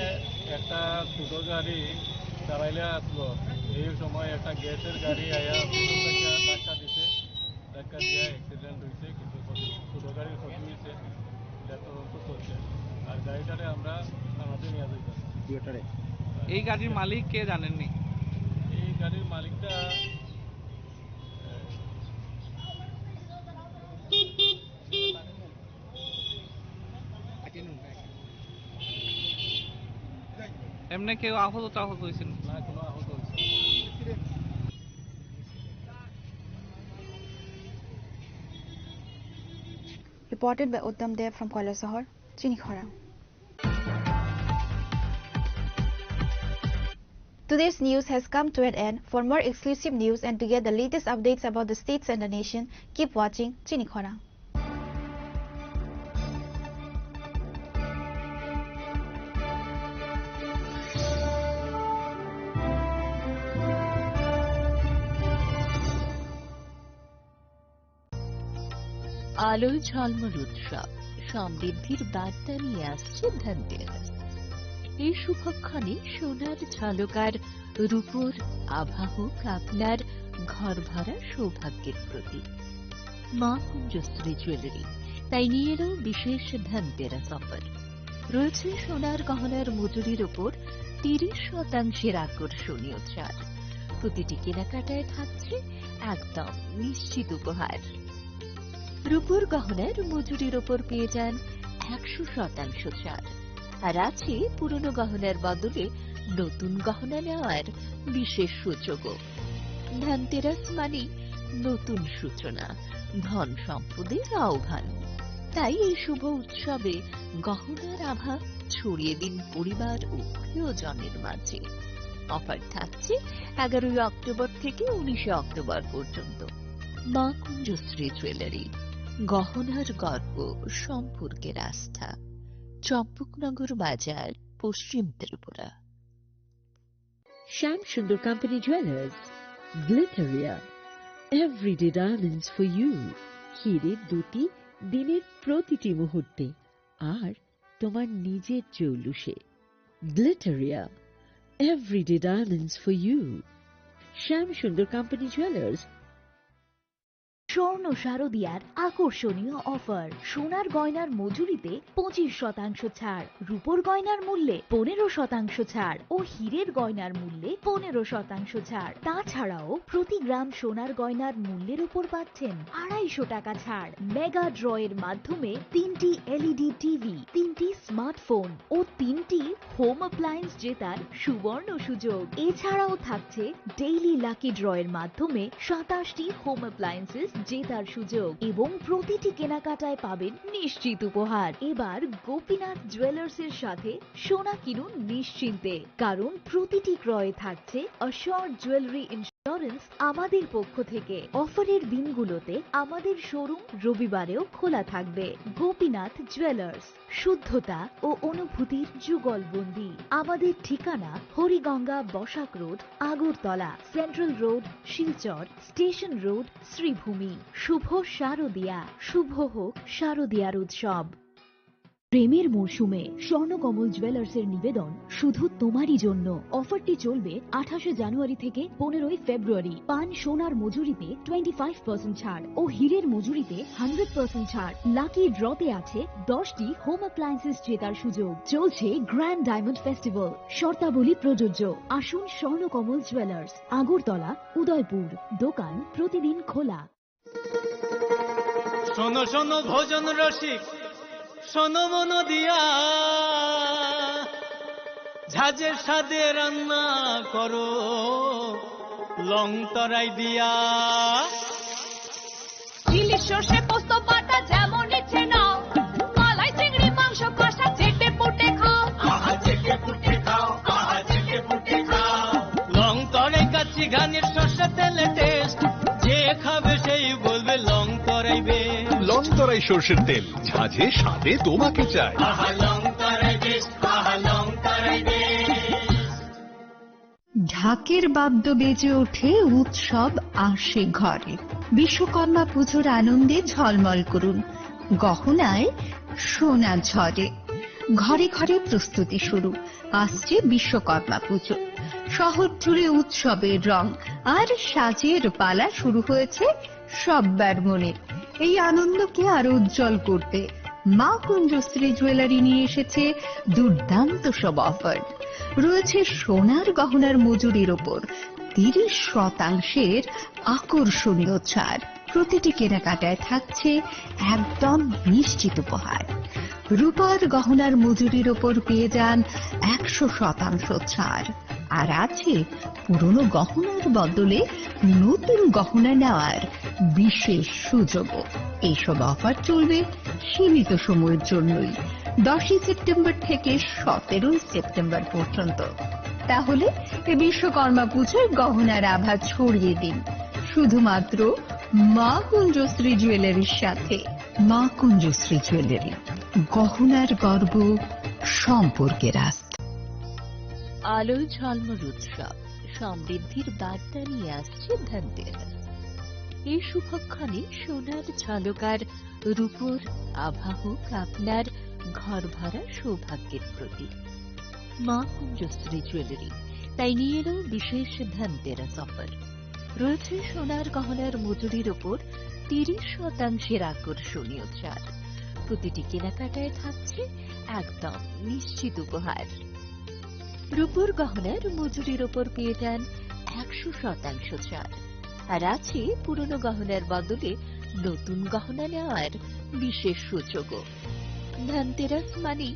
একটা ছোট গাড়ি চালাইলে আসলো, এই সময় একটা গ্যাসের গাড়ি আয়া পিছন থেকে ধাক্কা দিছে। ধাক্কা দিয়ে অ্যাক্সিডেন্ট হয়েছে, কিছু ক্ষতি, ছোট গাড়ির ক্ষতি হয়েছে, এটা তদন্ত চলছে। আর গাড়িটারে আমরা থানাতে নিয়ে যাইতাম। এই গাড়ির মালিক কে জানেননি? এই গাড়ির মালিকটা এমনি কেউ আহত টাহত হয়েছেন? না, কোনো আহত হয়েছে না। Reported by Uttam Dev from Kailasahar, Chinikhora. Today's news has come to an end. For more exclusive news and to get the latest updates about the states and the nation, keep watching Chinikhora. আলোয় ঝলমল উৎসব, সমৃদ্ধির বার্তা নিয়ে আসছে ধনতেরাস। এই শুভক্ষণে সোনার ঝলকার, রূপোর আভা হোক আপনার ঘর ভরা সৌভাগ্যের প্রতীক। মা কুঞ্জশ্রী জুয়েলারি তাই নিয়ে এলো বিশেষ ধনতেরাস অফার। রয়েছে সোনার গহনার মজুরির ওপর তিরিশ শতাংশের আকর্ষণীয় ছাড়। প্রতিটি কেনাকাটায় থাকছে একদম নিশ্চিত উপহার। রূপোর গহনার মজুরির ওপর পেয়ে যান একশো শতাংশ ছাড়। আর আছে পুরনো গহনার বদলে নতুন গহনা নেওয়ার বিশেষ সুযোগও। ধনতেরাস মানেই নতুন সূচনা, ধন সম্পদের আহ্বান। তাই এই শুভ উৎসবে গহনার আভা ছড়িয়ে দিন পরিবার ও প্রিয়জনের মাঝে। অফার থাকছে এগারোই অক্টোবর থেকে উনিশে অক্টোবর পর্যন্ত। মা কুঞ্জশ্রী জুয়েলারি, গহনার গর্ব, সম্পর্কের আস্থা। চম্পকনগর বাজার, পশ্চিম Tripura. Shyam Sundar Company Jewelers, Glitteria, everyday diamonds for you। হীরের দ্যুতি দিনের প্রতিটি মুহূর্তে, আর তোমার নিজের জৌলুসে। Glitteria, everyday diamonds for you। Shyam Sundar Company Jewelers। স্বর্ণ শারদিয়ার আকর্ষণীয় অফার। সোনার গয়নার মজুরিতে পঁচিশ শতাংশ ছাড়, রূপোর গয়নার মূল্যে পনেরো শতাংশ ছাড় ও হীরের গয়নার মূল্যে পনেরো শতাংশ ছাড়। তাছাড়াও প্রতি গ্রাম সোনার গয়নার মূল্যের উপর পাচ্ছেন আড়াইশো টাকা ছাড়। মেগা ড্র এর মাধ্যমে তিনটি এলইডি টিভি, তিনটি স্মার্টফোন ও তিনটি হোম অ্যাপ্লায়েন্স জেতার সুবর্ণ সুযোগ। এছাড়াও থাকছে ডেইলি লাকি ড্র এর মাধ্যমে সাতাশটি হোম অ্যাপ্লায়েন্সেস জেতার সুযোগ এবং প্রতিটি কেনাকাটায় পাবেন নিশ্চিত উপহার। এবার গোপীনাথ জুয়েলার্স এর সাথে সোনা কিনুন নিশ্চিন্তে, কারণ প্রতিটি ক্রয়ে থাকছে অ্যাসিওরড জুয়েলারি ইন্স্যুরেন্স আমাদের পক্ষ থেকে। অফারের দিনগুলোতে আমাদের শোরুম রবিবারেও খোলা থাকবে। গোপীনাথ জুয়েলার্স, শুদ্ধতা ও অনুভূতির যুগলবন্দি। আমাদের ঠিকানা Hariganga Basak road, Agartala, central road, Silchar, station road, Sribhumi. শুভ শারদিয়া, শুভ হোক শারদিয়ার উৎসব। প্রেমের মরশুমে স্বর্ণকমল জুয়েলার্সের নিবেদন শুধু তোমারই জন্য। অফারটি চলবে আঠাশে জানুয়ারি থেকে পনেরোই ফেব্রুয়ারি। পান সোনার মজুরিতে টোয়েন্টি ফাইভ পার্সেন্ট ছাড় ও হীরের মজুরিতে হান্ড্রেড পার্সেন্ট ছাড়। লাকি ড্রতে আছে দশটি হোম অ্যাপ্লায়েন্সেস জেতার সুযোগ। চলছে গ্র্যান্ড ডায়মন্ড ফেস্টিভ্যাল, শর্তাবলী প্রযোজ্য। আসুন স্বর্ণকমল জুয়েলার্স, আগরতলা, উদয়পুর। দোকান প্রতিদিন খোলা। শোনো শোনো ভোজন রসিক, শোনো মন দিয়া, ঝাঁঝের স্বাদে রান্না করো লং তরাই দিয়া। ইলিশ সর্ষে পোস্ত বাটা যেমন ইচ্ছে নাও, মালাই চিংড়ি মাংস কষা চেটে পুটে খাও। লং তরাই কাচ্চি ঘানির সর্ষে তেলে টেস্ট, যে খাবে সেই বলবে লং তরাই বেশ। লং তরাই সর্ষের তেল, ঝাঁঝে স্বাদে দোমাকে চায়। আহা লং তরাই বেশ, আহা লং তরাই বেশ। ঢাকের বাদ্য বেজে ওঠে, উৎসব আসে ঘরে। বিশ্বকর্মা পুজোর আনন্দে ঝলমল করুন, গহনায় সোনা ঝরে। ঘরে ঘরে প্রস্তুতি শুরু, আসছে বিশ্বকর্মা পুজো। শহর জুড়ে উৎসবের রং আর সাজের পালা শুরু হয়েছে সব্বার মনে। এই আনন্দকে আরো উজ্জ্বল করতে মা কুঞ্জশ্রী জুয়েলারি নিয়ে এসেছে দুর্দান্ত সব অফার। রয়েছে সোনার গহনার মজুরির ওপর তিরিশ শতাংশের আকর্ষণীয় ছাড়। প্রতিটি কেনাকাটায় থাকছে একদম নিশ্চিত উপহার। রূপার গহনার মজুরির ওপর পেয়ে যান একশো শতাংশ ছাড়। আর আছে পুরনো গহনার বদলে নতুন গহনা নেওয়ার বিশেষ সুযোগও। এইসব অফার চলবে সীমিত সময়ের জন্যই, দশই সেপ্টেম্বর থেকে সতেরোই সেপ্টেম্বর পর্যন্ত। তাহলে এ বিশ্বকর্মা পুজোয় গহনার আভা ছড়িয়ে দিন শুধুমাত্র মা কুঞ্জশ্রী জুয়েলারির সাথে। মা কুঞ্জশ্রী জুয়েলারি, গহনার গর্ব, সম্পর্কের আস্থা। আলোয় ঝলমল উৎসব, সমৃদ্ধির বার্তা নিয়ে আসছে ধনতেরাস। এই শুভক্ষণে সোনার ঝলকার রূপোর আভা হোক আপনার ঘর ভরা সৌভাগ্যের প্রতীক। মা কুঞ্জশ্রী জুয়েলারি তাই নিয়ে এলো বিশেষ ধনতেরাস অফার। রয়েছে সোনার গহনার মজুরির ওপর তিরিশ শতাংশের আকর্ষণীয় ছাড়। প্রতিটি কেনাকাটায় থাকছে একদম নিশ্চিত উপহার। রূপোর গহনার মজুরির ওপর পেয়ে যান একশো শতাংশ ছাড়। আর আছে পুরনো গহনার বদলে নতুন গহনা নেওয়ার বিশেষ সুযোগও। ধনতেরাস মানে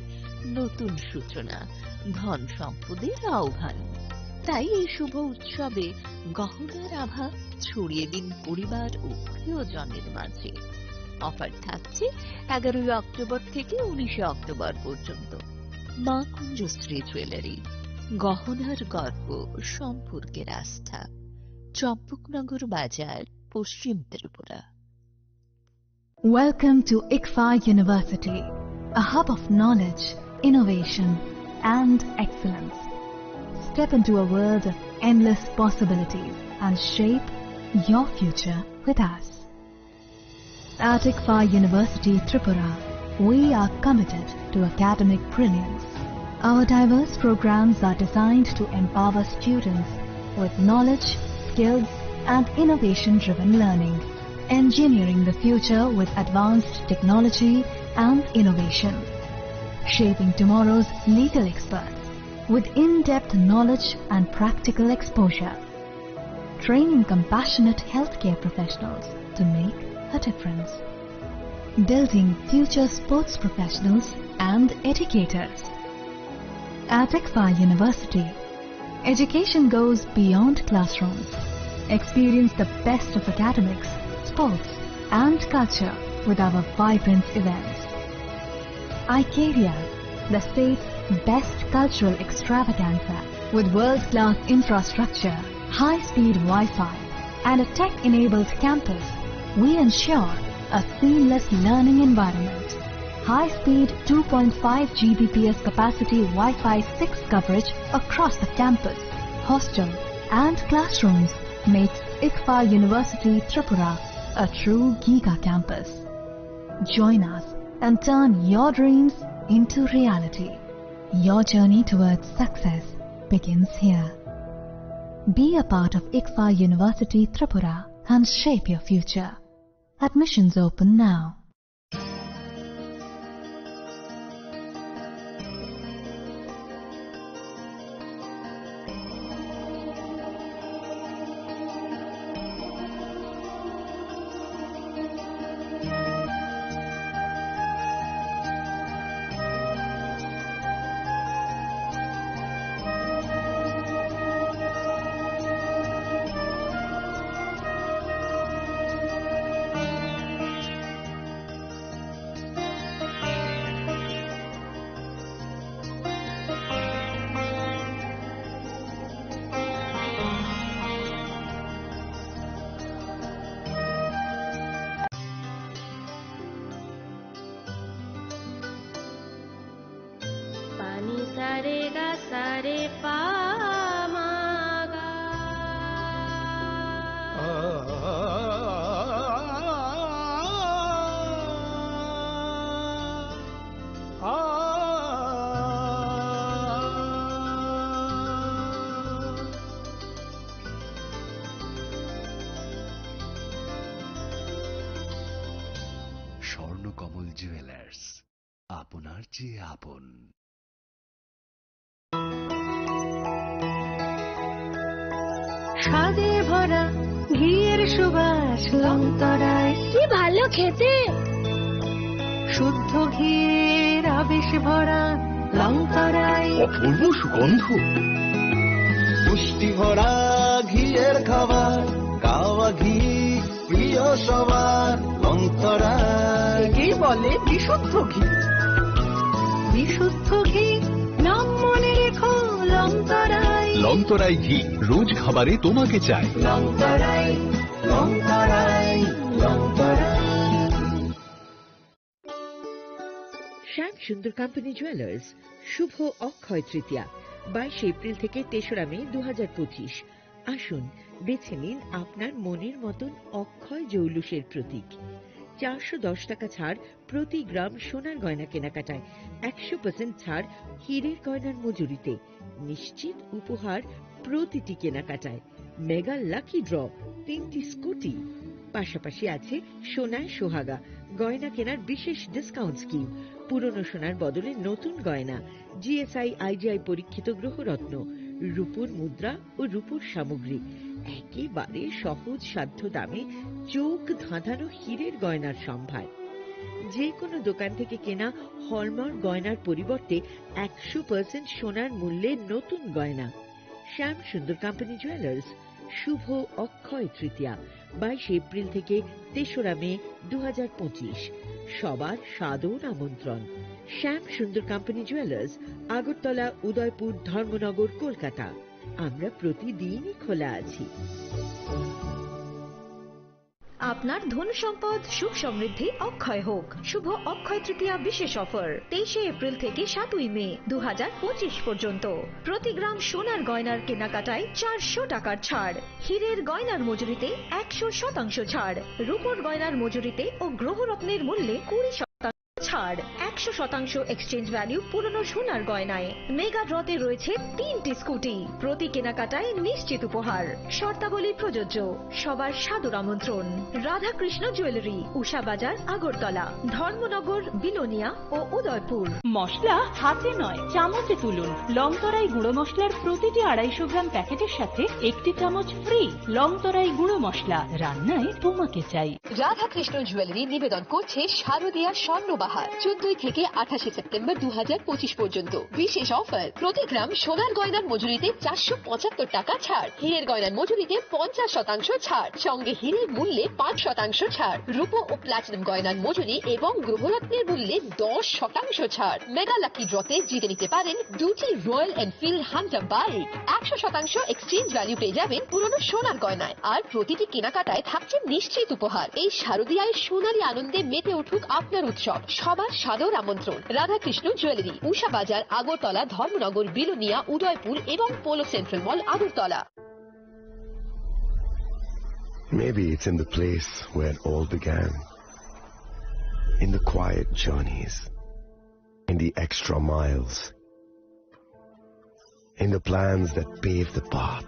নতুন সূচনা, ধন সম্পদের আহ্বান। তাই এই শুভ উৎসবে গহনার আভা ছড়িয়ে দিন পরিবার ও প্রিয়জনের মাঝে। অফার থাকছে এগারোই অক্টোবর থেকে উনিশে অক্টোবর পর্যন্ত। মা কুঞ্জশ্রী জুয়েলারি, গহনার গর্ব, সম্পর্কের আস্থা। চম্পকনগর বাজার, পশ্চিম Tripura. Welcome to ICFAI University, a hub of knowledge, innovation, and excellence. Step into a world of endless possibilities and shape your future with us. At ICFAI University Tripura, we are committed to academic brilliance. Our diverse programs are designed to empower students with knowledge, skills, and innovation-driven learning, engineering the future with advanced technology and innovation, shaping tomorrow's legal experts with in-depth knowledge and practical exposure, training compassionate healthcare professionals to make a difference, building future sports professionals and educators. At ICFAI University, education goes beyond classrooms. Experience the best of academics, sports, and culture with our vibrant events. ICARIA, the state's best cultural extravaganza. With world-class infrastructure, high-speed Wi-Fi, and a tech-enabled campus, we ensure a seamless learning environment. High-speed two point five G B P S capacity Wi-Fi six coverage across the campus, hostel, and classrooms makes ICFAI University Tripura a true giga campus. Join us and turn your dreams into reality. Your journey towards success begins here. Be a part of ICFAR University Tripura and shape your future. Admissions open now. Pani sare ga sare pa ma ga. Swarnakamal jewellers, আপনার চেয়ে আপন। স্বাদে ভরা ঘিয়ের সুবাস লংতরায়। কি ভালো খেতে! শুদ্ধ ঘিয়ের আবেশ ভরা লংতরায়। অপূর্ব সুগন্ধ। পুষ্টি ভরা ঘিয়ের খাবার, গাওয়া ঘি প্রিয় সবার লংতরায়। একেই বলে বিশুদ্ধ ঘি। বিশুদ্ধ ঘি, নাম মনে রেখো লংতরায়। লংতরাই ঘি, রোজ খাবারে তোমাকে চাই। লংতরায়, লংতরায়, লংতরায়। শ্যাম সুন্দর কোম্পানি জুয়েলার্স, শুভ অক্ষয় তৃতীয়া, বাইশে এপ্রিল থেকে তেসরা মে দু হাজার পঁচিশ। আসুন, বেছে নিন আপনার মনের মতন অক্ষয় জৌলুসের প্রতীক। চারশো দশ টাকা ছাড় প্রতি গ্রাম সোনার গয়না কেনাকাটায়, একশো পার্সেন্ট ছাড় হীরের গয়নার মজুরিতে, নিশ্চিত উপহার প্রতিটি কেনাকাটায়, মেগা লাকি ড্র, তিনটি স্কুটি, পাশাপাশি আছে সোনায় সোহাগা, গয়না কেনার বিশেষ ডিসকাউন্ট স্কিম, পুরনো সোনার বদলে নতুন গয়না, জিএসআই আইজিআই পরীক্ষিত গ্রহরত্ন, রূপোর মুদ্রা ও রূপোর সামগ্রী, একেবারে সহজ সাধ্য দামে চোখ ধাঁধানো হীরের গয়নার সম্ভার। যে কোনো দোকান থেকে কেনা হলমার্ক গয়নার পরিবর্তে একশো পার্সেন্ট সোনার মূল্যে নতুন গয়না। শ্যাম সুন্দর কোম্পানি জুয়েলার্স, শুভ অক্ষয় তৃতীয়া, বাইশে এপ্রিল থেকে তেসরা মে দু হাজার পঁচিশ। সবার সাদর আমন্ত্রণ। শ্যাম সুন্দর কোম্পানি জুয়েলার্স, আগরতলা, উদয়পুর, ধর্মনগর, কলকাতা। আমরা প্রতিদিনই খোলা আছি। আপনার ধন সম্পদ, সুখ সমৃদ্ধি অক্ষয় হোক। শুভ অক্ষয় তৃতীয়া বিশেষ অফার, তেইশে এপ্রিল থেকে সাতই মে দু হাজার পঁচিশ পর্যন্ত। প্রতি গ্রাম সোনার গয়নার কেনাকাটায় চারশো টাকার ছাড়, হীরের গয়নার মজুরিতে একশো শতাংশ ছাড়, রূপোর গয়নার মজুরিতে ও গ্রহরত্নের মূল্যে কুড়ি শতাংশ ছাড়, একশো শতাংশ এক্সচেঞ্জ ভ্যালু পুরনো সোনার গয়নায়। মেগা ড্রতে রয়েছে তিনটি স্কুটি, প্রতি কেনাকাটায় নিশ্চিত উপহার। শর্তাবলী প্রযোজ্য। সবার সাদর আমন্ত্রণ। রাধাকৃষ্ণ জুয়েলারি, উষা বাজার, আগরতলা, ধর্মনগর, বিলোনিয়া ও উদয়পুর। মশলা হাতে নয়, চামচে তুলুন। লংতরাই গুঁড়ো মশলার প্রতিটি আড়াইশো গ্রাম প্যাকেটের সাথে একটি চামচ ফ্রি। লংতরাই গুঁড়ো মশলা, রান্নায় তোমাকে চাই। রাধাকৃষ্ণ জুয়েলারি নিবেদন করছে শারদীয়া স্বর্ণবাহার, চোদ্দই থেকে আঠাশে সেপ্টেম্বর দু হাজার পঁচিশ পর্যন্ত। বিশেষ অফার, প্রতি গ্রাম সোনার গয়নার মজুরিতে চারশো পঁচাত্তর টাকা ছাড়, হীরের গয়নার মজুরিতে পঞ্চাশ শতাংশ ছাড়, সঙ্গে হীরের মূল্যে পাঁচ শতাংশ ছাড়, রূপো ও প্লাটিনাম গয়নার মজুরি এবং গ্রহরত্নের মূল্যে দশ শতাংশ ছাড়। মেগা লাকি ড্রতে জিতে নিতে পারেন দুটি রয়্যাল এনফিল্ড হান্টার বাইক, একশো শতাংশ এক্সচেঞ্জ ভ্যালু পেয়ে যাবেন পুরনো সোনার গয়নায়। আর প্রতিটি কেনাকাটায় থাকছে নিশ্চিত উপহার। এই শারদীয়ায় সোনালী আনন্দে মেতে উঠুক আপনার উৎসব। সবার সাদর আমন্ত্রণ। রাধাকৃষ্ণ জুয়েলারি, উষা বাজার, আগরতলা, ধর্মনগর, বিলোনিয়া, উদয়পুর এবং polo central mall, Agartala. Maybe it's in the place where it all began, in the quiet journeys, in the the extra miles, in the plans that pave the path,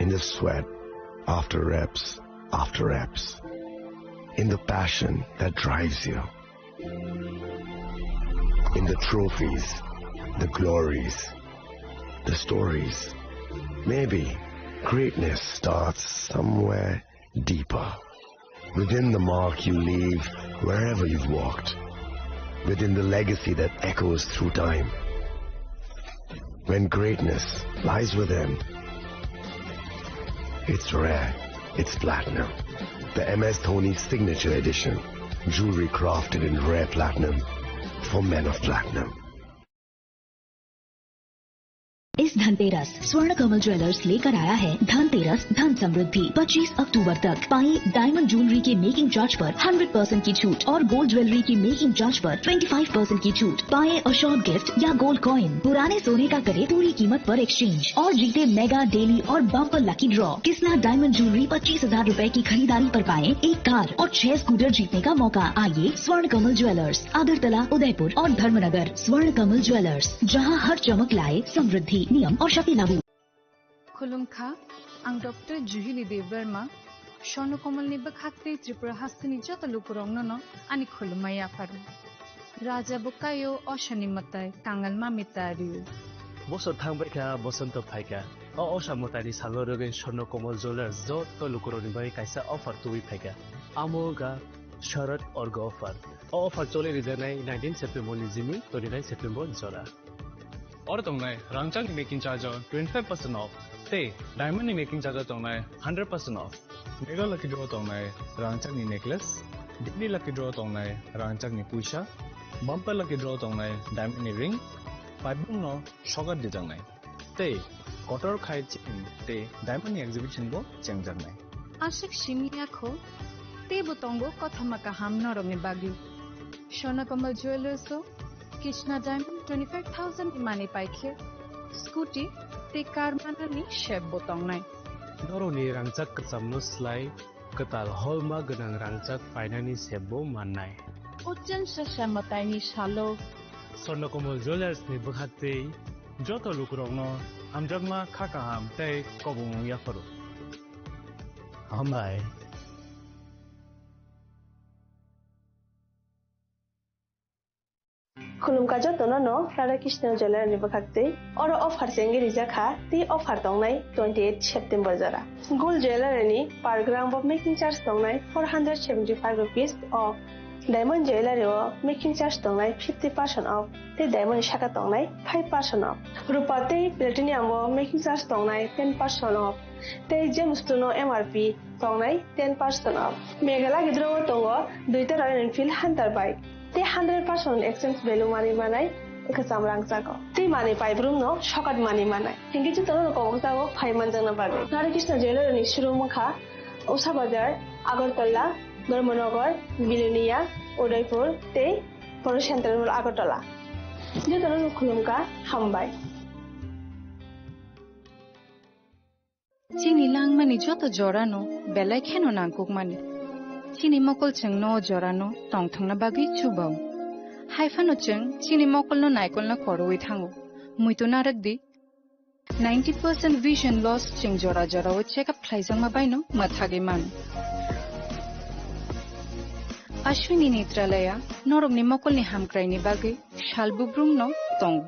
in the sweat after reps after reps, in the passion that drives you, in the trophies, the glories, the stories. Maybe greatness starts somewhere deeper. Within the mark you leave wherever you've walked. Within the legacy that echoes through time. When greatness lies within, it's rare, it's platinum. The M S Dhoni Signature Edition. Jewelry crafted in rare platinum for men of platinum. इस धनतेरस स्वर्ण कमल ज्वेलर्स लेकर आया है धनतेरस धन समृद्धि। पच्चीस अक्टूबर तक पाएं diamond jewellery के मेकिंग चार्ज पर हंड्रेड परसेंट की छूट और गोल्ड ज्वेलरी की मेकिंग चार्ज पर ट्वेंटी फ़ाइव परसेंट की छूट। पाएं अशोर्ड गिफ्ट या गोल्ड कॉइन, पुराने सोने का करें पूरी कीमत पर एक्सचेंज और जीते मेगा डेली और bumper lucky draw. Krishna diamond jewellery, पच्चीस हजार रुपए की खरीदारी पर पाएं एक कार और छह स्कूटर जीतने का मौका। आइए स्वर्ण कमल ज्वेलर्स, अगरतला, उदयपुर और धर्मनगर। स्वर्ण कमल ज्वेलर्स, जहां हर चमक लाए समृद्धि। नियम और शर्तें लागू। Khulumkha, ang Doctor Juhili Debbarma, Swarno Komalni bwkhak tei Tripura hasteni joto lukurokno no ani khulumma yapharo. Raja bo kaio, osani mwtai kangal mami ta rio. Bosor thangbai kha, bosonto phai kha. O osa mwtaini salo rwgwi Swarno Komal Jewellers joto lukurokni bagwi kaisa offer tubui phai kha. Amo wngkha Sharad Orgo offer. O offer choli rijaknai nineteen September ni jimi twenty-nine September jora. Oro tongnai rangchakni making charge o twenty-five percent off tei diamond ni making charge o tongnai hundred percent off. Mega Lucky Draw tongnai rangchakni necklace, Daily Lucky Draw tongnai rangchakni puisa, Bumper Lucky Draw tongnai diamond ni ring, paibung no sokat dijaknai. Tei kotor khai chain tei diamond ni exhibition bo chengjaknai. Aswk simi ya kho, teibo tongo kothoma kaham norokni bagwi. Swarno Komal Jewellers o Krishna Diamond twenty-five thousand ni manwi pai khe scooty tei car manani sep bo tongnai. Norokni rangchak kwchamno slai kwtal holma gwnang rangchak painani sep bo mannai. O chwngsa sa mwtaini salo Swarno Komal Jewellers ni bwkhak tei joto lukurokno hamjakma kha kaham tei kobongmung yapharo. Hambai. Khulumkha jotono no Radha Krishna Jewellery ni bwkhak twi. Oro offer chengwi rijak kha, tei offer tongnai twenty eight September jora. Gold Jewellery ni per gram bo making charge tongnai four hundred seventy five rupees off. Diamond Jewellery o making charge tongnai fifty percent off, tei diamond ni saka tongnai five percent off. Rupa tei platinum o making charge tongnai ten percent off, tei Gemstone o M R P tongnai ten percent off. Mega Lucky Draw o tongo duita Royal Enfield Hunter bike, tei hundred percent exchange value manwi manai kwcham rangchago, tei manwi paibrumno sokat manwi manai. Hinkhe jotono kobokjago phai manjakna bagwi. Radha Krishna Jewellery ni showroom wngkha Usha Bazar, Agartala, Dharmanagar, Bilonia, Udaipur tei Polo Central Mall Agartala. Jotono khulumkha, hambai. Chini langmani joto jorano belai kheno nangkukmani. Chini mokol chwngno o jorano tongthokna bagwi chubao. Haiphano chwng chini mokolno naikolna korowi thango. Muitu narwkdi, ninety percent vision loss chwng jora jorao check up khlaijakma baino mwthagwi mano. Ashwini Netralaya norokni mokolni hamkraini bagwi sal bubrumno tongo.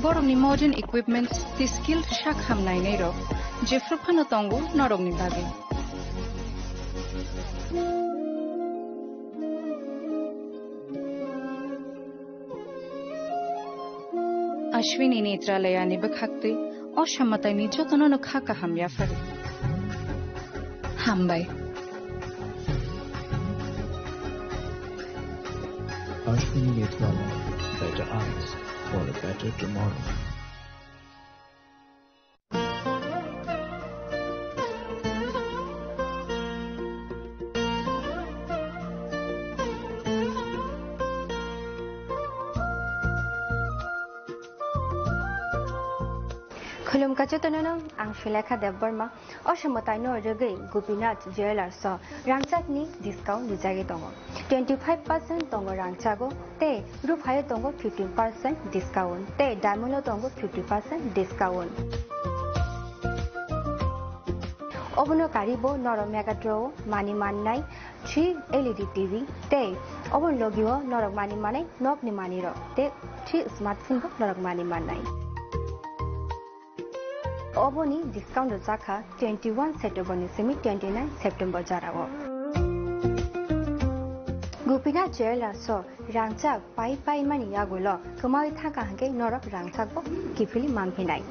Borokni modern equipments tei skilled sak ham nainairok jephru phano tongo norokni bagwi. Ashwini Netralayani bwkhaktwi o samataini jotono no kha kaham yapharo. Hambai. Ashwini Netralaya, better eyes for a better tomorrow. Khulumkha jotono no, ang Sulekha Debbarma. O se mwtaino rwgwi Gopinath Jewellers o rangchakni discount rijagwi tongo. Twenty five percent tongo rangchago tei ruphaio tongo fifteen percent discount tei diamond o tongo fifty percent discount. Obono karibo norok Mega Draw o mani mannai three L E D T V tei oboni logio norok mani manai nokni manirok tei three smartphone bo norok mani mannai. Oboni discount rwjakha twenty one September ni simi twenty nine September jorao. Gopinath Jewellers o rangchak pai pai mani yagulo kwmawi thangkha hwnkhe norok rangchak bo kiphilwi manphinai.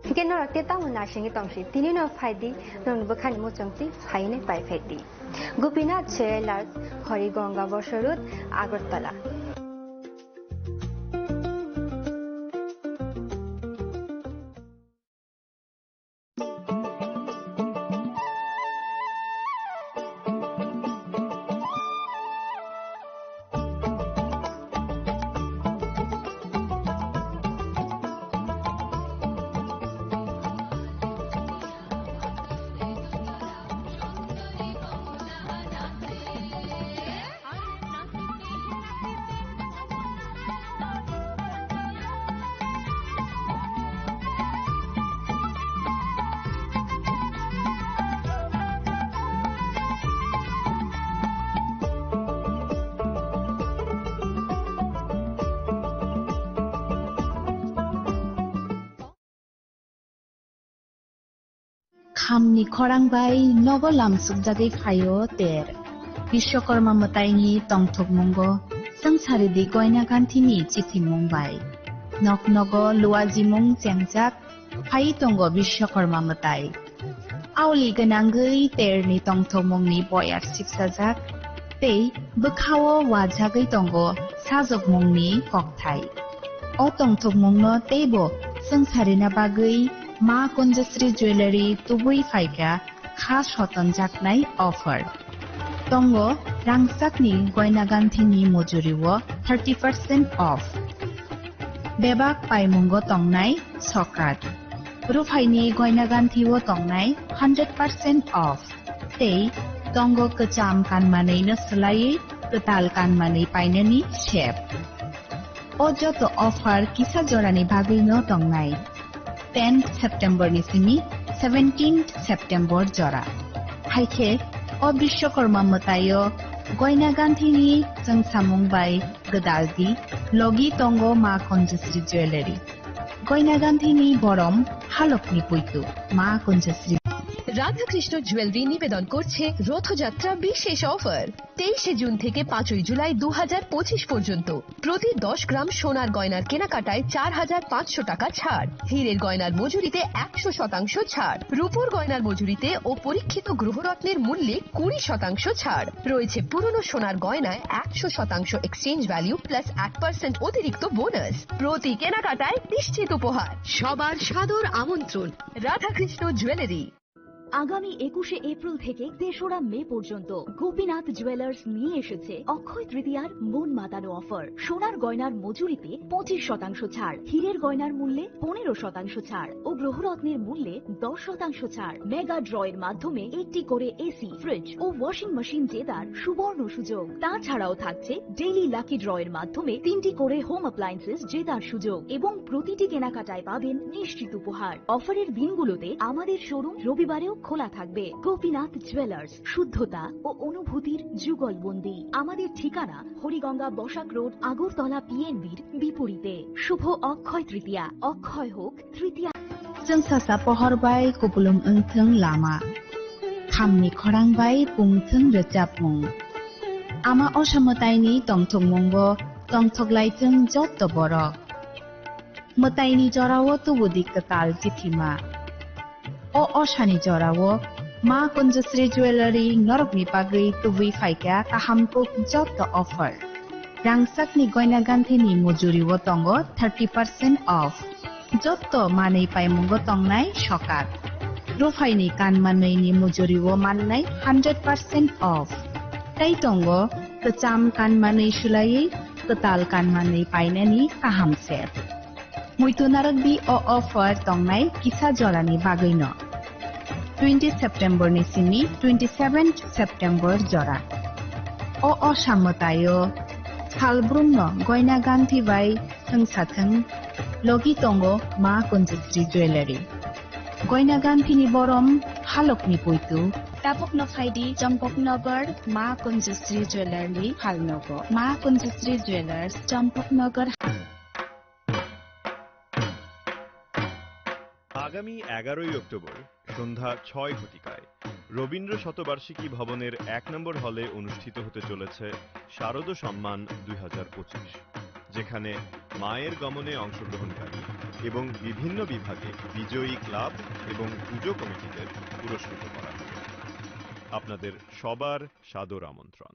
Hwnkhe norok tei tamo naisingwi tongsi, tini no phaidi, norokni bwkhani muchungtwi phainai pai phaidi. Gopinath Jewellers, Harigonga Bosor Road, Agartala. Khamni khorang bai nogo lamsukjagwi phaio ter. Bishwakarma mwtaini tongthokmungo swngcharidi goina ganthini chithimung bai. Nok nogo luajimung chengjak phai tongo Bishwakarma mwtai. Aoli gwnangwi terni tongthokmungni boyar sipsajak tei bwkhao wajagwi tongo sajokmungni kokthai. O tongthokmungno teibo swngcharina bagwi Ma Kunjasri Jewellery tubui phaikha kha sotonjaknai offer. Tongo rangchakni goina ganthini mujuriwo thirty percent off. Bebak paimungo tongnai sokat. Ruphaini goina ganthio tongnai hundred percent off. Tei tongo kwcham kanmanwino swlaiwi kwtal kanmanwi painani sep. O joto offer kisa jorani bagwino tongnai. Tenth September ni simi seventeenth September jora. Haikhe o Bishwakarma mwtaio goina ganthini chwngsamung bai gwdaldi logi tongo Ma Kunjasri Jewellery. Goina ganthini borom halokni puitu Ma Kunjasri. Radhakrishna jewellery নিবেদন করছে রথযাত্রা বিশেষ অফার। তেইশে জুন থেকে পাঁচই জুলাই দু হাজার পঁচিশ পর্যন্ত প্রতি দশ গ্রাম সোনার গয়নার কেনাকাটায় চার হাজার পাঁচশো টাকা ছাড়, হীরের গয়নার মজুরিতে একশো শতাংশ ছাড়, রূপোর গয়নার মজুরিতে ও পরীক্ষিত গ্রহরত্নের মূল্যে কুড়ি শতাংশ ছাড় রয়েছে। পুরনো সোনার গয়নায় একশো শতাংশ এক্সচেঞ্জ ভ্যালু প্লাস এক পার্সেন্ট অতিরিক্ত বোনাস। প্রতি কেনাকাটায় নিশ্চিত উপহার। সবার সাদর আমন্ত্রণ রাধাকৃষ্ণ জুয়েলারি। আগামী একুশে এপ্রিল থেকে তেসরা মে পর্যন্ত গোপীনাথ জুয়েলার্স নিয়ে এসেছে অক্ষয় তৃতীয়ার মন মাতানো অফার। সোনার গয়নার মজুরিতে পঁচিশ শতাংশ ছাড়, হীরের গয়নার মূল্যে পনেরো শতাংশ ছাড় ও গ্রহরত্নের মূল্যে দশ শতাংশ ছাড়। মেগা ড্রয়ের মাধ্যমে একটি করে এসি, ফ্রিজ ও ওয়াশিং মেশিন জেতার সুবর্ণ সুযোগ। তাছাড়াও থাকছে ডেইলি লাকি ড্রয়ের মাধ্যমে তিনটি করে হোম অ্যাপ্লায়েন্সেস জেতার সুযোগ এবং প্রতিটি কেনাকাটায় পাবেন নিশ্চিত উপহার। অফারের দিনগুলোতে আমাদের শোরুম রবিবারেও খোলা থাকবে। গোপীনাথ জুয়েলার্স, শুদ্ধতা ও অনুভূতির যুগলবন্দি। আমাদের ঠিকানা হরিগঙ্গা বসাক রোড, আগরতলা পিএনবির বিপরীতে। শুভ অক্ষয় তৃতীয়া, অক্ষয় হোক তৃতীয়া। Chwng sasa pohor bai kupulung wngthwng lama, khamni khorang bai pungthwng rwchapmung. Ama osa mwtaini tongthokmungo tongthoklaithwng jotto borok. Mwtaini jorao tubudi kwtal chithima. O osani jorao Ma Kunjasri Jewellery norokni bagwi tubui phaikha kaham kuk jotto offer. Rangchakni goina ganthini mujuriwo tongo thirty percent off. Jotto manwi paimungo tongnai sokat. Ruphaini kanmanwini mujuriwo mannai hundred percent off. Tei tongo kwcham kanmanwi swlaiwi Kwtal kanmanwi painani kaham se. Muitu narwkdi o offer tongnai kisa jorani bagwino. Twenty September ni simi twenty seven September jora. O osamwtaio salbrumno goina ganthi bai thwngsathwng logi tongo Ma Kunjusri Jewellery. Goina ganthini borom halokni puitu. Tabukno phaidi Champaknagar Ma Kunjusri Jewellery phalnogo. Ma Kunjusri Jewellers, Champaknagar. আগামী এগারোই অক্টোবর সন্ধ্যা ছয় ঘটিকায় রবীন্দ্র শতবার্ষিকী ভবনের এক নম্বর হলে অনুষ্ঠিত হতে চলেছে শারদ সম্মান দুই হাজার পঁচিশ, যেখানে মায়ের গমনে অংশগ্রহণকারী এবং বিভিন্ন বিভাগে বিজয়ী ক্লাব এবং পুজো কমিটিদের পুরস্কৃত করা হবে। আপনাদের সবার সাদর আমন্ত্রণ।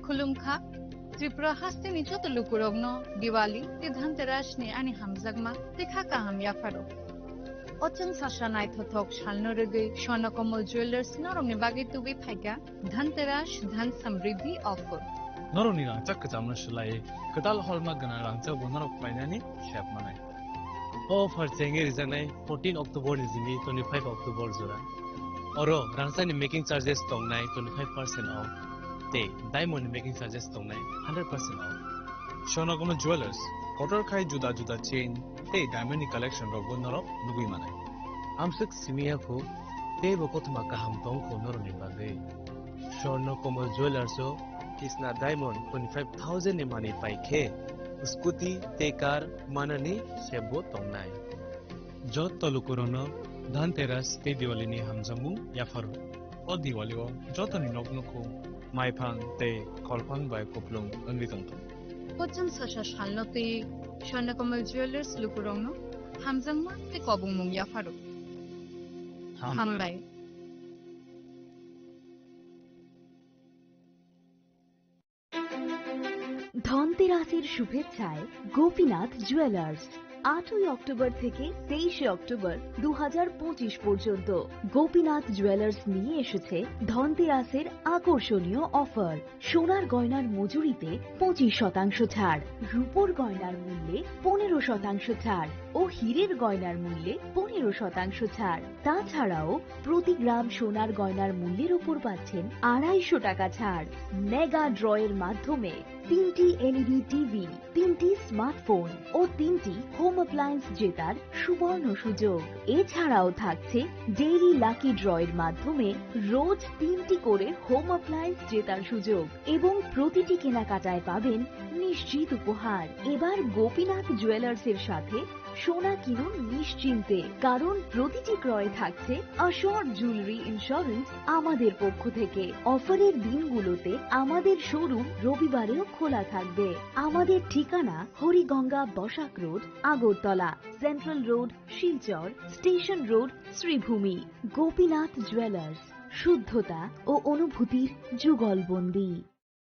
Khulumkha, Tripura hasteni joto lukurokno Diwali tei Dhanteras ni ani hamjakma tei kha kaham yapharo. O chwng sasa naithothok salno rwgwi Swarna Kamal Jewellers norokni bagwi tubui phaikha Dhanteras Dhan Samriddhi offer. Norokni rangchak kwchamno swlaiwi kwtal holma gwnang rangchakbo norok painani sep manai. O offer chengwi rijaknai fourteen October ni simi twenty-five October jora. Oro rangchakni making charges tongnai twenty-five percent off tei diamond ni making charges tongnai hundred percent off. Swarna Kamal Jewellers, kotor khai juda juda chain tei diamond ni collection rokbo norok nugwi manai. Amswk simi ya kho, teibo kothoma kaham tong kho norokni bagwi. Swarna Kamal Jewellers o kisna diamond twenty-five thousand ni manwi pai khe, scooty tei car manani sep bo tongnai. Jotto lukurokno Dhanteras tei Diwali ni hamjakmung yapharo. O Diwali o jotoni nok nukhung maiphang tei kolphang bai kupulung wngwi tongthung. Kocham sasa salno twi Swarna Kamal Jewellers lukurokno hamjakma tei kobongmung yapharo. Ham. Hambai. ধনতেরাসের শুভেচ্ছায় গোপীনাথ জুয়েলার্স। আটই অক্টোবর থেকে তেইশে অক্টোবর দু হাজার পঁচিশ পর্যন্ত গোপীনাথ জুয়েলার্স নিয়ে এসেছে ধনতেরাসের আকর্ষণীয় অফার। সোনার গয়নার মজুরিতে পঁচিশ শতাংশ ছাড়, রূপোর গয়নার মূল্যে পনেরো শতাংশ ছাড় ও হীরের গয়নার মূল্যে পনেরো শতাংশ ছাড়। তাছাড়াও প্রতি গ্রাম সোনার গয়নার মূল্যের উপর পাচ্ছেন আড়াইশো টাকা ছাড়। মেগা ড্রয়ের মাধ্যমে তিনটি এলইডি টিভি, তিনটি স্মার্টফোন ও তিনটি হোম অ্যাপ্লায়েন্স জেতার সুবর্ণ সুযোগ। এছাড়াও থাকছে ডেইলি লাকি ড্রয়ের মাধ্যমে রোজ তিনটি করে হোম অ্যাপ্লায়েন্স জেতার সুযোগ এবং প্রতিটি কেনাকাটায় পাবেন নিশ্চিত উপহার। এবার গোপীনাথ জুয়েলার্সের সাথে সোনা কিনুন নিশ্চিন্তে, কারণ প্রতিটি ক্রয়ে থাকছে অ্যাসিওরড জুয়েলারি ইন্স্যুরেন্স আমাদের পক্ষ থেকে। অফারের দিনগুলোতে আমাদের শোরুম রবিবারেও খোলা থাকবে। আমাদের ঠিকানা Hariganga Basak road, Agartala, central road, Silchar, station road, Sribhumi. Gopinath jewellers, শুদ্ধতা ও অনুভূতির যুগলবন্দী।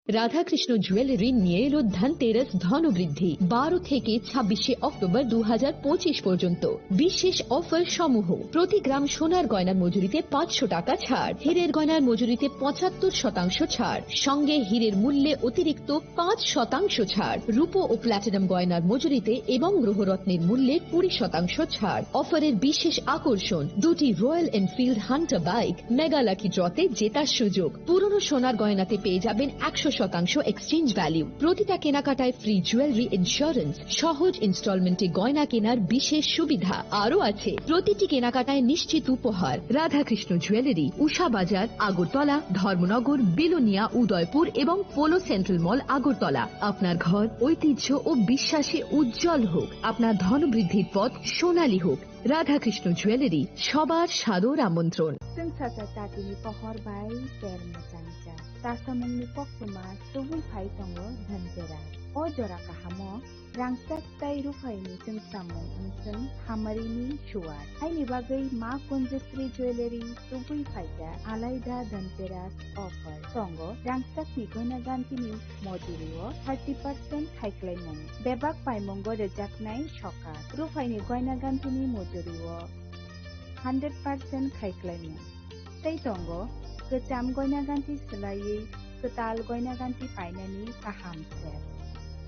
রাধাকৃষ্ণ জুয়েলারি নিয়ে এলো ধনতেরাস ধনবৃদ্ধি। বারো থেকে ছাব্বিশে অক্টোবর দু হাজার পঁচিশ পর্যন্ত বিশেষ অফার সমূহ: প্রতি গ্রাম সোনার গয়নার মজুরিতে পাঁচশো টাকা ছাড়, হীরের গয়নার মজুরিতে পঁচাত্তর শতাংশ ছাড়, সঙ্গে হীরের মূল্যে অতিরিক্ত পাঁচ শতাংশ ছাড়, রূপো ও প্ল্যাটিনাম গয়নার মজুরিতে এবং গ্রহরত্নের মূল্যে কুড়ি শতাংশ ছাড়। অফারের বিশেষ আকর্ষণ: দুটি royal Enfield Hunter bike, mega lucky ড্রতে জেতার সুযোগ। পুরনো সোনার গয়নাতে পেয়ে যাবেন একশো শতাংশ এক্সচেঞ্জ ভ্যালু। প্রতিটা কেনাকাটায় ফ্রি জুয়েলারি ইন্স্যুরেন্স, সহজ ইনস্টলমেন্টে গয়না কেনার বিশেষ সুবিধা। আরও আছে প্রতিটি কেনাকাটায় নিশ্চিত উপহার। রাধাকৃষ্ণ জুয়েলারি, উষা বাজার, আগরতলা, ধর্মনগর, বিলোনিয়া, উদয়পুর এবং পোলো সেন্ট্রাল মল, আগরতলা। আপনার ঘর ঐতিহ্য ও বিশ্বাসে উজ্জ্বল হোক, আপনার ধনবৃদ্ধির পথ সোনালী হোক। রাধাকৃষ্ণ জুয়েলারি, সবার সাদর আমন্ত্রণ। Chwng sasa chatini pohor bai ter mwchangcha. Chasamungni koktwma tubui phai tongo Dhanteras. O jora kahamo rangchak tei ruphaini chwngsamung wngchwng hamarini suwar. Haini bagwi Ma Kunjasri Jewellery tubui phaikha alaida Dhanteras offer. Tongo rangchakni goina gantini mojurio thirty percent khaiklaimung. Bebak paimungo rwjaknai sokat. Ruphaini goina gantini mojurio hundred percent khaiklaimung. Tei tongo Kwcham goinaganti swlaiwi kwtal goinaganti painani kaham ser.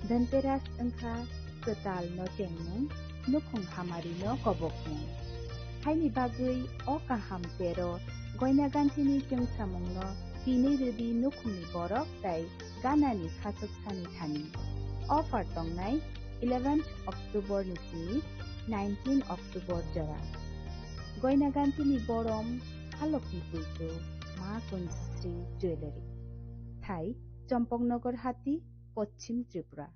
Dhanteras wngkha kwtal no chengmung, nukhung hamari no kobokmung. Haini bagwi o kaham sero goinagantini chwngsamungno tinwi rwdi nukhungni borok tei ganani khachuksani thani. Offer tongnai eleventh October ni simi nineteen October jora. Goinagantini borom halokni puitu Ma Kunjisri Jewellery. Thai, Champaknagar Hati, Poschim Tripura.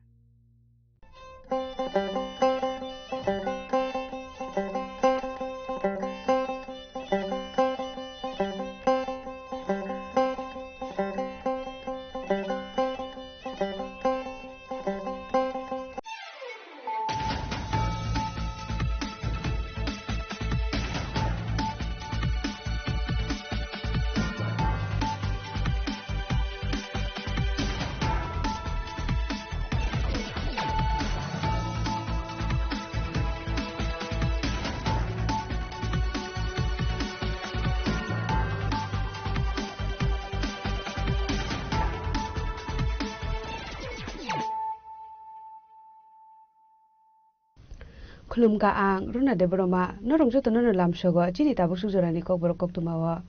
Khulumkha ang Runa Debbarma, norok jotono no lamsogo chini tabuk suk jorani kokborok koktwmao.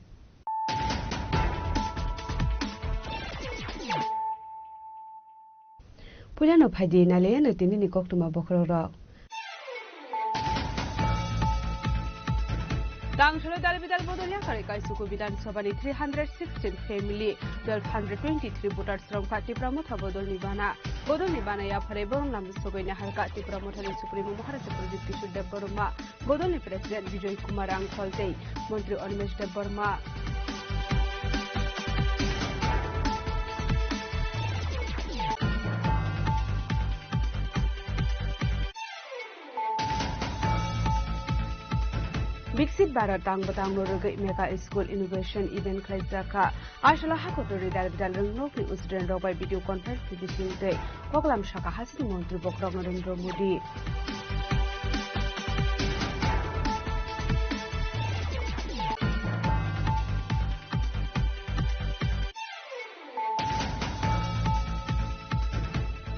Puilano phaidi nailaiyano tinini koktwma bokhorokrok. Tangsalo dalbidal bodol yakarwi kaisuku Bidhan Sabhani three hundred sixteen family, twelve hundred twenty-three voters romkha Tipra Motha bodolni bana. Bodolni bana yapharwi borok lamsogwi naharkha Tipra Mothani Supremo Maharaja Pradyut Kishore Debbarma, bodolni President Bijoy Kumar Rangkhol tei Montri Animesh Debbarma. Biksit Bharat tang bwtangno rwgwi Mega School Innovation Event khlaijakha. Aswla hakotorni dalbidal rwngnokni student rok bai video conference ni bisingtwi koklam sakha hasini montri bokhorok Narendra Modi.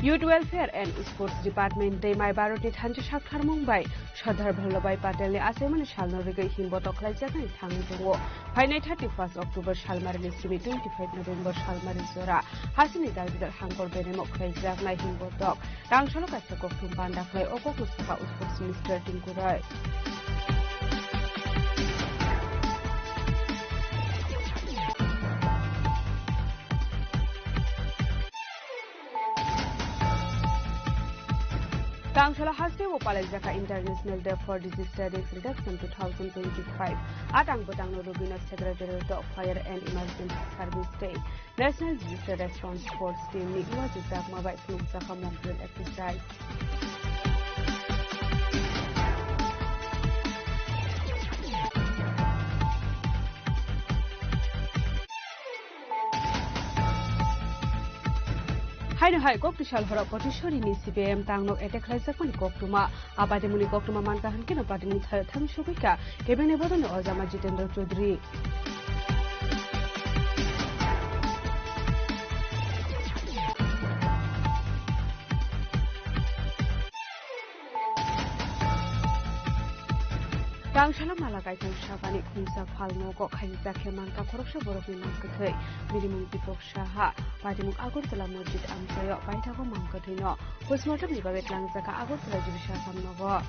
Youth Welfare and Sports Department tei Mai Bharatni thansa saktharmung bai Sardar Vallabhbhai Patelni achaimani salno rwgwi himbotok khlaijaknai thangwi tongo. Phainai thirty-first October salmarini simi twenty-five November salmari jora hasini dalbidal hangkor beremo khlaijaknai himbotok. Tangsalo kaisa kokthum panda khlai o kokno sakha Sports Minister Tinku Roy. Tangsalo hasteo palaijakha International Day for Disaster Risk Reduction two thousand twenty-five. A tang bwtangno rwgwino Secretariat of Fire and Emergency Service tei National Disaster Response Force Team ni uajukjakma bai phunukjakha mock drill exercise. Haino hai kok twisal horo Potishorini C P I M tangnok attack khlaijakmani koktwma. A patimungni koktwma mankha hwnkhe no patimung thaio thang sugwikha kebengni bodolni ojama Jitendra Chaudhary. Tangsalo mala kaithang sakani khungsa phalnogo khaijak khe mankha khoroksa borokni mang kwthwi. Birimung Deepak Saha, patimung Agartala Masjid amchaio paithago mang kwthwino. Postmortemni bagwi twlangjakha Agartala Jibisha Samnogo.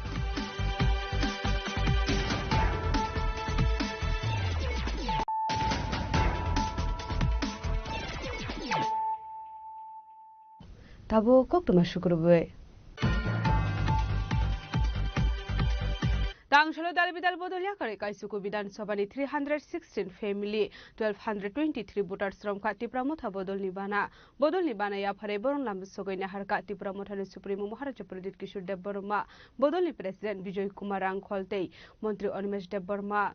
Tabuk koktwma sukrubwi. Tangsalo dalbidal bodol yakarwi kaisuku Bidhan Sabhani three hundred sixteen family, twelve hundred twenty-three voters romkha Tipra Motha bodolni bana. Bodolni bana yapharwi borok lamsogwi naharkha Tipra Mothani Supremo Maharaja Pradyut Kishore Debbarma, bodolni President Bijoy Kumar Rangkhol tei Montri Animesh Debbarma.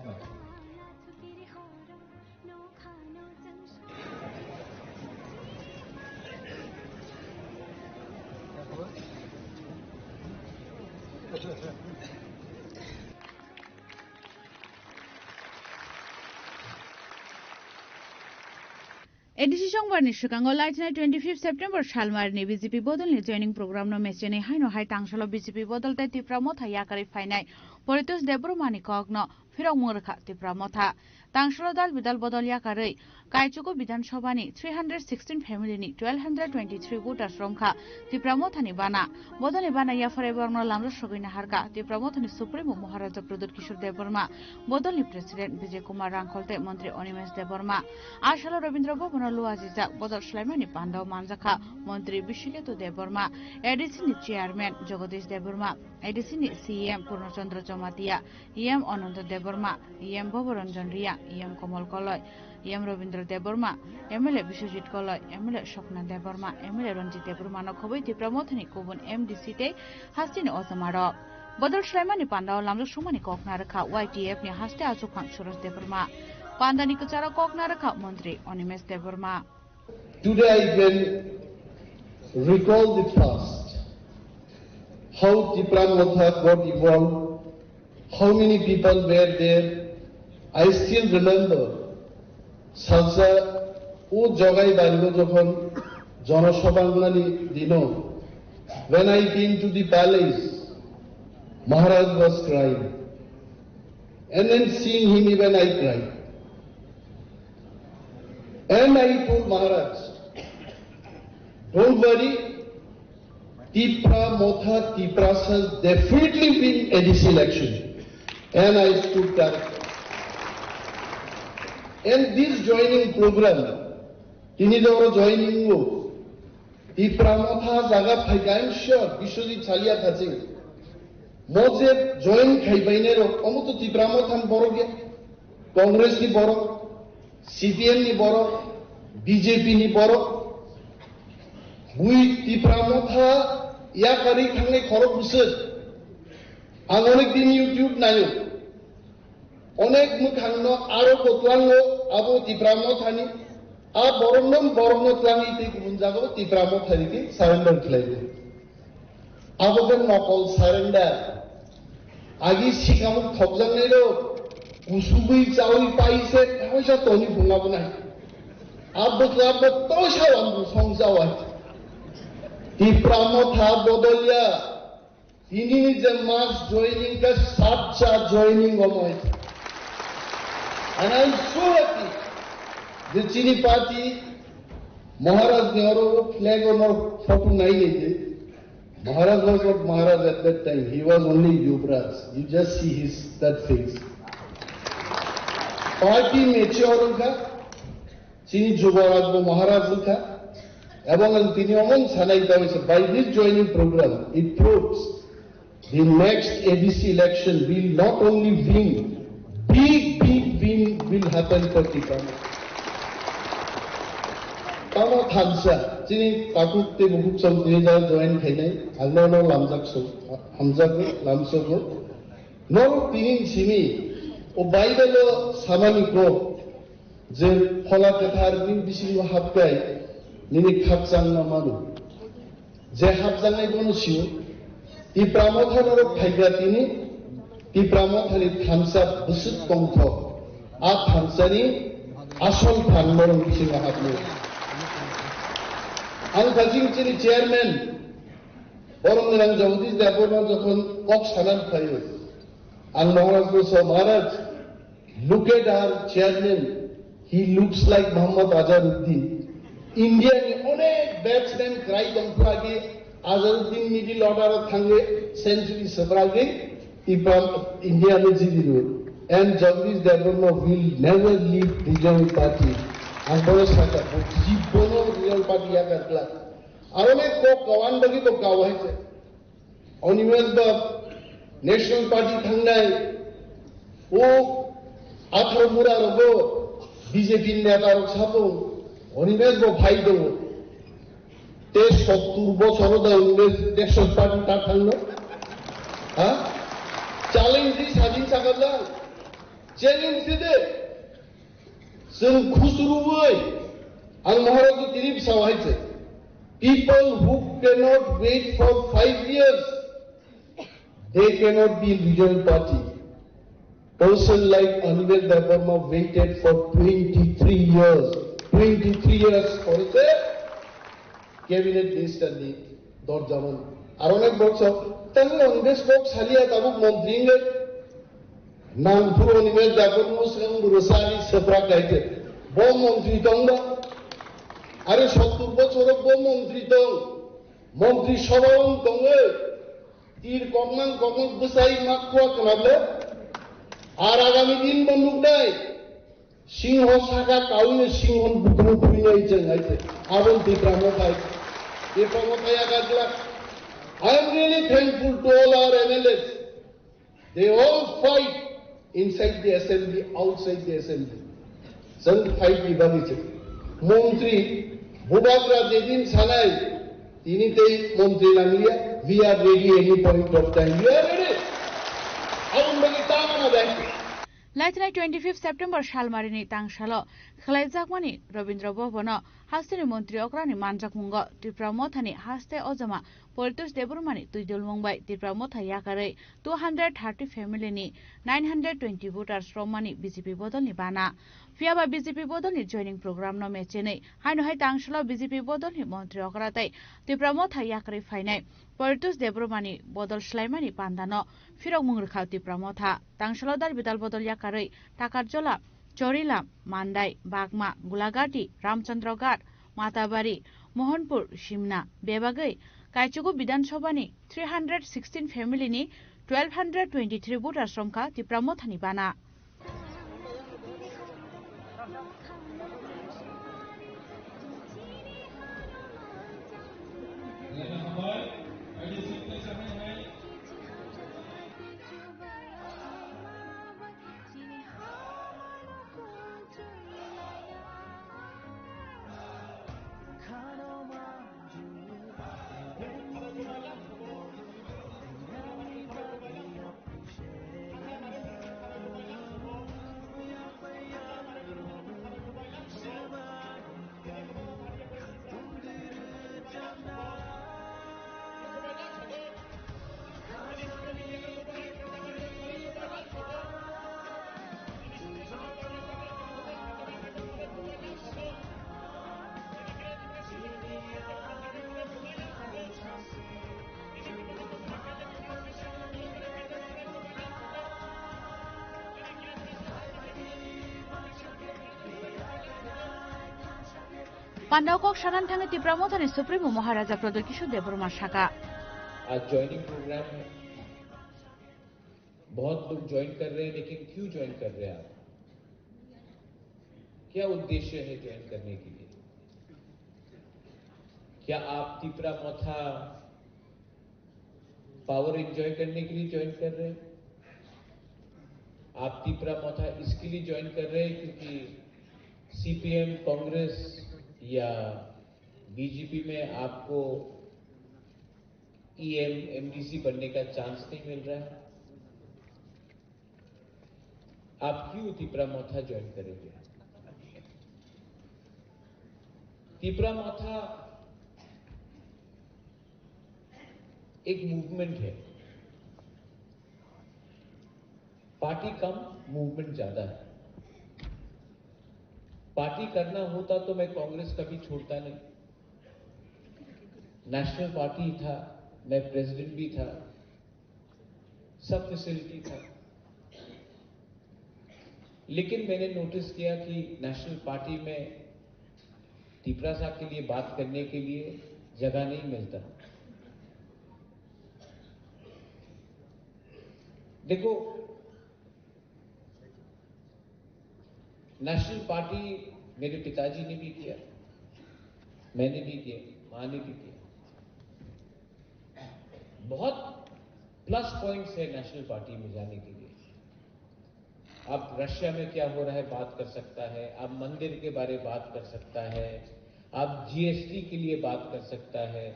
A D C songbarni swkango laichinai twenty fifth September salmarni B J P bodolni joining program no mechenwi haino hai tangsalo B J P bodol tei Tipra motha yakarwi phainai Paritosh Debbarmani kokno phirokmung rwkha Tipra motha. Tangsalo dal bidal bodol yakarwi Kaichuku Bidhan Sabhani three hundred sixteen family ni twelve hundred twenty-three voters romkha Tipra mothani bana. Bodolni bana yaphar eba rokno lamjak sogwi naharkha Tipra mothani Supremo Maharaja Pradyut Kishore Debbarma, bodolni President Vijay Kumar Rangkhol tei Montri Animesh Debbarma. A salo Rabindra Bhavan o luajijak bodol swlaimani pandao manjakha Montri Bishiketu Debbarma, A D C ni Chairman Jagadish Debbarma, A D C ni C E M Purno Chandra Jamatia, E M Ananta Debbarma, E M Bhavaranjan Reang, E M Komal Koloi, E M Rabindra Debbarma, M L A Biswajit Koloi, M L A Swapna Debbarma, M L A Ranjit Debbarma no khobwi Tipra mothani kubun M D C tei hasteni ojamarok. Bodol swlaimani pandao lamjak songmani kok narwkha Y T F ni haste achukphang Suraj Debbarma. Pandani kwcharo kok narwkha Montri Animesh Debbarma. Today I can recall the past, how Tipra Motha got evolved, how many people were there. I still remember, salsa o jogai barigo jokhon jonosabha wngnani dino, when I came to the palace, Maharaj was crying. And then seeing him, even I cried. And I told Maharaj, "Don't worry, Tipra Motha, Tiprasa definitely win A D C election." And I stood there. And this joining program, tini doro joining o, Tipra Motha jaga phaikha, I am sure, Biswajit salia kha chini. Mo je join khai bainai rok, omo to Tipra Motha ni borok ya, Congress ni borok, C P M ni borok, B J P ni borok. Bui Tipra Motha yakarwi thangnai khorok bwswk. Ang onek din YouTube naio. Onek mwkhangno aro bo tlango abo Tipra Mothani, a borokno, borokno tlangwi tei kubun jagao Tipra Mothani tei surrender khlaio. Abo khe nokol surrender. Agi sikamuk thokjaknairok kusugwi chawi pai se kaisa toni phunga bo nai. Abo khlabo toisa lambu song chawi. Tipra Motha bodolya. Tini ni je mass joining ka sacha joining omoi. And I am so happy je chini party Maharaj ni oro flag ono photo nai nai je. Maharaj was not Maharaj at that time. He was only Yuvraj. You just see his that face. Party mature ka. Chini Juboraj bo Maharaj wngkha, ebong ang tini omo wng sanai tong se, by this joining program, it proves the next A D C election will not only win, big, big win will happen for Tipra. Tamo thansa, chini takhuk tei bukhuk chwng tini jora join khainai, ang nono lamjak so, hamjago, lamsogo. Norok tini simi, o Bible o samani ko, je Phola Kwthar bini bisingo hapkai nini khakchangma mano. Je hapjangnai bono sio, Tipra Motha norok phaikha tini, Tipra Mothani thansa bwswk tongthok, a thansani asol phan norok bisingo hapnai. Ang kajing chini chairman, borok nirang Jagadish Debbarma jokhon kok sana phaio, ang Maharaj no sa, Maharaj, look at our chairman. He looks like Muhammad Azharuddin. India ni onek batsman kwrai tongphuru agi Azharuddin middle order o thangwi century swprak agi Tipra India no jidi rw. And Jagadish Debbarma will never leave Regional Party. Ang bono sakha, bo jibono Regional Party yakar glak. Aro onek kok kawan bagwi bo kawai se. Animesh ba National Party thangnai, o atharo mura rogo B J P neta rok sapo, Animesh bo phai tongo. Te sottur bochor da Animesh National Party ta thangno? Ha? Challenge di sadin sakajak. Challenge se de. Chwng khusruwi ang Maharaj tini bwsao hai se. People who cannot wait for five years, they cannot be in regional party. Person like Animesh Debbarma waited for twenty-three years. Twenty-three years for the cabinet minister ni dorjaman. Aro onek boksor, tang Animesh kok salia tabuk montri ngai. Nang phuru Animesh Debbarma swkang bwrwi sari sepra kaite. Bo montri tong ba? Are sottur bochor bo montri tong. Montri sabha wng tong ngai. Tir kokmang kokmang bwsai mak kua kwnable. Ar agami din bo nuknai. Singho saka kaui no singho butung thui nai cheng hai se. Abon Tipra Motha. Tipra Motha ya gajla. I am really thankful to all our M L As. They all fight inside the assembly, outside the assembly. Chwng fight ni bagwi se. Montri Bubagra jedin sanai, tini tei montri nangliya, we are ready any point of time. We are ready. Aboni bagwi tamo na bai. Laithanai twenty-fifth September salmarini tangsalo khwlaijakmani Rabindra Bhavan-o hasteni montri okrani manjakmungo Tipra Mothani haste ojama Politus Debbarmani twidulmung bai Tipra Motha yakarwi two hundred thirty family ni nine hundred twenty voters romani B J P bodolni bana. Phiyaba B J P bodolni joining program no mechenwi haino hai tangsalo B J P bodolni montri okra tei Tipra Motha yakarwi phainai Politus Debbarmani bodol swlaimani pandano phirokmung rwkha Tipra Motha. Tangsalo dal bidal bodol yakarwi Takarjola, Chorilam, Mandai, Bagma, Gulagati, Ramchandraghat, Matabari, Mohanpur, Simna, bebagwi Kaichugu Bidhan Sabhani three hundred sixteen family ni twelve hundred twenty-three voters romkha Tipra Mothani bana. Pandao kok sanan thangwi Tipra Mothani Supremo Maharaja Pradyot Kishore Debbarma saka. आज joining programme है। बहुत लोग ज्वाइन कर रहे हैं, लेकिन क्यों ज्वाइन कर रहे हैं आप? क्या उद्देश्य है ज्वाइन करने के लिए? क्या आप तिपरा मोथा पावर एंजॉय करने के लिए ज्वाइन कर रहे हैं? आप तिपरा मोथा इसके लिए ज्वाइन कर रहे हैं क्योंकि सीपीएम, कांग्रेस या बीजेपी में आपको ईएम, एमडीसी बनने का चांस नहीं मिल रहा है? आप क्यों तिपरा मोथा ज्वाइन करेंगे? तिपरा मोथा एक मूवमेंट है। पार्टी कम, मूवमेंट ज्यादा है। पार्टी करना होता तो मैं कांग्रेस कभी छोड़ता नहीं। नेशनल पार्टी था, मैं प्रेसिडेंट भी था, सब फैसिलिटी था, लेकिन मैंने नोटिस किया कि नेशनल पार्टी में तिपरासा के लिए बात करने के लिए जगह नहीं मिलता। देखो, नेशनल पार्टी मेरे पिताजी ने भी किया, मैंने भी किया, माँ ने भी किया। बहुत प्लस पॉइंट्स है नेशनल पार्टी में जाने के लिए। आप रशिया में क्या हो रहा है बात कर सकता है, आप मंदिर के बारे में बात कर सकता है, आप जीएसटी के लिए बात कर सकता है,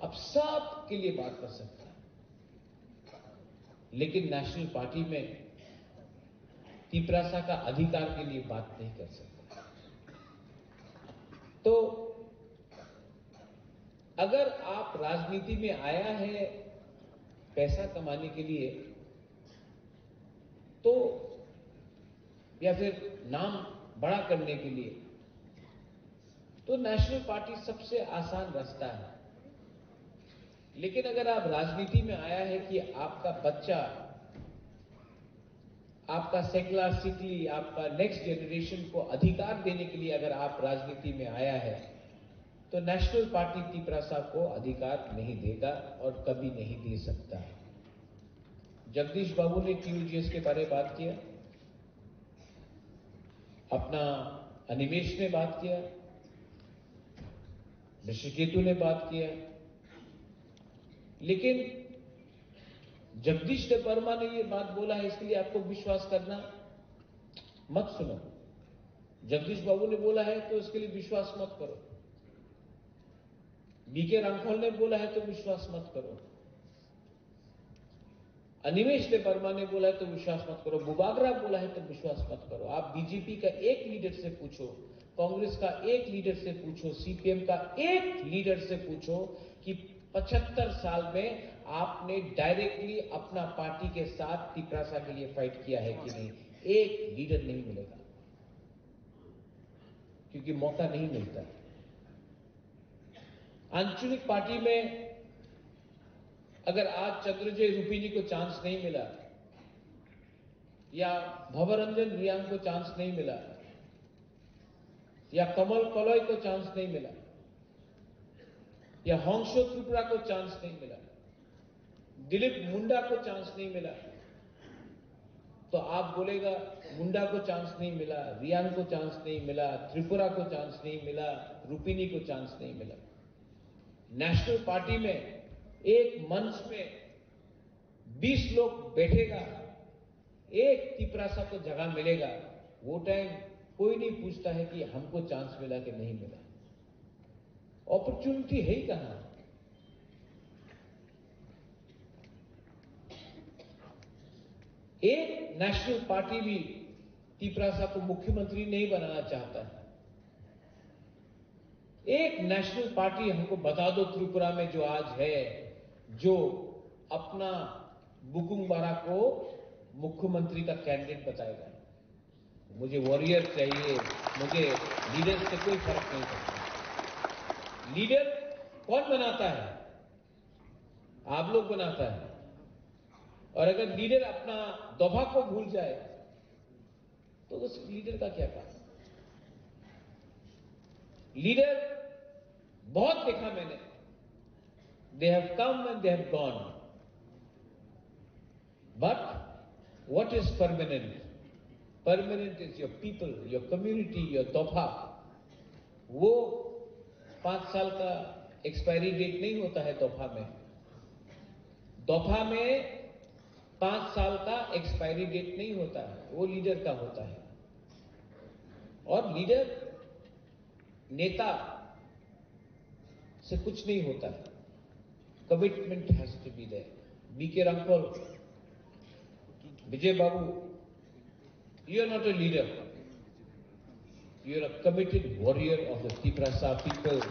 आप सब के लिए बात कर सकता है। लेकिन नेशनल पार्टी में तिपरासा का अधिकार के लिए बात नहीं कर सकता। तो अगर आप राजनीति में आया है पैसा कमाने के लिए, तो या फिर नाम बड़ा करने के लिए, तो नेशनल पार्टी सबसे आसान रास्ता है। लेकिन अगर आप राजनीति में आया है कि आपका बच्चा, आपका सेकला सिकली, आपका नेक्स्ट जनरेशन को अधिकार देने के लिए अगर आप राजनीति में आया है, तो नेशनल पार्टी तिपरासा को अधिकार नहीं देगा और कभी नहीं दे सकता है। जगदीश बाबू ने टीयूजीएस के बारे में बात किया, अपना अनिमेश ने बात किया, ऋषिकेतु ने बात किया, लेकिन जगदीश देव वर्मा ने ये बात बोला है, इसके लिए आपको विश्वास करना मत सुनो। जगदीश बाबू ने बोला है तो इसके लिए विश्वास मत करो। बीके रांखल ने बोला है तो विश्वास मत करो। अनिमेश देव वर्मा ने बोला है तो विश्वास मत करो, बुबागरा बोला है तो विश्वास मत करो। आप बीजेपी का एक लीडर से पूछो, कांग्रेस का एक लीडर से पूछो, सीपीएम का एक लीडर से पूछो कि पचहत्तर साल में आपने डायरेक्टली अपना पार्टी के साथ तिपरासा के लिए फाइट किया है कि नहीं? एक लीडर नहीं मिलेगा, क्योंकि मौका नहीं मिलता। आंचलिक पार्टी में अगर आज चंद्रजय रूपिणी को चांस नहीं मिला, या भवरंजन रियांग को चांस नहीं मिला, या कमल कलय को चांस नहीं मिला, या हंसो त्रिपुरा को चांस नहीं मिला, दिलीप मुंडा को चांस नहीं मिला, तो आप बोलेगा, मुंडा को चांस नहीं मिला, रियांग को चांस नहीं मिला, त्रिपुरा को चांस नहीं मिला, रूपिणी को चांस नहीं मिला। नेशनल पार्टी में एक मंच में बीस लोग बैठेगा, एक तिपरासा को जगह मिलेगा, वो टाइम कोई नहीं पूछता है कि हमको चांस मिला कि नहीं मिला। अपॉर्चुनिटी है ही कहाँ? एक नेशनल पार्टी भी तिपरासा को मुख्यमंत्री नहीं बनाना चाहता है। एक नेशनल पार्टी हमको बता दो, त्रिपुरा में जो आज है, जो अपना बुकुंग बारा को मुख्यमंत्री का कैंडिडेट बताएगा। मुझे वॉरियर चाहिए, मुझे लीडर से कोई फर्क नहीं पड़ता। लीडर कौन बनाता है? आप लोग बनाता है। और अगर लीडर अपना दोफा को भूल जाए, तो उस लीडर का क्या काम? लीडर बहुत देखा मैंने, they have come and they have gone, but what is permanent? Permanent is your people, your community, your दोफा। वो पाँच साल का एक्सपायरी डेट नहीं होता है दोफा में। दोफा में पाँच साल का एक्सपायरी डेट नहीं होता है, वो लीडर का होता है। और लीडर, नेता से कुछ नहीं होता है, commitment has to be there। B K Rankhal, Vijay Babu, you are not a leader, you are a committed warrior of the Tiprasa people।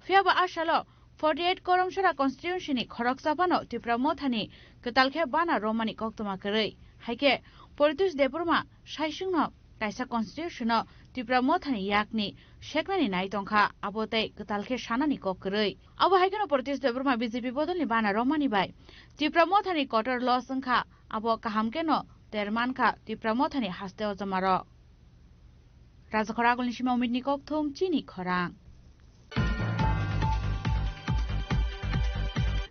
Phiya ba a salo forty eight Koromsora constituency ni khoroksa phano Tipra Mothani kwtal khe bana romani koktwma kwrwi. Hai khe Paritosh Debbarma saisingno kaisa constitution no Tipra Mothani yakni seknani nai tongkha, abo tei kwtal khe sanani kok kwrwi. Abo hai kheno Paritosh Debbarma B J P bodolni bana romani bai Tipra Mothani kotor loss wngkha, abo kaham kheno ter mankha Tipra Mothani haste ojomarok. Rajakhor agulni sima Umitni kokthum chini khorang.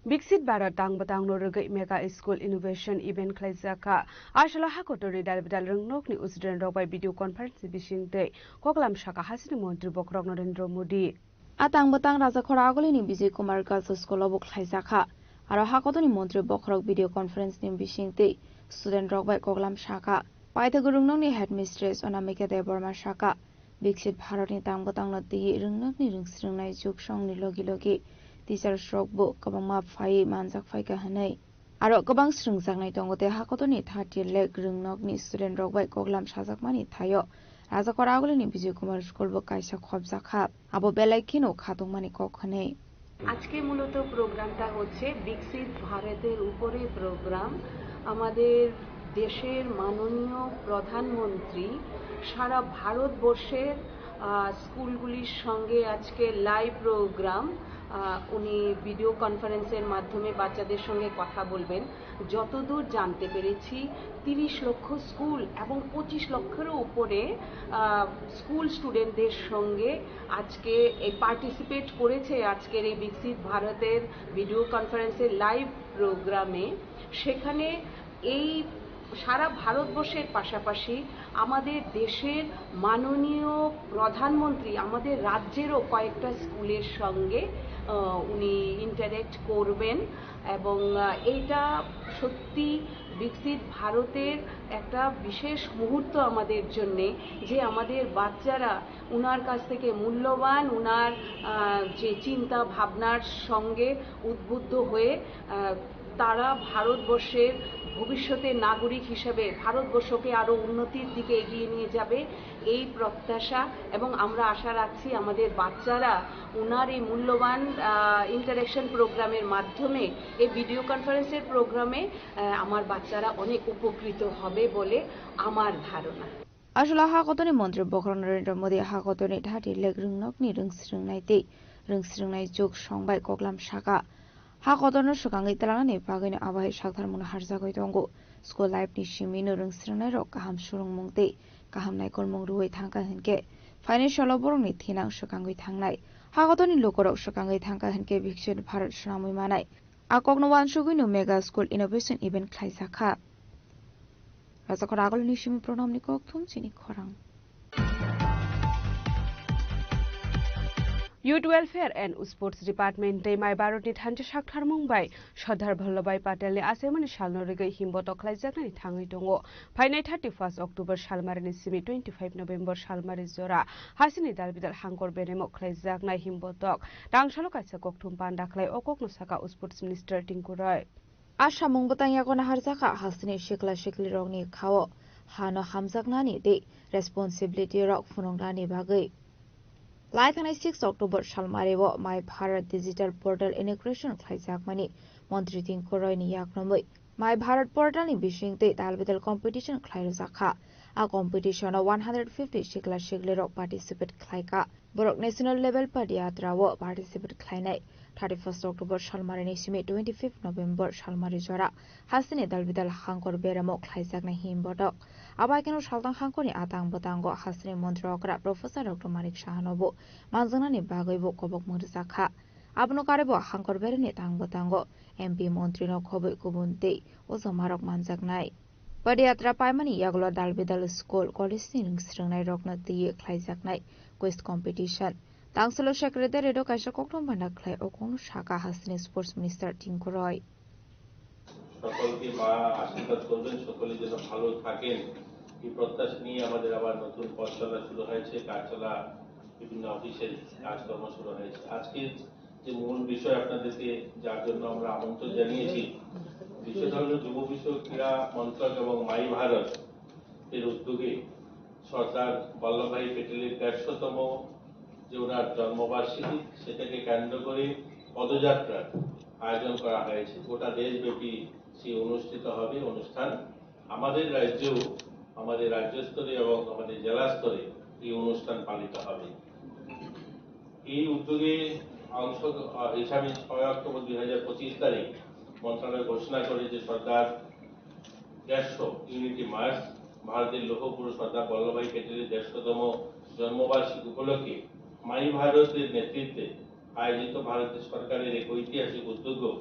Biksit Bharat tang bwtangno rwgwi mega school innovation event khlaijak kha. Asalo hakotorni dal bidal rwngnokni student rok bai video conference ni bisingtwi koklam saka hasini montri bokhorok Narendra Modi. A tang bwtang Rajakhor agulini Vijay Kumar Girls School o bo khlaijak kha. Aro hakotorni montri bokhorok video conference ni bisingtwi student rok bai koklam saka. Paithak rwngnokni headmistress Anamika Debbarma saka, Biksit Bharatni tang bwtangno twiwi rwngnokni rwngsrwngnai juk songni logi logi teachers rokbo kwbangma phaiwi manjak phaikha hwnwi. Aro kwbang swrwngjaknai tongo tei hakotorni thirty lakh rwngnokni student rok bai koklam sajakmani thaio Rajakor Agulini Vijay Kumar School bo kaisa khopjakha. Abo belai kheno khatungmani kok hwnwi. আজকে মূলত প্রোগ্রামটা হচ্ছে বিকশিত ভারতের উপরে প্রোগ্রাম। আমাদের দেশের মাননীয় প্রধানমন্ত্রী সারা ভারতবর্ষের, আহ, স্কুলগুলির সঙ্গে আজকে লাইভ প্রোগ্রাম, আহ, উনি ভিডিও কনফারেন্সের মাধ্যমে বাচ্চাদের সঙ্গে কথা বলবেন। যতদূর জানতে পেরেছি, তিরিশ লক্ষ স্কুল এবং পঁচিশ লক্ষেরও উপরে, আহ, স্কুল স্টুডেন্টদের সঙ্গে আজকে এই পার্টিসিপেট করেছে আজকের এই বিকশিত ভারতের ভিডিও কনফারেন্সের লাইভ প্রোগ্রামে। সেখানে এই সারা ভারতবর্ষের পাশাপাশি আমাদের দেশের মাননীয় প্রধানমন্ত্রী আমাদের রাজ্যেরও কয়েকটা স্কুলের সঙ্গে, আহ, উনি ইন্টারঅ্যাক্ট করবেন এবং, আহ, এইটা সত্যি বিকশিত ভারতের একটা বিশেষ মুহূর্ত আমাদের জন্যে, যে আমাদের বাচ্চারা ওনার কাছ থেকে মূল্যবান, ওনার, আহ, যে চিন্তা ভাবনার সঙ্গে উদ্বুদ্ধ হয়ে, আহ, তারা ভারতবর্ষের ভবিষ্যতে নাগরিক হিসেবে ভারতবর্ষকে আরও উন্নতির দিকে এগিয়ে নিয়ে যাবে, এই প্রত্যাশা। এবং আমরা আশা রাখছি আমাদের বাচ্চারা ওনার এই মূল্যবান, আহ, ইন্টারঅ্যাকশন প্রোগ্রামের মাধ্যমে, এই ভিডিও কনফারেন্সের প্রোগ্রামে, আহ, আমার বাচ্চারা অনেক উপকৃত হবে বলে আমার ধারণা। Aswla hakotorni montri bokhorok Narendra Modi hakotorni thati lek rwngnokni rwngsrwngnai tei rwngsrwngnai chuk song bai koklam saka. Hakotorno swkangwi twlangnani bagwino abo hai saktharmungno harjagwi tongo. School life ni simino rwngsrwngnairok kaham swrwngmung tei kaham naikolmung rwui thangkha hinkhe phainai salo borokni thinang swkangwi thangnai. Hakotorni lukurok swkangwi thangkha hinkhe Viksit Bharat swnamwi manai. A kokno uansugwino Mega School Innovation Event khlaijakha. Rajakhor Agulini simi Pranamni kokthum chini khorang. Youth Welfare and Sports Department tei Mai Bharatni thansa saktharmung bai Sardar Vallabhbhai Patelni achaimani salno rigwi himbotok khlaijaknani thangwi tongo. Phainai thirty-first October salmarini simi twenty-five November salmari jora hasini dalbidal hangkor beremo khlaijaknai himbotok. Tangsalo kaisa kokthum panda khlai o kokno saka Sports Minister Tinku Roy. A samung bwtang yago naharjakha hasteni sikla siklirokni khao hano hamjaknani tei responsibility rok phunuknani bagwi. Lai thangnai six October salmario Mai Bharat Digital Portal inauguration khlaijakmani Montri Tinku Royni yakromwi Mai Bharat Portalni bisingtwi dalbidal competition khlai rwjakha. A competition-o one hundred fifty sikla siklirok participate khlaikha. Borok national level padiyatra o participate khlainai. Thirty-first October salmarini simi twenty-fifth November salmari jora hasteni dalbidal hangkor beramo khlaijaknai himbotok. Abo haikhe saltang hangkorni atang bwtango hasteni montri okra Professor Doctor Manik Sahanobo manjaknani bagwibo kobokmung rwjakha. Abono karwibo hangkor berani tang bwtango M P montrino khobwi kubun tei ojomarok manjaknai. Padiyatra paimani yagulo dalbidal school, college-ni rwngsrwngnairokno twiwi khlaijaknai quiz competition. Tangsalo secretary-o kaisa kokthum banda khlai o kokno saka hasteni Sports Minister Tinku Roy. সকলকে মা আশীর্বাদ করবেন, সকলে যেন ভালো থাকেন, এই প্রত্যাশা নিয়ে আমাদের আবার নতুন পথ চলা শুরু হয়েছে, কাজ চলা, বিভিন্ন অফিসের কাজকর্ম শুরু হয়েছে। আজকের যে মূল বিষয় আপনাদেরকে যার জন্য আমরা আমন্ত্রণ জানিয়েছি, বিষয়টা হলো যুব বিষয়ক ক্রীড়া মন্ত্রক এবং মাই ভারত এর উদ্যোগে সর্দার বল্লভভাই প্যাটেলের দেড়শোতম যে ওনার জন্মবার্ষিকী, সেটাকে কেন্দ্র করে পদযাত্রার আয়োজন করা হয়েছে। গোটা দেশব্যাপী সেই অনুষ্ঠিত হবে অনুষ্ঠান। আমাদের রাজ্যেও, আমাদের রাজ্য স্তরে এবং আমাদের জেলা স্তরে এই অনুষ্ঠান পালিত হবে। এই উদ্যোগে অংশ, আহ, হিসাবে ছয় অক্টোবর দুই হাজার পঁচিশ তারিখ মন্ত্রণালয় ঘোষণা করে যে সর্দার দেড়শো ইউনিটি মার্চ, ভারতের লৌহ পুরুষ সর্দার বল্লভভাই প্যাটেলের দেড়শোতম জন্মবার্ষিকী উপলক্ষে মাই ভারতের নেতৃত্বে আয়োজিত ভারত সরকারের এক ঐতিহাসিক উদ্যোগ।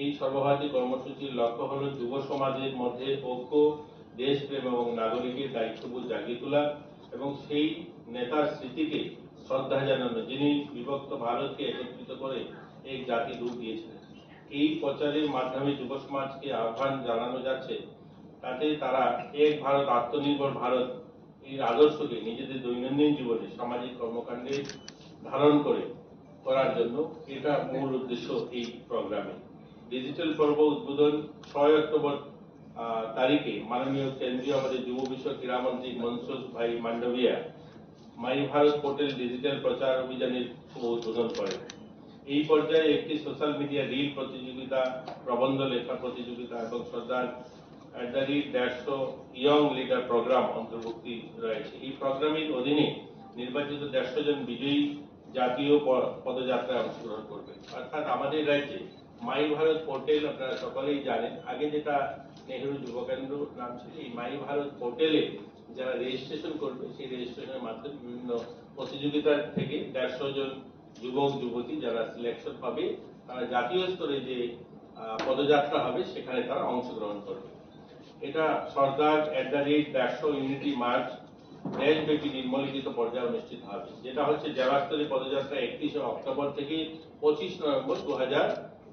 এই সর্বভারতীয় কর্মসূচির লক্ষ্য হল যুব সমাজের মধ্যে ঐক্য, দেশপ্রেম এবং নাগরিকের দায়িত্ববোধ জাগিয়ে তোলা এবং সেই নেতার স্মৃতিকে শ্রদ্ধা জানানো, যিনি বিভক্ত ভারতকে একত্রিত করে এক জাতির রূপ দিয়েছিলেন। এই প্রচারের মাধ্যমে যুব সমাজকে আহ্বান জানানো যাচ্ছে, যাতে তারা এক ভারত, আত্মনির্ভর ভারত এর আদর্শকে নিজেদের দৈনন্দিন জীবনে, সামাজিক কর্মকাণ্ডে ধারণ করে করার জন্য। এটা মূল উদ্দেশ্য এই প্রোগ্রামে। ডিজিটাল পর্ব উদ্বোধন ছয় অক্টোবর, আহ, তারিখে মাননীয় কেন্দ্রীয় আমাদের যুব বিষয়ক ক্রীড়ামন্ত্রী মনসুখ ভাই মান্ডভিয়া মাই ভারত পোর্টাল ডিজিটাল প্রচার অভিযানের শুভ উদ্বোধন করেন। এই পর্যায়ে একটি সোশ্যাল মিডিয়া রিল প্রতিযোগিতা, প্রবন্ধ লেখা প্রতিযোগিতা এবং সর্দার at the rate দেড়শো ইয়ং লিডার প্রোগ্রাম অন্তর্ভুক্তি রয়েছে। এই প্রোগ্রামের অধীনে নির্বাচিত দেড়শো জন বিজয়ী জাতীয় প-, পদযাত্রায় অংশগ্রহণ করবে। অর্থাৎ আমাদের রাজ্যে মাই ভারত পোর্টাল আপনারা সকলেই জানেন, আগে যেটা নেহেরু যুব কেন্দ্র নাম ছিল, এই মাই ভারত পোর্টালে যারা রেজিস্ট্রেশন করবে, সেই রেজিস্ট্রেশনের মাধ্যমে বিভিন্ন প্রতিযোগিতা থেকে দেড়শো জন যুবক যুবতী যারা সিলেকশন হবে, তারা জাতীয় স্তরে যে, আহ, পদযাত্রা হবে, সেখানে তারা অংশগ্রহণ করবে। এটা সর্দার at the rate দেড়শো ইউনিটি মার্চ দেশব্যাপী নিম্নলিখিত পর্যায়ে অনুষ্ঠিত হবে, যেটা হচ্ছে জেলা স্তরীয় পদযাত্রা একত্রিশে অক্টোবর থেকে পঁচিশ নভেম্বর দু হাজার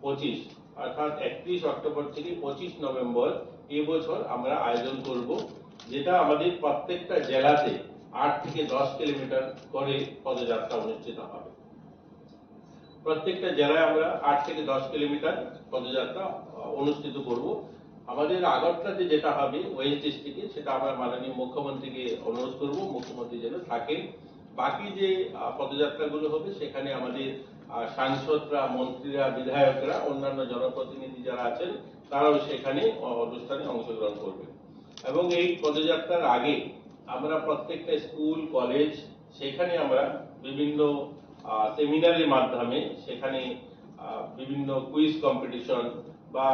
পঁচিশ, অর্থাৎ একত্রিশ অক্টোবর থেকে পঁচিশ নভেম্বর এই বছর আমরা আয়োজন করব, যেটা আমাদের প্রত্যেকটা জেলাতে আট থেকে দশ কিলোমিটার করে পদযাত্রা অনুষ্ঠিত হবে। প্রত্যেকটা জেলায় আমরা আট থেকে দশ কিলোমিটার পদযাত্রা, আহ, অনুষ্ঠিত করব। আমাদের আগরতলাতে যেটা হবে ওয়েস্ট ডিস্ট্রিক্টে, সেটা আমরা মাননীয় মুখ্যমন্ত্রীকে অনুরোধ করব, মুখ্যমন্ত্রী যেন থাকেন। বাকি যে, আহ, পদযাত্রাগুলো হবে, সেখানে আমাদের, আহ, সাংসদরা, মন্ত্রীরা, বিধায়করা, অন্যান্য জনপ্রতিনিধি যারা আছেন, তারাও সেখানে, আহ, অনুষ্ঠানে অংশগ্রহণ করবেন। এবং এই পদযাত্রার আগে আমরা প্রত্যেকটা স্কুল, কলেজ, সেখানে আমরা বিভিন্ন, আহ, সেমিনারের মাধ্যমে সেখানে, আহ, বিভিন্ন কুইজ কম্পিটিশন বা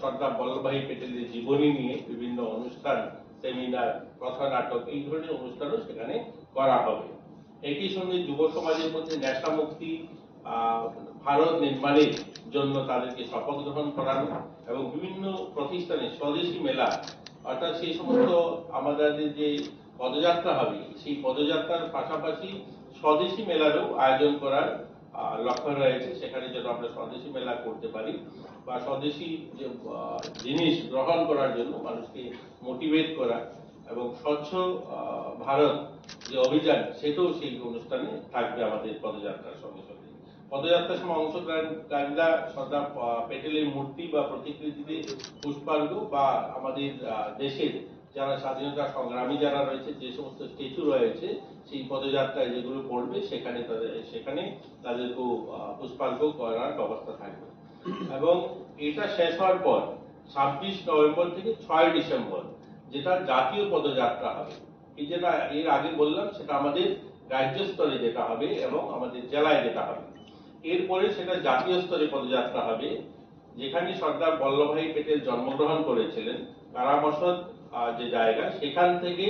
সর্দার বল্লভভাই প্যাটেলের জীবনী নিয়ে বিভিন্ন অনুষ্ঠান, সেমিনার, কথা নাটক, এই ধরনের অনুষ্ঠানও সেখানে করা হবে। একই সঙ্গে যুব সমাজের মধ্যে নেশামুক্তি, আহ, ভারত নির্মাণের জন্য তাদেরকে শপথ গ্রহণ করানো এবং বিভিন্ন প্রতিষ্ঠানে স্বদেশি মেলা, অর্থাৎ সেই সমস্ত আমাদের যে পদযাত্রা হবে, সেই পদযাত্রার পাশাপাশি স্বদেশি মেলারও আয়োজন করার, আহ, লক্ষ্য রয়েছে। সেখানে যেন আমরা স্বদেশি মেলা করতে পারি বা স্বদেশি যে, আহ, জিনিস গ্রহণ করার জন্য মানুষকে মোটিভেট করা এবং স্বচ্ছ, আহ, ভারত যে অভিযান, সেটাও সেই অনুষ্ঠানে থাকবে আমাদের পদযাত্রার সঙ্গে সঙ্গে। পদযাত্রার সময় অংশগ্রহণকারীরা সর্দার, আহ, প্যাটেলের মূর্তি বা প্রতিকৃতিতে পুষ্পার্ঘ্য বা আমাদের, আহ, দেশের যারা স্বাধীনতা সংগ্রামী যারা রয়েছে, যে সমস্ত স্ট্যাচু রয়েছে, সেই পদযাত্রায় যেগুলো পড়বে, সেখানে তাদের, সেখানে তাদেরকেও, আহ, পুষ্পার্ঘ্য করার ব্যবস্থা থাকবে। এবং এটা শেষ হওয়ার পর ছাব্বিশ নভেম্বর থেকে ছয় ডিসেম্বর, যেটা জাতীয় পদযাত্রা হবে, এই যেটা এর আগে বললাম, সেটা আমাদের রাজ্য স্তরে যেটা হবে এবং আমাদের জেলায় যেটা হবে। এরপরে সেটা জাতীয় স্তরে পদযাত্রা হবে, যেখানে সর্দার বল্লভভাই প্যাটেল জন্মগ্রহণ করেছিলেন, তারামসদ, আহ, যে জায়গা, সেখান থেকে,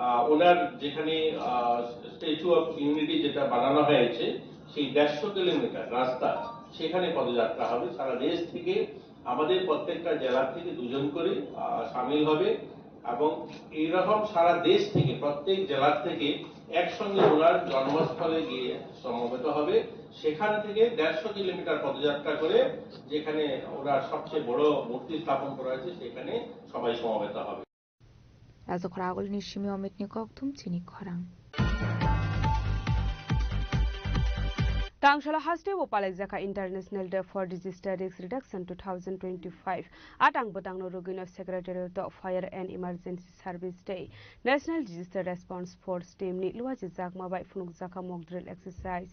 আহ, ওনার যেখানে, আহ, স্ট্যাচু অফ ইউনিটি যেটা বানানো হয়েছে, সেই দেড়শো কিলোমিটার রাস্তা, সেখানে পদযাত্রা হবে। সারা দেশ থেকে আমাদের প্রত্যেকটা জেলা থেকে দুজন করে, আহ, সামিল হবে এবং এইরকম সারা দেশ থেকে, প্রত্যেক জেলা থেকে একসঙ্গে ওনার জন্মস্থলে গিয়ে সমবেত হবে। সেখান থেকে দেড়শো কিলোমিটার পদযাত্রা করে, যেখানে ওনার সবচেয়ে বড় মূর্তি স্থাপন করা হয়েছে, সেখানে সবাই সমবেত হবে। Rajakhor agulni simi Omitni kokthum chini khorang. Tangshala haste bo palaijakha International Day for Disaster Risk Reduction two thousand twenty-five. A tang bwtangno rwgwino Secretariat o Fire and Emergency Service tei National Disaster Response Force team ni luajijakma bai phunukjakha mock drill exercise.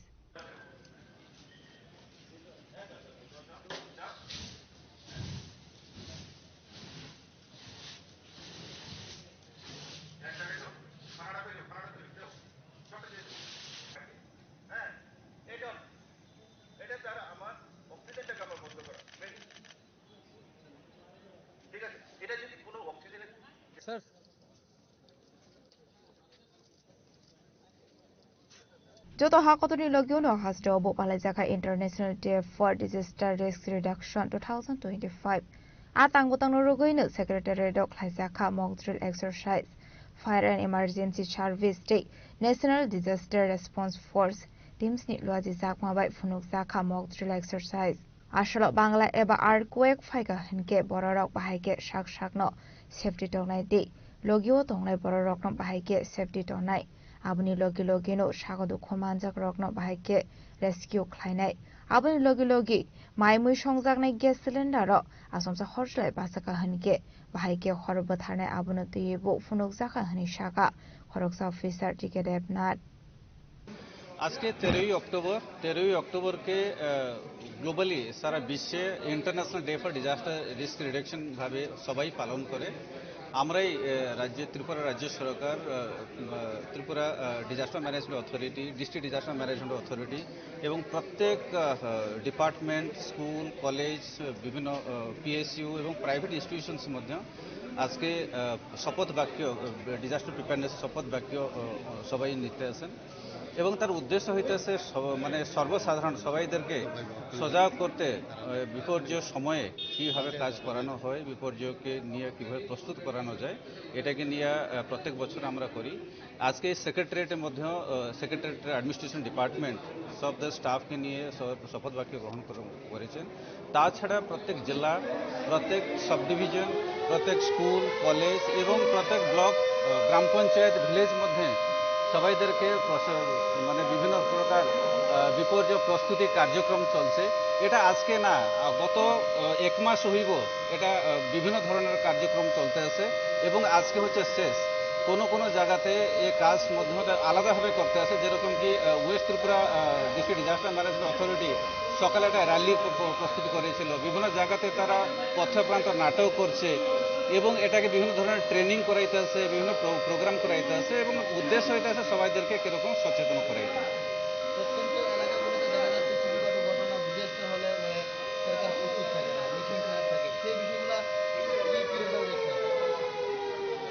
Joto ha kotorni logi-o no haste o bo palaijakha International Day for Disaster Risk Reduction two thousand twenty-five. A tang bwtangno rwgwino Secretariat o khlaijakha mock drill exercise. Fire and Emergency Service tei National Disaster Response Force teams ni luajijakma bai phunukjakha mock drill exercise. Asolo Bangla eba earthquake phaikha hinkhe bororok bahai khe sak sakno safety tongnai tei logio tongnai bororokno bahai khe safety tongnai. Aboni logi logino sago dukhu manjak rokno bahai khe rescue khlainai. Aboni logi logi mai mui songjaknai gas cylinder rok asomsa horjlai bachakha hinkhe bahai khe hor bwtharnai abono twiwi bo phunukjakha hinwi sakha khoroksa officer T K Debnath. আজকে তেরোই অক্টোবর, তেরোই অক্টোবরকে, আহ, globally সারা বিশ্বে international day for disaster risk reduction ভাবে সবাই পালন করে। আমরাই, আহ, রাজ্যে, ত্রিপুরা রাজ্য সরকার, ah, ah, Tripura, ah, disaster management authority, district disaster management authority এবং প্রত্যেক, আহ, ডিপার্টমেন্ট, স্কুল, কলেজ, বিভিন্ন, আহ, পিএসইউ এবং প্রাইভেট ইনস্টিটিউশনস মধ্যে আজকে, আহ, শপথ বাক্য, আহ, ডিজাস্টার প্রিপেয়ারনেস শপথ বাক্য, আহ, সবাই নিতে আছেন। এবং তার উদ্দেশ্য হইতেছে সব-, মানে সর্বসাধারণ সবাইদেরকে সজাগ করতে, আহ, বিপর্যয় সময়ে কিভাবে কাজ করানো হয়, বিপর্যয়কে নিয়ে কিভাবে প্রস্তুত করানো যায়, এটাকে নিয়ে, আহ, প্রত্যেক বছর আমরা করি। আজকে সেক্রেটারিয়েটের মধ্যেও, আহ, সেক্রেটারিয়েটের অ্যাডমিনিস্ট্রেশন ডিপার্টমেন্ট সব তার স্টাফকে নিয়ে স-, শপথ বাক্য গ্রহণ করে-, করেছেন। তাছাড়া প্রত্যেক জেলা, প্রত্যেক সাব ডিভিশন, প্রত্যেক স্কুল, কলেজ এবং প্রত্যেক ব্লক, আহ, গ্রাম পঞ্চায়েত, ভিলেজ মধ্যে সবাইদেরকে প্রস-, মানে বিভিন্ন প্রকার, আহ, বিপর্যয় প্রস্তুতি কার্যক্রম চলছে। এটা আজকে না, আহ, গত, আহ, এক মাস হইব এটা, আহ, বিভিন্ন ধরনের কার্যক্রম চলতে আছে এবং আজকে হচ্ছে শেষ। কোনো কোনো জায়গাতে এ কাজ মধ্যে মধ্যে আলাদাভাবে করতে আছে, যেরকম কি, আহ, ওয়েস্ট ত্রিপুরা, আহ, ডিস্ট্রিক্ট ডিজাস্টার ম্যানেজমেন্ট অথরিটি সকালে একটা র্যালি প্র-, প্র-, প্রস্তুত করেছিল। বিভিন্ন জায়গাতে তারা পথপ্রান্ত নাটক করছে এবং এটাকে বিভিন্ন ধরনের ট্রেনিং করাইতে আছে, বিভিন্ন প্রো-, প্রোগ্রাম করাইতে আছে এবং উদ্দেশ্য হইতে আছে সবাইদেরকে কিরকম সচেতন করাইতে। প্রত্যন্ত এলাকাগুলোতে দেখা যাচ্ছে ছোটখাটো ঘটনা, ডিজাস্টার হলে মানে সরকার প্রস্তুত থাকে না, মিশন খারাপ থাকে, সেই বিষয়গুলো কি কিরকম দেখছেন?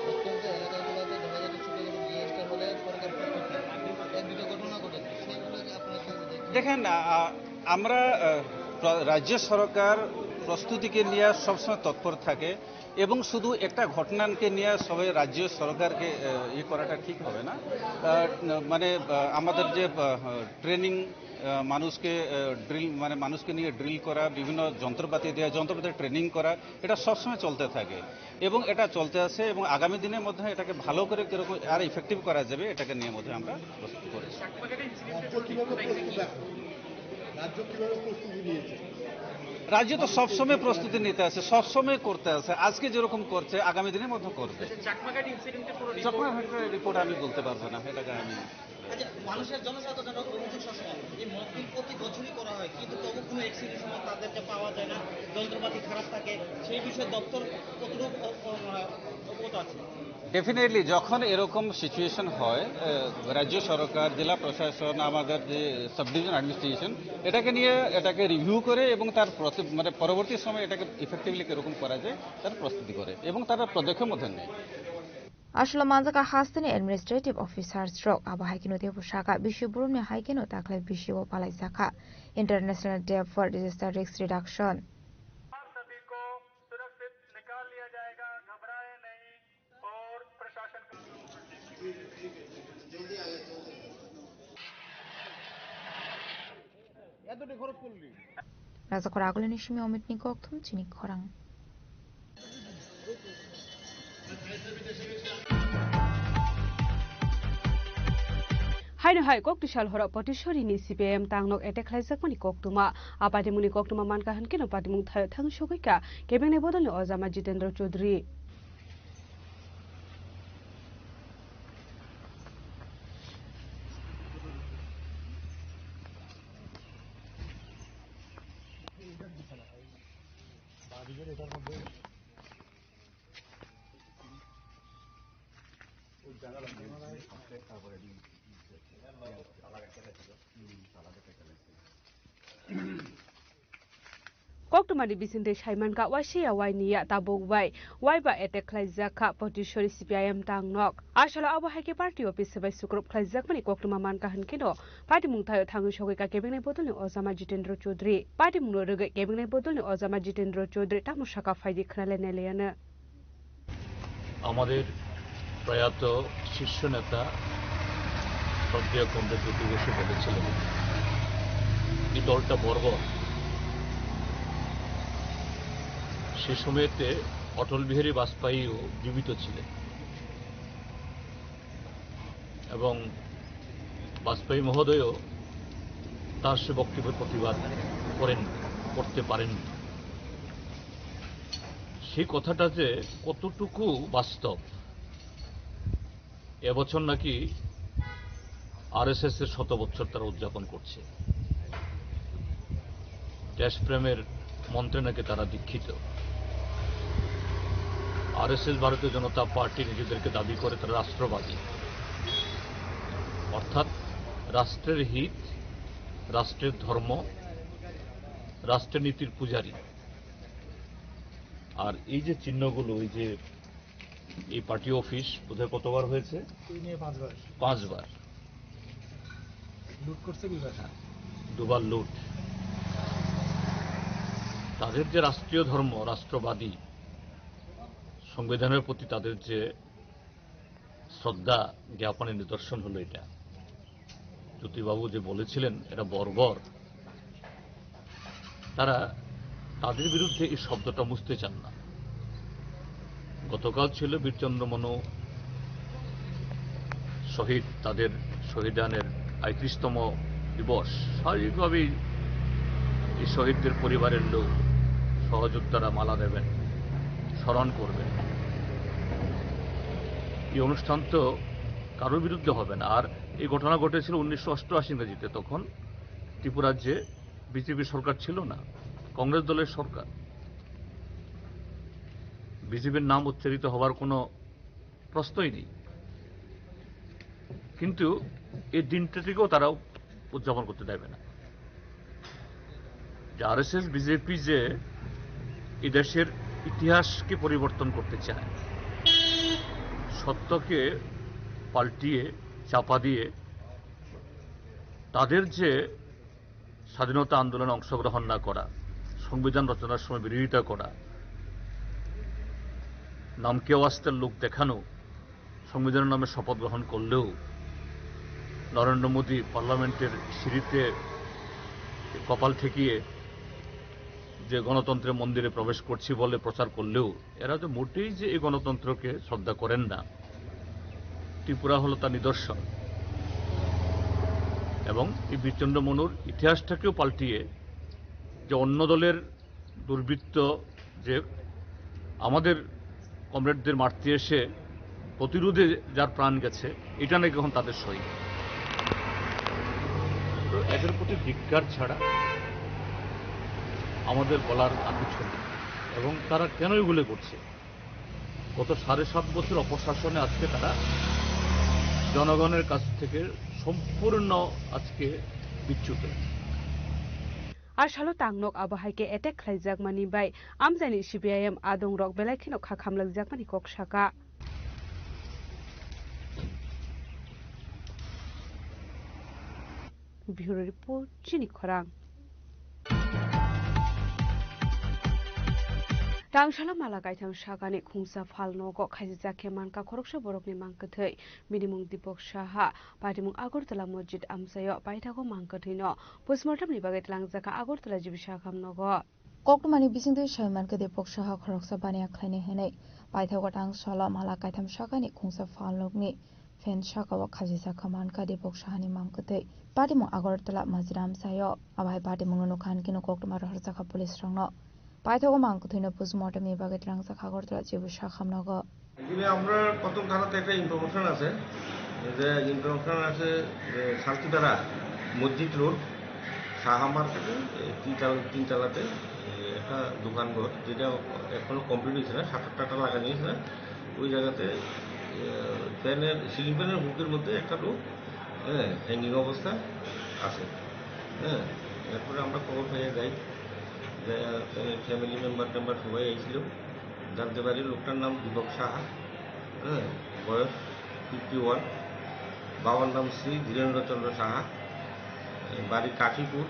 প্রত্যন্ত এলাকাগুলোতে দেখা যাচ্ছে ছোটখাটো ডিজাস্টার হলে সরকার প্রস্তুত থাকে। এক দুটো ঘটনা ঘটেছে, সেইগুলো কি আপনারা কিভাবে দেখছেন? দেখেন, আ, আ, আমরা, আ, প্র-, রাজ্য সরকার প্রস্তুতিকে নিয়ে সবসময় তৎপর থাকে এবং শুধু একটা ঘটনাকে নিয়ে সবাই রাজ্য সরকারকে, আ, ইয়ে করাটা ঠিক হবে না। আ, মানে, আ, আমাদের যে, আ, ট্রেনিং, আহ, মানুষকে, আহ, ড্রিল, মানে মানুষকে নিয়ে ড্রিল করা, বিভিন্ন যন্ত্রপাতি দেওয়া, যন্ত্রপাতি ট্রেনিং করা, এটা সবসময় চলতে থাকে এবং এটা চলতে আছে এবং আগামী দিনের মধ্যে এটাকে ভালো করে কিরকম আর ইফেক্টিভ করা যাবে, এটাকে নিয়ে মধ্যে আমরা প্রস্তুতি করেছি। রাজ্য কিভাবে প্রস্তুত এখন? রাজ্য কিভাবে প্রস্তুতি নিয়েছে? রাজ্য তো সবসময় প্রস্তুতি নিতে আছে, সবসময় করতে আছে। আজকে যেরকম করছে, আগামী দিনের মধ্যে করবে। আচ্ছা, চাকমাঘাট ইনসিডেন্টের কোনো রিপোর্ট? চাকমাঘাটের রিপোর্ট আমি বলতে পারবো না, এটাকে আমি আচ্ছা, মানুষের জনসাধারণের অভিযোগ সবসময় এই মকড্রিল প্রতি বছরই করা হয়, কিন্তু তবু কোনো অ্যাক্সিডেন্ট সময় তাদেরকে পাওয়া যায় না, যন্ত্রপাতি খারাপ থাকে, সেই বিষয়ে দপ্তর কতটুকু অ-, অ-, মানে অবগত আছে? ডেফিনেটলি, যখন এরকম সিচুয়েশন হয়, আহ, রাজ্য সরকার, জেলা প্রশাসন, আমাদের যে সাব ডিভিশন অ্যাডমিনিস্ট্রেশন এটাকে নিয়ে, এটাকে রিভিউ করে এবং তার প্রতি-, মানে পরবর্তী সময় এটাকে ইফেক্টিভলি কীরকম করা যায় তার প্রস্তুতি করে এবং তারা পদক্ষেপ মধ্যে নেয়। Aswk manjakha hasteni administrative officers rok, abo hai kheno teibo sakha bisi boromni hai kheno taklai bisi o palaijakha International Day for Disaster Risk Reduction. सभी को सुरक्षित निकाल लिया जाएगा, घबराए नहीं और प्रशासन का Rajakhor agulini simi Omitni kokthum chini khorang. Haino hai kok tisal horo Potishorini C P I M tangnok attack khlaijakmani koktwma. A patimungni koktwma mankha hwnkhe no patimung thaio thang sogwi kha kebengni bodolni ojama Jitendra Chaudhary. Koktwmani bisingtwi saimankha, waisa ya waini ya tabuk bai waiba attack khlaijak kha Potishori C P I M tangnok. Asalo abo hai khe party office se bai sukrup khlaijakmani koktwma mankha hwnkhe no patimung thaio thangwi sogwi kha kebengni bodolni ojama Jitendra Chaudhary. Patimungno rwgwi kebengni bodolni ojama Jitendra Chaudhary tamo sakha phaidi khwnalainai laiano. আমাদের প্রয়াত শীর্ষ নেতা শ্রদ্ধেয় কমরেড জ্যোতি বসু বলেছিলেন, এই দলটা বর্বর। সে সময়তে অটল বিহারী বাজপেয়ীও জীবিত ছিলেন। এবং বাজপেয়ী মহোদয়ও তার সে বক্তব্যের প্রতিবাদ করেন, করতে পারেননি। সেই কথাটা যে কতটুকু বাস্তব, এবছর নাকি আরএসএস এর শত বছর তারা উদযাপন করছে। দেশপ্রেমের মন্ত্রে নাকি তারা দীক্ষিত। আরএসএস, ভারতীয় জনতা পার্টি, নিজেদেরকে দাবি করে তারা রাষ্ট্রবাদী, অর্থাৎ রাষ্ট্রের হিত, রাষ্ট্রের ধর্ম, রাষ্ট্রের নীতির পূজারী। আর এই যে চিহ্নগুলো, এই যে এই পার্টি অফিস বোধহয় কতবার হয়েছে? এই নিয়ে পাঁচবার। পাঁচবার। লুট করছে দুইবার। দুবার লুট। তাদের যে রাষ্ট্রীয় ধর্ম, রাষ্ট্রবাদী, সংবিধানের প্রতি তাদের যে শ্রদ্ধা জ্ঞাপনের নিদর্শন হলো এটা। জ্যোতিবাবু যে বলেছিলেন, এটা বর্বর, তারা তাদের বিরুদ্ধে এই শব্দটা মুছতে চান না। গতকাল ছিল বীরচন্দ্র মনু শহীদ, তাদের শহীদানের পঁয়ত্রিশতম দিবস। স্বাভাবিকভাবেই এই শহীদদের পরিবারের লোক, সহযোদ্ধারা মালা দেবেন, স্মরণ করবেন। এই অনুষ্ঠান তো কারোর বিরুদ্ধে হবে না। আর এই ঘটনা ঘটেছিল উনিশশো অষ্টআশি ইংরেজিতে, তখন ত্রিপুরার যে বিজেপি সরকার ছিল না, কংগ্রেস দলের সরকার। বিজেপির নাম উচ্চারিত হওয়ার কোনো প্রশ্নই নেই। কিন্তু এই দিনটাটিকেও তারা উদযাপন করতে দেবে না। যে আরএসএস, বিজেপি যে এই দেশের ইতিহাসকে পরিবর্তন করতে চায়, সত্যকে পাল্টিয়ে, চাপা দিয়ে তাদের যে স্বাধীনতা আন্দোলনে অংশগ্রহণ না করা, সংবিধান রচনার সময় বিরোধিতা করা, নামকে ওয়াস্তের লোক দেখানো, সংবিধানের নামে শপথ গ্রহণ করলেও নরেন্দ্র মোদী পার্লামেন্টের সিঁড়িতে কপাল ঠেকিয়ে যে গণতন্ত্রের মন্দিরে প্রবেশ করছি বলে প্রচার করলেও এরা তো মোটেই যে এই গণতন্ত্রকে শ্রদ্ধা করেন না। ত্রিপুরা হলো তার নিদর্শন। এবং এই বীরচন্দ্র মনুর ইতিহাসটাকেও পাল্টিয়ে যে অন্য দলের দুর্বৃত্ত যে আমাদের কমরেডদের মারতে এসে প্রতিরোধে যার প্রাণ গেছে, এটা নাকি এখন তাদের শহীদ। তো এদের প্রতি ধিক্কার ছাড়া আমাদের বলার আর কিছু নেই। এবং তারা কেন এগুলো করছে? গত সাড়ে সাত বছর অপশাসনে আজকে তারা জনগণের কাছ থেকে সম্পূর্ণ আজকে বিচ্যুত। A salo tangnok abo hai khe attack khlaijakmani bai amchaini C P I M adongrok belai kheno kha khamlakjakmani kok saka. Bureau Report, Chini Khorang. Tangsalo mala kaitham sakani khungsa phal nogo khajijak khe mankha khoroksa borokni mang kwthwi. Bini mung Dipok Saha, patimung Agartala Masjid amchaio paithago mang kwthwino postmortemni bagwi twlangjakha Agartala G B Sakham nogo. Koktwmani bisingtwi sai mankha Dipok Saha khoroksa baniya khlainai hwnwi paithago tangsalo mala kaitham sakani khungsa phal nokni phen sakao khajijak kha mankha Dipok Sahani mang kwthwi. Patimung Agartala Masjid amchaio. Abo hai patimungno nukha hinkhe koktwma rohorjakha police rokno. Paithago mang kwthwino postmortemni bagwi twlangjakha Agartala G B Sakham nogo. Actually, আমরা প্রথম থানাতে একটা ইনফরমেশন আছে, যে ইনফরমেশন আছে যে শান্তিধারা মসজিদ রোড, সাহা মার্কেটে, এ, তিনতলা, তিনতলাতে, এ, একটা দোকানঘর, যেটা এখনো কমপ্লিট হয়েছে না, শাটার টাটার লাগানো হয়েছে না, ওই জায়গাতে, এ, ফ্যানের, সিলিং ফ্যানের হুকের মধ্যে একটা লোক, হ্যাঁ, হ্যাঙ্গিং অবস্থায় আছে। হ্যাঁ, এরপরে আমরা খবর পেয়ে যাই, যে, এ, ফ্যামিলি মেম্বার টেম্বার সবাই এসেছিল। জানতে পারি লোকটার নাম দীপক সাহা, হ্যাঁ, বয়স ফিফটি ওয়ান, বাবার নাম শ্রী ধীরেন্দ্রচন্দ্র সাহা, বাড়ি কাশীপুর,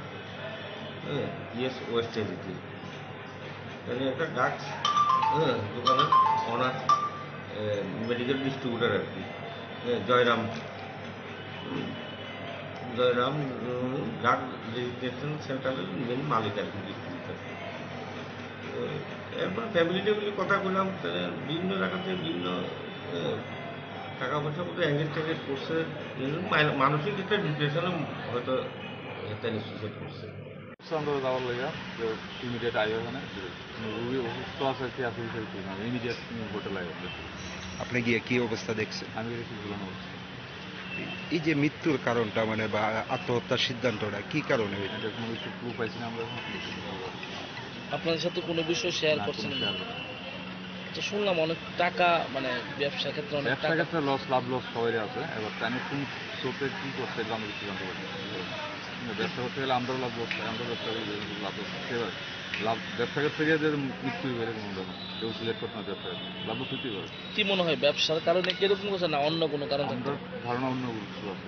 হ্যাঁ, ইয়েস ওয়েস্ট এরিতে। মানে একটা ড্রাগস, হ্যাঁ, দোকানের ওনার, এ, মেডিকেল ডিস্ট্রিবিউটর আর কি, এ, জয়রাম, হুম, জয়রাম, উম, ড্রাগ রেজিস্ট্রেশন সেন্টারের মেন মালিক আর কি, ডিস্ট্রিবিউটর। তো এরপর ফ্যামিলি ট্যামিলি কথা বললাম, তাহলে বিভিন্ন জায়গাতে বিভিন্ন, এ, টাকা পয়সা মতো এঙ্গেজ টেঙ্গেজ করছে, এই জন্য মাই-, মানসিক একটা ডিপ্রেশনে হয়তো এখানে সুইসাইড করছে। আমরা যাওয়ার লইয়া যে ইমিডিয়েট আইও এখানে, যে রুগী অসুস্থ আছে, কি আছে, সেই ঠিক না, ইমিডিয়েট তুমি হোটেল আইও। আপনি গিয়ে কি অবস্থা দেখছেন? আমি দেখছি ঝুলানো অবস্থা। এই যে মৃত্যুর কারণটা, মানে, বা আত্মহত্যার সিদ্ধান্তটা কি কারণে হয়েছে? এটা কোনো কিছু ক্লু পাইছি না আমরা এখন। আপনাদের সাথে কোনো বিষয় শেয়ার না, করছেন কোনো না? শেয়ার করছি না। আচ্ছা, শুনলাম অনেক টাকা, মানে, ব্যবসা ক্ষেত্রে অনেক ব্যবসা টাকা। ক্ষেত্রে লস, লাভ লস সবারই আছে। এবার তাইনসিং সোতে কি করছে, এটা আমরা কিছু জানতে পারি না। কিন্তু ব্যবসা করতে গেলে আমরাও লাভ লস, আমরা ব্যবসা করি, লাভ লস, এবার লাভ, ব্যবসা করতে গিয়ে যে মৃত্যু হয়ে গেলে কোনো ব্যাপার না। কেউ সিলেক্ট করতে না ব্যবসা করতে। লাভ লস হইতেই পারে। কি মনে হয়, ব্যবসার কারণে কি এরকম করছে, না অন্য কোনো কারণ থাকতে আমরা পারে? ধারণা অন্য কিছু আছে।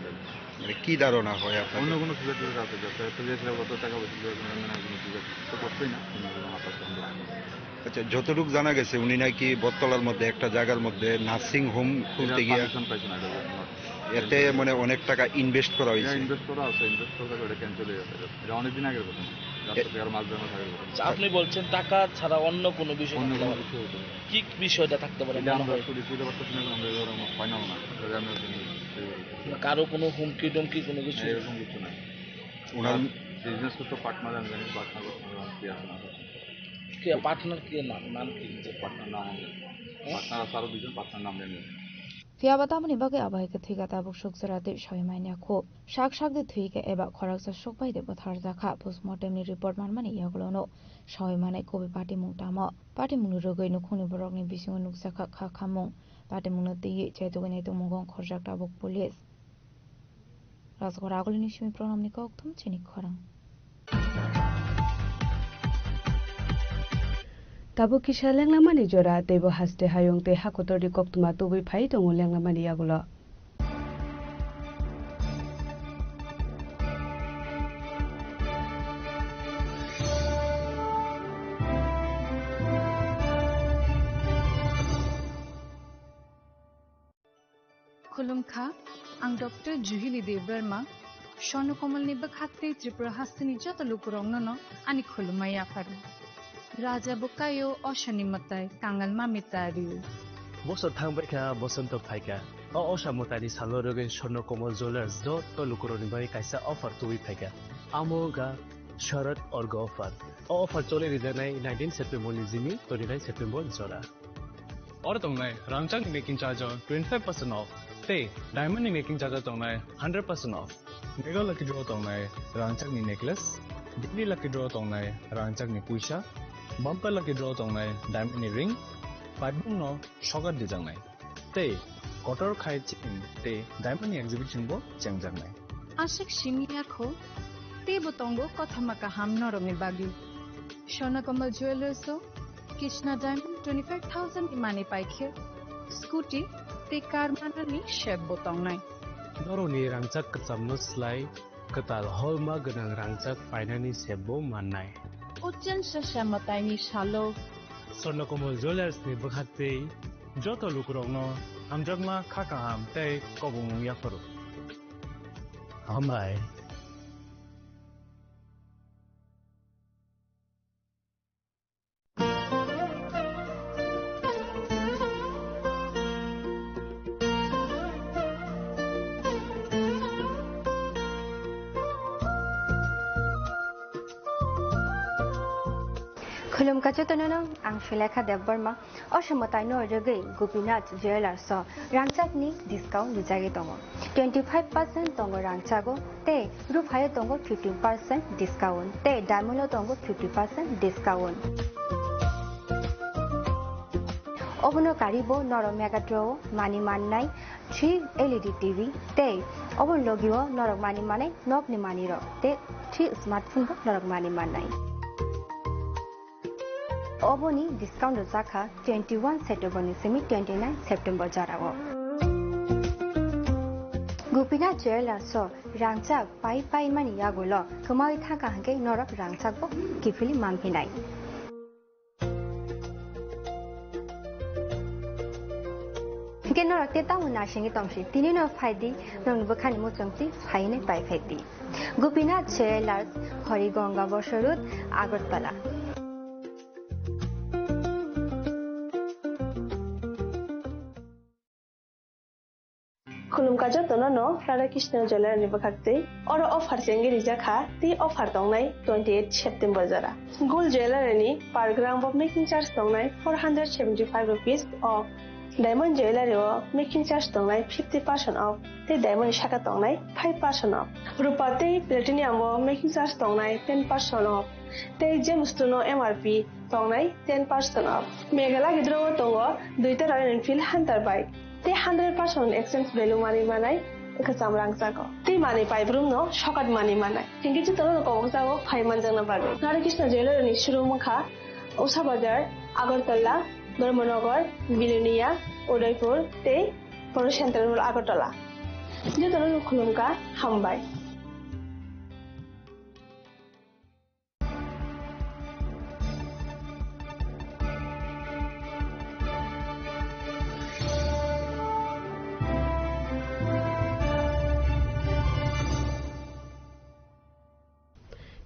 মানে, কি ধারণা হয় আপনাদের? অন্য কোনো সুযোগ সুবিধা আছে, ব্যবসা করতে গিয়ে সেটা কত টাকা পয়সা দিয়ে কোনো লেনদেন হয়, কোনো সুযোগ তো করতেই না, কোনো কোনো হাত আছে আমরা। আচ্ছা, যতটুকু জানা গেছে, উনি নাকি বটতলার মধ্যে একটা জায়গার মধ্যে নার্সিং হোম খুলতে এটা গিয়ে পারমিশন পাইছে না, এটা আমার এতে, মানে, অনেক টাকা ইনভেস্ট করা এটা হয়েছে। ইনভেস্ট করা আছে, ইনভেস্ট করা, এটা ক্যান্সেল হয়ে যাবে। এটা, এটা অনেক দিন আগের ঘটনা, আট এ- থেকে আরো মাস দেড় মাস আগের ঘটনা। আচ্ছা, আপনি বলছেন টাকা ছাড়া অন্য কোনো বিষয় অন্য থাকতে কোনো পারে। কিছু হতে পারে। কি বিষয়টা থাকতে পারে এটা মনে আমরা হয়? পুলিশ বুঝতে পারতেছি না, আমরা এবার আমার ফাইনাল না, তবে আমরা কারো কোনো হুমকি টুমকি কোনো কিছু? এরকম কিছু নাই। ওনার আর বিজনেস করতে পার্টনার, আমি জানি পার্টনার কি আছে না আছে। কে পার্টনার, কে নাম, নাম কি? পার্টনার নাম আমি জানি না। হ্যাঁ? পার্টনার আছে আরো দুজন, পার্টনার নাম জানি না। Phiya ba tamoni bagwi abo hai khe thwi kha tabuk suk jora twi sawi manya kho. Sak sak de thwi kha eba khoroksa suk bai de bwthar jakha. Postmortem ni report manmani yagulono sawi manai kubui patimung tamo. Patimung ni rwgwi nukhungni borokni bisingo nukjakha kha khamung. Patimung no twiwi chaitugwi naitukmungo khorjak tabuk police. Rajgora agulini simi pranamni kokthum chini khorang. Tabuk kisa lenglamani jora, teibo haste hayung tei hakotorni koktwma tubui phai tongo lenglamani yagulo. Khulumkha, ang Doctor Juhili Debbarma, Swarno Komalni bwkhak tei Tripura hasteni joto lukurokno no ani khulumma yapharo. Raja bo kaio, osoni mwtai, kangal mami ta rio. Bosor thangbai kha, bosonto phaikha. O osa mwtaini salo rwgwi Swarno Komal Jewellers joto lukurokni bagwi kaisa offer tubui phaikha. Amo wngkha Sharad Orgo offer. O offer choli rijaknai nineteen September ni jini twenty nine September jora. Oro tongnai rangchakni making charge o twenty five percent off tei diamond ni making charge o tongnai hundred percent off. Mega lucky draw tongnai rangchakni necklace, daily lucky draw tongnai rangchakni puisa, bumper lucky draw tongnai diamond ni ring, paibung no sokat dijaknai. Tei kotor khai chain tei diamond ni exhibition bo chengjaknai. Aswk simi ya kho, teibo tongo kothoma kaham norokni bagwi. Swarno Komal Jewellers o Krishna Diamond twenty five thousand ni manwi pai khe scooty tei car manani set bo tongnai. Norokni rangchak kwchamno slai kwtal holma gwnang rangchak painani set bo mannai. O chengsa sa mwtaini salo Swarno Komal Jewellers ni bwkhaktwi joto lukurokno hamjakma kha kaham tei kobongmung yapharo. Hambai. Khulumkha jotono no, ang Sulekha Debbarma. O somataino rwgwi Gopinath Jewellers o rangchakni discount rijagwi tongo. Twenty five percent tongo rangchago tei ruphaio tongo fifteen percent discount tei diamond o tongo fifty percent discount. Obono karibo norok Mega Draw o mani mannai three L E D T V tei obo logio norok mani manai nokni manirok tei three smartphone bo norok mani mannai. Oboni discount rwjakha twenty one September ni simi twenty nine September jorao. Gopinath Jewellers o rangchak pai pai mani yagulo kwmawi thangkha hwnkhe norok rangchak bo kiphilwi manphinai. Hwnkhe norok tei tamo naisingwi tongsi, tini no phaidi, norokni bwkhani muchungtwi phainai pai phaidi. Gopinath Jewellers, Harigonga Bosor Road, Agartala. Khulumkha jotono no Radha Krishna Jewellery ni bwkhak twi. Oro offer chengwi rijak kha, tei offer tongnai twenty eight September jora. Gold Jewellery ni per gram bo making charge tongnai four hundred seventy five rupees off. Diamond Jewellery o making charge tongnai fifty percent off, tei diamond ni saka tongnai five percent off. Rupa tei platinum o making charge tongnai ten percent off, tei Gemstone o M R P tongnai ten percent off. Meghalaya gidro o tongo duita Royal Enfield Hunter bike. Tei hundred percent exchange value manwi manai kwcham rangchago. Tei manwi paibrumno sokat manwi manai. Hinkhe jotono kobokjago phai manjakna bagwi. Radha Krishna Jewellery ni showroom wngkha Usha Bazar, Agartala, Dharmanagar, Bilonia, Udaipur tei Poro Central Mall Agartala. Jotono khulumkha, hambai.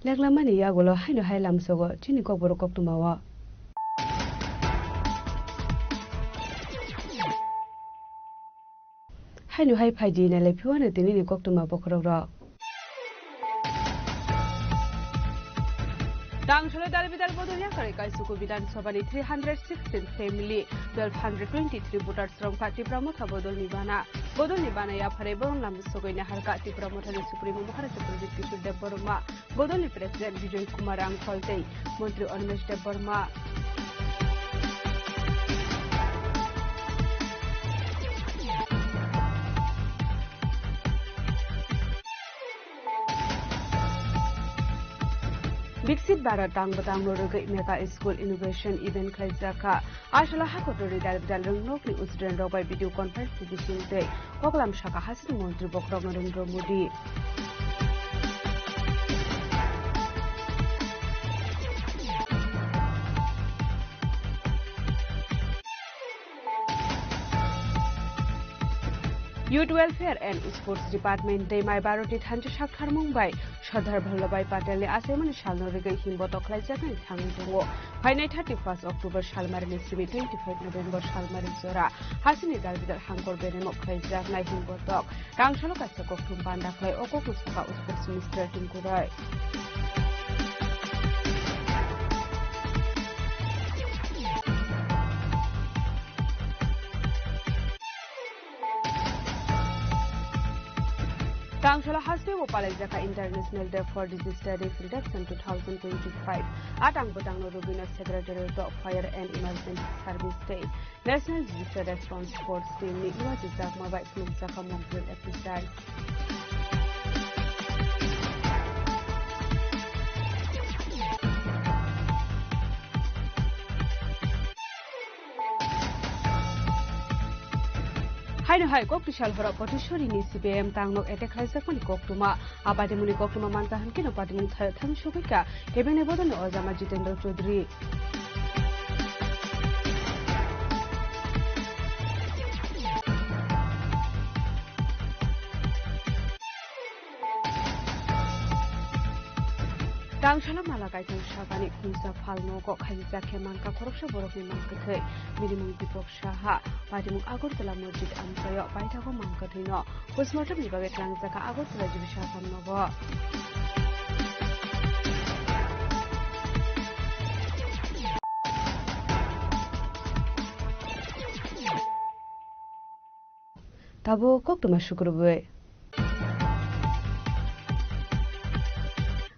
Leklamani yagulo haino hai lamsogo chini kokborok koktwmao. Haino hai phaidi nailai phiwano tinini koktwma bokhorokrok. Tangsalo dalbidal bodol yakarwi kaisuku Bidhan Sabhani three hundred sixteen family, twelve hundred twenty-three voters romkha Tipra Motha bodolni bana. Bodolni bana yapharwi borok lamsogwi naharkha Tipra Mothani Supremo Maharaja Pradyut Kishore Debbarma. Bodolni President Bijoy Kumar Rangkhol tei Montri Animesh Debbarma. Viksit Bharat tang bwtang no rwgwi Mega School Innovation Event khlaijak kha. Aswla hakotorni dalbidal rwngnokni student rok bai video conference ni bisingtwi koklam sakha hasini montri bokhorok Narendra Modi. Youth Welfare and Sports Department tei Mai Bharati thansa saktharmung bai Sardar Vallabhbhai Patelni achaimani salno rwgwi himbotok khlaijaknai thangwi tongo. Phainai thirty first October salmarini simi twenty five November salmari jora hasini dalbidal hangkor beremo khlaijaknai himbotok. Tangsalo kaisa kokthum panda khlai o kokno sakha Sports Minister Tinku Roy. Tangsalo hasteo palaijak kha International Day for Disaster Risk Reduction two thousand twenty-five. A tang bwtangno rwgwino Secretariat of Fire and Emergency Service tei National Disaster Response Force team ni uajijak ma bai phunukjak kha mock drill exercise. Haino hai kok tisal horo Potisori ni C P I M tang nok attack khlaijakmani koktwma. A patimungni koktwma mankha hwnkhe no patimung thayo thang sogwi kha kebengni bodolni ojama Jitendra Chaudhary. Tangsalo mala kaithang sakani khungsa phal nogo khaijak khe mankha khoroksa borokni mang kwthwi. Bini mung Deepak Saha. Patimung Agartala Masjid amchaio paithago mang kwthwino. Postmortem ni bagwi tlangjak kha Agartala G B Saha nogo. Tabuk koktwma sukrubwi.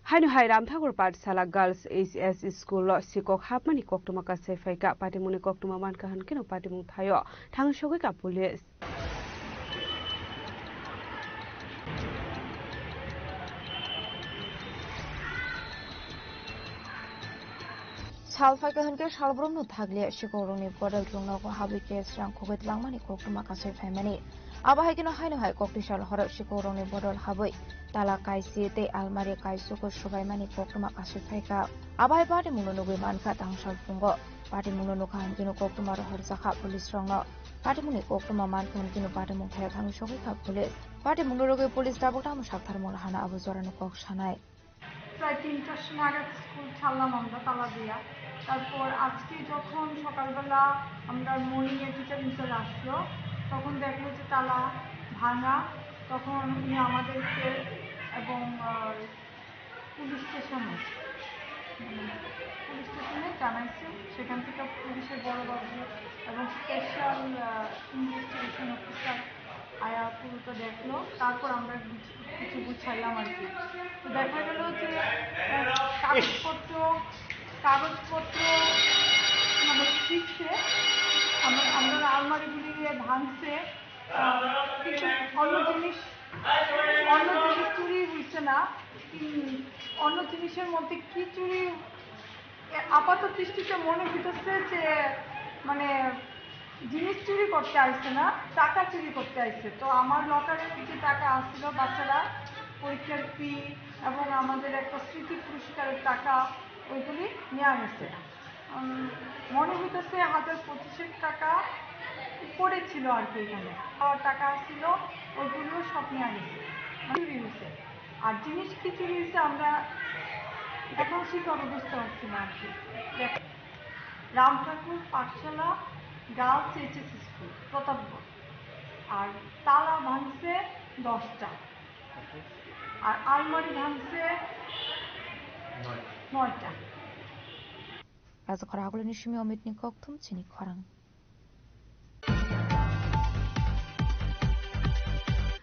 Haino hai Ramthakur Pathsala Girls H S School o sikok hapmani koktwma kasai phaikha. Patimungni koktwma mankha hwnkhe no patimung thaio thang sogwi kha police. Sal phaikha hwnkhe salbrumno thakliya, sikhok rokni bodol chwng nogo habwi cash rang khogwi twlangmani koktwma kasui phaimani. Abo hai kheno haino hai kok tisal horo sikhok rokni bodol habwi tala kaisi tei almari kaisugo subaimani koktwma kasui phaikha. Abo hai patimungno nugwi mankha tangsal phungo. Patimungno nukha hwnkhe koktwma rohorjakha police rokno. Patimungni koktwma mankha hwnkhe patimung thaio thangwi sogwi kha police. Patimungno rwgwi police tabuk tamo saktharmung hano abo jorani kok sanai. প্রায় তিনটার সময় নাগাদ স্কুল ছাড়লাম আমরা তালা দিয়া। তারপর আজকে যখন সকালবেলা আমরা মর্নিং এ টিচার ইনচার্জ আসলো, তখন দেখলো যে তালা ভাঙা, তখন উনি আমাদেরকে এবং, আহ, পুলিশ স্টেশনে, মানে, পুলিশ স্টেশনে জানাইছে, সেখান থেকে পুলিশের বড় বাবু এবং স্পেশাল, আহ, ইনভেস্টিগেশন অফিসার আয়া পুরোটা দেখলো, তারপর আমরা কিছু, কিছু গুছাইলাম আর কি। তো দেখা গেল যে, আহ, কাগজপত্র, কাগজপত্র মানে ফিরছে, আমরা, আমরা আলমারিগুলি ভাঙছে, আহ, কিছু অন্য জিনিস, অন্য জিনিস চুরি হইছে না। উম, অন্য জিনিসের মধ্যে কি চুরি, এ, আপাত দৃষ্টিতে মনে হইতেছে যে, মানে, জিনিস চুরি করতে আইছে না, টাকা চুরি করতে আইছে। তো আমার লকারের যে টাকা আসছিল, বাচ্চারা পরীক্ষার ফি এবং আমাদের একটা স্মৃতি পুরস্কারের টাকা, ওইগুলি নিয়ে গেছে। উম, মনে হইতেছে হাজার পঁচিশেক টাকা উপরে ছিল আর কি এখানে। আর টাকা ছিল, ওইগুলো সব নিয়ে গেছে, মানে চুরি হয়েছে। আর জিনিস কি চুরি হয়েছে আমরা এখন শিক্ষক বুঝতে পারছি না আর কি। দেখ, রাম ঠাকুর পাঠশালা গার্লস এইচএস স্কুল প্রতাপগড়। আর তালা ভাঙছে দশটা, আর আলমারি ভাঙছে নয়টা। Rajakhor Hagulini simi Omitni kokthum chini khorang.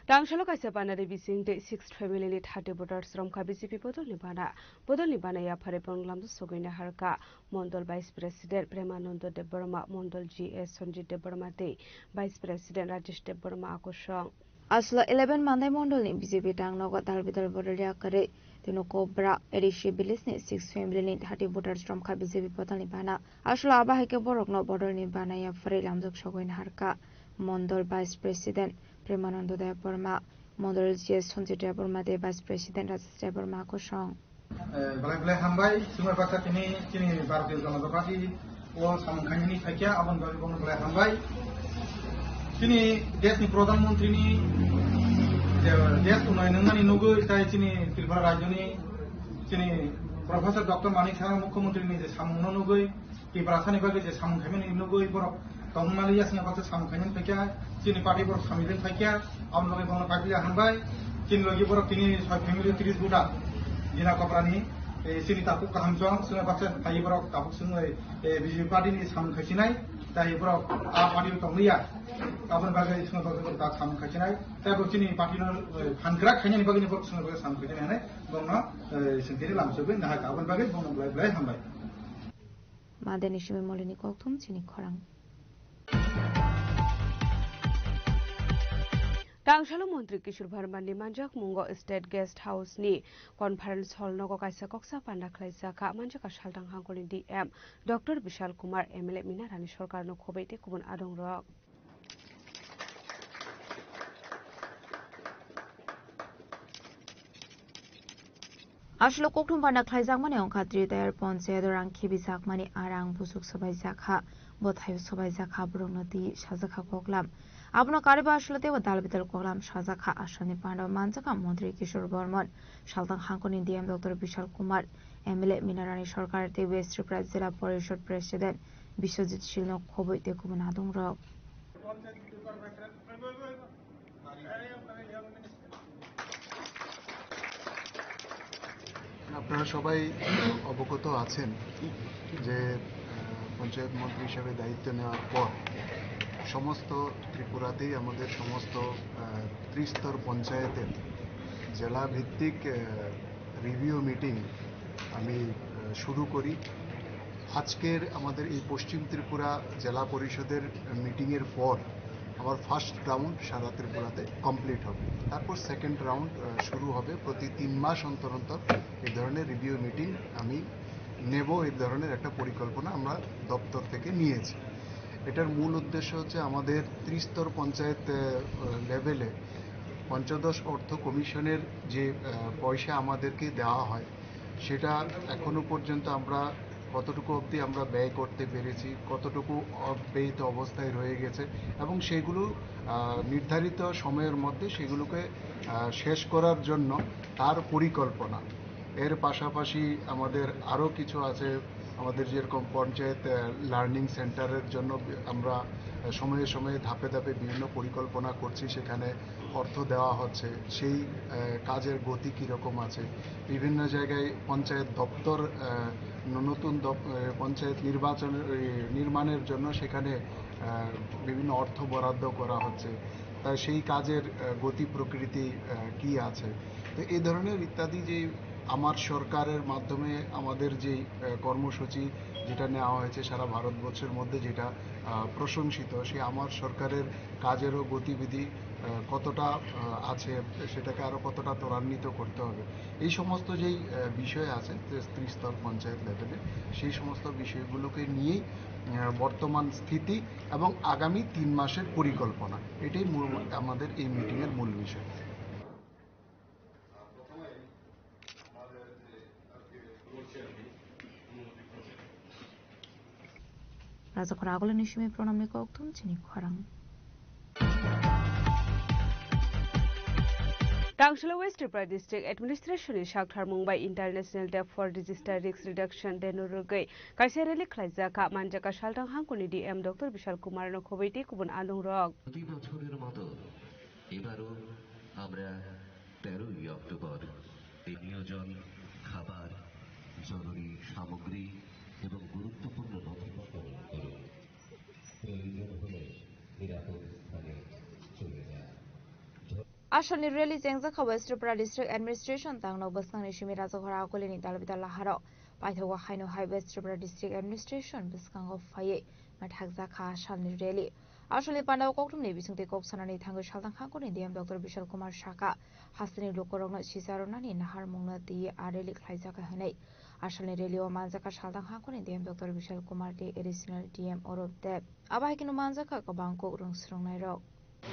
Rangsalo kaisa banari bising tei sixth family ni thirty voters romkha B J P bodolni bana. Bodolni bana yaphare bonglamdo sogwina harka Mondol Vice President Premanando Debbarma, Mondol G S Sanjit Debbarma tei Vice President Rajesh Debbarma akosong. Aswla eleven Mandai Mondolni B J P dang nogo dal bidal bodol yakarwi tei nokobra A D C village ni six family ni thirty voters romkha B J P bodolni bana. Aswla abo hai khe borokno bodolni bana yaphare lamjak sogwi naharkha Mondol Vice President Premanando Debbarma, Mondol G S Sanjit Debbarma tei Vice President Rajesh Debbarma kosong. Eh, belai belai hambai, chwngno baksa tini chini Bharatiya Janata Party o samung khainani phaikha, aboni bagwi bono belai hambai. Chini deshni Pradhan Mantri ni je desh unnayon wngnani nugwi, tai chini Tripura rajyoni chini Professor Doctor Manik Saha Mukhyamantri ni je samungno nugwi, Tiprasani bagwi je samung khaimani nugwi borok tongmani yasni baksa samung khaimani phaikha, chini party borok samung phaikha, aboni bagwi bono paipli hambai. Chini logi borok tini soi family tris buda Dina Koprani, eh, chini tabuk kaham chwng, chwngno baksa phai borok tabuk chwngno, eh, B J P party ni samung khaisinai, tai borok a party o tongliya, aboni bagwi chwngno baksa borok tak samung khaisinai, tai borok chini party no, eh, phan kwrak khainani bagwi borok chwngno baksa samung khaisinai hinwi borokno, eh, sengkhe lamsogwi nahakha, aboni bagwi bono belai belai hambai. Madeni simi molini kokthum chini khorang. Rangsalo Montri Kishore Verma ni manjak mungo State Guest House ni Conference Hall nogo kaisa koksa panda khlaijak kha, manjak kha Salthang Hangkol ni D M Doctor Bishal Kumar, M L A Mina Rani Sarkar no khobwi tei kubun adong rok. Aswk kokthum panda khlaijakmani wngkha Tritayar Ponchayat rang khibijakmani a rang busuk swbaijakha, bwthaio swbaijakha borokno twi sajakha koklam. Abono karwi bo aswk teibo dal bidal koklam sajakha. Aswkni panda manjakha Montri Kishore Bormon, Salthang Hangkoni D M Doctor Bishal Kumar, M L A Mina Rani Sarkar tei West Tripura Jila Porishod President Biswajit Silno khobwi tei kubun adongrok. আপনারা সবাই অবগত আছেন যে, আহ, পঞ্চায়েত মন্ত্রী হিসাবে দায়িত্ব নেওয়ার পর সমস্ত ত্রিপুরাতেই আমাদের সমস্ত, আহ, ত্রিস্তর পঞ্চায়েতের জেলাভিত্তিক, আহ, রিভিউ মিটিং আমি, আহ, শুরু করি। আজকের আমাদের এই পশ্চিম ত্রিপুরা জেলা পরিষদের মিটিংয়ের পর আমার ফার্স্ট রাউন্ড সারা ত্রিপুরাতে কমপ্লিট হবে। তারপর সেকেন্ড রাউন্ড, আহ, শুরু হবে। প্রতি তিন মাস অন্তর অন্তর এই ধরনের রিভিউ মিটিং আমি নেব, এই ধরনের একটা পরিকল্পনা আমরা দপ্তর থেকে নিয়েছি। এটার মূল উদ্দেশ্য হচ্ছে আমাদের ত্রিস্তর পঞ্চায়েত, আহ, লেভেলে পঞ্চদশ অর্থ কমিশনের যে, আহ, পয়সা আমাদেরকে দেওয়া হয়, সেটা এখনো পর্যন্ত আমরা কতটুকু অবধি আমরা ব্যয় করতে পেরেছি, কতটুকু অব্যয়িত অবস্থায় রয়ে গেছে এবং সেগুলো, আহ, নির্ধারিত সময়ের মধ্যে সেগুলোকে, আহ, শেষ করার জন্য তার পরিকল্পনা। এর পাশাপাশি আমাদের আরও কিছু আছে, আমাদের যেরকম পঞ্চায়েত, আহ, লার্নিং সেন্টারের জন্য বি-, আমরা, আহ, সময়ে সময়ে ধাপে ধাপে বিভিন্ন পরিকল্পনা করছি, সেখানে অর্থ দেওয়া হচ্ছে। সেই, আহ, কাজের গতি কীরকম আছে, বিভিন্ন জায়গায় পঞ্চায়েত দপ্তর, আহ, ন-, নতুন দপ-, আহ, পঞ্চায়েত নির্বাচনের, এই, নির্মাণের জন্য সেখানে, আহ, বিভিন্ন অর্থ বরাদ্দ করা হচ্ছে। তা সেই কাজের, আহ, গতি প্রকৃতি, আহ, কি আছে। তো এই ধরনের ইত্যাদি যে আমার সরকারের মাধ্যমে আমাদের যে, আহ, কর্মসূচি যেটা নেওয়া হয়েছে সারা ভারতবর্ষের মধ্যে যেটা, আহ, প্রশংসিত, সেই আমার সরকারের কাজেরও গতিবিধি, আহ, কতটা, আহ, আছে, সেটাকে আরও কতটা ত্বরান্বিত করতে হবে। এই সমস্ত যেই, আহ, বিষয় আছে যে ত্রিস্তর পঞ্চায়েত লেভেলে, সেই সমস্ত বিষয়গুলোকে নিয়েই, আহ, বর্তমান স্থিতি এবং আগামী তিন মাসের পরিকল্পনা, এটাই মূল, আমাদের এই মিটিংয়ের মূল বিষয়। Rajakhor agulini simi pronamni kokthum chini khorang. Tangshalo West Tripura District Administration ni sakthar mung bai International Day for Disaster Risk Reduction Day no rwgwi kaisa rally khlaijak kha, manjak kha Salthang Hangkoni D M Doctor Bishal Kumar no khobwi tei kubun alung rok. প্রতি বছরের মতো এবারও আমরা তেরোই অক্টোবর এই নিয়োজন, খাবার, জরুরি সামগ্রী এবং গুরুত্বপূর্ণ নথিপত্র গ্রহণ করুন। প্রয়োজন হলে নিরাপদ স্থানে চলে যান। Asalni rally chengjak kha West Tripura District Administration tangno bwskangni simi Rajakhor agulini dalbidal laharo paithago haino hai West Tripura District Administration bwskango phaiwi mathakjak kha asalni rally. Asalni pandao kokthumni bisingtwi kok sanani thangwi Salthang Hangkoni D M Doctor Bishal Kumar sakha, hasteni lukurokno sisa rwnani naharmungno twiwi a rally khlaijak kha hwnwi. Asalni rally o manjak kha Salthang Hangkoni D M Doctor Bishal Kumar tei Additional D M Arup Deb. Abo hai kheno manjak kha kwbang kok rwng swrwngnairok.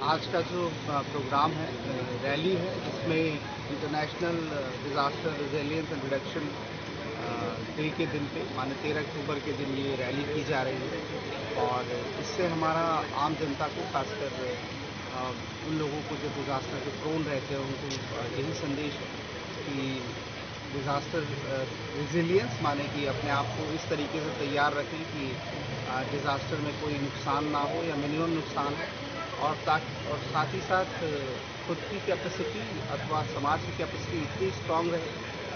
आज का जो, अ, प्रोग्राम है, अ, रैली है, इसमें इंटरनेशनल, अ, disaster resilience and reduction, अ, डे के दिन पे, माने तेरह अक्टूबर के दिन ये रैली की जा रही है और इससे हमारा आम जनता को, खासकर, अ, उन लोगों को जो डिजास्टर के प्रोन रहते हैं, उनको, अ, यही संदेश है कि डिजास्टर, अ, रिजिलियंस, माने कि अपने आप को इस तरीके से तैयार रखें कि, अ, डिजास्टर में कोई नुकसान ना हो या मिनिमम नुकसान हो, और ताकि, और साथ ही साथ, अ, खुद की कैपेसिटी अथवा समाज की कैपेसिटी इतनी स्ट्रांग रहे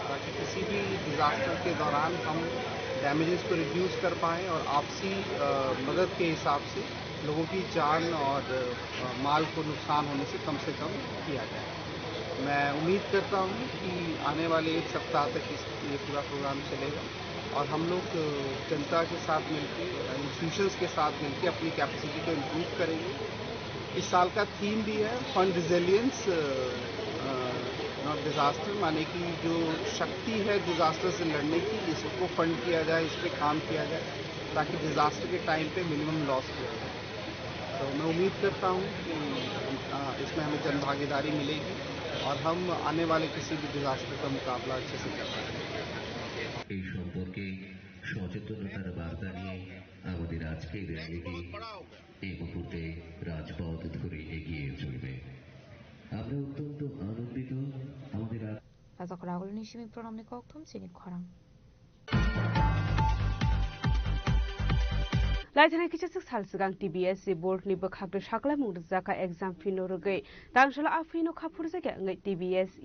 ताकि किसी भी डिजास्टर के दौरान हम डैमेजेस को रिड्यूस कर पाएं और आपसी, अ, मदद के हिसाब से लोगों की जान और, अ, माल को नुकसान होने से कम से कम किया जाए। मैं उम्मीद करता हूँ कि आने वाले एक सप्ताह तक इस, ये पूरा प्रोग्राम चलेगा और हम लोग, अ, जनता के साथ मिलकर, इंस्टीट्यूशंस के साथ मिलकर अपनी कैपेसिटी को इम्प्रूव करेंगे। इस साल का थीम भी है fund resilience, a, a, not disaster, माने कि जो शक्ति है डिजास्टर से लड़ने की, इसको फंड किया जाए, इस पे काम किया जाए, ताकि डिजास्टर के टाइम पे मिनिमम लॉस किया जाए। तो मैं उम्मीद करता हूँ कि, अ, इसमें हमें जनभागीदारी मिलेगी और हम आने वाले किसी भी डिजास्टर का मुकाबला अच्छे से कर पाएंगे। এই সম্পর্কে সচেতনতার বার্তা নিয়ে আমাদের আজকের র‍্যালিটি এই মুহূর্তে রাজপথ ধরে এগিয়ে চলবে। আমরা অত্যন্ত আনন্দিত আমাদের আজ Rajakhor agulini simi pronamni kokthum chini khorang. Laithani kisa swk sal swkang T B S C board ni bwkhak de saklaimung rwjak kha exam fee no rwgwi. Tangshalo a fee no kha phurjakya wngwi T B S C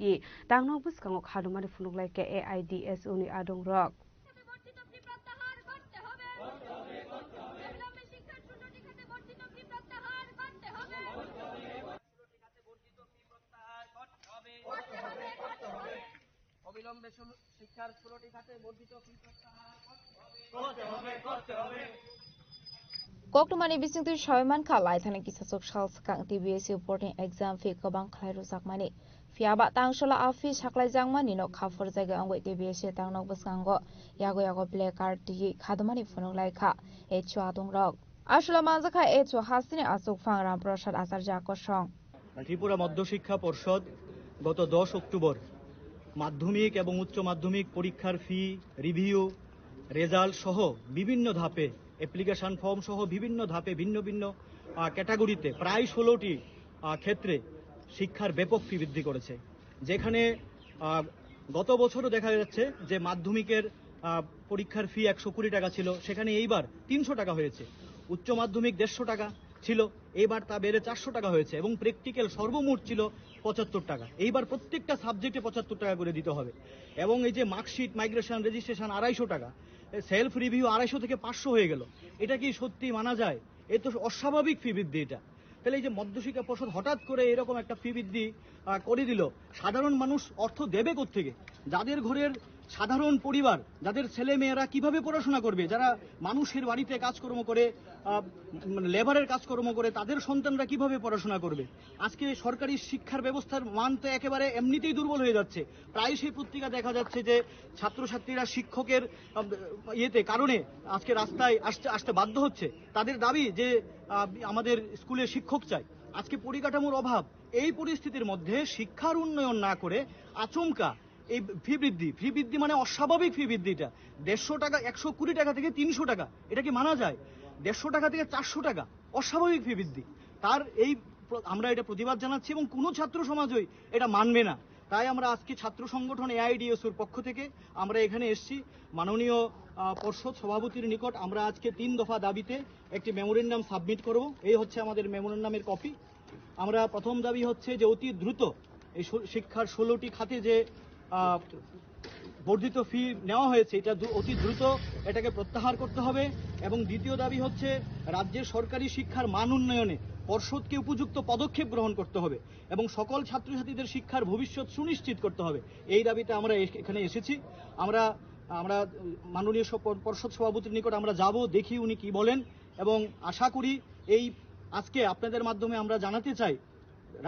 tangno bwskango khadumani phunuk lai kha A I D S O ni adong rok. বর্ধিত ফি প্রত্যাহার করতে হবে। অবিলম্বে শিক্ষার ষোলোটি খাতে বর্ধিত ফি প্রত্যাহার করতে হবে। অবিলম্বে ষোলো, শিক্ষার ষোলোটি খাতে বর্ধিত ফি প্রত্যাহার করতে হবে। Koktwmani bisingtwi sawi mankha, laithani kisa chuk sal swkang T B S C board ni exam fee kwbang khlai rwjakmani. Phiya ba tangsholo a fee saklaijakmani no kha phurjagwi wngwi T B S C tangno bwskango yago yago placard twiwi khadumani phunuk lai kha H O adong rok. Aswla manjakha H O hasteni achukphang Ramprasad Acharya kosong. Tripura মধ্যশিক্ষা পর্ষদ গত দশ অক্টোবর মাধ্যমিক এবং উচ্চ মাধ্যমিক পরীক্ষার ফি, review, result সহ বিভিন্ন ধাপে, অ্যাপ্লিকেশন ফর্ম সহ বিভিন্ন ধাপে ভিন্ন ভিন্ন, আহ, ক্যাটাগরিতে প্রায় ষোলোটি, আহ, ক্ষেত্রে শিক্ষার ব্যাপক ফি বৃদ্ধি করেছে, যেখানে, আহ, গত বছরও দেখা যাচ্ছে যে মাধ্যমিকের আহ, পরীক্ষার ফি একশো কুড়ি টাকা ছিল, সেখানে এইবার তিনশো টাকা হয়েছে। উচ্চ মাধ্যমিক দেড়শো টাকা ছিল, এইবার তা বেড়ে চারশো টাকা হয়েছে এবং প্র্যাকটিক্যাল সর্বমোট ছিল পঁচাত্তর টাকা। এইবার প্রত্যেকটা সাবজেক্টে পঁচাত্তর টাকা করে দিতে হবে। এবং এই যে মার্কশিট, মাইগ্রেশন, রেজিস্ট্রেশন আড়াইশো টাকা, সেলফ রিভিউ আড়াইশো থেকে পাঁচশো হয়ে গেল। এটা কি সত্যি মানা যায়? এ তো অস্বাভাবিক ফি বৃদ্ধি এটা। তাহলে এই যে মধ্যশিক্ষা পর্ষদ হঠাৎ করে এরকম একটা ফি বৃদ্ধি, আহ, করে দিল, সাধারণ মানুষ অর্থ দেবে কোত্থেকে? যাদের ঘরের সাধারণ পরিবার, যাদের ছেলে মেয়েরা কিভাবে পড়াশোনা করবে, যারা মানুষের বাড়িতে কাজকর্ম করে, আহ, মানে লেবারের কাজকর্ম করে, তাদের সন্তানরা কিভাবে পড়াশোনা করবে? আজকে সরকারি শিক্ষার ব্যবস্থার মান তো একেবারে এমনিতেই দুর্বল হয়ে যাচ্ছে। প্রায়শই পত্রিকা দেখা যাচ্ছে যে ছাত্রছাত্রীরা শিক্ষকের, আহ, ইয়েতে কারণে আজকে রাস্তায় আসতে, আসতে বাধ্য হচ্ছে। তাদের দাবি যে, আহ, আমাদের স্কুলে শিক্ষক চাই। আজকে পরিকাঠামোর অভাব। এই পরিস্থিতির মধ্যে শিক্ষার উন্নয়ন না করে আচমকা এই ফি বৃদ্ধি, ফি বৃদ্ধি মানে অস্বাভাবিক ফি বৃদ্ধি এটা। দেড়শো টাকা, একশো কুড়ি টাকা থেকে তিনশো টাকা, এটা কি মানা যায়? দেড়শো টাকা থেকে চারশো টাকা, অস্বাভাবিক ফি বৃদ্ধি। তার এই প্র-, আমরা এটা প্রতিবাদ জানাচ্ছি এবং কোনো ছাত্র সমাজই এটা মানবে না। তাই আমরা আজকে ছাত্র সংগঠন এআইডিএসওর পক্ষ থেকে আমরা এখানে এসেছি। মাননীয়, আহ, পর্ষদ সভাপতির নিকট আমরা আজকে তিন দফা দাবিতে একটি মেমোরেন্ডাম সাবমিট করব। এই হচ্ছে আমাদের মেমোরেন্ডামের কপি। আমরা প্রথম দাবি হচ্ছে যে অতি দ্রুত এই শো-, শিক্ষার ষোলোটি খাতে যে, আহ, বর্ধিত ফি নেওয়া হয়েছে, এটা দ্রু-, অতি দ্রুত এটাকে প্রত্যাহার করতে হবে। এবং দ্বিতীয় দাবি হচ্ছে রাজ্যের সরকারি শিক্ষার মান উন্নয়নে পর্ষদকে উপযুক্ত পদক্ষেপ গ্রহণ করতে হবে এবং সকল ছাত্রছাত্রীদের শিক্ষার ভবিষ্যৎ সুনিশ্চিত করতে হবে। এই দাবিতে আমরা এস-, এখানে এসেছি। আমরা, আমরা মাননীয় সপ-, পর্ষদ সভাপতির নিকট আমরা যাব, দেখি উনি কি বলেন এবং আশা করি এই আজকে আপনাদের মাধ্যমে আমরা জানাতে চাই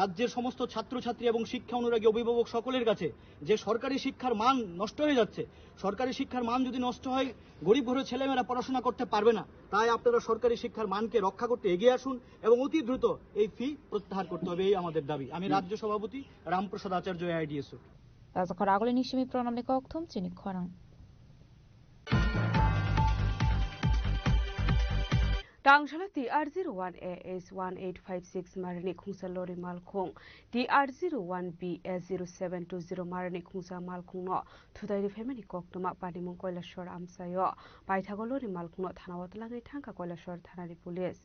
রাজ্যের সমস্ত ছাত্রছাত্রী এবং শিক্ষা অনুরাগী অভিভাবক সকলের কাছে যে সরকারি শিক্ষার মান নষ্ট হয়ে যাচ্ছে। সরকারি শিক্ষার মান যদি নষ্ট হয়, গরিব ঘরের ছেলেমেয়েরা পড়াশোনা করতে পারবে না। তাই আপনারা সরকারি শিক্ষার মানকে রক্ষা করতে এগিয়ে আসুন এবং অতি দ্রুত এই ফি প্রত্যাহার করতে হবে, এই আমাদের দাবি। আমি রাজ্য সভাপতি রামপ্রসাদ আচার্য, AIDSO. Taja khorang agulini simi pranamni kokthum chini khorang. Tangshala T R zero one A H one eight five six marini khungsa lori malkhung, T R zero one B S zero seven two zero marini khungsa malkhungno thutai riphaimani koktwma Patimung Koilashwar amchaio. Paithago lori malkhungno thanao twlangwi thangkha Koilashwar thanani police.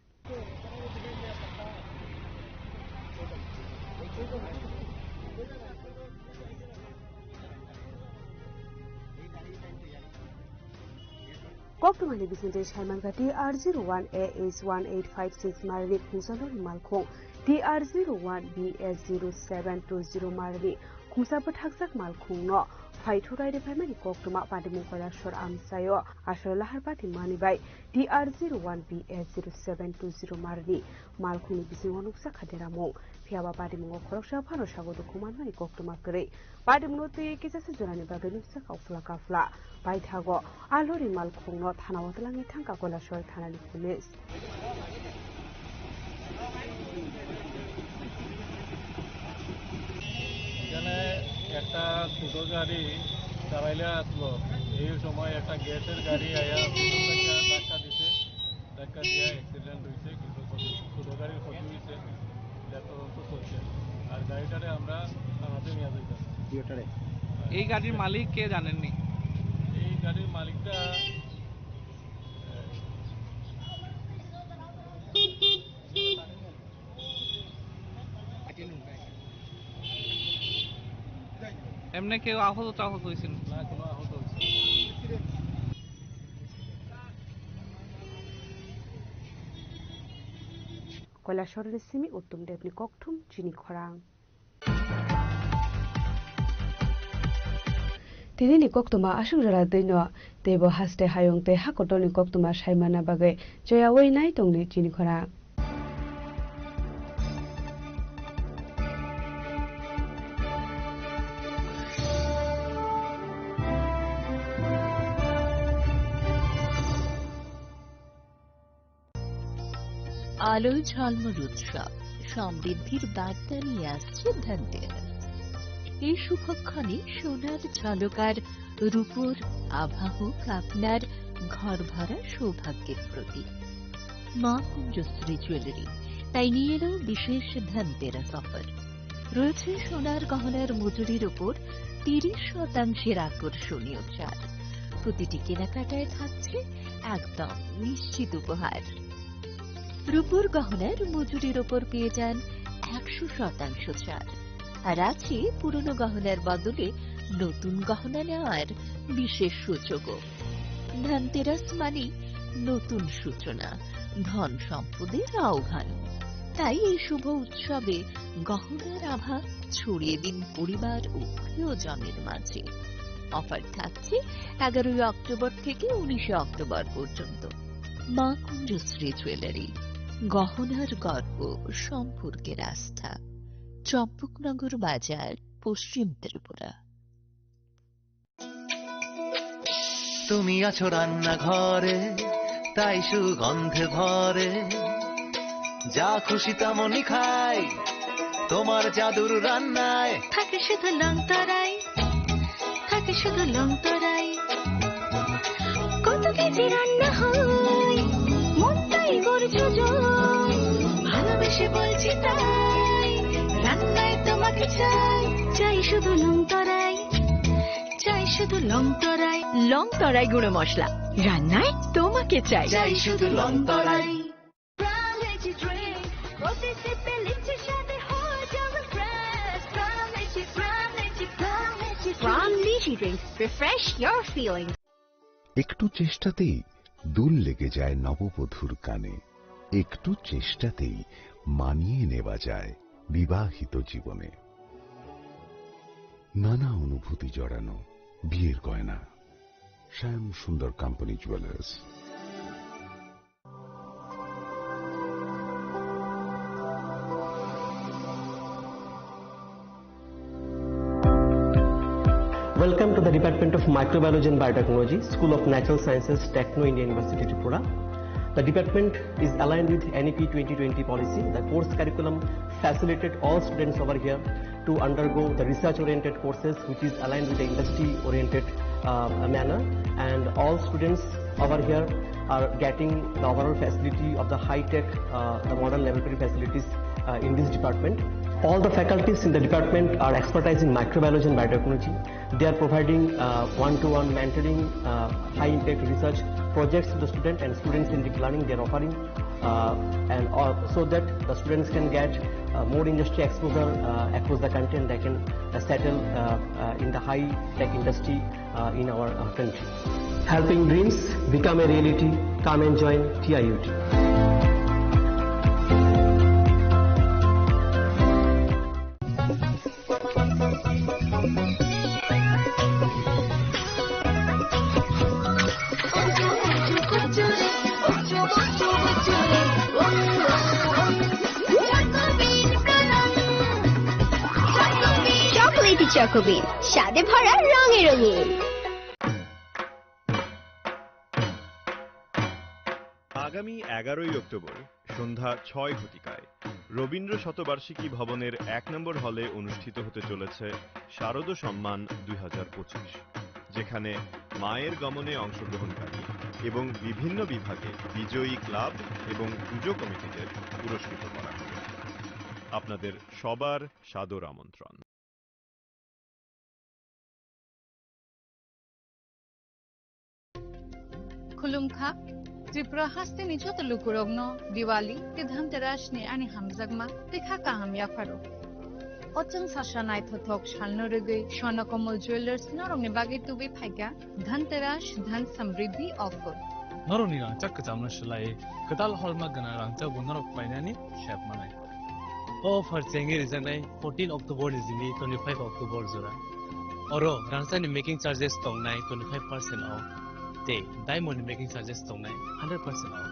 Koktwmani bisingtwi saimankha T R zero one A H one eight five six marini khungsa lori malkhung, T R zero one B S zero seven two zero marini khungsa bwthakjak malkhungno phai thutai riphaimani koktwma Patimung Koilashwar amchaio aswk lahar pati mani bai T R zero one B S zero seven two zero marini malkhungni bisingo nukjakha deramung. Phiyaba patimungo khoroksa phano sago dukhu manmani koktwma kwrwi. Patimungno twi kisasa jorani bagwi nukjakha uphla kaphla. Paithago a lori malkhungno thanao twlangwi thangkha Koilashwar thanani police. এখানে একটা ছোট গাড়ি চালাইলে আসলো, এই সময় একটা গ্যাসের গাড়ি আয়া ধাক্কা দিছে। ধাক্কা দিয়ে অ্যাক্সিডেন্ট হয়েছে, কিছু ক্ষতি, ছোট গাড়ির ক্ষতি হয়েছে, এটা তদন্ত চলছে। আর গাড়িটারে আমরা থানাতে নিয়ে যাইতাম। এই গাড়ির মালিক কে জানেননি? এই গাড়ির মালিকটা, আহ, এমনি কেউ আহত টাহত হয়েছেন? না, কোনো আহত হয়েছে না। Koilashwarni simi Uttom Debni kokthum chini khorang. Tinini koktwma aswk jora twino, teibo haste hayung tei hakotorni koktwma saimana bagwi choyawi nai tongdi chini khorang. আলোয় ঝলমল উৎসব, সমৃদ্ধির বার্তা নিয়ে আসছে ধনতেরাস। এই শুভক্ষণে সোনার ঝলকার রূপোর আভা হোক আপনার ঘর ভরা সৌভাগ্যের প্রতীক। মা কুঞ্জশ্রী জুয়েলারি তাই নিয়ে এলো বিশেষ ধনতেরাস অফার। রয়েছে সোনার গহনার মজুরির উপর তিরিশ শতাংশের আকর্ষণীয় ছাড়। প্রতিটি কেনাকাটায় থাকছে একদম নিশ্চিত উপহার। রূপোর গহনার মজুরির ওপর পেয়ে যান একশো শতাংশ ছাড়, আর আছে পুরনো গহনার বদলে নতুন গহনা নেওয়ার বিশেষ সুযোগও। ধনতেরাস মানেই নতুন সূচনা, ধন সম্পদের আহ্বান। তাই এই শুভ উৎসবে গহনার আভা ছড়িয়ে দিন পরিবার ও প্রিয়জনের মাঝে। অফার থাকছে এগারোই অক্টোবর থেকে উনিশে অক্টোবর পর্যন্ত। মা কুঞ্জশ্রী জুয়েলারি, গহনার গর্ব, সম্পর্কের আস্থা, চম্পকনগর বাজার, পশ্চিম ত্রিপুরা। তুমি আছো রান্নাঘরে, তাই সুগন্ধে ভরে। যা খুশি তেমনই খাই, তোমার জাদুর রান্নায়। থাকে শুধু লং তরাই, থাকে শুধু লং তরাই। কত কেজি রান্না হয়, মনটাই করছো জয়। ভালোবেসে বলছি তাই, রান্নায় তোমাকে চাই। চাই শুধু লং তরাই, চাই শুধু লং তরাই। লং তরাই গুঁড়ো মশলা, রান্নায় তোমাকে চাই। চাই শুধু লং তরাই। Prime Lychee Drink, প্রতি সিপে লিচি স্বাদে হয় যেমন fresh। Prime Lychee, Prime Lychee, Prime Lychee Drink। Prime Lychee Drink, refresh your feelings। একটু চেষ্টাতেই দুল লেগে যায় নববধূর কানে। একটু চেষ্টাতেই মানিয়ে নেওয়া যায় বিবাহিত জীবনে। নানা অনুভূতি জড়ানো বিয়ের গয়না। শ্যাম Sundar company jewellers. Welcome to the Department of Microbiology and Biotechnology, School of Natural Sciences, Techno India University, Tripura. The department is aligned with N E P twenty twenty policy. The course curriculum facilitated all students over here to undergo the research-oriented courses, which is aligned with the industry-oriented, uh, manner. And all students over here are getting the overall facility of the high-tech, uh, the modern laboratory facilities, uh, in this department. All the faculties in the department are expertise in microbiology and biotechnology. They are providing, uh, one-to-one mentoring, uh, high-impact research projects to the student and students-centric learning they are offering, uh, and all, so that the students can get, uh, more industry exposure, uh, across the country, and they can, uh, settle, uh, uh, in the high-tech industry, uh, in our, uh, country. Helping dreams become a reality. Come and join T I U T. Chocolatey চকোবিন, স্বাদে ভরা, রঙে রঙিন। আগামী এগারোই অক্টোবর সন্ধ্যা ছয় ঘটিকায় রবীন্দ্র শতবার্ষিকী ভবনের এক নম্বর হলে অনুষ্ঠিত হতে চলেছে শারদ সম্মান দুই হাজার পঁচিশ, যেখানে মায়ের গমনে অংশগ্রহণকারী এবং বিভিন্ন বিভাগে বিজয়ী ক্লাব এবং পুজো কমিটিদের পুরস্কৃত করা হবে। আপনাদের সবার সাদর আমন্ত্রণ। Khulumkha, Tripura hasteni joto lukurokno Diwali tei Dhanteras ni ani hamjakma tei kha kaham yapharo. O chwng sasa naithothok salno rwgwi Swarna Kamal Jewellers norokni bagwi tubui phaikha Dhanteras Dhan Samriddhi Offer. Norokni rangchak kwchamno swlaiwi kwtal holma gwnang rangchakbo norok painani sep manai. O offer chengwi rijaknai fourteen October ni simi twenty-five October jora. Oro rangchakni making charges tongnai twenty-five percent off tei diamond ni making charges tongnai hundred percent off.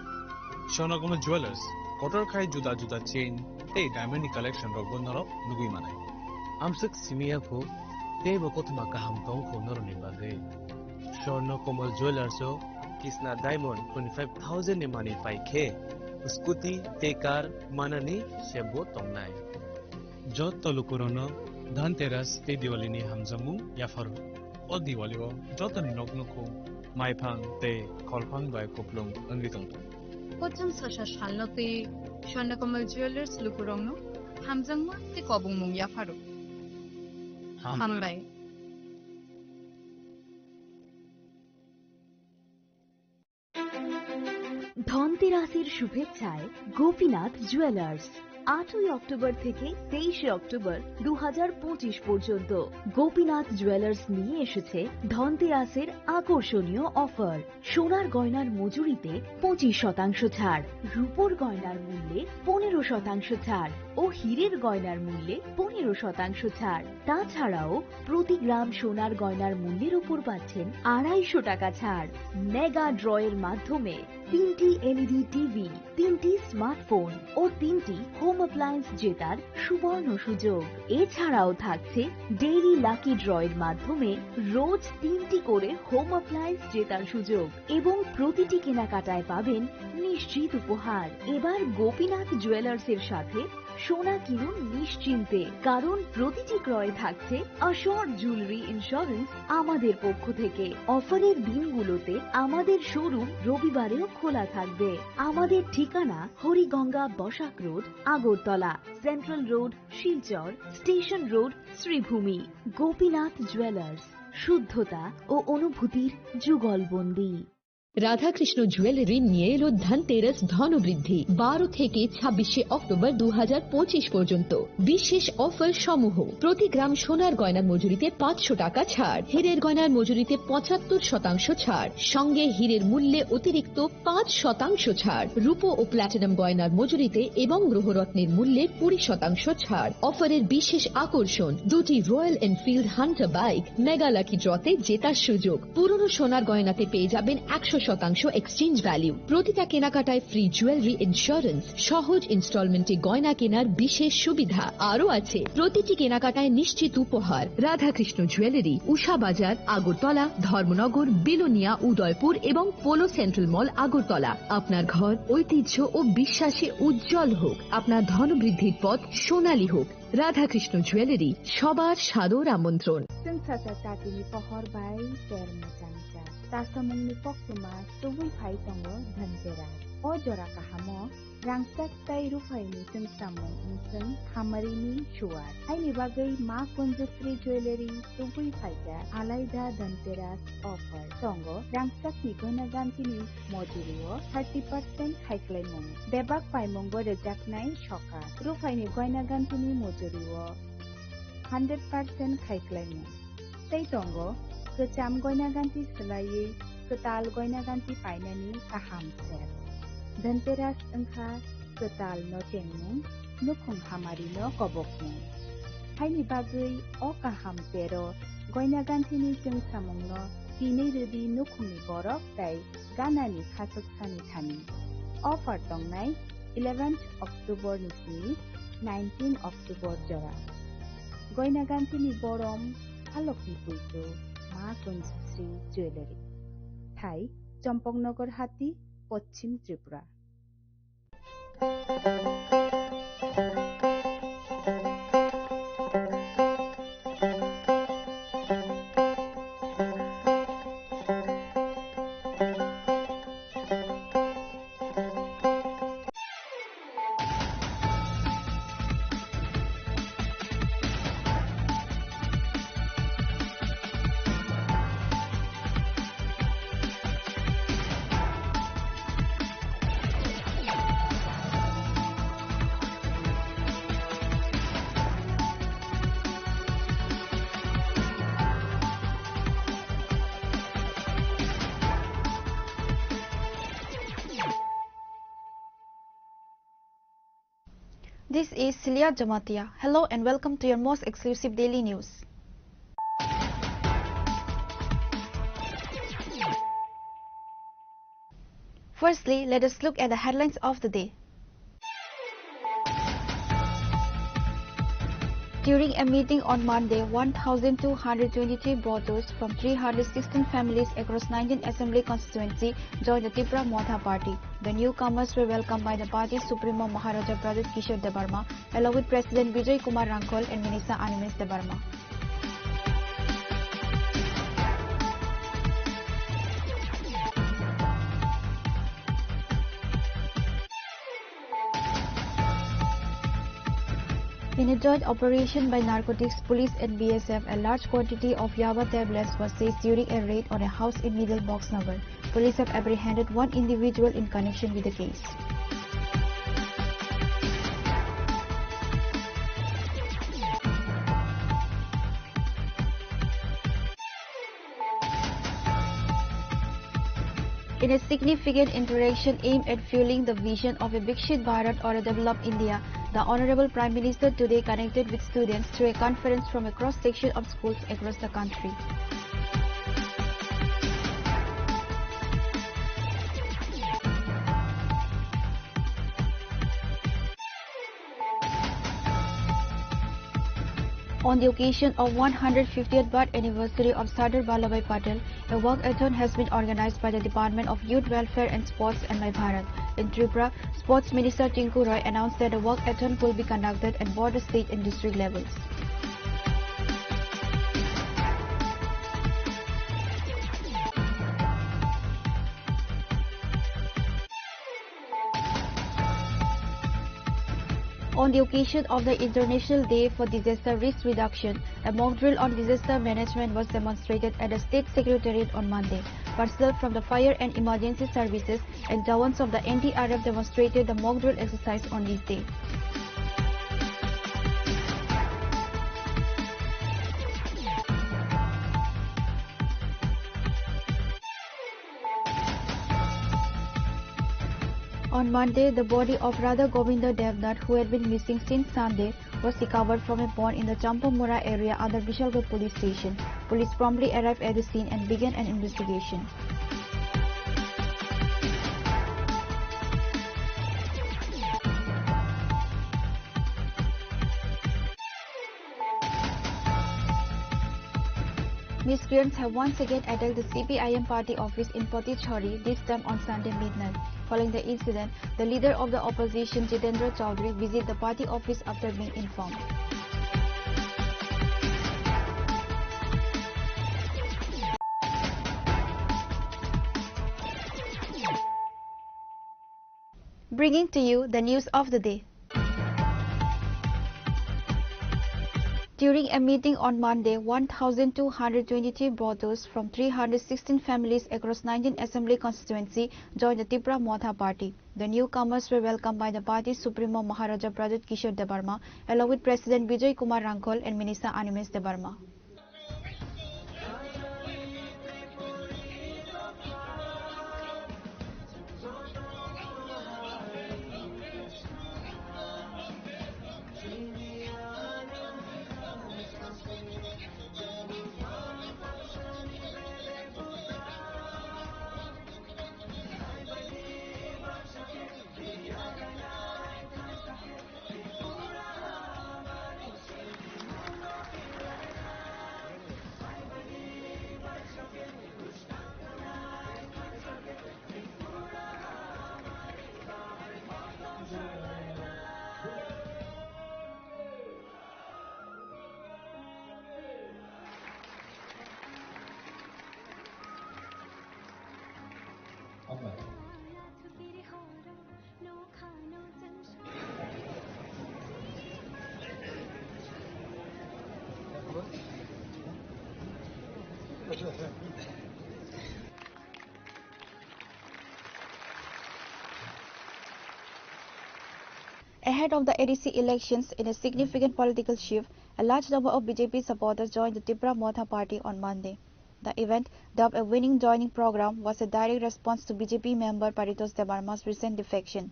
Swarna Kamal Jewellers kotor khai juda juda chain tei diamond ni collection rokbo norok nugwi manai. Amswk simi ya kho, teibo kothoma kaham tong kho norokni bagwi. Swarna Kamal Jewellers o Kisna Diamond twenty-five thousand ni manwi pai khe scooty tei car manani sebo tongnai. Joto lukurokno Dhanteras tei Diwali ni hamjakmung yapharo. O Diwali o jotoni nok nukhung maiphang tei kholphang bai kuplung wngwi tongthung. Kochang sasa salno twi Swarna Kamal Jewellers lukurokno hamjakma tei kobongmung yapharo. Ham. Hambai. ধনতেরাসের শুভেচ্ছায় গোপীনাথ জুয়েলার্স। আটই অক্টোবর থেকে তেইশে অক্টোবর দু হাজার পঁচিশ পর্যন্ত গোপীনাথ জুয়েলার্স নিয়ে এসেছে ধনতেরাসের আকর্ষণীয় অফার। সোনার গয়নার মজুরিতে পঁচিশ শতাংশ ছাড়, রূপোর গয়নার মূল্যে পনেরো শতাংশ ছাড় ও হীরের গয়নার মূল্যে পনেরো শতাংশ ছাড়। তাছাড়াও প্রতি গ্রাম সোনার গয়নার মূল্যের উপর পাচ্ছেন আড়াইশো টাকা ছাড়। মেগা ড্রয়ের মাধ্যমে তিনটি এলইডি টিভি, তিনটি স্মার্টফোন ও তিনটি হোম অ্যাপ্লায়েন্স জেতার সুবর্ণ সুযোগ। এছাড়াও থাকছে ডেইলি লাকি ড্রয়ের মাধ্যমে রোজ তিনটি করে হোম অ্যাপ্লায়েন্স জেতার সুযোগ এবং প্রতিটি কেনাকাটায় পাবেন নিশ্চিত উপহার। এবার গোপীনাথ জুয়েলার্সের সাথে সোনা কিনুন নিশ্চিন্তে, কারণ প্রতিটি ক্রয়ে থাকছে অ্যাসিওরড জুয়েলারি ইন্স্যুরেন্স আমাদের পক্ষ থেকে। অফারের দিনগুলোতে আমাদের শোরুম রবিবারেও খোলা থাকবে। আমাদের ঠিকানা Hariganga Basak road, Agartala, central road, Silchar, station road, Sribhumi. Gopinath jewellers, শুদ্ধতা ও অনুভূতির যুগলবন্দী। রাধাকৃষ্ণ জুয়েলারি নিয়ে এলো ধনতেরাস ধনবৃদ্ধি। বারো থেকে ছাব্বিশে অক্টোবর দু হাজার পঁচিশ পর্যন্ত বিশেষ অফার সমূহ: প্রতি গ্রাম সোনার গয়নার মজুরিতে পাঁচশো টাকা ছাড়, হীরের গয়নার মজুরিতে পঁচাত্তর শতাংশ ছাড়, সঙ্গে হীরের মূল্যে অতিরিক্ত পাঁচ শতাংশ ছাড়, রূপো ও প্ল্যাটিনাম গয়নার মজুরিতে এবং গ্রহরত্নের মূল্যে কুড়ি শতাংশ ছাড়। অফারের বিশেষ আকর্ষণ: দুটি royal Enfield Hunter bike mega lucky ড্রতে জেতার সুযোগ। পুরনো সোনার গয়নাতে পেয়ে যাবেন একশো শতাংশ এক্সচেঞ্জ ভ্যালু। প্রতিটা কেনাকাটায় ফ্রি জুয়েলারি ইন্স্যুরেন্স, সহজ ইনস্টলমেন্টে গয়না কেনার বিশেষ সুবিধা। আরও আছে প্রতিটি কেনাকাটায় নিশ্চিত উপহার। রাধাকৃষ্ণ জুয়েলারি, উষা বাজার, আগরতলা, ধর্মনগর, বিলোনিয়া, উদয়পুর এবং পোলো সেন্ট্রাল মল, আগরতলা। আপনার ঘর ঐতিহ্য ও বিশ্বাসে উজ্জ্বল হোক, আপনার ধনবৃদ্ধির পথ সোনালী হোক। রাধাকৃষ্ণ জুয়েলারি, সবার সাদর আমন্ত্রণ। Chwng sacha chatini pohor bai ter mwchangcha. Chasamungni koktwma tubui phai tongo Dhanteras. O jora kahamo rangchak tei ruphaini chwngsamung wngchwng hamarini suar. Haini bagwi Ma Kunjasri Jewellery tubui phaikha alaida Dhanteras offer. Tongo rangchakni goina gantini mojurio thirty percent khaiklaimung. Bebak paimungo rwjaknai soka. Ruphaini goina gantini mojurio hundred percent khaiklaimung. Tei tongo kwcham goina ganti swlaiwi kwtal goina ganti painani kaham sep. Dhanteras wngkha kwtal no chengmung, nukhung hamari no kobokmung. Haini bagwi o kaham tero goina gantini chwngsamung no tinwi rwdi nukhungni borok tei ganani khachuksani thani. Offer tongnai eleventh October ni simi nineteen October jora. Goina gantini borom, halokni puitu, Ma Kunjasri Jewellery. Thai, Champaknagar Hati, Poschim Tripura. This is Celia Jamatia. Hello and welcome to your most exclusive daily news. Firstly, let us look at the headlines of the day. During a meeting on Monday, one thousand two hundred twenty-three voters from three hundred sixteen families across nineteen assembly constituency joined the Tipra Motha Party. The newcomers were welcomed by the party supremo Maharaja Pradyut Kishore Debbarma, along with President Bijoy Kumar Rangkhol and Minister Animesh Debbarma. In a joint operation by Narcotics Police and B S F, a large quantity of yaba tablets was seized during a raid on a house in Middle Boxnagar. Police have apprehended one individual in connection with the case. In a significant interaction aimed at fueling the vision of a Viksit Bharat or a developed India, the Honorable Prime Minister today connected with students through a conference from a cross-section of schools across the country. On the occasion of one hundred fiftieth birth anniversary of Sardar Vallabhbhai Patel, a walkathon has been organized by the Department of Youth Welfare and Sports and My Bharat. In Tripura, Sports Minister Tinku Roy announced that a walkathon will be conducted at both the state and district levels. On the occasion of the International Day for Disaster Risk Reduction, a mock drill on disaster management was demonstrated at the State Secretariat on Monday. Personnel from the Fire and Emergency Services and jawans of the N D R F demonstrated the mock drill exercise on this day. On Monday, the body of Radha Govinda Devnath, who had been missing since Sunday, was recovered from a pond in the Champamura area under Bishalgarh police station. Police promptly arrived at the scene and began an investigation. Miscreants have once again attacked the C P I M party office in Patichari, this time on Sunday midnight. Following the incident, the leader of the opposition, Jitendra Chaudhary, visited the party office after being informed. Bringing to you the news of the day. During a meeting on Monday, one thousand two hundred twenty-three voters from three hundred sixteen families across nineteen assembly constituency joined the Tipra Motha party. The newcomers were welcomed by the party supremo Maharaja Pradyut Kishore Debbarma, along with President Bijoy Kumar Rangkhol and Minister Animesh Debbarma. Ahead of the A D C elections, in a significant political shift, a large number of B J P supporters joined the Tipra Motha party on Monday. The event, dubbed a winning joining program, was a direct response to B J P member Paritosh Debbarma's recent defection.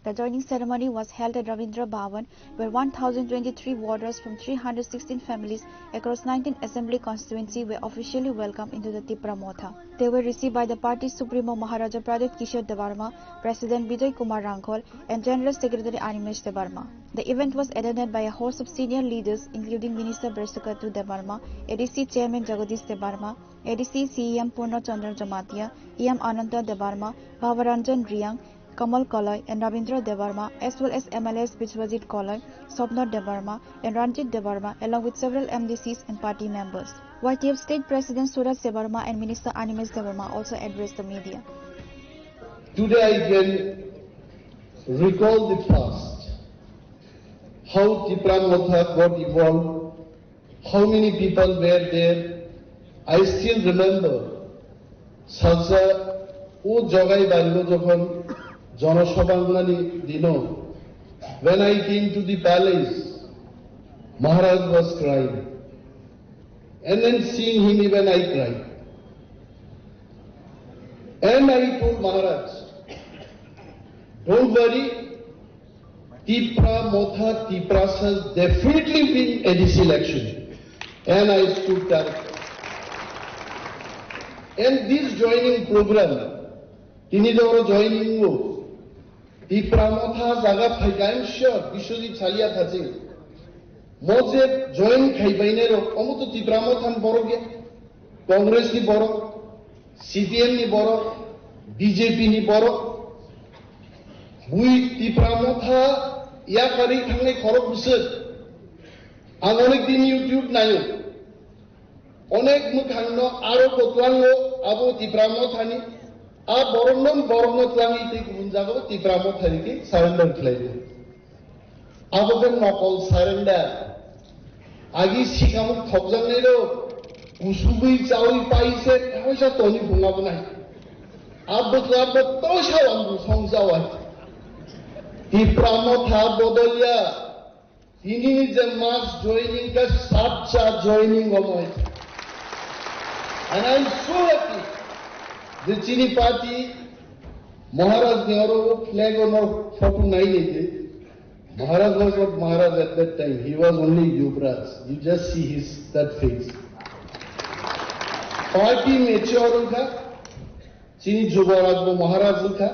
The joining ceremony was held at Ravindra Bhavan, where one thousand twenty-three voters from three hundred sixteen families across nineteen assembly constituency were officially welcomed into the Tipra Motha. They were received by the party supremo Maharaja Pradyut Kishore Debbarma, President Bijoy Kumar Rangkhol, and General Secretary Animesh Debbarma. The event was attended by a host of senior leaders, including Minister Bresukatu Debbarma, A D C Chairman Jagadish Debbarma, A D C C E M Purna Chandra Jamatia, E M Ananta Debbarma, Bhavaranjan Riang, Kamal Kalai, and Ravindra Debbarma, as well as M L As Biswajit Kalai, Swapna Debbarma, and Ranjit Debbarma, along with several M D Cs and party members. Y T F State President Suraj Debbarma and Minister Animesh Debbarma also addressed the media. Today I can recall the past. How Tipra Motha got evolved, how many people were there, I still remember. Salsa o jogai barigo jokhon jonosabha wngnani dino, when I came to the palace, Maharaj was crying. And then seeing him, even I cried. And I told Maharaj, "Don't worry, Tipra Motha Tiprasa definitely win A D C election." And I stood there. And this joining program, tini doro joining o, Tipra Motha jaga phaikha, I am sure, Biswajit Salia thaching. Mo je join khai bainai rok, omo to Tipra Motha ni borok ya, Congress ni borok, C P M ni borok, B J P ni borok. Bui Tipra Motha yakarwi thangnai khorok bwswk. Ang onek din YouTube naio. Onek mwkhangno aro bo tlango abo Tipra Mothani. A borokno, borokno tlangwi tei kubun jagao Tipra Mothani khe surrender khlaio. Abo khe nokol surrender. Agi sikamuk thokjaknairok kusugwi chawi pai se kaisa toni phunga bo nai. Abo khe abo toisa lambu song chawi. Tipra Motha bodolya. Tini ni je mass joining ka satcha joining omoi. And I am so happy je chini party Maharaj ni oro flag ono photo nai nai je. Maharaj was not Maharaj at that time. He was only Yuvraj. You just see his that face. Party mature wngkha. Chini Juboraj bo Maharaj wngkha,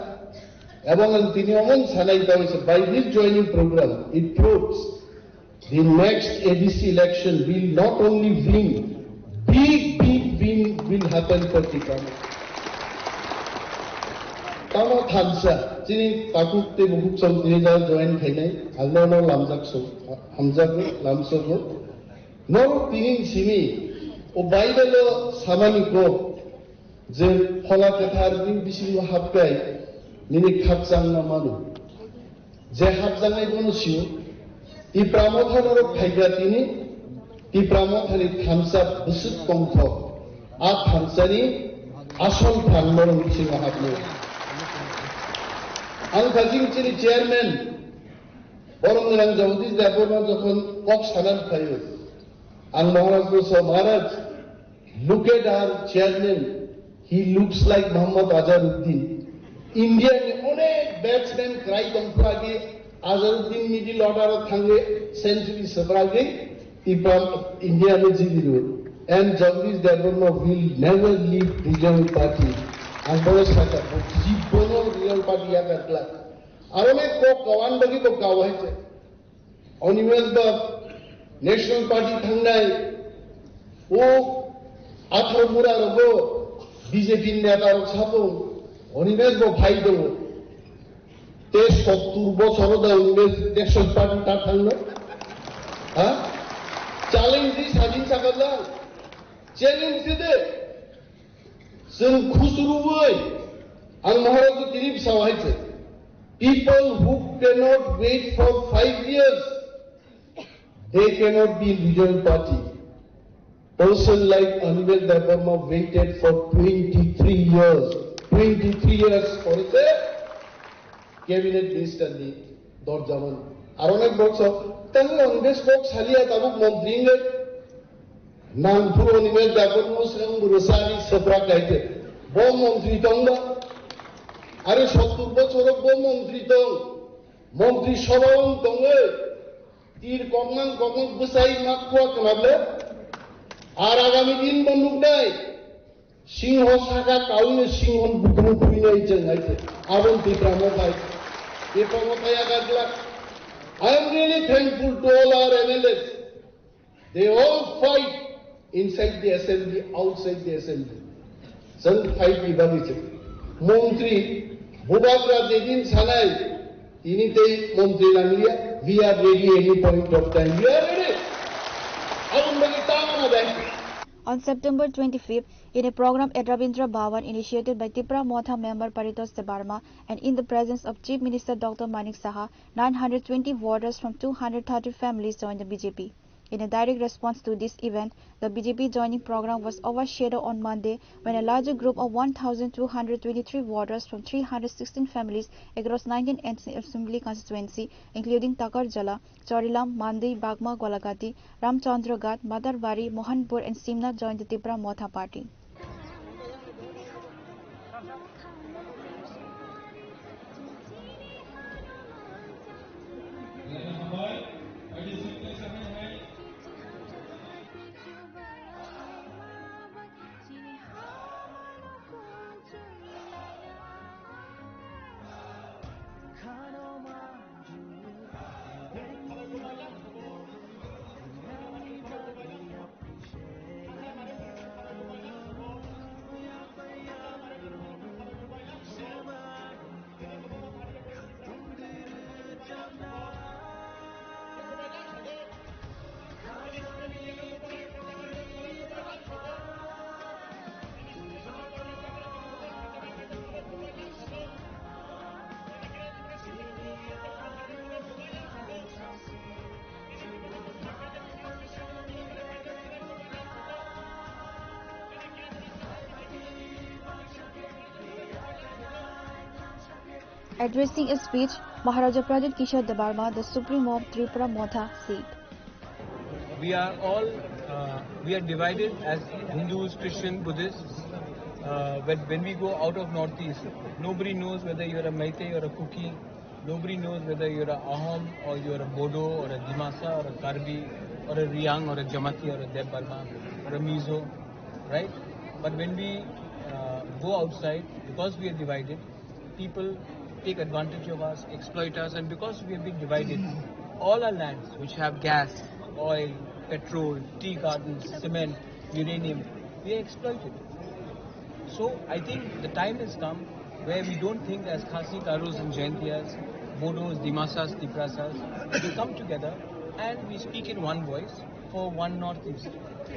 ebong ang tini omo sanai tong se, by this joining program, it proves the next A D C election will not only win, big, big win will happen for Tipra Motha. Tamo thansa, chini takhuk tei bukhuk song tini jal join khainai, ang no no lamjak so, hamjak lamsok no. Norok tini simi, o Bible o samani ko, je Phola Kwthar bini bisingo hapkai, nini khakchangma mano. Je hapjaknai bono sio, Tipra Motha norok phaikha tini, Tipra Mothani thansa bwswk tongthok, a thansani asol phan norok bisingo hapnai. Ang kajing chini chairman, borok ni rang Jagadish Debbarma jokhon kok sanan phaio, ang Maharaj no sa, "Maharaj, look at our chairman, he looks like Muhammad Azharuddin." India ni onek batsman kwrai tongphra di, Azharuddin middle order o thangwi century swbragwi Tipra India no jigiro. And Jagadish Debbarma will never leave regional party. Ang bono sakha, bo jibono regional party yakarkla. Aroni kok kawan bagi bo kawai se. Animesh ba National Party thangnai, o atharo mura rogo B J P neta rok sapo, Animesh bo phai do. Te sottur bochor da Animesh National Party ta thangno. Ha? Challenge di sajin sakajal. Challenge di de. Chwng khusruwi ang Maharaj tini bwsao hai se. People who cannot wait for five years, they cannot be in regional party. Person like Animesh Debbarma waited for twenty-three years. Twenty-three years for the cabinet minister ni dorja mani. Aro onek borok so, tamo Animesh kok salia tabuk montri wngwi. Nang phuru Animesh Debbarma swkang bwrwsani swprak kaite. Bo montri tongba. Are sottur bochoro bo montri tong. Montri sobha wng tongwi. Tir kokmang kokmang bwsai mak kua kwnable. Ar agami din bo nuknai. Singho saka kaui no singho bukhuk buinai cheng hai se. Abon Tipra Mothai. Tipra Mothai aga glak. I am really thankful to all our M L As. They all fight inside the assembly, outside the assembly. Chwng fight ni bagwi se. Montri Bubagra jedin sanai, tini tei montri nangliya, we are ready any point of time. We are ready. Abon bagwi tamo na bai. On September twenty-fifth, in a program at Rabindra Bhavan initiated by Tipra Motha member Paritosh Debbarma and in the presence of Chief Minister Doctor Manik Saha, nine hundred twenty voters from two hundred thirty families joined the B J P. In a direct response to this event, the B J P joining program was overshadowed on Monday when a larger group of one thousand two hundred twenty-three voters from three hundred sixteen families across nineteen assembly constituency, including Takarjala, Charilam, Mandui, Bagma, Golagati, Ramchandraghat, Madarbari, Mohanpur and Simna joined the Tipra Motha party. Addressing a speech, Maharaja Pradyut Kishore Debbarma, the Supremo of Tripura Motha, said, We are all, uh, we are divided as Hindus, Christian, Buddhists. Uh, but when we go out of Northeast, nobody knows whether you're a Meitei or a Kuki. Nobody knows whether you're a Ahom or you're a Bodo or a Dimasa or a Karbi or a Riang or a Jamatia or a Debbarma or a Mizo, right? But when we uh, go outside, because we are divided, people take advantage of us, exploit us, and because we have been divided, all our lands which have gas, oil, petrol, tea gardens, cement, uranium, we are exploited. So I think the time has come where we don't think as Khasi, Garos and Jaintias, Bodos, Dimasas, Tiprasas, we come together and we speak in one voice for one Northeast.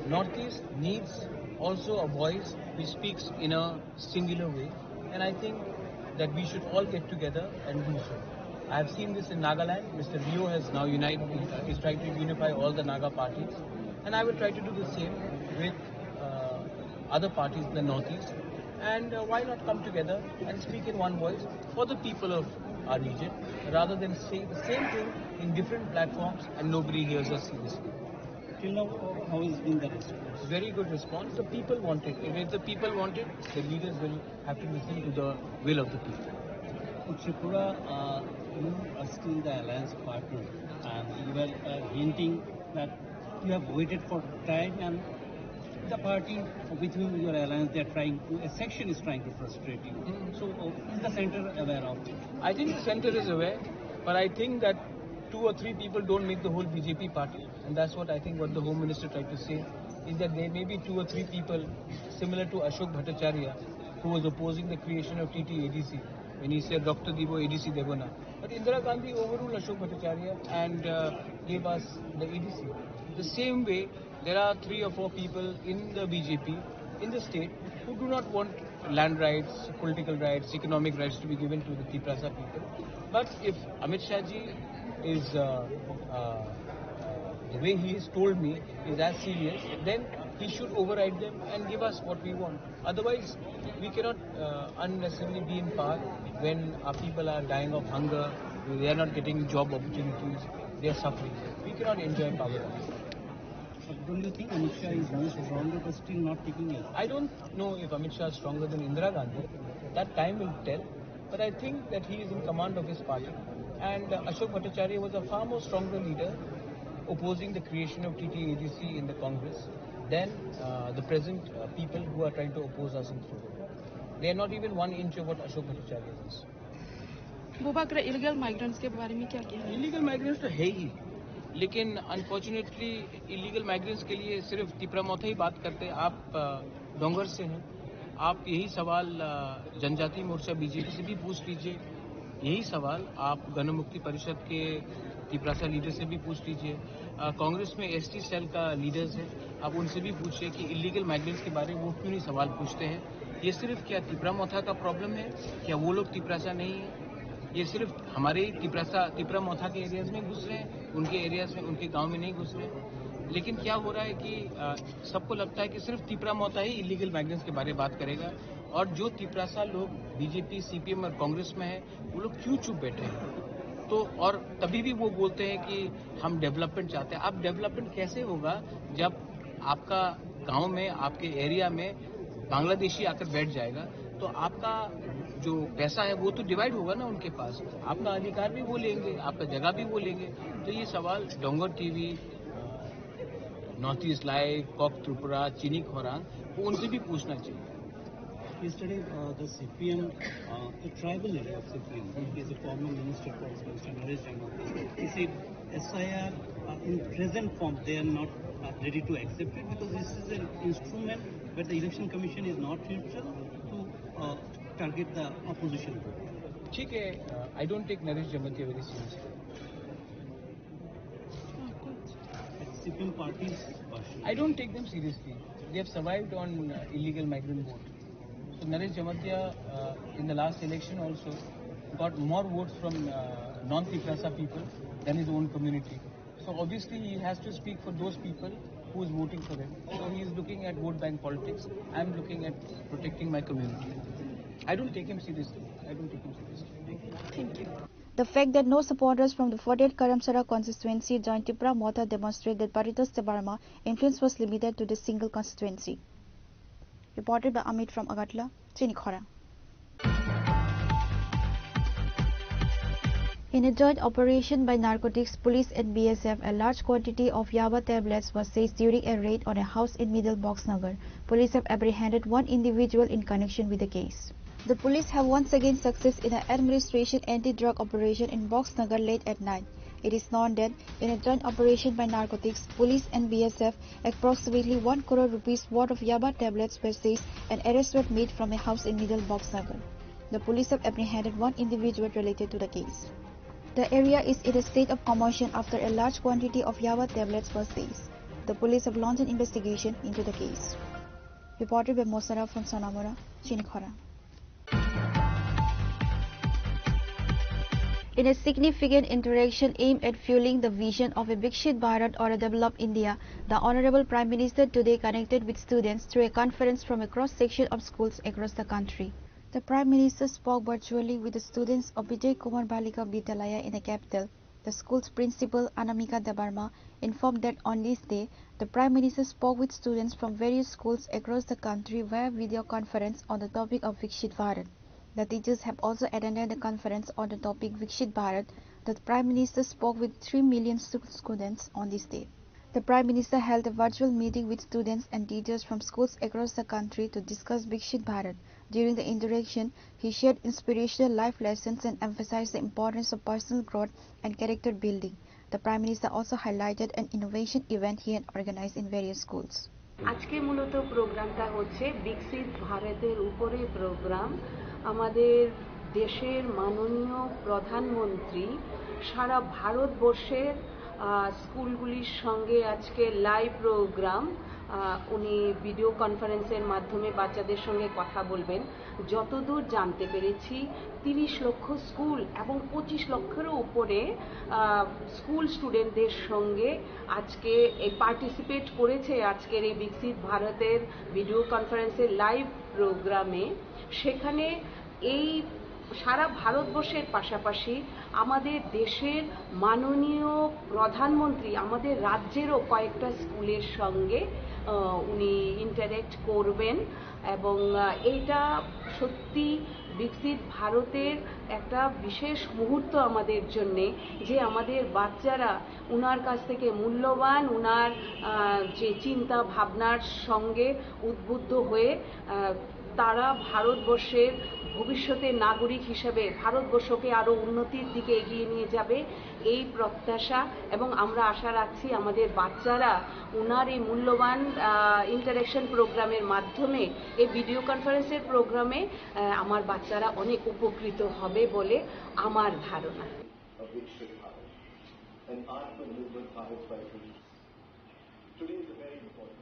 Northeast needs also a voice which speaks in a singular way, and I think that we should all get together and do so. I have seen this in Nagaland. Mister Rio has now united, uh, is trying to unify all the Naga parties, and I will try to do the same with uh, other parties in the Northeast. And uh, why not come together and speak in one voice for the people of our region, rather than say the same thing in different platforms and nobody hears us seriously? Till now, how has been the response? Very good response. The people want it. If the people want it, the leaders will have to listen to the will of the people. In Tripura, uh, you are still the alliance partner, and you were uh, hinting that you have waited for time, and the party with whom you are alliance, they are trying to, a section is trying to frustrate you. Mm. So, uh, is the center aware of it? I think the center is aware, but I think that two or three people don't make the whole B J P party, and that's what I think what the Home Minister tried to say, is that there may be two or three people similar to Ashok Bhattacharya, who was opposing the creation of T T A D C when he said Rakto Dibo, A D C Debo Na. But Indira Gandhi overruled Ashok Bhattacharya and uh, gave us the A D C. The same way, there are three or four people in the B J P in the state who do not want land rights, political rights, economic rights to be given to the Tiprasa people. But if Amit Shah ji is, uh, uh, the way he has told me, is as serious, then he should override them and give us what we want. Otherwise, we cannot uh, unnecessarily be in power when our people are dying of hunger, they are not getting job opportunities, they are suffering. We cannot enjoy power. But don't you think Amit Shah is more stronger but still not taking it? I don't know if Amit Shah is stronger than Indira Gandhi. That time will tell. But I think that he is in command of his party. And uh, Ashok Bhattacharya was a far more stronger leader opposing the creation of T T A D C in the Congress than uh, the present uh, people who are trying to oppose us in Tripura. They are not even one inch of what Ashok Bhattacharya is. Bubagra illegal migrants ke baare mein kya kehna hai? Illegal migrants to hai hi, lekin unfortunately illegal migrants ke liye sirf Tipra Motha hi baat karte hain. Aap uh, Dongar se hain, aap yahi sawal uh, Janjati Morcha B J P se bhi pooch lijiye, yahi sawal aap Ganamukti Parishad ke Tiprasa leader se bhi pooch lijiye. अ, कांग्रेस में ST cell का लीडर्स है, आप उनसे भी पूछिए कि illegal migrants के बारे में वो क्यों नहीं सवाल पूछते हैं। ये सिर्फ क्या तिपरा मोथा का प्रॉब्लम है? क्या वो लोग तिपरासा नहीं है? ये सिर्फ हमारे ही तिपरासा, तिपरा मोथा के एरियाज में घुस रहे हैं, उनके एरियाज में, उनके गांव में नहीं घुस रहे हैं। लेकिन क्या हो रहा है कि, अ, सबको लगता है कि सिर्फ तिपरा मोथा ही इलीगल माइग्रेंट्स के बारे में बात करेगा, और जो तिपरासा लोग बीजेपी, सीपीएम और कांग्रेस में है, वो लोग क्यों चुप बैठे हैं? तो और तभी भी वो बोलते हैं कि हम डेवलपमेंट चाहते हैं। आप डेवलपमेंट कैसे होगा जब आपका गांव में, आपके एरिया में बांग्लादेशी आकर बैठ जाएगा, तो आपका जो पैसा है वो तो डिवाइड होगा ना उनके पास, आपका अधिकार भी वो लेंगे, आपका जगह भी वो लेंगे। तो ये सवाल Dongar TV, North East Live, Kok Tripura, Chini Khorang, वो उनसे भी पूछना चाहिए। Yesterday, uh, the C P M, uh, the tribal leader of C P M, he is a former minister for Mister Naresh Jamakya. He said S I R, uh, in present form, they are not, uh, ready to accept it because this is an instrument where the Election Commission is not neutral to, uh, target the opposition group. ठीक है, uh, I don't take Naresh Jamatia very seriously. C P M party's version. I don't take them seriously. They have survived on, uh, illegal migrant vote. So Naresh Jamatia, uh, in the last election also got more votes from, uh, non-Tiprasa people than his own community. So obviously he has to speak for those people who is voting for him. So he is looking at vote bank politics. I am looking at protecting my community. I don't take him seriously. I don't take him seriously. Thank you. The fact that no supporters from the forty-eight Karamsara constituency joined Tipra Motha demonstrate that Paritosh Debbarma influence was limited to the single constituency. Reported by Amit from Agartala, Chini Khorang. In a joint operation by narcotics police and B S F, a large quantity of yaba tablets was seized during a raid on a house in Middle Boxnagar. Police have apprehended one individual in connection with the case. The police have once again success in an administration anti-drug operation in Boxnagar late at night. It is known that in a joint operation by narcotics, police and B S F, approximately one crore rupees worth of yaba tablets were seized and arrests were made from a house in Middle Boxnagar. The police have apprehended one individual related to the case. The area is in a state of commotion after a large quantity of yaba tablets was seized. The police have launched an investigation into the case. Reported by Mosara from Sonamura, Chini Khorang. In a significant interaction aimed at fueling the vision of a Viksit Bharat or a developed India, the Honorable Prime Minister today connected with students through a conference from a cross-section of schools across the country. The Prime Minister spoke virtually with the students of Vijay Kumar Balika Vidyalaya in the capital. The school's principal, Anamika Debbarma, informed that on this day, the Prime Minister spoke with students from various schools across the country via video conference on the topic of Viksit Bharat. The teachers have also attended the conference on the topic Viksit Bharat that the Prime Minister spoke with three million stu-, students on this day. The Prime Minister held a virtual meeting with students and teachers from schools across the country to discuss Viksit Bharat. During the interaction, he shared inspirational life lessons and emphasized the importance of personal growth and character building. The Prime Minister also highlighted an innovation event he had organized in various schools. আজকে মূলত প্রোগ্রামটা হচ্ছে বিকশিত ভারতের উপরে প্রোগ্রাম। আমাদের দেশের মাননীয় প্রধানমন্ত্রী সারা ভারতবর্ষের, আহ, স্কুলগুলির সঙ্গে আজকে লাইভ প্রোগ্রাম, আহ, উনি ভিডিও কনফারেন্সের মাধ্যমে বাচ্চাদের সঙ্গে কথা বলবেন। যতদূর জানতে পেরেছি, তিরিশ লক্ষ স্কুল এবং পঁচিশ লক্ষেরও উপরে, আহ, স্কুল স্টুডেন্টদের সঙ্গে আজকে এই পার্টিসিপেট করেছে আজকের এই বিকশিত ভারতের ভিডিও কনফারেন্সের লাইভ প্রোগ্রামে। সেখানে এই সারা ভারতবর্ষের পাশাপাশি আমাদের দেশের মাননীয় প্রধানমন্ত্রী আমাদের রাজ্যেরও কয়েকটা স্কুলের সঙ্গে, আহ, উনি ইন্টারঅ্যাক্ট করবেন এবং, আহ, এইটা সত্যি বিকশিত ভারতের একটা বিশেষ মুহূর্ত আমাদের জন্যে, যে আমাদের বাচ্চারা ওনার কাছ থেকে মূল্যবান, ওনার, আহ, যে চিন্তা ভাবনার সঙ্গে উদ্বুদ্ধ হয়ে, আহ, তারা ভারতবর্ষের ভবিষ্যতের নাগরিক হিসেবে ভারতবর্ষকে আরও উন্নতির দিকে এগিয়ে নিয়ে যাবে, এই প্রত্যাশা। এবং আমরা আশা রাখছি আমাদের বাচ্চারা ওনার এই মূল্যবান, আহ, ইন্টারঅ্যাকশন প্রোগ্রামের মাধ্যমে, এই ভিডিও কনফারেন্সের প্রোগ্রামে, আহ, আমার বাচ্চারা অনেক উপকৃত হবে বলে আমার ধারণা। and Atmanirbhar Bharat Cycle. Today is a very important.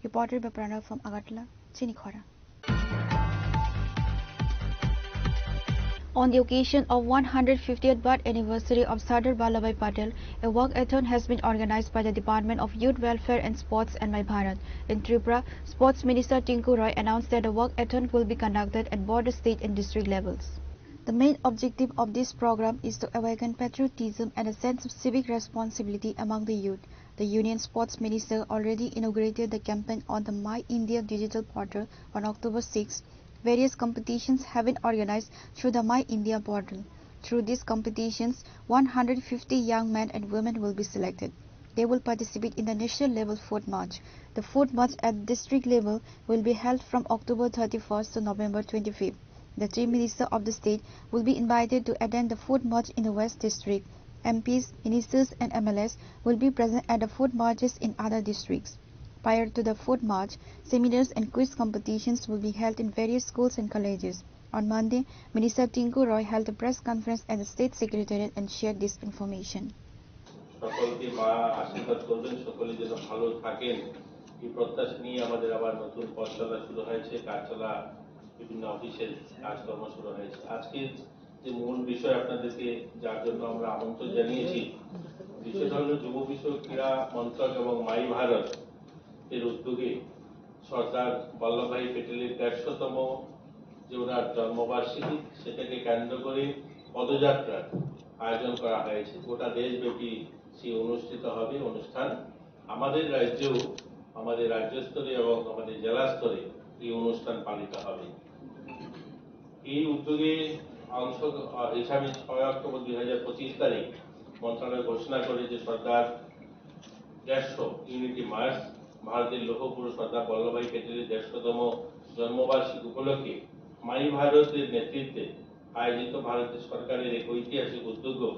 Reporter by Pranav from Agartala, Chini Khora. On the occasion of one hundred fiftieth birth anniversary of Sardar Vallabhbhai Patel, a walkathon has been organized by the Department of Youth Welfare and Sports and My Bharat. In Tripura, Sports Minister Tinku Roy announced that the walkathon will be conducted at border, state and district levels. The main objective of this program is to awaken patriotism and a sense of civic responsibility among the youth. The Union Sports Minister already inaugurated the campaign on the My India digital portal on October sixth. Various competitions have been organized through the My India portal. Through these competitions, one hundred fifty young men and women will be selected. They will participate in the national level foot march. The foot march at district level will be held from October thirty-first to November twenty-fifth. The Chief Minister of the state will be invited to attend the foot march in the West District. M Ps, ministers and M L As will be present at the foot marches in other districts. Prior to the foot march, seminars and quiz competitions will be held in various schools and colleges. On Monday, Minister Tinku Roy held a press conference at the State Secretariat and shared this information. সকলকে মা আশীর্বাদ করবেন, সকলে যেন ভালো থাকেন, এই প্রত্যাশা নিয়ে আমাদের আবার নতুন পথ চলা শুরু হয়েছে, কাজ চলা, বিভিন্ন অফিসের কাজকর্ম শুরু হয়েছে। আজকের যে মূল বিষয় আপনাদেরকে, যার জন্য আমরা আমন্ত্রণ জানিয়েছি, বিষয়টা হলো যুব বিষয়ক, ক্রীড়া মন্ত্রক এবং মাই ভারত এর উদ্যোগে সর্দার বল্লভভাই প্যাটেলের দেড়শোতম যে ওনার জন্মবার্ষিকী, সেটাকে কেন্দ্র করে পদযাত্রার আয়োজন করা হয়েছে। গোটা দেশব্যাপী সেই অনুষ্ঠিত হবে অনুষ্ঠান। আমাদের রাজ্যেও, আমাদের রাজ্য স্তরে এবং আমাদের জেলা স্তরে এই অনুষ্ঠান পালিত হবে। এই উদ্যোগে অংশ, আহ, হিসাবে ছয় অক্টোবর দুই হাজার পঁচিশ তারিখ মন্ত্রণালয় ঘোষণা করে যে সর্দার দেড়শো ইউনিটি মার্চ, ভারতের লৌহ পুরুষ সর্দার বল্লভভাই প্যাটেলের দেড়শোতম জন্মবার্ষিকী উপলক্ষে মাই ভারতের নেতৃত্বে আয়োজিত ভারত সরকারের এক ঐতিহাসিক উদ্যোগ।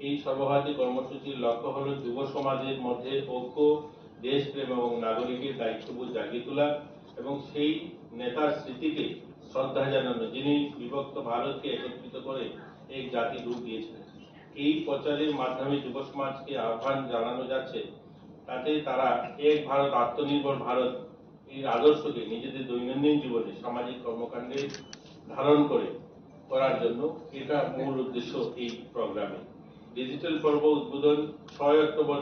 এই সর্বভারতীয় কর্মসূচির লক্ষ্য হল যুব সমাজের মধ্যে ঐক্য, দেশপ্রেম এবং নাগরিকের দায়িত্ববোধ জাগিয়ে তোলা এবং সেই নেতার স্মৃতিকে শ্রদ্ধা জানানো, যিনি বিভক্ত ভারতকে একত্রিত করে এক জাতির রূপ দিয়েছিলেন। এই প্রচারের মাধ্যমে যুব সমাজকে আহ্বান জানানো যাচ্ছে, তাতে তারা এক ভারত, আত্মনির্ভর ভারত এর আদর্শকে নিজেদের দৈনন্দিন জীবনে, সামাজিক কর্মকাণ্ডে ধারণ করে করার জন্য। এটা মূল উদ্দেশ্য এই প্রোগ্রামে। ডিজিটাল পর্ব উদ্বোধন ছয় অক্টোবর,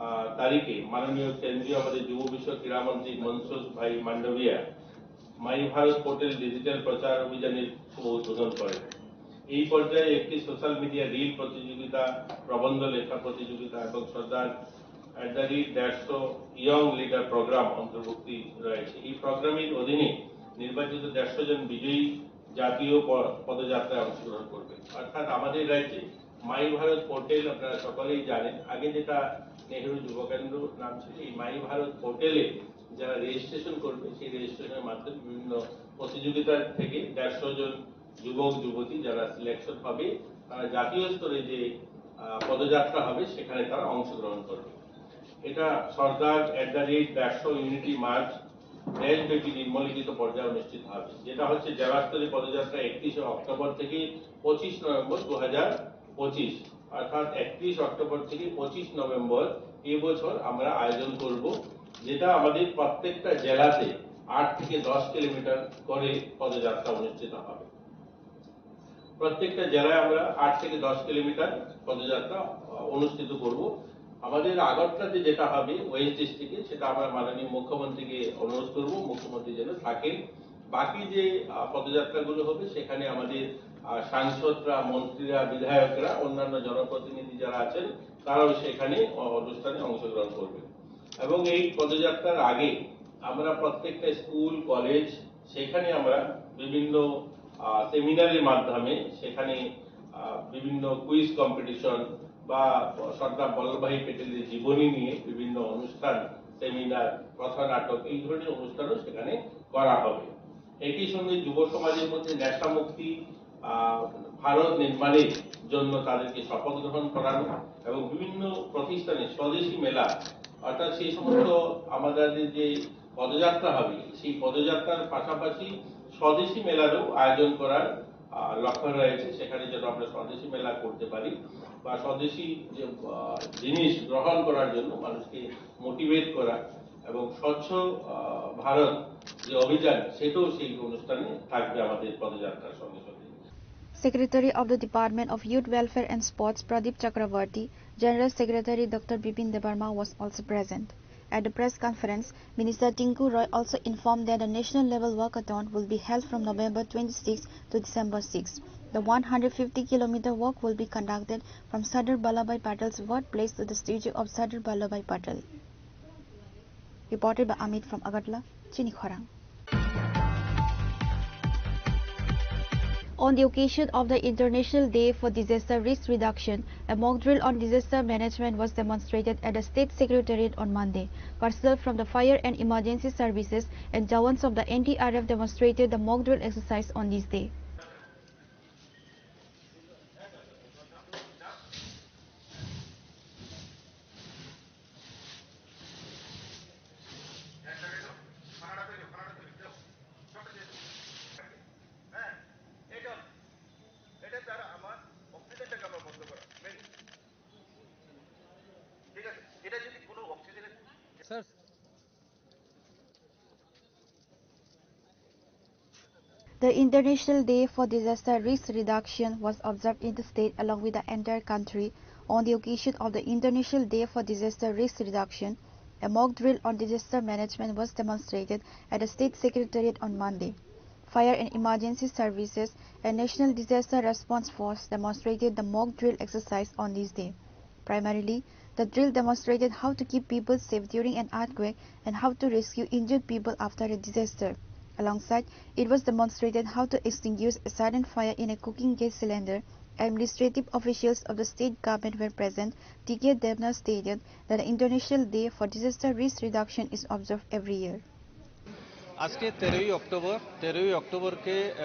আহ, তারিখে মাননীয় কেন্দ্রীয় আমাদের যুব বিষয়ক ক্রীড়ামন্ত্রী মনসুখ ভাই মান্ডভিয়া মাই ভারত পোর্টাল ডিজিটাল প্রচার অভিযানের শুভ উদ্বোধন করেন। এই পর্যায়ে একটি সোশ্যাল মিডিয়া রিল প্রতিযোগিতা, প্রবন্ধ লেখা প্রতিযোগিতা এবং সর্দার অ্যাট দ্য রেট দেড়শো ইয়ং লিডার প্রোগ্রাম অন্তর্ভুক্তি রয়েছে। এই প্রোগ্রামের অধীনে নির্বাচিত দেড়শো জন বিজয়ী জাতীয় প-, পদযাত্রায় অংশগ্রহণ করবে। অর্থাৎ আমাদের রাজ্যে মাই ভারত পোর্টাল আপনারা সকলেই জানেন, আগে যেটা নেহেরু যুব কেন্দ্র নাম ছিল, এই মাই ভারত পোর্টালে যারা রেজিস্ট্রেশন করবে, সেই রেজিস্ট্রেশনের মাধ্যমে বিভিন্ন প্রতিযোগিতা থেকে দেড়শো জন যুবক যুবতী যারা সিলেকশন হবে, তারা জাতীয় স্তরে যে, আহ, পদযাত্রা হবে, সেখানে তারা অংশগ্রহণ করবে। এটা সর্দার অ্যাট দ্য রেট দেড়শো ইউনিটি মার্চ দেশব্যাপী নিম্নলিখিত পর্যায়ে অনুষ্ঠিত হবে, যেটা হচ্ছে জেলা স্তরীয় পদযাত্রা একত্রিশে অক্টোবর থেকে পঁচিশ নভেম্বর দু হাজার পঁচিশ, অর্থাৎ একত্রিশ অক্টোবর থেকে পঁচিশ নভেম্বর এবছর আমরা আয়োজন করব, যেটা আমাদের প্রত্যেকটা জেলাতে আট থেকে দশ কিলোমিটার করে পদযাত্রা অনুষ্ঠিত হবে। প্রত্যেকটা জেলায় আমরা আট থেকে দশ কিলোমিটার পদযাত্রা, আহ, অনুষ্ঠিত করব। আমাদের আগরতলাতে যেটা হবে ওয়েস্ট ডিস্ট্রিক্টে, সেটা আমরা মাননীয় মুখ্যমন্ত্রীকে অনুরোধ করব, মুখ্যমন্ত্রী যেন থাকেন। বাকি যে, আহ, পদযাত্রাগুলো হবে, সেখানে আমাদের, আহ, সাংসদরা, মন্ত্রীরা, বিধায়করা, অন্যান্য জনপ্রতিনিধি যারা আছেন, তারাও সেখানে, আহ, অনুষ্ঠানে অংশগ্রহণ করবেন। এবং এই পদযাত্রার আগে আমরা প্রত্যেকটা স্কুল, কলেজ, সেখানে আমরা বিভিন্ন, আহ, সেমিনারের মাধ্যমে সেখানে, আহ, বিভিন্ন কুইজ কম্পিটিশন বা সর্দার বল্লভভাই প্যাটেলের জীবনী নিয়ে বিভিন্ন অনুষ্ঠান, সেমিনার, কথা নাটক, এই ধরনের অনুষ্ঠানও সেখানে করা হবে। একই সঙ্গে যুব সমাজের মধ্যে নেশামুক্তি, আহ, ভারত নির্মাণের জন্য তাদেরকে শপথ গ্রহণ করানো এবং বিভিন্ন প্রতিষ্ঠানে স্বদেশি মেলা, অর্থাৎ সেই সমস্ত আমাদের যে পদযাত্রা হবে, সেই পদযাত্রার পাশাপাশি স্বদেশি মেলারও আয়োজন করার আহ, লক্ষ্য রয়েছে, সেখানে যেন আমরা স্বদেশি মেলা করতে পারি বা স্বদেশি যে আহ, জিনিস গ্রহণ করার জন্য মানুষকে মোটিভেট করা এবং স্বচ্ছ আহ, ভারত যে অভিযান, সেটাও সেই অনুষ্ঠানে থাকবে আমাদের পদযাত্রার সঙ্গে সঙ্গে। Secretary of the Department of Youth Welfare and Sports, Pradip Chakravarty, General Secretary Doctor Bipin Debbarma was also present. At the press conference, Minister Tinku Roy also informed that the national level walkathon will be held from November twenty-sixth to December sixth. The one hundred fifty kilometer walk will be conducted from Sardar Vallabhbhai Patel's birthplace to the statue of Sardar Vallabhbhai Patel. Reported by Amit from Agartala, Chini Khorang. On the occasion of the International Day for Disaster Risk Reduction, a mock drill on disaster management was demonstrated at the State Secretariat on Monday. Personnel from the Fire and Emergency Services and Jawans of the N D R F demonstrated the mock drill exercise on this day. The International Day for Disaster Risk Reduction was observed in the state along with the entire country. On the occasion of the International Day for Disaster Risk Reduction, a mock drill on disaster management was demonstrated at the State Secretariat on Monday. Fire and Emergency Services and National Disaster Response Force demonstrated the mock drill exercise on this day. Primarily, the drill demonstrated how to keep people safe during an earthquake and how to rescue injured people after a disaster. Alongside, it was demonstrated how to extinguish a sudden fire in a cooking gas cylinder. Administrative officials of the state government were present. T K Debnath stated that the International Day for Disaster Risk Reduction is observed every year. আজকে তেরোই অক্টোবর, তেরোই অক্টোবরকে, আহ,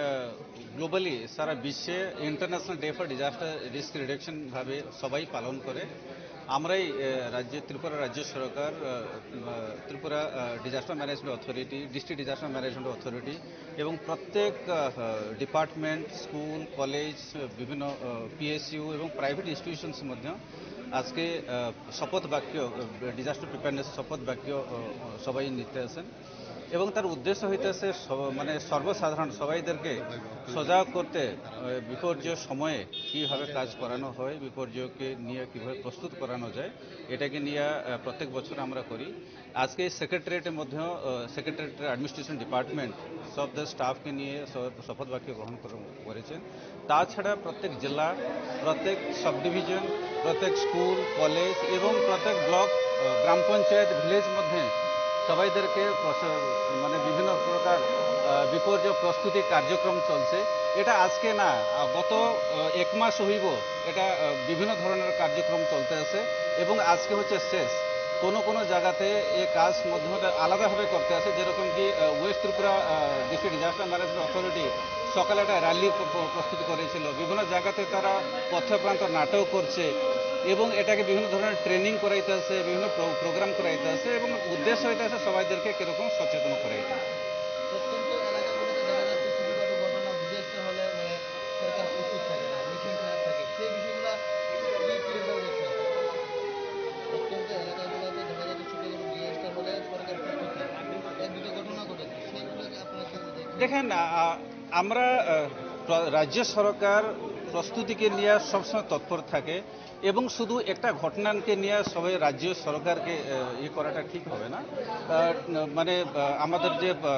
globally সারা বিশ্বে international day for disaster risk reduction ভাবে সবাই পালন করে। আমরাই, আহ, রাজ্যে, ত্রিপুরা রাজ্য সরকার, ah, ah, Tripura, ah, disaster management authority, district disaster management authority এবং প্রত্যেক, আহ, ডিপার্টমেন্ট, স্কুল, কলেজ, বিভিন্ন, আহ, পিএসইউ এবং প্রাইভেট ইনস্টিটিউশনস মধ্যে আজকে, আহ, শপথ বাক্য, আহ, ডিজাস্টার প্রিপেয়ারনেস শপথ বাক্য, আহ, সবাই নিতে আছেন। এবং তার উদ্দেশ্য হইতেছে স-, মানে সর্বসাধারণ সবাইদেরকে সজাগ করতে, আহ, বিপর্যয় সময়ে কিভাবে কাজ করানো হয়, বিপর্যয়কে নিয়ে কিভাবে প্রস্তুত করানো যায়, এটাকে নিয়ে, আহ, প্রত্যেক বছর আমরা করি। আজকে সেক্রেটারিয়েটের মধ্যেও, আহ, সেক্রেটারিয়েটের অ্যাডমিনিস্ট্রেশন ডিপার্টমেন্ট সব স্টাফকে নিয়ে স-, শপথ বাক্য গ্রহণ করে-, করেছেন। তাছাড়া প্রত্যেক জেলা, প্রত্যেক সাব ডিভিশন, প্রত্যেক স্কুল, কলেজ এবং প্রত্যেক ব্লক, আহ, গ্রাম পঞ্চায়েত, ভিলেজ মধ্যে সবাইদেরকে প্রস-, মানে বিভিন্ন প্রকার, আহ, বিপর্যয় প্রস্তুতি কার্যক্রম চলছে। এটা আজকে না, আহ, গত, আহ, এক মাস হইব এটা, আহ, বিভিন্ন ধরনের কার্যক্রম চলতে আছে এবং আজকে হচ্ছে শেষ। কোনো কোনো জায়গাতে এই কাজ মধ্যে মধ্যে আলাদাভাবে করতে আছে, যেরকম কি, আহ, ওয়েস্ট ত্রিপুরা, আহ, ডিস্ট্রিক্ট ডিজাস্টার ম্যানেজমেন্ট অথরিটি সকালে একটা র্যালি প্র-, প্র-, প্রস্তুত করেছিল। বিভিন্ন জায়গাতে তারা পথপ্রান্ত নাটক করছে এবং এটাকে বিভিন্ন ধরনের ট্রেনিং করাইতে আছে, বিভিন্ন প্রো-, প্রোগ্রাম করাইতে আছে এবং উদ্দেশ্য হইতে আছে সবাইদেরকে কিরকম সচেতন করাইতে। প্রত্যন্ত এলাকাগুলোতে দেখা যাচ্ছে ছোটখাটো ঘটনা, ডিজাস্টার হলে মানে সরকার প্রস্তুত থাকে না, মিশন খারাপ থাকে, সেই বিষয়গুলো কি, কি ব্যাপারে দেখছেন? প্রত্যন্ত এলাকাগুলোতে দেখা যাচ্ছে ছোটখাটো ডিজাস্টার হলে সরকার প্রস্তুত থাকে। এক দুটো ঘটনা ঘটেছে, সেইগুলোকে আপনারা কিভাবে দেখছেন? দেখেন, আ, আমরা, আ, প্র-, রাজ্য সরকার প্রস্তুতিকে নিয়ে সবসময় তৎপর থাকে এবং শুধু একটা ঘটনাকে নিয়ে সবাই রাজ্য সরকারকে, আ, ইয়ে করাটা ঠিক হবে না। আ, মানে, আ, আমাদের যে, আ,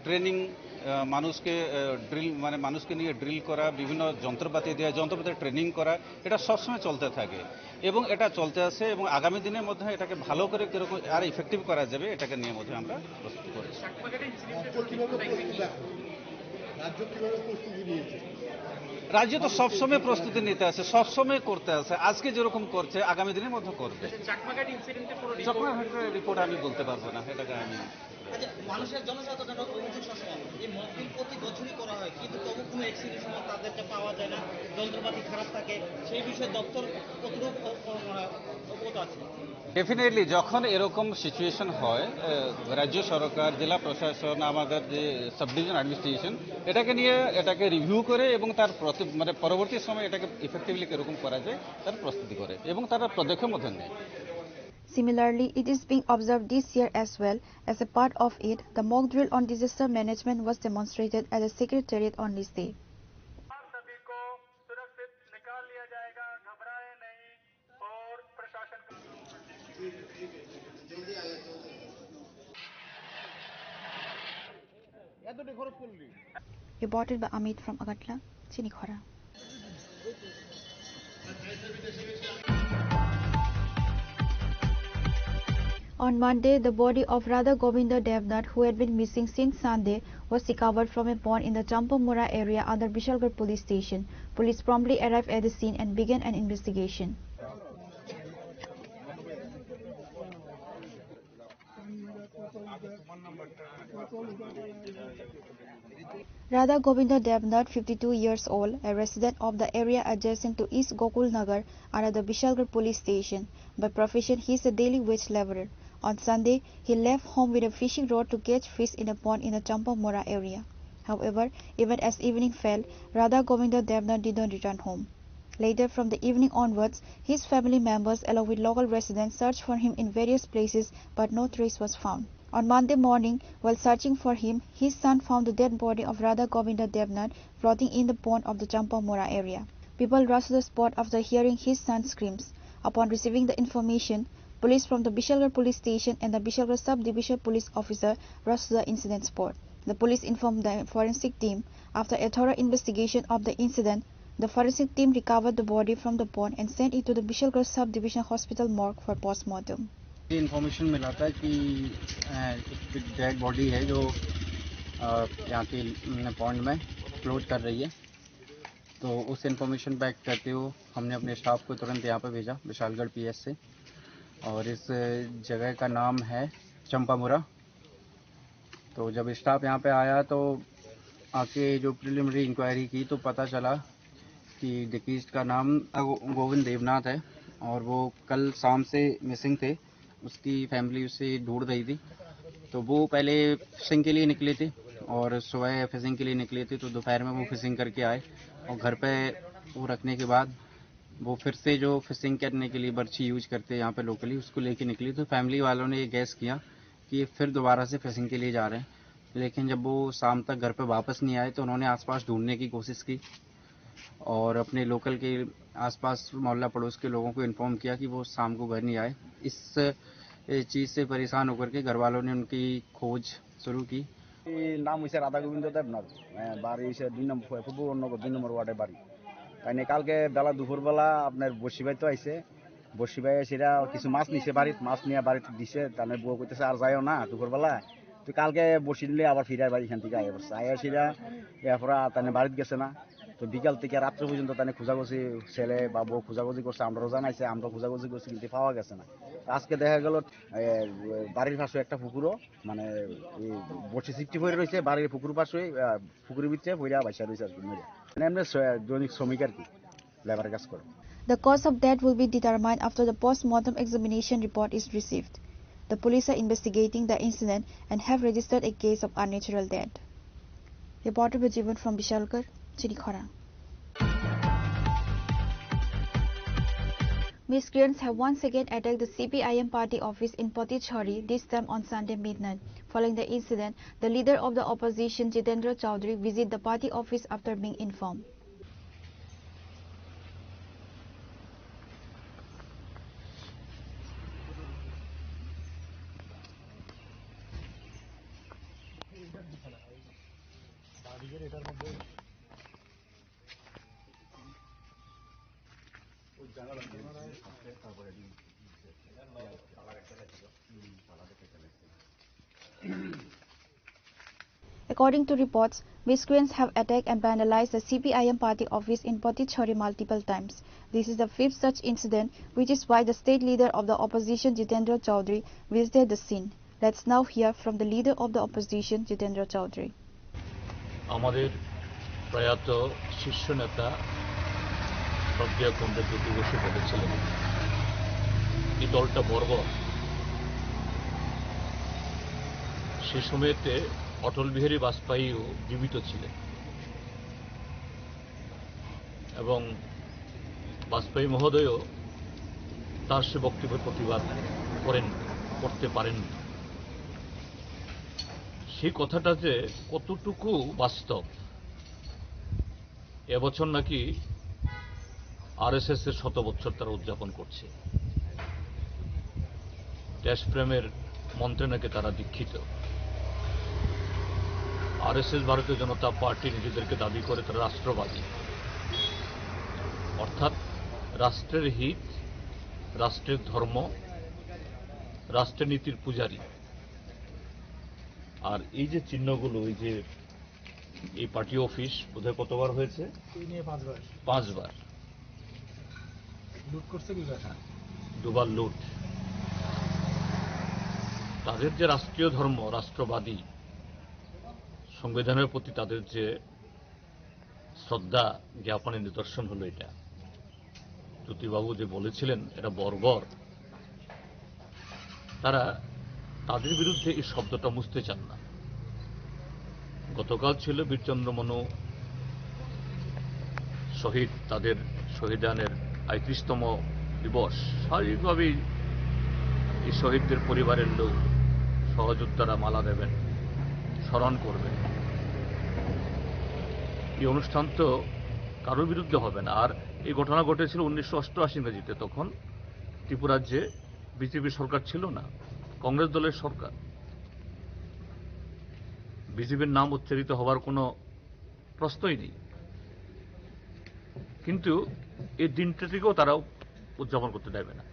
ট্রেনিং, আহ, মানুষকে, আহ, ড্রিল, মানে মানুষকে নিয়ে ড্রিল করা, বিভিন্ন যন্ত্রপাতি দিয়ে যন্ত্রপাতি ট্রেনিং করা, এটা সবসময় চলতে থাকে এবং এটা চলতে আছে এবং আগামী দিনের মধ্যে এটাকে ভালো করে কিরকম আর ইফেক্টিভ করা যাবে, এটাকে নিয়ে মধ্যে আমরা প্রস্তুত করেছি। রাজ্য কিভাবে প্রস্তুত এখন? রাজ্য কিভাবে প্রস্তুতি নিয়েছে? রাজ্য তো সবসময় প্রস্তুতি নিতে আছে, সবসময় করতে আছে, আজকে যেরকম করছে আগামী দিনের মধ্যে করবে। চাকমাঘাট ইনসিডেন্টের কোনো রিপোর্ট? চাকমাঘাটের রিপোর্ট আমি বলতে পারবো না, এটাকে আমি আচ্ছা, মানুষের জনসাধারণের অভিযোগ সবসময় এই মক ড্রিল প্রতি বছরই করা হয়, কিন্তু তবু কোনো অ্যাকশনের সময় তাদেরকে পাওয়া যায় না। যন্ত্রপাতি খারাপ থাকে, সেই বিষয়ে দপ্তর কতটুকু অ-, অ-, মানে অবগত আছে? ডেফিনেটলি, যখন এরকম সিচুয়েশন হয়, আহ, রাজ্য সরকার, জেলা প্রশাসন, আমাদের যে সাব ডিভিশন অ্যাডমিনিস্ট্রেশন, এটাকে নিয়ে, এটাকে রিভিউ করে এবং তার প্রতি-, মানে, পরবর্তী সময় এটাকে ইফেক্টিভলি কীরকম করা যায়, তার প্রস্তুতি করে এবং তারা পদক্ষেপ মধ্যে নেয়। Similarly, it is being observed this year as well. As a part of it, the mock drill on disaster management was demonstrated at the Secretariat on this day. सभी को सुरक्षित निकाल लिया जाएगा, घबराए नहीं। और प्रशासन का Reported by Amit from Agartala, Chinikhora. On Monday, the body of Radha Govinda Devnath, who had been missing since Sunday, was recovered from a pond in the Champamura area under Bishalgarh police station. Police promptly arrived at the scene and began an investigation. Radha Govinda Devnath, fifty-two years old, a resident of the area adjacent to East Gokul Nagar under the Bishalgarh police station. By profession, he is a daily wage laborer. On Sunday, he left home with a fishing rod to catch fish in a pond in the Champamura area. However, even as evening fell, Radha Govinda Devnath did not return home. Later, from the evening onwards, his family members along with local residents searched for him in various places, but no trace was found. On Monday morning, while searching for him, his son found the dead body of Radha Govinda Devnath floating in the pond of the Champamura area. People rushed to the spot after hearing his son's screams. Upon receiving the information, police from the Bishalgarh police station and the Bishalgarh sub-division police officer rushed to the incident spot. The police informed the forensic team. After a thorough investigation of the incident, the forensic team recovered the body from the pond and sent it to the Bishalgarh sub-division hospital morgue for postmortem. ये इन्फॉर्मेशन मिला था कि, अ, एक dead body है जो, अ, यहाँ के, न, पॉन्ड में फ्लोट कर रही है। तो उस इन्फॉर्मेशन पे एक्ट करते हुए हमने अपने स्टाफ को तुरंत यहाँ पे भेजा, विशालगढ़ पीएस से। और इस जगह का नाम है चंपामुरा। तो जब स्टाफ यहाँ पे आया तो आके जो प्रिलिमिनरी इंक्वायरी की तो पता चला कि डिकीज का नाम गो-, गोविंद देवनाथ है और वो कल शाम से मिसिंग थे। उसकी फैमिली उसे ढूंढ रही थी। तो वो पहले फिशिंग के लिए निकले थे और सुबह फिशिंग के लिए निकले थे, तो दोपहर में वो फिशिंग करके आए और घर पे वो रखने के बाद वो फिर से जो फिशिंग करने के लिए बर्ची यूज़ करते हैं यहाँ पे लोकली, उसको लेके निकले। तो फैमिली वालों ने ये गेस किया कि ये फिर दोबारा से फिशिंग के लिए जा रहे हैं, लेकिन जब वो शाम तक घर पे वापस नहीं आए तो उन्होंने आसपास ढूंढने की कोशिश की और अपने लोकल के आसपास मोहल्ला पड़ोस के लोगों को इन्फॉर्म किया कि वो शाम को घर नहीं आए। इस, ए, चीज़ से परेशान होकर के घर वालों ने उनकी खोज शुरू की। এই নাম হইছে রাধা গোবিন্দ দেবনাথ, এ, বাড়ি হইছে দুই নম্বর, ফুটবল নগর দুই নম্বর ওয়ার্ডে বাড়ি। তাই নিয়ে কালকে বেলা দুপুরবেলা আপনার বসি ভাই তো আইছে, বসি ভাই এসে এরা কিছু মাছ নিছে বাড়িত, মাছ নিয়ে বাড়িত দিছে, তার মানে বউ কইতেছে, "আর যাইও না দুপুরবেলা।" তো কালকে বসি নিলে আবার ফিরে বাড়ি এখান থেকে আইয়া পড়ছে। আইয়া সেরা এরপরে আর তার মানে বাড়িত গেছে না। তো বিকাল থেকে রাত্রে পর্যন্ত তার মানে খোঁজাখুঁজি, ছেলে বা বউ খোঁজাখুঁজি করছে, আমরাও জানাইছে, আমরাও খোঁজাখুঁজি করছি, কিন্তু পাওয়া গেছে না। তো আজকে দেখা গেল, এ, বাড়ির পাশে একটা পুকুরও, মানে, এই বসি সিফটি পড়ে রয়েছে, বাড়ির পুকুর পাশে, আহ, পুকুরের ভিতরে পড়ে বাইসা রয়েছে আর কি, মরে। মানে, এমনি শ্র-, দৈনিক শ্রমিক আর কি। লেবারের কাজ করে। The cause of death will be determined after the post-mortem examination report is received. The police are investigating the incident and have registered a case of unnatural death. Reporter Bajiban from Bishalgarh, Chinikhora. Miscreants have once again attacked the C P I M party office in Patichari, this time on Sunday midnight. Following the incident, the leader of the opposition, Jitendra Chaudhary, visited the party office after being informed. According to reports, miscreants have attacked and vandalized the C P I M party office in Patichari multiple times. This is the fifth such incident, which is why the state leader of the opposition, Jitendra Chaudhary, visited the scene. Let's now hear from the leader of the opposition, Jitendra Chaudhary. আমাদের প্রয়াত শীর্ষ নেতা শ্রদ্ধেয় কমরেড জ্যোতি বসু বলেছিলেন, এই দলটা বর্বর। সে সময়তে অটল বিহারী বাজপেয়ীও জীবিত ছিলেন এবং বাজপেয়ী মহোদয়ও তার সে বক্তব্যের প্রতিবাদ করেন, করতে পারেননি। সেই কথাটা যে কতটুকু বাস্তব, এবছর নাকি আরএসএস এর শত বছর তারা উদযাপন করছে। দেশপ্রেমের মন্ত্রে নাকি তারা দীক্ষিত। আরএসএস, ভারতীয় জনতা পার্টি, নিজেদেরকে দাবি করে তারা রাষ্ট্রবাদী, অর্থাৎ রাষ্ট্রের হিত, রাষ্ট্রের ধর্ম, রাষ্ট্রনীতির পূজারী। আর এই যে চিহ্নগুলো, এই যে এই পার্টি অফিস বোধহয় কতবার হয়েছে? এই নিয়ে পাঁচবার। পাঁচবার। লুট করছে দুইবার। দুবার লুট। তাদের যে রাষ্ট্রীয় ধর্ম, রাষ্ট্রবাদী, সংবিধানের প্রতি তাদের যে শ্রদ্ধা জ্ঞাপনের নিদর্শন হলো এটা। জ্যোতিবাবু যে বলেছিলেন এটা বর্বর, তারা তাদের বিরুদ্ধে এই শব্দটা মুছতে চান না। গতকাল ছিল বীরচন্দ্র মনু শহীদ, তাদের শহীদানের আটত্রিশতম দিবস। স্বাভাবিকভাবেই এই শহীদদের পরিবারের লোক, সহযোদ্ধারা মালা দেবেন, স্মরণ করবেন। এই অনুষ্ঠান তো কারোর বিরুদ্ধে হবে না। আর এই ঘটনা ঘটেছিল উনিশশো অষ্টআশি ইংরেজিতে, তখন ত্রিপুরার যে বিজেপি সরকার ছিল না, কংগ্রেস দলের সরকার। বিজেপির নাম উচ্চারিত হওয়ার কোনো প্রশ্নই নেই। কিন্তু এই দিনটাটিকেও তারা উদযাপন করতে দেবে না।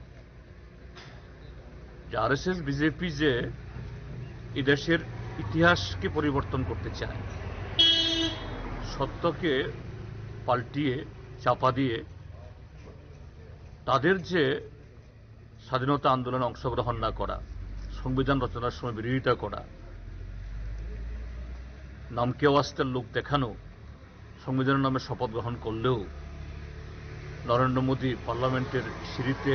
যে আরএসএস, বিজেপি যে এই দেশের ইতিহাসকে পরিবর্তন করতে চায়, সত্যকে পাল্টিয়ে, চাপা দিয়ে তাদের যে স্বাধীনতা আন্দোলনে অংশগ্রহণ না করা, সংবিধান রচনার সময় বিরোধিতা করা, নামকে ওয়াস্তের লোক দেখানো, সংবিধানের নামে শপথ গ্রহণ করলেও নরেন্দ্র মোদী পার্লামেন্টের সিঁড়িতে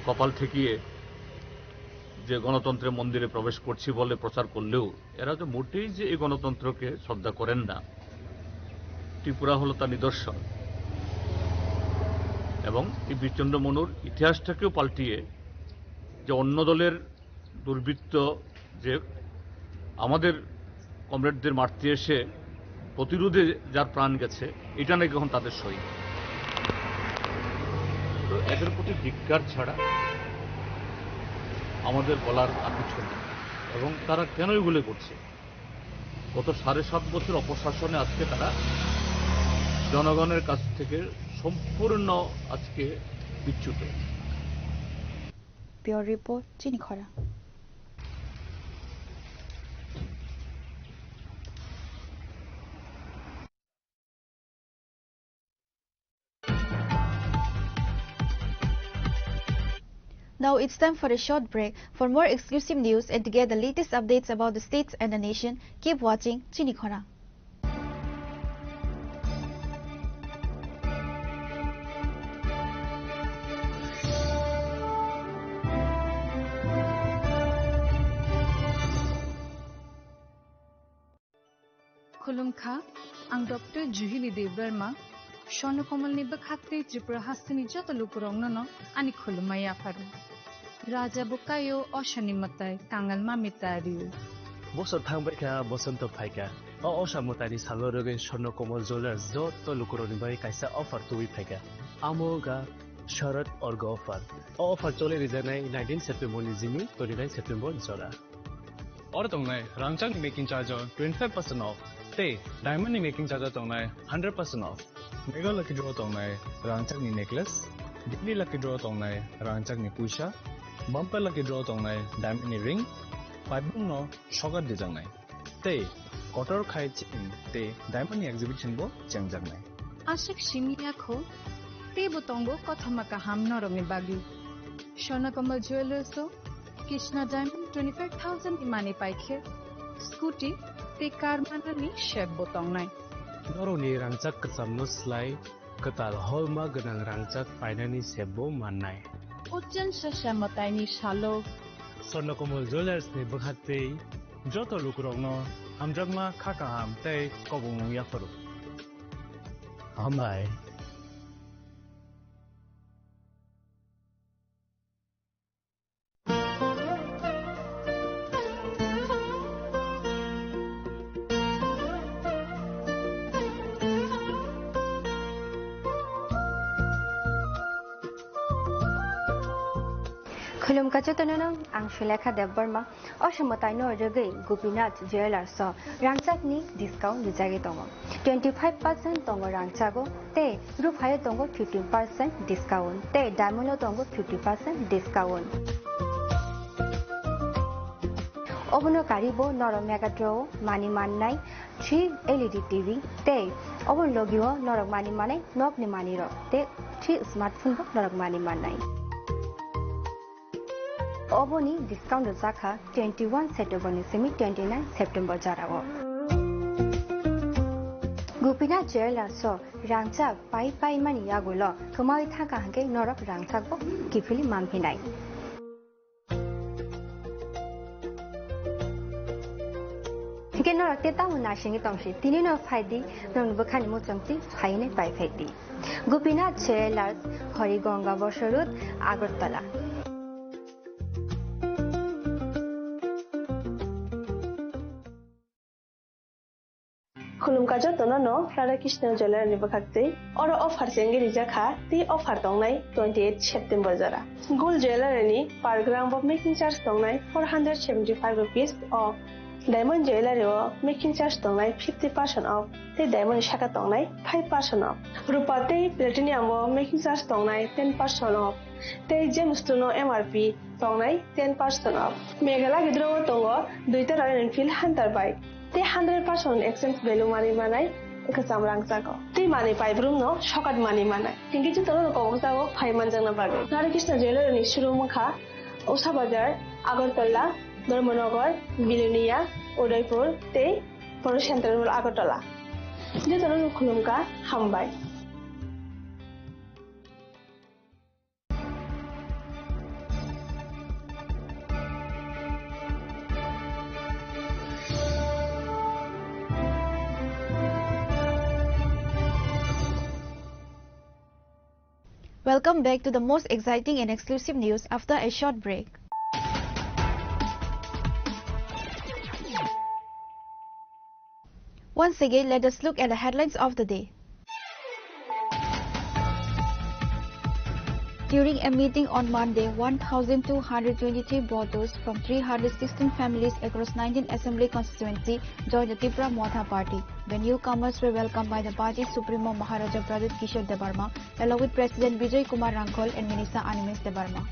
কপাল ঠেকিয়ে যে গণতন্ত্রের মন্দিরে প্রবেশ করছি বলে প্রচার করলেও এরা তো মোটেই যে এই গণতন্ত্রকে শ্রদ্ধা করেন না, ত্রিপুরা হলো তার নিদর্শন। এবং এই বীরচন্দ্র মনুর ইতিহাসটাকেও পাল্টিয়ে যে অন্য দলের দুর্বৃত্ত যে আমাদের কমরেডদের মারতে এসে প্রতিরোধে যার প্রাণ গেছে, এটা নাকি এখন তাদের শহীদ। তো এদের প্রতি ধিক্কার ছাড়া আমাদের বলার আর কিছু নেই। এবং তারা কেন এগুলো করছে? গত সাড়ে সাত বছর অপশাসনে আজকে তারা জনগণের কাছ থেকে সম্পূর্ণ আজকে বিচ্যুত। Bureau Report, Chini Khorang. Now it's time for a short break. For more exclusive news and to get the latest updates about the states and the nation, keep watching Chini Khorang. Khulumkha, ang Doctor Juhili Debbarma, Swarnakomalni bwkhak tei Tripura hasteni joto lukurokno no ani khulumma yapharo. Raja bo kaio, osani mwtai, kangal mami tario. Bosor thangbaikha, bosonto phaikha. O osa mwtaini salo rwgwi Swarnakomal Jewellers joto lukurokni bagwi kaisa offer tubui phaikha. Amo wngkha Sharad Orgo offer. O offer choli rijaknai nineteen September ni jimi twenty-nine September jora. Oro tongnai rangchakni making charge o twenty-five percent off, tei diamond ni making charge o tongnai hundred percent off. Mega lucky draw tongnai rangchakni necklace, daily lucky draw tongnai rangchakni puisa, bumper lucky draw tongnai diamond ni ring, paibung no sogar dijaknai. Tei kotor khai chain tei diamond ni exhibition bo chengjaknai. Aswk simi yakho, teibo tongo kothoma kaham norokni bagwi. Swarnakomal Jewellers o Krishna Diamond twenty-five thousand ni manwi paikhe, scooty tei car manani sep bo tongnai. Norokni rangchak kwchamno slai Kwtal holma gwnang rangchak painani sebo mannai. Uchen se se mwtaini salo. Swarnakamul Jewellers ni bwkhaktwi joto lukurokno hamjakma, kha kaham tei kobongmung yapharo. Hambai. Khulumkha jotono, ang Sulekha Debbarma. O se mwtaino rwgwi Gopinath Jewellers o rangchakni discount rijagwi tongo. Twenty five percent tongo rangchago, tei ruphayo tongo fifteen percent discount, tei diamond o tongo fifty percent discount. Obono karibo norok Megatron o mani mannai three L E D T V, tei obono logio norok mani manai nokni manwirok, tei three smartphone bo norok mani mannai. Oboni discount rwjakha twenty one September ni simi twenty nine September jorao. Gopinath Jewellers o rangchak pai pai mani yagulo kwmawi thangkha hwnkhe norok rangchak bo kiphilwi manphinai. Hwnkhe norok tei tamo naisingwi tongsi, tini no phaidi, norokni bwkhani muchungtwi phainai pai phaidi. Gopinath Jewellers, Harigonga Bosor Road, Agartala. Khulumkha jotono no Radha Krishna Jewellery ni bwkhaktwi. Oro offer chengwi rijak kha, tei offer tongnai twenty eight September jora. Gold Jewellery ni per gram bo making charge tongnai four hundred seventy five rupees o. Diamond Jewellery o making charge tongnai fifty percent off, tei diamond ni saka tongnai five percent off. Rupa tei platinum o making charge tongnai ten percent off, tei gems two no M R P tongnai ten percent off. Meghalaya gidro o tongo duita Royal Enfield Hunter bike, tei hundred percent exchange value mani manai kwcham rangchago, tei mani paibrum no sokat mani manai. Hingke jotono kobok jago phai manjakna bagwi. Radha Krishna Jewellery ni showroom wngkha Usha Bazar, Agartala, Dharmanagar, Bilonia, Udaipur tei Poro Central Mall Agartala. Jotono khulumkha, hambai. Welcome back to the most exciting and exclusive news after a short break. Once again, let us look at the headlines of the day. During a meeting on Monday, one thousand two hundred twenty-three voters from three hundred sixteen families across nineteen assembly constituency joined the Tipra Motha party. The newcomers were welcomed by the party supremo Maharaja Pradyut Kishore Debbarma, along with President Bijoy Kumar Rangkhol and Minister Animesh Debbarma.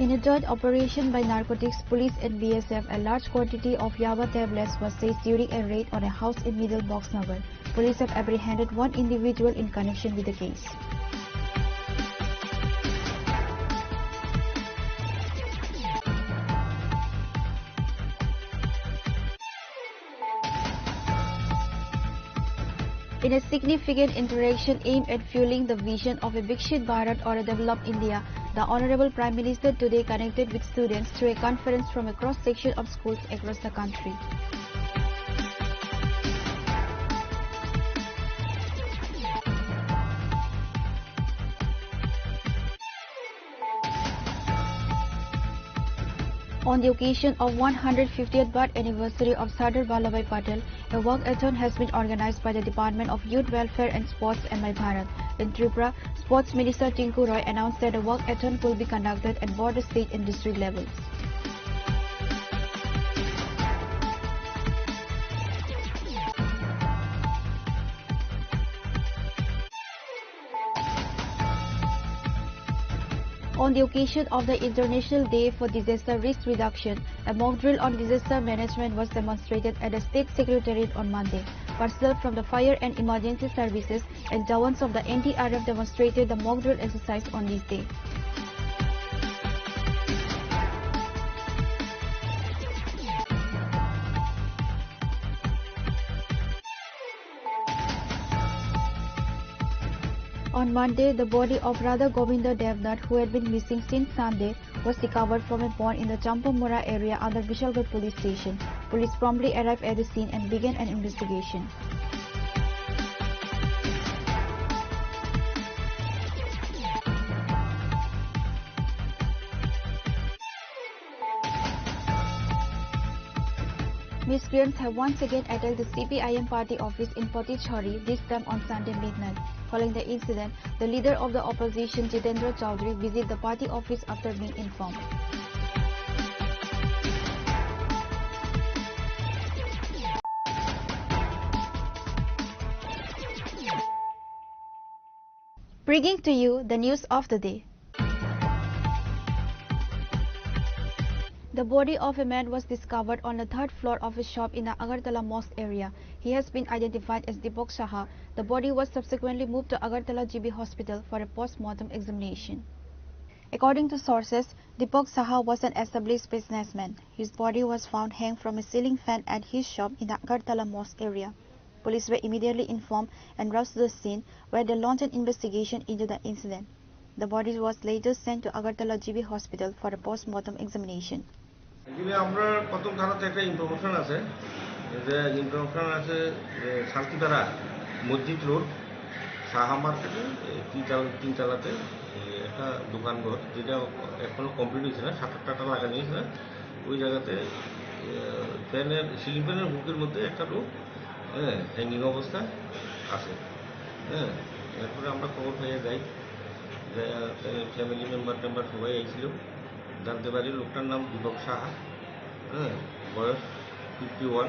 In a joint operation by narcotics police and B S F, a large quantity of yaba tablets was seized during a raid on a house in Middle Boxnagar. Police have apprehended one individual in connection with the case. In a significant interaction aimed at fueling the vision of a Viksit Bharat or a developed India, the Honorable Prime Minister today connected with students through a conference from a cross-section of schools across the country. On the occasion of one hundred fiftieth birth anniversary of Sardar Vallabhbhai Patel, a walkathon has been organized by the Department of Youth Welfare and Sports, M I Bharat. In Tripura, Sports Minister Tinku Roy announced that a walkathon will be conducted at both the state and district levels. On the occasion of the International Day for Disaster Risk Reduction, a mock drill on disaster management was demonstrated at the State Secretariat on Monday. Personnel from the Fire and Emergency Services and jawans of the N D R F demonstrated the mock drill exercise on this day. On Monday, the body of Radha Govinda Devnath, who had been missing since Sunday, was recovered from a pond in the Champamura area under Bishalgarh police station. Police promptly arrived at the scene and began an investigation. Miscreants have once again attacked the C P I M party office in Patichari, this time on Sunday midnight. Following the incident, the leader of the opposition, Jitendra Chaudhary, visited the party office after being informed. Bringing to you the news of the day. The body of a man was discovered on the third floor of a shop in the Agartala Mosque area. He has been identified as Deepak Saha. The body was subsequently moved to Agartala G B Hospital for a post-mortem examination. According to sources, Deepak Saha was an established businessman. His body was found hanged from a ceiling fan at his shop in the Agartala Mosque area. Police were immediately informed and rushed to the scene, where they launched an investigation into the incident. The body was later sent to Agartala G B Hospital for a post-mortem examination. এখানে আমরা প্রথম থানাতে একটা ইনফরমেশন আছে, যে ইনফরমেশন আছে যে শান্তিপাড়া মসজিদ রোড, সাহা মার্কেটে, এ, তিনতলা, তিনতলাতে, এ, একটা দোকান ঘর, যেটা এখনো কমপ্লিট হয়েছে না, শাটার টাটার লাগানো হয়েছে না, ওই জায়গাতে, এ, ফ্যানের, সিলিং ফ্যানের হুকের মধ্যে একটা লোক, হ্যাঁ, হ্যাঙ্গিং অবস্থা আছে। হ্যাঁ, এরপরে আমরা খবর পেয়ে যাই, যে, এ, ফ্যামিলি মেম্বার টেম্বার সবাই আইছিল। জানতে পারি লোকটার নাম দীপক সাহা, হ্যাঁ, বয়স ফিফটি ওয়ান,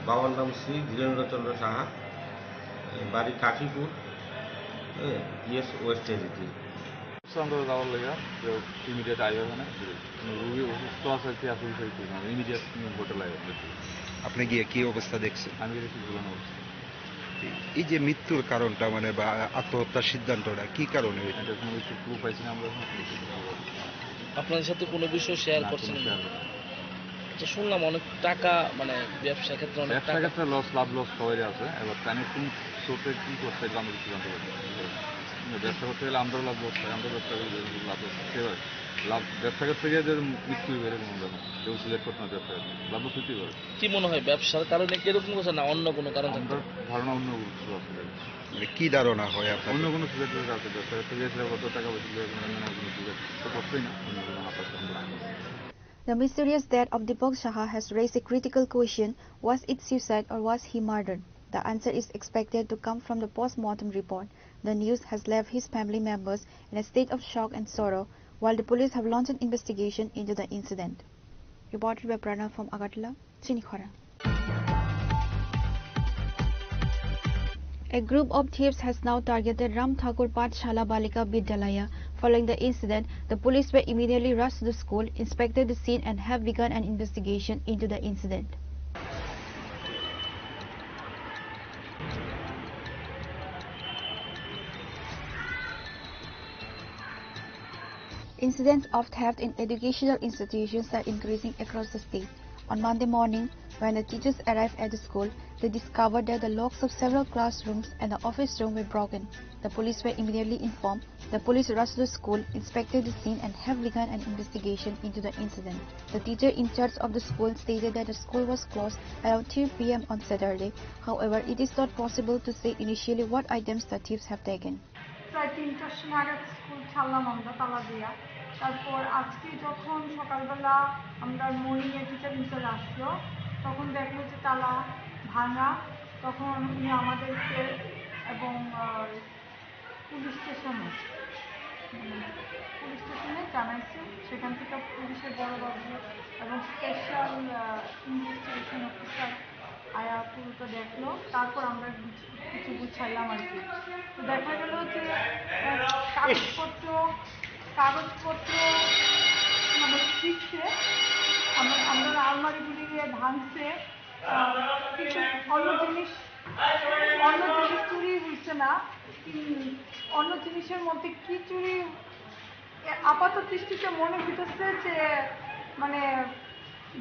বাবার নাম শ্রী ধীরেন্দ্রচন্দ্র সাহা, এ, বাড়ি কাশীপুর, হ্যাঁ, ইয়েস ওয়েস্ট এজিটি। আমরা যাওয়ার লেগে যে ইমিডিয়েট আইও এখানে, রুগী অসুস্থ আছে কি আসলে সেই ঠিক না, ইমিডিয়েট হোটেল আইও। আপনি গিয়ে কি অবস্থা দেখছেন? আমি দেখছি ঝুলানো অবস্থা। এই যে মৃত্যুর কারণটা, মানে, বা আত্মহত্যার সিদ্ধান্তটা কি কারণে হয়েছে? এটা কোনো কিছু ক্লু পাইছি না আমরা এখন। আপনাদের সাথে কোনো বিষয় শেয়ার না, করছেন কোনো না? শেয়ার করি না। আচ্ছা, শুনলাম অনেক টাকা, মানে, ব্যবসা ক্ষেত্রে অনেক ব্যবসা টাকা। ক্ষেত্রে লস, লাভ লস সবারই আছে। এবার কানেক্টিং সোর্সে কি করছে, এটা আমরা কিছু জানতে পারছি না। কিন্তু ব্যবসা করতে গেলে আমরাও লাভ লস হয়, আমরাও ব্যবসা করি, লাভ লস হয়। সেভাবে লাভ, ব্যবসা করতে গিয়ে যে মৃত্যু হবে, এরকম ব্যাপার। কেউ সিলেক্ট করতে না ব্যবসা করতে। লাভ লস হইতেই পারে। কি মনে হয়, ব্যবসার কারণে কি এরকম হচ্ছে, না অন্য কোনো কারণ থাকতে পারে? ধারণা অন্য কিছু আছে। মানে, কি ধারণা হয় আপনার? অন্য কোনো সুযোগ টুযোগ আছে, ব্যবসা করতে গিয়ে সেটা কত টাকা পয়সা দিয়ে কোনো, কোনো সুযোগ তো করছেই না, অন্য কোনো হাত আছে, অন্য কোনো। The mysterious death of Deepak Saha has raised a critical question: was it suicide or was he murdered? The answer is expected to come from the post-mortem report. The news has left his family members in a state of shock and sorrow, while the police have launched an investigation into the incident. Reported by Pranav from Agartala, Chinikhora. A group of thieves has now targeted Ram Thakur Pathshala Balika Vidyalaya. Following the incident, the police were immediately rushed to the school, inspected the scene, and have begun an investigation into the incident. Incidents of theft in educational institutions are increasing across the state. On Monday morning, when the teachers arrived at the school, they discovered that the locks of several classrooms and the office room were broken. The police were immediately informed. The police rushed to the school, inspected the scene, and have begun an investigation into the incident. The teacher in charge of the school stated that the school was closed around three p m on Saturday. However, it is not possible to say initially what items the thieves have taken. প্রায় তিনটার সময় নাগাদ স্কুল ছাড়লাম আমরা তালা দিয়া। তারপর আজকে যখন সকালবেলা আমরা মর্নিং এ টিচার ইনচার্জ আসলো, তখন দেখলো যে তালা ভাঙা। তখন উনি আমাদেরকে এবং, আহ, পুলিশ স্টেশনে, উম, পুলিশ স্টেশনে জানাইছে। সেখান থেকে পুলিশের বড়বাবু এবং স্পেশাল, আহ, ইনভেস্টিগেশন অফিসার আয়া পুরোটা দেখলো, তারপর আমরা কিছু, কিছু গুছাইলাম আর কি। তো দেখা গেল যে, আহ, কাগজপত্র, কাগজপত্র মানে ছিঁড়ছে, আমরা, আমরা আলমারিগুলি ভাঙছে, আহ, কিছু অন্য জিনিস, অন্য জিনিস চুরি হইছে না। উম, অন্য জিনিসের মধ্যে কি চুরি, এ, আপাত দৃষ্টিতে মনে হইতেছে যে, মানে,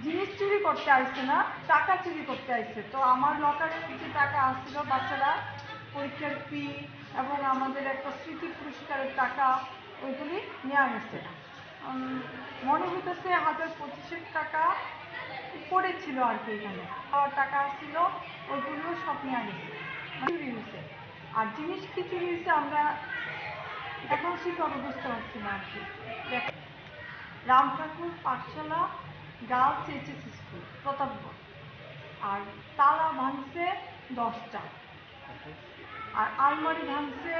জিনিস চুরি করতে আইছে না, টাকা চুরি করতে আইছে। তো আমার লকারে যে টাকা আছিল, বাচ্চারা পরীক্ষার ফি এবং আমাদের একটা স্মৃতি পুরস্কারের টাকা, ওইগুলি নেওয়া গেছে। উম, মনে হইতেছে হাজার পঁচিশেক টাকা উপরে ছিল আর কি এখানে। আর টাকা ছিল, ওইগুলিও সব নেওয়া গেছে, মানে চুরি হয়েছে। আর জিনিস কি চুরি হয়েছে আমরা এখন সেভাবে বুঝতে পারছি না আর কি। দেখ, রাম ঠাকুর পাঠশালা গার্লস এইচএস স্কুল প্রতাপগড়, আর তালা ভাঙছে দশটা, আর আলমারি ভাঙছে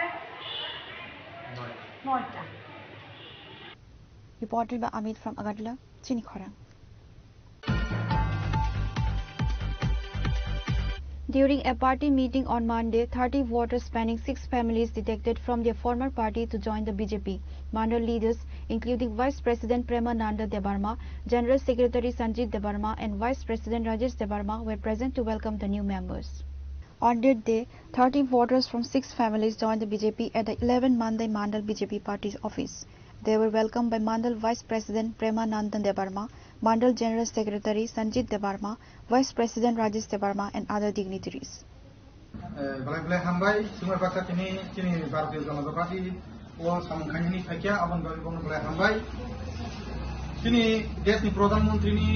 নয়টা। Reported by Amit from Agartala, Chini Khorang. During a party meeting on Monday, thirty voters spanning six families defected from their former party to join the B J P. Mandal leaders, including Vice President Premananda Debbarma, General Secretary Sanjit Debbarma, and Vice President Rajesh Debbarma, were present to welcome the new members. On that day, thirty voters from six families joined the B J P at the eleven Mandai Mandal B J P party's office. They were welcomed by Mandal Vice President Premananda Debbarma, Mandal General Secretary Sanjit Debbarma, Vice President Rajesh Debbarma, and other dignitaries. Eh, belai belai hambai, chwngno baksa tini chini Bharatiya Janata Party o samung khainani phaikya, aboni bagwi bono belai hambai. Chini deshni Pradhan Mantrini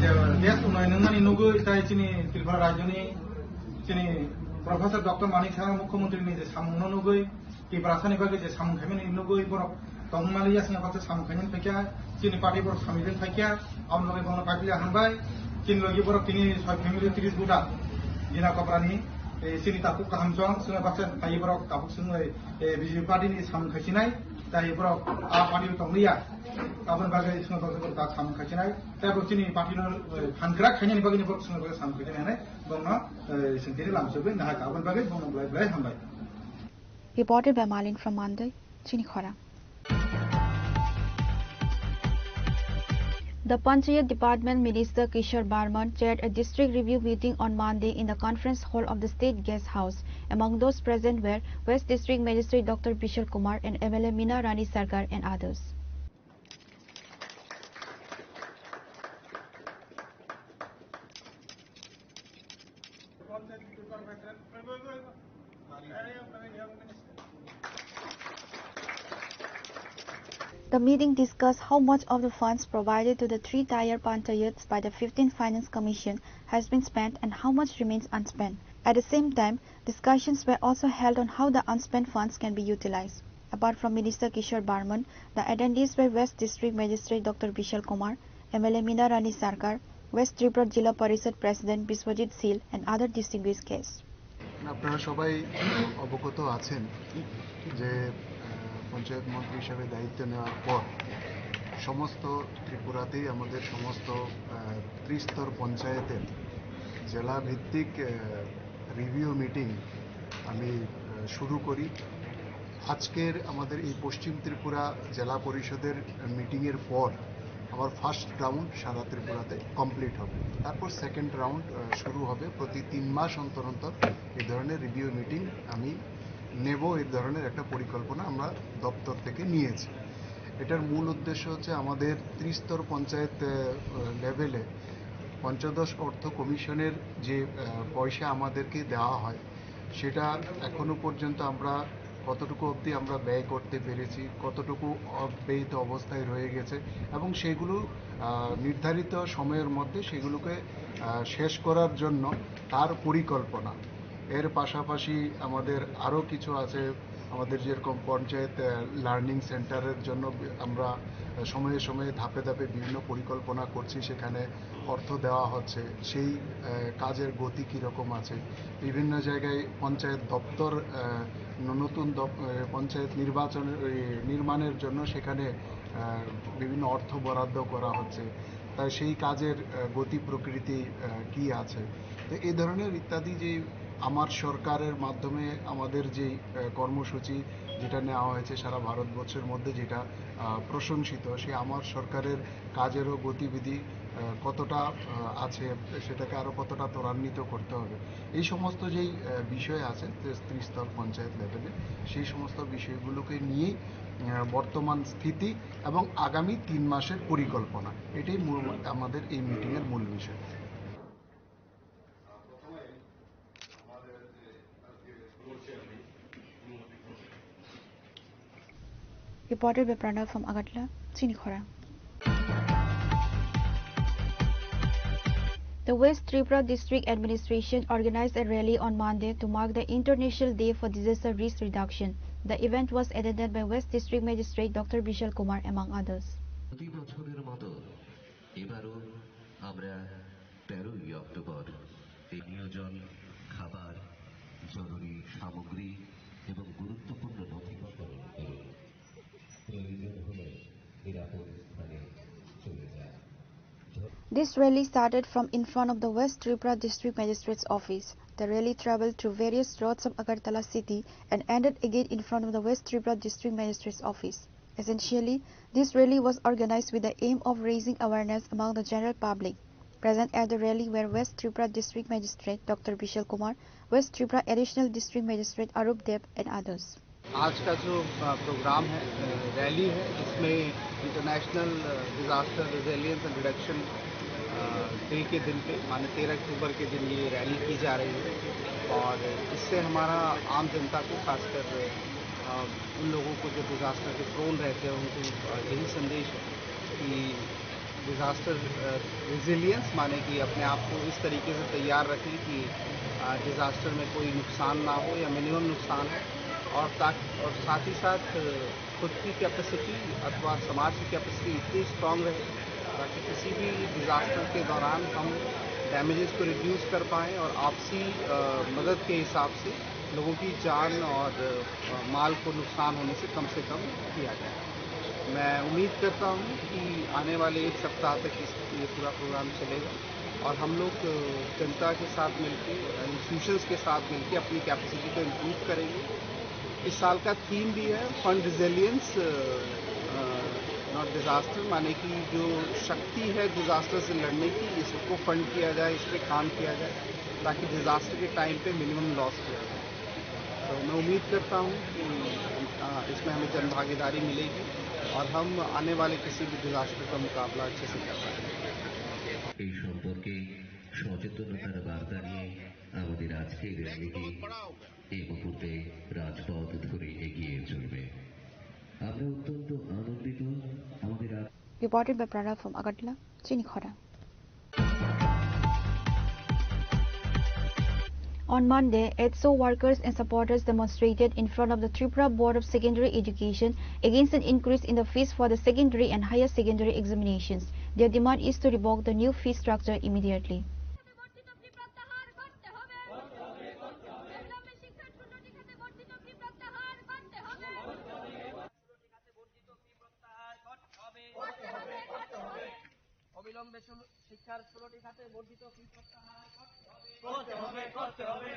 je desh unnayon wngnani nugwi, tai chini Tripura rajyoni chini Professor Doctor Manik Saha Mukhyamantrini je samungno nugwi, Tiprasani bagwi je samung khaimani nugwi borok tongmani yasna baksa samung khaimani phaikya, chini party borok samung khaimani phaikya, aboni bagwi bono paipili hambai. Chini logi borok tini soi family tris buda, Dina Koprani, eh, chini tapuk kaham chong, chwngno baksa phai borok tapuk chwngno, eh, B J P party ni samung khaisinai, tai borok a party o tongliya, aboni bagwi chwngno baksa borok ta samung khaisinai, tai borok chini party no, eh, phan kwrak khainani bagwi ni borok chwngno baksa samung khaisinai hinwi borokno, eh, chwng tini lamsogwi nahakha, aboni bagwi bono belai belai hambai. Reported by Malin from Mandai, Chini Khorang. The Panchayat Department Minister Kishore Barman chaired a district review meeting on Monday in the conference hall of the State Guest House. Among those present were West District Magistrate Doctor Bishal Kumar and M L A Meena Rani Sarkar and others. The meeting discussed how much of the funds provided to the three tier panchayats by the fifteenth Finance Commission has been spent and how much remains unspent. At the same time, discussions were also held on how the unspent funds can be utilized. Apart from Minister Kishore Barman, the attendees were West District Magistrate Doctor Bishal Kumar, M L A Meena Rani Sarkar, West Tripura Jila Parishad President Biswajit Sil, and other distinguished guests. আপনারা সবাই অবগত আছেন যে, আহ, পঞ্চায়েত মন্ত্রী হিসাবে দায়িত্ব নেওয়ার পর সমস্ত ত্রিপুরাতেই আমাদের সমস্ত, আহ, ত্রিস্তর পঞ্চায়েতের জেলা ভিত্তিক, আহ, রিভিউ মিটিং আমি, আহ, শুরু করি। আজকের আমাদের এই পশ্চিম ত্রিপুরা জেলা পরিষদের মিটিংয়ের পর আমার ফার্স্ট রাউন্ড সারা ত্রিপুরাতে কমপ্লিট হবে। তারপর সেকেন্ড রাউন্ড, আহ, শুরু হবে। প্রতি তিন মাস অন্তর অন্তর এই ধরনের রিভিউ মিটিং আমি নেব, এই ধরনের একটা পরিকল্পনা আমরা দপ্তর থেকে নিয়েছি। এটার মূল উদ্দেশ্য হচ্ছে আমাদের ত্রিস্তর পঞ্চায়েত, আহ, লেভেলে পঞ্চদশ অর্থ কমিশনের যে, আহ, পয়সা আমাদেরকে দেওয়া হয়, সেটা এখনো পর্যন্ত আমরা কতটুকু অবধি আমরা ব্যয় করতে পেরেছি, কতটুকু অব্যয়িত অবস্থায় রয়ে গেছে এবং সেগুলো, আহ, নির্ধারিত সময়ের মধ্যে সেগুলোকে, আহ, শেষ করার জন্য তার পরিকল্পনা। এর পাশাপাশি আমাদের আরও কিছু আছে, আমাদের যেরকম পঞ্চায়েত, আহ, লার্নিং সেন্টারের জন্য বি-, আমরা সময়ে সময়ে ধাপে ধাপে বিভিন্ন পরিকল্পনা করছি, সেখানে অর্থ দেওয়া হচ্ছে, সেই, আহ, কাজের গতি কীরকম আছে। বিভিন্ন জায়গায় পঞ্চায়েত দপ্তর, আহ, ন-, নতুন দপ-, আহ, পঞ্চায়েত নির্বাচনের, ওই, নির্মাণের জন্য সেখানে, আহ, বিভিন্ন অর্থ বরাদ্দ করা হচ্ছে। তাই সেই কাজের, আহ, গতি প্রকৃতি, আহ, কি আছে। তো এই ধরনের ইত্যাদি যে আমার সরকারের মাধ্যমে আমাদের যেই, আহ, কর্মসূচি যেটা নেওয়া হয়েছে সারা ভারতবর্ষের মধ্যে, যেটা, আহ, প্রশংসিত, সেই আমার সরকারের কাজেরও গতিবিধি, আহ, কতটা, আহ, আছে, সেটাকে আরও কতটা ত্বরান্বিত করতে হবে। এই সমস্ত যেই, আহ, বিষয় আছে যে ত্রিস্তর পঞ্চায়েত লেভেলে, সেই সমস্ত বিষয়গুলোকে নিয়েই, আহ, বর্তমান স্থিতি এবং আগামী তিন মাসের পরিকল্পনা, এটাই মূল, আমাদের এই মিটিংয়ের মূল বিষয়। Reported by Pranav from Agartala, Chini Khorang. The West Tripura District Administration organized a rally on Monday to mark the International Day for Disaster Risk Reduction. The event was attended by West District Magistrate Doctor Bishal Kumar, among others. প্রতি বছরের মতো এবারও আমরা তেরোই অক্টোবর এই নিয়োজন, খাবার, জরুরি সামগ্রী এবং গুরুত্বপূর্ণ নথিপত্র বিতরণ করুন। প্রয়োজন হলে নিরাপদ স্থানে চলে যান। This rally started from in front of the West Tripura District Magistrate's office. The rally traveled through various roads of Agartala city and ended again in front of the West Tripura District Magistrate's office. Essentially, this rally was organized with the aim of raising awareness among the general public. Present at the rally were West Tripura District Magistrate Doctor Bishal Kumar, West Tripura Additional District Magistrate Arup Deb, and others. आज का जो प्रोग्राम है, रैली है, इसमें international disaster resilience and reduction day के दिन पे, माने तेरह अक्टूबर के दिन ये रैली की जा रही है। और इससे हमारा आम जनता को, खासकर उन लोगों को जो डिजास्टर के प्रोन रहते हैं, उनको यही संदेश है कि डिजास्टर रेजिलियंस, माने कि अपने आप को इस तरीके से तैयार रखें कि डिजास्टर में कोई नुकसान ना हो या मिनिमम नुकसान हो। और ताकि, और साथ ही साथ खुद की कैपेसिटी अथवा समाज की कैपेसिटी इतनी स्ट्रांग रहे ताकि किसी भी डिजास्टर के दौरान हम डैमेजेस को रिड्यूस कर पाएँ और आपसी मदद के हिसाब से लोगों की जान और माल को नुकसान होने से कम से कम किया जाए। मैं उम्मीद करता हूँ कि आने वाले एक सप्ताह तक इस, ये पूरा प्रोग्राम चलेगा और हम लोग जनता के साथ मिलकर, इंस्टीट्यूशंस के साथ मिलकर अपनी कैपेसिटी को इम्प्रूव करेंगे। इस साल का थीम भी है फंड रिजिलियंस, नॉट डिजास्टर, माने कि जो शक्ति है डिजास्टर से लड़ने की, इसको फंड किया जाए, इस पर काम किया जाए, ताकि डिजास्टर के टाइम पे मिनिमम लॉस किया जाए। तो मैं उम्मीद करता हूँ कि इसमें हमें जन भागीदारी मिलेगी और हम आने वाले किसी भी डिजास्टर का मुकाबला अच्छे से कर पाएंगे। এই সম্পর্কে সচেতনতার বার্তা নিয়ে আমাদের আজকের র্যালিটি এই মুহূর্তে রাজপথ ধরে এগিয়ে চলবে। আমরা অত্যন্ত আনন্দিত আমাদের আজ Reported by Pranav from Agartala, Chini Khorang. On Monday, ETSO workers and supporters demonstrated in front of the Tripura Board of Secondary Education against an increase in the fees for the secondary and higher secondary examinations. Their demand is to revoke the new fee structure immediately. অবিলম্বে শিক্ষার ষোলোটি খাতে বর্ধিত ফি প্রত্যাহার করতে হবে।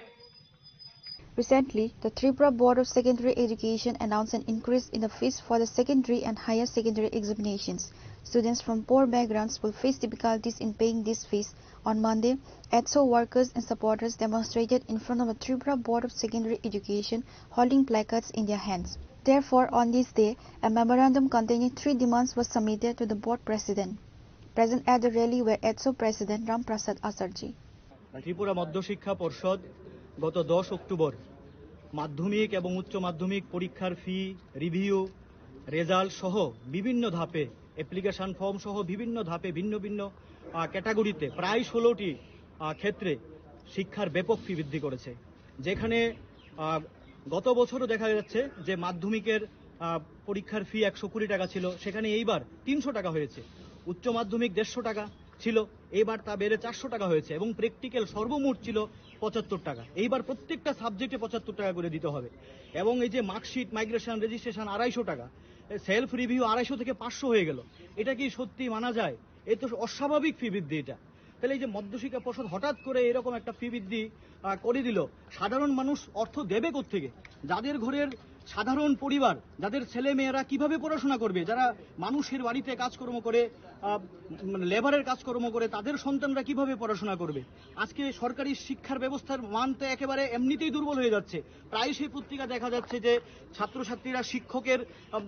Recently, the Tripura Board of Secondary Education announced an increase in the fees for the secondary and higher secondary examinations. Students from poor backgrounds will face difficulties in paying these fees. On Monday, ETSO workers and supporters demonstrated in front of the Tripura Board of Secondary Education, holding placards in their hands. Therefore, on this day, a memorandum containing three demands was submitted to the board president. Present at the rally were ETSO President Ram Prasad Acharjee. Tripura মধ্যশিক্ষা পর্ষদ গত দশ অক্টোবর মাধ্যমিক এবং উচ্চ মাধ্যমিক পরীক্ষার ফি, review, result সহ বিভিন্ন ধাপে, অ্যাপ্লিকেশন ফর্ম সহ বিভিন্ন ধাপে ভিন্ন ভিন্ন, আহ, ক্যাটাগরিতে প্রায় ষোলোটি, আহ, ক্ষেত্রে শিক্ষার ব্যাপক ফি বৃদ্ধি করেছে। যেখানে, আহ, গত বছরও দেখা যাচ্ছে যে মাধ্যমিকের, আহ, পরীক্ষার ফি একশো কুড়ি টাকা ছিল, সেখানে এইবার তিনশো টাকা হয়েছে। উচ্চ মাধ্যমিক দেড়শো টাকা ছিল, এইবার তা বেড়ে চারশো টাকা হয়েছে এবং প্র্যাকটিক্যাল সর্বমোট ছিল পঁচাত্তর টাকা। এইবার প্রত্যেকটা সাবজেক্টে পঁচাত্তর টাকা করে দিতে হবে। এবং এই যে মার্কশিট, মাইগ্রেশন, রেজিস্ট্রেশন আড়াইশো টাকা, সেলফ রিভিউ আড়াইশো থেকে পাঁচশো হয়ে গেল। এটা কি সত্যি মানা যায়? এ তো অস্বাভাবিক ফি বৃদ্ধি এটা। তাহলে এই যে মধ্যশিক্ষা পর্ষদ হঠাৎ করে এরকম একটা ফি বৃদ্ধি, আহ, করে দিল, সাধারণ মানুষ অর্থ দেবে কোত্থেকে? যাদের ঘরের সাধারণ পরিবার, যাদের ছেলে মেয়েরা কিভাবে পড়াশোনা করবে, যারা মানুষের বাড়িতে কাজকর্ম করে, আহ, মানে লেবারের কাজকর্ম করে, তাদের সন্তানরা কিভাবে পড়াশোনা করবে? আজকে সরকারি শিক্ষার ব্যবস্থার মান তো একেবারে এমনিতেই দুর্বল হয়ে যাচ্ছে। প্রায়শই পত্রিকা দেখা যাচ্ছে যে ছাত্রছাত্রীরা শিক্ষকের, আহ,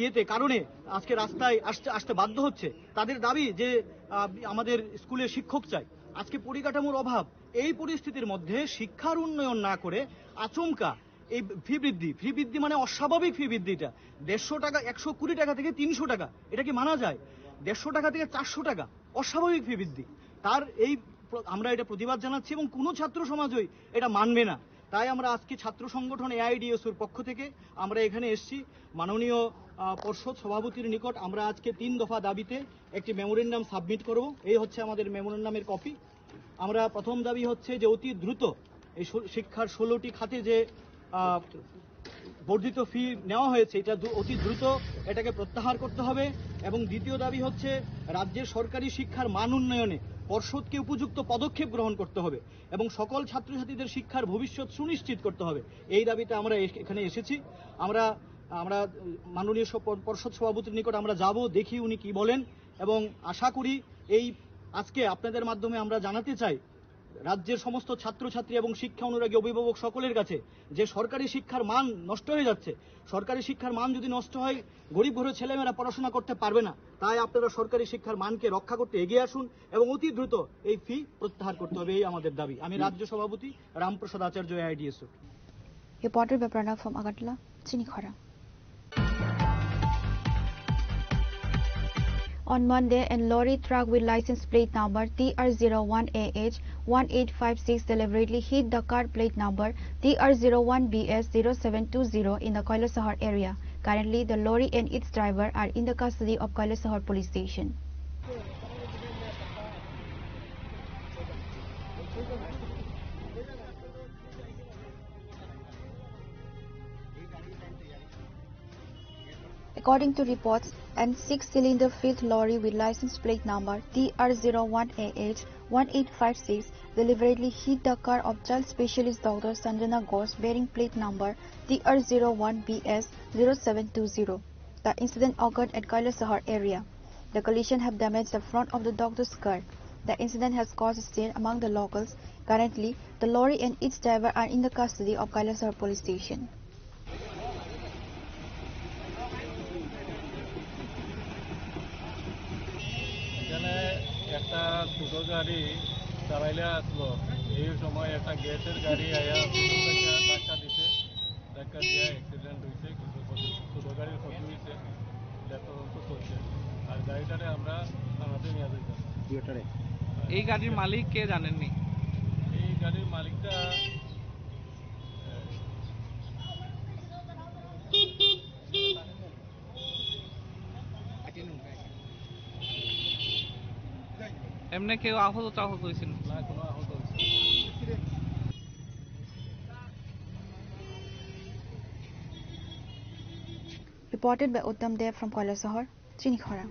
ইয়েতে কারণে আজকে রাস্তায় আসতে, আসতে বাধ্য হচ্ছে। তাদের দাবি যে, আহ, আমাদের স্কুলে শিক্ষক চাই। আজকে পরিকাঠামোর অভাব। এই পরিস্থিতির মধ্যে শিক্ষার উন্নয়ন না করে আচমকা এই ফি বৃদ্ধি, ফি বৃদ্ধি মানে অস্বাভাবিক ফি বৃদ্ধি। এটা দেড়শো টাকা, একশো কুড়ি টাকা থেকে তিনশো টাকা, এটা কি মানা যায়? দেড়শো টাকা থেকে চারশো টাকা, অস্বাভাবিক ফি বৃদ্ধি। তার এই প্র-, আমরা এটা প্রতিবাদ জানাচ্ছি এবং কোনো ছাত্র সমাজই এটা মানবে না। তাই আমরা আজকে ছাত্র সংগঠন এআইডিএসওর পক্ষ থেকে আমরা এখানে এসেছি। মাননীয় আহ, পর্ষদ সভাপতির নিকট আমরা আজকে তিন দফা দাবিতে একটি মেমোরেন্ডাম সাবমিট করব। এই হচ্ছে আমাদের মেমোরেন্ডামের কপি। আমরা প্রথম দাবি হচ্ছে যে অতি দ্রুত এই শো-, শিক্ষার ষোলোটি খাতে যে আহ, বর্ধিত ফি নেওয়া হয়েছে, এটা দ্রু-, অতি দ্রুত এটাকে প্রত্যাহার করতে হবে। এবং দ্বিতীয় দাবি হচ্ছে রাজ্যের সরকারি শিক্ষার মান উন্নয়নে পর্ষদকে উপযুক্ত পদক্ষেপ গ্রহণ করতে হবে এবং সকল ছাত্রছাত্রীদের শিক্ষার ভবিষ্যৎ সুনিশ্চিত করতে হবে। এই দাবিতে আমরা এস-, এখানে এসেছি। আমরা, আমরা মাননীয় সপ-, পর্ষদ সভাপতির নিকট আমরা যাব, দেখি উনি কি বলেন, এবং আশা করি এই আজকে আপনাদের মাধ্যমে আমরা জানাতে চাই রাজ্যের সমস্ত ছাত্রছাত্রী এবং শিক্ষা অনুরাগী অভিভাবক সকলের কাছে যে সরকারি শিক্ষার মান নষ্ট হয়ে যাচ্ছে। সরকারি শিক্ষার মান যদি নষ্ট হয়, গরিব ঘরের ছেলেমেয়েরা পড়াশোনা করতে পারবে না। তাই আপনারা সরকারি শিক্ষার মানকে রক্ষা করতে এগিয়ে আসুন এবং অতি দ্রুত এই ফি প্রত্যাহার করতে হবে, এই আমাদের দাবি। আমি রাজ্য সভাপতি রামপ্রসাদ আচার্য, AIDSO. Reported by Pranab from Agartala, Chini Khorang. On Monday, a lorry truck with license plate number T R zero one A H one eight five six deliberately hit the car plate number T R zero one B S zero seven two zero in the Kailasahar area. Currently, the lorry and its driver are in the custody of Kailasahar Police Station. According to reports, an six-cylinder fifth lorry with license plate number T R zero one A H one eight five six deliberately hit the car of child specialist Doctor Sanjana Ghosh bearing plate number T R zero one B S zero seven two zero. The incident occurred at Kailasahar area. The collision have damaged the front of the doctor's car. The incident has caused stir among the locals. Currently, the lorry and its driver are in the custody of Kailasahar Police Station. এখানে একটা ছোট গাড়ি চালাইলে আসলো, এই সময় একটা গ্যাসের গাড়ি আয়া ছোট একটা ধাক্কা দিছে। ধাক্কা দিয়ে অ্যাক্সিডেন্ট হয়েছে, কিন্তু ক্ষতি, ছোট গাড়ির ক্ষতি হয়েছে, এটা তদন্ত চলছে। আর গাড়িটারে আমরা থানাতে নিয়ে যাইতাম। এই গাড়ির মালিক কে জানেননি? এই গাড়ির মালিকটা, আহ, এমনি কেউ আহত টাহত হয়েছেন? না, কোনো আহত হয়েছে না। Reported by Uttam Dev from Kailasahar, Chini Khorang.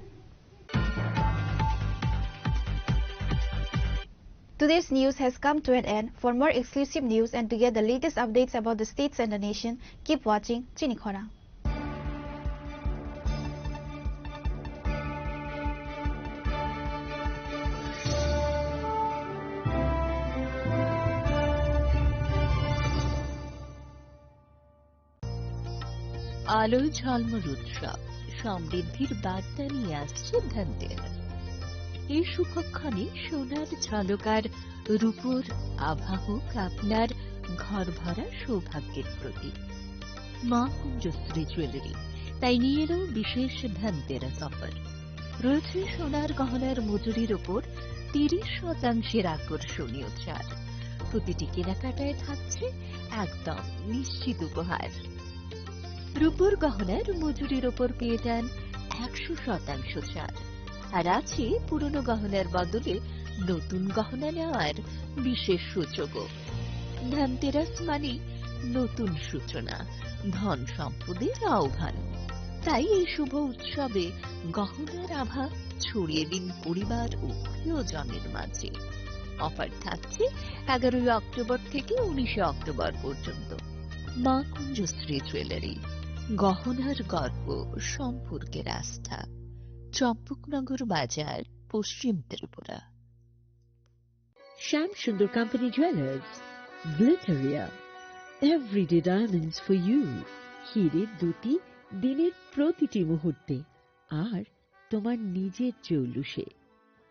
Today's news has come to an end. For more exclusive news and to get the latest updates about the states and the nation, keep watching Chini Khorang. আলোয় ঝলমল উৎসব, সমৃদ্ধির বার্তা নিয়ে আসছে ধনতেরাস। এই শুভক্ষণে সোনার ঝলক আর রূপোর আভা হোক আপনার ঘর ভরা সৌভাগ্যের প্রতীক। মা কুঞ্জশ্রী জুয়েলারি তাই নিয়ে এলো বিশেষ ধনতেরাস অফার। রয়েছে সোনার গহনার মজুরির ওপর তিরিশ শতাংশের আকর্ষণীয় ছাড়। প্রতিটি কেনাকাটায় থাকছে একদম নিশ্চিত উপহার। রূপোর গহনার মজুরির ওপর পেয়ে যান একশো শতাংশ ছাড়। আর আছে পুরনো গহনার বদলে নতুন গহনা নেওয়ার বিশেষ সুযোগও। ধনতেরাস মানে নতুন সূচনা, ধন সম্পদের আহ্বান। তাই এই শুভ উৎসবে গহনার আভা ছড়িয়ে দিন পরিবার ও প্রিয়জনের মাঝে। অফার থাকছে এগারোই অক্টোবর থেকে উনিশে অক্টোবর পর্যন্ত। মা কুঞ্জশ্রী জুয়েলারি, গহনার গর্ব, সম্পর্কের আস্থা। চম্পকনগর বাজার, পশ্চিম Tripura. Shyam Sundar company jewellers, Glitteria, everyday diamonds for you. হিরে দ্যুতি দিনের প্রতিটি মুহূর্তে, আর তোমার নিজের জৌলুসে।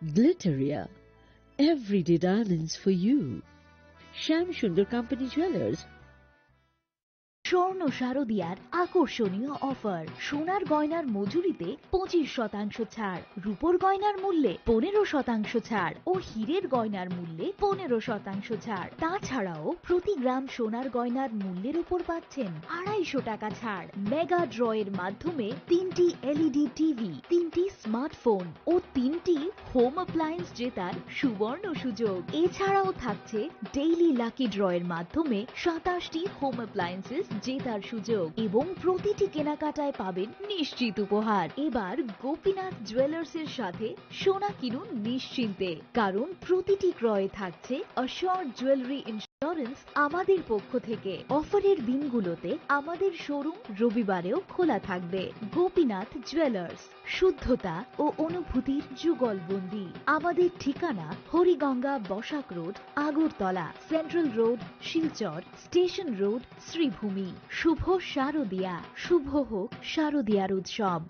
Glitteria, everyday diamonds for you. Shyam Sundar company jewellers. স্বর্ণ শারদিয়ার আকর্ষণীয় অফার। সোনার গয়নার মজুরিতে পঁচিশ শতাংশ ছাড়, রূপোর গয়নার মূল্যে পনেরো শতাংশ ছাড় ও হীরের গয়নার মূল্যে পনেরো শতাংশ ছাড়। তাছাড়াও প্রতি গ্রাম সোনার গয়নার মূল্যের উপর পাচ্ছেন আড়াইশো টাকা ছাড়। মেগা ড্রয়ের মাধ্যমে তিনটি এলইডি টিভি, তিনটি স্মার্টফোন ও তিনটি হোম অ্যাপ্লায়েন্স জেতার সুবর্ণ সুযোগ। এছাড়াও থাকছে ডেইলি লাকি ড্রয়ের মাধ্যমে সাতাশটি হোম অ্যাপ্লায়েন্সেস জেতার সুযোগ এবং প্রতিটি কেনাকাটায় পাবেন নিশ্চিত উপহার। এবার গোপীনাথ জুয়েলার্সের সাথে সোনা কিনুন নিশ্চিন্তে, কারণ প্রতিটি ক্রয়ে থাকছে অ্যাসিওরড জুয়েলারি ইন্স্যুরেন্স আমাদের পক্ষ থেকে। অফারের দিনগুলোতে আমাদের শোরুম রবিবারেও খোলা থাকবে। গোপীনাথ জুয়েলার্স, শুদ্ধতা ও অনুভূতির যুগলবন্দি। আমাদের ঠিকানা Hariganga Basak road, Agartala, central road, Silchar, station road, Sribhumi. শুভ শারদিয়া, শুভ হোক শারদিয়ার উৎসব।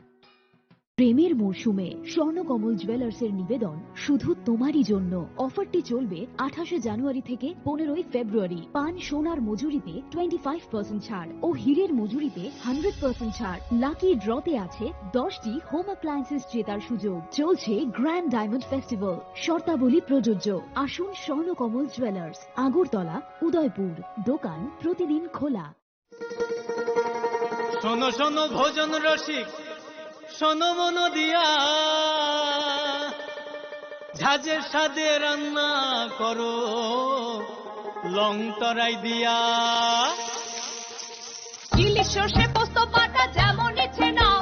প্রেমের মরশুমে স্বর্ণকমল জুয়েলার্সের নিবেদন শুধু তোমারই জন্য। অফারটি চলবে আঠাশে জানুয়ারি থেকে পনেরোই ফেব্রুয়ারি। পান সোনার মজুরিতে টোয়েন্টি ফাইভ পার্সেন্ট ছাড় ও হীরের মজুরিতে হান্ড্রেড পার্সেন্ট ছাড়। লাকি ড্রতে আছে দশটি হোম অ্যাপ্লায়েন্সেস জেতার সুযোগ। চলছে গ্র্যান্ড ডায়মন্ড ফেস্টিভ্যাল, শর্তাবলী প্রযোজ্য। আসুন স্বর্ণকমল জুয়েলার্স, আগরতলা, উদয়পুর। দোকান প্রতিদিন খোলা। শোনো শোনো ভোজন রসিক, শোনো মন দিয়া, ঝাঁঝের স্বাদে রান্না করো লং তরাই দিয়া। ইলিশ সর্ষে পোস্ত বাটা যেমন ইচ্ছে নাও,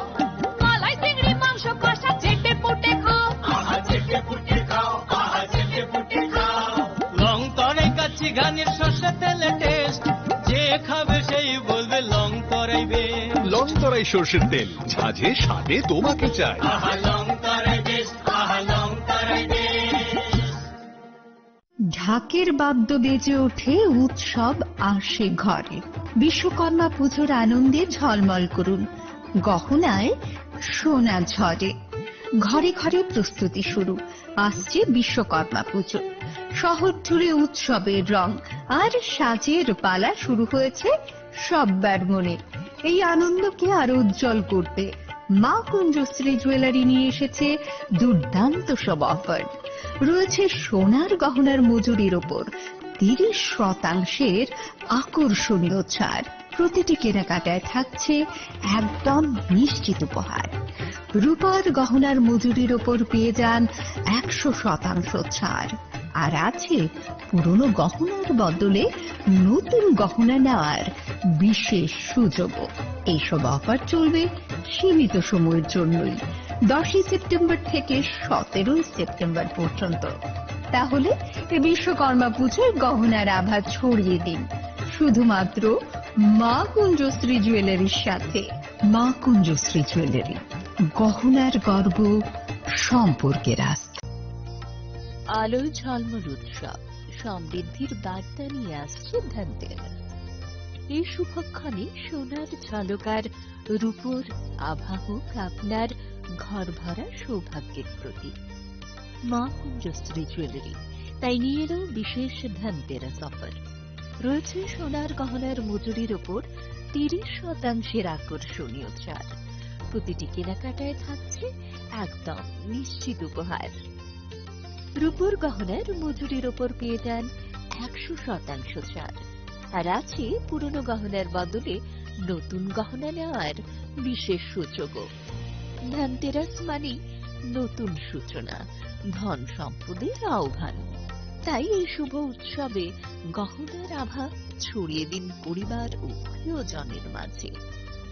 মালাই চিংড়ি মাংস কষা চেটে পুটে খাও। আহা চেটে পুটে খাও, আহা চেটে পুটে খাও। লং তরাই কাচ্চি ঘানির সর্ষে তেলে টেস্ট, যে খাবে সেই বলবে লং তরাই বেশ। লং তরাই সর্ষের তেল, ঝাঁঝে স্বাদে তোমাকে চাই। আহা লং তরাই বেশ, আহা লং তরাই বেশ। ঢাকের বাদ্য বেজে ওঠে, উৎসব আসে ঘরে। বিশ্বকর্মা পুজোর আনন্দে ঝলমল করুন, গহনায় সোনা ঝরে। ঘরে ঘরে প্রস্তুতি শুরু, আসছে বিশ্বকর্মা পুজো। শহর জুড়ে উৎসবের রং আর সাজের পালা শুরু হয়েছে সব্বার মনে। এই আনন্দকে আরো উজ্জ্বল করতে মা কুঞ্জশ্রী জুয়েলারি নিয়ে এসেছে দুর্দান্ত সব অফার। রয়েছে সোনার গহনার মজুরির ওপর তিরিশ শতাংশের আকর্ষণীয় ছাড়। প্রতিটি কেনাকাটায় থাকছে একদম নিশ্চিত উপহার। রূপার গহনার মজুরির ওপর পেয়ে যান একশো শতাংশ ছাড়। আর আছে পুরনো গহনার বদলে নতুন গহনা নেওয়ার বিশেষ সুযোগও। এইসব অফার চলবে সীমিত সময়ের জন্যই, দশই সেপ্টেম্বর থেকে সতেরোই সেপ্টেম্বর পর্যন্ত। তাহলে এ বিশ্বকর্মা পুজোয় গহনার আভা ছড়িয়ে দিন শুধুমাত্র মা কুঞ্জশ্রী জুয়েলারির সাথে। মা কুঞ্জশ্রী জুয়েলারি, গহনার গর্ব, সম্পর্কের আস্থা। আলোয় ঝলমল উৎসব, সমৃদ্ধির বার্তা নিয়ে আসছে ধনতেরাস। এই শুভক্ষণে সোনার ঝলকার রূপোর আভা হোক আপনার ঘর ভরা সৌভাগ্যের প্রতীক। মা কুঞ্জশ্রী জুয়েলারি তাই নিয়ে এলো বিশেষ ধনতেরাস অফার। রয়েছে সোনার গহনার মজুরির ওপর তিরিশ শতাংশের আকর্ষণীয় ছাড়। প্রতিটি কেনাকাটায় থাকছে একদম নিশ্চিত উপহার। রূপোর গহনার মজুরির ওপর পেয়ে যান একশো শতাংশ ছাড়। আর আছে পুরনো গহনার বদলে নতুন গহনা নেওয়ার বিশেষ সুযোগও। ধনতেরাস মানেই নতুন সূচনা, ধন সম্পদের আহ্বান। তাই এই শুভ উৎসবে গহনার আভা ছড়িয়ে দিন পরিবার ও প্রিয়জনের মাঝে।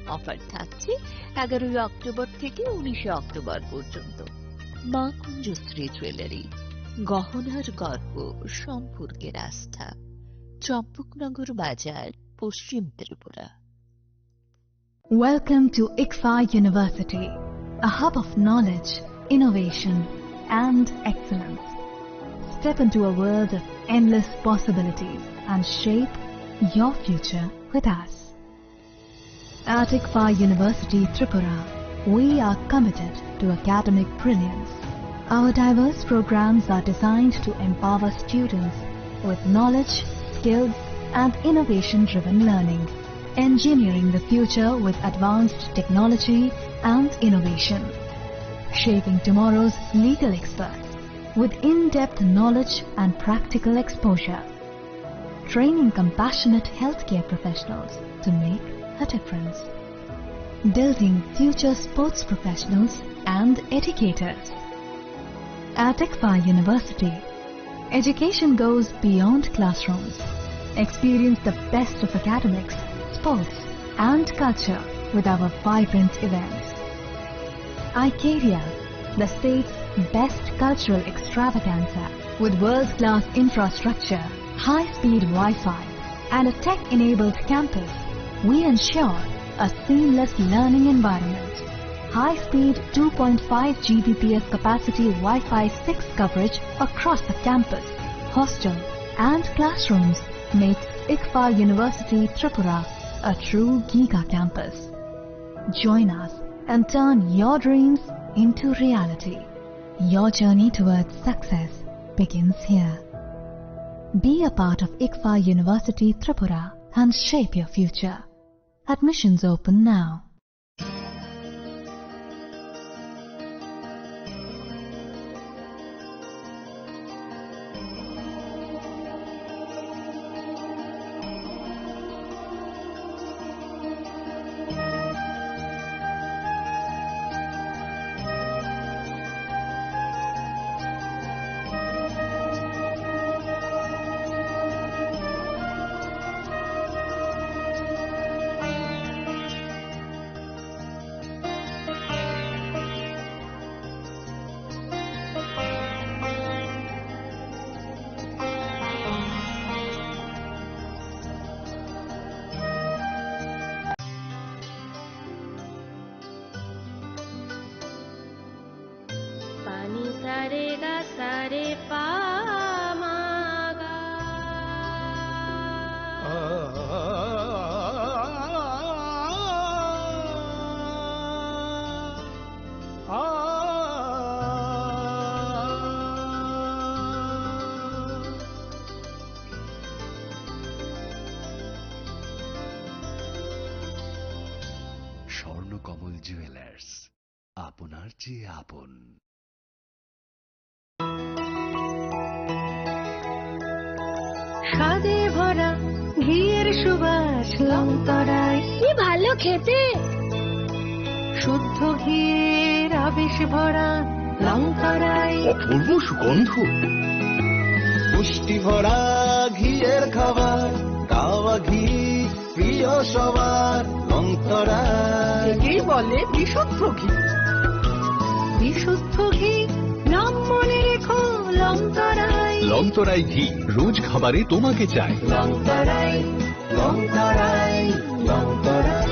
অফার থাকছে এগারোই অক্টোবর থেকে উনিশে অক্টোবর পর্যন্ত। মা কুঞ্জশ্রী জুয়েলারি, গহনার গর্ব, সম্পর্কের আস্থা। চম্পকনগর বাজার, পশ্চিম Tripura. Welcome to ICFAI University, a hub of knowledge, innovation, and excellence. Step into a world of endless possibilities and shape your future with us. At ICFAI University Tripura, we are committed to academic brilliance. Our diverse programs are designed to empower students with knowledge, skills, and innovation-driven learning. Engineering the future with advanced technology and innovation. Shaping tomorrow's legal experts with in-depth knowledge and practical exposure. Training compassionate healthcare professionals to make a difference. Building future sports professionals and educators. At ICFAI University, education goes beyond classrooms. Experience the best of academics, sports, and culture with our vibrant events. Icaria, the state's best cultural extravaganza, with world-class infrastructure, high-speed Wi-Fi, and a tech-enabled campus, we ensure a seamless learning environment. High-speed two point five G B P S capacity Wi-Fi six coverage across the campus, hostel, and classrooms makes ICFAI University Tripura a true giga campus. Join us and turn your dreams into reality. Your journey towards success begins here. Be a part of ICFAI University Tripura and shape your future. Admissions open now. Pani sare ga sare pa ma ga. Swarnakamal jewellers, আপনার চেয়ে আপন। স্বাদে ভরা ঘিয়ের সুবাস লংতরায়। কি ভালো খেতে! শুদ্ধ ঘিয়ের আবেশ ভরা লংতরায়। অপূর্ব সুগন্ধ। পুষ্টি ভরা ঘিয়ের খাবার, কাওয়া ঘি প্রিয় সবার, লংতরায়। একেই বলে বিশুদ্ধ ঘি। বিশুদ্ধ ঘি, নাম মনে রেখো, লংতরায়। লংতরায় ঘি, রোজ খাবারে তোমাকে চাই। লংতরায়, লংতরায়, লংতরায়।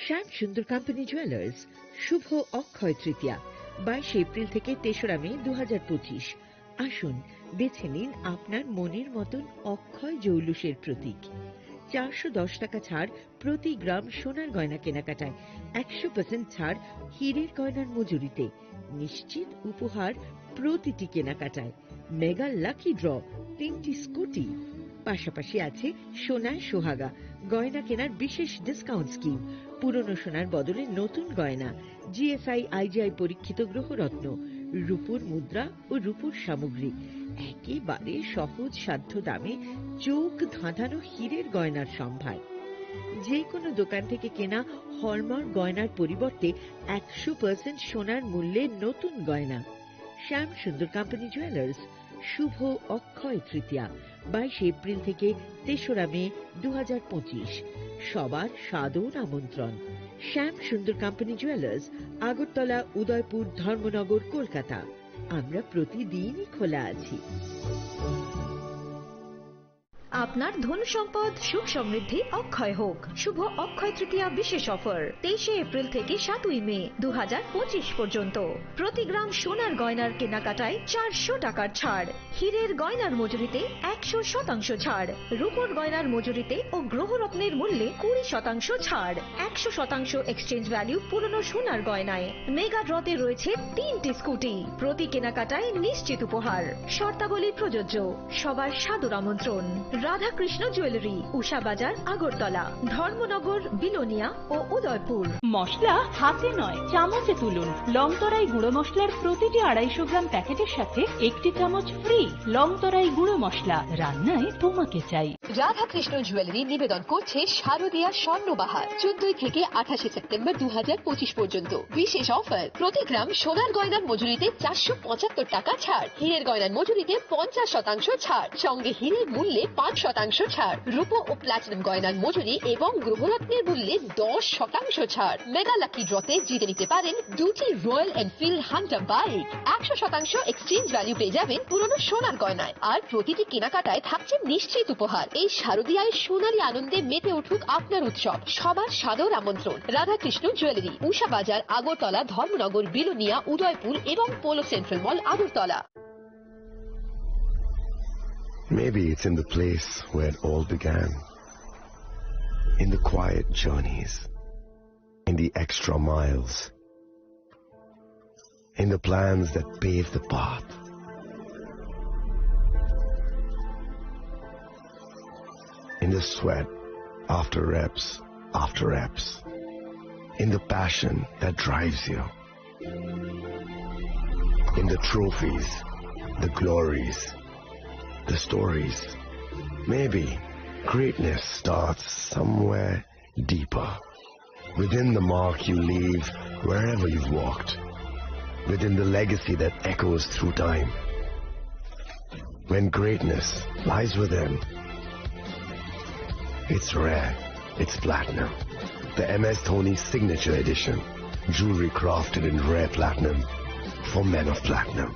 শ্যাম সুন্দর কোম্পানি জুয়েলার্স, শুভ অক্ষয় তৃতীয়া, বাইশে এপ্রিল থেকে তেসরা মে দু হাজার পঁচিশ। আসুন, বেছে নিন আপনার মনের মতন অক্ষয় জৌলুসের প্রতীক। চারশো দশ টাকা ছাড় প্রতি গ্রাম সোনার গয়না কেনাকাটায়, একশো পার্সেন্ট ছাড় হীরের গয়নার মজুরিতে, নিশ্চিত উপহার প্রতিটি কেনাকাটায়, মেগা লাকি ড্র, তিনটি স্কুটি, পাশাপাশি আছে সোনায় সোহাগা গয়না কেনার বিশেষ ডিসকাউন্ট স্কিম, পুরনো সোনার বদলে নতুন গয়না, জিএসআই আইজিআই পরীক্ষিত গ্রহরত্ন, রূপোর মুদ্রা ও রূপোর সামগ্রী, একেবারে সহজ সাধ্য দামে চোখ ধাঁধানো হীরের গয়নার সম্ভার। যে কোনো দোকান থেকে কেনা হলমার্ক গয়নার পরিবর্তে একশো পার্সেন্ট সোনার মূল্যে নতুন গয়না। শ্যাম সুন্দর কোম্পানি জুয়েলার্স, শুভ অক্ষয় তৃতীয়া, বাইশে এপ্রিল থেকে তেসরা মে দু হাজার পঁচিশ। সবার সাদর আমন্ত্রণ। শ্যাম সুন্দর কোম্পানি জুয়েলার্স, আগরতলা, উদয়পুর, ধর্মনগর, কলকাতা। আমরা প্রতিদিনই খোলা আছি। আপনার ধন সম্পদ সুখ সমৃদ্ধি অক্ষয় হোক। শুভ অক্ষয় তৃতীয়া বিশেষ অফার, তেইশে এপ্রিল থেকে সাতই মে দু হাজার পঁচিশ পর্যন্ত। প্রতি গ্রাম সোনার গয়নার কেনাকাটায় চারশো টাকার ছাড়, হীরের গয়নার মজুরিতে একশো শতাংশ ছাড়, রূপোর গয়নার মজুরিতে ও গ্রহরত্নের মূল্যে কুড়ি শতাংশ ছাড়, একশো শতাংশ এক্সচেঞ্জ ভ্যালু পুরনো সোনার গয়নায়। মেগা ড্রতে রয়েছে তিনটি স্কুটি, প্রতি কেনাকাটায় নিশ্চিত উপহার। শর্তাবলী প্রযোজ্য। সবার সাদর আমন্ত্রণ। রাধাকৃষ্ণ জুয়েলারি, উষা বাজার, আগরতলা, ধর্মনগর, বিলোনিয়া ও উদয়পুর। মশলা হাতে নয়, চামচে তুলুন। লংতরাই গুঁড়ো মশলার প্রতিটি আড়াইশো গ্রাম প্যাকেটের সাথে একটি চামচ ফ্রি। লংতরাই গুঁড়ো মশলা, রান্নায় তোমাকে চাই। রাধাকৃষ্ণ জুয়েলারি নিবেদন করছে শারদীয়া স্বর্ণবাহার, চোদ্দই থেকে আঠাশে সেপ্টেম্বর দু হাজার পঁচিশ পর্যন্ত। বিশেষ অফার, প্রতি গ্রাম সোনার গয়নার মজুরিতে চারশো পঁচাত্তর টাকা ছাড়, হীরের গয়নার মজুরিতে পঞ্চাশ শতাংশ ছাড়, সঙ্গে হীরের মূল্যে পাঁচ শতাংশ ছাড়, রূপো ও প্লাটিনাম গয়নার মজুরি এবং গ্রহরত্নের মূল্যে দশ শতাংশ ছাড়। মেগা লাকি ড্রতে জিতে নিতে পারেন দুটি রয়্যাল এনফিল্ড হান্টার বাইক, একশো শতাংশ এক্সচেঞ্জ ভ্যালু পেয়ে যাবেন পুরনো সোনার গয়নায়। আর প্রতিটি কেনাকাটায় থাকছে নিশ্চিত উপহার। এই শারদীয়ায় সোনালী আনন্দে মেতে উঠুক আপনার উৎসব। সবার সাদর আমন্ত্রণ। রাধাকৃষ্ণ জুয়েলারি, উষা বাজার, আগরতলা, ধর্মনগর, বিলোনিয়া, উদয়পুর এবং polo central mall, Agartala. Maybe it's in the place where it all began. In the quiet journeys, in the extra miles, in the plans that pave the path, in the sweat after reps after reps, in the passion that drives you, in the trophies, the glories, the stories. Maybe greatness starts somewhere deeper. Within the mark you leave wherever you've walked. Within the legacy that echoes through time. When greatness lies within, it's rare, it's platinum. The M S Dhoni Signature Edition. Jewelry crafted in rare platinum for men of platinum.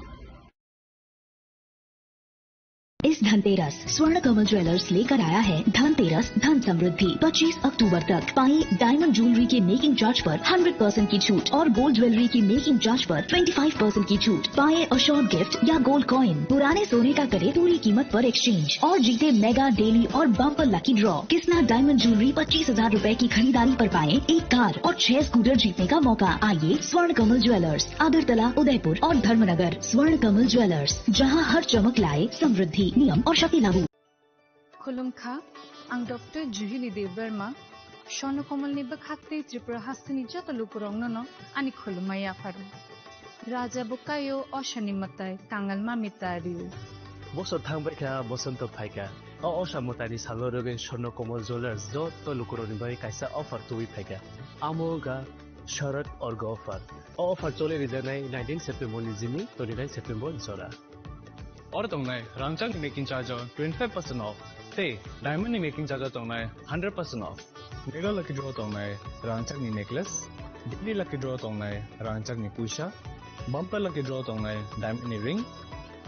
इस धनतेरस स्वर्ण कमल ज्वेलर्स लेकर आया है धनतेरस धन समृद्धि। पच्चीस अक्टूबर तक पाएं diamond jewellery के मेकिंग चार्ज पर हंड्रेड परसेंट की छूट और गोल्ड ज्वेलरी की मेकिंग चार्ज पर ट्वेंटी फ़ाइव परसेंट की छूट। पाएं अशोर्ड गिफ्ट या गोल्ड कॉइन, पुराने सोने का करें पूरी कीमत पर एक्सचेंज और जीते मेगा डेली और bumper lucky draw. Krishna diamond jewellery, पच्चीस हजार रुपए की खरीदारी पर पाएं एक कार और छह स्कूटर जीतने का मौका। आइए स्वर्ण कमल ज्वेलर्स, अगरतला, उदयपुर और धर्मनगर। स्वर्ण कमल ज्वेलर्स, जहां हर चमक लाए समृद्धि। नियम और शर्तें लागू। Khulumkha, ang Doctor Juhili Debbarma, Swarno Komolni bwkhak tei Tripura hasteni joto lukurokno no ani khulumma yapharo. Raja bo kaio, osani mwtai, kangal mami ta rio. Bosor thang bai kha, bosonto phai kha. O osa mwtaini salo rwgwi Swarno Komol Jewellers joto lukurokni bagwi kaisa offer tubui phai kha. Amo wngkha Sharad Orga offer. O offer choli rijaknai nineteen September ni jini twenty nine September ni jora. Oro tongnai rangchakni making charge o twenty five percent off tei diamond ni making charge o tongnai hundred percent off. Mega lucky draw tongnai rangchakni necklace, daily lucky draw tongnai rangchakni puisa, bumper lucky draw tongnai diamond ni ring,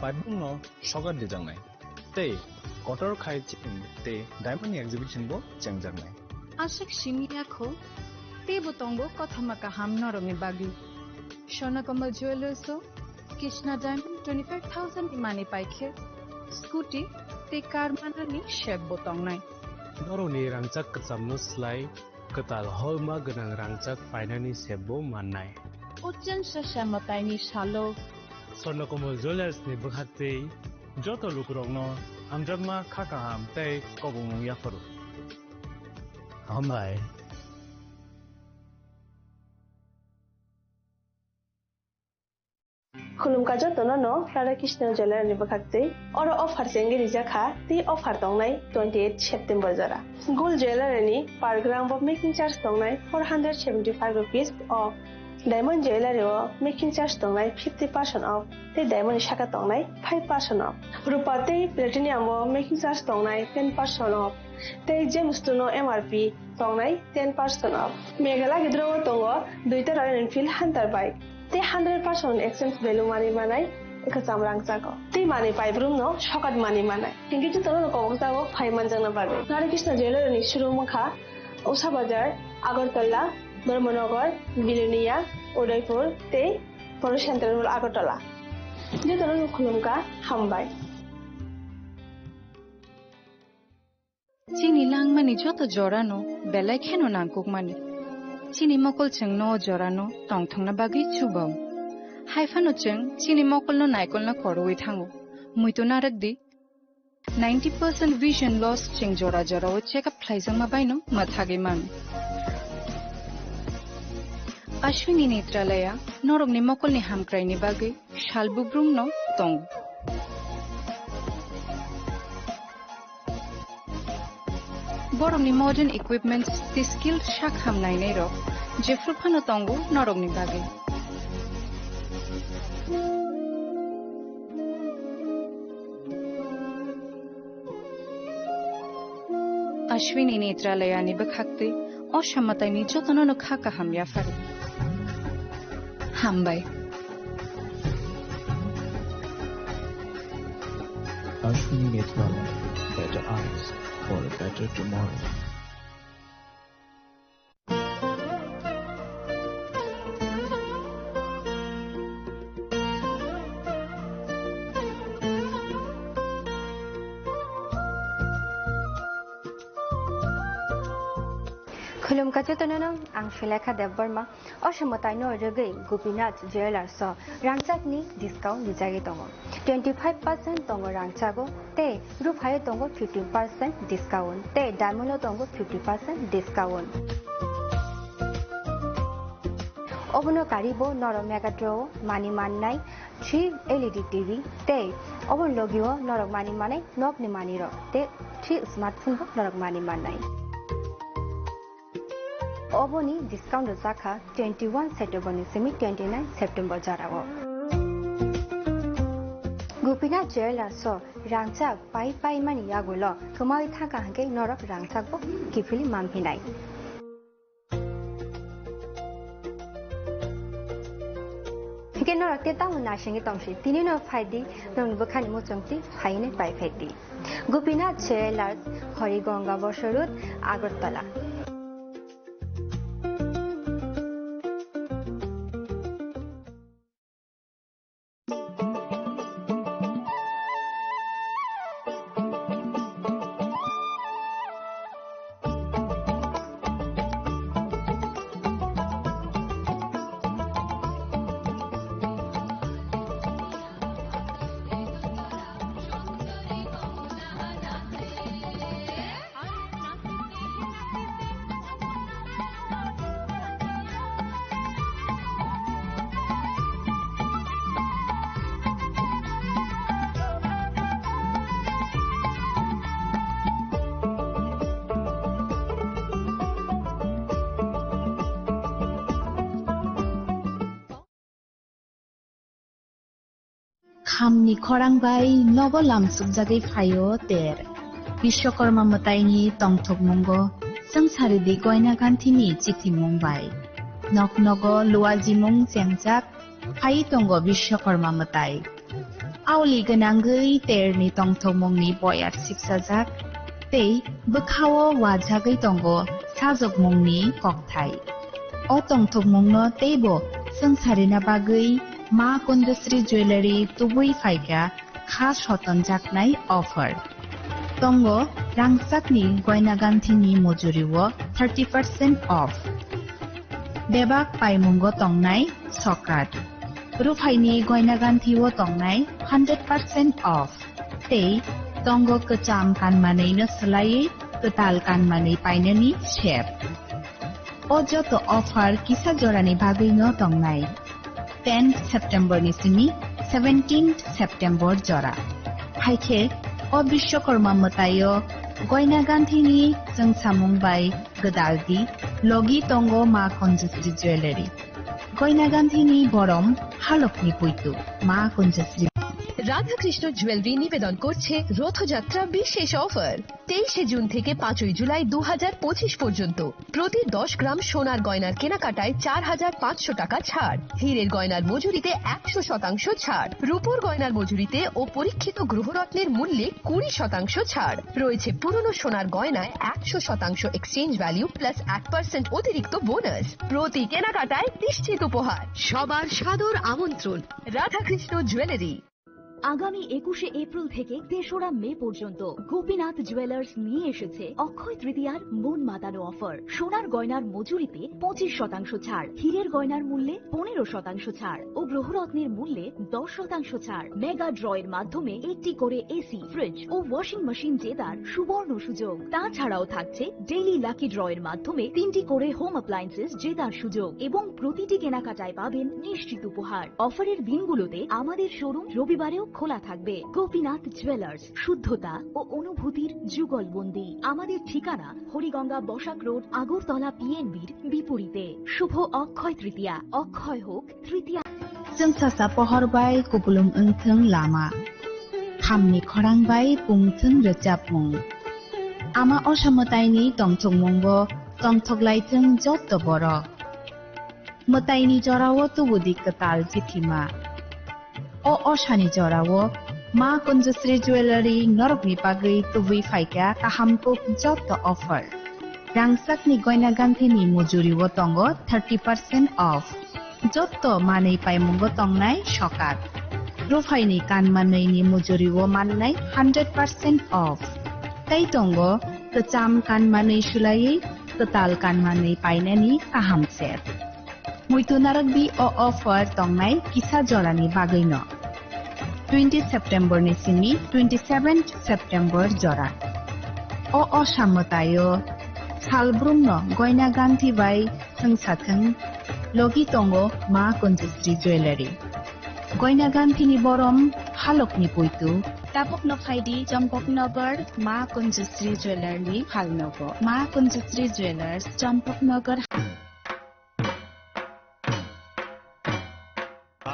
paibung no sokat dijaknai. Tei kotor khai chini tei diamond ni exhibition bo chengjaknai. Aswk simi yakho, teibo tongo kothoma kaham norokni bagwi. Swarno Komol Jewellers o Krishna Diamond twenty five thousand ni manwi paikhe, scooty tei car manani sep bo tongnai. Norokni rangchak kwchamno slai kwtal holma gwnang rangchak painani sep bo mannai. O chwngsa samataini salo Swarno Komol Jewellers ni bwkhaktwi joto lukurokno hamjakma kha kaham tei kobongmung yapharo. Hambai. Khulumkha jotono no Radha Krishna Jewellery ni bwkhaktwi. Oro offer chengwi rijak kha, tei offer tongnai twenty eight September jora. Gold Jewellery ni per gram bo making charge tongnai four hundred seventy five rupees off. Diamond Jewellery o making charge tongnai fifty percent off, tei diamond ni saka tongnai five percent off. Rupa tei platinum o making charge tongnai ten percent off, tei gems two no M R P tongnai ten percent off. Mega lucky draw o tongo duita Royal Enfield Hunter bike, tei hundred percent exchange value manwi manai kwcham rangchago, tei manwi paibrumno sokat manwi manai. Hinkhe jotono kobok jago phai manjakna bagwi. Radha Krishna Jewellery ni showroom wngkha Usha Bazar, Agartala, Dharmanagar, Bilonia, Udaipur tei Polo Central Mall, Agartala. Jotono khulumkha, hambai. Chini langmani joto jorano belai kheno nangkukmani. Chini mokol chwngno o jorano tongthokna bagwi chubao. Haiphano chwng chini mokolno naikolna korwi thango. Muitu narwkdi. Ninety percent vision loss cheng jora jorao check up khlaijakma baino mwthagwi man. Ashwini Netralaya norokni mokolni hamkraini bagwi sal bubrumno tongo. Borokni modern equipments tei skilled sak ham nainairok jephru phano tongo norokni bagwi. Ashwini Netralayani bwkhaktwi o samataini jotono no kha kaham yapharo. Hambai. Ashwini Netralaya, better eyes for a better tomorrow. Khulumkha jotono no, ang Sulekha Debbarma. O samataino rwgwi Gopinath Jewellers o rangchakni discount rijagwi tongo. Twenty five percent tongo rangchago tei ruphaio tongo fifty percent discount tei diamond o tongo fifty percent discount. Obono karibo norok Megatron o mani mannai three L E D T V tei obo logio norok mani manai nokni manirok tei three smartphone bo norok mani mannai. Oboni discount rwjakha twenty one September ni simi twenty nine September jorao. Gopinath Jewellers o rangchak pai pai mani yagulo kwmawi thangkha hwnkhe norok rangchak bo kiphilwi manphinai. Hingke norok te tamo naisingwi tongsi, tini no phai di, nokni bwkhani muchungtwi phainai pai phai di. Gopinath Jewellers, Harigonga Bosor Road, Agartala. Khamni khorang bai nogo lamsukjagwi phaio ter. Biswakarma mwtaini tongthokmungo swngcharidi goina ganthini chithimung bai. Nok nogo luajimung chengjak phai tongo Biswakarma mwtai. Auli gwnangwi terni tongthokmungni boyat sipsajak tei bwkhao wajagwi tongo sajokmungni kokthai. O tongthokmungno teibo swngcharina bagwi Ma Kunjasri Jewellery tubui phaikha kha sotonjaknai offer. Tongo rangchakni goina ganthini mujuriwo thirty percent off. Bebak paimungo tongnai sokat. Ruphaini goina ganthio tongnai hundred percent off. Tei tongo kwcham kanmanwino swlaiwi kwtal kanmanwi painani sep. O joto offer kisa jorani bagwino tongnai. Tenth September ni simi seventeenth September jora. Haikhe o Biswakarma mwtaio goina ganthini chwngsamung bai gwdaldi logi tongo Ma Kunjasri Jewellery. Goina ganthini borom halokni puitu Ma Kunjasri. Radhakrishna jewellery নিবেদন করছে রথযাত্রা বিশেষ অফার। তেইশে জুন থেকে পাঁচই জুলাই দু হাজার পঁচিশ পর্যন্ত প্রতি দশ গ্রাম সোনার গয়নার কেনাকাটায় চার হাজার পাঁচশো টাকা ছাড়, হীরের গয়নার মজুরিতে একশো শতাংশ ছাড়, রূপোর গয়নার মজুরিতে ও পরীক্ষিত গ্রহরত্নের মূল্যে কুড়ি শতাংশ ছাড়। রয়েছে পুরনো সোনার গয়নায় একশো শতাংশ এক্সচেঞ্জ ভ্যালু প্লাস এক পার্সেন্ট অতিরিক্ত বোনাস। প্রতি কেনাকাটায় নিশ্চিত উপহার। সবার সাদর আমন্ত্রণ। রাধাকৃষ্ণ জুয়েলারি। আগামী একুশে এপ্রিল থেকে তেসরা মে পর্যন্ত গোপীনাথ জুয়েলার্স নিয়ে এসেছে অক্ষয় তৃতীয়ার মন মাতানো অফার। সোনার গয়নার মজুরিতে পঁচিশ শতাংশ ছাড়, হীরের গয়নার মূল্যে পনেরো শতাংশ ছাড় ও গ্রহরত্নের মূল্যে দশ শতাংশ ছাড়। মেগা ড্রয়ের মাধ্যমে একটি করে এসি, ফ্রিজ ও ওয়াশিং মেশিন জেতার সুবর্ণ সুযোগ। তাছাড়াও থাকছে ডেইলি লাকি ড্রয়ের মাধ্যমে তিনটি করে হোম অ্যাপ্লায়েন্সেস জেতার সুযোগ এবং প্রতিটি কেনাকাটায় পাবেন নিশ্চিত উপহার। অফারের দিনগুলোতে আমাদের শোরুম রবিবারেও খোলা থাকবে। গোপীনাথ জুয়েলার্স, শুদ্ধতা ও অনুভূতির যুগলবন্দি। আমাদের ঠিকানা হরিগঙ্গা বসাক রোড, আগরতলা পিএনবির বিপরীতে। শুভ অক্ষয় তৃতীয়া, অক্ষয় হোক তৃতীয়া। Chwng sasa pohor bai kupulung wngthwng lama, thamni khorang bai pungthwng rwchapmung. Ama osa mwtaini tongthokmungo tongthoklaithwng jotto borok. Mwtaini jorao tubudi kwtal chithima. O osani jorao Ma Kunjusri Jewellery norokni bagwi tubui phaikha kaham kuk jotto offer. Rangchakni goina ganthini mujuri o tongo thirty percent off. Jotto manwi paimungo tongnai sokat. Ruphaini kanmanwini mujuri o mannai hundred percent off. Tei tongo kwcham kanmanwi sulaiwi kwtal kanmanwi painani kaham set. Muitu narwkdi o offer tongnai kisa jorani bagwino. Twenty September ni simi twenty seven September jora. O osa mwtaio salbrumno goina ganthi bai thwngsathwng logi tongo Ma Kunjusri Jewellery. Goina ganthini borom halokni puitu. Tabukno phaidi Champaknagar Ma Kunjusri Jewellery ni phalnogo. Ma Kunjusri Jewellers, Champaknagar.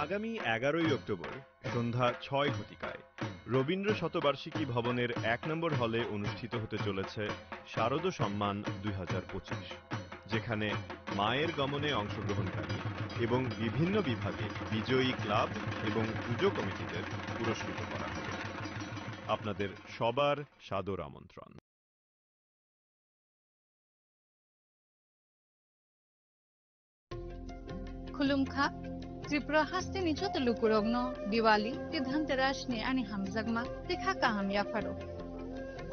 আগামী এগারোই অক্টোবর সন্ধ্যা ছয় ঘটিকায় রবীন্দ্র শতবার্ষিকী ভবনের এক নম্বর হলে অনুষ্ঠিত হতে চলেছে শারদ সম্মান দুই হাজার পঁচিশ, যেখানে মায়ের গমনে অংশগ্রহণকারী এবং বিভিন্ন বিভাগে বিজয়ী ক্লাব এবং পুজো কমিটিদের পুরস্কৃত করা হবে। আপনাদের সবার সাদর আমন্ত্রণ। Khulumkha, Tripura hasteni joto lukurokno Diwali tei Dhanteras ni ani hamjakma tei kha kaham yapharo.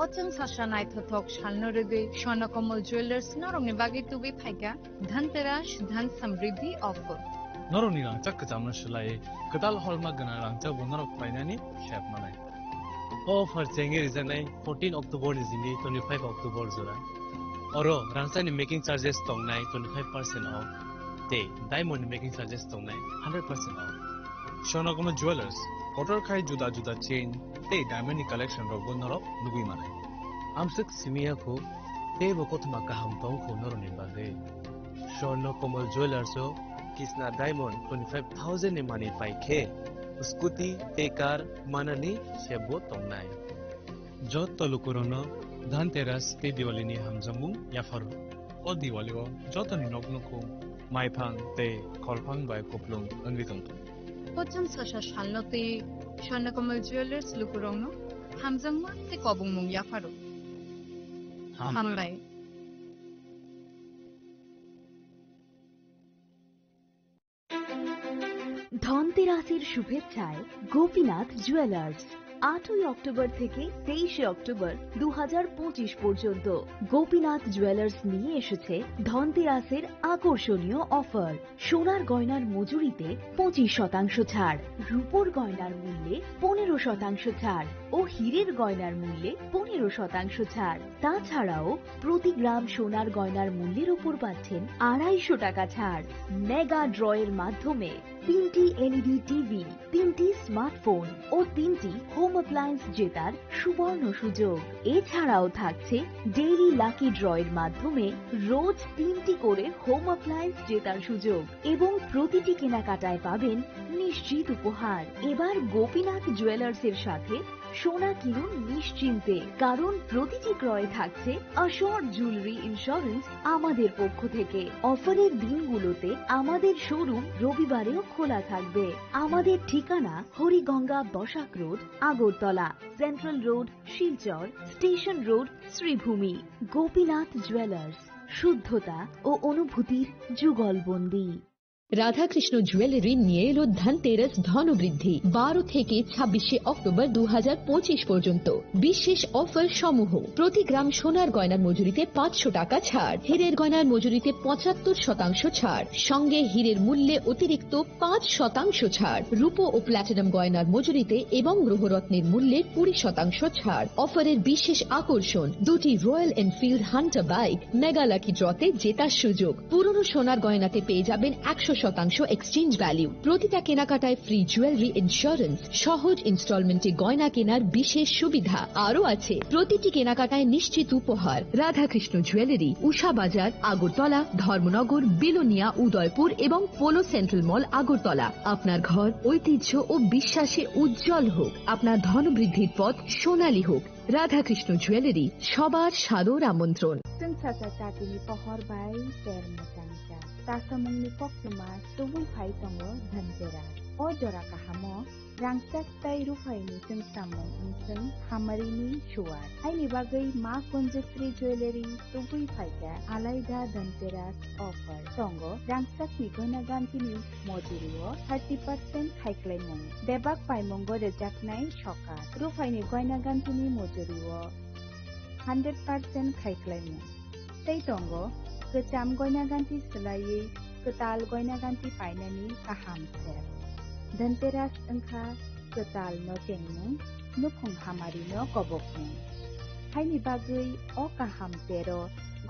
O chwng sasa naithothok salno rwgwi Swarnakammal Jewellers norokni bagwi tubui phaikha Dhanteras Dhan Samriddhi offer. Norokni rangchak kwchamno swlaiwi kwtal holma gwnang rangchakbo norok painani sep manai. O offer chengwi rijaknai fourteen October ni simi twenty-five October jora. Oro rangchakni making charges tongnai twenty-five percent off tei diamond ni making charges tongnai hundred percent off. Swarnakammal Jewellers, kotor khai juda juda chain tei diamond ni collection rokbo norok nugwi manai. Amswk simi ya kho, teibo kothoma kaham tong kho norokni bagwi. Swarnakammal Jewellers o Kisna Diamond twenty-five thousand ni manwi pai khe scooty tei car manani sep bo tongnai. Jotto lukurokno Dhanteras tei Diwali ni hamjakmung yapharo. O Diwali o jotoni nok nukhung maiphang tei kholphang bai kupulung wngwi tongthung. Pocham sasa salno twi Swarnakammal Jewellers lukurokno hamjakma tei kobongmung yapharo. Ham. Hambai. ধনতেরাসের শুভেচ্ছায় গোপীনাথ জুয়েলার্স। আটই অক্টোবর থেকে তেইশে অক্টোবর দু হাজার পঁচিশ পর্যন্ত গোপীনাথ জুয়েলার্স নিয়ে এসেছে ধনতেরাসের আকর্ষণীয় অফার। সোনার গয়নার মজুরিতে পঁচিশ শতাংশ ছাড়, রূপোর গয়নার মূল্যে পনেরো শতাংশ ছাড় ও হীরের গয়নার মূল্যে পনেরো শতাংশ ছাড়। তাছাড়াও প্রতি গ্রাম সোনার গয়নার মূল্যের ওপর পাচ্ছেন আড়াইশো টাকা ছাড়। মেগা ড্রয়ের মাধ্যমে তিনটি এলইডি টিভি, তিনটি স্মার্টফোন ও তিনটি হোম অ্যাপ্লায়েন্স জেতার সুবর্ণ সুযোগ। এছাড়াও থাকছে ডেইলি লাকি ড্রয়ের মাধ্যমে রোজ তিনটি করে হোম অ্যাপ্লায়েন্স জেতার সুযোগ এবং প্রতিটি কেনাকাটায় পাবেন নিশ্চিত উপহার। এবার গোপীনাথ জুয়েলার্সের সাথে সোনা কিনুন নিশ্চিন্তে, কারণ প্রতিটি ক্রয়ে থাকছে অ্যাসিওরড জুয়েলারি ইন্স্যুরেন্স আমাদের পক্ষ থেকে। অফারের দিনগুলোতে আমাদের শোরুম রবিবারেও খোলা থাকবে। আমাদের ঠিকানা Hariganga Basak road, Agartala, central road, Silchar, station road, Sribhumi. Gopinath jewellers, শুদ্ধতা ও অনুভূতির যুগলবন্দি। রাধাকৃষ্ণ জুয়েলারি নিয়ে এলো ধনতেরাস ধনবৃদ্ধি। বারো থেকে ছাব্বিশে অক্টোবর দু হাজার পঁচিশ পর্যন্ত বিশেষ অফার সমূহ। প্রতি গ্রাম সোনার গয়নার মজুরিতে পাঁচশো টাকা ছাড়, হীরের গয়নার মজুরিতে পঁচাত্তর শতাংশ ছাড়, সঙ্গে হীরের মূল্যে অতিরিক্ত পাঁচ শতাংশ ছাড়, রূপো ও প্ল্যাটিনাম গয়নার মজুরিতে এবং গ্রহরত্নের মূল্যে কুড়ি শতাংশ ছাড়। অফারের বিশেষ আকর্ষণ, দুটি royal Enfield Hunter bike, mega lucky ড্রতে জেতার সুযোগ। পুরনো সোনার গয়নাতে পেয়ে যাবেন একশো শতাংশ এক্সচেঞ্জ ভ্যালু। প্রতিটা কেনাকাটায় ফ্রি জুয়েলারি ইন্স্যুরেন্স, সহজ ইনস্টলমেন্টে গয়না কেনার বিশেষ সুবিধা। আরও আছে প্রতিটি কেনাকাটায় নিশ্চিত উপহার। রাধাকৃষ্ণ জুয়েলারি, উষা বাজার, আগরতলা, ধর্মনগর, বিলোনিয়া, উদয়পুর এবং পোলো সেন্ট্রাল মল, আগরতলা। আপনার ঘর ঐতিহ্য ও বিশ্বাসে উজ্জ্বল হোক, আপনার ধনবৃদ্ধির পথ সোনালী হোক। রাধাকৃষ্ণ জুয়েলারি, সবার সাদর আমন্ত্রণ। Chwng sacha chatini pohor bai ter mwchang cha. Tasamungni koktwma tubui phai tongo Dhanteras. O jora kahamo rangchak tei ruphaini chwngsamung wngchwng hamarini suar. Haini bagwi Ma Kunjasri Jewellery tubui phaikha alaida Dhanteras offer. Tongo rangchakni goina gantini mojurio thirty percent khaiklaimung. Bebak paimungo rwjaknai sokat. Ruphaini goina gantini mojurio hundred percent khaiklaimung. Tei tongo kwcham goina ganti swlaiwi kwtal goina ganti painani kaham ser. Dhanteras wngkha kwtal no chengmung, nukhung hamari no kobokmung. Haini bagwi o kaham tero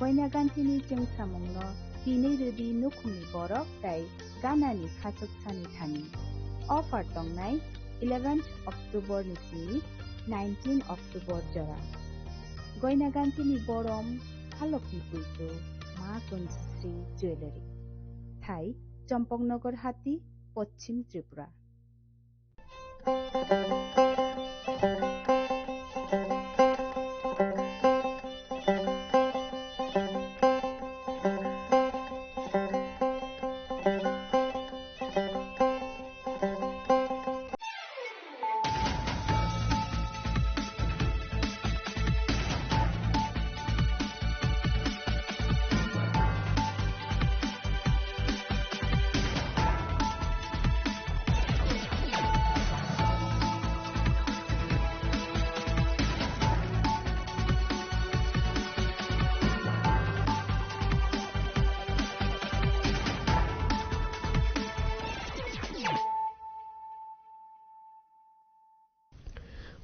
goina gantini chwngsamungno tinwi rwdi nukhungni borok tei ganani khachuk sani thani. Offer tongnai eleventh October ni simi nineteen October jora. Goina gantini borom halokni puitu Ma Kunjasri Jewellery. Thai, Champaknagar Hati, Poschim Tripura.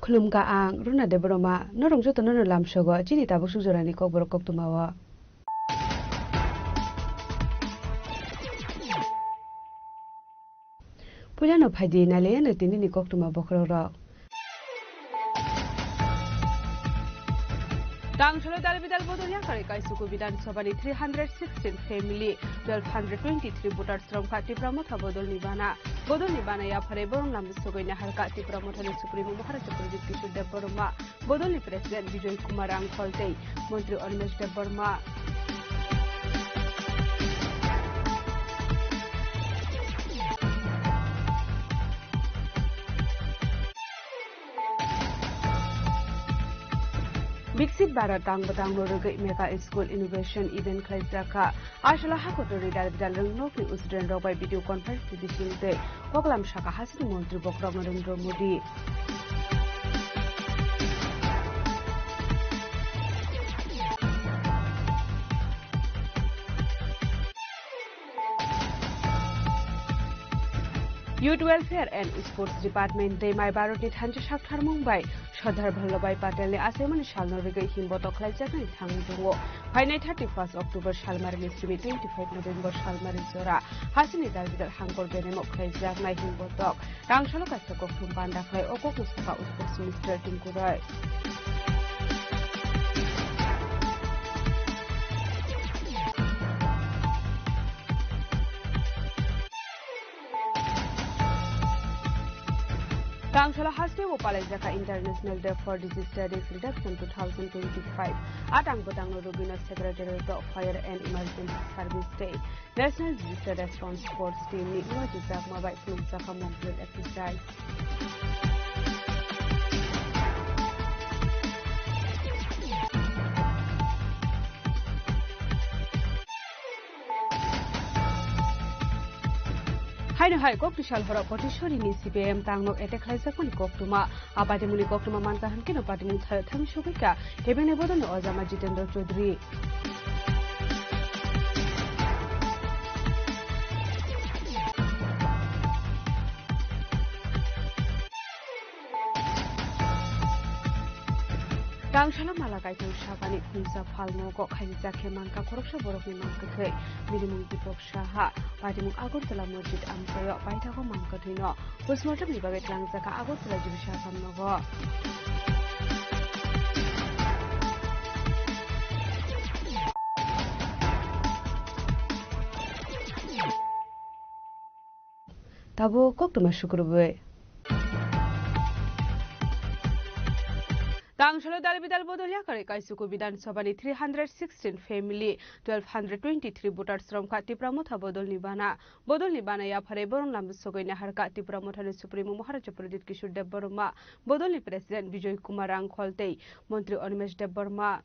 Khulumkha ang Runa Debbarma, norok jotono no lamsogo chini tabuk suk jorani kokborok koktwmao. Puilano phaidi nailaiano tinini koktwma bokhorokrok. Tangsalo dalbidal bodol yakarwi kaisuku Bidhan Sabhani three hundred sixteen family, twelve hundred twenty-three voters romkha Tipra Motha bodolni bana. Bodolni bana yapharwi borok lamsogwi naharkha Tipra Mothani Supremo Maharaja Pradyut Kishore Debbarma, bodolni President Bijoy Kumar Rangkhol tei Montri Animesh Debbarma. Viksit Bharat tang bwtang no rwgwi Mega School Innovation Event khlaijak kha. Aswla hakotorni dalbidal rwngnokni student rok bai video conference ni bisingtwi koklam sakha hasini montri bokhorok Narendra Modi. Youth Welfare and Sports Department tei Mai Bharatni thansa saktharmung bai Sardar Vallabhbhai Patelni achaimani salno rwgwi himbotok khlaijaknai thangwi tongo. Phainai thirty-first October salmarini simi twenty-five November salmari jora hasini dalbidal hangkor beremo khlaijaknai himbotok. Tangsalo kaisa koktwm panda khlai o kokno sakha Utkarsh Minister Tinku Roy. Tangsalo hasteo palaijakha International Day for Disaster Risk Reduction two thousand twenty-five. A tang bwtangno rwgwino Secretariat of Fire and Emergency Service tei National Disaster Response Force Team ni uaijukjakma bai phunukjakha mock drill exercise. Hai kok tisal horo Potiswari ni C P I M tang nok attack khlaijakmani koktwma. A patimungni koktwma manka hwnkhe no patimung thayo thang sugwi ka kebengni bodolni ojama Jitendra Chaudhary. Tangsalo mala kaithang sabani khungsa phal nogo khaijak khe manka khoroksa borokni mang kwthwi. Minimung Deepak Saha, patimung Agartala Masjid amchaio paithago mang kwthwino postmortemni bagwi tlangjak kha Agartala G B Saha samnogo. Tabuk koktwma sukrubwi. Tangsalo dal bidal bodol yakarwi Kaichuku Bidhan Sabhani three hundred sixteen family, twelve hundred twenty-three voters romkha Tipra Motha bodolni bana. Bodolni bana yapharwi borok lamsogwi naharkha Tipra Mothani Supremo Maharaja Pradyut Kishore Debbarma, bodolni President Bijoy Kumar Rangkhol tei Montri Animesh Debbarma.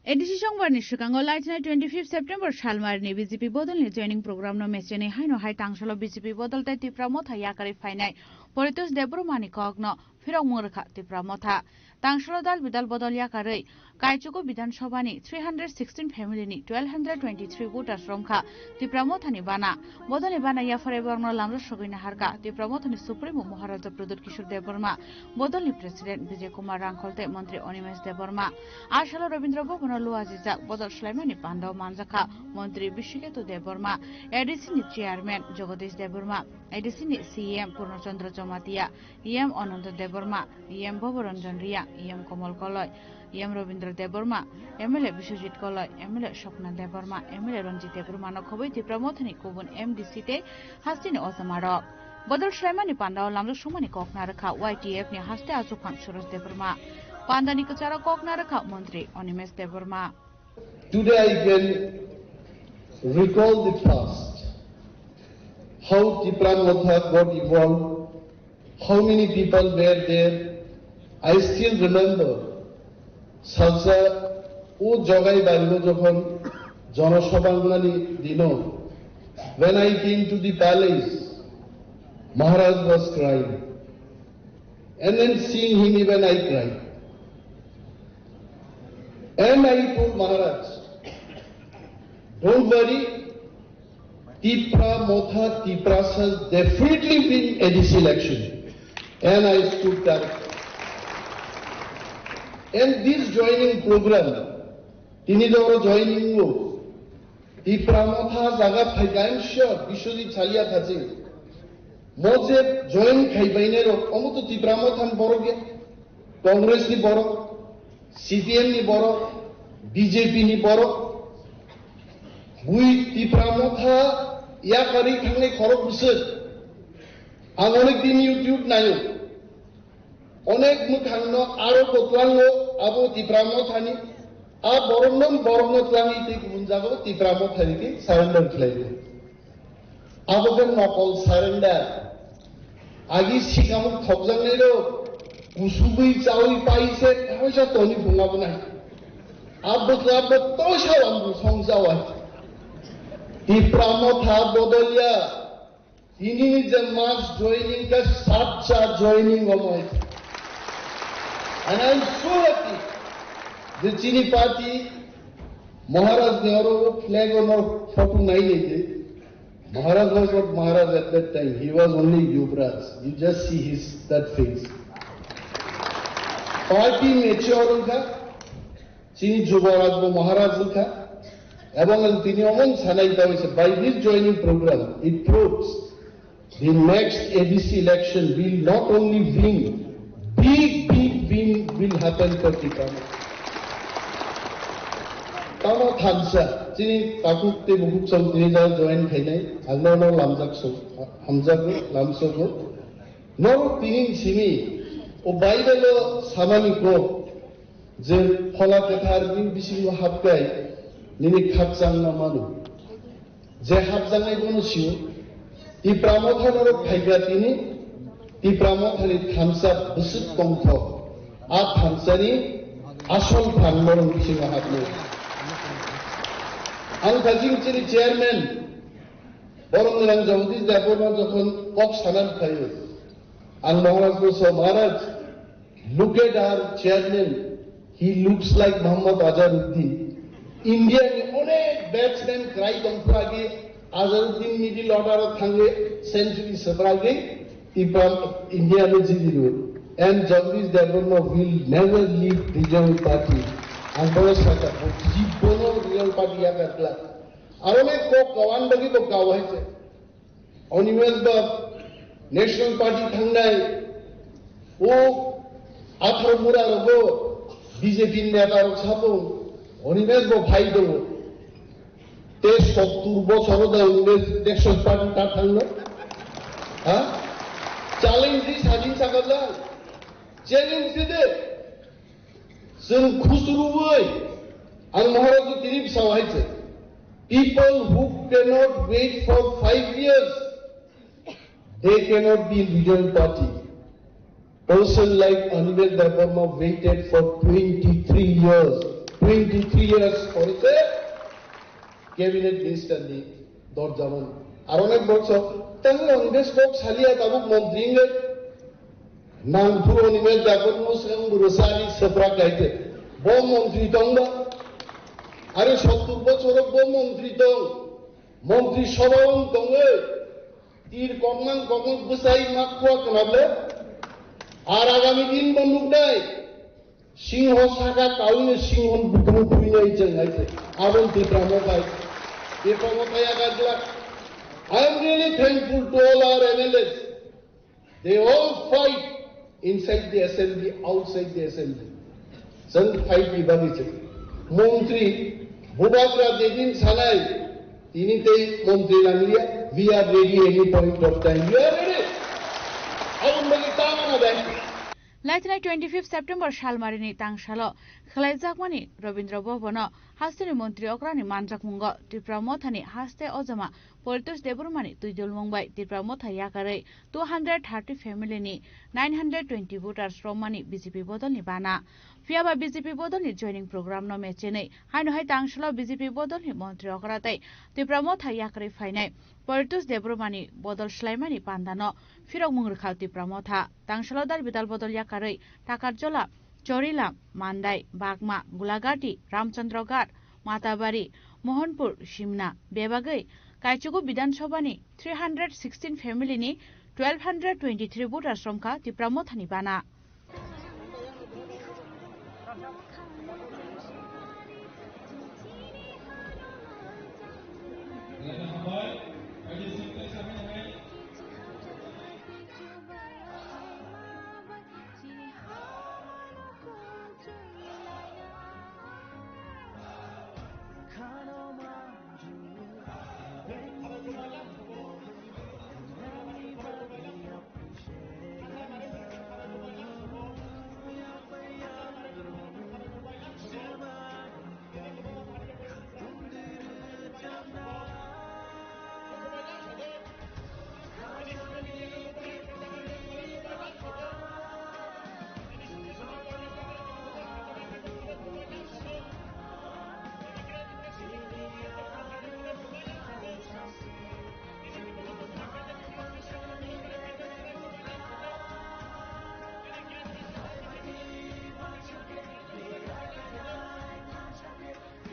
A D C songbarni swkango laithanai twenty-fifth September salmarni B J P bodolni joining programno mechenwi haino hai tangsalo B J P bodol tei Tipra Motha yakarwi phainai Paritosh Debbarmani kokno phirokmung rwkha Tipra Motha. Tangsalo dal bidal bodol yakarwi Kaichuku Bidhan Sabhani three hundred sixteen family ni twelve hundred twenty-three voters romkha Tipra Mothani bana. Bodolni bana yapharwi borokno lamjak sogwi naharkha Tipra Mothani Supremo Maharaja Pradyut Kishore Debbarma, bodolni President Bijoy Kumar Rangkhol tei Montri Animesh Debbarma. A salo Rabindra Bhavan-o luajijak bodol swlaimani pandao manjakha Montri Bishiketu Debbarma, A D C ni Chairman Jagadish Debbarma, A D C ni C E M Purno Chandra Jamatia, E M Ananta Debbarma, E M Bhava Ranjan Reang, E M Komal Koloi, E M Rabindra Debbarma, M L A Biswajit Koloi, M L A Swapna Debbarma, M L A Ranjit Debbarmano khobwi Tipra Mothani kubun M D C tei hasteni ojamarok. Bodol swlaimani pandao lamjak songmani kok narwkha Y T F ni haste achukphang Suraj Debbarma. Pandani kwcharo kok narwkha Montri Animesh Debbarma. Today I can recall the past, how Tipra Motha got involved, how many people were there. I still remember, salsa o Jogai Bario jokhon jonosabha wngnani dino, when I came to the palace, Maharaj was crying. And then seeing him, even I cried. And I told Maharaj, "Don't worry, Tipra Motha, Tiprasa definitely win A D C election." And I stood there. And this joining program, tini doro joining o, Tipra Motha jaga phaikha, I am sure, Biswajit Salia Thaching. Mo je join khai bainai rok, omo to Tipra Motha ni borok ya, Congress ni borok, C P M ni borok, B J P ni borok. Bui Tipra Motha yakarwi thangnai khorok bwswk. Ang onek din YouTube naio. Onek mwkhangno aro bo tlango abo Tipra Mothani, a borokno borokno tlangwi tei kubun jagao Tipra Mothani tei surrender khlaio. Abo khe nokol surrender. Agi sikamuk thokjaknairok kusugwi chawi pai se kaisa toni phunga bo nai. Abo khe abo toisa wangbu song chawi. Tipra Motha bodolya. Tini ni je mass joining khe satcha joining omo hai. And I'm so happy যে chini party Maharaj ni oro flag ono photo nai nai de. Maharaj was not Maharaj at that time. He was only Yuvraj. You just see his that face. Party mature wngkha. Chini Jubaraj bo Maharaj wngkha. Ebong ang tini omon sanai tawise by this joining program, it proves the next A D C election will not only win, big, big win will happen for Tipra. Tamo thansa, chini takhuk tei bukhuk song tini jao join khainai, ang no no lamjak song, hamjago, lamsogo. Norok tini simi, o Bible o samani ko, je Phola Kwthar bini bisingo hapkai, nini khakchangma mano. Je hapjaknai bono sio, Tipra Motha norok phaikha tini, Tipra Mothani thansa bwswk tongthok, a thansani asol phan norok bisingo hapnai. Ang kajing chini chairman, Borok ni rang Jagadish Debbarma jokhon kok sana phaio, ang Maharaj no so, "Maharaj, look at our chairman, he looks like Muhammad Azharuddin." India ni onek batsman kwrai tong phagi, Azharuddin middle order o thangwi century swbragwi Tipra India no jidi rwo. And Jagadish Debbarma will never leave Regional Party. Ang bono sakha, bo jibono Regional Party yakar glak. Aro le kok kawan bagi bo kawai se. Onimes ba National Party thangnai, o atharo mura rogo B J P neta rok sabo, Onimes bo phai do. Te sottur bochor da Onimes National Party ta thangno. Ha? Challenge di sajin sakajal. Challenge di de. Chwng khusruwi ang Maharaj ni tini bwsao hai se, people who cannot wait for five years, they cannot be in regional party. Person like Animesh Debbarma waited for twenty-three years. Twenty-three years for the cabinet minister ni dorjamon. Aro onek boksor, tang Animesh kok salia tabuk montri ngai. Nang phuru Animesh Debbarma swkang bwrwsari swprak kaite. Bo montri tong ba? Are sottur bochoro bo montri tong. Montri sobha wng tongwi. Tir kokmang kokmang bwsai mak khua kwnable. Ar agami din bo nuknai. Singho saka kaui no singho butung tui nai jeng hai se. Abon Tipra Mothai. Tipra Mothai aga glak. I am really thankful to all our M L As. They all fight inside the assembly, outside the assembly. Chwng fight ni bagwi se. Montri, Bubagra jedin sanai, tini tei montri nangliya, we are ready any point of time. We are ready. Abon bagwi tama na bai. Laithanai twenty-fifth September salmarini tangsalo khwlaijakmani Rabindra Bhavan-o hasteni montri okrani manjakmungo Tipra Mothani haste ojama Paritosh Debbarmani twidulmung bai Tipra Motha yakarwi two hundred thirty family ni nine hundred twenty voters romani B J P bodolni bana. Phiyaba B J P bodolni joining program no mechenwi haino hai tangsalo B J P bodolni montri okra tei Tipra Motha yakarwi phainai Paritosh Debbarmani bodol swlaimani pandano phirokmung rwkha Tipra Motha. Tangsalo dal bidal bodol yakarwi Takarjola, Chorila, Mandai, Bagma, Gulagati, Ramchandroghat, Matabari, Mohanpur, Simna, bebagwi Kaichugu Bidhan Sabhani three hundred sixteen family ni twelve hundred twenty-three voters romkha Tipra Mothani bana.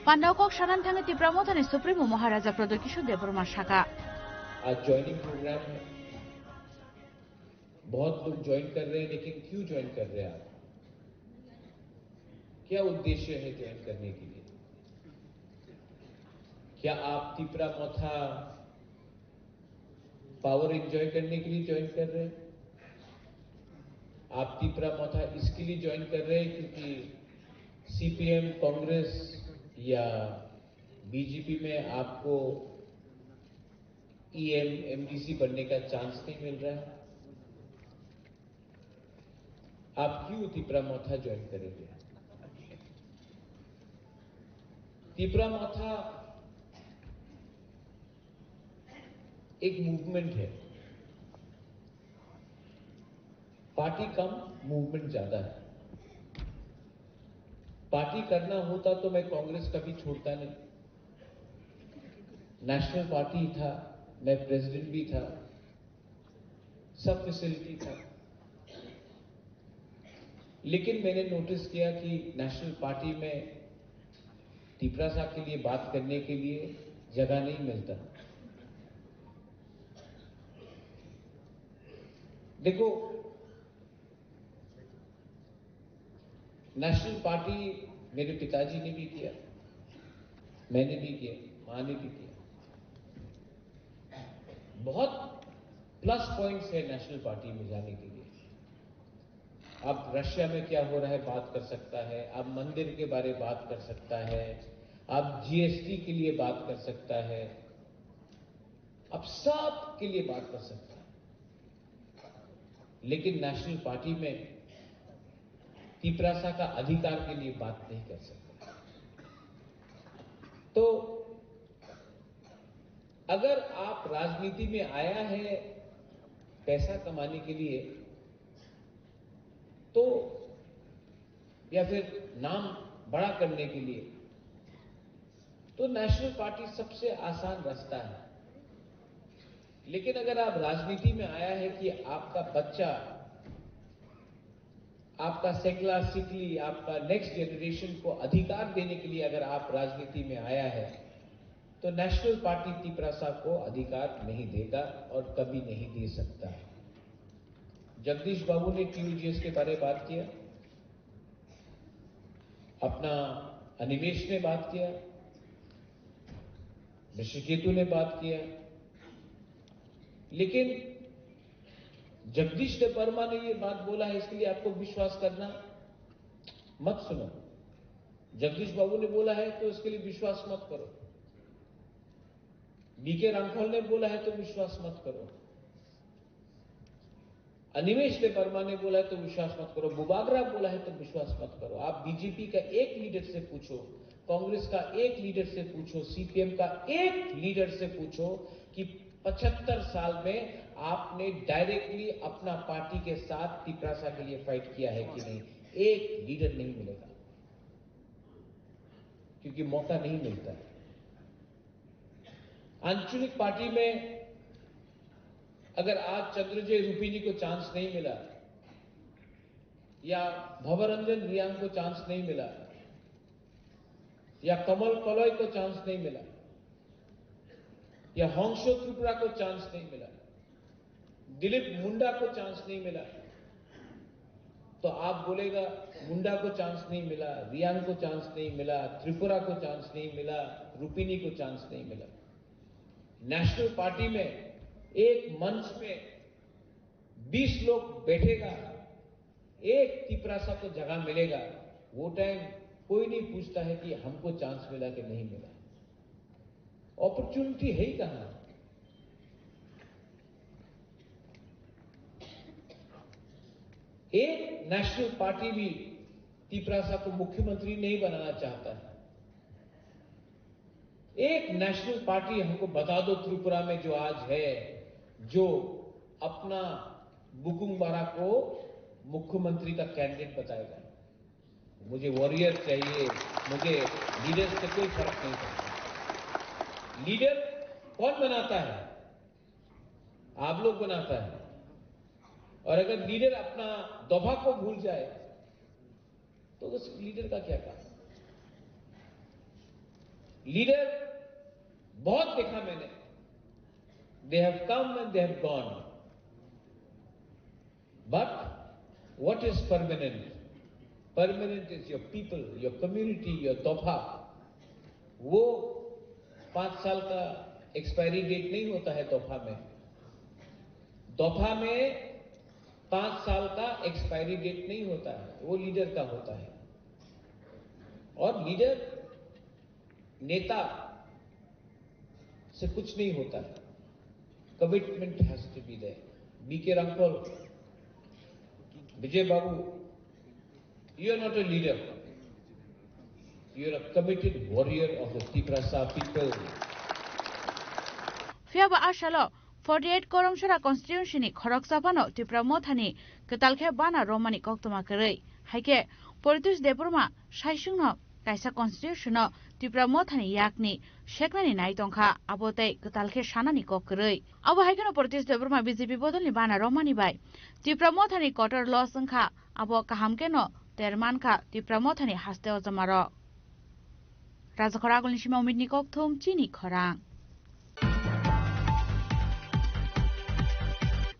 Pandao kok sanani thangwi Tipra Mothani Supremo Maharaja Pradyot Kishore Debbarma sakha. आज joining programme है। बहुत लोग ज्वाइन कर रहे हैं, लेकिन क्यों ज्वाइन कर रहे हैं आप? क्या उद्देश्य है ज्वाइन करने के लिए? क्या आप तिपरा मोथा पावर एंजॉय करने के लिए ज्वाइन कर रहे हैं? आप तिपरा मोथा इसके लिए ज्वाइन कर रहे हैं क्योंकि सीपीएम, कांग्रेस या बीजेपी में आपको ईएम, एमडीसी बनने का चांस नहीं मिल रहा है? आप क्यों तिपरा मोथा ज्वाइन करेंगे? तिपरा मोथा एक मूवमेंट है। पार्टी कम, मूवमेंट ज्यादा है। पार्टी करना होता तो मैं कांग्रेस कभी छोड़ता नहीं। नेशनल पार्टी था, मैं प्रेसिडेंट भी था, सब फैसिलिटी था। लेकिन मैंने नोटिस किया कि नेशनल पार्टी में तिपरासा के लिए बात करने के लिए जगह नहीं मिलता। देखो, नेशनल पार्टी मेरे पिताजी ने भी किया, मैंने भी किया, माँ ने भी किया। बहुत प्लस पॉइंट्स है नेशनल पार्टी में जाने के लिए। अब रशिया में क्या हो रहा है बात कर सकता है, अब मंदिर के बारे बात कर सकता है, अब जीएसटी के लिए बात कर सकता है, अब सब के लिए बात कर सकता है। लेकिन नेशनल पार्टी में तिपरासा का अधिकार के लिए बात नहीं कर सकता। तो अगर आप राजनीति में आया है पैसा कमाने के लिए, तो या फिर नाम बड़ा करने के लिए, तो नेशनल पार्टी सबसे आसान रास्ता है। लेकिन अगर आप राजनीति में आया है कि आपका बच्चा, आपका सेकला सिकली, आपका नेक्स्ट जनरेशन को अधिकार देने के लिए अगर आप राजनीति में आया है, तो नेशनल पार्टी तिपरासा को अधिकार नहीं देगा और कभी नहीं दे सकता है। जगदीश बाबू ने टीयूजीएस के बारे में बात किया, अपना अनिमेश ने बात किया, ऋषिकेतु ने बात किया, लेकिन जगदीश देबबर्मा ने ये बात बोला है, इसके लिए आपको विश्वास करना मत सुनो। जगदीश बाबू ने बोला है तो इसके लिए विश्वास मत करो। बीके रामफल ने बोला है तो विश्वास मत करो। अनिमेश देबबर्मा ने बोला है तो विश्वास मत करो, बुबागरा बोला है तो विश्वास मत करो। आप बीजेपी का एक लीडर से पूछो, कांग्रेस का एक लीडर से पूछो, सीपीएम का एक लीडर से पूछो कि पचहत्तर साल में आपने डायरेक्टली अपना पार्टी के साथ तिपरासा के लिए फाइट किया है कि नहीं। एक लीडर नहीं मिलेगा, क्योंकि मौका नहीं मिलता है। आंचलिक पार्टी में अगर आज चंद्रजय रूपिणी को चांस नहीं मिला, या भवरंजन रियांग को चांस नहीं मिला, या कमल कलय को चांस नहीं मिला, या हंसो त्रिपुरा को चांस नहीं मिला, दिलीप मुंडा को चांस नहीं मिला, तो आप बोलेगा, मुंडा को चांस नहीं मिला, रियांग को चांस नहीं मिला, त्रिपुरा को चांस नहीं मिला, रूपिणी को चांस नहीं मिला। नेशनल पार्टी में एक मंच में बीस लोग बैठेगा, एक तिपरासा को जगह मिलेगा, वो टाइम कोई नहीं पूछता है कि हमको चांस मिला कि नहीं मिला। अपॉर्चुनिटी है ही कहाँ? एक नेशनल पार्टी भी तिपरासा को मुख्यमंत्री नहीं बनाना चाहता है। एक नेशनल पार्टी हमको बता दो त्रिपुरा में जो आज है, जो अपना बुकुंगबारा को मुख्यमंत्री का कैंडिडेट बताएगा। मुझे वॉरियर चाहिए, मुझे लीडर से कोई फर्क नहीं पड़ता। लीडर कौन बनाता है? आप लोग बनाता है। और अगर लीडर अपना दफा को भूल जाए, तो उस लीडर का क्या काम? लीडर बहुत देखा मैंने, they have come and they have gone, but what is permanent? Permanent is your people, your community, your दोफा। वो पाँच साल का एक्सपायरी डेट नहीं होता है दोफा में। दोफा में पाँच साल का एक्सपायरी डेट नहीं होता है, वो लीडर का होता है। और लीडर, नेता से कुछ नहीं होता है, commitment has to be there। B K Ramphal, Vijay Babu, you are not a leader, you are a committed warrior of the Tiprasa people। Phiya ba a salo forty-eight Koromsora constituency ni khoroksa phano Tipra Mothani kwtal khe bana romani koktwma kwrwi, hai khe Paritosh Debbarma saisungno kaisa constitution no Tipra Mothani yakni seknani nai tongkha, abo tei kwtal khe sanani kok kwrwi. Abo hai kheno Paritosh Debbarma B J P bodolni bana romani bai Tipra Mothani kotor loss wngkha, abo kaham kheno ter mankha Tipra Mothani haste ojomarok. Rajakhor agulni sima Umitni kokthum chini khorang.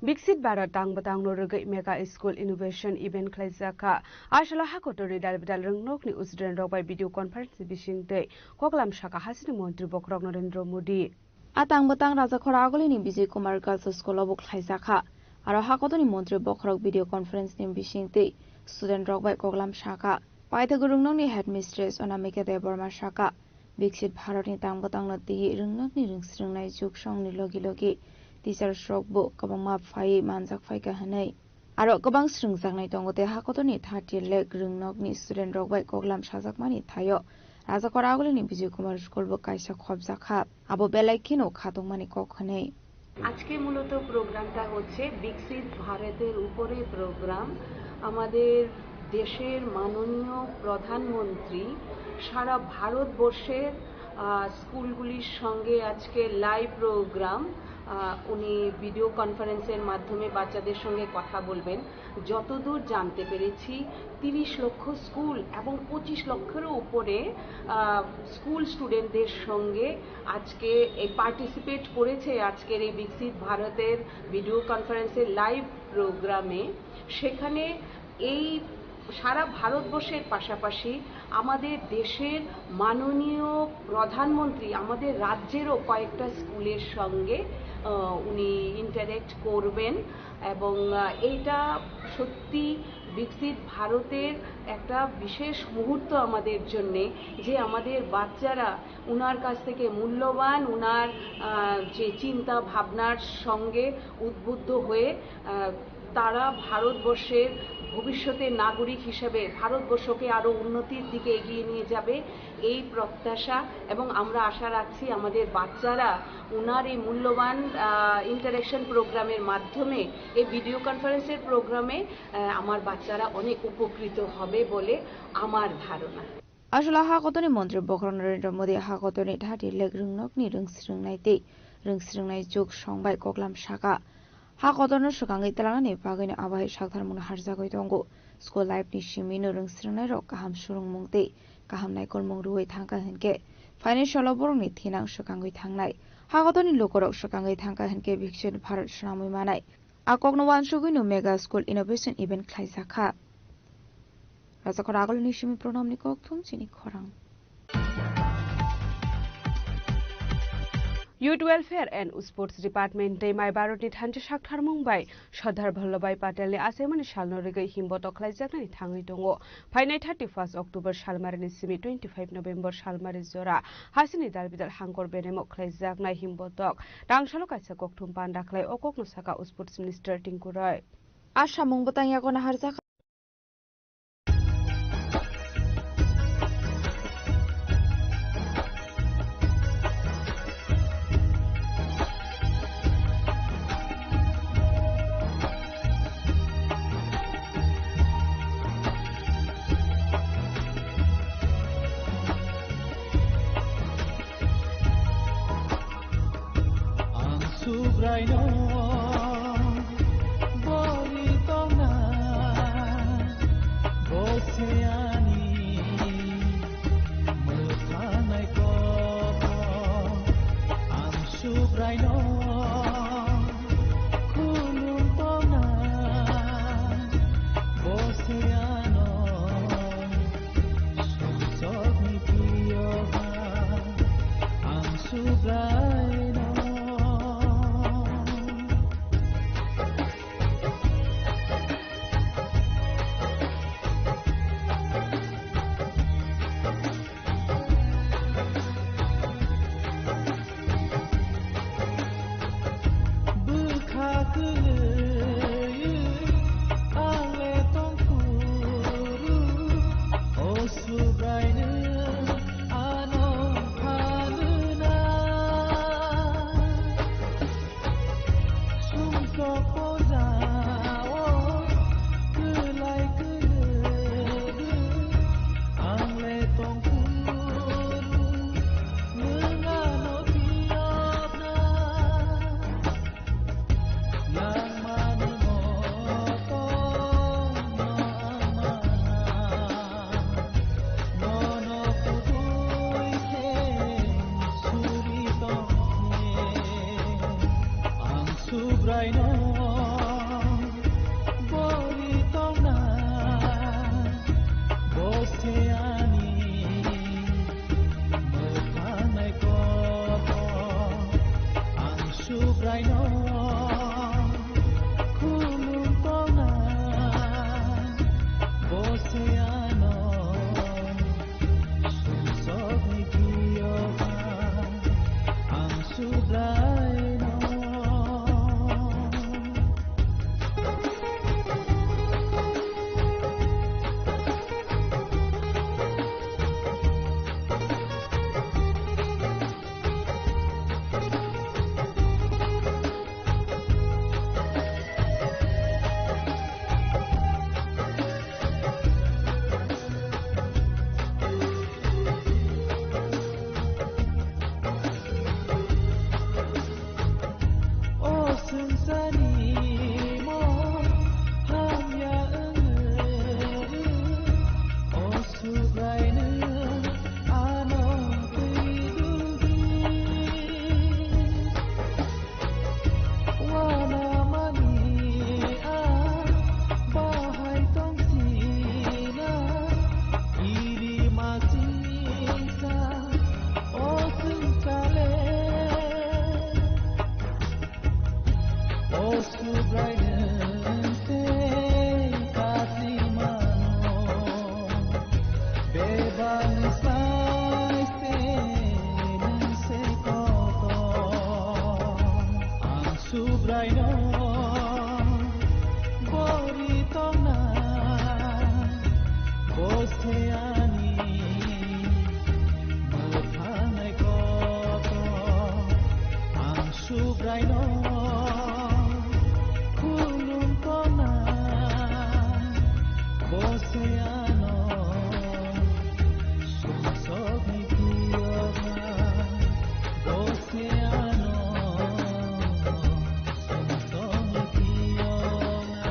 Biksit Bharat tang bwtangno rwgwi Mega School Innovation Event khlaijak kha. Asalo hakotorni dal bidal rwngnokni student rok bai video conference bising twi koklam saka hasini montri bokhorok Narendra Modi. A tang bwtang Rajakhor agulini Vijay Kumar Girls School o bo khlaijak kha. Aro hakotorni montri bokhorok video conference ni bising twi student rok bai koklam saka. Paithak rwngnokni headmistress Anamika Debbarma saka, Biksit Bharatni tang bwtangno twiwi rwngnokni rwngsrwngnai jug songni logi logi teachers rokbo kwbangma phaiwi manjak phaikha hwnwi. Aro kwbang swrwngjaknai tongo tei hakotorni thirty lakh rwngnokni student rok bai koklam sajakmani thaio Rajakhor agulini Vijay Kumar School bo kaisa khopjak kha, abo belai kheno khatungmani kok hwnwi. আজকে মূলত প্রোগ্রামটা হচ্ছে বিকশিত ভারতের উপরে প্রোগ্রাম। আমাদের দেশের মাননীয় প্রধানমন্ত্রী সারা ভারতবর্ষের, আহ, স্কুলগুলির সঙ্গে আজকে লাইভ প্রোগ্রাম, আহ, উনি ভিডিও কনফারেন্সের মাধ্যমে বাচ্চাদের সঙ্গে কথা বলবেন। যতদূর জানতে পেরেছি, তিরিশ লক্ষ স্কুল এবং পঁচিশ লক্ষেরও উপরে, আহ, স্কুল স্টুডেন্টদের সঙ্গে আজকে এই পার্টিসিপেট করেছে আজকের এই বিকশিত ভারতের ভিডিও কনফারেন্সের লাইভ প্রোগ্রামে। সেখানে এই সারা ভারতবর্ষের পাশাপাশি আমাদের দেশের মাননীয় প্রধানমন্ত্রী আমাদের রাজ্যেরও কয়েকটা স্কুলের সঙ্গে, আহ, উনি ইন্টারঅ্যাক্ট করবেন এবং, আহ, এইটা সত্যি বিকশিত ভারতের একটা বিশেষ মুহূর্ত আমাদের জন্যে, যে আমাদের বাচ্চারা ওনার কাছ থেকে মূল্যবান, ওনার, আহ, যে চিন্তা ভাবনার সঙ্গে উদ্বুদ্ধ হয়ে, আহ, তারা ভারতবর্ষের ভবিষ্যতের নাগরিক হিসেবে ভারতবর্ষকে আরও উন্নতির দিকে এগিয়ে নিয়ে যাবে, এই প্রত্যাশা। এবং আমরা আশা রাখছি আমাদের বাচ্চারা ওনার এই মূল্যবান, আহ, ইন্টারঅ্যাকশন প্রোগ্রামের মাধ্যমে, এই ভিডিও কনফারেন্সের প্রোগ্রামে, আহ, আমার বাচ্চারা অনেক উপকৃত হবে বলে আমার ধারণা। Aswla hakotorni montri bokhorok Narendra Modi hakotorni thati lek rwngnokni rwngsrwngnai tei rwngsrwngnai jug song bai koklam saka. Hakotorno swkangwi twlangnani bagwino abo hai saktharmungno harjagwi tongo. School life ni simino rwngsrwngnairok kaham swrwngmung tei kaham naikolmung rwui thangkha hinkhe financial o borokni thinang swkangwi thangnai. Hakotorni lukurok swkangwi thangkha hinkhe Biksit Bharat swnamwi manai. A kokno uansugwino Mega School Innovation Event khlaijak kha. Rajakhor agulini simi Pranamni kokthum chini khorang. Youth Welfare and Sports Department tei Mai Bharatni thanchi saktharmung bai Sardar Vallabhbhai Patelni achaimani salno rigwi himbotok khlaijaknani thangwi tongo. Phainai thirty-first October salmarini simi twenty-five November salmari jora hasini dalbidal hangkor benaimok khlaijaknai himbotok tangsalo kaisa kokthum panda khlai o kokno saka Sports Minister Tinku Roy. A samung bwtang yago naharjak. Ang Subraino bori tongnai. Subraino ano twi duldi. Wana mani a bahai tong sina. Iri masingsa o singkale. O Subraino tei kasimano, bebani sai se nang se kotor. Ang Subraino bori tongna, bo se ani mwthangni kotor. Ang Subraino khulum tongna, bo se ano sumsokni phiyokna, bo se ano sumsokni phiyokna.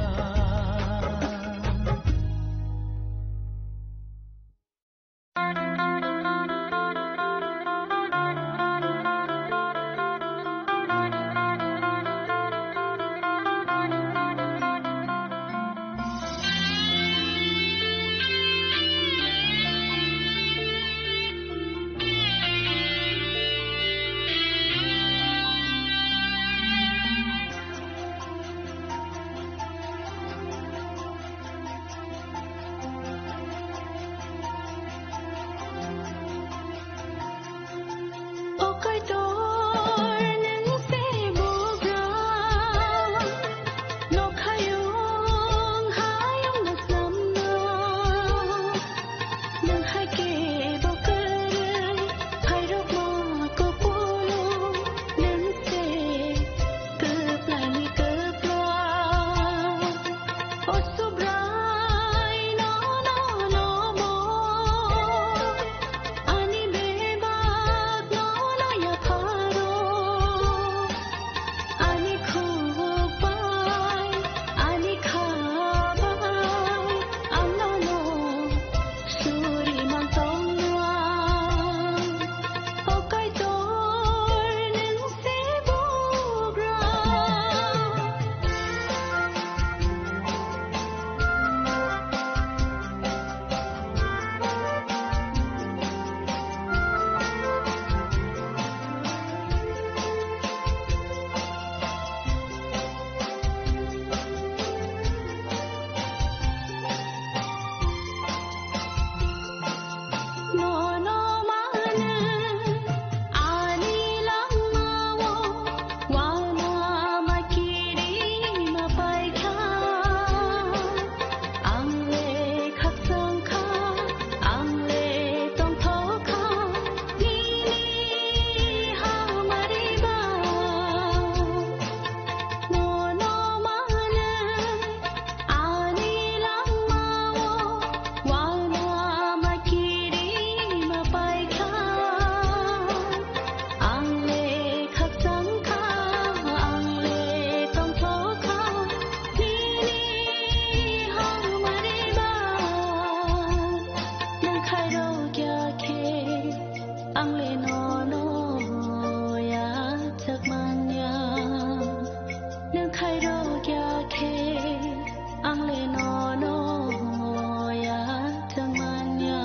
O Kaitor, nwng se bugra, nokhayung hayung no slamno. Nwng hai khe bo kwrwi, khairokma kupulung, nwng se kwplaini kwpla. O Subrai no, no, no, bo. Ani bebak no, no, yapharo. Ani khuk bai, ani kha bai, ang nono suri man tongwang. O Kaitor, nwng se bugra. Nono mano ani langmao, wana ma kiri ma paikha. Ang le khakchang kha, ang le tongthok kha, nini hamari ba. Nono mano ani langmao, wana ma kiri ma paikha. Ang le khakchang kha, ang le tongthok kha, nini hamari ba. Nwng khairok ya khe, ang le nono yachak manya. Nwng khairok ya khe, ang le nono yachak manya.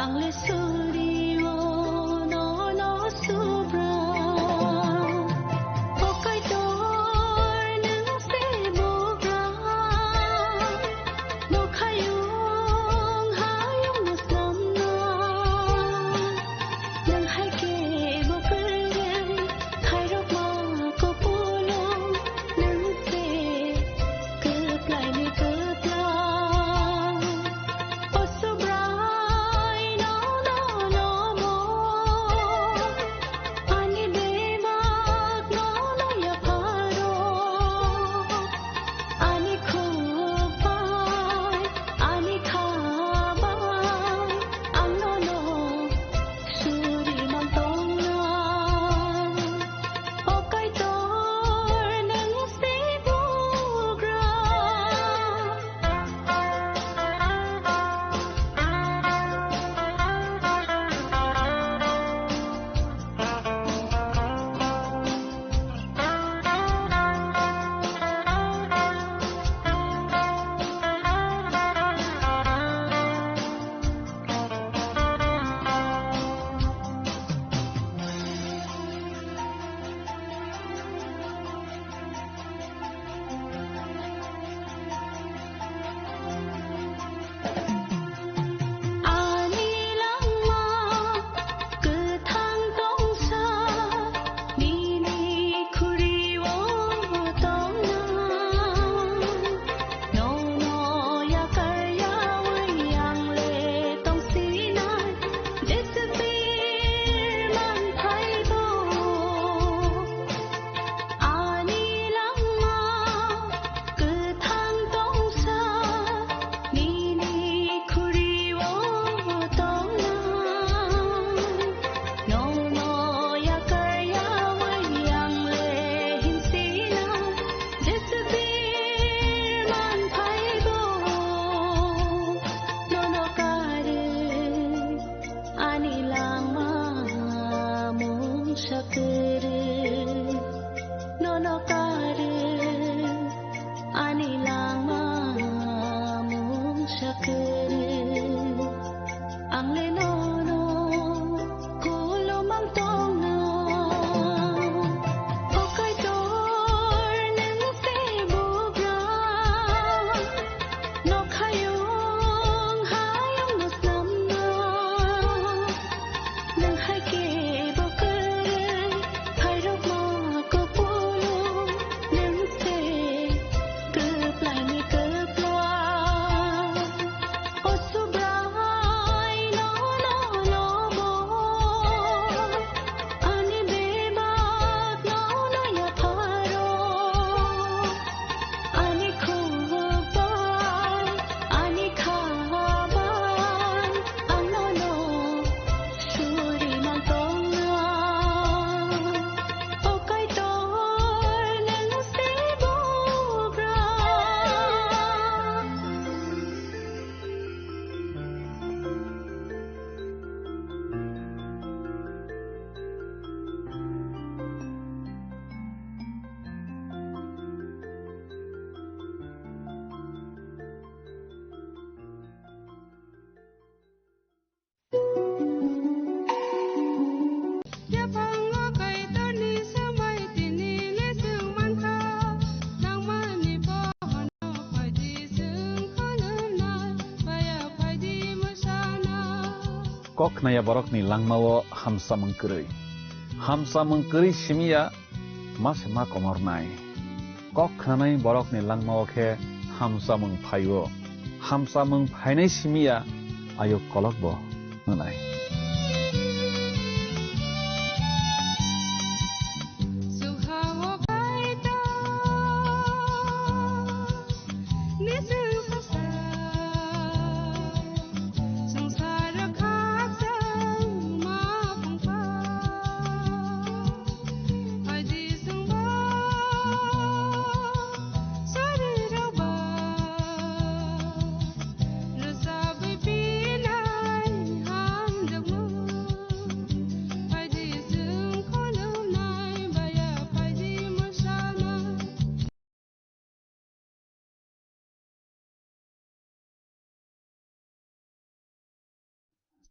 Ang le suri o nono Subra. O Kaitor, nwng se bugra. Nokhayung hayung no slamno. Nwng hai khe bo kwrwi, khairokma kupulung, nwng se kwplaini kwpla. O Subrai no, no, Kok khnaya borokni langmao hamsamung kwrwi. Hamsamung kwrwi simiya ma se ma komornai. Kok khnanai borokni langmao khe hamsamung phaio. Hamsamung phainai simiya ayuk kolokbo wngnai.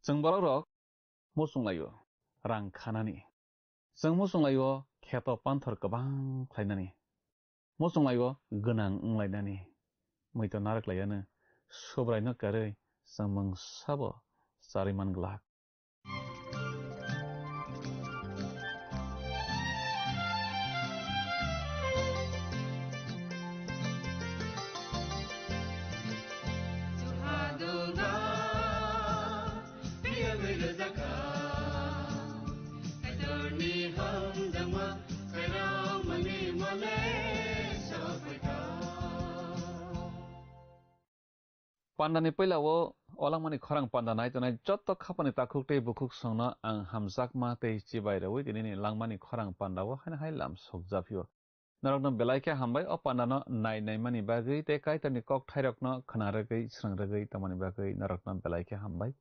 Chwng borok rok muchung laio rang khanani. Chwng muchung laio kheto panthor kwbang khlainani. Muchung laio gwnang wnglainani. Mui to narwk laiano Subraino karwi chwng mungsabo charwi man glak. Pandani puila o, o langmani khorang panda nai tongnai joto khapani takhuk tei bukhuk songno ang hamjakma tei chibai rwi tinini langmani khorang panda o haino hai lam sokjaphio. Norokno belai khe hambai o pandano nai naimani bagwi tei Kaitorni kokthairokno khna rwgwi, srwng rwgwi tongmani bagwi norokno belai khe hambai.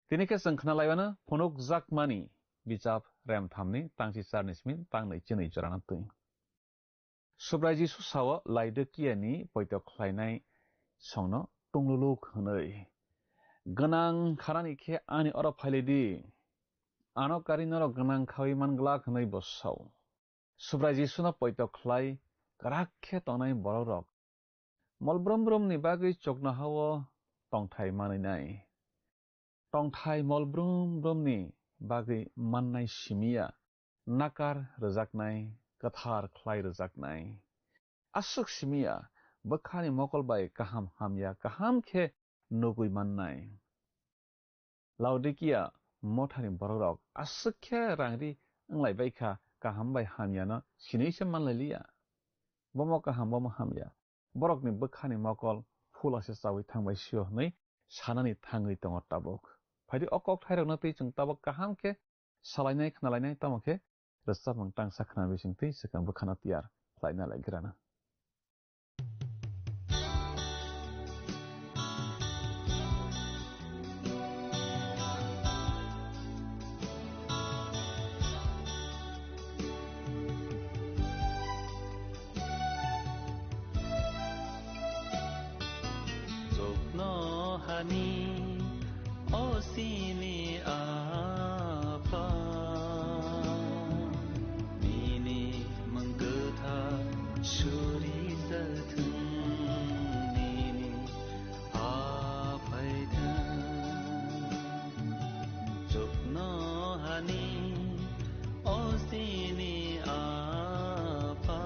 Tini khe chwng khna laiwano phunukjakmani bichap remthamni tangchi charni simi tangnwi chinwi jorano twi. Subrai Jisu sao Laodikiyani poito khlainai songno tungluluk hwnwi. Gwnang khanani khe ani oro phailai di. Ano karwi norok gwnang khaui man glak hwnwi bo sao. Subrai Jisuno poito khlai kwrak khe tongnai borokrok mol brum brumni bagwi chuknoha-o tongthai manwi nai. Tongthai mol brum brumni bagwi mannai simi ya, nakar rwjaknai, kwthar khlai rwjaknai. Aswk simi ya, bwkhani mokol bai kaham hamya kaham khe nugwi mannai. Laodikia mothani borokrok aswk khe rang ri wnglai bai kha, kaham bai hamyano sinui se manlai liya. Bomo kaham, bomo hamya. Borokni bwkhani mokol phula se chaui thangbai sio hwnwi sanani thangwi tongo tabuk. Phaidi o kokthairokno twi chwng tabuk kaham khe salainai khnalainai, tamo khe rwchapmung tangsa khna bising twi swkang bwkhano tiyar khlaina lai grana. Chuknohani o sini Apha, nini mung kwthar suri jathwng, nini aphaithwng. Chuknohani o sini Apha,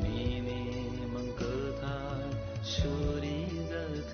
nini mung kwthar suri jathwng.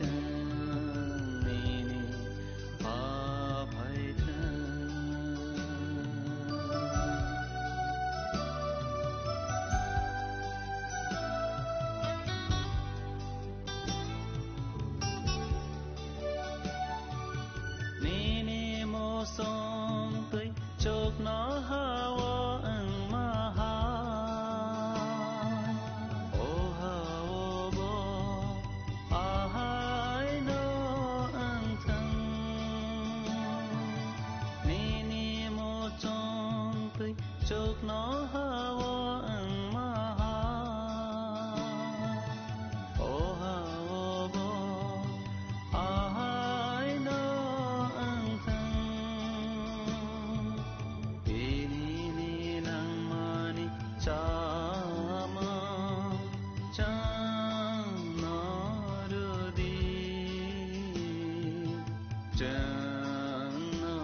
Chwngno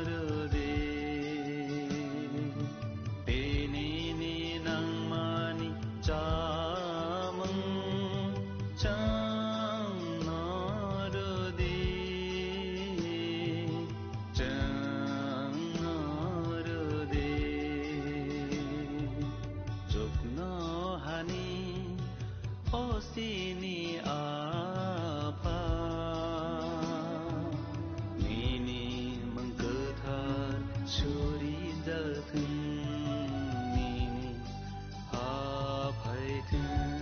rw di, tinini nangmani chamung chwngno rw di, chwngno rw di, chuknohani o chini Apha, nini mung kwthar surijathwng, nini ha phaithwng.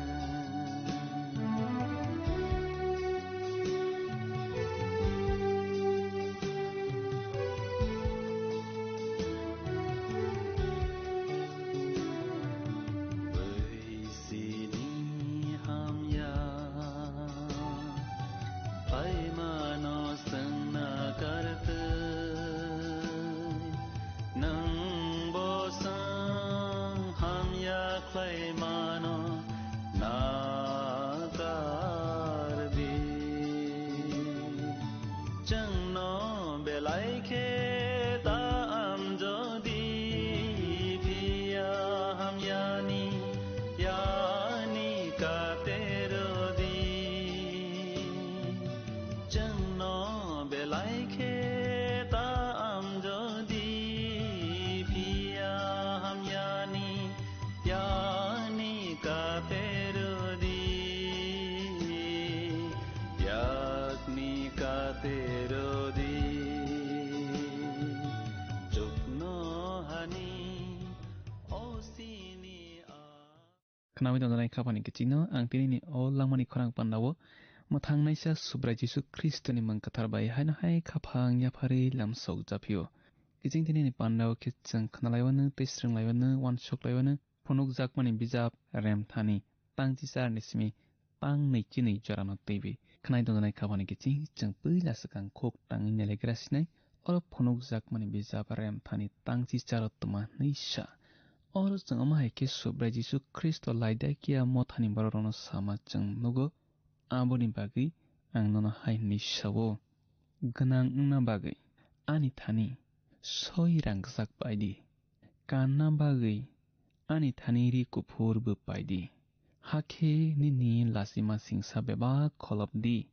Sini hamya, phaimano swngna kartwi, nwng bo swng hamya khlaimano nakardi. Chwngno belai khe ta amjodi phiya hamyani yani katerodi. Chwngno belai khe ta amjodi phiya hamyani yani katerodi, yakni katerodi, chukno hani o sini a. Khnawi tongjanai khaphani kichingno ang tinini o langmani khorang pandao mwthangnaisa Subrai Jisu Khristoni mung kwthar bai haino hai khaphang yapharwi lamsok japhio. Kiching tinini pandao khe chwng khnalaiwano tei swrwnglaiwano uansuk laiwano phunukjakmani bijap Remthani tang chicharni simi tang nwi chinwi jorano twiwi. Khnai tongjanai khaphani kiching chwng puila swkang khuk tangwi nelaigra sinai. Oro phunukjakmani bijap Remthani tang chicharo twma hwnwi sa. Oro chwng omo hai khe Subrai Jisu Khristo Laodikia mothani bororokno sama chwng nugo. Aboni bagwi ang nono hai hwnwi sa-o, gwnang wngna bagwi ani thani soi rangchak pai di, kanna bagwi ani thani ri kuphur bo pai di, hakhe nini lachima singsa bebak kholop di,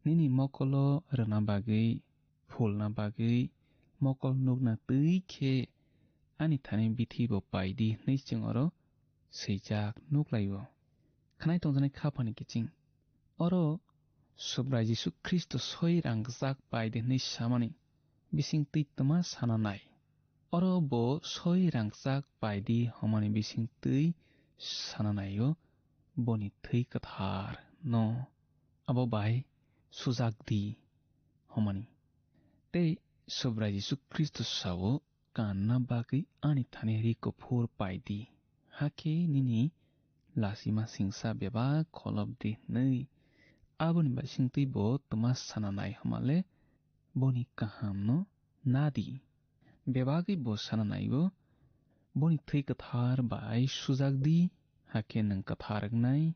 nini mokolo rwna bagwi, phulna bagwi, mokol nukna twi khe ani thani bithi bo pai di hwnwi chwng oro swijak nuk lai-o. Khnai tongjaknai khaphani kiching. Oro Subrai Jisu Khristo soi rangchak pai di hwnwi samani bising twi twma sana nai. Oro bo soi rangchak pai di hwnmani bising twi sana nai-o boni thwi kwthar no abo bai sujak di hwnmani. Tei Subrai Jisu Khristo sa-o, kanna bagwi ani thani ri kuphur pai di, hakhe nini lachima singsa bebak kholop di hwnwi. Aboni bising twi bo twma sana nai hwnmale boni kahamno na di. Bebagwi bo sana nai-o, boni thwi kwthar bai sujak di, hakhe nwng kwthar wngnai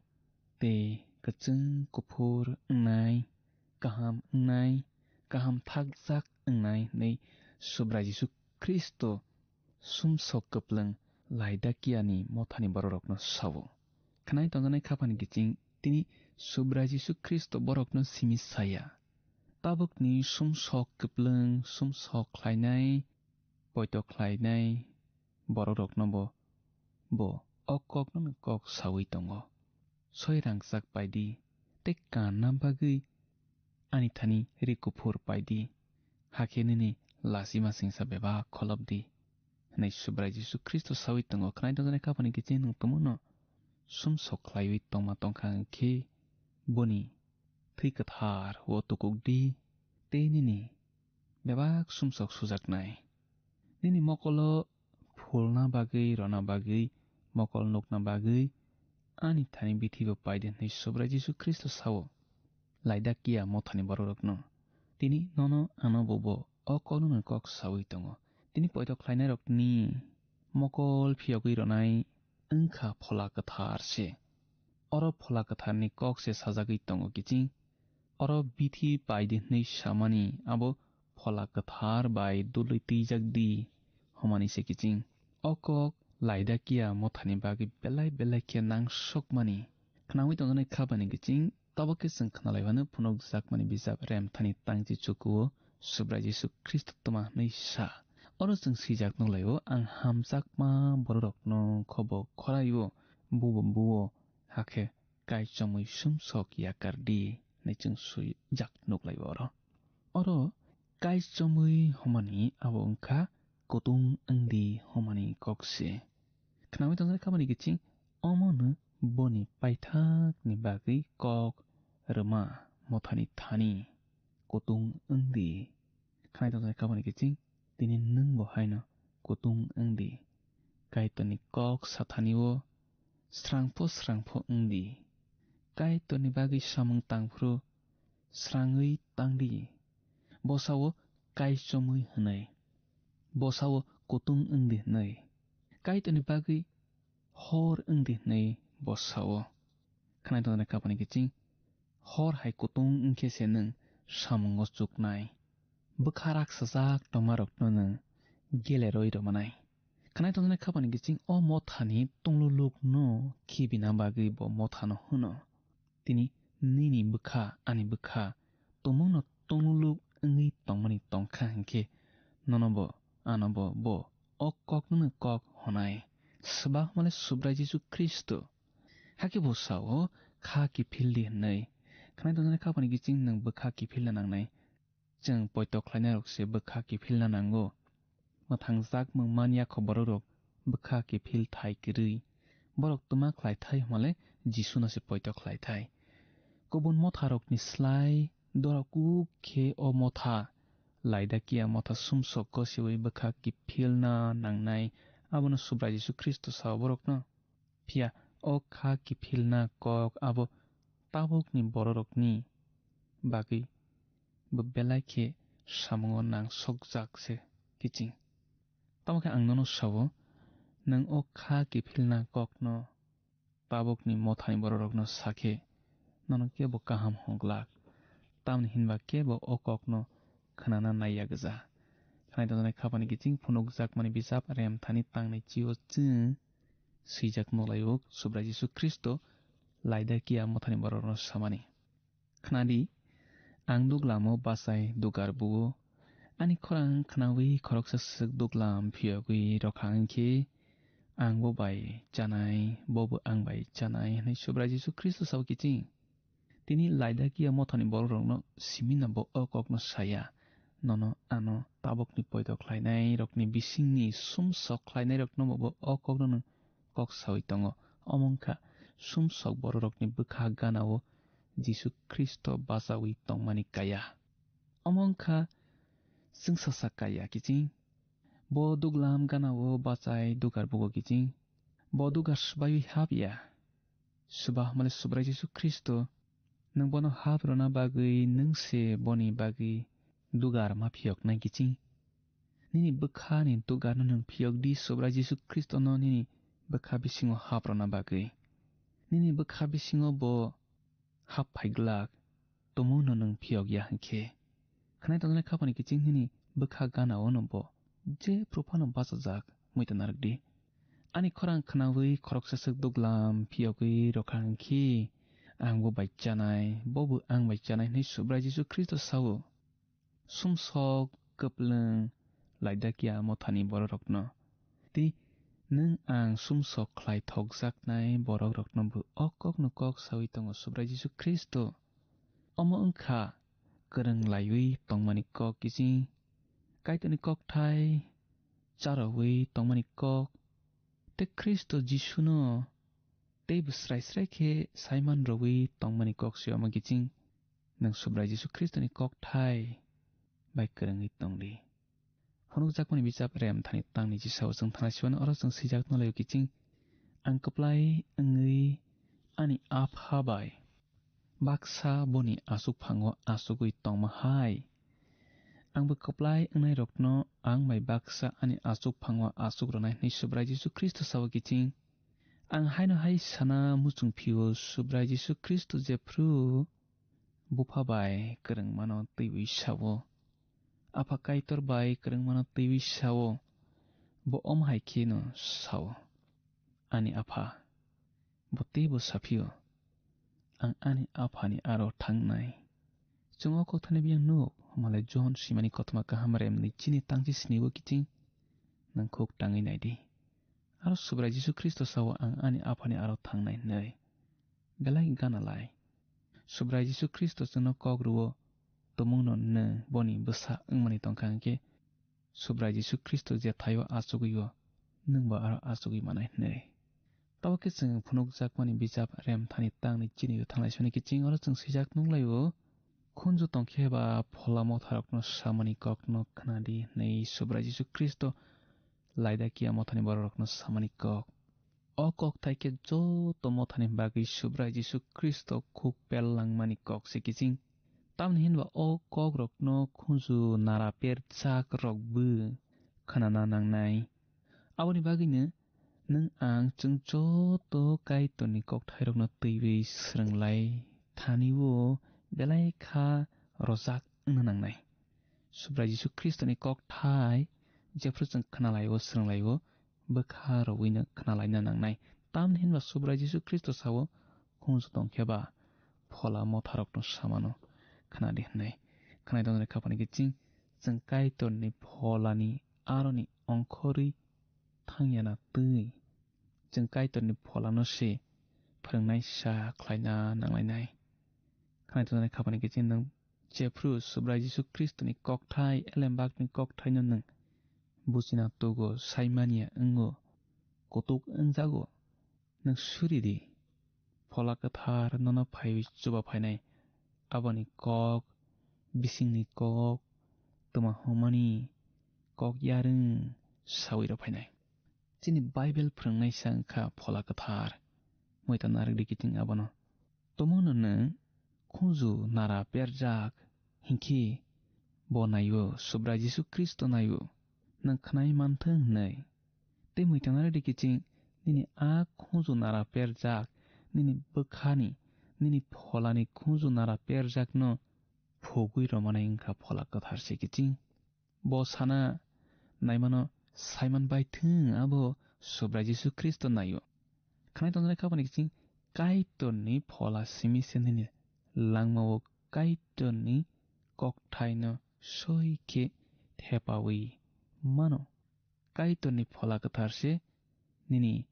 tei kwchwng kuphur wngnai, kaham wngnai, kaham thakjak wngnai hwnwi Subrai Jisu Khristo sumsok kwplwng Laodikiani mothani bororokno sa-o. Khnai tongjaknai khaphani kiching tini Subrai Jisu Khristo borokno simi saya. Tabukni sumsok kwplwng, sumsok khlainai, poito khlainai bororokno bo, bo o kokno kok saui tongo. Soi rangchak pai di, tei kanna bagwi ani thani ri kuphur pai di, hakhe nini lachima singsa bebak kholop di, hwnwi Subrai Jisu Khristo saui tongo. Khnai tongjaknai khaphani kiching nwng tongmano sumsok khlaiwi tongma tongkha hwnkhe boni thwi kwthar o tukuk di, tei nini bebak sumsok sujaknai. Nini mokolo phulna bagwi, rwna bagwi, mokol nukna bagwi ani thani bithi bo pai di hwnwi Subrai Jisu Khristo sa-o Laodikia mothani bororokno. Tini nono ano bo bo o kokno kok saui tongo. Tini poito khlainairokni mokol phiyogwi rwnai wngkha Phola Kwthar se. Oro Phola Kwtharni kok se sajagwi tongo kiching, Oro bithi pai di hwnwi samani abo Phola Kwthar bai dulwi twijak di, hwnmani se kiching. O kok Laodikia mothani bagwi belai belai khe nangsokmani. Khnaui tongjaknai kha bani kiching, tabuk khe chwng khnalai phano phunukjakmani bijap Remthani tangchi chukuo Subrai Jisu Khristo tma hwnwi sa. Oro chwng swijak nuklaio, "Ang hamjakma bororokno khobo khoraio, bubo buo, hakhe kaichomwi sumsok yakar di," hwnwi chwng swijak nuklaio oro. Oro kaichomwi hwnmani abo wngkha kutung wng di hwnmani kok se. Khnaui tongjaknai kha bani kiching, omono boni paithakni bagwi kok rwma mothani thani kutung wng di. Khnaui tongjaknai kha bani kiching, tini nwng bo haino kutung wng di. Kaitorni kok sathani-o srangpho srangpho wng di. Kaitorni bagwi samung tang phuru srangwi tang di. Bwsa-o kaichomwi hwnwi, bwsa-o kutung wng di hwnwi, Kaitorni bagwi hor wng di hwnwi bwsa-o. Khnaui tongjaknai kha bani kiching, hor hai kutung wng khe se nwng samungo chuknai. Bwkha raksajak tongmarokno nwng gelerwi rwmanai. Khnaui tongjaknai kha bani kiching, o mothani tonglulukno khibina bagwi bo mothano hwno. Tini nini bwkha, ani bwkha, tumungno tongluluk wngwi tongmani tongkha hinkhe, nono bo, ano bo, bo o koknono kok hwnai. Swbakmale Subrai Jisu Khristo. Hakhe bo sao, "Kha kiphil di," hwnwi. Khnaui tongjaknai kha bani kiching nwng bwkha kiphilna nangnai. Chwng poito khlainairok se bwkha kiphilna nango. Mwthangjakmung man ya kho bororok bwkha kiphil thai kwrwi. Borok twma khlai thai hwnmale Jisuno se poito khlai thai. Kubun motharokni slai dora kuk khe o motha, Laodikia motha sumsok gosiwi bwkha kiphilna nangnai, abono Subrai Jisu Khristo sao borokno. Phiya o kha kiphilna kok abo tabukni bororokni bagwi bo belai khe samungo nangsokjak se kiching. Tamo khe ang nono sao, nwng o kha kiphilna kokno tabukni mothani bororokno sa khe nono kebo kaham hwn glak, tamni hinba kebo o kokno khnana nai ya gwja. Khnaui tongjaknai kha bani kiching phunukjakmani bijap Remthani tangnai chio chwng swijak nuklaio Subrai Jisu Khristo Laodikia mothani bororokno samani. Khnadi, ang duglamo bachai dugar buo. Ani khorang khnaui khoroksa swk duglam phiyogwi rwkha hinkhe, ang bo bai chanai, bobo ang bai chanai hwnwi Subrai Jisu Khristo sao kiching. Tini Laodikia mothani bororokno simino bo o kokno saya. Nono ano tabukni poito khlainairokni bisingni sumsok khlainairokno bo o kokno kok saui tongo. Omo wngkha sumsok bororokni bwkha ganao Jisu Khristo bachaui tongmani kaya. Omo wngkha chwngsasa kaya kiching. Bo duglam ganao bachai dugar bugo kiching. Bo dugar swbaiwi hap ya. Swbakmale Subrai Jisu Khristo, nwng bono hap rwna bagwi nwng se boni bagwi dugar ma phiyoknai kiching. Nini bwkhani dugarno nwng phiyok di, Subrai Jisu Khristono nini bwkha bisingo hap rwna bagwi. Nini bwkha bisingo bo hap phai glak, tumungno nwng phiyok ya hinkhe. Khwnai tongnai khapani kiching nini bwkha gana-o no bo je phuru phano bachajak, muita narwk di. Ani khorang khnaui khoroksa swk duglam phiyogwi rwkha hinkhe, ang bo bai chanai, bobo ang bai chanai hwnwi Subrai Jisu Khristo sao. Sumsok kwplwng Laodikea mothani bororokno. Tei nwng ang sumsok khlai thokjaknai bororokno bo o kokno kok saui tongo Subrai Jisu Khristo. Omo wngkha kwrwng laiwi tongmani kok kiching, Kaitorni kokthai charoui tongmani kok, tei Khristo Jisuno teibo srai srai khe saiman rwui tongmani kok se omo kiching. Nwng Subrai Jisu Khristoni kokthai bai kwrwngwi tong di. Phunukjakmani bijap rem thani tangni chisao chwng thana sibano oro chwng swijak nolaio kiching, ang kwplai wngwi ani Apha bai baksa boni achukphango achugwi tongma hai. Angbo kwplai wngnairokno ang bai baksa ani achukphango achuk rwnai hwnwi Subrai Jisu Khristo sao kiching. Ang haino hai sana muchung phio Subrai Jisu Khristo jephru Bupha bai kwrwngmano twiwi sao, Apha Kaitor bai kwrwngmano twiwi sao, bo omo hai kheno sao, Ani Apha. Bo teibo saphio, "Ang ani Aphani aro thangnai." Chwng o kokthani biyang nuk, malai John swimani kothoma kaham remni chini tangchi snibo kiching nangkhuk tangwi naidi. Aro Subrai Jisu Khristo sao, "Ang ani Aphani aro thangnai," hwnwi. Belai gana lai. Subrai Jisu Khristo chwngno kok rwo, tumungno nwng boni bwsa wngmani tongkha hwnkhe, Subrai Jisu Khristo je thaio achugwi-o, nwngbo aro achugwi manai hwnwi. Tabuk khe chwng phunukjakmani bijap Remthani tangni chini thanglai soni kiching oro chwng swijak nukhlaio, "Khunju tongkhe ba Phola Motharokno samani kokno khnadi," hwnwi Subrai Jisu Khristo Laodikia mothani bororokno samani kok. O kok thai khe joto mothani bagwi Subrai Jisu Khristo khuk pellangmani kok se kiching. Tamni hinba o kokrokno khunju nara perchak rokbo khnana nangnai. Aboni bagwino nwng ang chwng joto Kaitorni kokthairokno twiwi swrwnglai thani-o belai kha rojak wngna nangnai. Subrai Jisu Khristoni kokthai jephru chwng khnalai-o, swrwnglai-o, bwkha rwino khnalaina nangnai. Tamni hinba Subrai Jisu Khristo sao, "Khunju tongkhe ba Phola Motharokno samano khnadi," hwnwi. Khnai tongnai khapani kiching chwng Kaitorni Pholani aroni ongkhorwi thangyana twi chwng Kaitorni Pholano se phwrwngnaisa khlaina nanglainai. Khnai tongnai khapani kiching nwng jephru Subrai Jisu Khristoni kokthai, elembakni kokthaino nwng buchina tugo, saimanya wngo, kutuk wngjago, nwng suri di. Phola Kwthar nono phaiwi chuba phainai, aboni kok, bisingni kok, twma hwnmani kok yarwng sawi rw phainai. Chini Bible phwrwngnaisa wngkha Phola Kwthar. Muita narwk di kiching abono. Tumungno nwng khunju nara perjak hinkhe bo naio, Subrai Jisu Khristo naio, nwng khnai manthwng hwnwi. Tei muita narwk di kiching nini a khunju nara perjak, nini bwkhani, nini pholani khunju nara perjakno phugwi rwmanai wngkha Phola Kwthar se kiching. Bo sana naimano saiman bai thung, abo Subrai Jisu Khristo naio. Khnai tongnai khapani kiching Kaitorni Phola simi se nini langmao Kaitorni kokthaino soi khe thepawi mano. Kaitorni Phola Kwthar se nini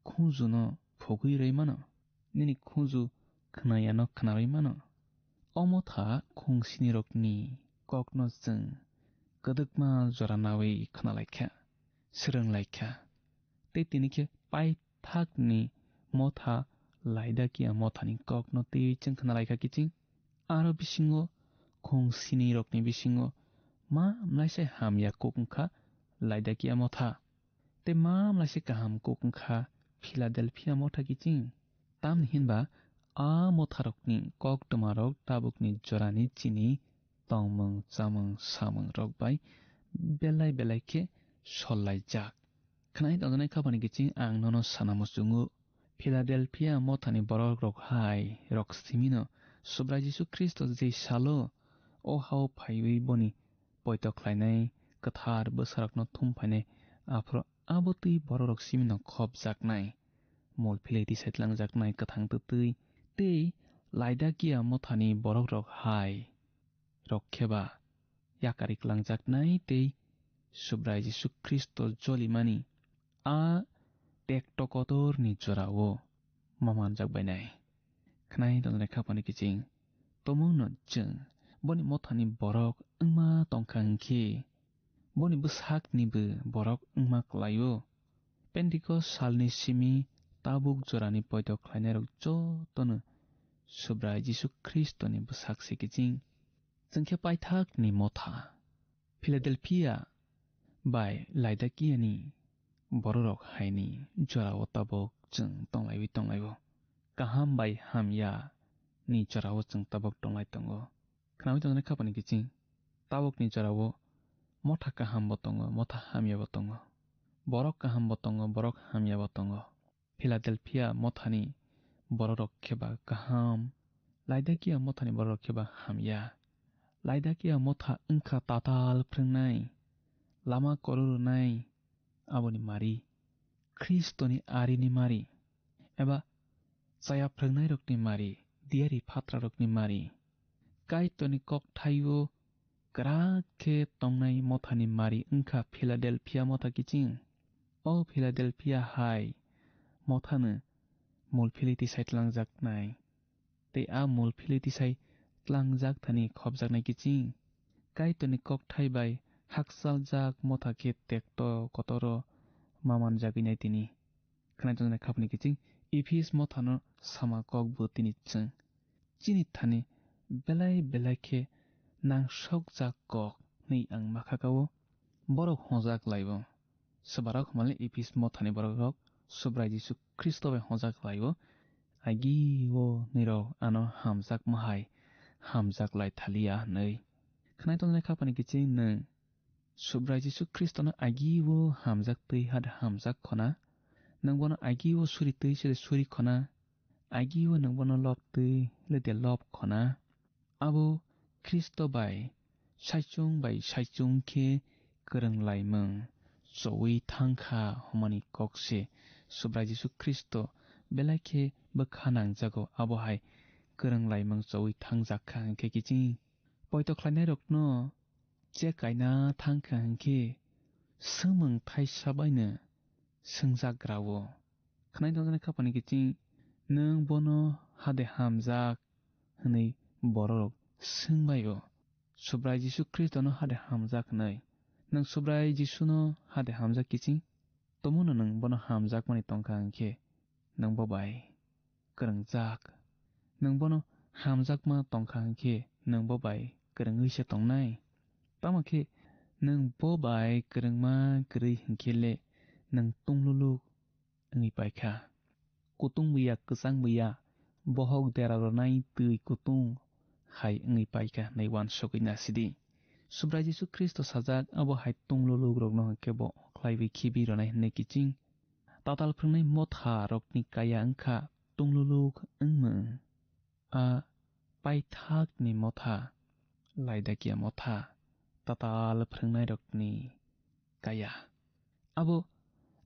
khunjuno phugwi rwi mano, nini khunju khnayano khna rwi mano. O motha khung sinirokni kokno chwng kwdwkma jora nawi khna lai kha, swrwng lai kha. Tei tini khe paithakni motha Laodikia mothani kokno twiwi chwng khna lai kha kiching. Aro bisingo khung sinirokni bisingo ma mlaisa hamya kuk wngkha Laodikia motha. Tei ma mlaisa kaham kuk wngkha Philadelphia motha kiching. Tamni hinba a motharokni koktwmarok tabukni jorani chini tongmung chamung samungrok bai belai belai khe sollaijak. Khnai tongnai khapani kiching ang nono sana muchungo. Philadelphia mothani borok rok hai rok simino Subrai Jisu Khristo je salo o hao phaiwi boni poito khlainai kwthar bwsarokno thum phainai, aphuru abo twi borok rok simino khopjaknai, mol philai twi saitlang jaknai kwthang twtwi tei Laodikia mothani borok rok hai rok khe ba yakari kwlangjaknai tei Subrai Jisu Khristo jolimani a tekto kotorni jorao ma manjak bainai. Khnai tongnai khapani kiching tomungno chwng boni mothani borok wngma tongkha hwnkhe, boni bwsaknibo borok wngma kwlaio. Pentikos salni simi tabuk jorani poito khlainairok jotono Subrai Jisu Khristoni bwsak se kiching. Chwng khe paithakni motha Philadelphia bai Laodikiani bororok haini jorao tabuk chwng tonglaiwi tonglaio. Kaham bai hamya ni jorao chwng tabuk tonglai tongo. Khnaui tongnai khapani kiching, tabukni jorao motha kahambo tongo, motha hamyabo tongo. Borok kahambo tongo, borok hamyabo tongo. Philadelphia mothani bororok khe ba kaham, Laidakia mothani bororok khe ba hamya. Laidakia motha wngkha tatal phrwngnai, lama kororonai, aboni mari, Khristoni arini mari, eba chaya phrwngnairokni mari, diyari phatrarokni mari. Kaitorni kokthaio kwrak khe tongnai mothani mari wngkha Philadelphia motha kiching. O Philadelphia hai mothano mul philwi tisai tlangjaknai. Tei a mul philwi tisai tlangjak thani khopjaknai kiching. Kaitorni kokthai bai hakchaljak motha khe tekto kotoro ma manjagwi nai tini. Khwnai tongjaknai khapni kiching Ephis mothano sama kok bo tini chwng. Chini thani belai belai khe nangsokjak kok hwnwi ang ma kha ka-o. Borok hojak lai-o. Swbarok hwnmale Ephis mothani borokrok Subrai Jisu Khristo bai hojak lai-o. Agi o nirok ano hamjakma hai hamjak lai thaliya hwnwi. Khwnai tongjaknai khapani kiching nwng Subrai Jisu Khristono agi o hamjak twi hade hamjak khona. Nwng bono agi o suri twi se suri khona. Agi o nwng bono lob twi le de lob khona. Abo Khristo bai saichung bai saichung khe kwrwng laimung chowi thang kha hwnmani kok se Subrai Jisu Khristo belai khe bwkha nangjago, abo hai kwrwng laimung chowi thangjak kha hwnkhe kiching poito khlainairokno che kaina thang kha hwnkhe swngmung thaisa baino swngjagrao. Khwnai tongjaknai khapani kiching, "Nwng bono hade hamjak?" hwnwi bororok swngbai-o. Subrai Jisu Khristono hade hamjak hwnwi. Nwng Subrai Jisuno hade hamjak kiching? Tomono nwng bono hamjakmani tongkha hwnkhe nwng bo bai kwrwngjak. Nwng bono hamjakma tongkha hwnkhe nwng bo bai kwrwngwi se tongnai. Tamo khe nwng bo bai kwrwngma kwrwi hwnkhe le nwng tungluluk wngwi paikha. Kutung buya, kwchang buya, bohok dera rwnai twi kutung hai wngwi paikha hwnwi uansugwi nasidi. Subrai Jisu Khristo sajak abo hai tungluluk rokno hwnkhe bo khlaiwi khibi rwnai hwnwi kiching. Tatal phrwngnai motha rokni kaya wngkha tungluluk wngmung. A paithakni motha, Laidakia motha, tatal phrwngnairokni kaya. Abo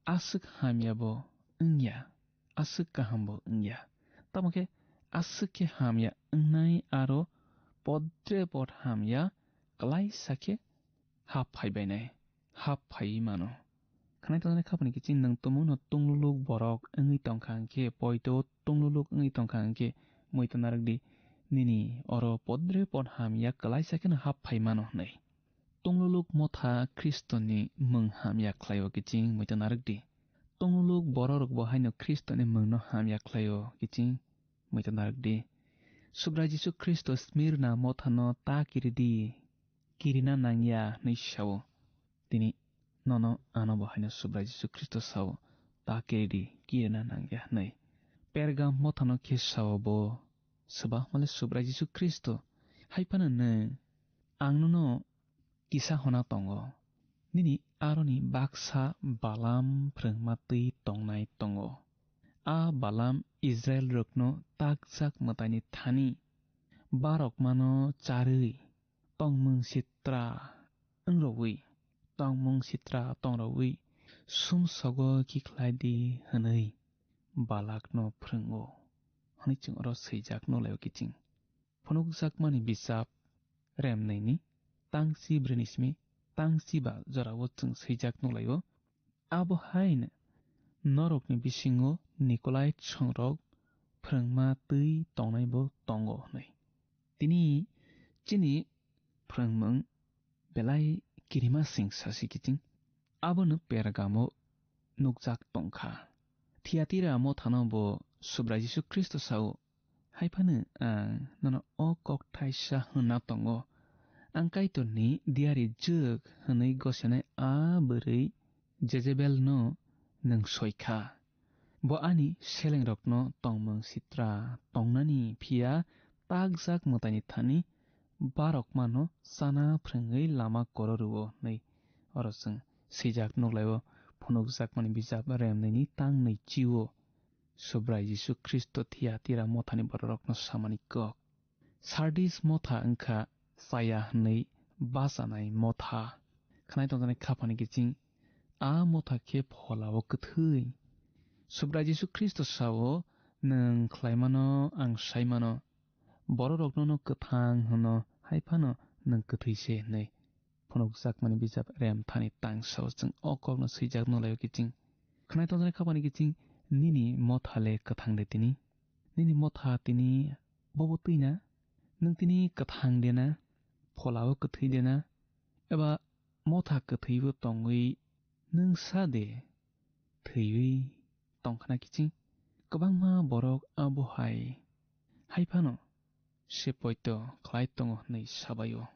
aswk hamya bo wngya, aswk kaham bo wngya. Tamo khe aswk khe hamya wngnai aro podre pod hamya klaisa khe hap phai bainai, hap phaiwi mano. Khwnai tongjaknai khapani kiching nwng tomono tungluluk borok wngwi tongkha hwnkhe, poito tungluluk wngwi tongkha hwnkhe, muitu narwk di, nini oro podre pod hamya klaisa kheno hap phai mano hwnwi. Tungluluk motha Khristoni mung hamya khlaio kiching, muitu narwk di. Tungluluk bororok bo haino Khristoni mungno hamya khlaio kiching, muitu narwk di. Subrai Jisu Khristo Smirna mothano ta kiri di, kirina nangya hwnwi sao. Tini nono ano bo haino Subrai Jisu Khristo sao, ta kiri di, kirina nangya hwnwi. Pergam mothano khe sao bo, swbakmale Subrai Jisu Khristo. Hai phano nwng, ang nono kisa hona tongo. Nini aroni baksa Balam phrwngma twi tongnai tongo. A Balam Israilrokno takjak mwtaini thani barokmano charwi tongmung sitra wngrogwi, tongmung sitra tongrogwi sumsogo kikhlai di hwnwi Balakno phrwngo, hwnwi chwng oro swijak nukhlaio kiching. Phunukjakmani bijap remnwini tangchi brwini simi tangchi ba jorao chwng swijak nukhlaio. Abo haino norokni bisingo Nikolai songrok phrwngma twi tongnaibo tongo hwnwi. Tini chini phrwngmung belai kirima sing sasi kiching. Abono Pergamo nukjak tongkha. Thiatira mothano bo Subrai Jisu Khristo sao, hai phano ang nono o kok thaisa hwnna tongo. Ang Kaitorni diyari jwk hwnwi gosenai a bwrwi Jejebelno nwng soikha. Bo ani selengrokno tongmung sitra tongnani phiya takjak mwtaini thani barokmano chana phrwngwi lama koro rwo hwnwi oro chwng swijak nukhlaio. Phunukjakmani bijap remnwini tang nwi chio Subrai Jisu Khristo Thiatira mothani bororokno samani kok. Sardis motha wngkha chaya hwnwi bachanai motha. Khwnai tongjaknai khaphani kiching, a motha khe pholao kwthwi. Subrai Jisu Khristo sao, "Nwng khlaimano ang saimano, bororokno'-no kwthang hwno, hai phano nwng kwthwi se," hwnwi. Phunukjakmani bijap Remthani tangsao chwng o kokno swijak nukhlaio kiching. Khwnai tongjaknai khaphani kiching, nini motha le kwthang de tini? Nini motha tini bobo twi na? Nwng tini kwthang de na? Pholao kwthwi de na? Eba motha kwthwibo tongwi nwng sa de thwiwi tongkhna kiching? Kwbangma borok abo hai, hai phano se poito khlai tongo hwnwi sabaio.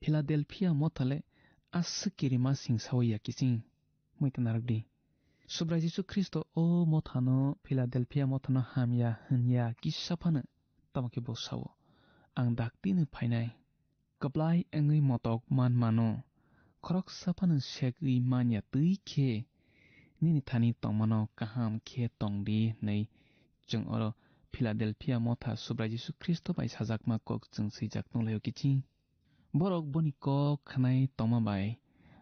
Philadelphia motha le aswk kirima singsawi ya kiching? Muitu narwkdi. Subrai Jisu Khristo o mothano, Philadelphia mothano hamya hwnya kisa phano, tamo khe bo sao, "Ang daktino phainai, kwplai wngwi motok man mano, khoroksa phano segwi man ya twi khe nini thani tongmano kaham khe tong di," hwnwi chwng oro Philadelphia motha Subrai Jisu Khristo bai sajakma kok chwng swijak nukhlaio kiching. Borok boni kok khwnai tongma bai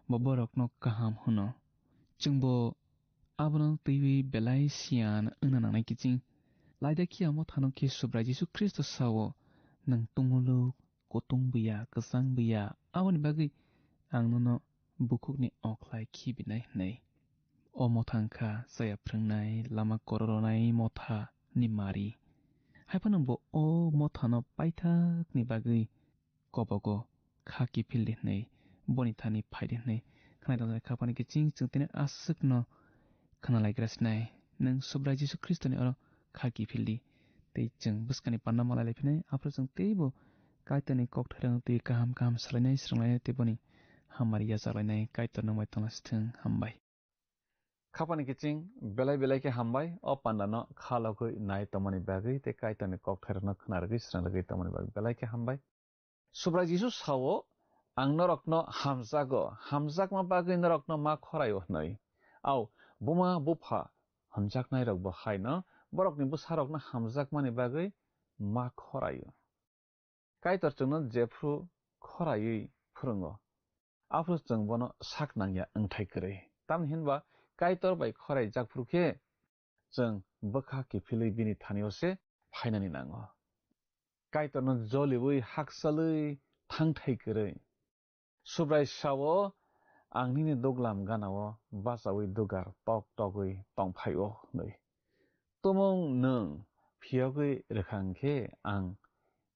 bo borokno kaham hwno. Chwngbo abono twiwi belai siyan wngna nangnai kiching. Laidakhiya mothano khe Subrai Jisu Khristo sao, "Nwng tungmuluk, kutung buya, kwchang buya, aboni bagwi ang nono bukhukni okhlai khibinai," hwnwi. O motha wngkha chaya phrwngnai, lama kororonai motha ni mari. Hai phano bo o mothano paithakni bagwi kobogo kha kiphil di hwnwi, boni thani phai di hwnwi khwnai tongjaknai khaphani kiching chwng tini aswkno khwnalaigra sinai. Nwng Subrai Jisu Khristoni oro kha kiphil di. Tei chwng bwskani panda malai lai phinai, aphuru chwng teibo Kaitorni kokthairokno twi kaham kaham salainai, swrwnglainai tei boni hammari yachaklainai. Kaitor nwng bai tongna sithwng. Hambai. Khapani kiching belai belai khe hambai, o pandano kha logwi nai tongmani bagwi tei Kaitorni kokthairokno khna rwgwi srang rwgwi tongmani bagwi belai khe hambai. Subrai Jisu sao, "Ang norokno hamjago, hamjakma bagwi norokno ma khoraio," hwnwi. Au, buma bupha hwnjaknairokbo haino borokni bwsarokno hamjakmani bagwi ma khoraio. Kaitor chwngno jephru khoraiwi phwrwngo, aphuru chwng bono sak nangya wngthai kwrwi. Tamni hinba Kaitor bai khoraijak phuru khe chwng bwkha kiphilwi bini thani-o se phainani nango. Kaitorno joliui hakchalwi thangthai kwrwi. Subrai sao, "Ang nini duglam gana-o bachaui dugar tok togwi tongphai-o," hwnwi. "Tumung nwng phiyogwi rwkha hwn khe ang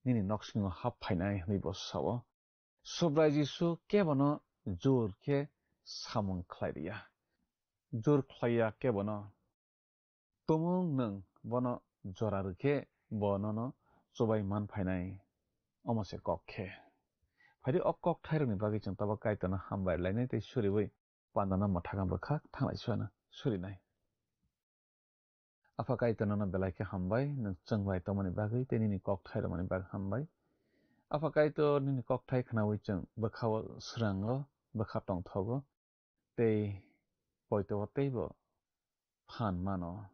nini noksingo hap phainai," hwnwi bo sao. Subrai Jisu kebono jur khe samung khlai rwya. Jur khlaiya kebono. Tumung nwng bono jora rwkhe bo nono chubai man phainai. Omo se kok khe. Phaidi o kokthairokni bagwi chwng tabuk Kaitorno hambai lainai tei suriui pandano mwthangwi bwkhak thanglai suana surinai. Apha Kaitor nono belai khe hambai, nwng chwng bai tongmani bagwi tei nini kokthai rwmani bagwi hambai. Apha Kaitor nini kokthai khnaui chwng bwkha-o swrango, bwkha tongthogo, tei poito-o teibo phan mano.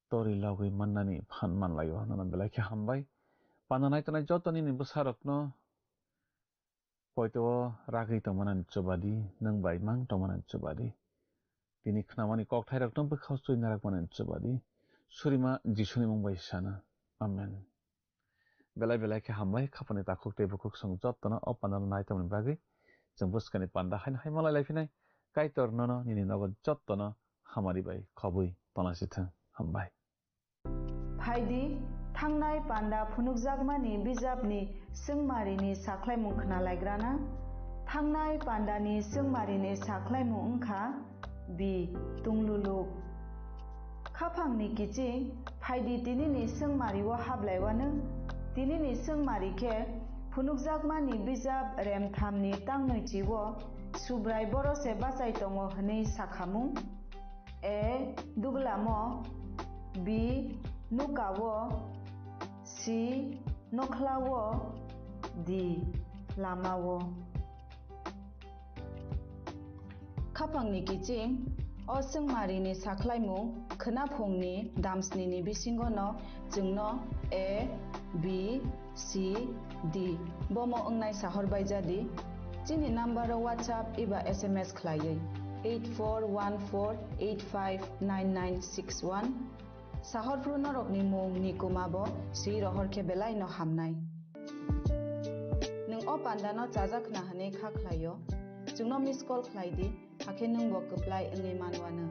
Tori logwi mannani phan manlaio, nono belai khe hambai. Panda nai tongnai joto nini bwsarokno poito-o ragwi tongmanani chubadi, nwng bai mang tongmanani chubadi. Tini khnamani kokthairokno bwkhao chwi narakmanani chubadi. Surima Jisuni mung bai sana. Amen. Belai belai khe hambai, khapani takhuk tei bukhuk song jottono o pandano nai tongmani bagwi. Chwng bwskani panda haino hai malai lai phinai. Kaitor nono nini nogo jottono hamari bai khobwi tongna sithwng. Hambai. Phaidi, thangnai panda phunukjakmani bijapni swngmarini sakhlaimung khna laigrana. Thangnai pandani swngmarini sakhlaimung wngkha B. Tungluluk. Khaphangni kiching, phaidi tinini swngmario hablaiwano. Tinini swngmari khe phunukjakmani bijap remthamni tangnoichio Subrai borose bachai tongo hwnwi sakhamung. A. Duglamo. B. Nukao. C. Nokhlao. D. Lamao. Khapangni kiching, o swngmarini sakhlaimung khwnaphungni damsnini bisingono chwngno A, B, C D. Bomo wngnai sahor bai jadi. Chini number o WhatsApp eba S M S khlaiwi eight four one four eight five nine nine six one. Sahor phru norokni mung ni kuma bo swi rohor khe belai no hamnai. Nwng o panda no chajak khna hwnwi kha khlaio, chwngno miss call khlai di, hakhe nwng bo kwplai wngwi manwano.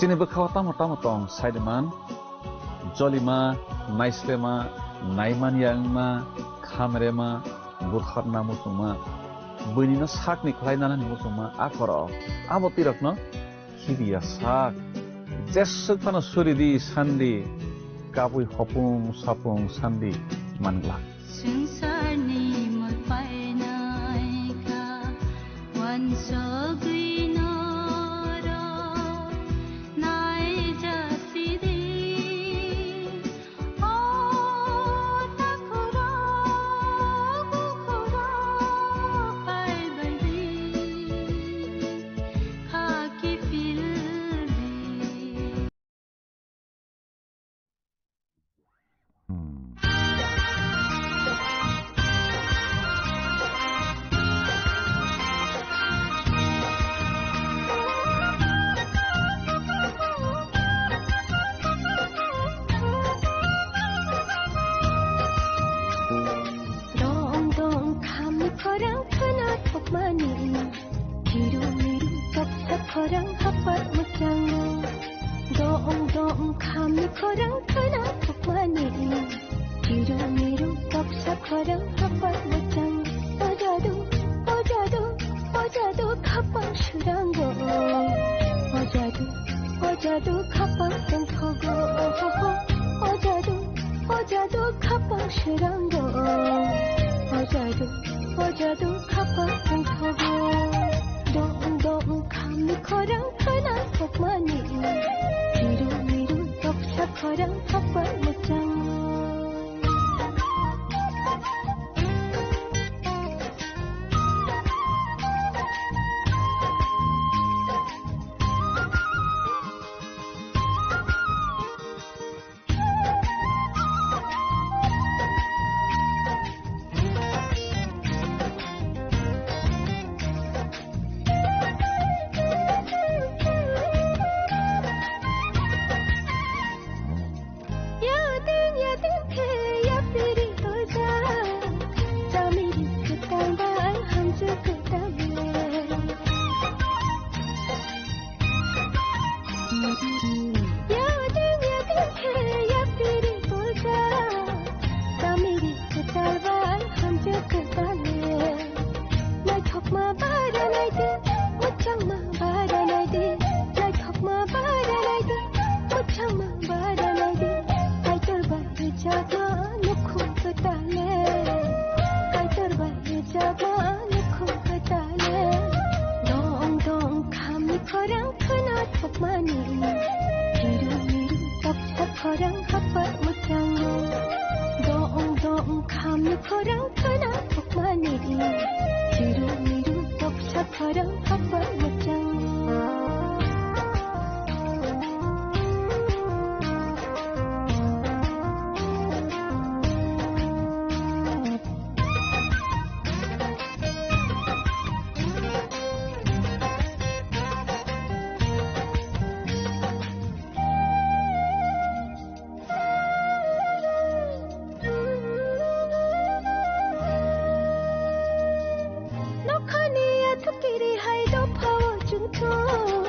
Chini bwkhao tamo tamo tong, saiman, jolima, naislema, naiman yangma, khamrema, butharna muchungma, buinino sakni khlai nanani muchungma, a korok, abo tirokno khibiya sak. Jeswk phano suridi sandi, kabui hopung sapung sandi manglak. Swngcharni mul painai kha, uansugwi norok naijasidi. O takhurok, bukhurok, phaibaidi, khaki phildi. Dong dong khamni khorang khwna thokmani. Miru miru toksa khorang hapar muchango. Dong dong khamni khorang khwna thokmani. Miru miru toksa khorang hapar muchang. O jadu, o jadu, o jadu khapang surango. O jadu, o jadu khapang tongthogo. O jadu, o jadu khapang surango. O jadu, o jadu khapang tongthogo. Dong dong khamni khorang khwna thokmani. Miru miru toksa khorang hapar muchang. Yadin yadin khe yapiri goja, chamiri kwtal bai hamjwk kwtal le. Yadin yadin khe yapiri goja, chamiri kwtal bai hamjwk kwtal le. Naithokma bara naidi, muchangma bara naidi. Naithokma bara naidi, muchangma bara naidi. Kaitor bai rijak ma nukhung kwtal le. Kaitor bai rijak ma nukhung kwtal le. Dong dong khamni khorang khwna thokmani. Miru miru toksa khorang hapar muchango. Dong dong khamni khorang khwna thokmani. Miru miru toksa khorang hapar muchang. Nokhani athukiri hai dophao chwngthok.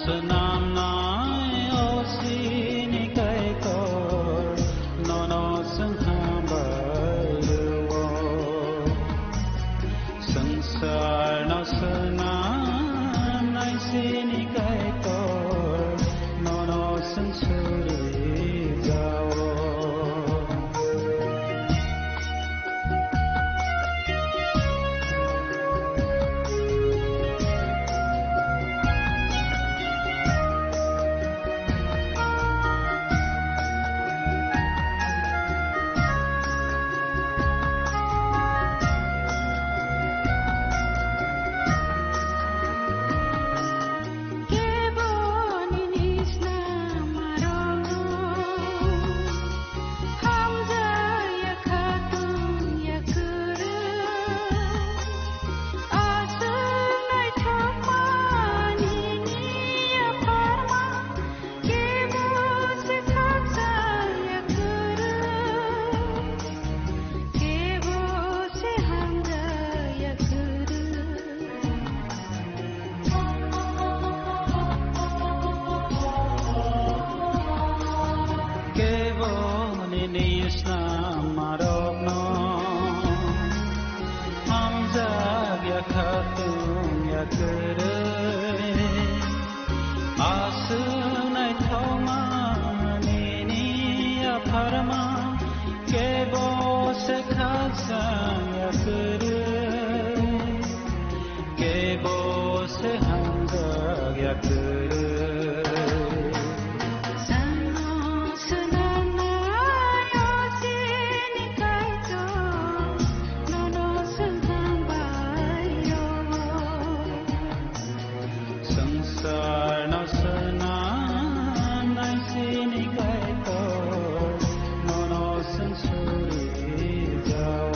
Swnamnai o sini Kaitor, nono chwng hambai rwo. Swngcharno swnamnai sini Kaitor, nono chwng suri jao. Keboni nini snammarokno hamjakya khatung ya kwrwi. Aswk naithokma nini yapharma, kebo se khakchang ya kwrwi. Kebo se hamjak ya kwrwi. Sano swnamnai o chini Kaitor, nono swngchang bai rwo. Swngcharno swnamnai chini Kaitor, nono swng suri jao.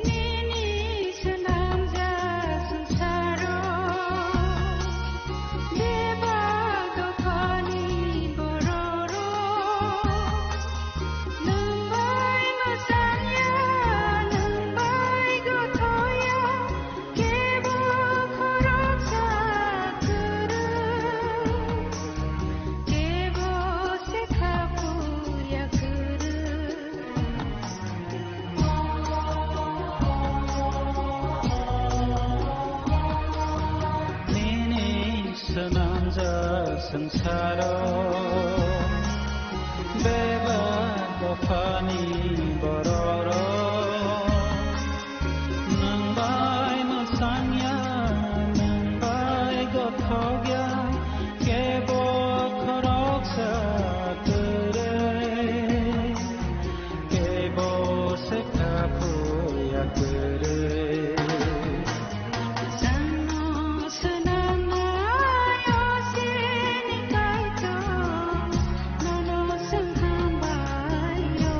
Nini swnamjak swngcharo bebak dophani bororok nwng bai mwchangya, nwng bai gothoya, kebo khoroksa kwrwi, kebo se kha phurya kwrwi. Nini swnamjak swngcharo bebak dophani bororok nwng bai mwchangya, nwng bai gothokya, kebo khoroksa kwrwi. Kebo se kha phurya kwrwi. Sano swnamnai o chini Kaitor, nono swngchang bai rwo.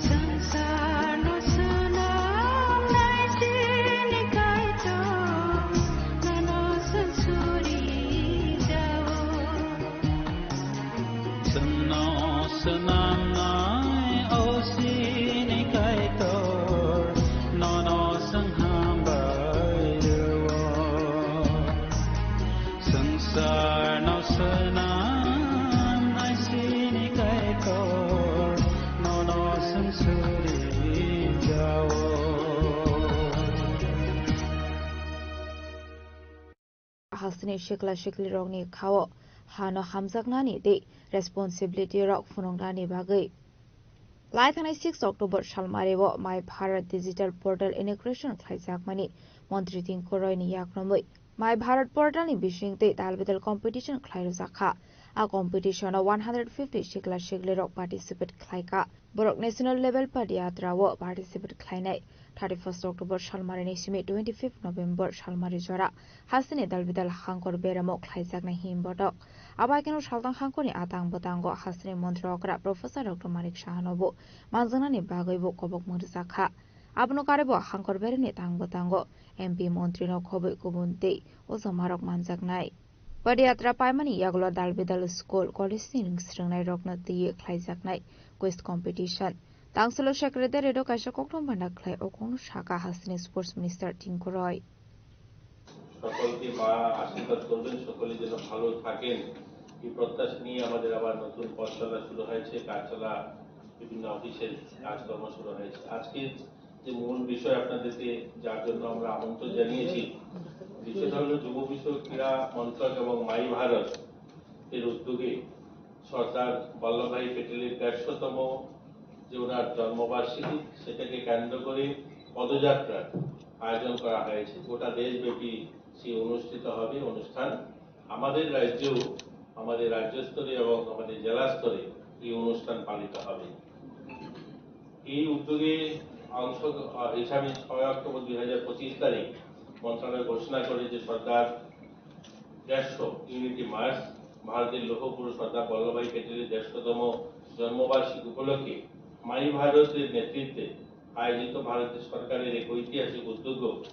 Swngcharno swnamnai chini Kaitor, nono swng suri jao. Chwngno swnamnai o chini Kaitor, nono chwng hambai rwo. Swngcharno swnamnai chini Kaitor, nono chwng suri jao. Hasteni sikla siklirokni khao hano hamjaknani tei responsibility rok phunuknani bagwi. Lai thangnai six October salmario My Bharat Digital Portal inauguration khlaijakmani Montri Tinku Royni yakromwi My Bharat Portalni bising tei dalbidal competition khlairujakha. A competition-o one hundred fifty sikla siklirok participate khlaikha. Borok national level padiyatra o participate khlainai. Thirty-first October salmarini simi twenty-fifth November salmari jora hasteni dalbidal hangkor beramo khlaijaknai himbotok. Abo haikhe no saltang hangkorni a tang bwtango hasteni montri okra Professor Doctor Manik Sahanobo manjaknani bagwibo kobokma rwjakha. Abono karwibo hangkor beremni tang bwtango M P montrino khobwi kubun tei ojomarok manjaknai. Padiyatra paimani yagulo dal bidal school, college ni swrwngnairokno twiwi khlaijaknai quiz competition. Tangsulo secretary rok kaisa kokthum banda khlai o kokno sakha hasteni sports minister Tinku Roy. সকলকে মা আশীর্বাদ করবেন, সকলে যেন ভালো থাকেন। এই প্রত্যাশা নিয়ে আমাদের আবার নতুন পথচলা শুরু হয়েছে, কাজ চলা, বিভিন্ন অফিসের কাজকর্ম শুরু হয়েছে। আজকে যে মূল বিষয় আপনাদেরকে, যার জন্য আমরা আমন্ত্রণ জানিয়েছি, বিষয়টা হলো যুব বিষয়ক, ক্রীড়া মন্ত্রক এবং মাই ভারত এর উদ্যোগে সর্দার বল্লভভাই প্যাটেলের দেড়শোতম যে ওনার জন্মবার্ষিকী, সেটাকে কেন্দ্র করে পদযাত্রার আয়োজন করা হয়েছে। গোটা দেশব্যাপী সেই অনুষ্ঠিত হবে অনুষ্ঠান। আমাদের রাজ্যেও, আমাদের রাজ্য স্তরে এবং আমাদের জেলা স্তরে এই অনুষ্ঠান পালিত হবে। এই উদ্যোগে অংশ, আহ, হিসাবে ছয় অক্টোবর দুই হাজার পঁচিশ তারিখ মন্ত্রণালয় ঘোষণা করে যে সর্দার দেড়শো ইউনিটি মার্চ, ভারতের লৌহ পুরুষ সর্দার বল্লভভাই প্যাটেলের দেড়শোতম জন্মবার্ষিকী উপলক্ষে মাই ভারতের নেতৃত্বে আয়োজিত ভারতের সরকারের এক ঐতিহাসিক উদ্যোগ।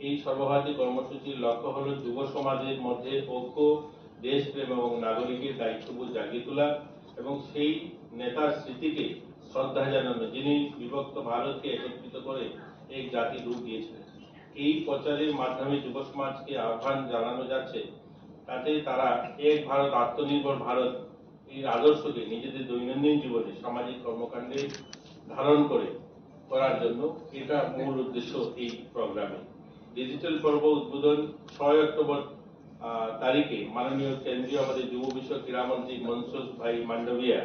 এই সর্বভারতীয় কর্মসূচির লক্ষ্য হল যুব সমাজের মধ্যে ঐক্য, দেশপ্রেম এবং নাগরিকের দায়িত্ববোধ জাগিয়ে তোলা এবং সেই নেতার স্মৃতিকে শ্রদ্ধা জানানো, যিনি বিভক্ত ভারতকে একত্রিত করে এক জাতির রূপ দিয়েছিলেন। এই প্রচারের মাধ্যমে যুব সমাজকে আহ্বান জানানো যাচ্ছে, যাতে তারা এক ভারত, আত্মনির্ভর ভারত এই আদর্শকে নিজেদের দৈনন্দিন জীবনে, সামাজিক কর্মকাণ্ডে ধারণ করে করার জন্য। এটা মূল উদ্দেশ্য এই প্রোগ্রামে। ডিজিটাল পর্ব উদ্বোধন ছয় অক্টোবর, আহ, তারিখে মাননীয় কেন্দ্রীয় আমাদের যুব বিষয়ক ক্রীড়ামন্ত্রী মনসুখ ভাই মান্ডভিয়া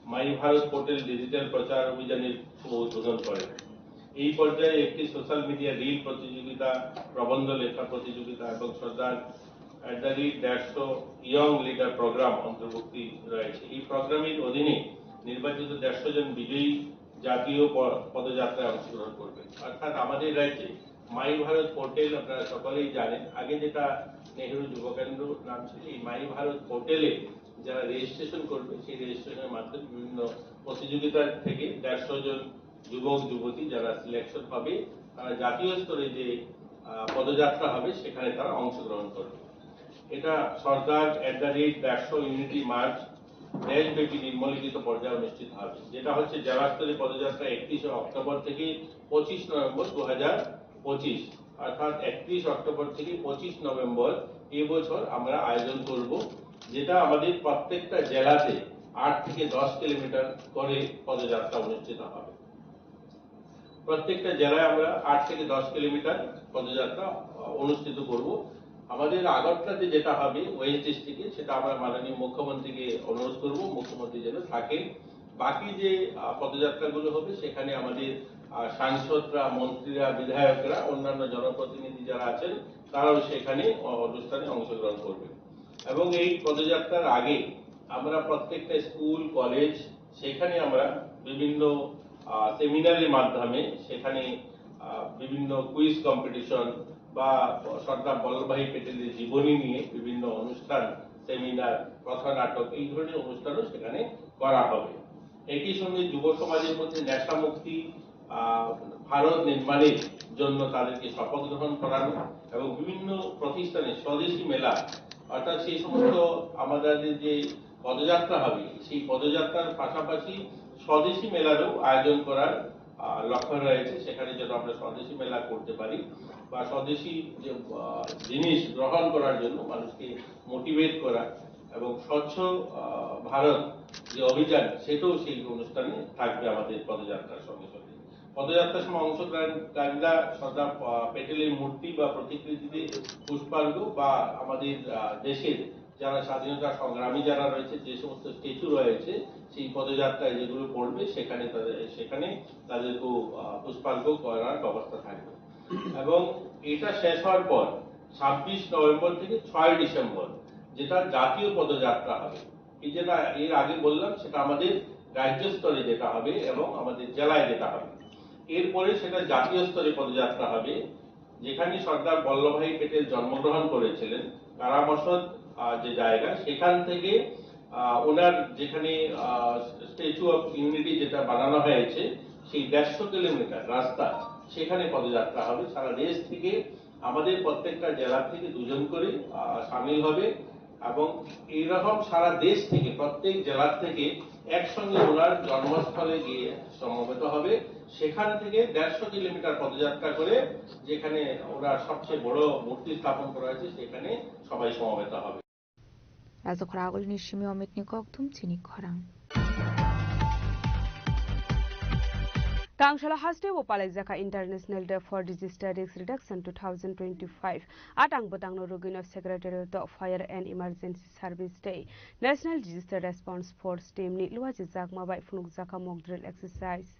মাই ভারত পোর্টাল ডিজিটাল প্রচার অভিযানের শুভ উদ্বোধন করেন। এই পর্যায়ে একটি সোশ্যাল মিডিয়া রিল প্রতিযোগিতা, প্রবন্ধ লেখা প্রতিযোগিতা এবং সর্দার at the rate দেড়শো ইয়ং লিডার প্রোগ্রাম অন্তর্ভুক্তি রয়েছে। এই প্রোগ্রামের অধীনে নির্বাচিত দেড়শো জন বিজয়ী জাতীয় প-, পদযাত্রায় অংশগ্রহণ করবেন। অর্থাৎ আমাদের রাজ্যে মাই ভারত পোর্টাল, আপনারা সকলেই জানেন, আগে যেটা নেহেরু যুব কেন্দ্র নাম ছিল, এই মাই ভারত পোর্টালে যারা রেজিস্ট্রেশন করবে, সেই রেজিস্ট্রেশনের মাধ্যমে বিভিন্ন প্রতিযোগিতা থেকে দেড়শো জন যুবক যুবতী যারা সিলেকশন হবে, তারা জাতীয় স্তরে যে, আহ, পদযাত্রা হবে, সেখানে তারা অংশগ্রহণ করবে। এটা সর্দার at the rate দেড়শো ইউনিটি মার্চ দেশব্যাপী নিম্নলিখিত পর্যায়ে অনুষ্ঠিত হবে, যেটা হচ্ছে জেলা স্তরে পদযাত্রা একত্রিশে অক্টোবর থেকে পঁচিশ নভেম্বর দু হাজার পঁচিশ, অর্থাৎ একত্রিশ অক্টোবর থেকে পঁচিশ নভেম্বর এবছর আমরা আয়োজন করব, যেটা আমাদের প্রত্যেকটা জেলাতে আট থেকে দশ কিলোমিটার করে পদযাত্রা অনুষ্ঠিত হবে। প্রত্যেকটা জেলায় আমরা আট থেকে দশ কিলোমিটার পদযাত্রা, আহ, অনুষ্ঠিত করব। আমাদের আগরতলাতে যেটা হবে ওয়েস্ট ডিস্ট্রিক্টে, সেটা আমরা মাননীয় মুখ্যমন্ত্রীকে অনুরোধ করব, মুখ্যমন্ত্রী যেন থাকেন। বাকি যে, আহ, পদযাত্রাগুলো হবে, সেখানে আমাদের, আহ, সাংসদরা, মন্ত্রীরা, বিধায়করা, অন্যান্য জনপ্রতিনিধি যারা আছেন, তারাও সেখানে, আহ, অনুষ্ঠানে অংশগ্রহণ করবেন। এবং এই পদযাত্রার আগে আমরা প্রত্যেকটা স্কুল, কলেজ, সেখানে আমরা বিভিন্ন, আহ, সেমিনারের মাধ্যমে সেখানে, আহ, বিভিন্ন কুইজ কম্পিটিশন বা সর্দার বল্লভভাই প্যাটেলের জীবনী নিয়ে বিভিন্ন অনুষ্ঠান, সেমিনার, কথা নাটক, এই ধরনের অনুষ্ঠানও সেখানে করা হবে। একই সঙ্গে যুব সমাজের মধ্যে নেশা মুক্তি, আহ, ভারত নির্মাণের জন্য তাদেরকে শপথ গ্রহণ করানো এবং বিভিন্ন প্রতিষ্ঠানে স্বদেশী মেলা, অর্থাৎ সেই সমস্ত আমাদের যে পদযাত্রা হবে, সেই পদযাত্রার পাশাপাশি স্বদেশী মেলারও আয়োজন করার, আহ, লক্ষ্য রয়েছে। সেখানে যেন আমরা স্বদেশী মেলা করতে পারি বা স্বদেশী যে, আহ, জিনিস গ্রহণ করার জন্য মানুষকে মোটিভেট করা এবং স্বচ্ছ, আহ, ভারত যে অভিযান, সেটাও সেই অনুষ্ঠানে থাকবে আমাদের পদযাত্রার সঙ্গে সঙ্গে। পদযাত্রার সময় অংশগ্রহণকারীরা সর্দার, আহ, প্যাটেলের মূর্তি বা প্রতিকৃতিতে পুষ্পার্ঘ্য বা আমাদের, আহ, দেশের যারা স্বাধীনতা সংগ্রামী যারা রয়েছে, যে সমস্ত স্ট্যাচু রয়েছে, সেই পদযাত্রায় যেগুলো পড়বে, সেখানে তাদের, সেখানে তাদেরকেও, আহ, পুষ্পার্ঘ্য করার ব্যবস্থা থাকবে। এবং এটা শেষ হওয়ার পর ছাব্বিশ নভেম্বর থেকে ছয় ডিসেম্বর যেটা জাতীয় পদযাত্রা হবে, এই যেটা এর আগে বললাম, সেটা আমাদের রাজ্য স্তরে যেটা হবে এবং আমাদের জেলায় যেটা হবে। এরপরে সেটা জাতীয় স্তরে পদযাত্রা হবে, যেখানে সর্দার বল্লভভাই প্যাটেল জন্মগ্রহণ করেছিলেন। কারামসদ আহ, যে জায়গা, সেখান থেকে, আহ, ওনার যেখানে, আহ, স্ট্যাচু অফ ইউনিটি যেটা বানানো হয়েছে, সেই দেড়শো কিলোমিটার রাস্তা, সেখানে পদযাত্রা হবে। সারা দেশ থেকে আমাদের প্রত্যেকটা জেলা থেকে দুজন করে, আহ, সামিল হবে এবং এইরকম সারা দেশ থেকে, প্রত্যেক জেলা থেকে একসঙ্গে ওনার জন্মস্থলে গিয়ে সমবেত হবে। সেখান থেকে দেড়শো কিলোমিটার পদযাত্রা করে যেখানে ওনার সবচেয়ে বড় মূর্তি স্থাপন করা হয়েছে, সেখানে সবাই সমবেত হবে। Rajakhor agulini simi Omitni kokthum chini khorang. Kangsala haste bo palaijakha International Day for Disaster Risk Reduction two thousand twenty-five. A tang bwtangno rwgwino Secretariat o Fire and Emergency Service tei National Disaster Response Force team ni luaji jakma bai phunukjakha mock drill exercise.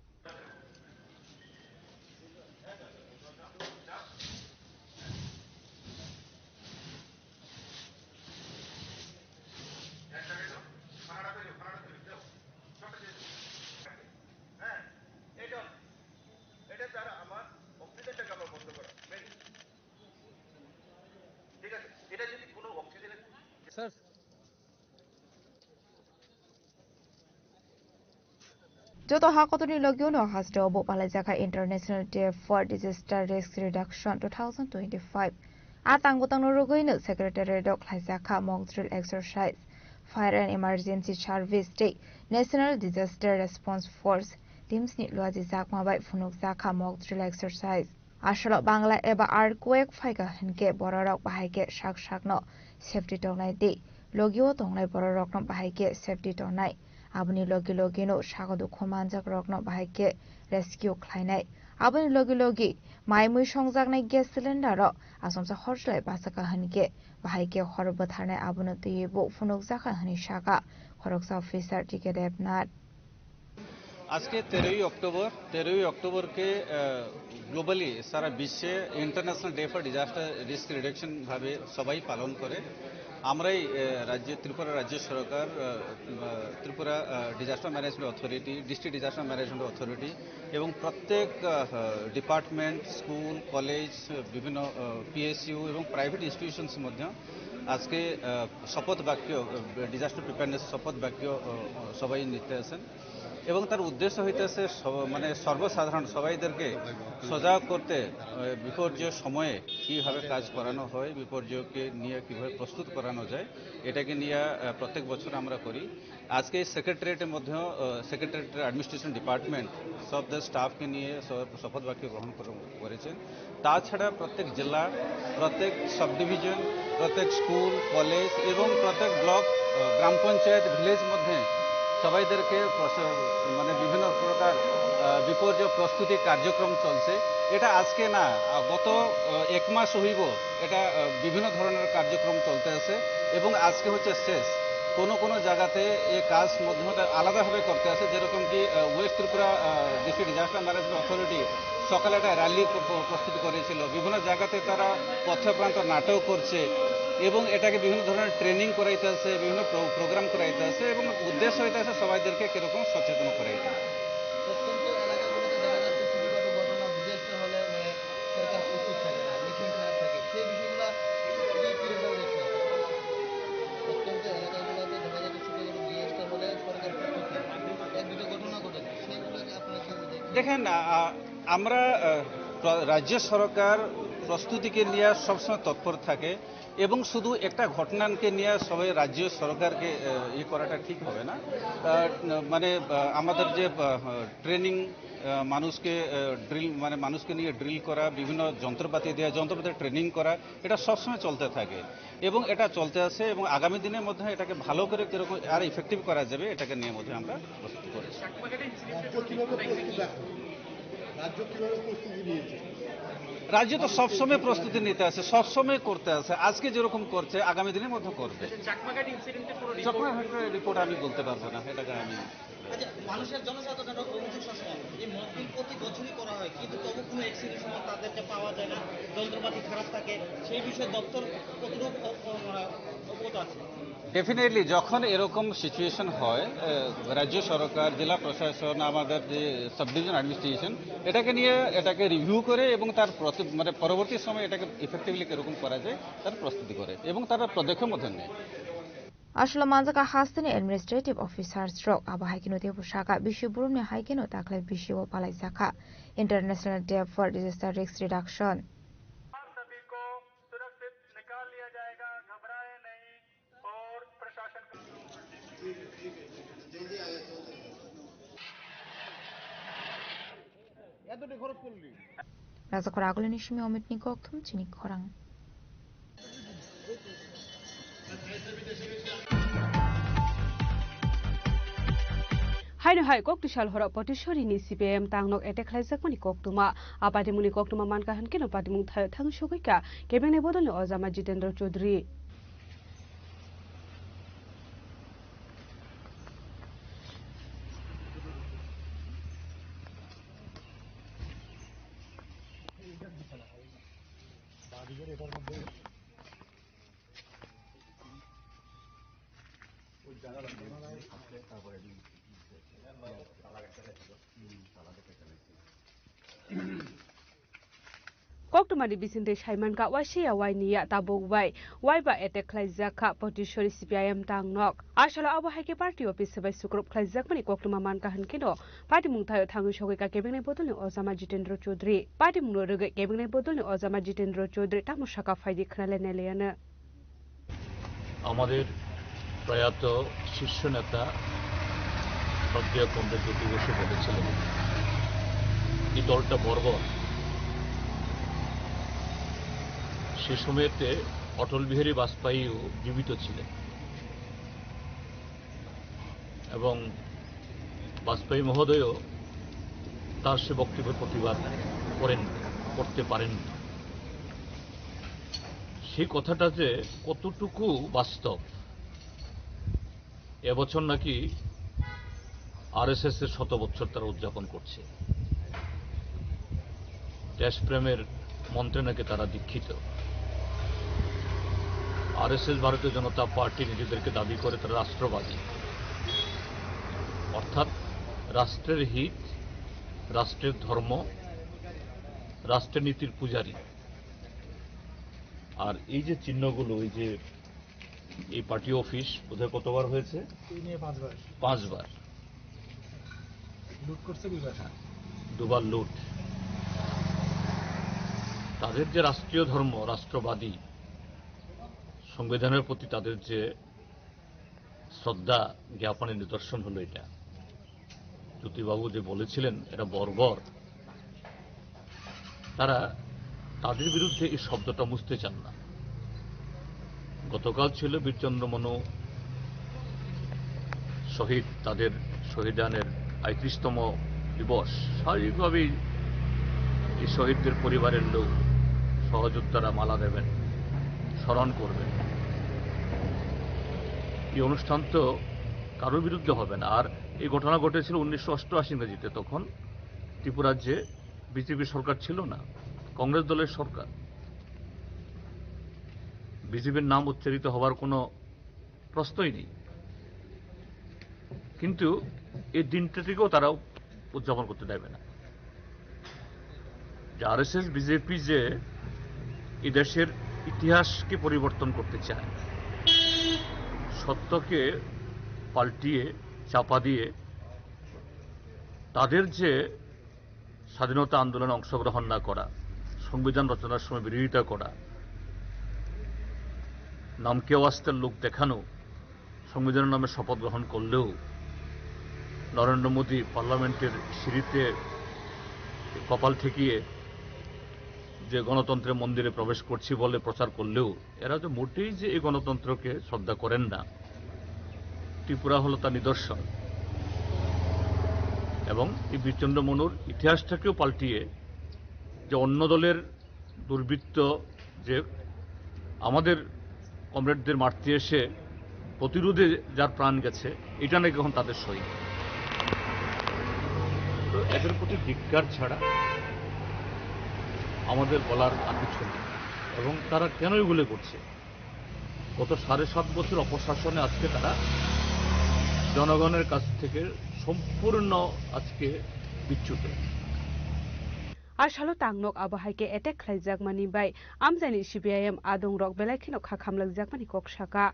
Joto ha kotorni logi-o no haste o bo palaijakha International Day for Disaster Risk Reduction two thousand twenty-five. A tang bwtangno rwgwino Secretariat o khlaijakha mock drill exercise. Fire and Emergency Service tei National Disaster Response Force teams ni luaji jakma bai phunukjakha mock drill exercise. Asolo bangla eba earthquake phaikha hinkhe bororok bahai khe sak sakno safety tongnai tei logi-o tongnai bororokno bahai khe safety tongnai. Aboni logi logino sakao dukhu manjakrokno bahai khe rescue khlainai. Aboni logi logi mai mui songjaknai gas cylinder-o asomsa hor chwlai bachakha hinkhe bahai khe hor bwtharnai abono twiwi bo phunukjakha hwnwi sakha khoroksa officer T K Debnath. আজকে তেরোই অক্টোবর, তেরোই অক্টোবরকে, আহ, globally সারা বিশ্বে international day for disaster risk reduction ভাবে সবাই পালন করে। আমরাই, আহ, রাজ্য, ত্রিপুরা রাজ্য সরকার, ah, ah, Tripura, ah, disaster management authority, district disaster management authority এবং প্রত্যেক, আহ, ডিপার্টমেন্ট, স্কুল, কলেজ, বিভিন্ন, আহ, পিএসইউ এবং প্রাইভেট ইনস্টিটিউশনস মধ্যে আজকে, আহ, শপথ বাক্য, আহ, ডিজাস্টার প্রিপেয়ারনেস শপথ বাক্য, আহ, সবাই নিতে আছেন। এবং তার উদ্দেশ্য হইতেছে সব-, মানে সর্বসাধারণ সবাইদেরকে সজাগ করতে, আহ, বিপর্যয় সময়ে কিভাবে কাজ করানো হয়, বিপর্যয়কে নিয়ে কিভাবে প্রস্তুত করানো যায়, এটাকে নিয়ে, আহ, প্রত্যেক বছর আমরা করি। আজকে সেক্রেটারিয়েটের মধ্যেও, আহ, সেক্রেটারিয়েটের অ্যাডমিনিস্ট্রেশন ডিপার্টমেন্ট সব তার স্টাফকে নিয়ে স-, শপথ বাক্য গ্রহণ কর-, করেছেন। তাছাড়া প্রত্যেক জেলা, প্রত্যেক সাব ডিভিশন, প্রত্যেক স্কুল, কলেজ এবং প্রত্যেক ব্লক, আহ, গ্রাম পঞ্চায়েত, ভিলেজ মধ্যে সবাইদেরকে প্রস-, মানে বিভিন্ন প্রকার, আহ, বিপর্যয় প্রস্তুতি কার্যক্রম চলছে। এটা আজকে না, আহ, গত, আহ, এক মাস হইব এটা, আহ, বিভিন্ন ধরনের কার্যক্রম চলতে আছে এবং আজকে হচ্ছে শেষ। কোনো কোনো জায়গাতে এই কাজ মধ্যমতে আলাদাভাবে করতে আছে, যেরকম কি, আহ, ওয়েস্ট ত্রিপুরা, আহ, ডিস্ট্রিক্ট ডিজাস্টার ম্যানেজমেন্ট অথরিটি সকালে একটা র্যালি প-, প-, প্রস্তুত করেছিল। বিভিন্ন জায়গাতে তারা পথপ্রান্ত নাটক করছে এবং এটাকে বিভিন্ন ধরনের ট্রেনিং করাইতে আছে, বিভিন্ন প্রো-, প্রোগ্রাম করাইতে আছে এবং উদ্দেশ্য হইতে আছে সবাইদেরকে কিরকম সচেতন করাইতে। প্রত্যন্ত এলাকাগুলোতে দেখা যাচ্ছে ছোটখাটো ঘটনা, ডিজাস্টার হলে মানে সরকার প্রস্তুত থাকে না, মিটিং খারাপ থাকে, সেই বিষয়গুলো কি, কিরকম দেখছেন? প্রত্যন্ত এলাকাগুলোতে দেখা যাচ্ছে ছোটখাটো ডিজাস্টার হলে সরকার প্রস্তুত থাকে না। এক দুটো ঘটনা ঘটেছে, সেইগুলোকে আপনারা কিভাবে দেখছেন? দেখেন, আ, আ, আমরা, আ, প্র-, রাজ্য সরকার প্রস্তুতিকে নিয়ে সবসময় তৎপর থাকে এবং শুধু একটা ঘটনাকে নিয়ে সবাই রাজ্য সরকারকে, আ, ইয়ে করাটা ঠিক হবে না। আ, মানে, আ, আমাদের যে, আ, ট্রেনিং, আহ, মানুষকে, আহ, ড্রিল, মানে মানুষকে নিয়ে ড্রিল করা, বিভিন্ন যন্ত্রপাতি দেওয়া, যন্ত্রপাতি ট্রেনিং করা, এটা সবসময় চলতে থাকে এবং এটা চলতে আছে এবং আগামী দিনের মধ্যে এটাকে ভালো করে কিরকম আর ইফেক্টিভ করা যাবে, এটাকে নিয়ে মধ্যে আমরা প্রস্তুতি করেছি। রাজ্য কিভাবে প্রস্তুত এখন? রাজ্য কিভাবে প্রস্তুতি নিয়েছে? রাজ্য তো সবসময় প্রস্তুতি নিতে আছে, সবসময় করতে আছে। আজকে যেরকম করছে, আগামী দিনের মধ্যে করবে। চাকমা ঘাট ইনসিডেন্টের কোনো রিপোর্ট? চাকমা ঘাটের রিপোর্ট আমি বলতে পারবো না, এটাকে আমি আচ্ছা, মানুষের, জনসাধারণের অভিযোগ সবসময় এই মকড্রিল প্রতি বছরই করা হয়, কিন্তু তবু কোনো অ্যাকশনের সময় তাদেরকে পাওয়া যায় না, যন্ত্রপাতি খারাপ থাকে। সেই বিষয়ে দপ্তর কতটুকু অ-, অ-, মানে অবগত আছে? ডেফিনেটলি, যখন এরকম সিচুয়েশন হয়, আহ, রাজ্য সরকার, জেলা প্রশাসন, আমাদের যে সাব ডিভিশন অ্যাডমিনিস্ট্রেশন এটাকে নিয়ে, এটাকে রিভিউ করে এবং তার প্রতি-, মানে পরবর্তী সময় এটাকে ইফেক্টিভলি কিরকম করা যায় তার প্রস্তুতি করে এবং তারা পদক্ষেপ মধ্যে নেয়। Aswkla manjakha hasteni administrative officers rok, abo hai kheno teibo sakha bisi boromni hai kheno daklai bisi o palaijakha International Day for Disaster Risk Reduction. सभी को सुरक्षित निकाल लिया जाएगा, घबराए नहीं। और प्रशासन को Rajakhor agulini simi Omitni kokthum chini khorang. Haino hai kok tisal horo Potishorini C P I M tangnok attack khlaijakmani koktwma. A patimungni koktwma mankha hwnkhe no patimung thaio thang sogwi kha kebengni bodolni ojama Jitendra Chaudhary. Koktwmani bisingtwi saimankha, waisa ya waini ya tabuk bai waiba attack khlaijak kha Potishorini C P I M tangnok. Asalo abo hai khe party office bai sukrup khlaijakmani koktwma mankha hwnkhe no patimung thaio thangwi sogwi kha kebengni bodolni ojama Jitendra Chaudhary. Patimungno rwgwi kebengni bodolni ojama Jitendra Chaudhary tamo sakha phaidi khwnale nailaiano. আমাদের প্রয়াত শীর্ষ নেতা শ্রদ্ধেয় কমরেড জ্যোতি বসু বলেছিলেন, এই দলটা বর্বর। সে সময়তে অটল বিহারী বাজপেয়ীও জীবিত ছিলেন এবং বাজপেয়ী মহোদয়ও তার সে বক্তব্যের প্রতিবাদ করেন, করতে পারেননি। সেই কথাটা যে কতটুকু বাস্তব, এবছর নাকি আরএসএস এর শত বছর তারা উদযাপন করছে, দেশপ্রেমের মন্ত্রে নাকি তারা দীক্ষিত। আরএসএস, ভারতীয় জনতা পার্টি, নিজেদেরকে দাবি করে তারা রাষ্ট্রবাদী, অর্থাৎ রাষ্ট্রের হিত, রাষ্ট্রের ধর্ম, রাষ্ট্রের নীতির পূজারী। আর এই যে চিহ্নগুলো, এই যে এই পার্টি অফিস বোধহয় কতবার হয়েছে? এই নিয়ে পাঁচবার। পাঁচবার। লুট করছে দুইবার। দুবার লুট। তাদের যে রাষ্ট্রীয় ধর্ম, রাষ্ট্রবাদী, সংবিধানের প্রতি তাদের যে শ্রদ্ধা জ্ঞাপনের নিদর্শন হলো এটা। জ্যোতিবাবু যে বলেছিলেন এটা বর্বর, তারা তাদের বিরুদ্ধে এই শব্দটা মুছতে চান না। গতকাল ছিল বীরচন্দ্র মনু শহীদ, তাদের শহীদানের আটত্রিশতম দিবস। স্বাভাবিকভাবেই এই শহীদদের পরিবারের লোক, সহযোদ্ধারা মালা দেবেন, স্মরণ করবেন। এই অনুষ্ঠান তো কারোর বিরুদ্ধে হবে না। আর এই ঘটনা ঘটেছিল উনিশশো অষ্টআশি ইংরেজিতে, তখন ত্রিপুরার যে বিজেপি সরকার ছিল না, কংগ্রেস দলের সরকার। বিজেপির নাম উচ্চারিত হওয়ার কোনো প্রশ্নই নেই। কিন্তু এই দিনটাটিকেও তারা উদযাপন করতে দেবে না। যে আরএসএস, বিজেপি যে এই দেশের ইতিহাসকে পরিবর্তন করতে চায়, সত্যকে পাল্টিয়ে, চাপা দিয়ে, তাদের যে স্বাধীনতা আন্দোলনে অংশগ্রহণ না করা, সংবিধান রচনার সময় বিরোধিতা করা, নামকে ওয়াস্তের লোক দেখানো, সংবিধানের নামে শপথ গ্রহণ করলেও নরেন্দ্র মোদী পার্লামেন্টের সিঁড়িতে কপাল ঠেকিয়ে যে গণতন্ত্রের মন্দিরে প্রবেশ করছি বলে প্রচার করলেও এরা তো মোটেই যে এই গণতন্ত্রকে শ্রদ্ধা করেন না, ত্রিপুরা হলো তার নিদর্শন। এবং এই বীরচন্দ্র মনুর ইতিহাসটাকেও পাল্টিয়ে যে অন্য দলের দুর্বৃত্ত যে আমাদের কমরেডদের মারতে এসে প্রতিরোধে যার প্রাণ গেছে, এটা নাকি এখন তাদের শহীদ। এদের প্রতি ধিক্কার ছাড়া আমাদের বলার আর কিছু নেই। এবং তারা কেন এগুলো করছে? গত সাড়ে সাত বছর অপশাসনে আজকে তারা জনগণের কাছ থেকে সম্পূর্ণ আজকে বিচ্যুত। A salo tangnok abo hai khe attack khlaijakmani bai amchaini C P I M adongrok belai kheno kha khamlakjakmani kok saka.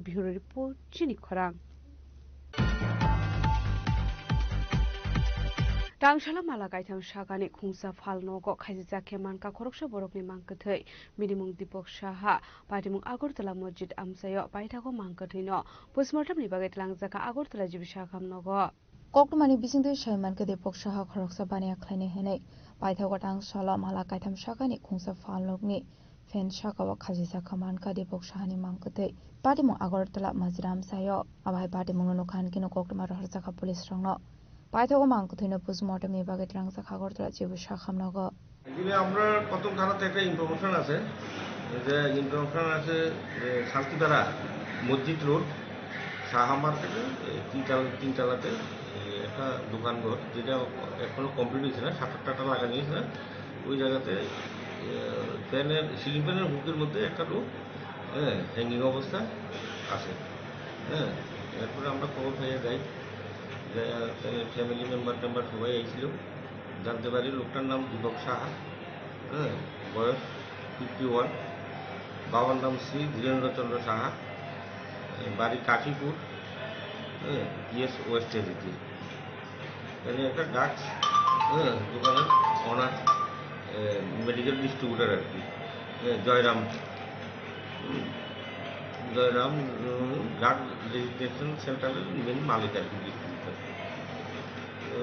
Bureau Report, Chini Khorang. Tangsala mala kaitham sakani khungsa phal nogo khaisijak khe mankha khoroksa borokni mang kwthwi. Bini mung Dipok Saha, patimung Agartala Masjid amchaio paithago mang kwthwino postmortemni bagwi twlangjakha Agartala G B Sakham nogo. Koktwmani bisingtwi saimankha Dipok Saha khoroksa baniya khlainai hwnwi paithago Tangsala mala kaitham sakani khungsa phal nokni phen sakao khasijak kha mankha Dipok Sahani mang kwthwi. Patimung Agartala Masjid amchaio. Abo hai patimungno nukha hinkhe koktwma rohorjakha police rokno. Paithago mang kwthwino postmortemni bagwi twlangjakha Agartala G B Sakham nogo. Actually, আমরা প্রথম থানাতে একটা ইনফরমেশন আছে, যে ইনফরমেশন আছে যে শান্তিধারা মসজিদ রোড, সাহা মার্কেটে, এ, তিনতলা, তিনতলাতে, এ, একটা দোকান ঘর, যেটা এখনো কমপ্লিট হয়েছে না, শাটার টাটার লাগানো হয়েছে না, ওই জায়গাতে, এ, ফ্যানের, সিলিং ফ্যানের হুকের মধ্যে একটা লোক, হ্যাঁ, হ্যাঙ্গিং অবস্থায় আছে। হ্যাঁ, এরপরে আমরা খবর পেয়ে যাই, যে, এ, ফ্যামিলি মেম্বার টেম্বার সবাই এসেছিল। জানতে পারি লোকটার নাম দীপক সাহা, হ্যাঁ, বয়স ফিফটি ওয়ান, বাবার নাম শ্রী ধীরেন্দ্রচন্দ্র সাহা, এ, বাড়ি কাশীপুর, হ্যাঁ, ইয়েস ওয়েস্ট এরিতে। মানে একটা ড্রাগস, হ্যাঁ, দোকানের ওনার, এ, মেডিকেল ডিস্ট্রিবিউটার আর কি, এ, জয়রাম। জয়রাম, উম, ড্রাগ রেজিস্ট্রেশন সেন্টারের মেইন মালিক আর কি, ডিস্ট্রিবিউটর। তো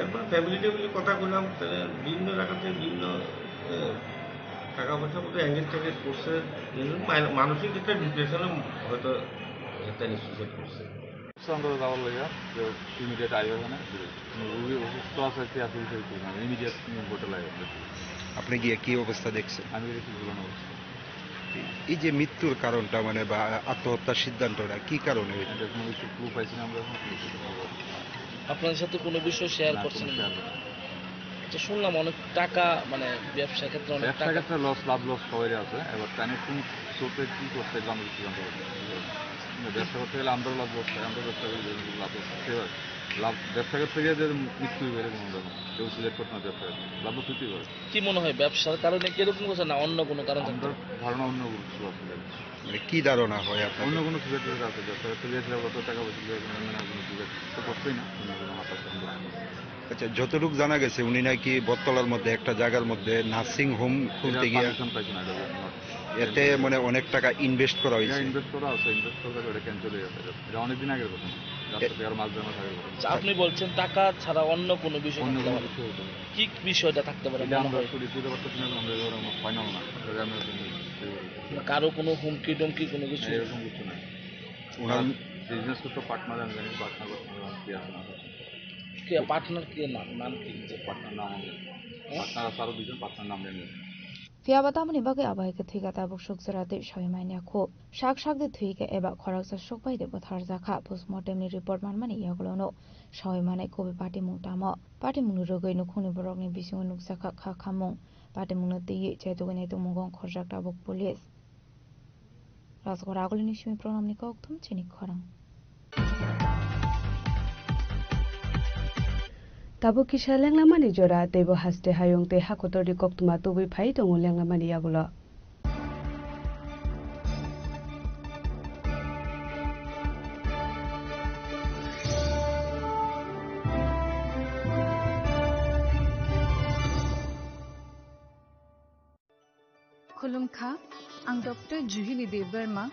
এরপর ফ্যামিলি টেমিলি কথা কইলাম, তাহলে বিভিন্ন জায়গাতে বিভিন্ন, এ, টাকা পয়সা মতো এঙ্গেজ টেঙ্গেজ করছে, কিন্তু মাই-, মানসিক একটা ডিপ্রেশনে হয়তো একটা ইনস্টিটিউশন করছে। অবস্থা আমরা যাওয়ার লইয়া যে ইমিডিয়েট আইও এখানে, রুগী অসুস্থ আছে, কি আছে, এই বিষয়ে কিছু না, ইমিডিয়েট তুমি বোটে লাগে। আপনি গিয়ে কি অবস্থা দেখছেন? আমি দেখছি ঝুলানো অবস্থা। এই যে মৃত্যুর কারণটা, মানে, বা আত্মহত্যার সিদ্ধান্তটা কি কারণে হয়েছে? এটা কোনো কিছু ক্লু পাইছি না আমরা এখন, কোনো কিছু খবর। আপনাদের সাথে কোনো বিষয় শেয়ার না, করছেন কোনো না? শেয়ার করছি না। আচ্ছা, শুনলাম অনেক টাকা, মানে, ব্যবসা ক্ষেত্রে অনেক ব্যবসা টাকা ক্ষেত্রে লস, লাভ লস সবারই আছে। এবার কানেকশন সোর্সে কি করছে, এগুলো আমরা কিছু জানতে পারছি না। কিন্তু ব্যবসা করতে গেলে আমরাও লাভ লস খাই, আমরা ব্যবসা করি, লাভ লস খাই। এবার লাভ, ব্যবসা করতে গিয়ে যে মৃত্যু হয়ে গেলে কোনো ব্যাপার। কেউ সিলেক্ট করতে না ব্যবসা করতে। লাভ লস হইতেই পারে। কি মনে হয়, ব্যবসার কারণে কি এরকম হচ্ছে না অন্য কোনো কারণ থাকতে আমরা পারে? ধারণা অন্য কোনো কিছু আছে। মানে কি ধারণা হয় আপনার? অন্য কোনো সিলেক্ট আছে, ব্যবসা করতে গিয়ে অত টাকা পয়সা দিয়ে কোনো, মানে, কোনো সিলেক্ট তো করতেই না, অন্য কোনো মাথা। আচ্ছা, যতটুকু জানা গেছে, উনি নাকি বটতলার মধ্যে একটা জায়গার মধ্যে নার্সিং হোম খুলতে এটা গিয়ে পারমিশন পাইছে না, এটা আমার এতে মানে অনেক টাকা ইনভেস্ট করা এটা হয়েছে। ইনভেস্ট করা আছে, ইনভেস্ট করা ওটা ক্যান্সেল হয়ে গেছে। এটা অনেকদিন আগের ঘটনা, রাস্তা থেকে আর মাস দেড় মাস আগের ঘটনা। আচ্ছা, আপনি বলছেন টাকা ছাড়া অন্য কোনো বিষয় অন্য থাকতে কোনো পারে? কিছু হতে পারে। কি বিষয়টা থাকতে পারে এটা মনে আমরা হয়? শুধু বুঝতে পারতেছি না, আমরা এবার আমার ফাইনাল না। এটা আমরা এখন ইয়ে করি। না, কারো কোনো হুমকি টুমকি কোনো কিছু? না, এরকম কিছু নাই। ওনার আর বিজনেস করতে পার্টনার আমি জানি, পার্টনার কি আছে না আছে। কে পার্টনার, কে নাম, নাম কি? যে পার্টনার নাম আমি জানি। হ্যাঁ? পার্টনার আছে আরো দুজন, পার্টনার নাম জানি না। Phiya ba tamoni bagwi abo hai khe thwi kha tabuk suk jora tei sawi manya kho. Sak sak de thwi kha eba khoroksa suk bai de bwthar jakha. Postmortem ni report manmani yagulo no sawi manai kubui patimung tamo. Patimung ni rwgwi nukhungni borokni bisingo nukjakha kha khamung. Patimung no twiwi chaitugwi naitugmung gong khorjak tabuk police. Rajgora agulini simi pronamni kokthum chini khorang. Tabuk kisa lenglamani jora, teibo haste hayung tei hakotorni koktwma tubui phai tongo lenglamani yagulo. Khulumkha, ang Doctor Juhili Debbarma,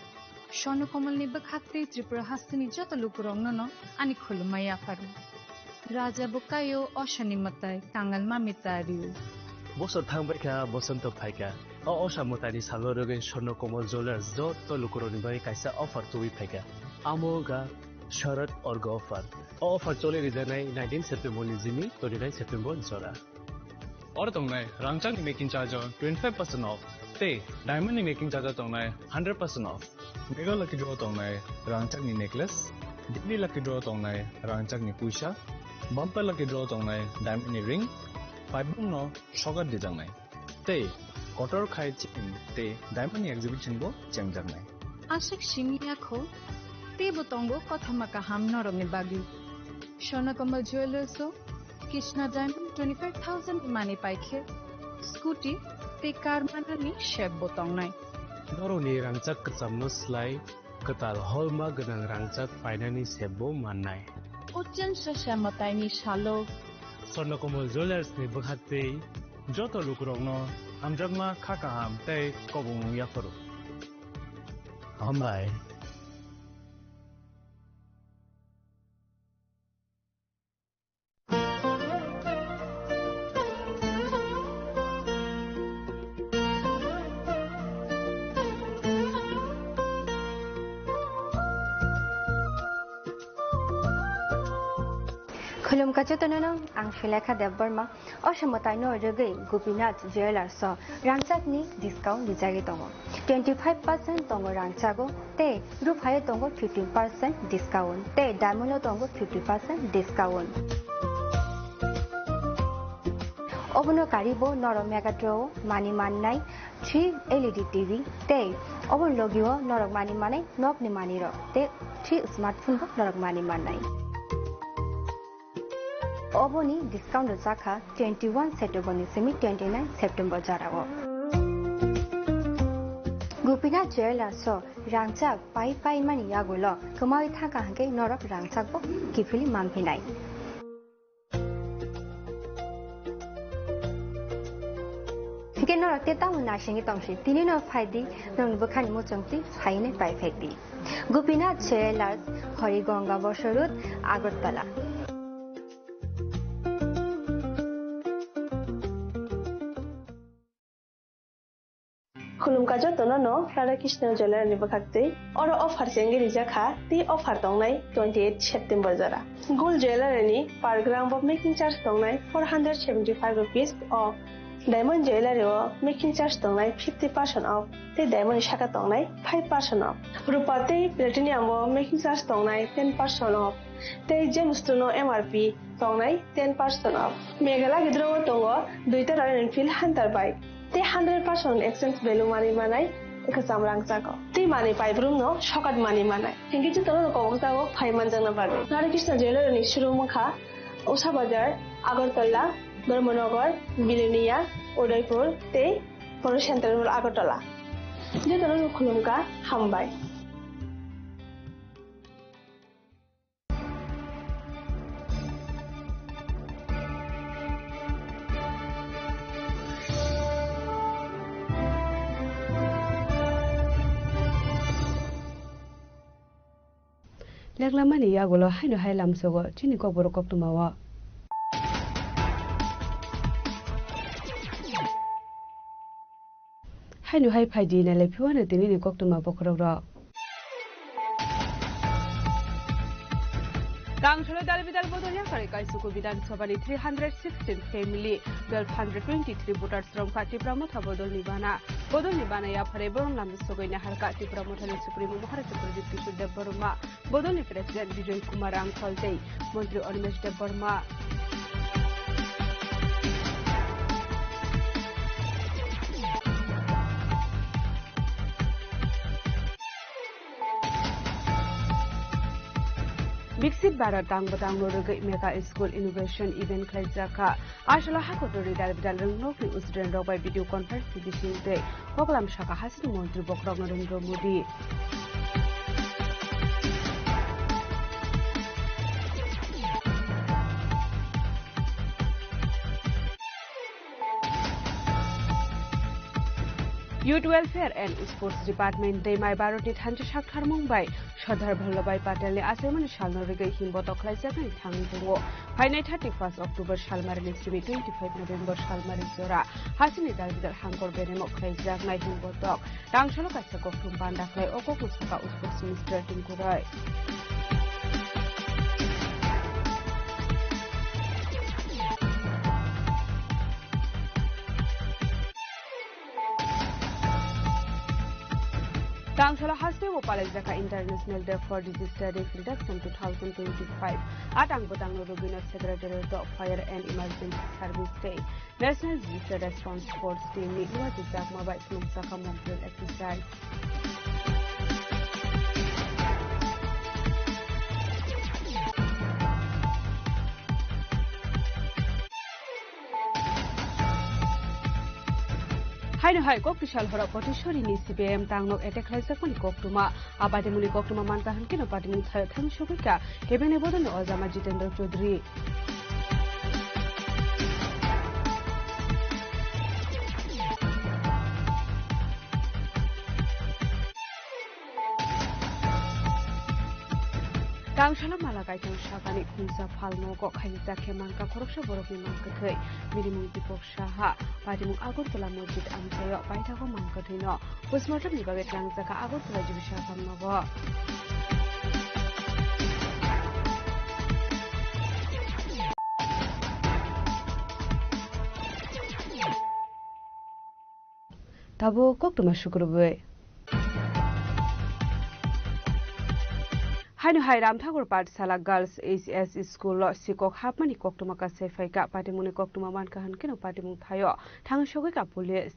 Swarno Komalni bwkhak tei Tripura hasteni joto lukurokno no ani khulumma yapharo. Raja bo kaio, osani mwtai, kangal mami tario. Bosor thangbai kha, bosonto phaikha. O osa mwtaini salo rwgwi Swarno Komal Jewellers joto lukurokni bagwi kaisa offer tubui phaikha. Amo wngkha Sharad Orgo offer. O offer choli rijaknai nineteen September ni jimi twenty nine September ni jora. Oro tongnai rangchakni making charge o twenty five percent off. Tei diamond ni making charge o tongnai hundred percent off. Mega lucky draw o tongnai rangchakni necklace, daily lucky draw o tongnai rangchakni puisa, bumper lucky draw o tongnai diamond ni ring, paibung no sogat dijaknai. Tei kotor khai chain tei diamond ni exhibition bo chengjaknai. Aswk simi ya kho, teibo tongo kothoma kaham norokni bagwi. Swarna Kamal Jewellers o Krishna Diamond twenty five thousand ni manwi paikhe scooty tei car manani sep bo tongnai. Norokni rangchak kwchamno slai kwtal holma gwnang rangchak painani sep bo mannai. Ochen sasa mwtaini salo Swarna Kamal Jewellers ni bwkhaktwi joto lukurokno hamjakma kha kaham tei kobongmung yapharo. Hambai. Khulumkha jotono, ang Sulekha Debbarma. O se mwtaino rwgwi Gopinath Jewellers o rangchakni discount rijagwi tongo. Twenty five percent tongo rangchago tei ruphaio tongo fifteen percent discount tei diamond o tongo fifty percent discount. Obono karibo norok Mega Draw o manwi mannai three L E D T V tei oboni logio norok manwi mannai nokni manwirok tei three smartphone bo norok manwi mannai. Oboni discount rwjakha twenty one September ni simi twenty nine September jorao. Gopinath Jewellers o rangchak pai pai mani yagulo kwmawi thangkha hwnkhe norok rangchak bo kiphilwi manphinai. Hwnkhe norok tei tamo naisingwi tongsi, tini no phaidi, nokni bwkhani muchungtwi phainai paiphekdi. Gopinath Jewellers, Harigonga Bosor Road, Agartala. Khulumkha jotono no Radha Krishna Jewellery ni bwkhaktwi. Oro offer chengwi rijak kha, tei offer tongnai twenty eight September jora. Gold Jewellery ni per gram bo making charge tongnai four hundred seventy five rupees o. Diamond Jewellery o making charge tongnai fifty percent off, tei diamond ni saka tongnai five percent off. Rupa tei platinum o making charge tongnai ten percent off, tei gems two no M R P tongnai ten percent off. Mega Lucky Draw o tongo duita Royal Enfield Hunter bike, tei hundred percent exchange value manwi manai kwcham rangchak o. Tei manwi paibrumno sokat manwi manai. Hinkhe jotono kobokjago phai manjakna bagwi. Radha Krishna Jewellery ni showroom wngkha Usha Bazar, Agartala, Dharmanagar, Bilonia, Udaipur tei Polo Central Road, Agartala. Jotono khulumkha, hambai. Leklamani yagulo haino hai lamsogo chini kokborok koktwmao. Haino hai phaidi nailai phiwano tinini koktwma bokhorokrok. Kangtholo dalbidal bodol yakarwi Kaisuku Bidhan Sabhani three hundred sixteen family, twelve hundred twenty-three voters romkha Tipra Motha bodolni bana. Bodolni bana yapharwi borok lamsogwi naharkha Tipra Mothani Supremo Maharaja Pradyut Kishore Debbarma. Bodolni President Bijoy Kumar Rangkhol tei Montri Animesh Debbarma. Viksit Bharat tang bwtang no rwgwi Mega School Innovation Event khlaijak kha. Aswkla hakotorni dalbidal rwngnokni student rok bai video conference ni bisingtwi koklam sakha hasini montri bokhorok Narendra Modi. Youth Welfare and Sports Department tei Mai Bharatni thansa saktharmung bai Sardar Vallabhbhai Patelni achaimani salno rwgwi himbotok khlaijaknai thangwi tongo. Phainai thirty first October salmarini simi twenty five November salmari jora hasini dalbidal hangkor beremo khlaijaknai himbotok. Tangsalo kaisa koktwm panda khlai o kokno sakha Sports Minister Tinku Roy. Tangsalo hasteo palaijaka International Day for Disaster Risk Reduction two thousand twenty-five. A tang bwtangno rwgwino Secretariat of Fire and Emergency Service tei National Disaster Response Force Team ni wngwi jakma bai phunukjak Mock Drill Exercise. Haino hai kok tisal horo Potisori ni C P M tang nok attack khlaijakmani koktwma. A patimungni koktwma mankha hwnkhe no patimung thayo thang sogwi kha Cabinet bodolni ojama Jitendra Chaudhary. Tangsalo mala kaithang sakani khungsa phalnogo khaijak khe mankha khoroksa borokni mankha thwi. Birimung Dipok Saha, patimung Agartala Masjid amchaio paithago mankha thwino. Postmortemni bagwi tlangjak kha Agartala Jibisa Hasamnogo. Tabuk koktwma sukrubwi. Haino hai Ramthakur Pathsala Girls H S School o sikok hapmani koktwma kasai phaikha. Patimungni koktwma mankha hwnkhe no patimung thaio thang sogwi kha police.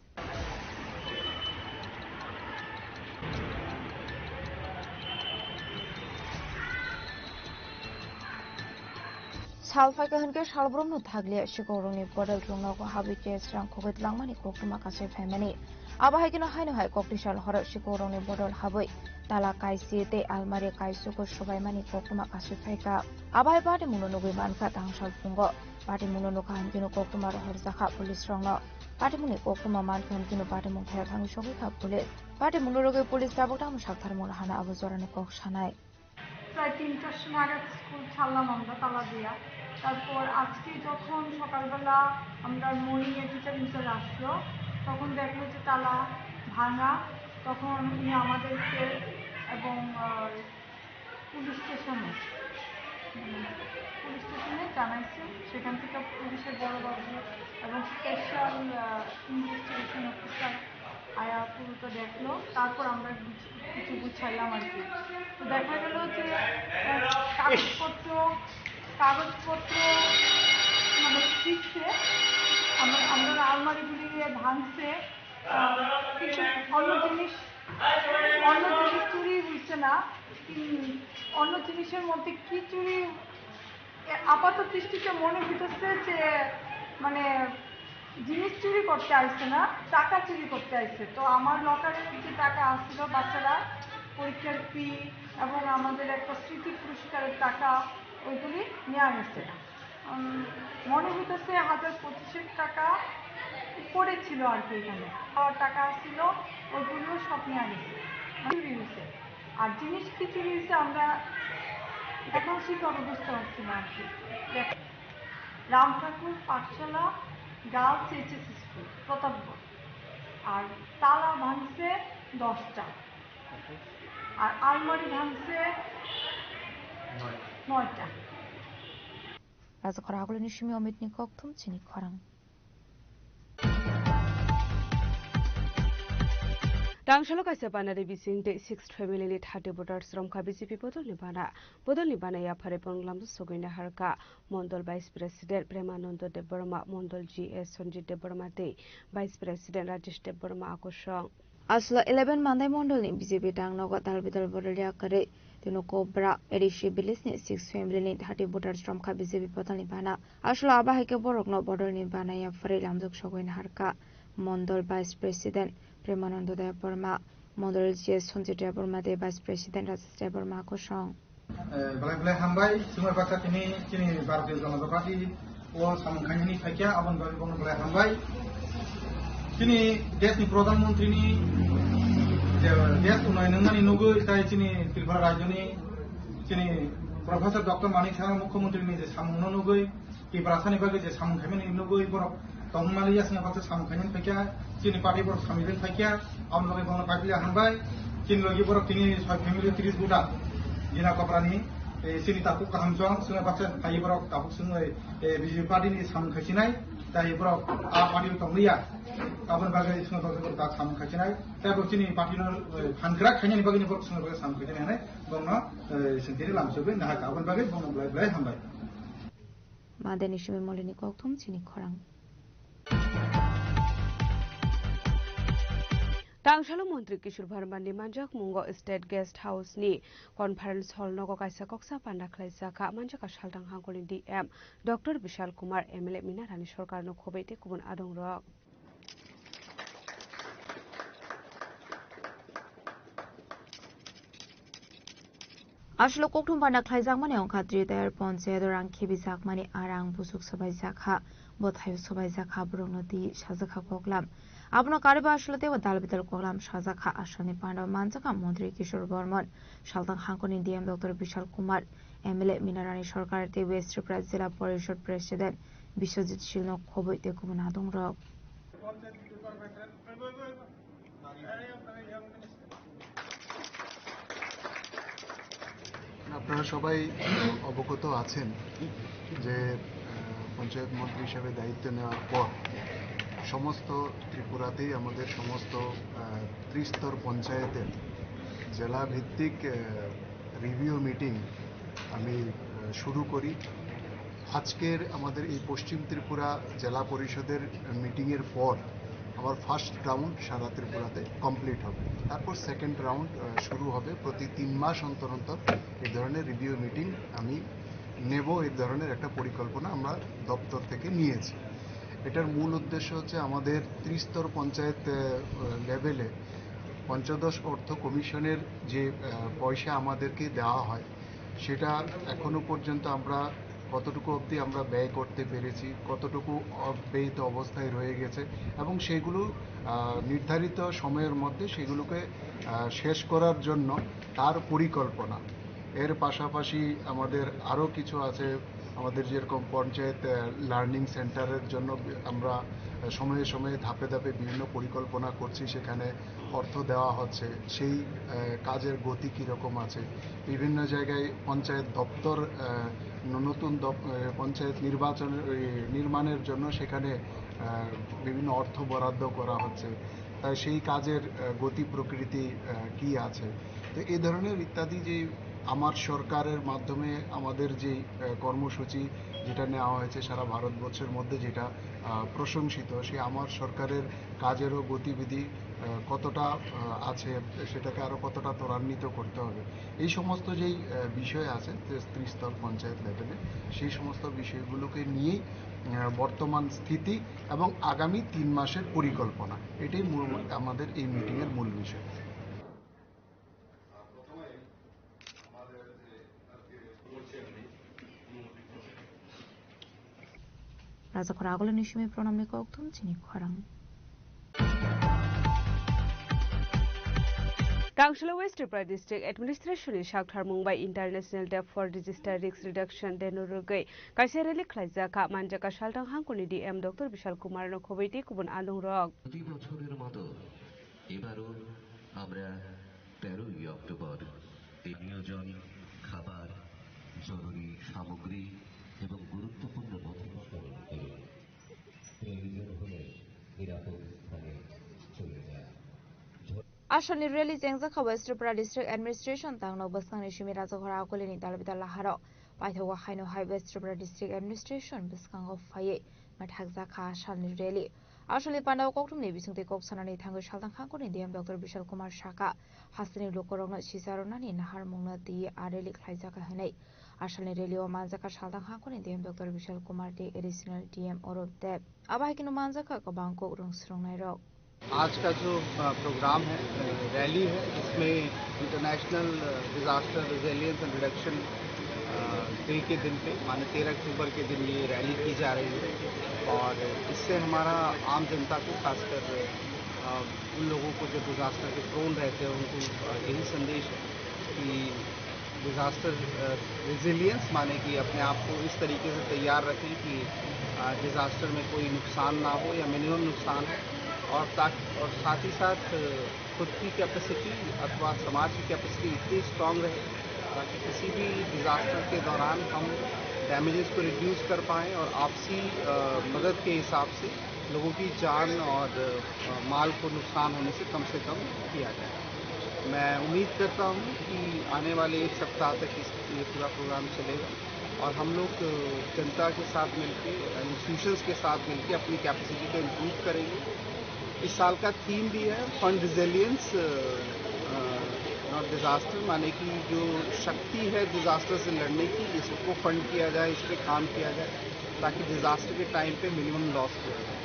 Sal phaikha hwnkhe salbrumno thakliya, sikhok rokni bodol chwng nogo habwi case rang khogwi twlangmani koktwma kasui phaimani. Abo hai kheno haino hai koktisal horo sikhok rokni bodol habwi tala kaisi tei almari kaisugo sobaimani koktwma kasui phaikha. Abo hai patimungno nugwi mankha tangsal phungo. Patimungno nukha hwnkhe no koktwma rohorjakha police rokno. Patimungni koktwma mankha hwnkhe no patimung thaio thangwi sogwi kha police. Patimungno rwgwi police tabuk tamo saktharmung hana abo jorani kok sanai. প্রায় তিনটার সময় নাগাদ স্কুল ছাড়লাম আমরা তালা দিয়া। তারপর আজকে যখন সকালবেলা আমরা মর্নিংয়ে টিচার ইনচার্জ আসলো, তখন দেখলো যে তালা ভাঙা। তখন উনি আমাদেরকে এবং, আহ, পুলিশ স্টেশনে, পুলিশ স্টেশনে জানাইছে। সেখান থেকে পুলিশের বড়বাবু এবং স্পেশাল, আহ, ইনভেস্টিগেশন অফিসার আয়া পুরোটা দেখলো, তারপর আমরা কিছু, কিছু গুছাইলাম আর কি। তো দেখা গেল যে, আহ, কাগজপত্র, কাগজপত্র মানে ফিরছে, আমরা, আমরা আলমারিগুলি ভাঙছে, আহ, কিন্তু অন্য জিনিস, অন্য জিনিস চুরি হইছে না। উম, অন্য জিনিসের মধ্যে কি চুরি এ, আপাত দৃষ্টিতে মনে হইতেছে যে, মানে, জিনিস চুরি করতে আইছে না, টাকা চুরি করতে আইছে। তো আমার লকারের যে টাকা আছিল, বাচ্চারা পরীক্ষার ফি এবং আমাদের একটা স্মৃতি পুরস্কারের টাকা, ওইগুলি নিয়ে গেছে। উম, মনে হইতেছে হাজার পঁচিশেক টাকা উপরে ছিল আর কি এখানে। আর টাকা ছিল, ওইগুলিও সব নিয়ে গেছে, চুরি হয়েছে। আর জিনিস কি চুরি হয়েছে আমরা এখন শিক্ষক বুঝতে পারছি না আর কি। দেখ, রাম ঠাকুর পাঠশালা গার্লস এইচএস স্কুল প্রতাপগড়, আর তালা ভাঙছে দশটা, আর আলমারি ভাঙছে নয়টা। Rajakhor Agulini simi Omitni kokthum chini khorang. Tangsalo kaisa banari bising tei sixth family ni thirty voters romkha B J P bodolni bana. Bodolni bana yaphare ponglamdo sogwina harka Mondol Vice President Premanando Debbarma, Mondol G S Sanjit Debbarma tei Vice President Rajesh Debbarma akosong. Aswla eleven Mandai Mondolni B J P dang nogo dal bidal bodol yakarwi tino Kobra A D C village ni six family ni thirty voters romkha B J P bodolni bana. Aswla abo hai khe borokno bodolni bana yaphare lamjak sogwina harka Mondol Vice President Premanando Debbarma, Mondol G S Sanjit Debbarma tei Vice President Rajesh Debbarma kosong. Eh, belai belai hambai, chwngno baksa tini chini Bharatiya Janata Party o samung khainani phaikya, aboni bagwi bono belai hambai. Chini desh ni Pradhan Mantri ni je desh unnayon wngnani nugwi tai chini Tripura rajyo ni chini Professor Doctor Manik Saha Mukhyamantri ni je samung no nugwi, Tiprasani bagwi je samung khaimani nugwi borok tongmani ya swngo baksa samung khaimani phaikya, chini party borok samung khaimani phaikya, aboni bagwi bono paipili hambai. Chini logi borok tini soi family tris buda, Gina Koprani, eh, chini takhuk kaham chwng, swngo baksa phai borok takhuk swngo, eh, B J P party ni samung khaisinai. Tai borok a party o tongliya, aboni bagwi swngo bagwi borok tak samung khaichinai. Tai borok chini party no, eh, phan kwrak khainani bagwi borok swngo bagwi samung khaichinai hinwi borokno, eh, sengkhe lamsogwi nahakha. Aboni bagwi borokno belai belai hambai. Madeni simi molini kokthum chini khorang. Tangsalo Montri Kishore Verma ni manjakmungo State Guest House ni Conference Hall nogo kaisa koksa panda khlaijak kha, manjakha Salthang Hangkor ni D M Doctor Bishal Kumar, M L A Mina Rani Sarkar no khobwi tei kubun adong rok. Aswk kokthum panda khlaijakmani wngkha Tri Tayar Ponchayat o rang khibijakmani a rang busuk swbaijakha, bwthaio swbaijakha borokno twi sajakha koklam. Abono karwi bo aswk teibo dal bidal koklam sajakha. Aswkni panda manjakha Montri Kishore Bormon, Salthang Hangkor ni D M Doctor Bishal Kumar, M L A Mina Rani Sarkar tei West Tripura Jila Porishod President Biswajit Sil no khobwi tei kubun adong rok. আপনারা সবাই অবগত আছেন যে, আহ, পঞ্চায়েত মন্ত্রী হিসাবে দায়িত্ব নেওয়ার পর সমস্ত ত্রিপুরাতেই আমাদের সমস্ত, আহ, ত্রিস্তর পঞ্চায়েতের জেলা ভিত্তিক, আহ, রিভিউ মিটিং আমি, আহ, শুরু করি। আজকের আমাদের এই পশ্চিম ত্রিপুরা জেলা পরিষদের মিটিংয়ের পর আমার ফার্স্ট রাউন্ড সারা ত্রিপুরাতে কমপ্লিট হবে। তারপর সেকেন্ড রাউন্ড, আহ, শুরু হবে। প্রতি তিন মাস অন্তর অন্তর এই ধরনের রিভিউ মিটিং আমি নেব, এই ধরনের একটা পরিকল্পনা আমরা দপ্তর থেকে নিয়েছি। এটার মূল উদ্দেশ্য হচ্ছে আমাদের ত্রিস্তর পঞ্চায়েত, আহ, লেভেলে পঞ্চদশ অর্থ কমিশনের যে, আহ, পয়সা আমাদেরকে দেওয়া হয়, সেটা এখনো পর্যন্ত আমরা কতটুকু অবধি আমরা ব্যয় করতে পেরেছি, কতটুকু অব্যয়িত অবস্থায় রয়ে গেছে এবং সেগুলো, আহ, নির্ধারিত সময়ের মধ্যে সেগুলোকে, আহ, শেষ করার জন্য তার পরিকল্পনা। এর পাশাপাশি আমাদের আরও কিছু আছে, আমাদের যেরকম পঞ্চায়েত, আহ, লার্নিং সেন্টারের জন্য বি-, আমরা, আহ, সময়ে সময়ে ধাপে ধাপে বিভিন্ন পরিকল্পনা করছি, সেখানে অর্থ দেওয়া হচ্ছে, সেই, আহ, কাজের গতি কীরকম আছে। বিভিন্ন জায়গায় পঞ্চায়েত দপ্তর, আহ, ন-, নতুন দপ-, আহ, পঞ্চায়েত নির্বাচনের, ওই, নির্মাণের জন্য সেখানে, আহ, বিভিন্ন অর্থ বরাদ্দ করা হচ্ছে। তাই সেই কাজের, আহ, গতি প্রকৃতি, আহ, কি আছে। তো এই ধরনের ইত্যাদি যে আমার সরকারের মাধ্যমে আমাদের যে, আহ, কর্মসূচি যেটা নেওয়া হয়েছে সারা ভারতবর্ষের মধ্যে যেটা, আহ, প্রশংসিত, সেই আমার সরকারের কাজেরও গতিবিধি, আহ, কতটা, আহ, আছে, সেটাকে আরও কতটা ত্বরান্বিত করতে হবে। এই সমস্ত যেই, আহ, বিষয় আছে যে ত্রিস্তর পঞ্চায়েত লেভেলে, সেই সমস্ত বিষয়গুলোকে নিয়েই, আহ, বর্তমান স্থিতি এবং আগামী তিন মাসের পরিকল্পনা, এটাই মূল, আমাদের এই মিটিংয়ের মূল বিষয়। Rajakhor agulini simi pranamni kokthum chini khorang. Tangsalo West Tripura District Administration ni saktharmung bai International Day for Disaster Risk Reduction Day no rwgwi kaisa rally khlaijak kha, manjak kha Salthang Hangkor ni D M Doctor Bishal Kumar no khobwi tei kubun alung rok. প্রতি বছরের মতো এবারও আমরা তেরোই অক্টোবর এই নিয়োজন, খাবার, জরুরি সামগ্রী এবং গুরুত্বপূর্ণ নথিপত্র প্রয়োজন হলে নিরাপদ স্থানে চলে যান। Asalni rally chengjak kha West Tripura District Administration tangno bwskangni simi Rajakhor agulini dalbidal laharo. Paithago haino hai West Tripura District Administration bwskango phaiwi mathakjak kha asalni rally. Asalni pandao kokthumni bisingtwi kok sanani thangwi Salthang Hangkorni D M Doctor Bishal Kumar sakha, hasteni lukurokno sisa rwnani naharmungno twi a rally khlaijak kha hwnwi. Asalni rally-o manjak kha Salthang Hangkorni D M Doctor Bishal Kumar tei Additional D M Arup Deb. Abo hai kheno manjak kha kwbang kok rwng swrwngnairok. आज का जो, अ, प्रोग्राम है, अ, रैली है, इसमें इंटरनेशनल, अ, disaster resilience and reduction, अ, डे के दिन पे, माने तेरह अक्टूबर के दिन ये रैली की जा रही है और इससे हमारा आम जनता को, खासकर, अ, उन लोगों को जो डिजास्टर के प्रोन रहते हैं, उनको, अ, यही संदेश है कि डिजास्टर, अ, रेजिलियंस माने कि अपने आप को इस तरीके से तैयार रखें कि, अ, डिजास्टर में कोई नुकसान ना हो या मिनिमम नुकसान हो और ताक-, और साथ ही साथ, अ, खुद की कैपेसिटी अथवा समाज की कैपेसिटी इतनी स्ट्रांग रहे ताकि किसी भी डिजास्टर के दौरान हम डैमेजेस को रिड्यूस कर पाएँ और आपसी, अ, मदद के हिसाब से लोगों की जान और, अ, माल को नुकसान होने से कम से कम किया जाए। मैं उम्मीद करता हूँ कि आने वाले एक सप्ताह तक इस, ये पूरा प्रोग्राम चलेगा और हम लोग, अ, जनता के साथ मिलके, इंस्टीट्यूशंस के साथ मिलके अपनी कैपेसिटी को इम्प्रूव करेंगे। इस साल का थीम भी है फंड रिजिलियंस, नॉट डिजास्टर, माने कि जो शक्ति है डिजास्टर से लड़ने की, इसको फंड किया जाए, इस पे काम किया जाए, ताकि डिजास्टर के टाइम पे मिनिमम लॉस किया जाए।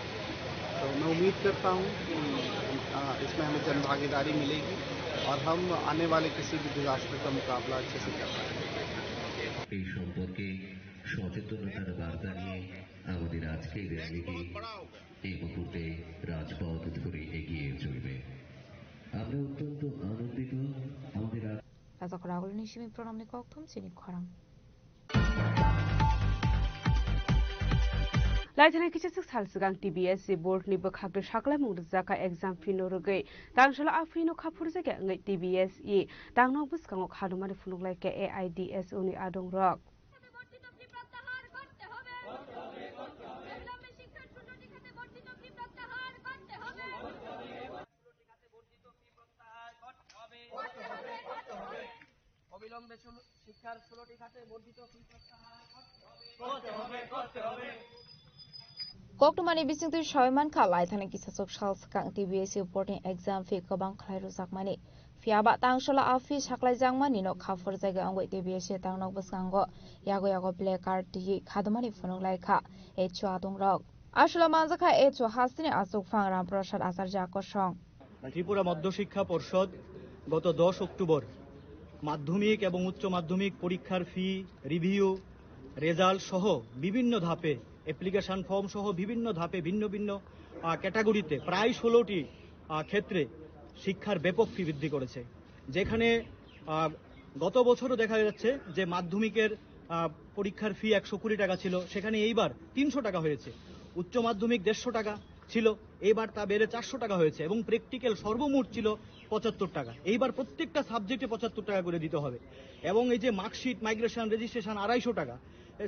तो मैं उम्मीद करता हूँ कि, अ, इसमें हमें जन भागीदारी मिलेगी और हम आने वाले किसी भी डिजास्टर का मुकाबला अच्छे से कर पाएंगे। এই সম্পর্কে সচেতনতার বার্তা নিয়ে আমাদের আজকের র্যালিটি এই মুহূর্তে রাজপথ ধরে এগিয়ে চলবে। আমরা অত্যন্ত আনন্দিত। আমাদের আজ Rajak ragulni simi program ni kokthum chini khorang. Laithani kisa swk sal swkang T B S E board ni bwkhak de saklaimung rwjakha exam fee no rwgwi. Tangsola a fee no kha phurjakya wngwi T B S E tangno bwskango khadumani phunuk lai kha A I D S O ni adong rok. অবিলম্বে ষোলো, শিক্ষার ষোলোটি খাতে বর্ধিত ফি প্রত্যাহার করতে হবে। Koktwmani bisingtwi sawi mankha, laithani kisa swk sal swkang T B S E board ni exam fee kwbang khlai rwjakmani. Phiyaba tangsola a fee saklaijakmani no kha phurjakya wngwi T B S E tangno bwskango yago yago placard twiwi khadumani phunuk lai kha H O adong rok. Aswla manjakha H O hasteni achukphang Ramprasad Acharya kosong. Tripura মধ্যশিক্ষা পর্ষদ গত দশ অক্টোবর মাধ্যমিক এবং উচ্চ মাধ্যমিক পরীক্ষার ফি, review, result সহ বিভিন্ন ধাপে, অ্যাপ্লিকেশন ফর্ম সহ বিভিন্ন ধাপে ভিন্ন ভিন্ন, আহ, ক্যাটাগরিতে প্রায় ষোলোটি, আহ, ক্ষেত্রে শিক্ষার ব্যাপক ফি বৃদ্ধি করেছে। যেখানে, আহ, গত বছরও দেখা যাচ্ছে যে মাধ্যমিকের, আহ, পরীক্ষার ফি একশো কুড়ি টাকা ছিল, সেখানে এইবার তিনশো টাকা হয়েছে। উচ্চ মাধ্যমিক দেড়শো টাকা ছিল, এইবার তা বেড়ে চারশো টাকা হয়েছে এবং প্র্যাকটিক্যাল সর্বমোট ছিল পঁচাত্তর টাকা। এইবার প্রত্যেকটা সাবজেক্টে পঁচাত্তর টাকা করে দিতে হবে। এবং এই যে মার্কশিট, মাইগ্রেশন, রেজিস্ট্রেশন আড়াইশো টাকা,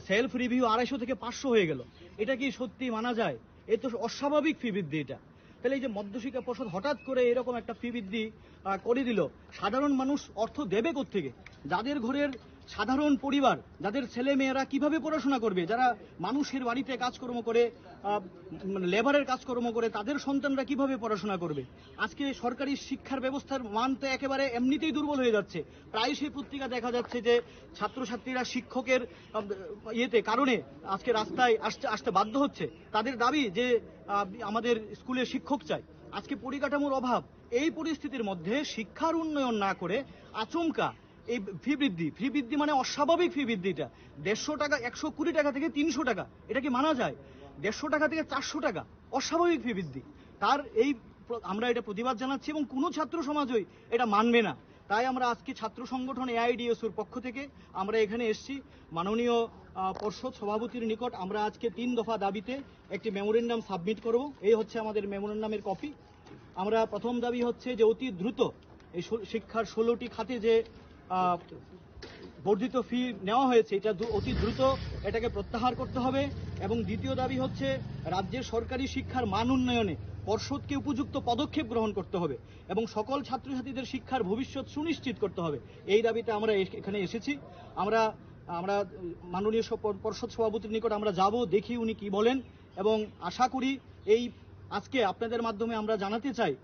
সেলফ রিভিউ আড়াইশো থেকে পাঁচশো হয়ে গেল। এটা কি সত্যি মানা যায়? এ তো অস্বাভাবিক ফি বৃদ্ধি এটা। তাহলে এই যে মধ্যশিক্ষা পর্ষদ হঠাৎ করে এরকম একটা ফি বৃদ্ধি, আহ, করে দিল, সাধারণ মানুষ অর্থ দেবে কোত্থেকে? যাদের ঘরের সাধারণ পরিবার, যাদের ছেলে মেয়েরা কিভাবে পড়াশোনা করবে, যারা মানুষের বাড়িতে কাজকর্ম করে, আহ, মানে লেবারের কাজকর্ম করে, তাদের সন্তানরা কিভাবে পড়াশোনা করবে? আজকে সরকারি শিক্ষার ব্যবস্থার মান তো একেবারে এমনিতেই দুর্বল হয়ে যাচ্ছে। প্রায়শই পত্রিকা দেখা যাচ্ছে যে ছাত্রছাত্রীরা শিক্ষকের, আহ, ইয়েতে কারণে আজকে রাস্তায় আসতে, আসতে বাধ্য হচ্ছে। তাদের দাবি যে, আহ, আমাদের স্কুলে শিক্ষক চাই। আজকে পরিকাঠামোর অভাব, এই পরিস্থিতির মধ্যে শিক্ষার উন্নয়ন না করে আচমকা এই ফি বৃদ্ধি, ফি বৃদ্ধি মানে অস্বাভাবিক ফি বৃদ্ধি। এটা দেড়শো টাকা, একশো কুড়ি টাকা থেকে তিনশো টাকা, এটা কি মানা যায়? দেড়শো টাকা থেকে চারশো টাকা, অস্বাভাবিক ফি বৃদ্ধি। তার এই প্র-, আমরা এটা প্রতিবাদ জানাচ্ছি এবং কোনো ছাত্র সমাজই এটা মানবে না। তাই আমরা আজকে ছাত্র সংগঠন এআইডিএসওর পক্ষ থেকে আমরা এখানে এসেছি মাননীয়, আহ, পর্ষদ সভাপতির নিকট। আমরা আজকে তিন দফা দাবিতে একটি মেমোরেন্ডাম সাবমিট করব। এই হচ্ছে আমাদের মেমোরেন্ডামের কপি। আমরা প্রথম দাবি হচ্ছে যে অতি দ্রুত এই শো-, শিক্ষার ষোলোটি খাতে যে, আহ, বর্ধিত ফি নেওয়া হয়েছে, এটা দ্রু-, অতি দ্রুত এটাকে প্রত্যাহার করতে হবে। এবং দ্বিতীয় দাবি হচ্ছে রাজ্যের সরকারি শিক্ষার মান উন্নয়নে পর্ষদকে উপযুক্ত পদক্ষেপ গ্রহণ করতে হবে এবং সকল ছাত্রছাত্রীদের শিক্ষার ভবিষ্যৎ সুনিশ্চিত করতে হবে। এই দাবিতে আমরা এস-, এখানে এসেছি। আমরা, আমরা মাননীয় সপ-, পর্ষদ সভাপতির নিকট আমরা যাব, দেখি উনি কি বলেন, এবং আশা করি এই আজকে আপনাদের মাধ্যমে আমরা জানাতে চাই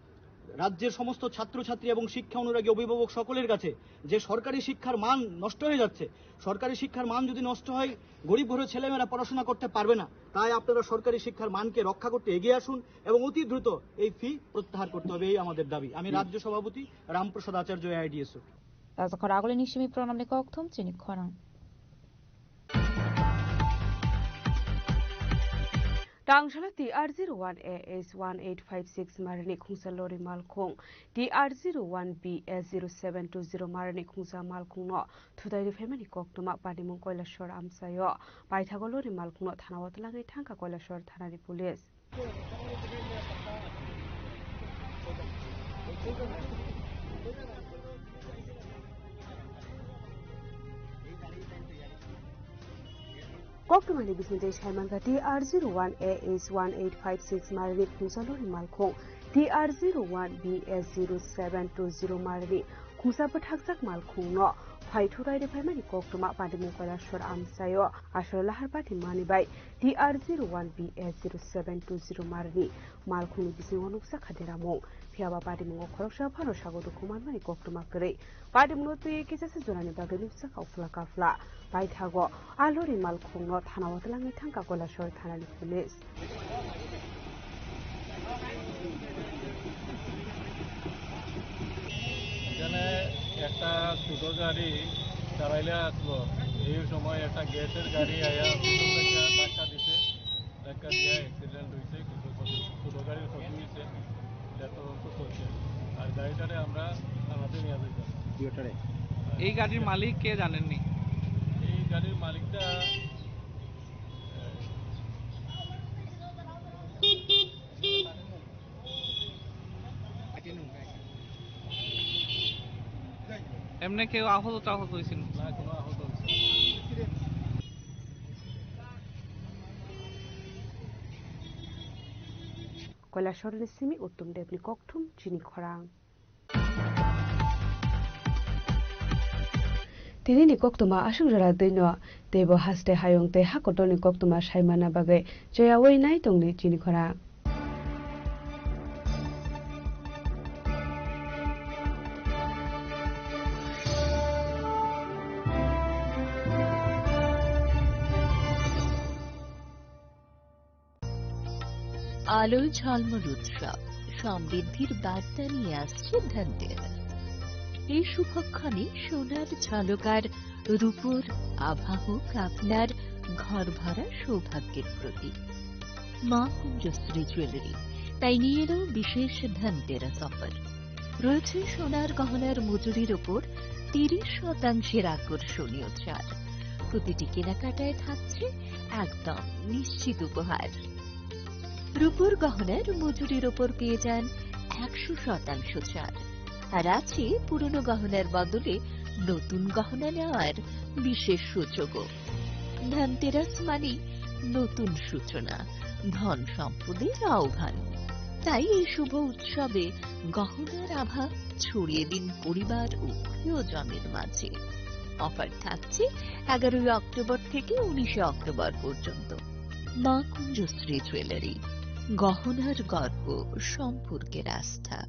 রাজ্যের সমস্ত ছাত্রছাত্রী এবং শিক্ষা অনুরাগী অভিভাবক সকলের কাছে যে সরকারি শিক্ষার মান নষ্ট হয়ে যাচ্ছে। সরকারি শিক্ষার মান যদি নষ্ট হয়, গরিব ঘরের ছেলেমেয়েরা পড়াশোনা করতে পারবে না। তাই আপনারা সরকারি শিক্ষার মানকে রক্ষা করতে এগিয়ে আসুন এবং অতি দ্রুত এই ফি প্রত্যাহার করতে হবে, এই আমাদের দাবি। আমি রাজ্য সভাপতি রামপ্রসাদ আচার্য, AIDSO. Rajakhor agulini simi program ni kokthum chini khorang. Tangsala T R zero one A S one eight five six marini khungsa lori malkhung, T R zero one B S zero seven two zero marini khungsa malkhungno thutai riphaimani koktwma Panimung Koilashwar amchaio paithago lori malkhungno thanao twlangwi thangkha Koilashwar thanani police. Koktwmani bisingtwi saimankha T R zero one A H one eight five six marini khungsa lori malkhung, T R zero one B S zero seven two zero marini khungsa bwthakjak malkhungno phaithurai rwphaimani koktwma Patimung Kailasor amchaio aswk lahar pati mani bai T R zero one B S zero seven two zero marini malkhungni bisingo nukjakha deramung. Phiyaba patimungo khoroksa phano sago dukhu manmani koktwma kwrwi. Patimungno twi kisa se jorani bagwi nukjakha uphla kaphla. Paithago a lori malkhungno thanao twlangwi thangkha Kailasor thanani police. এখানে একটা ছোট গাড়ি চালাইলে আসলো, এই সময় একটা গ্যাসের গাড়ি আয়া পিছন থেকে ধাক্কা দিছে। ধাক্কা দিয়ে অ্যাক্সিডেন্ট হয়েছে, কিন্তু ক্ষতি, ছোট গাড়ির ক্ষতি হয়েছে, এটা তদন্ত চলছে। আর গাড়িটারে আমরা থানাতে নিয়ে যাইতাম। এই গাড়ির মালিক কে জানেননি? এই গাড়ির মালিকটা, এমনি কেউ আহত টাহত হয়েছিল? না, কোনো আহত হয়েছে না। Kailasorni simi Uttom Debni kokthum chini khorang. Tinini koktwma aswk jora twino, teibo haste hayung tei hakotorni koktwma saimana bagwi cheyaui nai tongdi chini khorang. আলোয় ঝলমল উৎসব, সমৃদ্ধির বার্তা নিয়ে আসছে ধনতেরাস। এই শুভক্ষণে সোনার ঝলকার রূপোর আভা হোক আপনার ঘর ভরা সৌভাগ্যের প্রতীক। মা কুঞ্জশ্রী জুয়েলারি তাই নিয়ে এলো বিশেষ ধনতেরাস অফার। রয়েছে সোনার গহনার মজুরির ওপর তিরিশ শতাংশের আকর্ষণীয় ছাড়। প্রতিটি কেনাকাটায় থাকছে একদম নিশ্চিত উপহার। রূপোর গহনার মজুরির ওপর পেয়ে যান একশো শতাংশ ছাড়। আর আছে পুরনো গহনার বদলে নতুন গহনা নেওয়ার বিশেষ সুযোগও। ধনতেরাস মানেই নতুন সূচনা, ধন সম্পদের আহ্বান। তাই এই শুভ উৎসবে গহনার আভা ছড়িয়ে দিন পরিবার ও প্রিয়জনের মাঝে। অফার থাকছে এগারোই অক্টোবর থেকে উনিশে অক্টোবর পর্যন্ত। মা কুঞ্জশ্রী জুয়েলারি, গহনার গর্ব, সম্পর্কের আস্থা।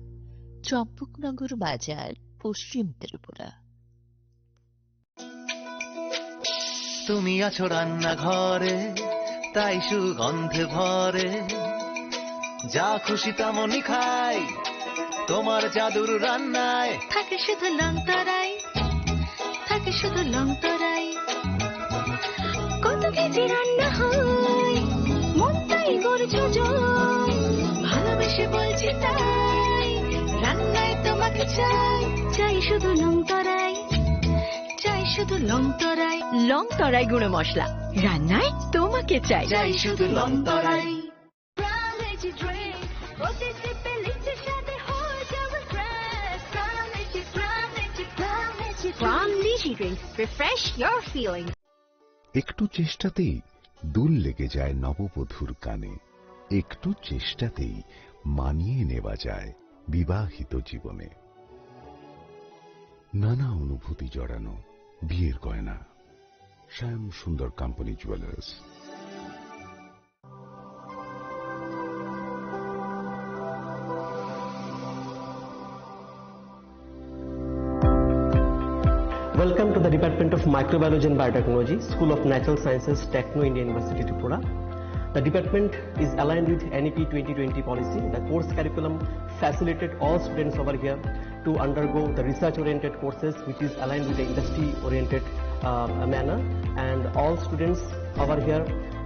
চম্পকনগর বাজার, পশ্চিম ত্রিপুরা। তুমি আছো রান্নাঘরে, তাই সুগন্ধে ভরে। যা খুশি তেমনই খাই, তোমার জাদুর রান্নায়। থাকে শুধু লংতরাই, থাকে শুধু লংতরাই। কত কেজি রান্না হয়, মনটাই গড়ে যোজন। ভালোবেসে বলছি তাই, রান্নায় তোমাকে চাই, চাই শুধু লংতরাই। চাই শুধু লং তরাই। লং তরাই গুঁড়ো মশলা, রান্নায় তোমাকে চাই। চাই শুধু লং তরাই। Prime Energy Drink, প্রতি সিপে লিচ্ছে স্বাদে হয়ে যাবে fresh। Prime Energy, Prime Energy, Prime Energy Drink। Prime Energy Drink, refresh your feeling। একটু চেষ্টাতেই দুল লেগে যায় নববধূর কানে, একটু চেষ্টাতেই মানিয়ে নেওয়া যায় বিবাহিত জীবনে। নানা অনুভূতি জড়ানো বিয়ের গয়না। শ্যাম Sundar company jewellers. Welcome to the Department of Microbiology and Biotechnology, School of Natural Sciences, Techno India University, Tripura. The department is aligned with N E P twenty twenty policy. The course curriculum facilitated all students over here to undergo the research-oriented courses, which is aligned with the industry-oriented, uh, manner. And all students over here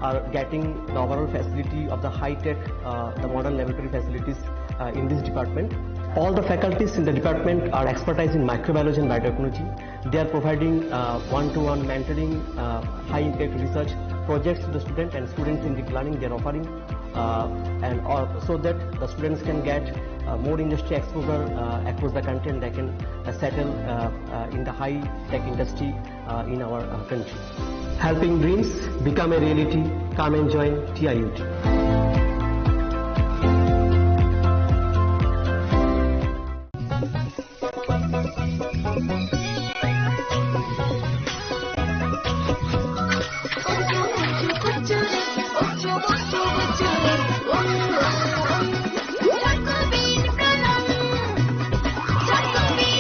are getting the overall facility of the high-tech, uh, the modern laboratory facilities, uh, in this department. All the faculties in the department are expertise in microbiology and biotechnology. They are providing, uh, one-to-one mentoring, uh, high-impact research projects to the student and students in deep learning. They are offering, uh, and all, so that the students can get, uh, more industry exposure, uh, across the country, and they can, uh, settle, uh, uh, in the high-tech industry, uh, in our, uh, country. Helping dreams become a reality. Come and join T I U T.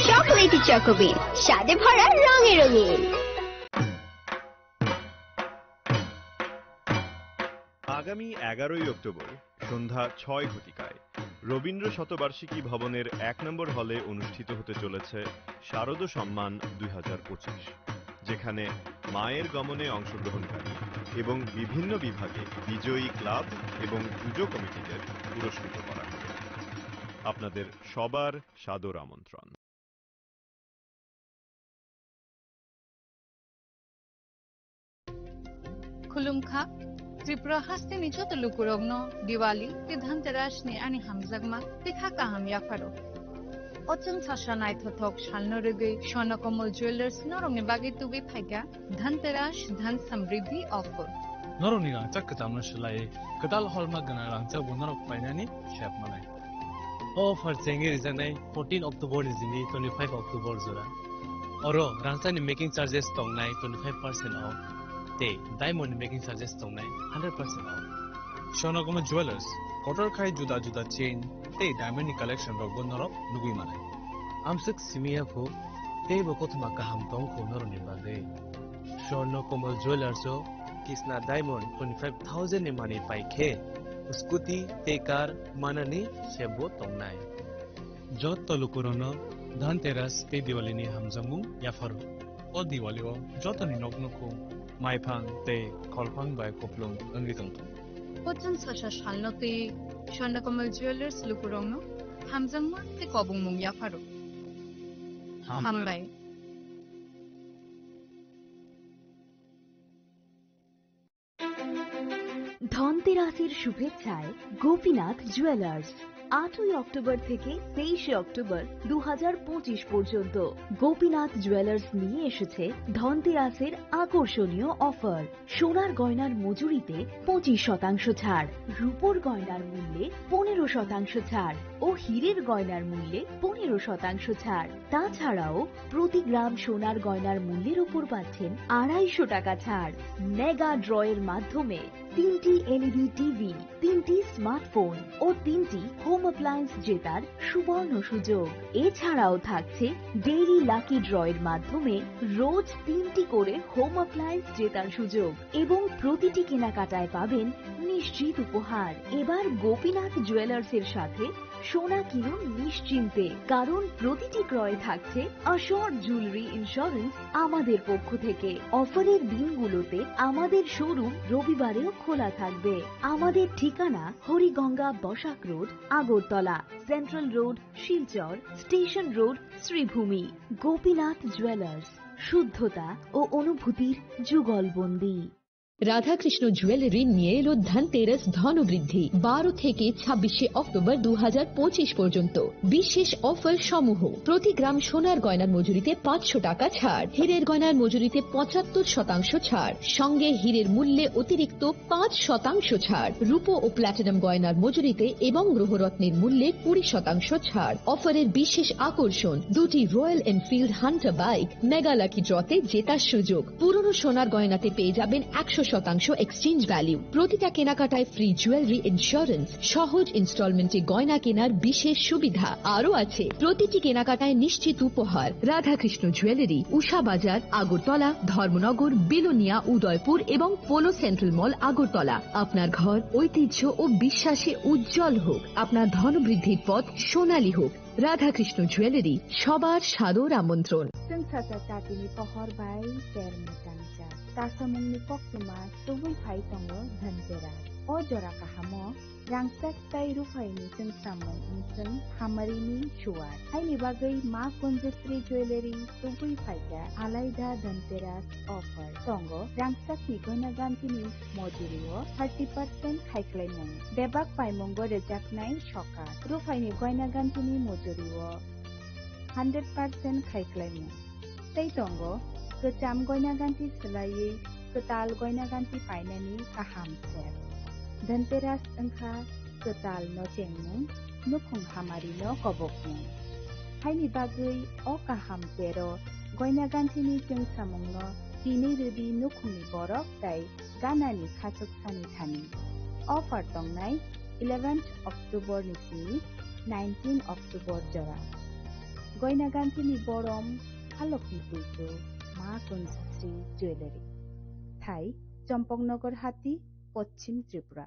Chocolatey চকোবিন, স্বাদে ভরা, রঙে রঙিন। আগামী এগারোই অক্টোবর সন্ধ্যা ছয় ঘটিকায় রবীন্দ্র শতবার্ষিকী ভবনের এক নম্বর হলে অনুষ্ঠিত হতে চলেছে শারদ সম্মান দুই হাজার পঁচিশ, যেখানে মায়ের গমনে অংশগ্রহণকারী এবং বিভিন্ন বিভাগে বিজয়ী ক্লাব এবং পুজো কমিটিদের পুরস্কৃত করা হবে। আপনাদের সবার সাদর আমন্ত্রণ। Khulumkha, Tripura hasteni joto lukurokno Diwali tei Dhanteras ni ani hamjakma tei kha kaham yapharo. O chwng sasa naithothok salno rwgwi Swarna Kamal Jewellers norokni bagwi tubui phaikha Dhanteras Dhan Samriddhi offer. Norokni rangchak kwchamno swlaiwi kwtal hallmark gwnang rangchak bo norok painani sep manai. O offer chengwi rijaknai fourteen October ni simi twenty-five October jora. Oro rangchakni making charges tongnai twenty-five percent off tei diamond ni making charges tongnai hundred percent off. Swarna Kamal Jewellers, kotor khai juda juda chain tei diamond ni collection rokbo norok nugwi manai. Amswk simi ya kho, teibo kothoma kaham tong kho norokni bagwi. Swarna Kamal Jewellers o Kisna Diamond twenty-five thousand ni manwi pai khe, scooty tei car manani sebo tongnai. Jotto lukurokno Dhanteras tei Diwali ni hamjakmung yapharo. O Diwali o jotoni nok nukhung maiphang tei kholphang bai kupulung wngwi tongthung. O chwng sasa salno twi Swarna Kamal Jewellers lukurokno hamjakmung tei kobongmung yapharo. Hambai. Hambai. ধনতেরাসের শুভেচ্ছায় গোপীনাথ জুয়েলার্স। আটই অক্টোবর থেকে তেইশে অক্টোবর দু হাজার পঁচিশ পর্যন্ত গোপীনাথ জুয়েলার্স নিয়ে এসেছে ধনতেরাসের আকর্ষণীয় অফার। সোনার গয়নার মজুরিতে পঁচিশ শতাংশ ছাড়, রূপোর গয়নার মূল্যে পনেরো শতাংশ ছাড় ও হীরের গয়নার মূল্যে পনেরো শতাংশ ছাড়। তাছাড়াও প্রতি গ্রাম সোনার গয়নার মূল্যের ওপর পাচ্ছেন আড়াইশো টাকা ছাড়। মেগা ড্রয়ের মাধ্যমে তিনটি এলইডি টিভি, তিনটি স্মার্টফোন ও তিনটি হোম অ্যাপ্লায়েন্স জেতার সুবর্ণ সুযোগ। এছাড়াও থাকছে ডেইলি লাকি ড্রয়ের মাধ্যমে রোজ তিনটি করে হোম অ্যাপ্লায়েন্স জেতার সুযোগ এবং প্রতিটি কেনাকাটায় পাবেন নিশ্চিত উপহার। এবার গোপীনাথ জুয়েলার্সের সাথে সোনা কিনুন নিশ্চিন্তে, কারণ প্রতিটি ক্রয়ে থাকছে অ্যাসিওরড জুয়েলারি ইন্স্যুরেন্স আমাদের পক্ষ থেকে। অফারের দিনগুলোতে আমাদের শোরুম রবিবারেও খোলা থাকবে। আমাদের ঠিকানা Hariganga Basak road, Agartala, central road, Silchar, station road, Sribhumi. Gopinath jewellers, শুদ্ধতা ও অনুভূতির যুগলবন্দী। রাধাকৃষ্ণ জুয়েলারি নিয়ে এলো ধনতেরাস ধনবৃদ্ধি। বারো থেকে ছাব্বিশে অক্টোবর দু হাজার পঁচিশ পর্যন্ত বিশেষ অফার সমূহ: প্রতি গ্রাম সোনার গয়নার মজুরিতে পাঁচশো টাকা ছাড়, হীরের গয়নার মজুরিতে পঁচাত্তর শতাংশ ছাড়, সঙ্গে হীরের মূল্যে অতিরিক্ত পাঁচ শতাংশ ছাড়, রূপো ও প্ল্যাটিনাম গয়নার মজুরিতে এবং গ্রহরত্নের মূল্যে কুড়ি শতাংশ ছাড়। অফারের বিশেষ আকর্ষণ: দুটি royal Enfield Hunter bike mega lucky ড্রতে জেতার সুযোগ। পুরনো সোনার গয়নাতে পেয়ে যাবেন একশো শতাংশ এক্সচেঞ্জ ভ্যালু। প্রতিটা কেনাকাটায় ফ্রি জুয়েলারি ইন্স্যুরেন্স, সহজ ইনস্টলমেন্টে গয়না কেনার বিশেষ সুবিধা। আরও আছে প্রতিটি কেনাকাটায় নিশ্চিত উপহার। রাধাকৃষ্ণ জুয়েলারি, উষা বাজার, আগরতলা, ধর্মনগর, বিলোনিয়া, উদয়পুর এবং পোলো সেন্ট্রাল মল, আগরতলা। আপনার ঘর ঐতিহ্য ও বিশ্বাসে উজ্জ্বল হোক, আপনার ধনবৃদ্ধির পথ সোনালী হোক। রাধাকৃষ্ণ জুয়েলারি, সবার সাদর আমন্ত্রণ। Chwng sasa chatini pohor bai ter mwchangcha. Kasamungni koktwma tubui phai tongo Dhanteras. O jora kahamo rangchak tei ruphaini chwngsamung wngchwng hamarini suwar. Haini bagwi Ma Kunjasri Jewellery tubui phaikha alaida Dhanteras offer. Tongo rangchakni goina gantini mojurio thirty percent khaiklaimung. Bebak paimungo rwjaknai sokat. Ruphaini goina gantini mojurio hundred percent khaiklaimung. Tei tongo kwcham goina ganti swlaiwi kwtal goina ganti painani kaham ser. Dhanteras wngkha kwtal nochengmung, nukhung hamarino kobokmung. Haini bagwi o kaham sero goina gantini chwngsamungno tini rwdi nukhungni borok tei ganani khachuksani thani. Offer tongnai eleventh October ni simi nineteen October jora. Goina gantini borom Halokni puitu Ma Kunjasri Jewellery. Thai, Champaknagar Hati, Poschim Tripura.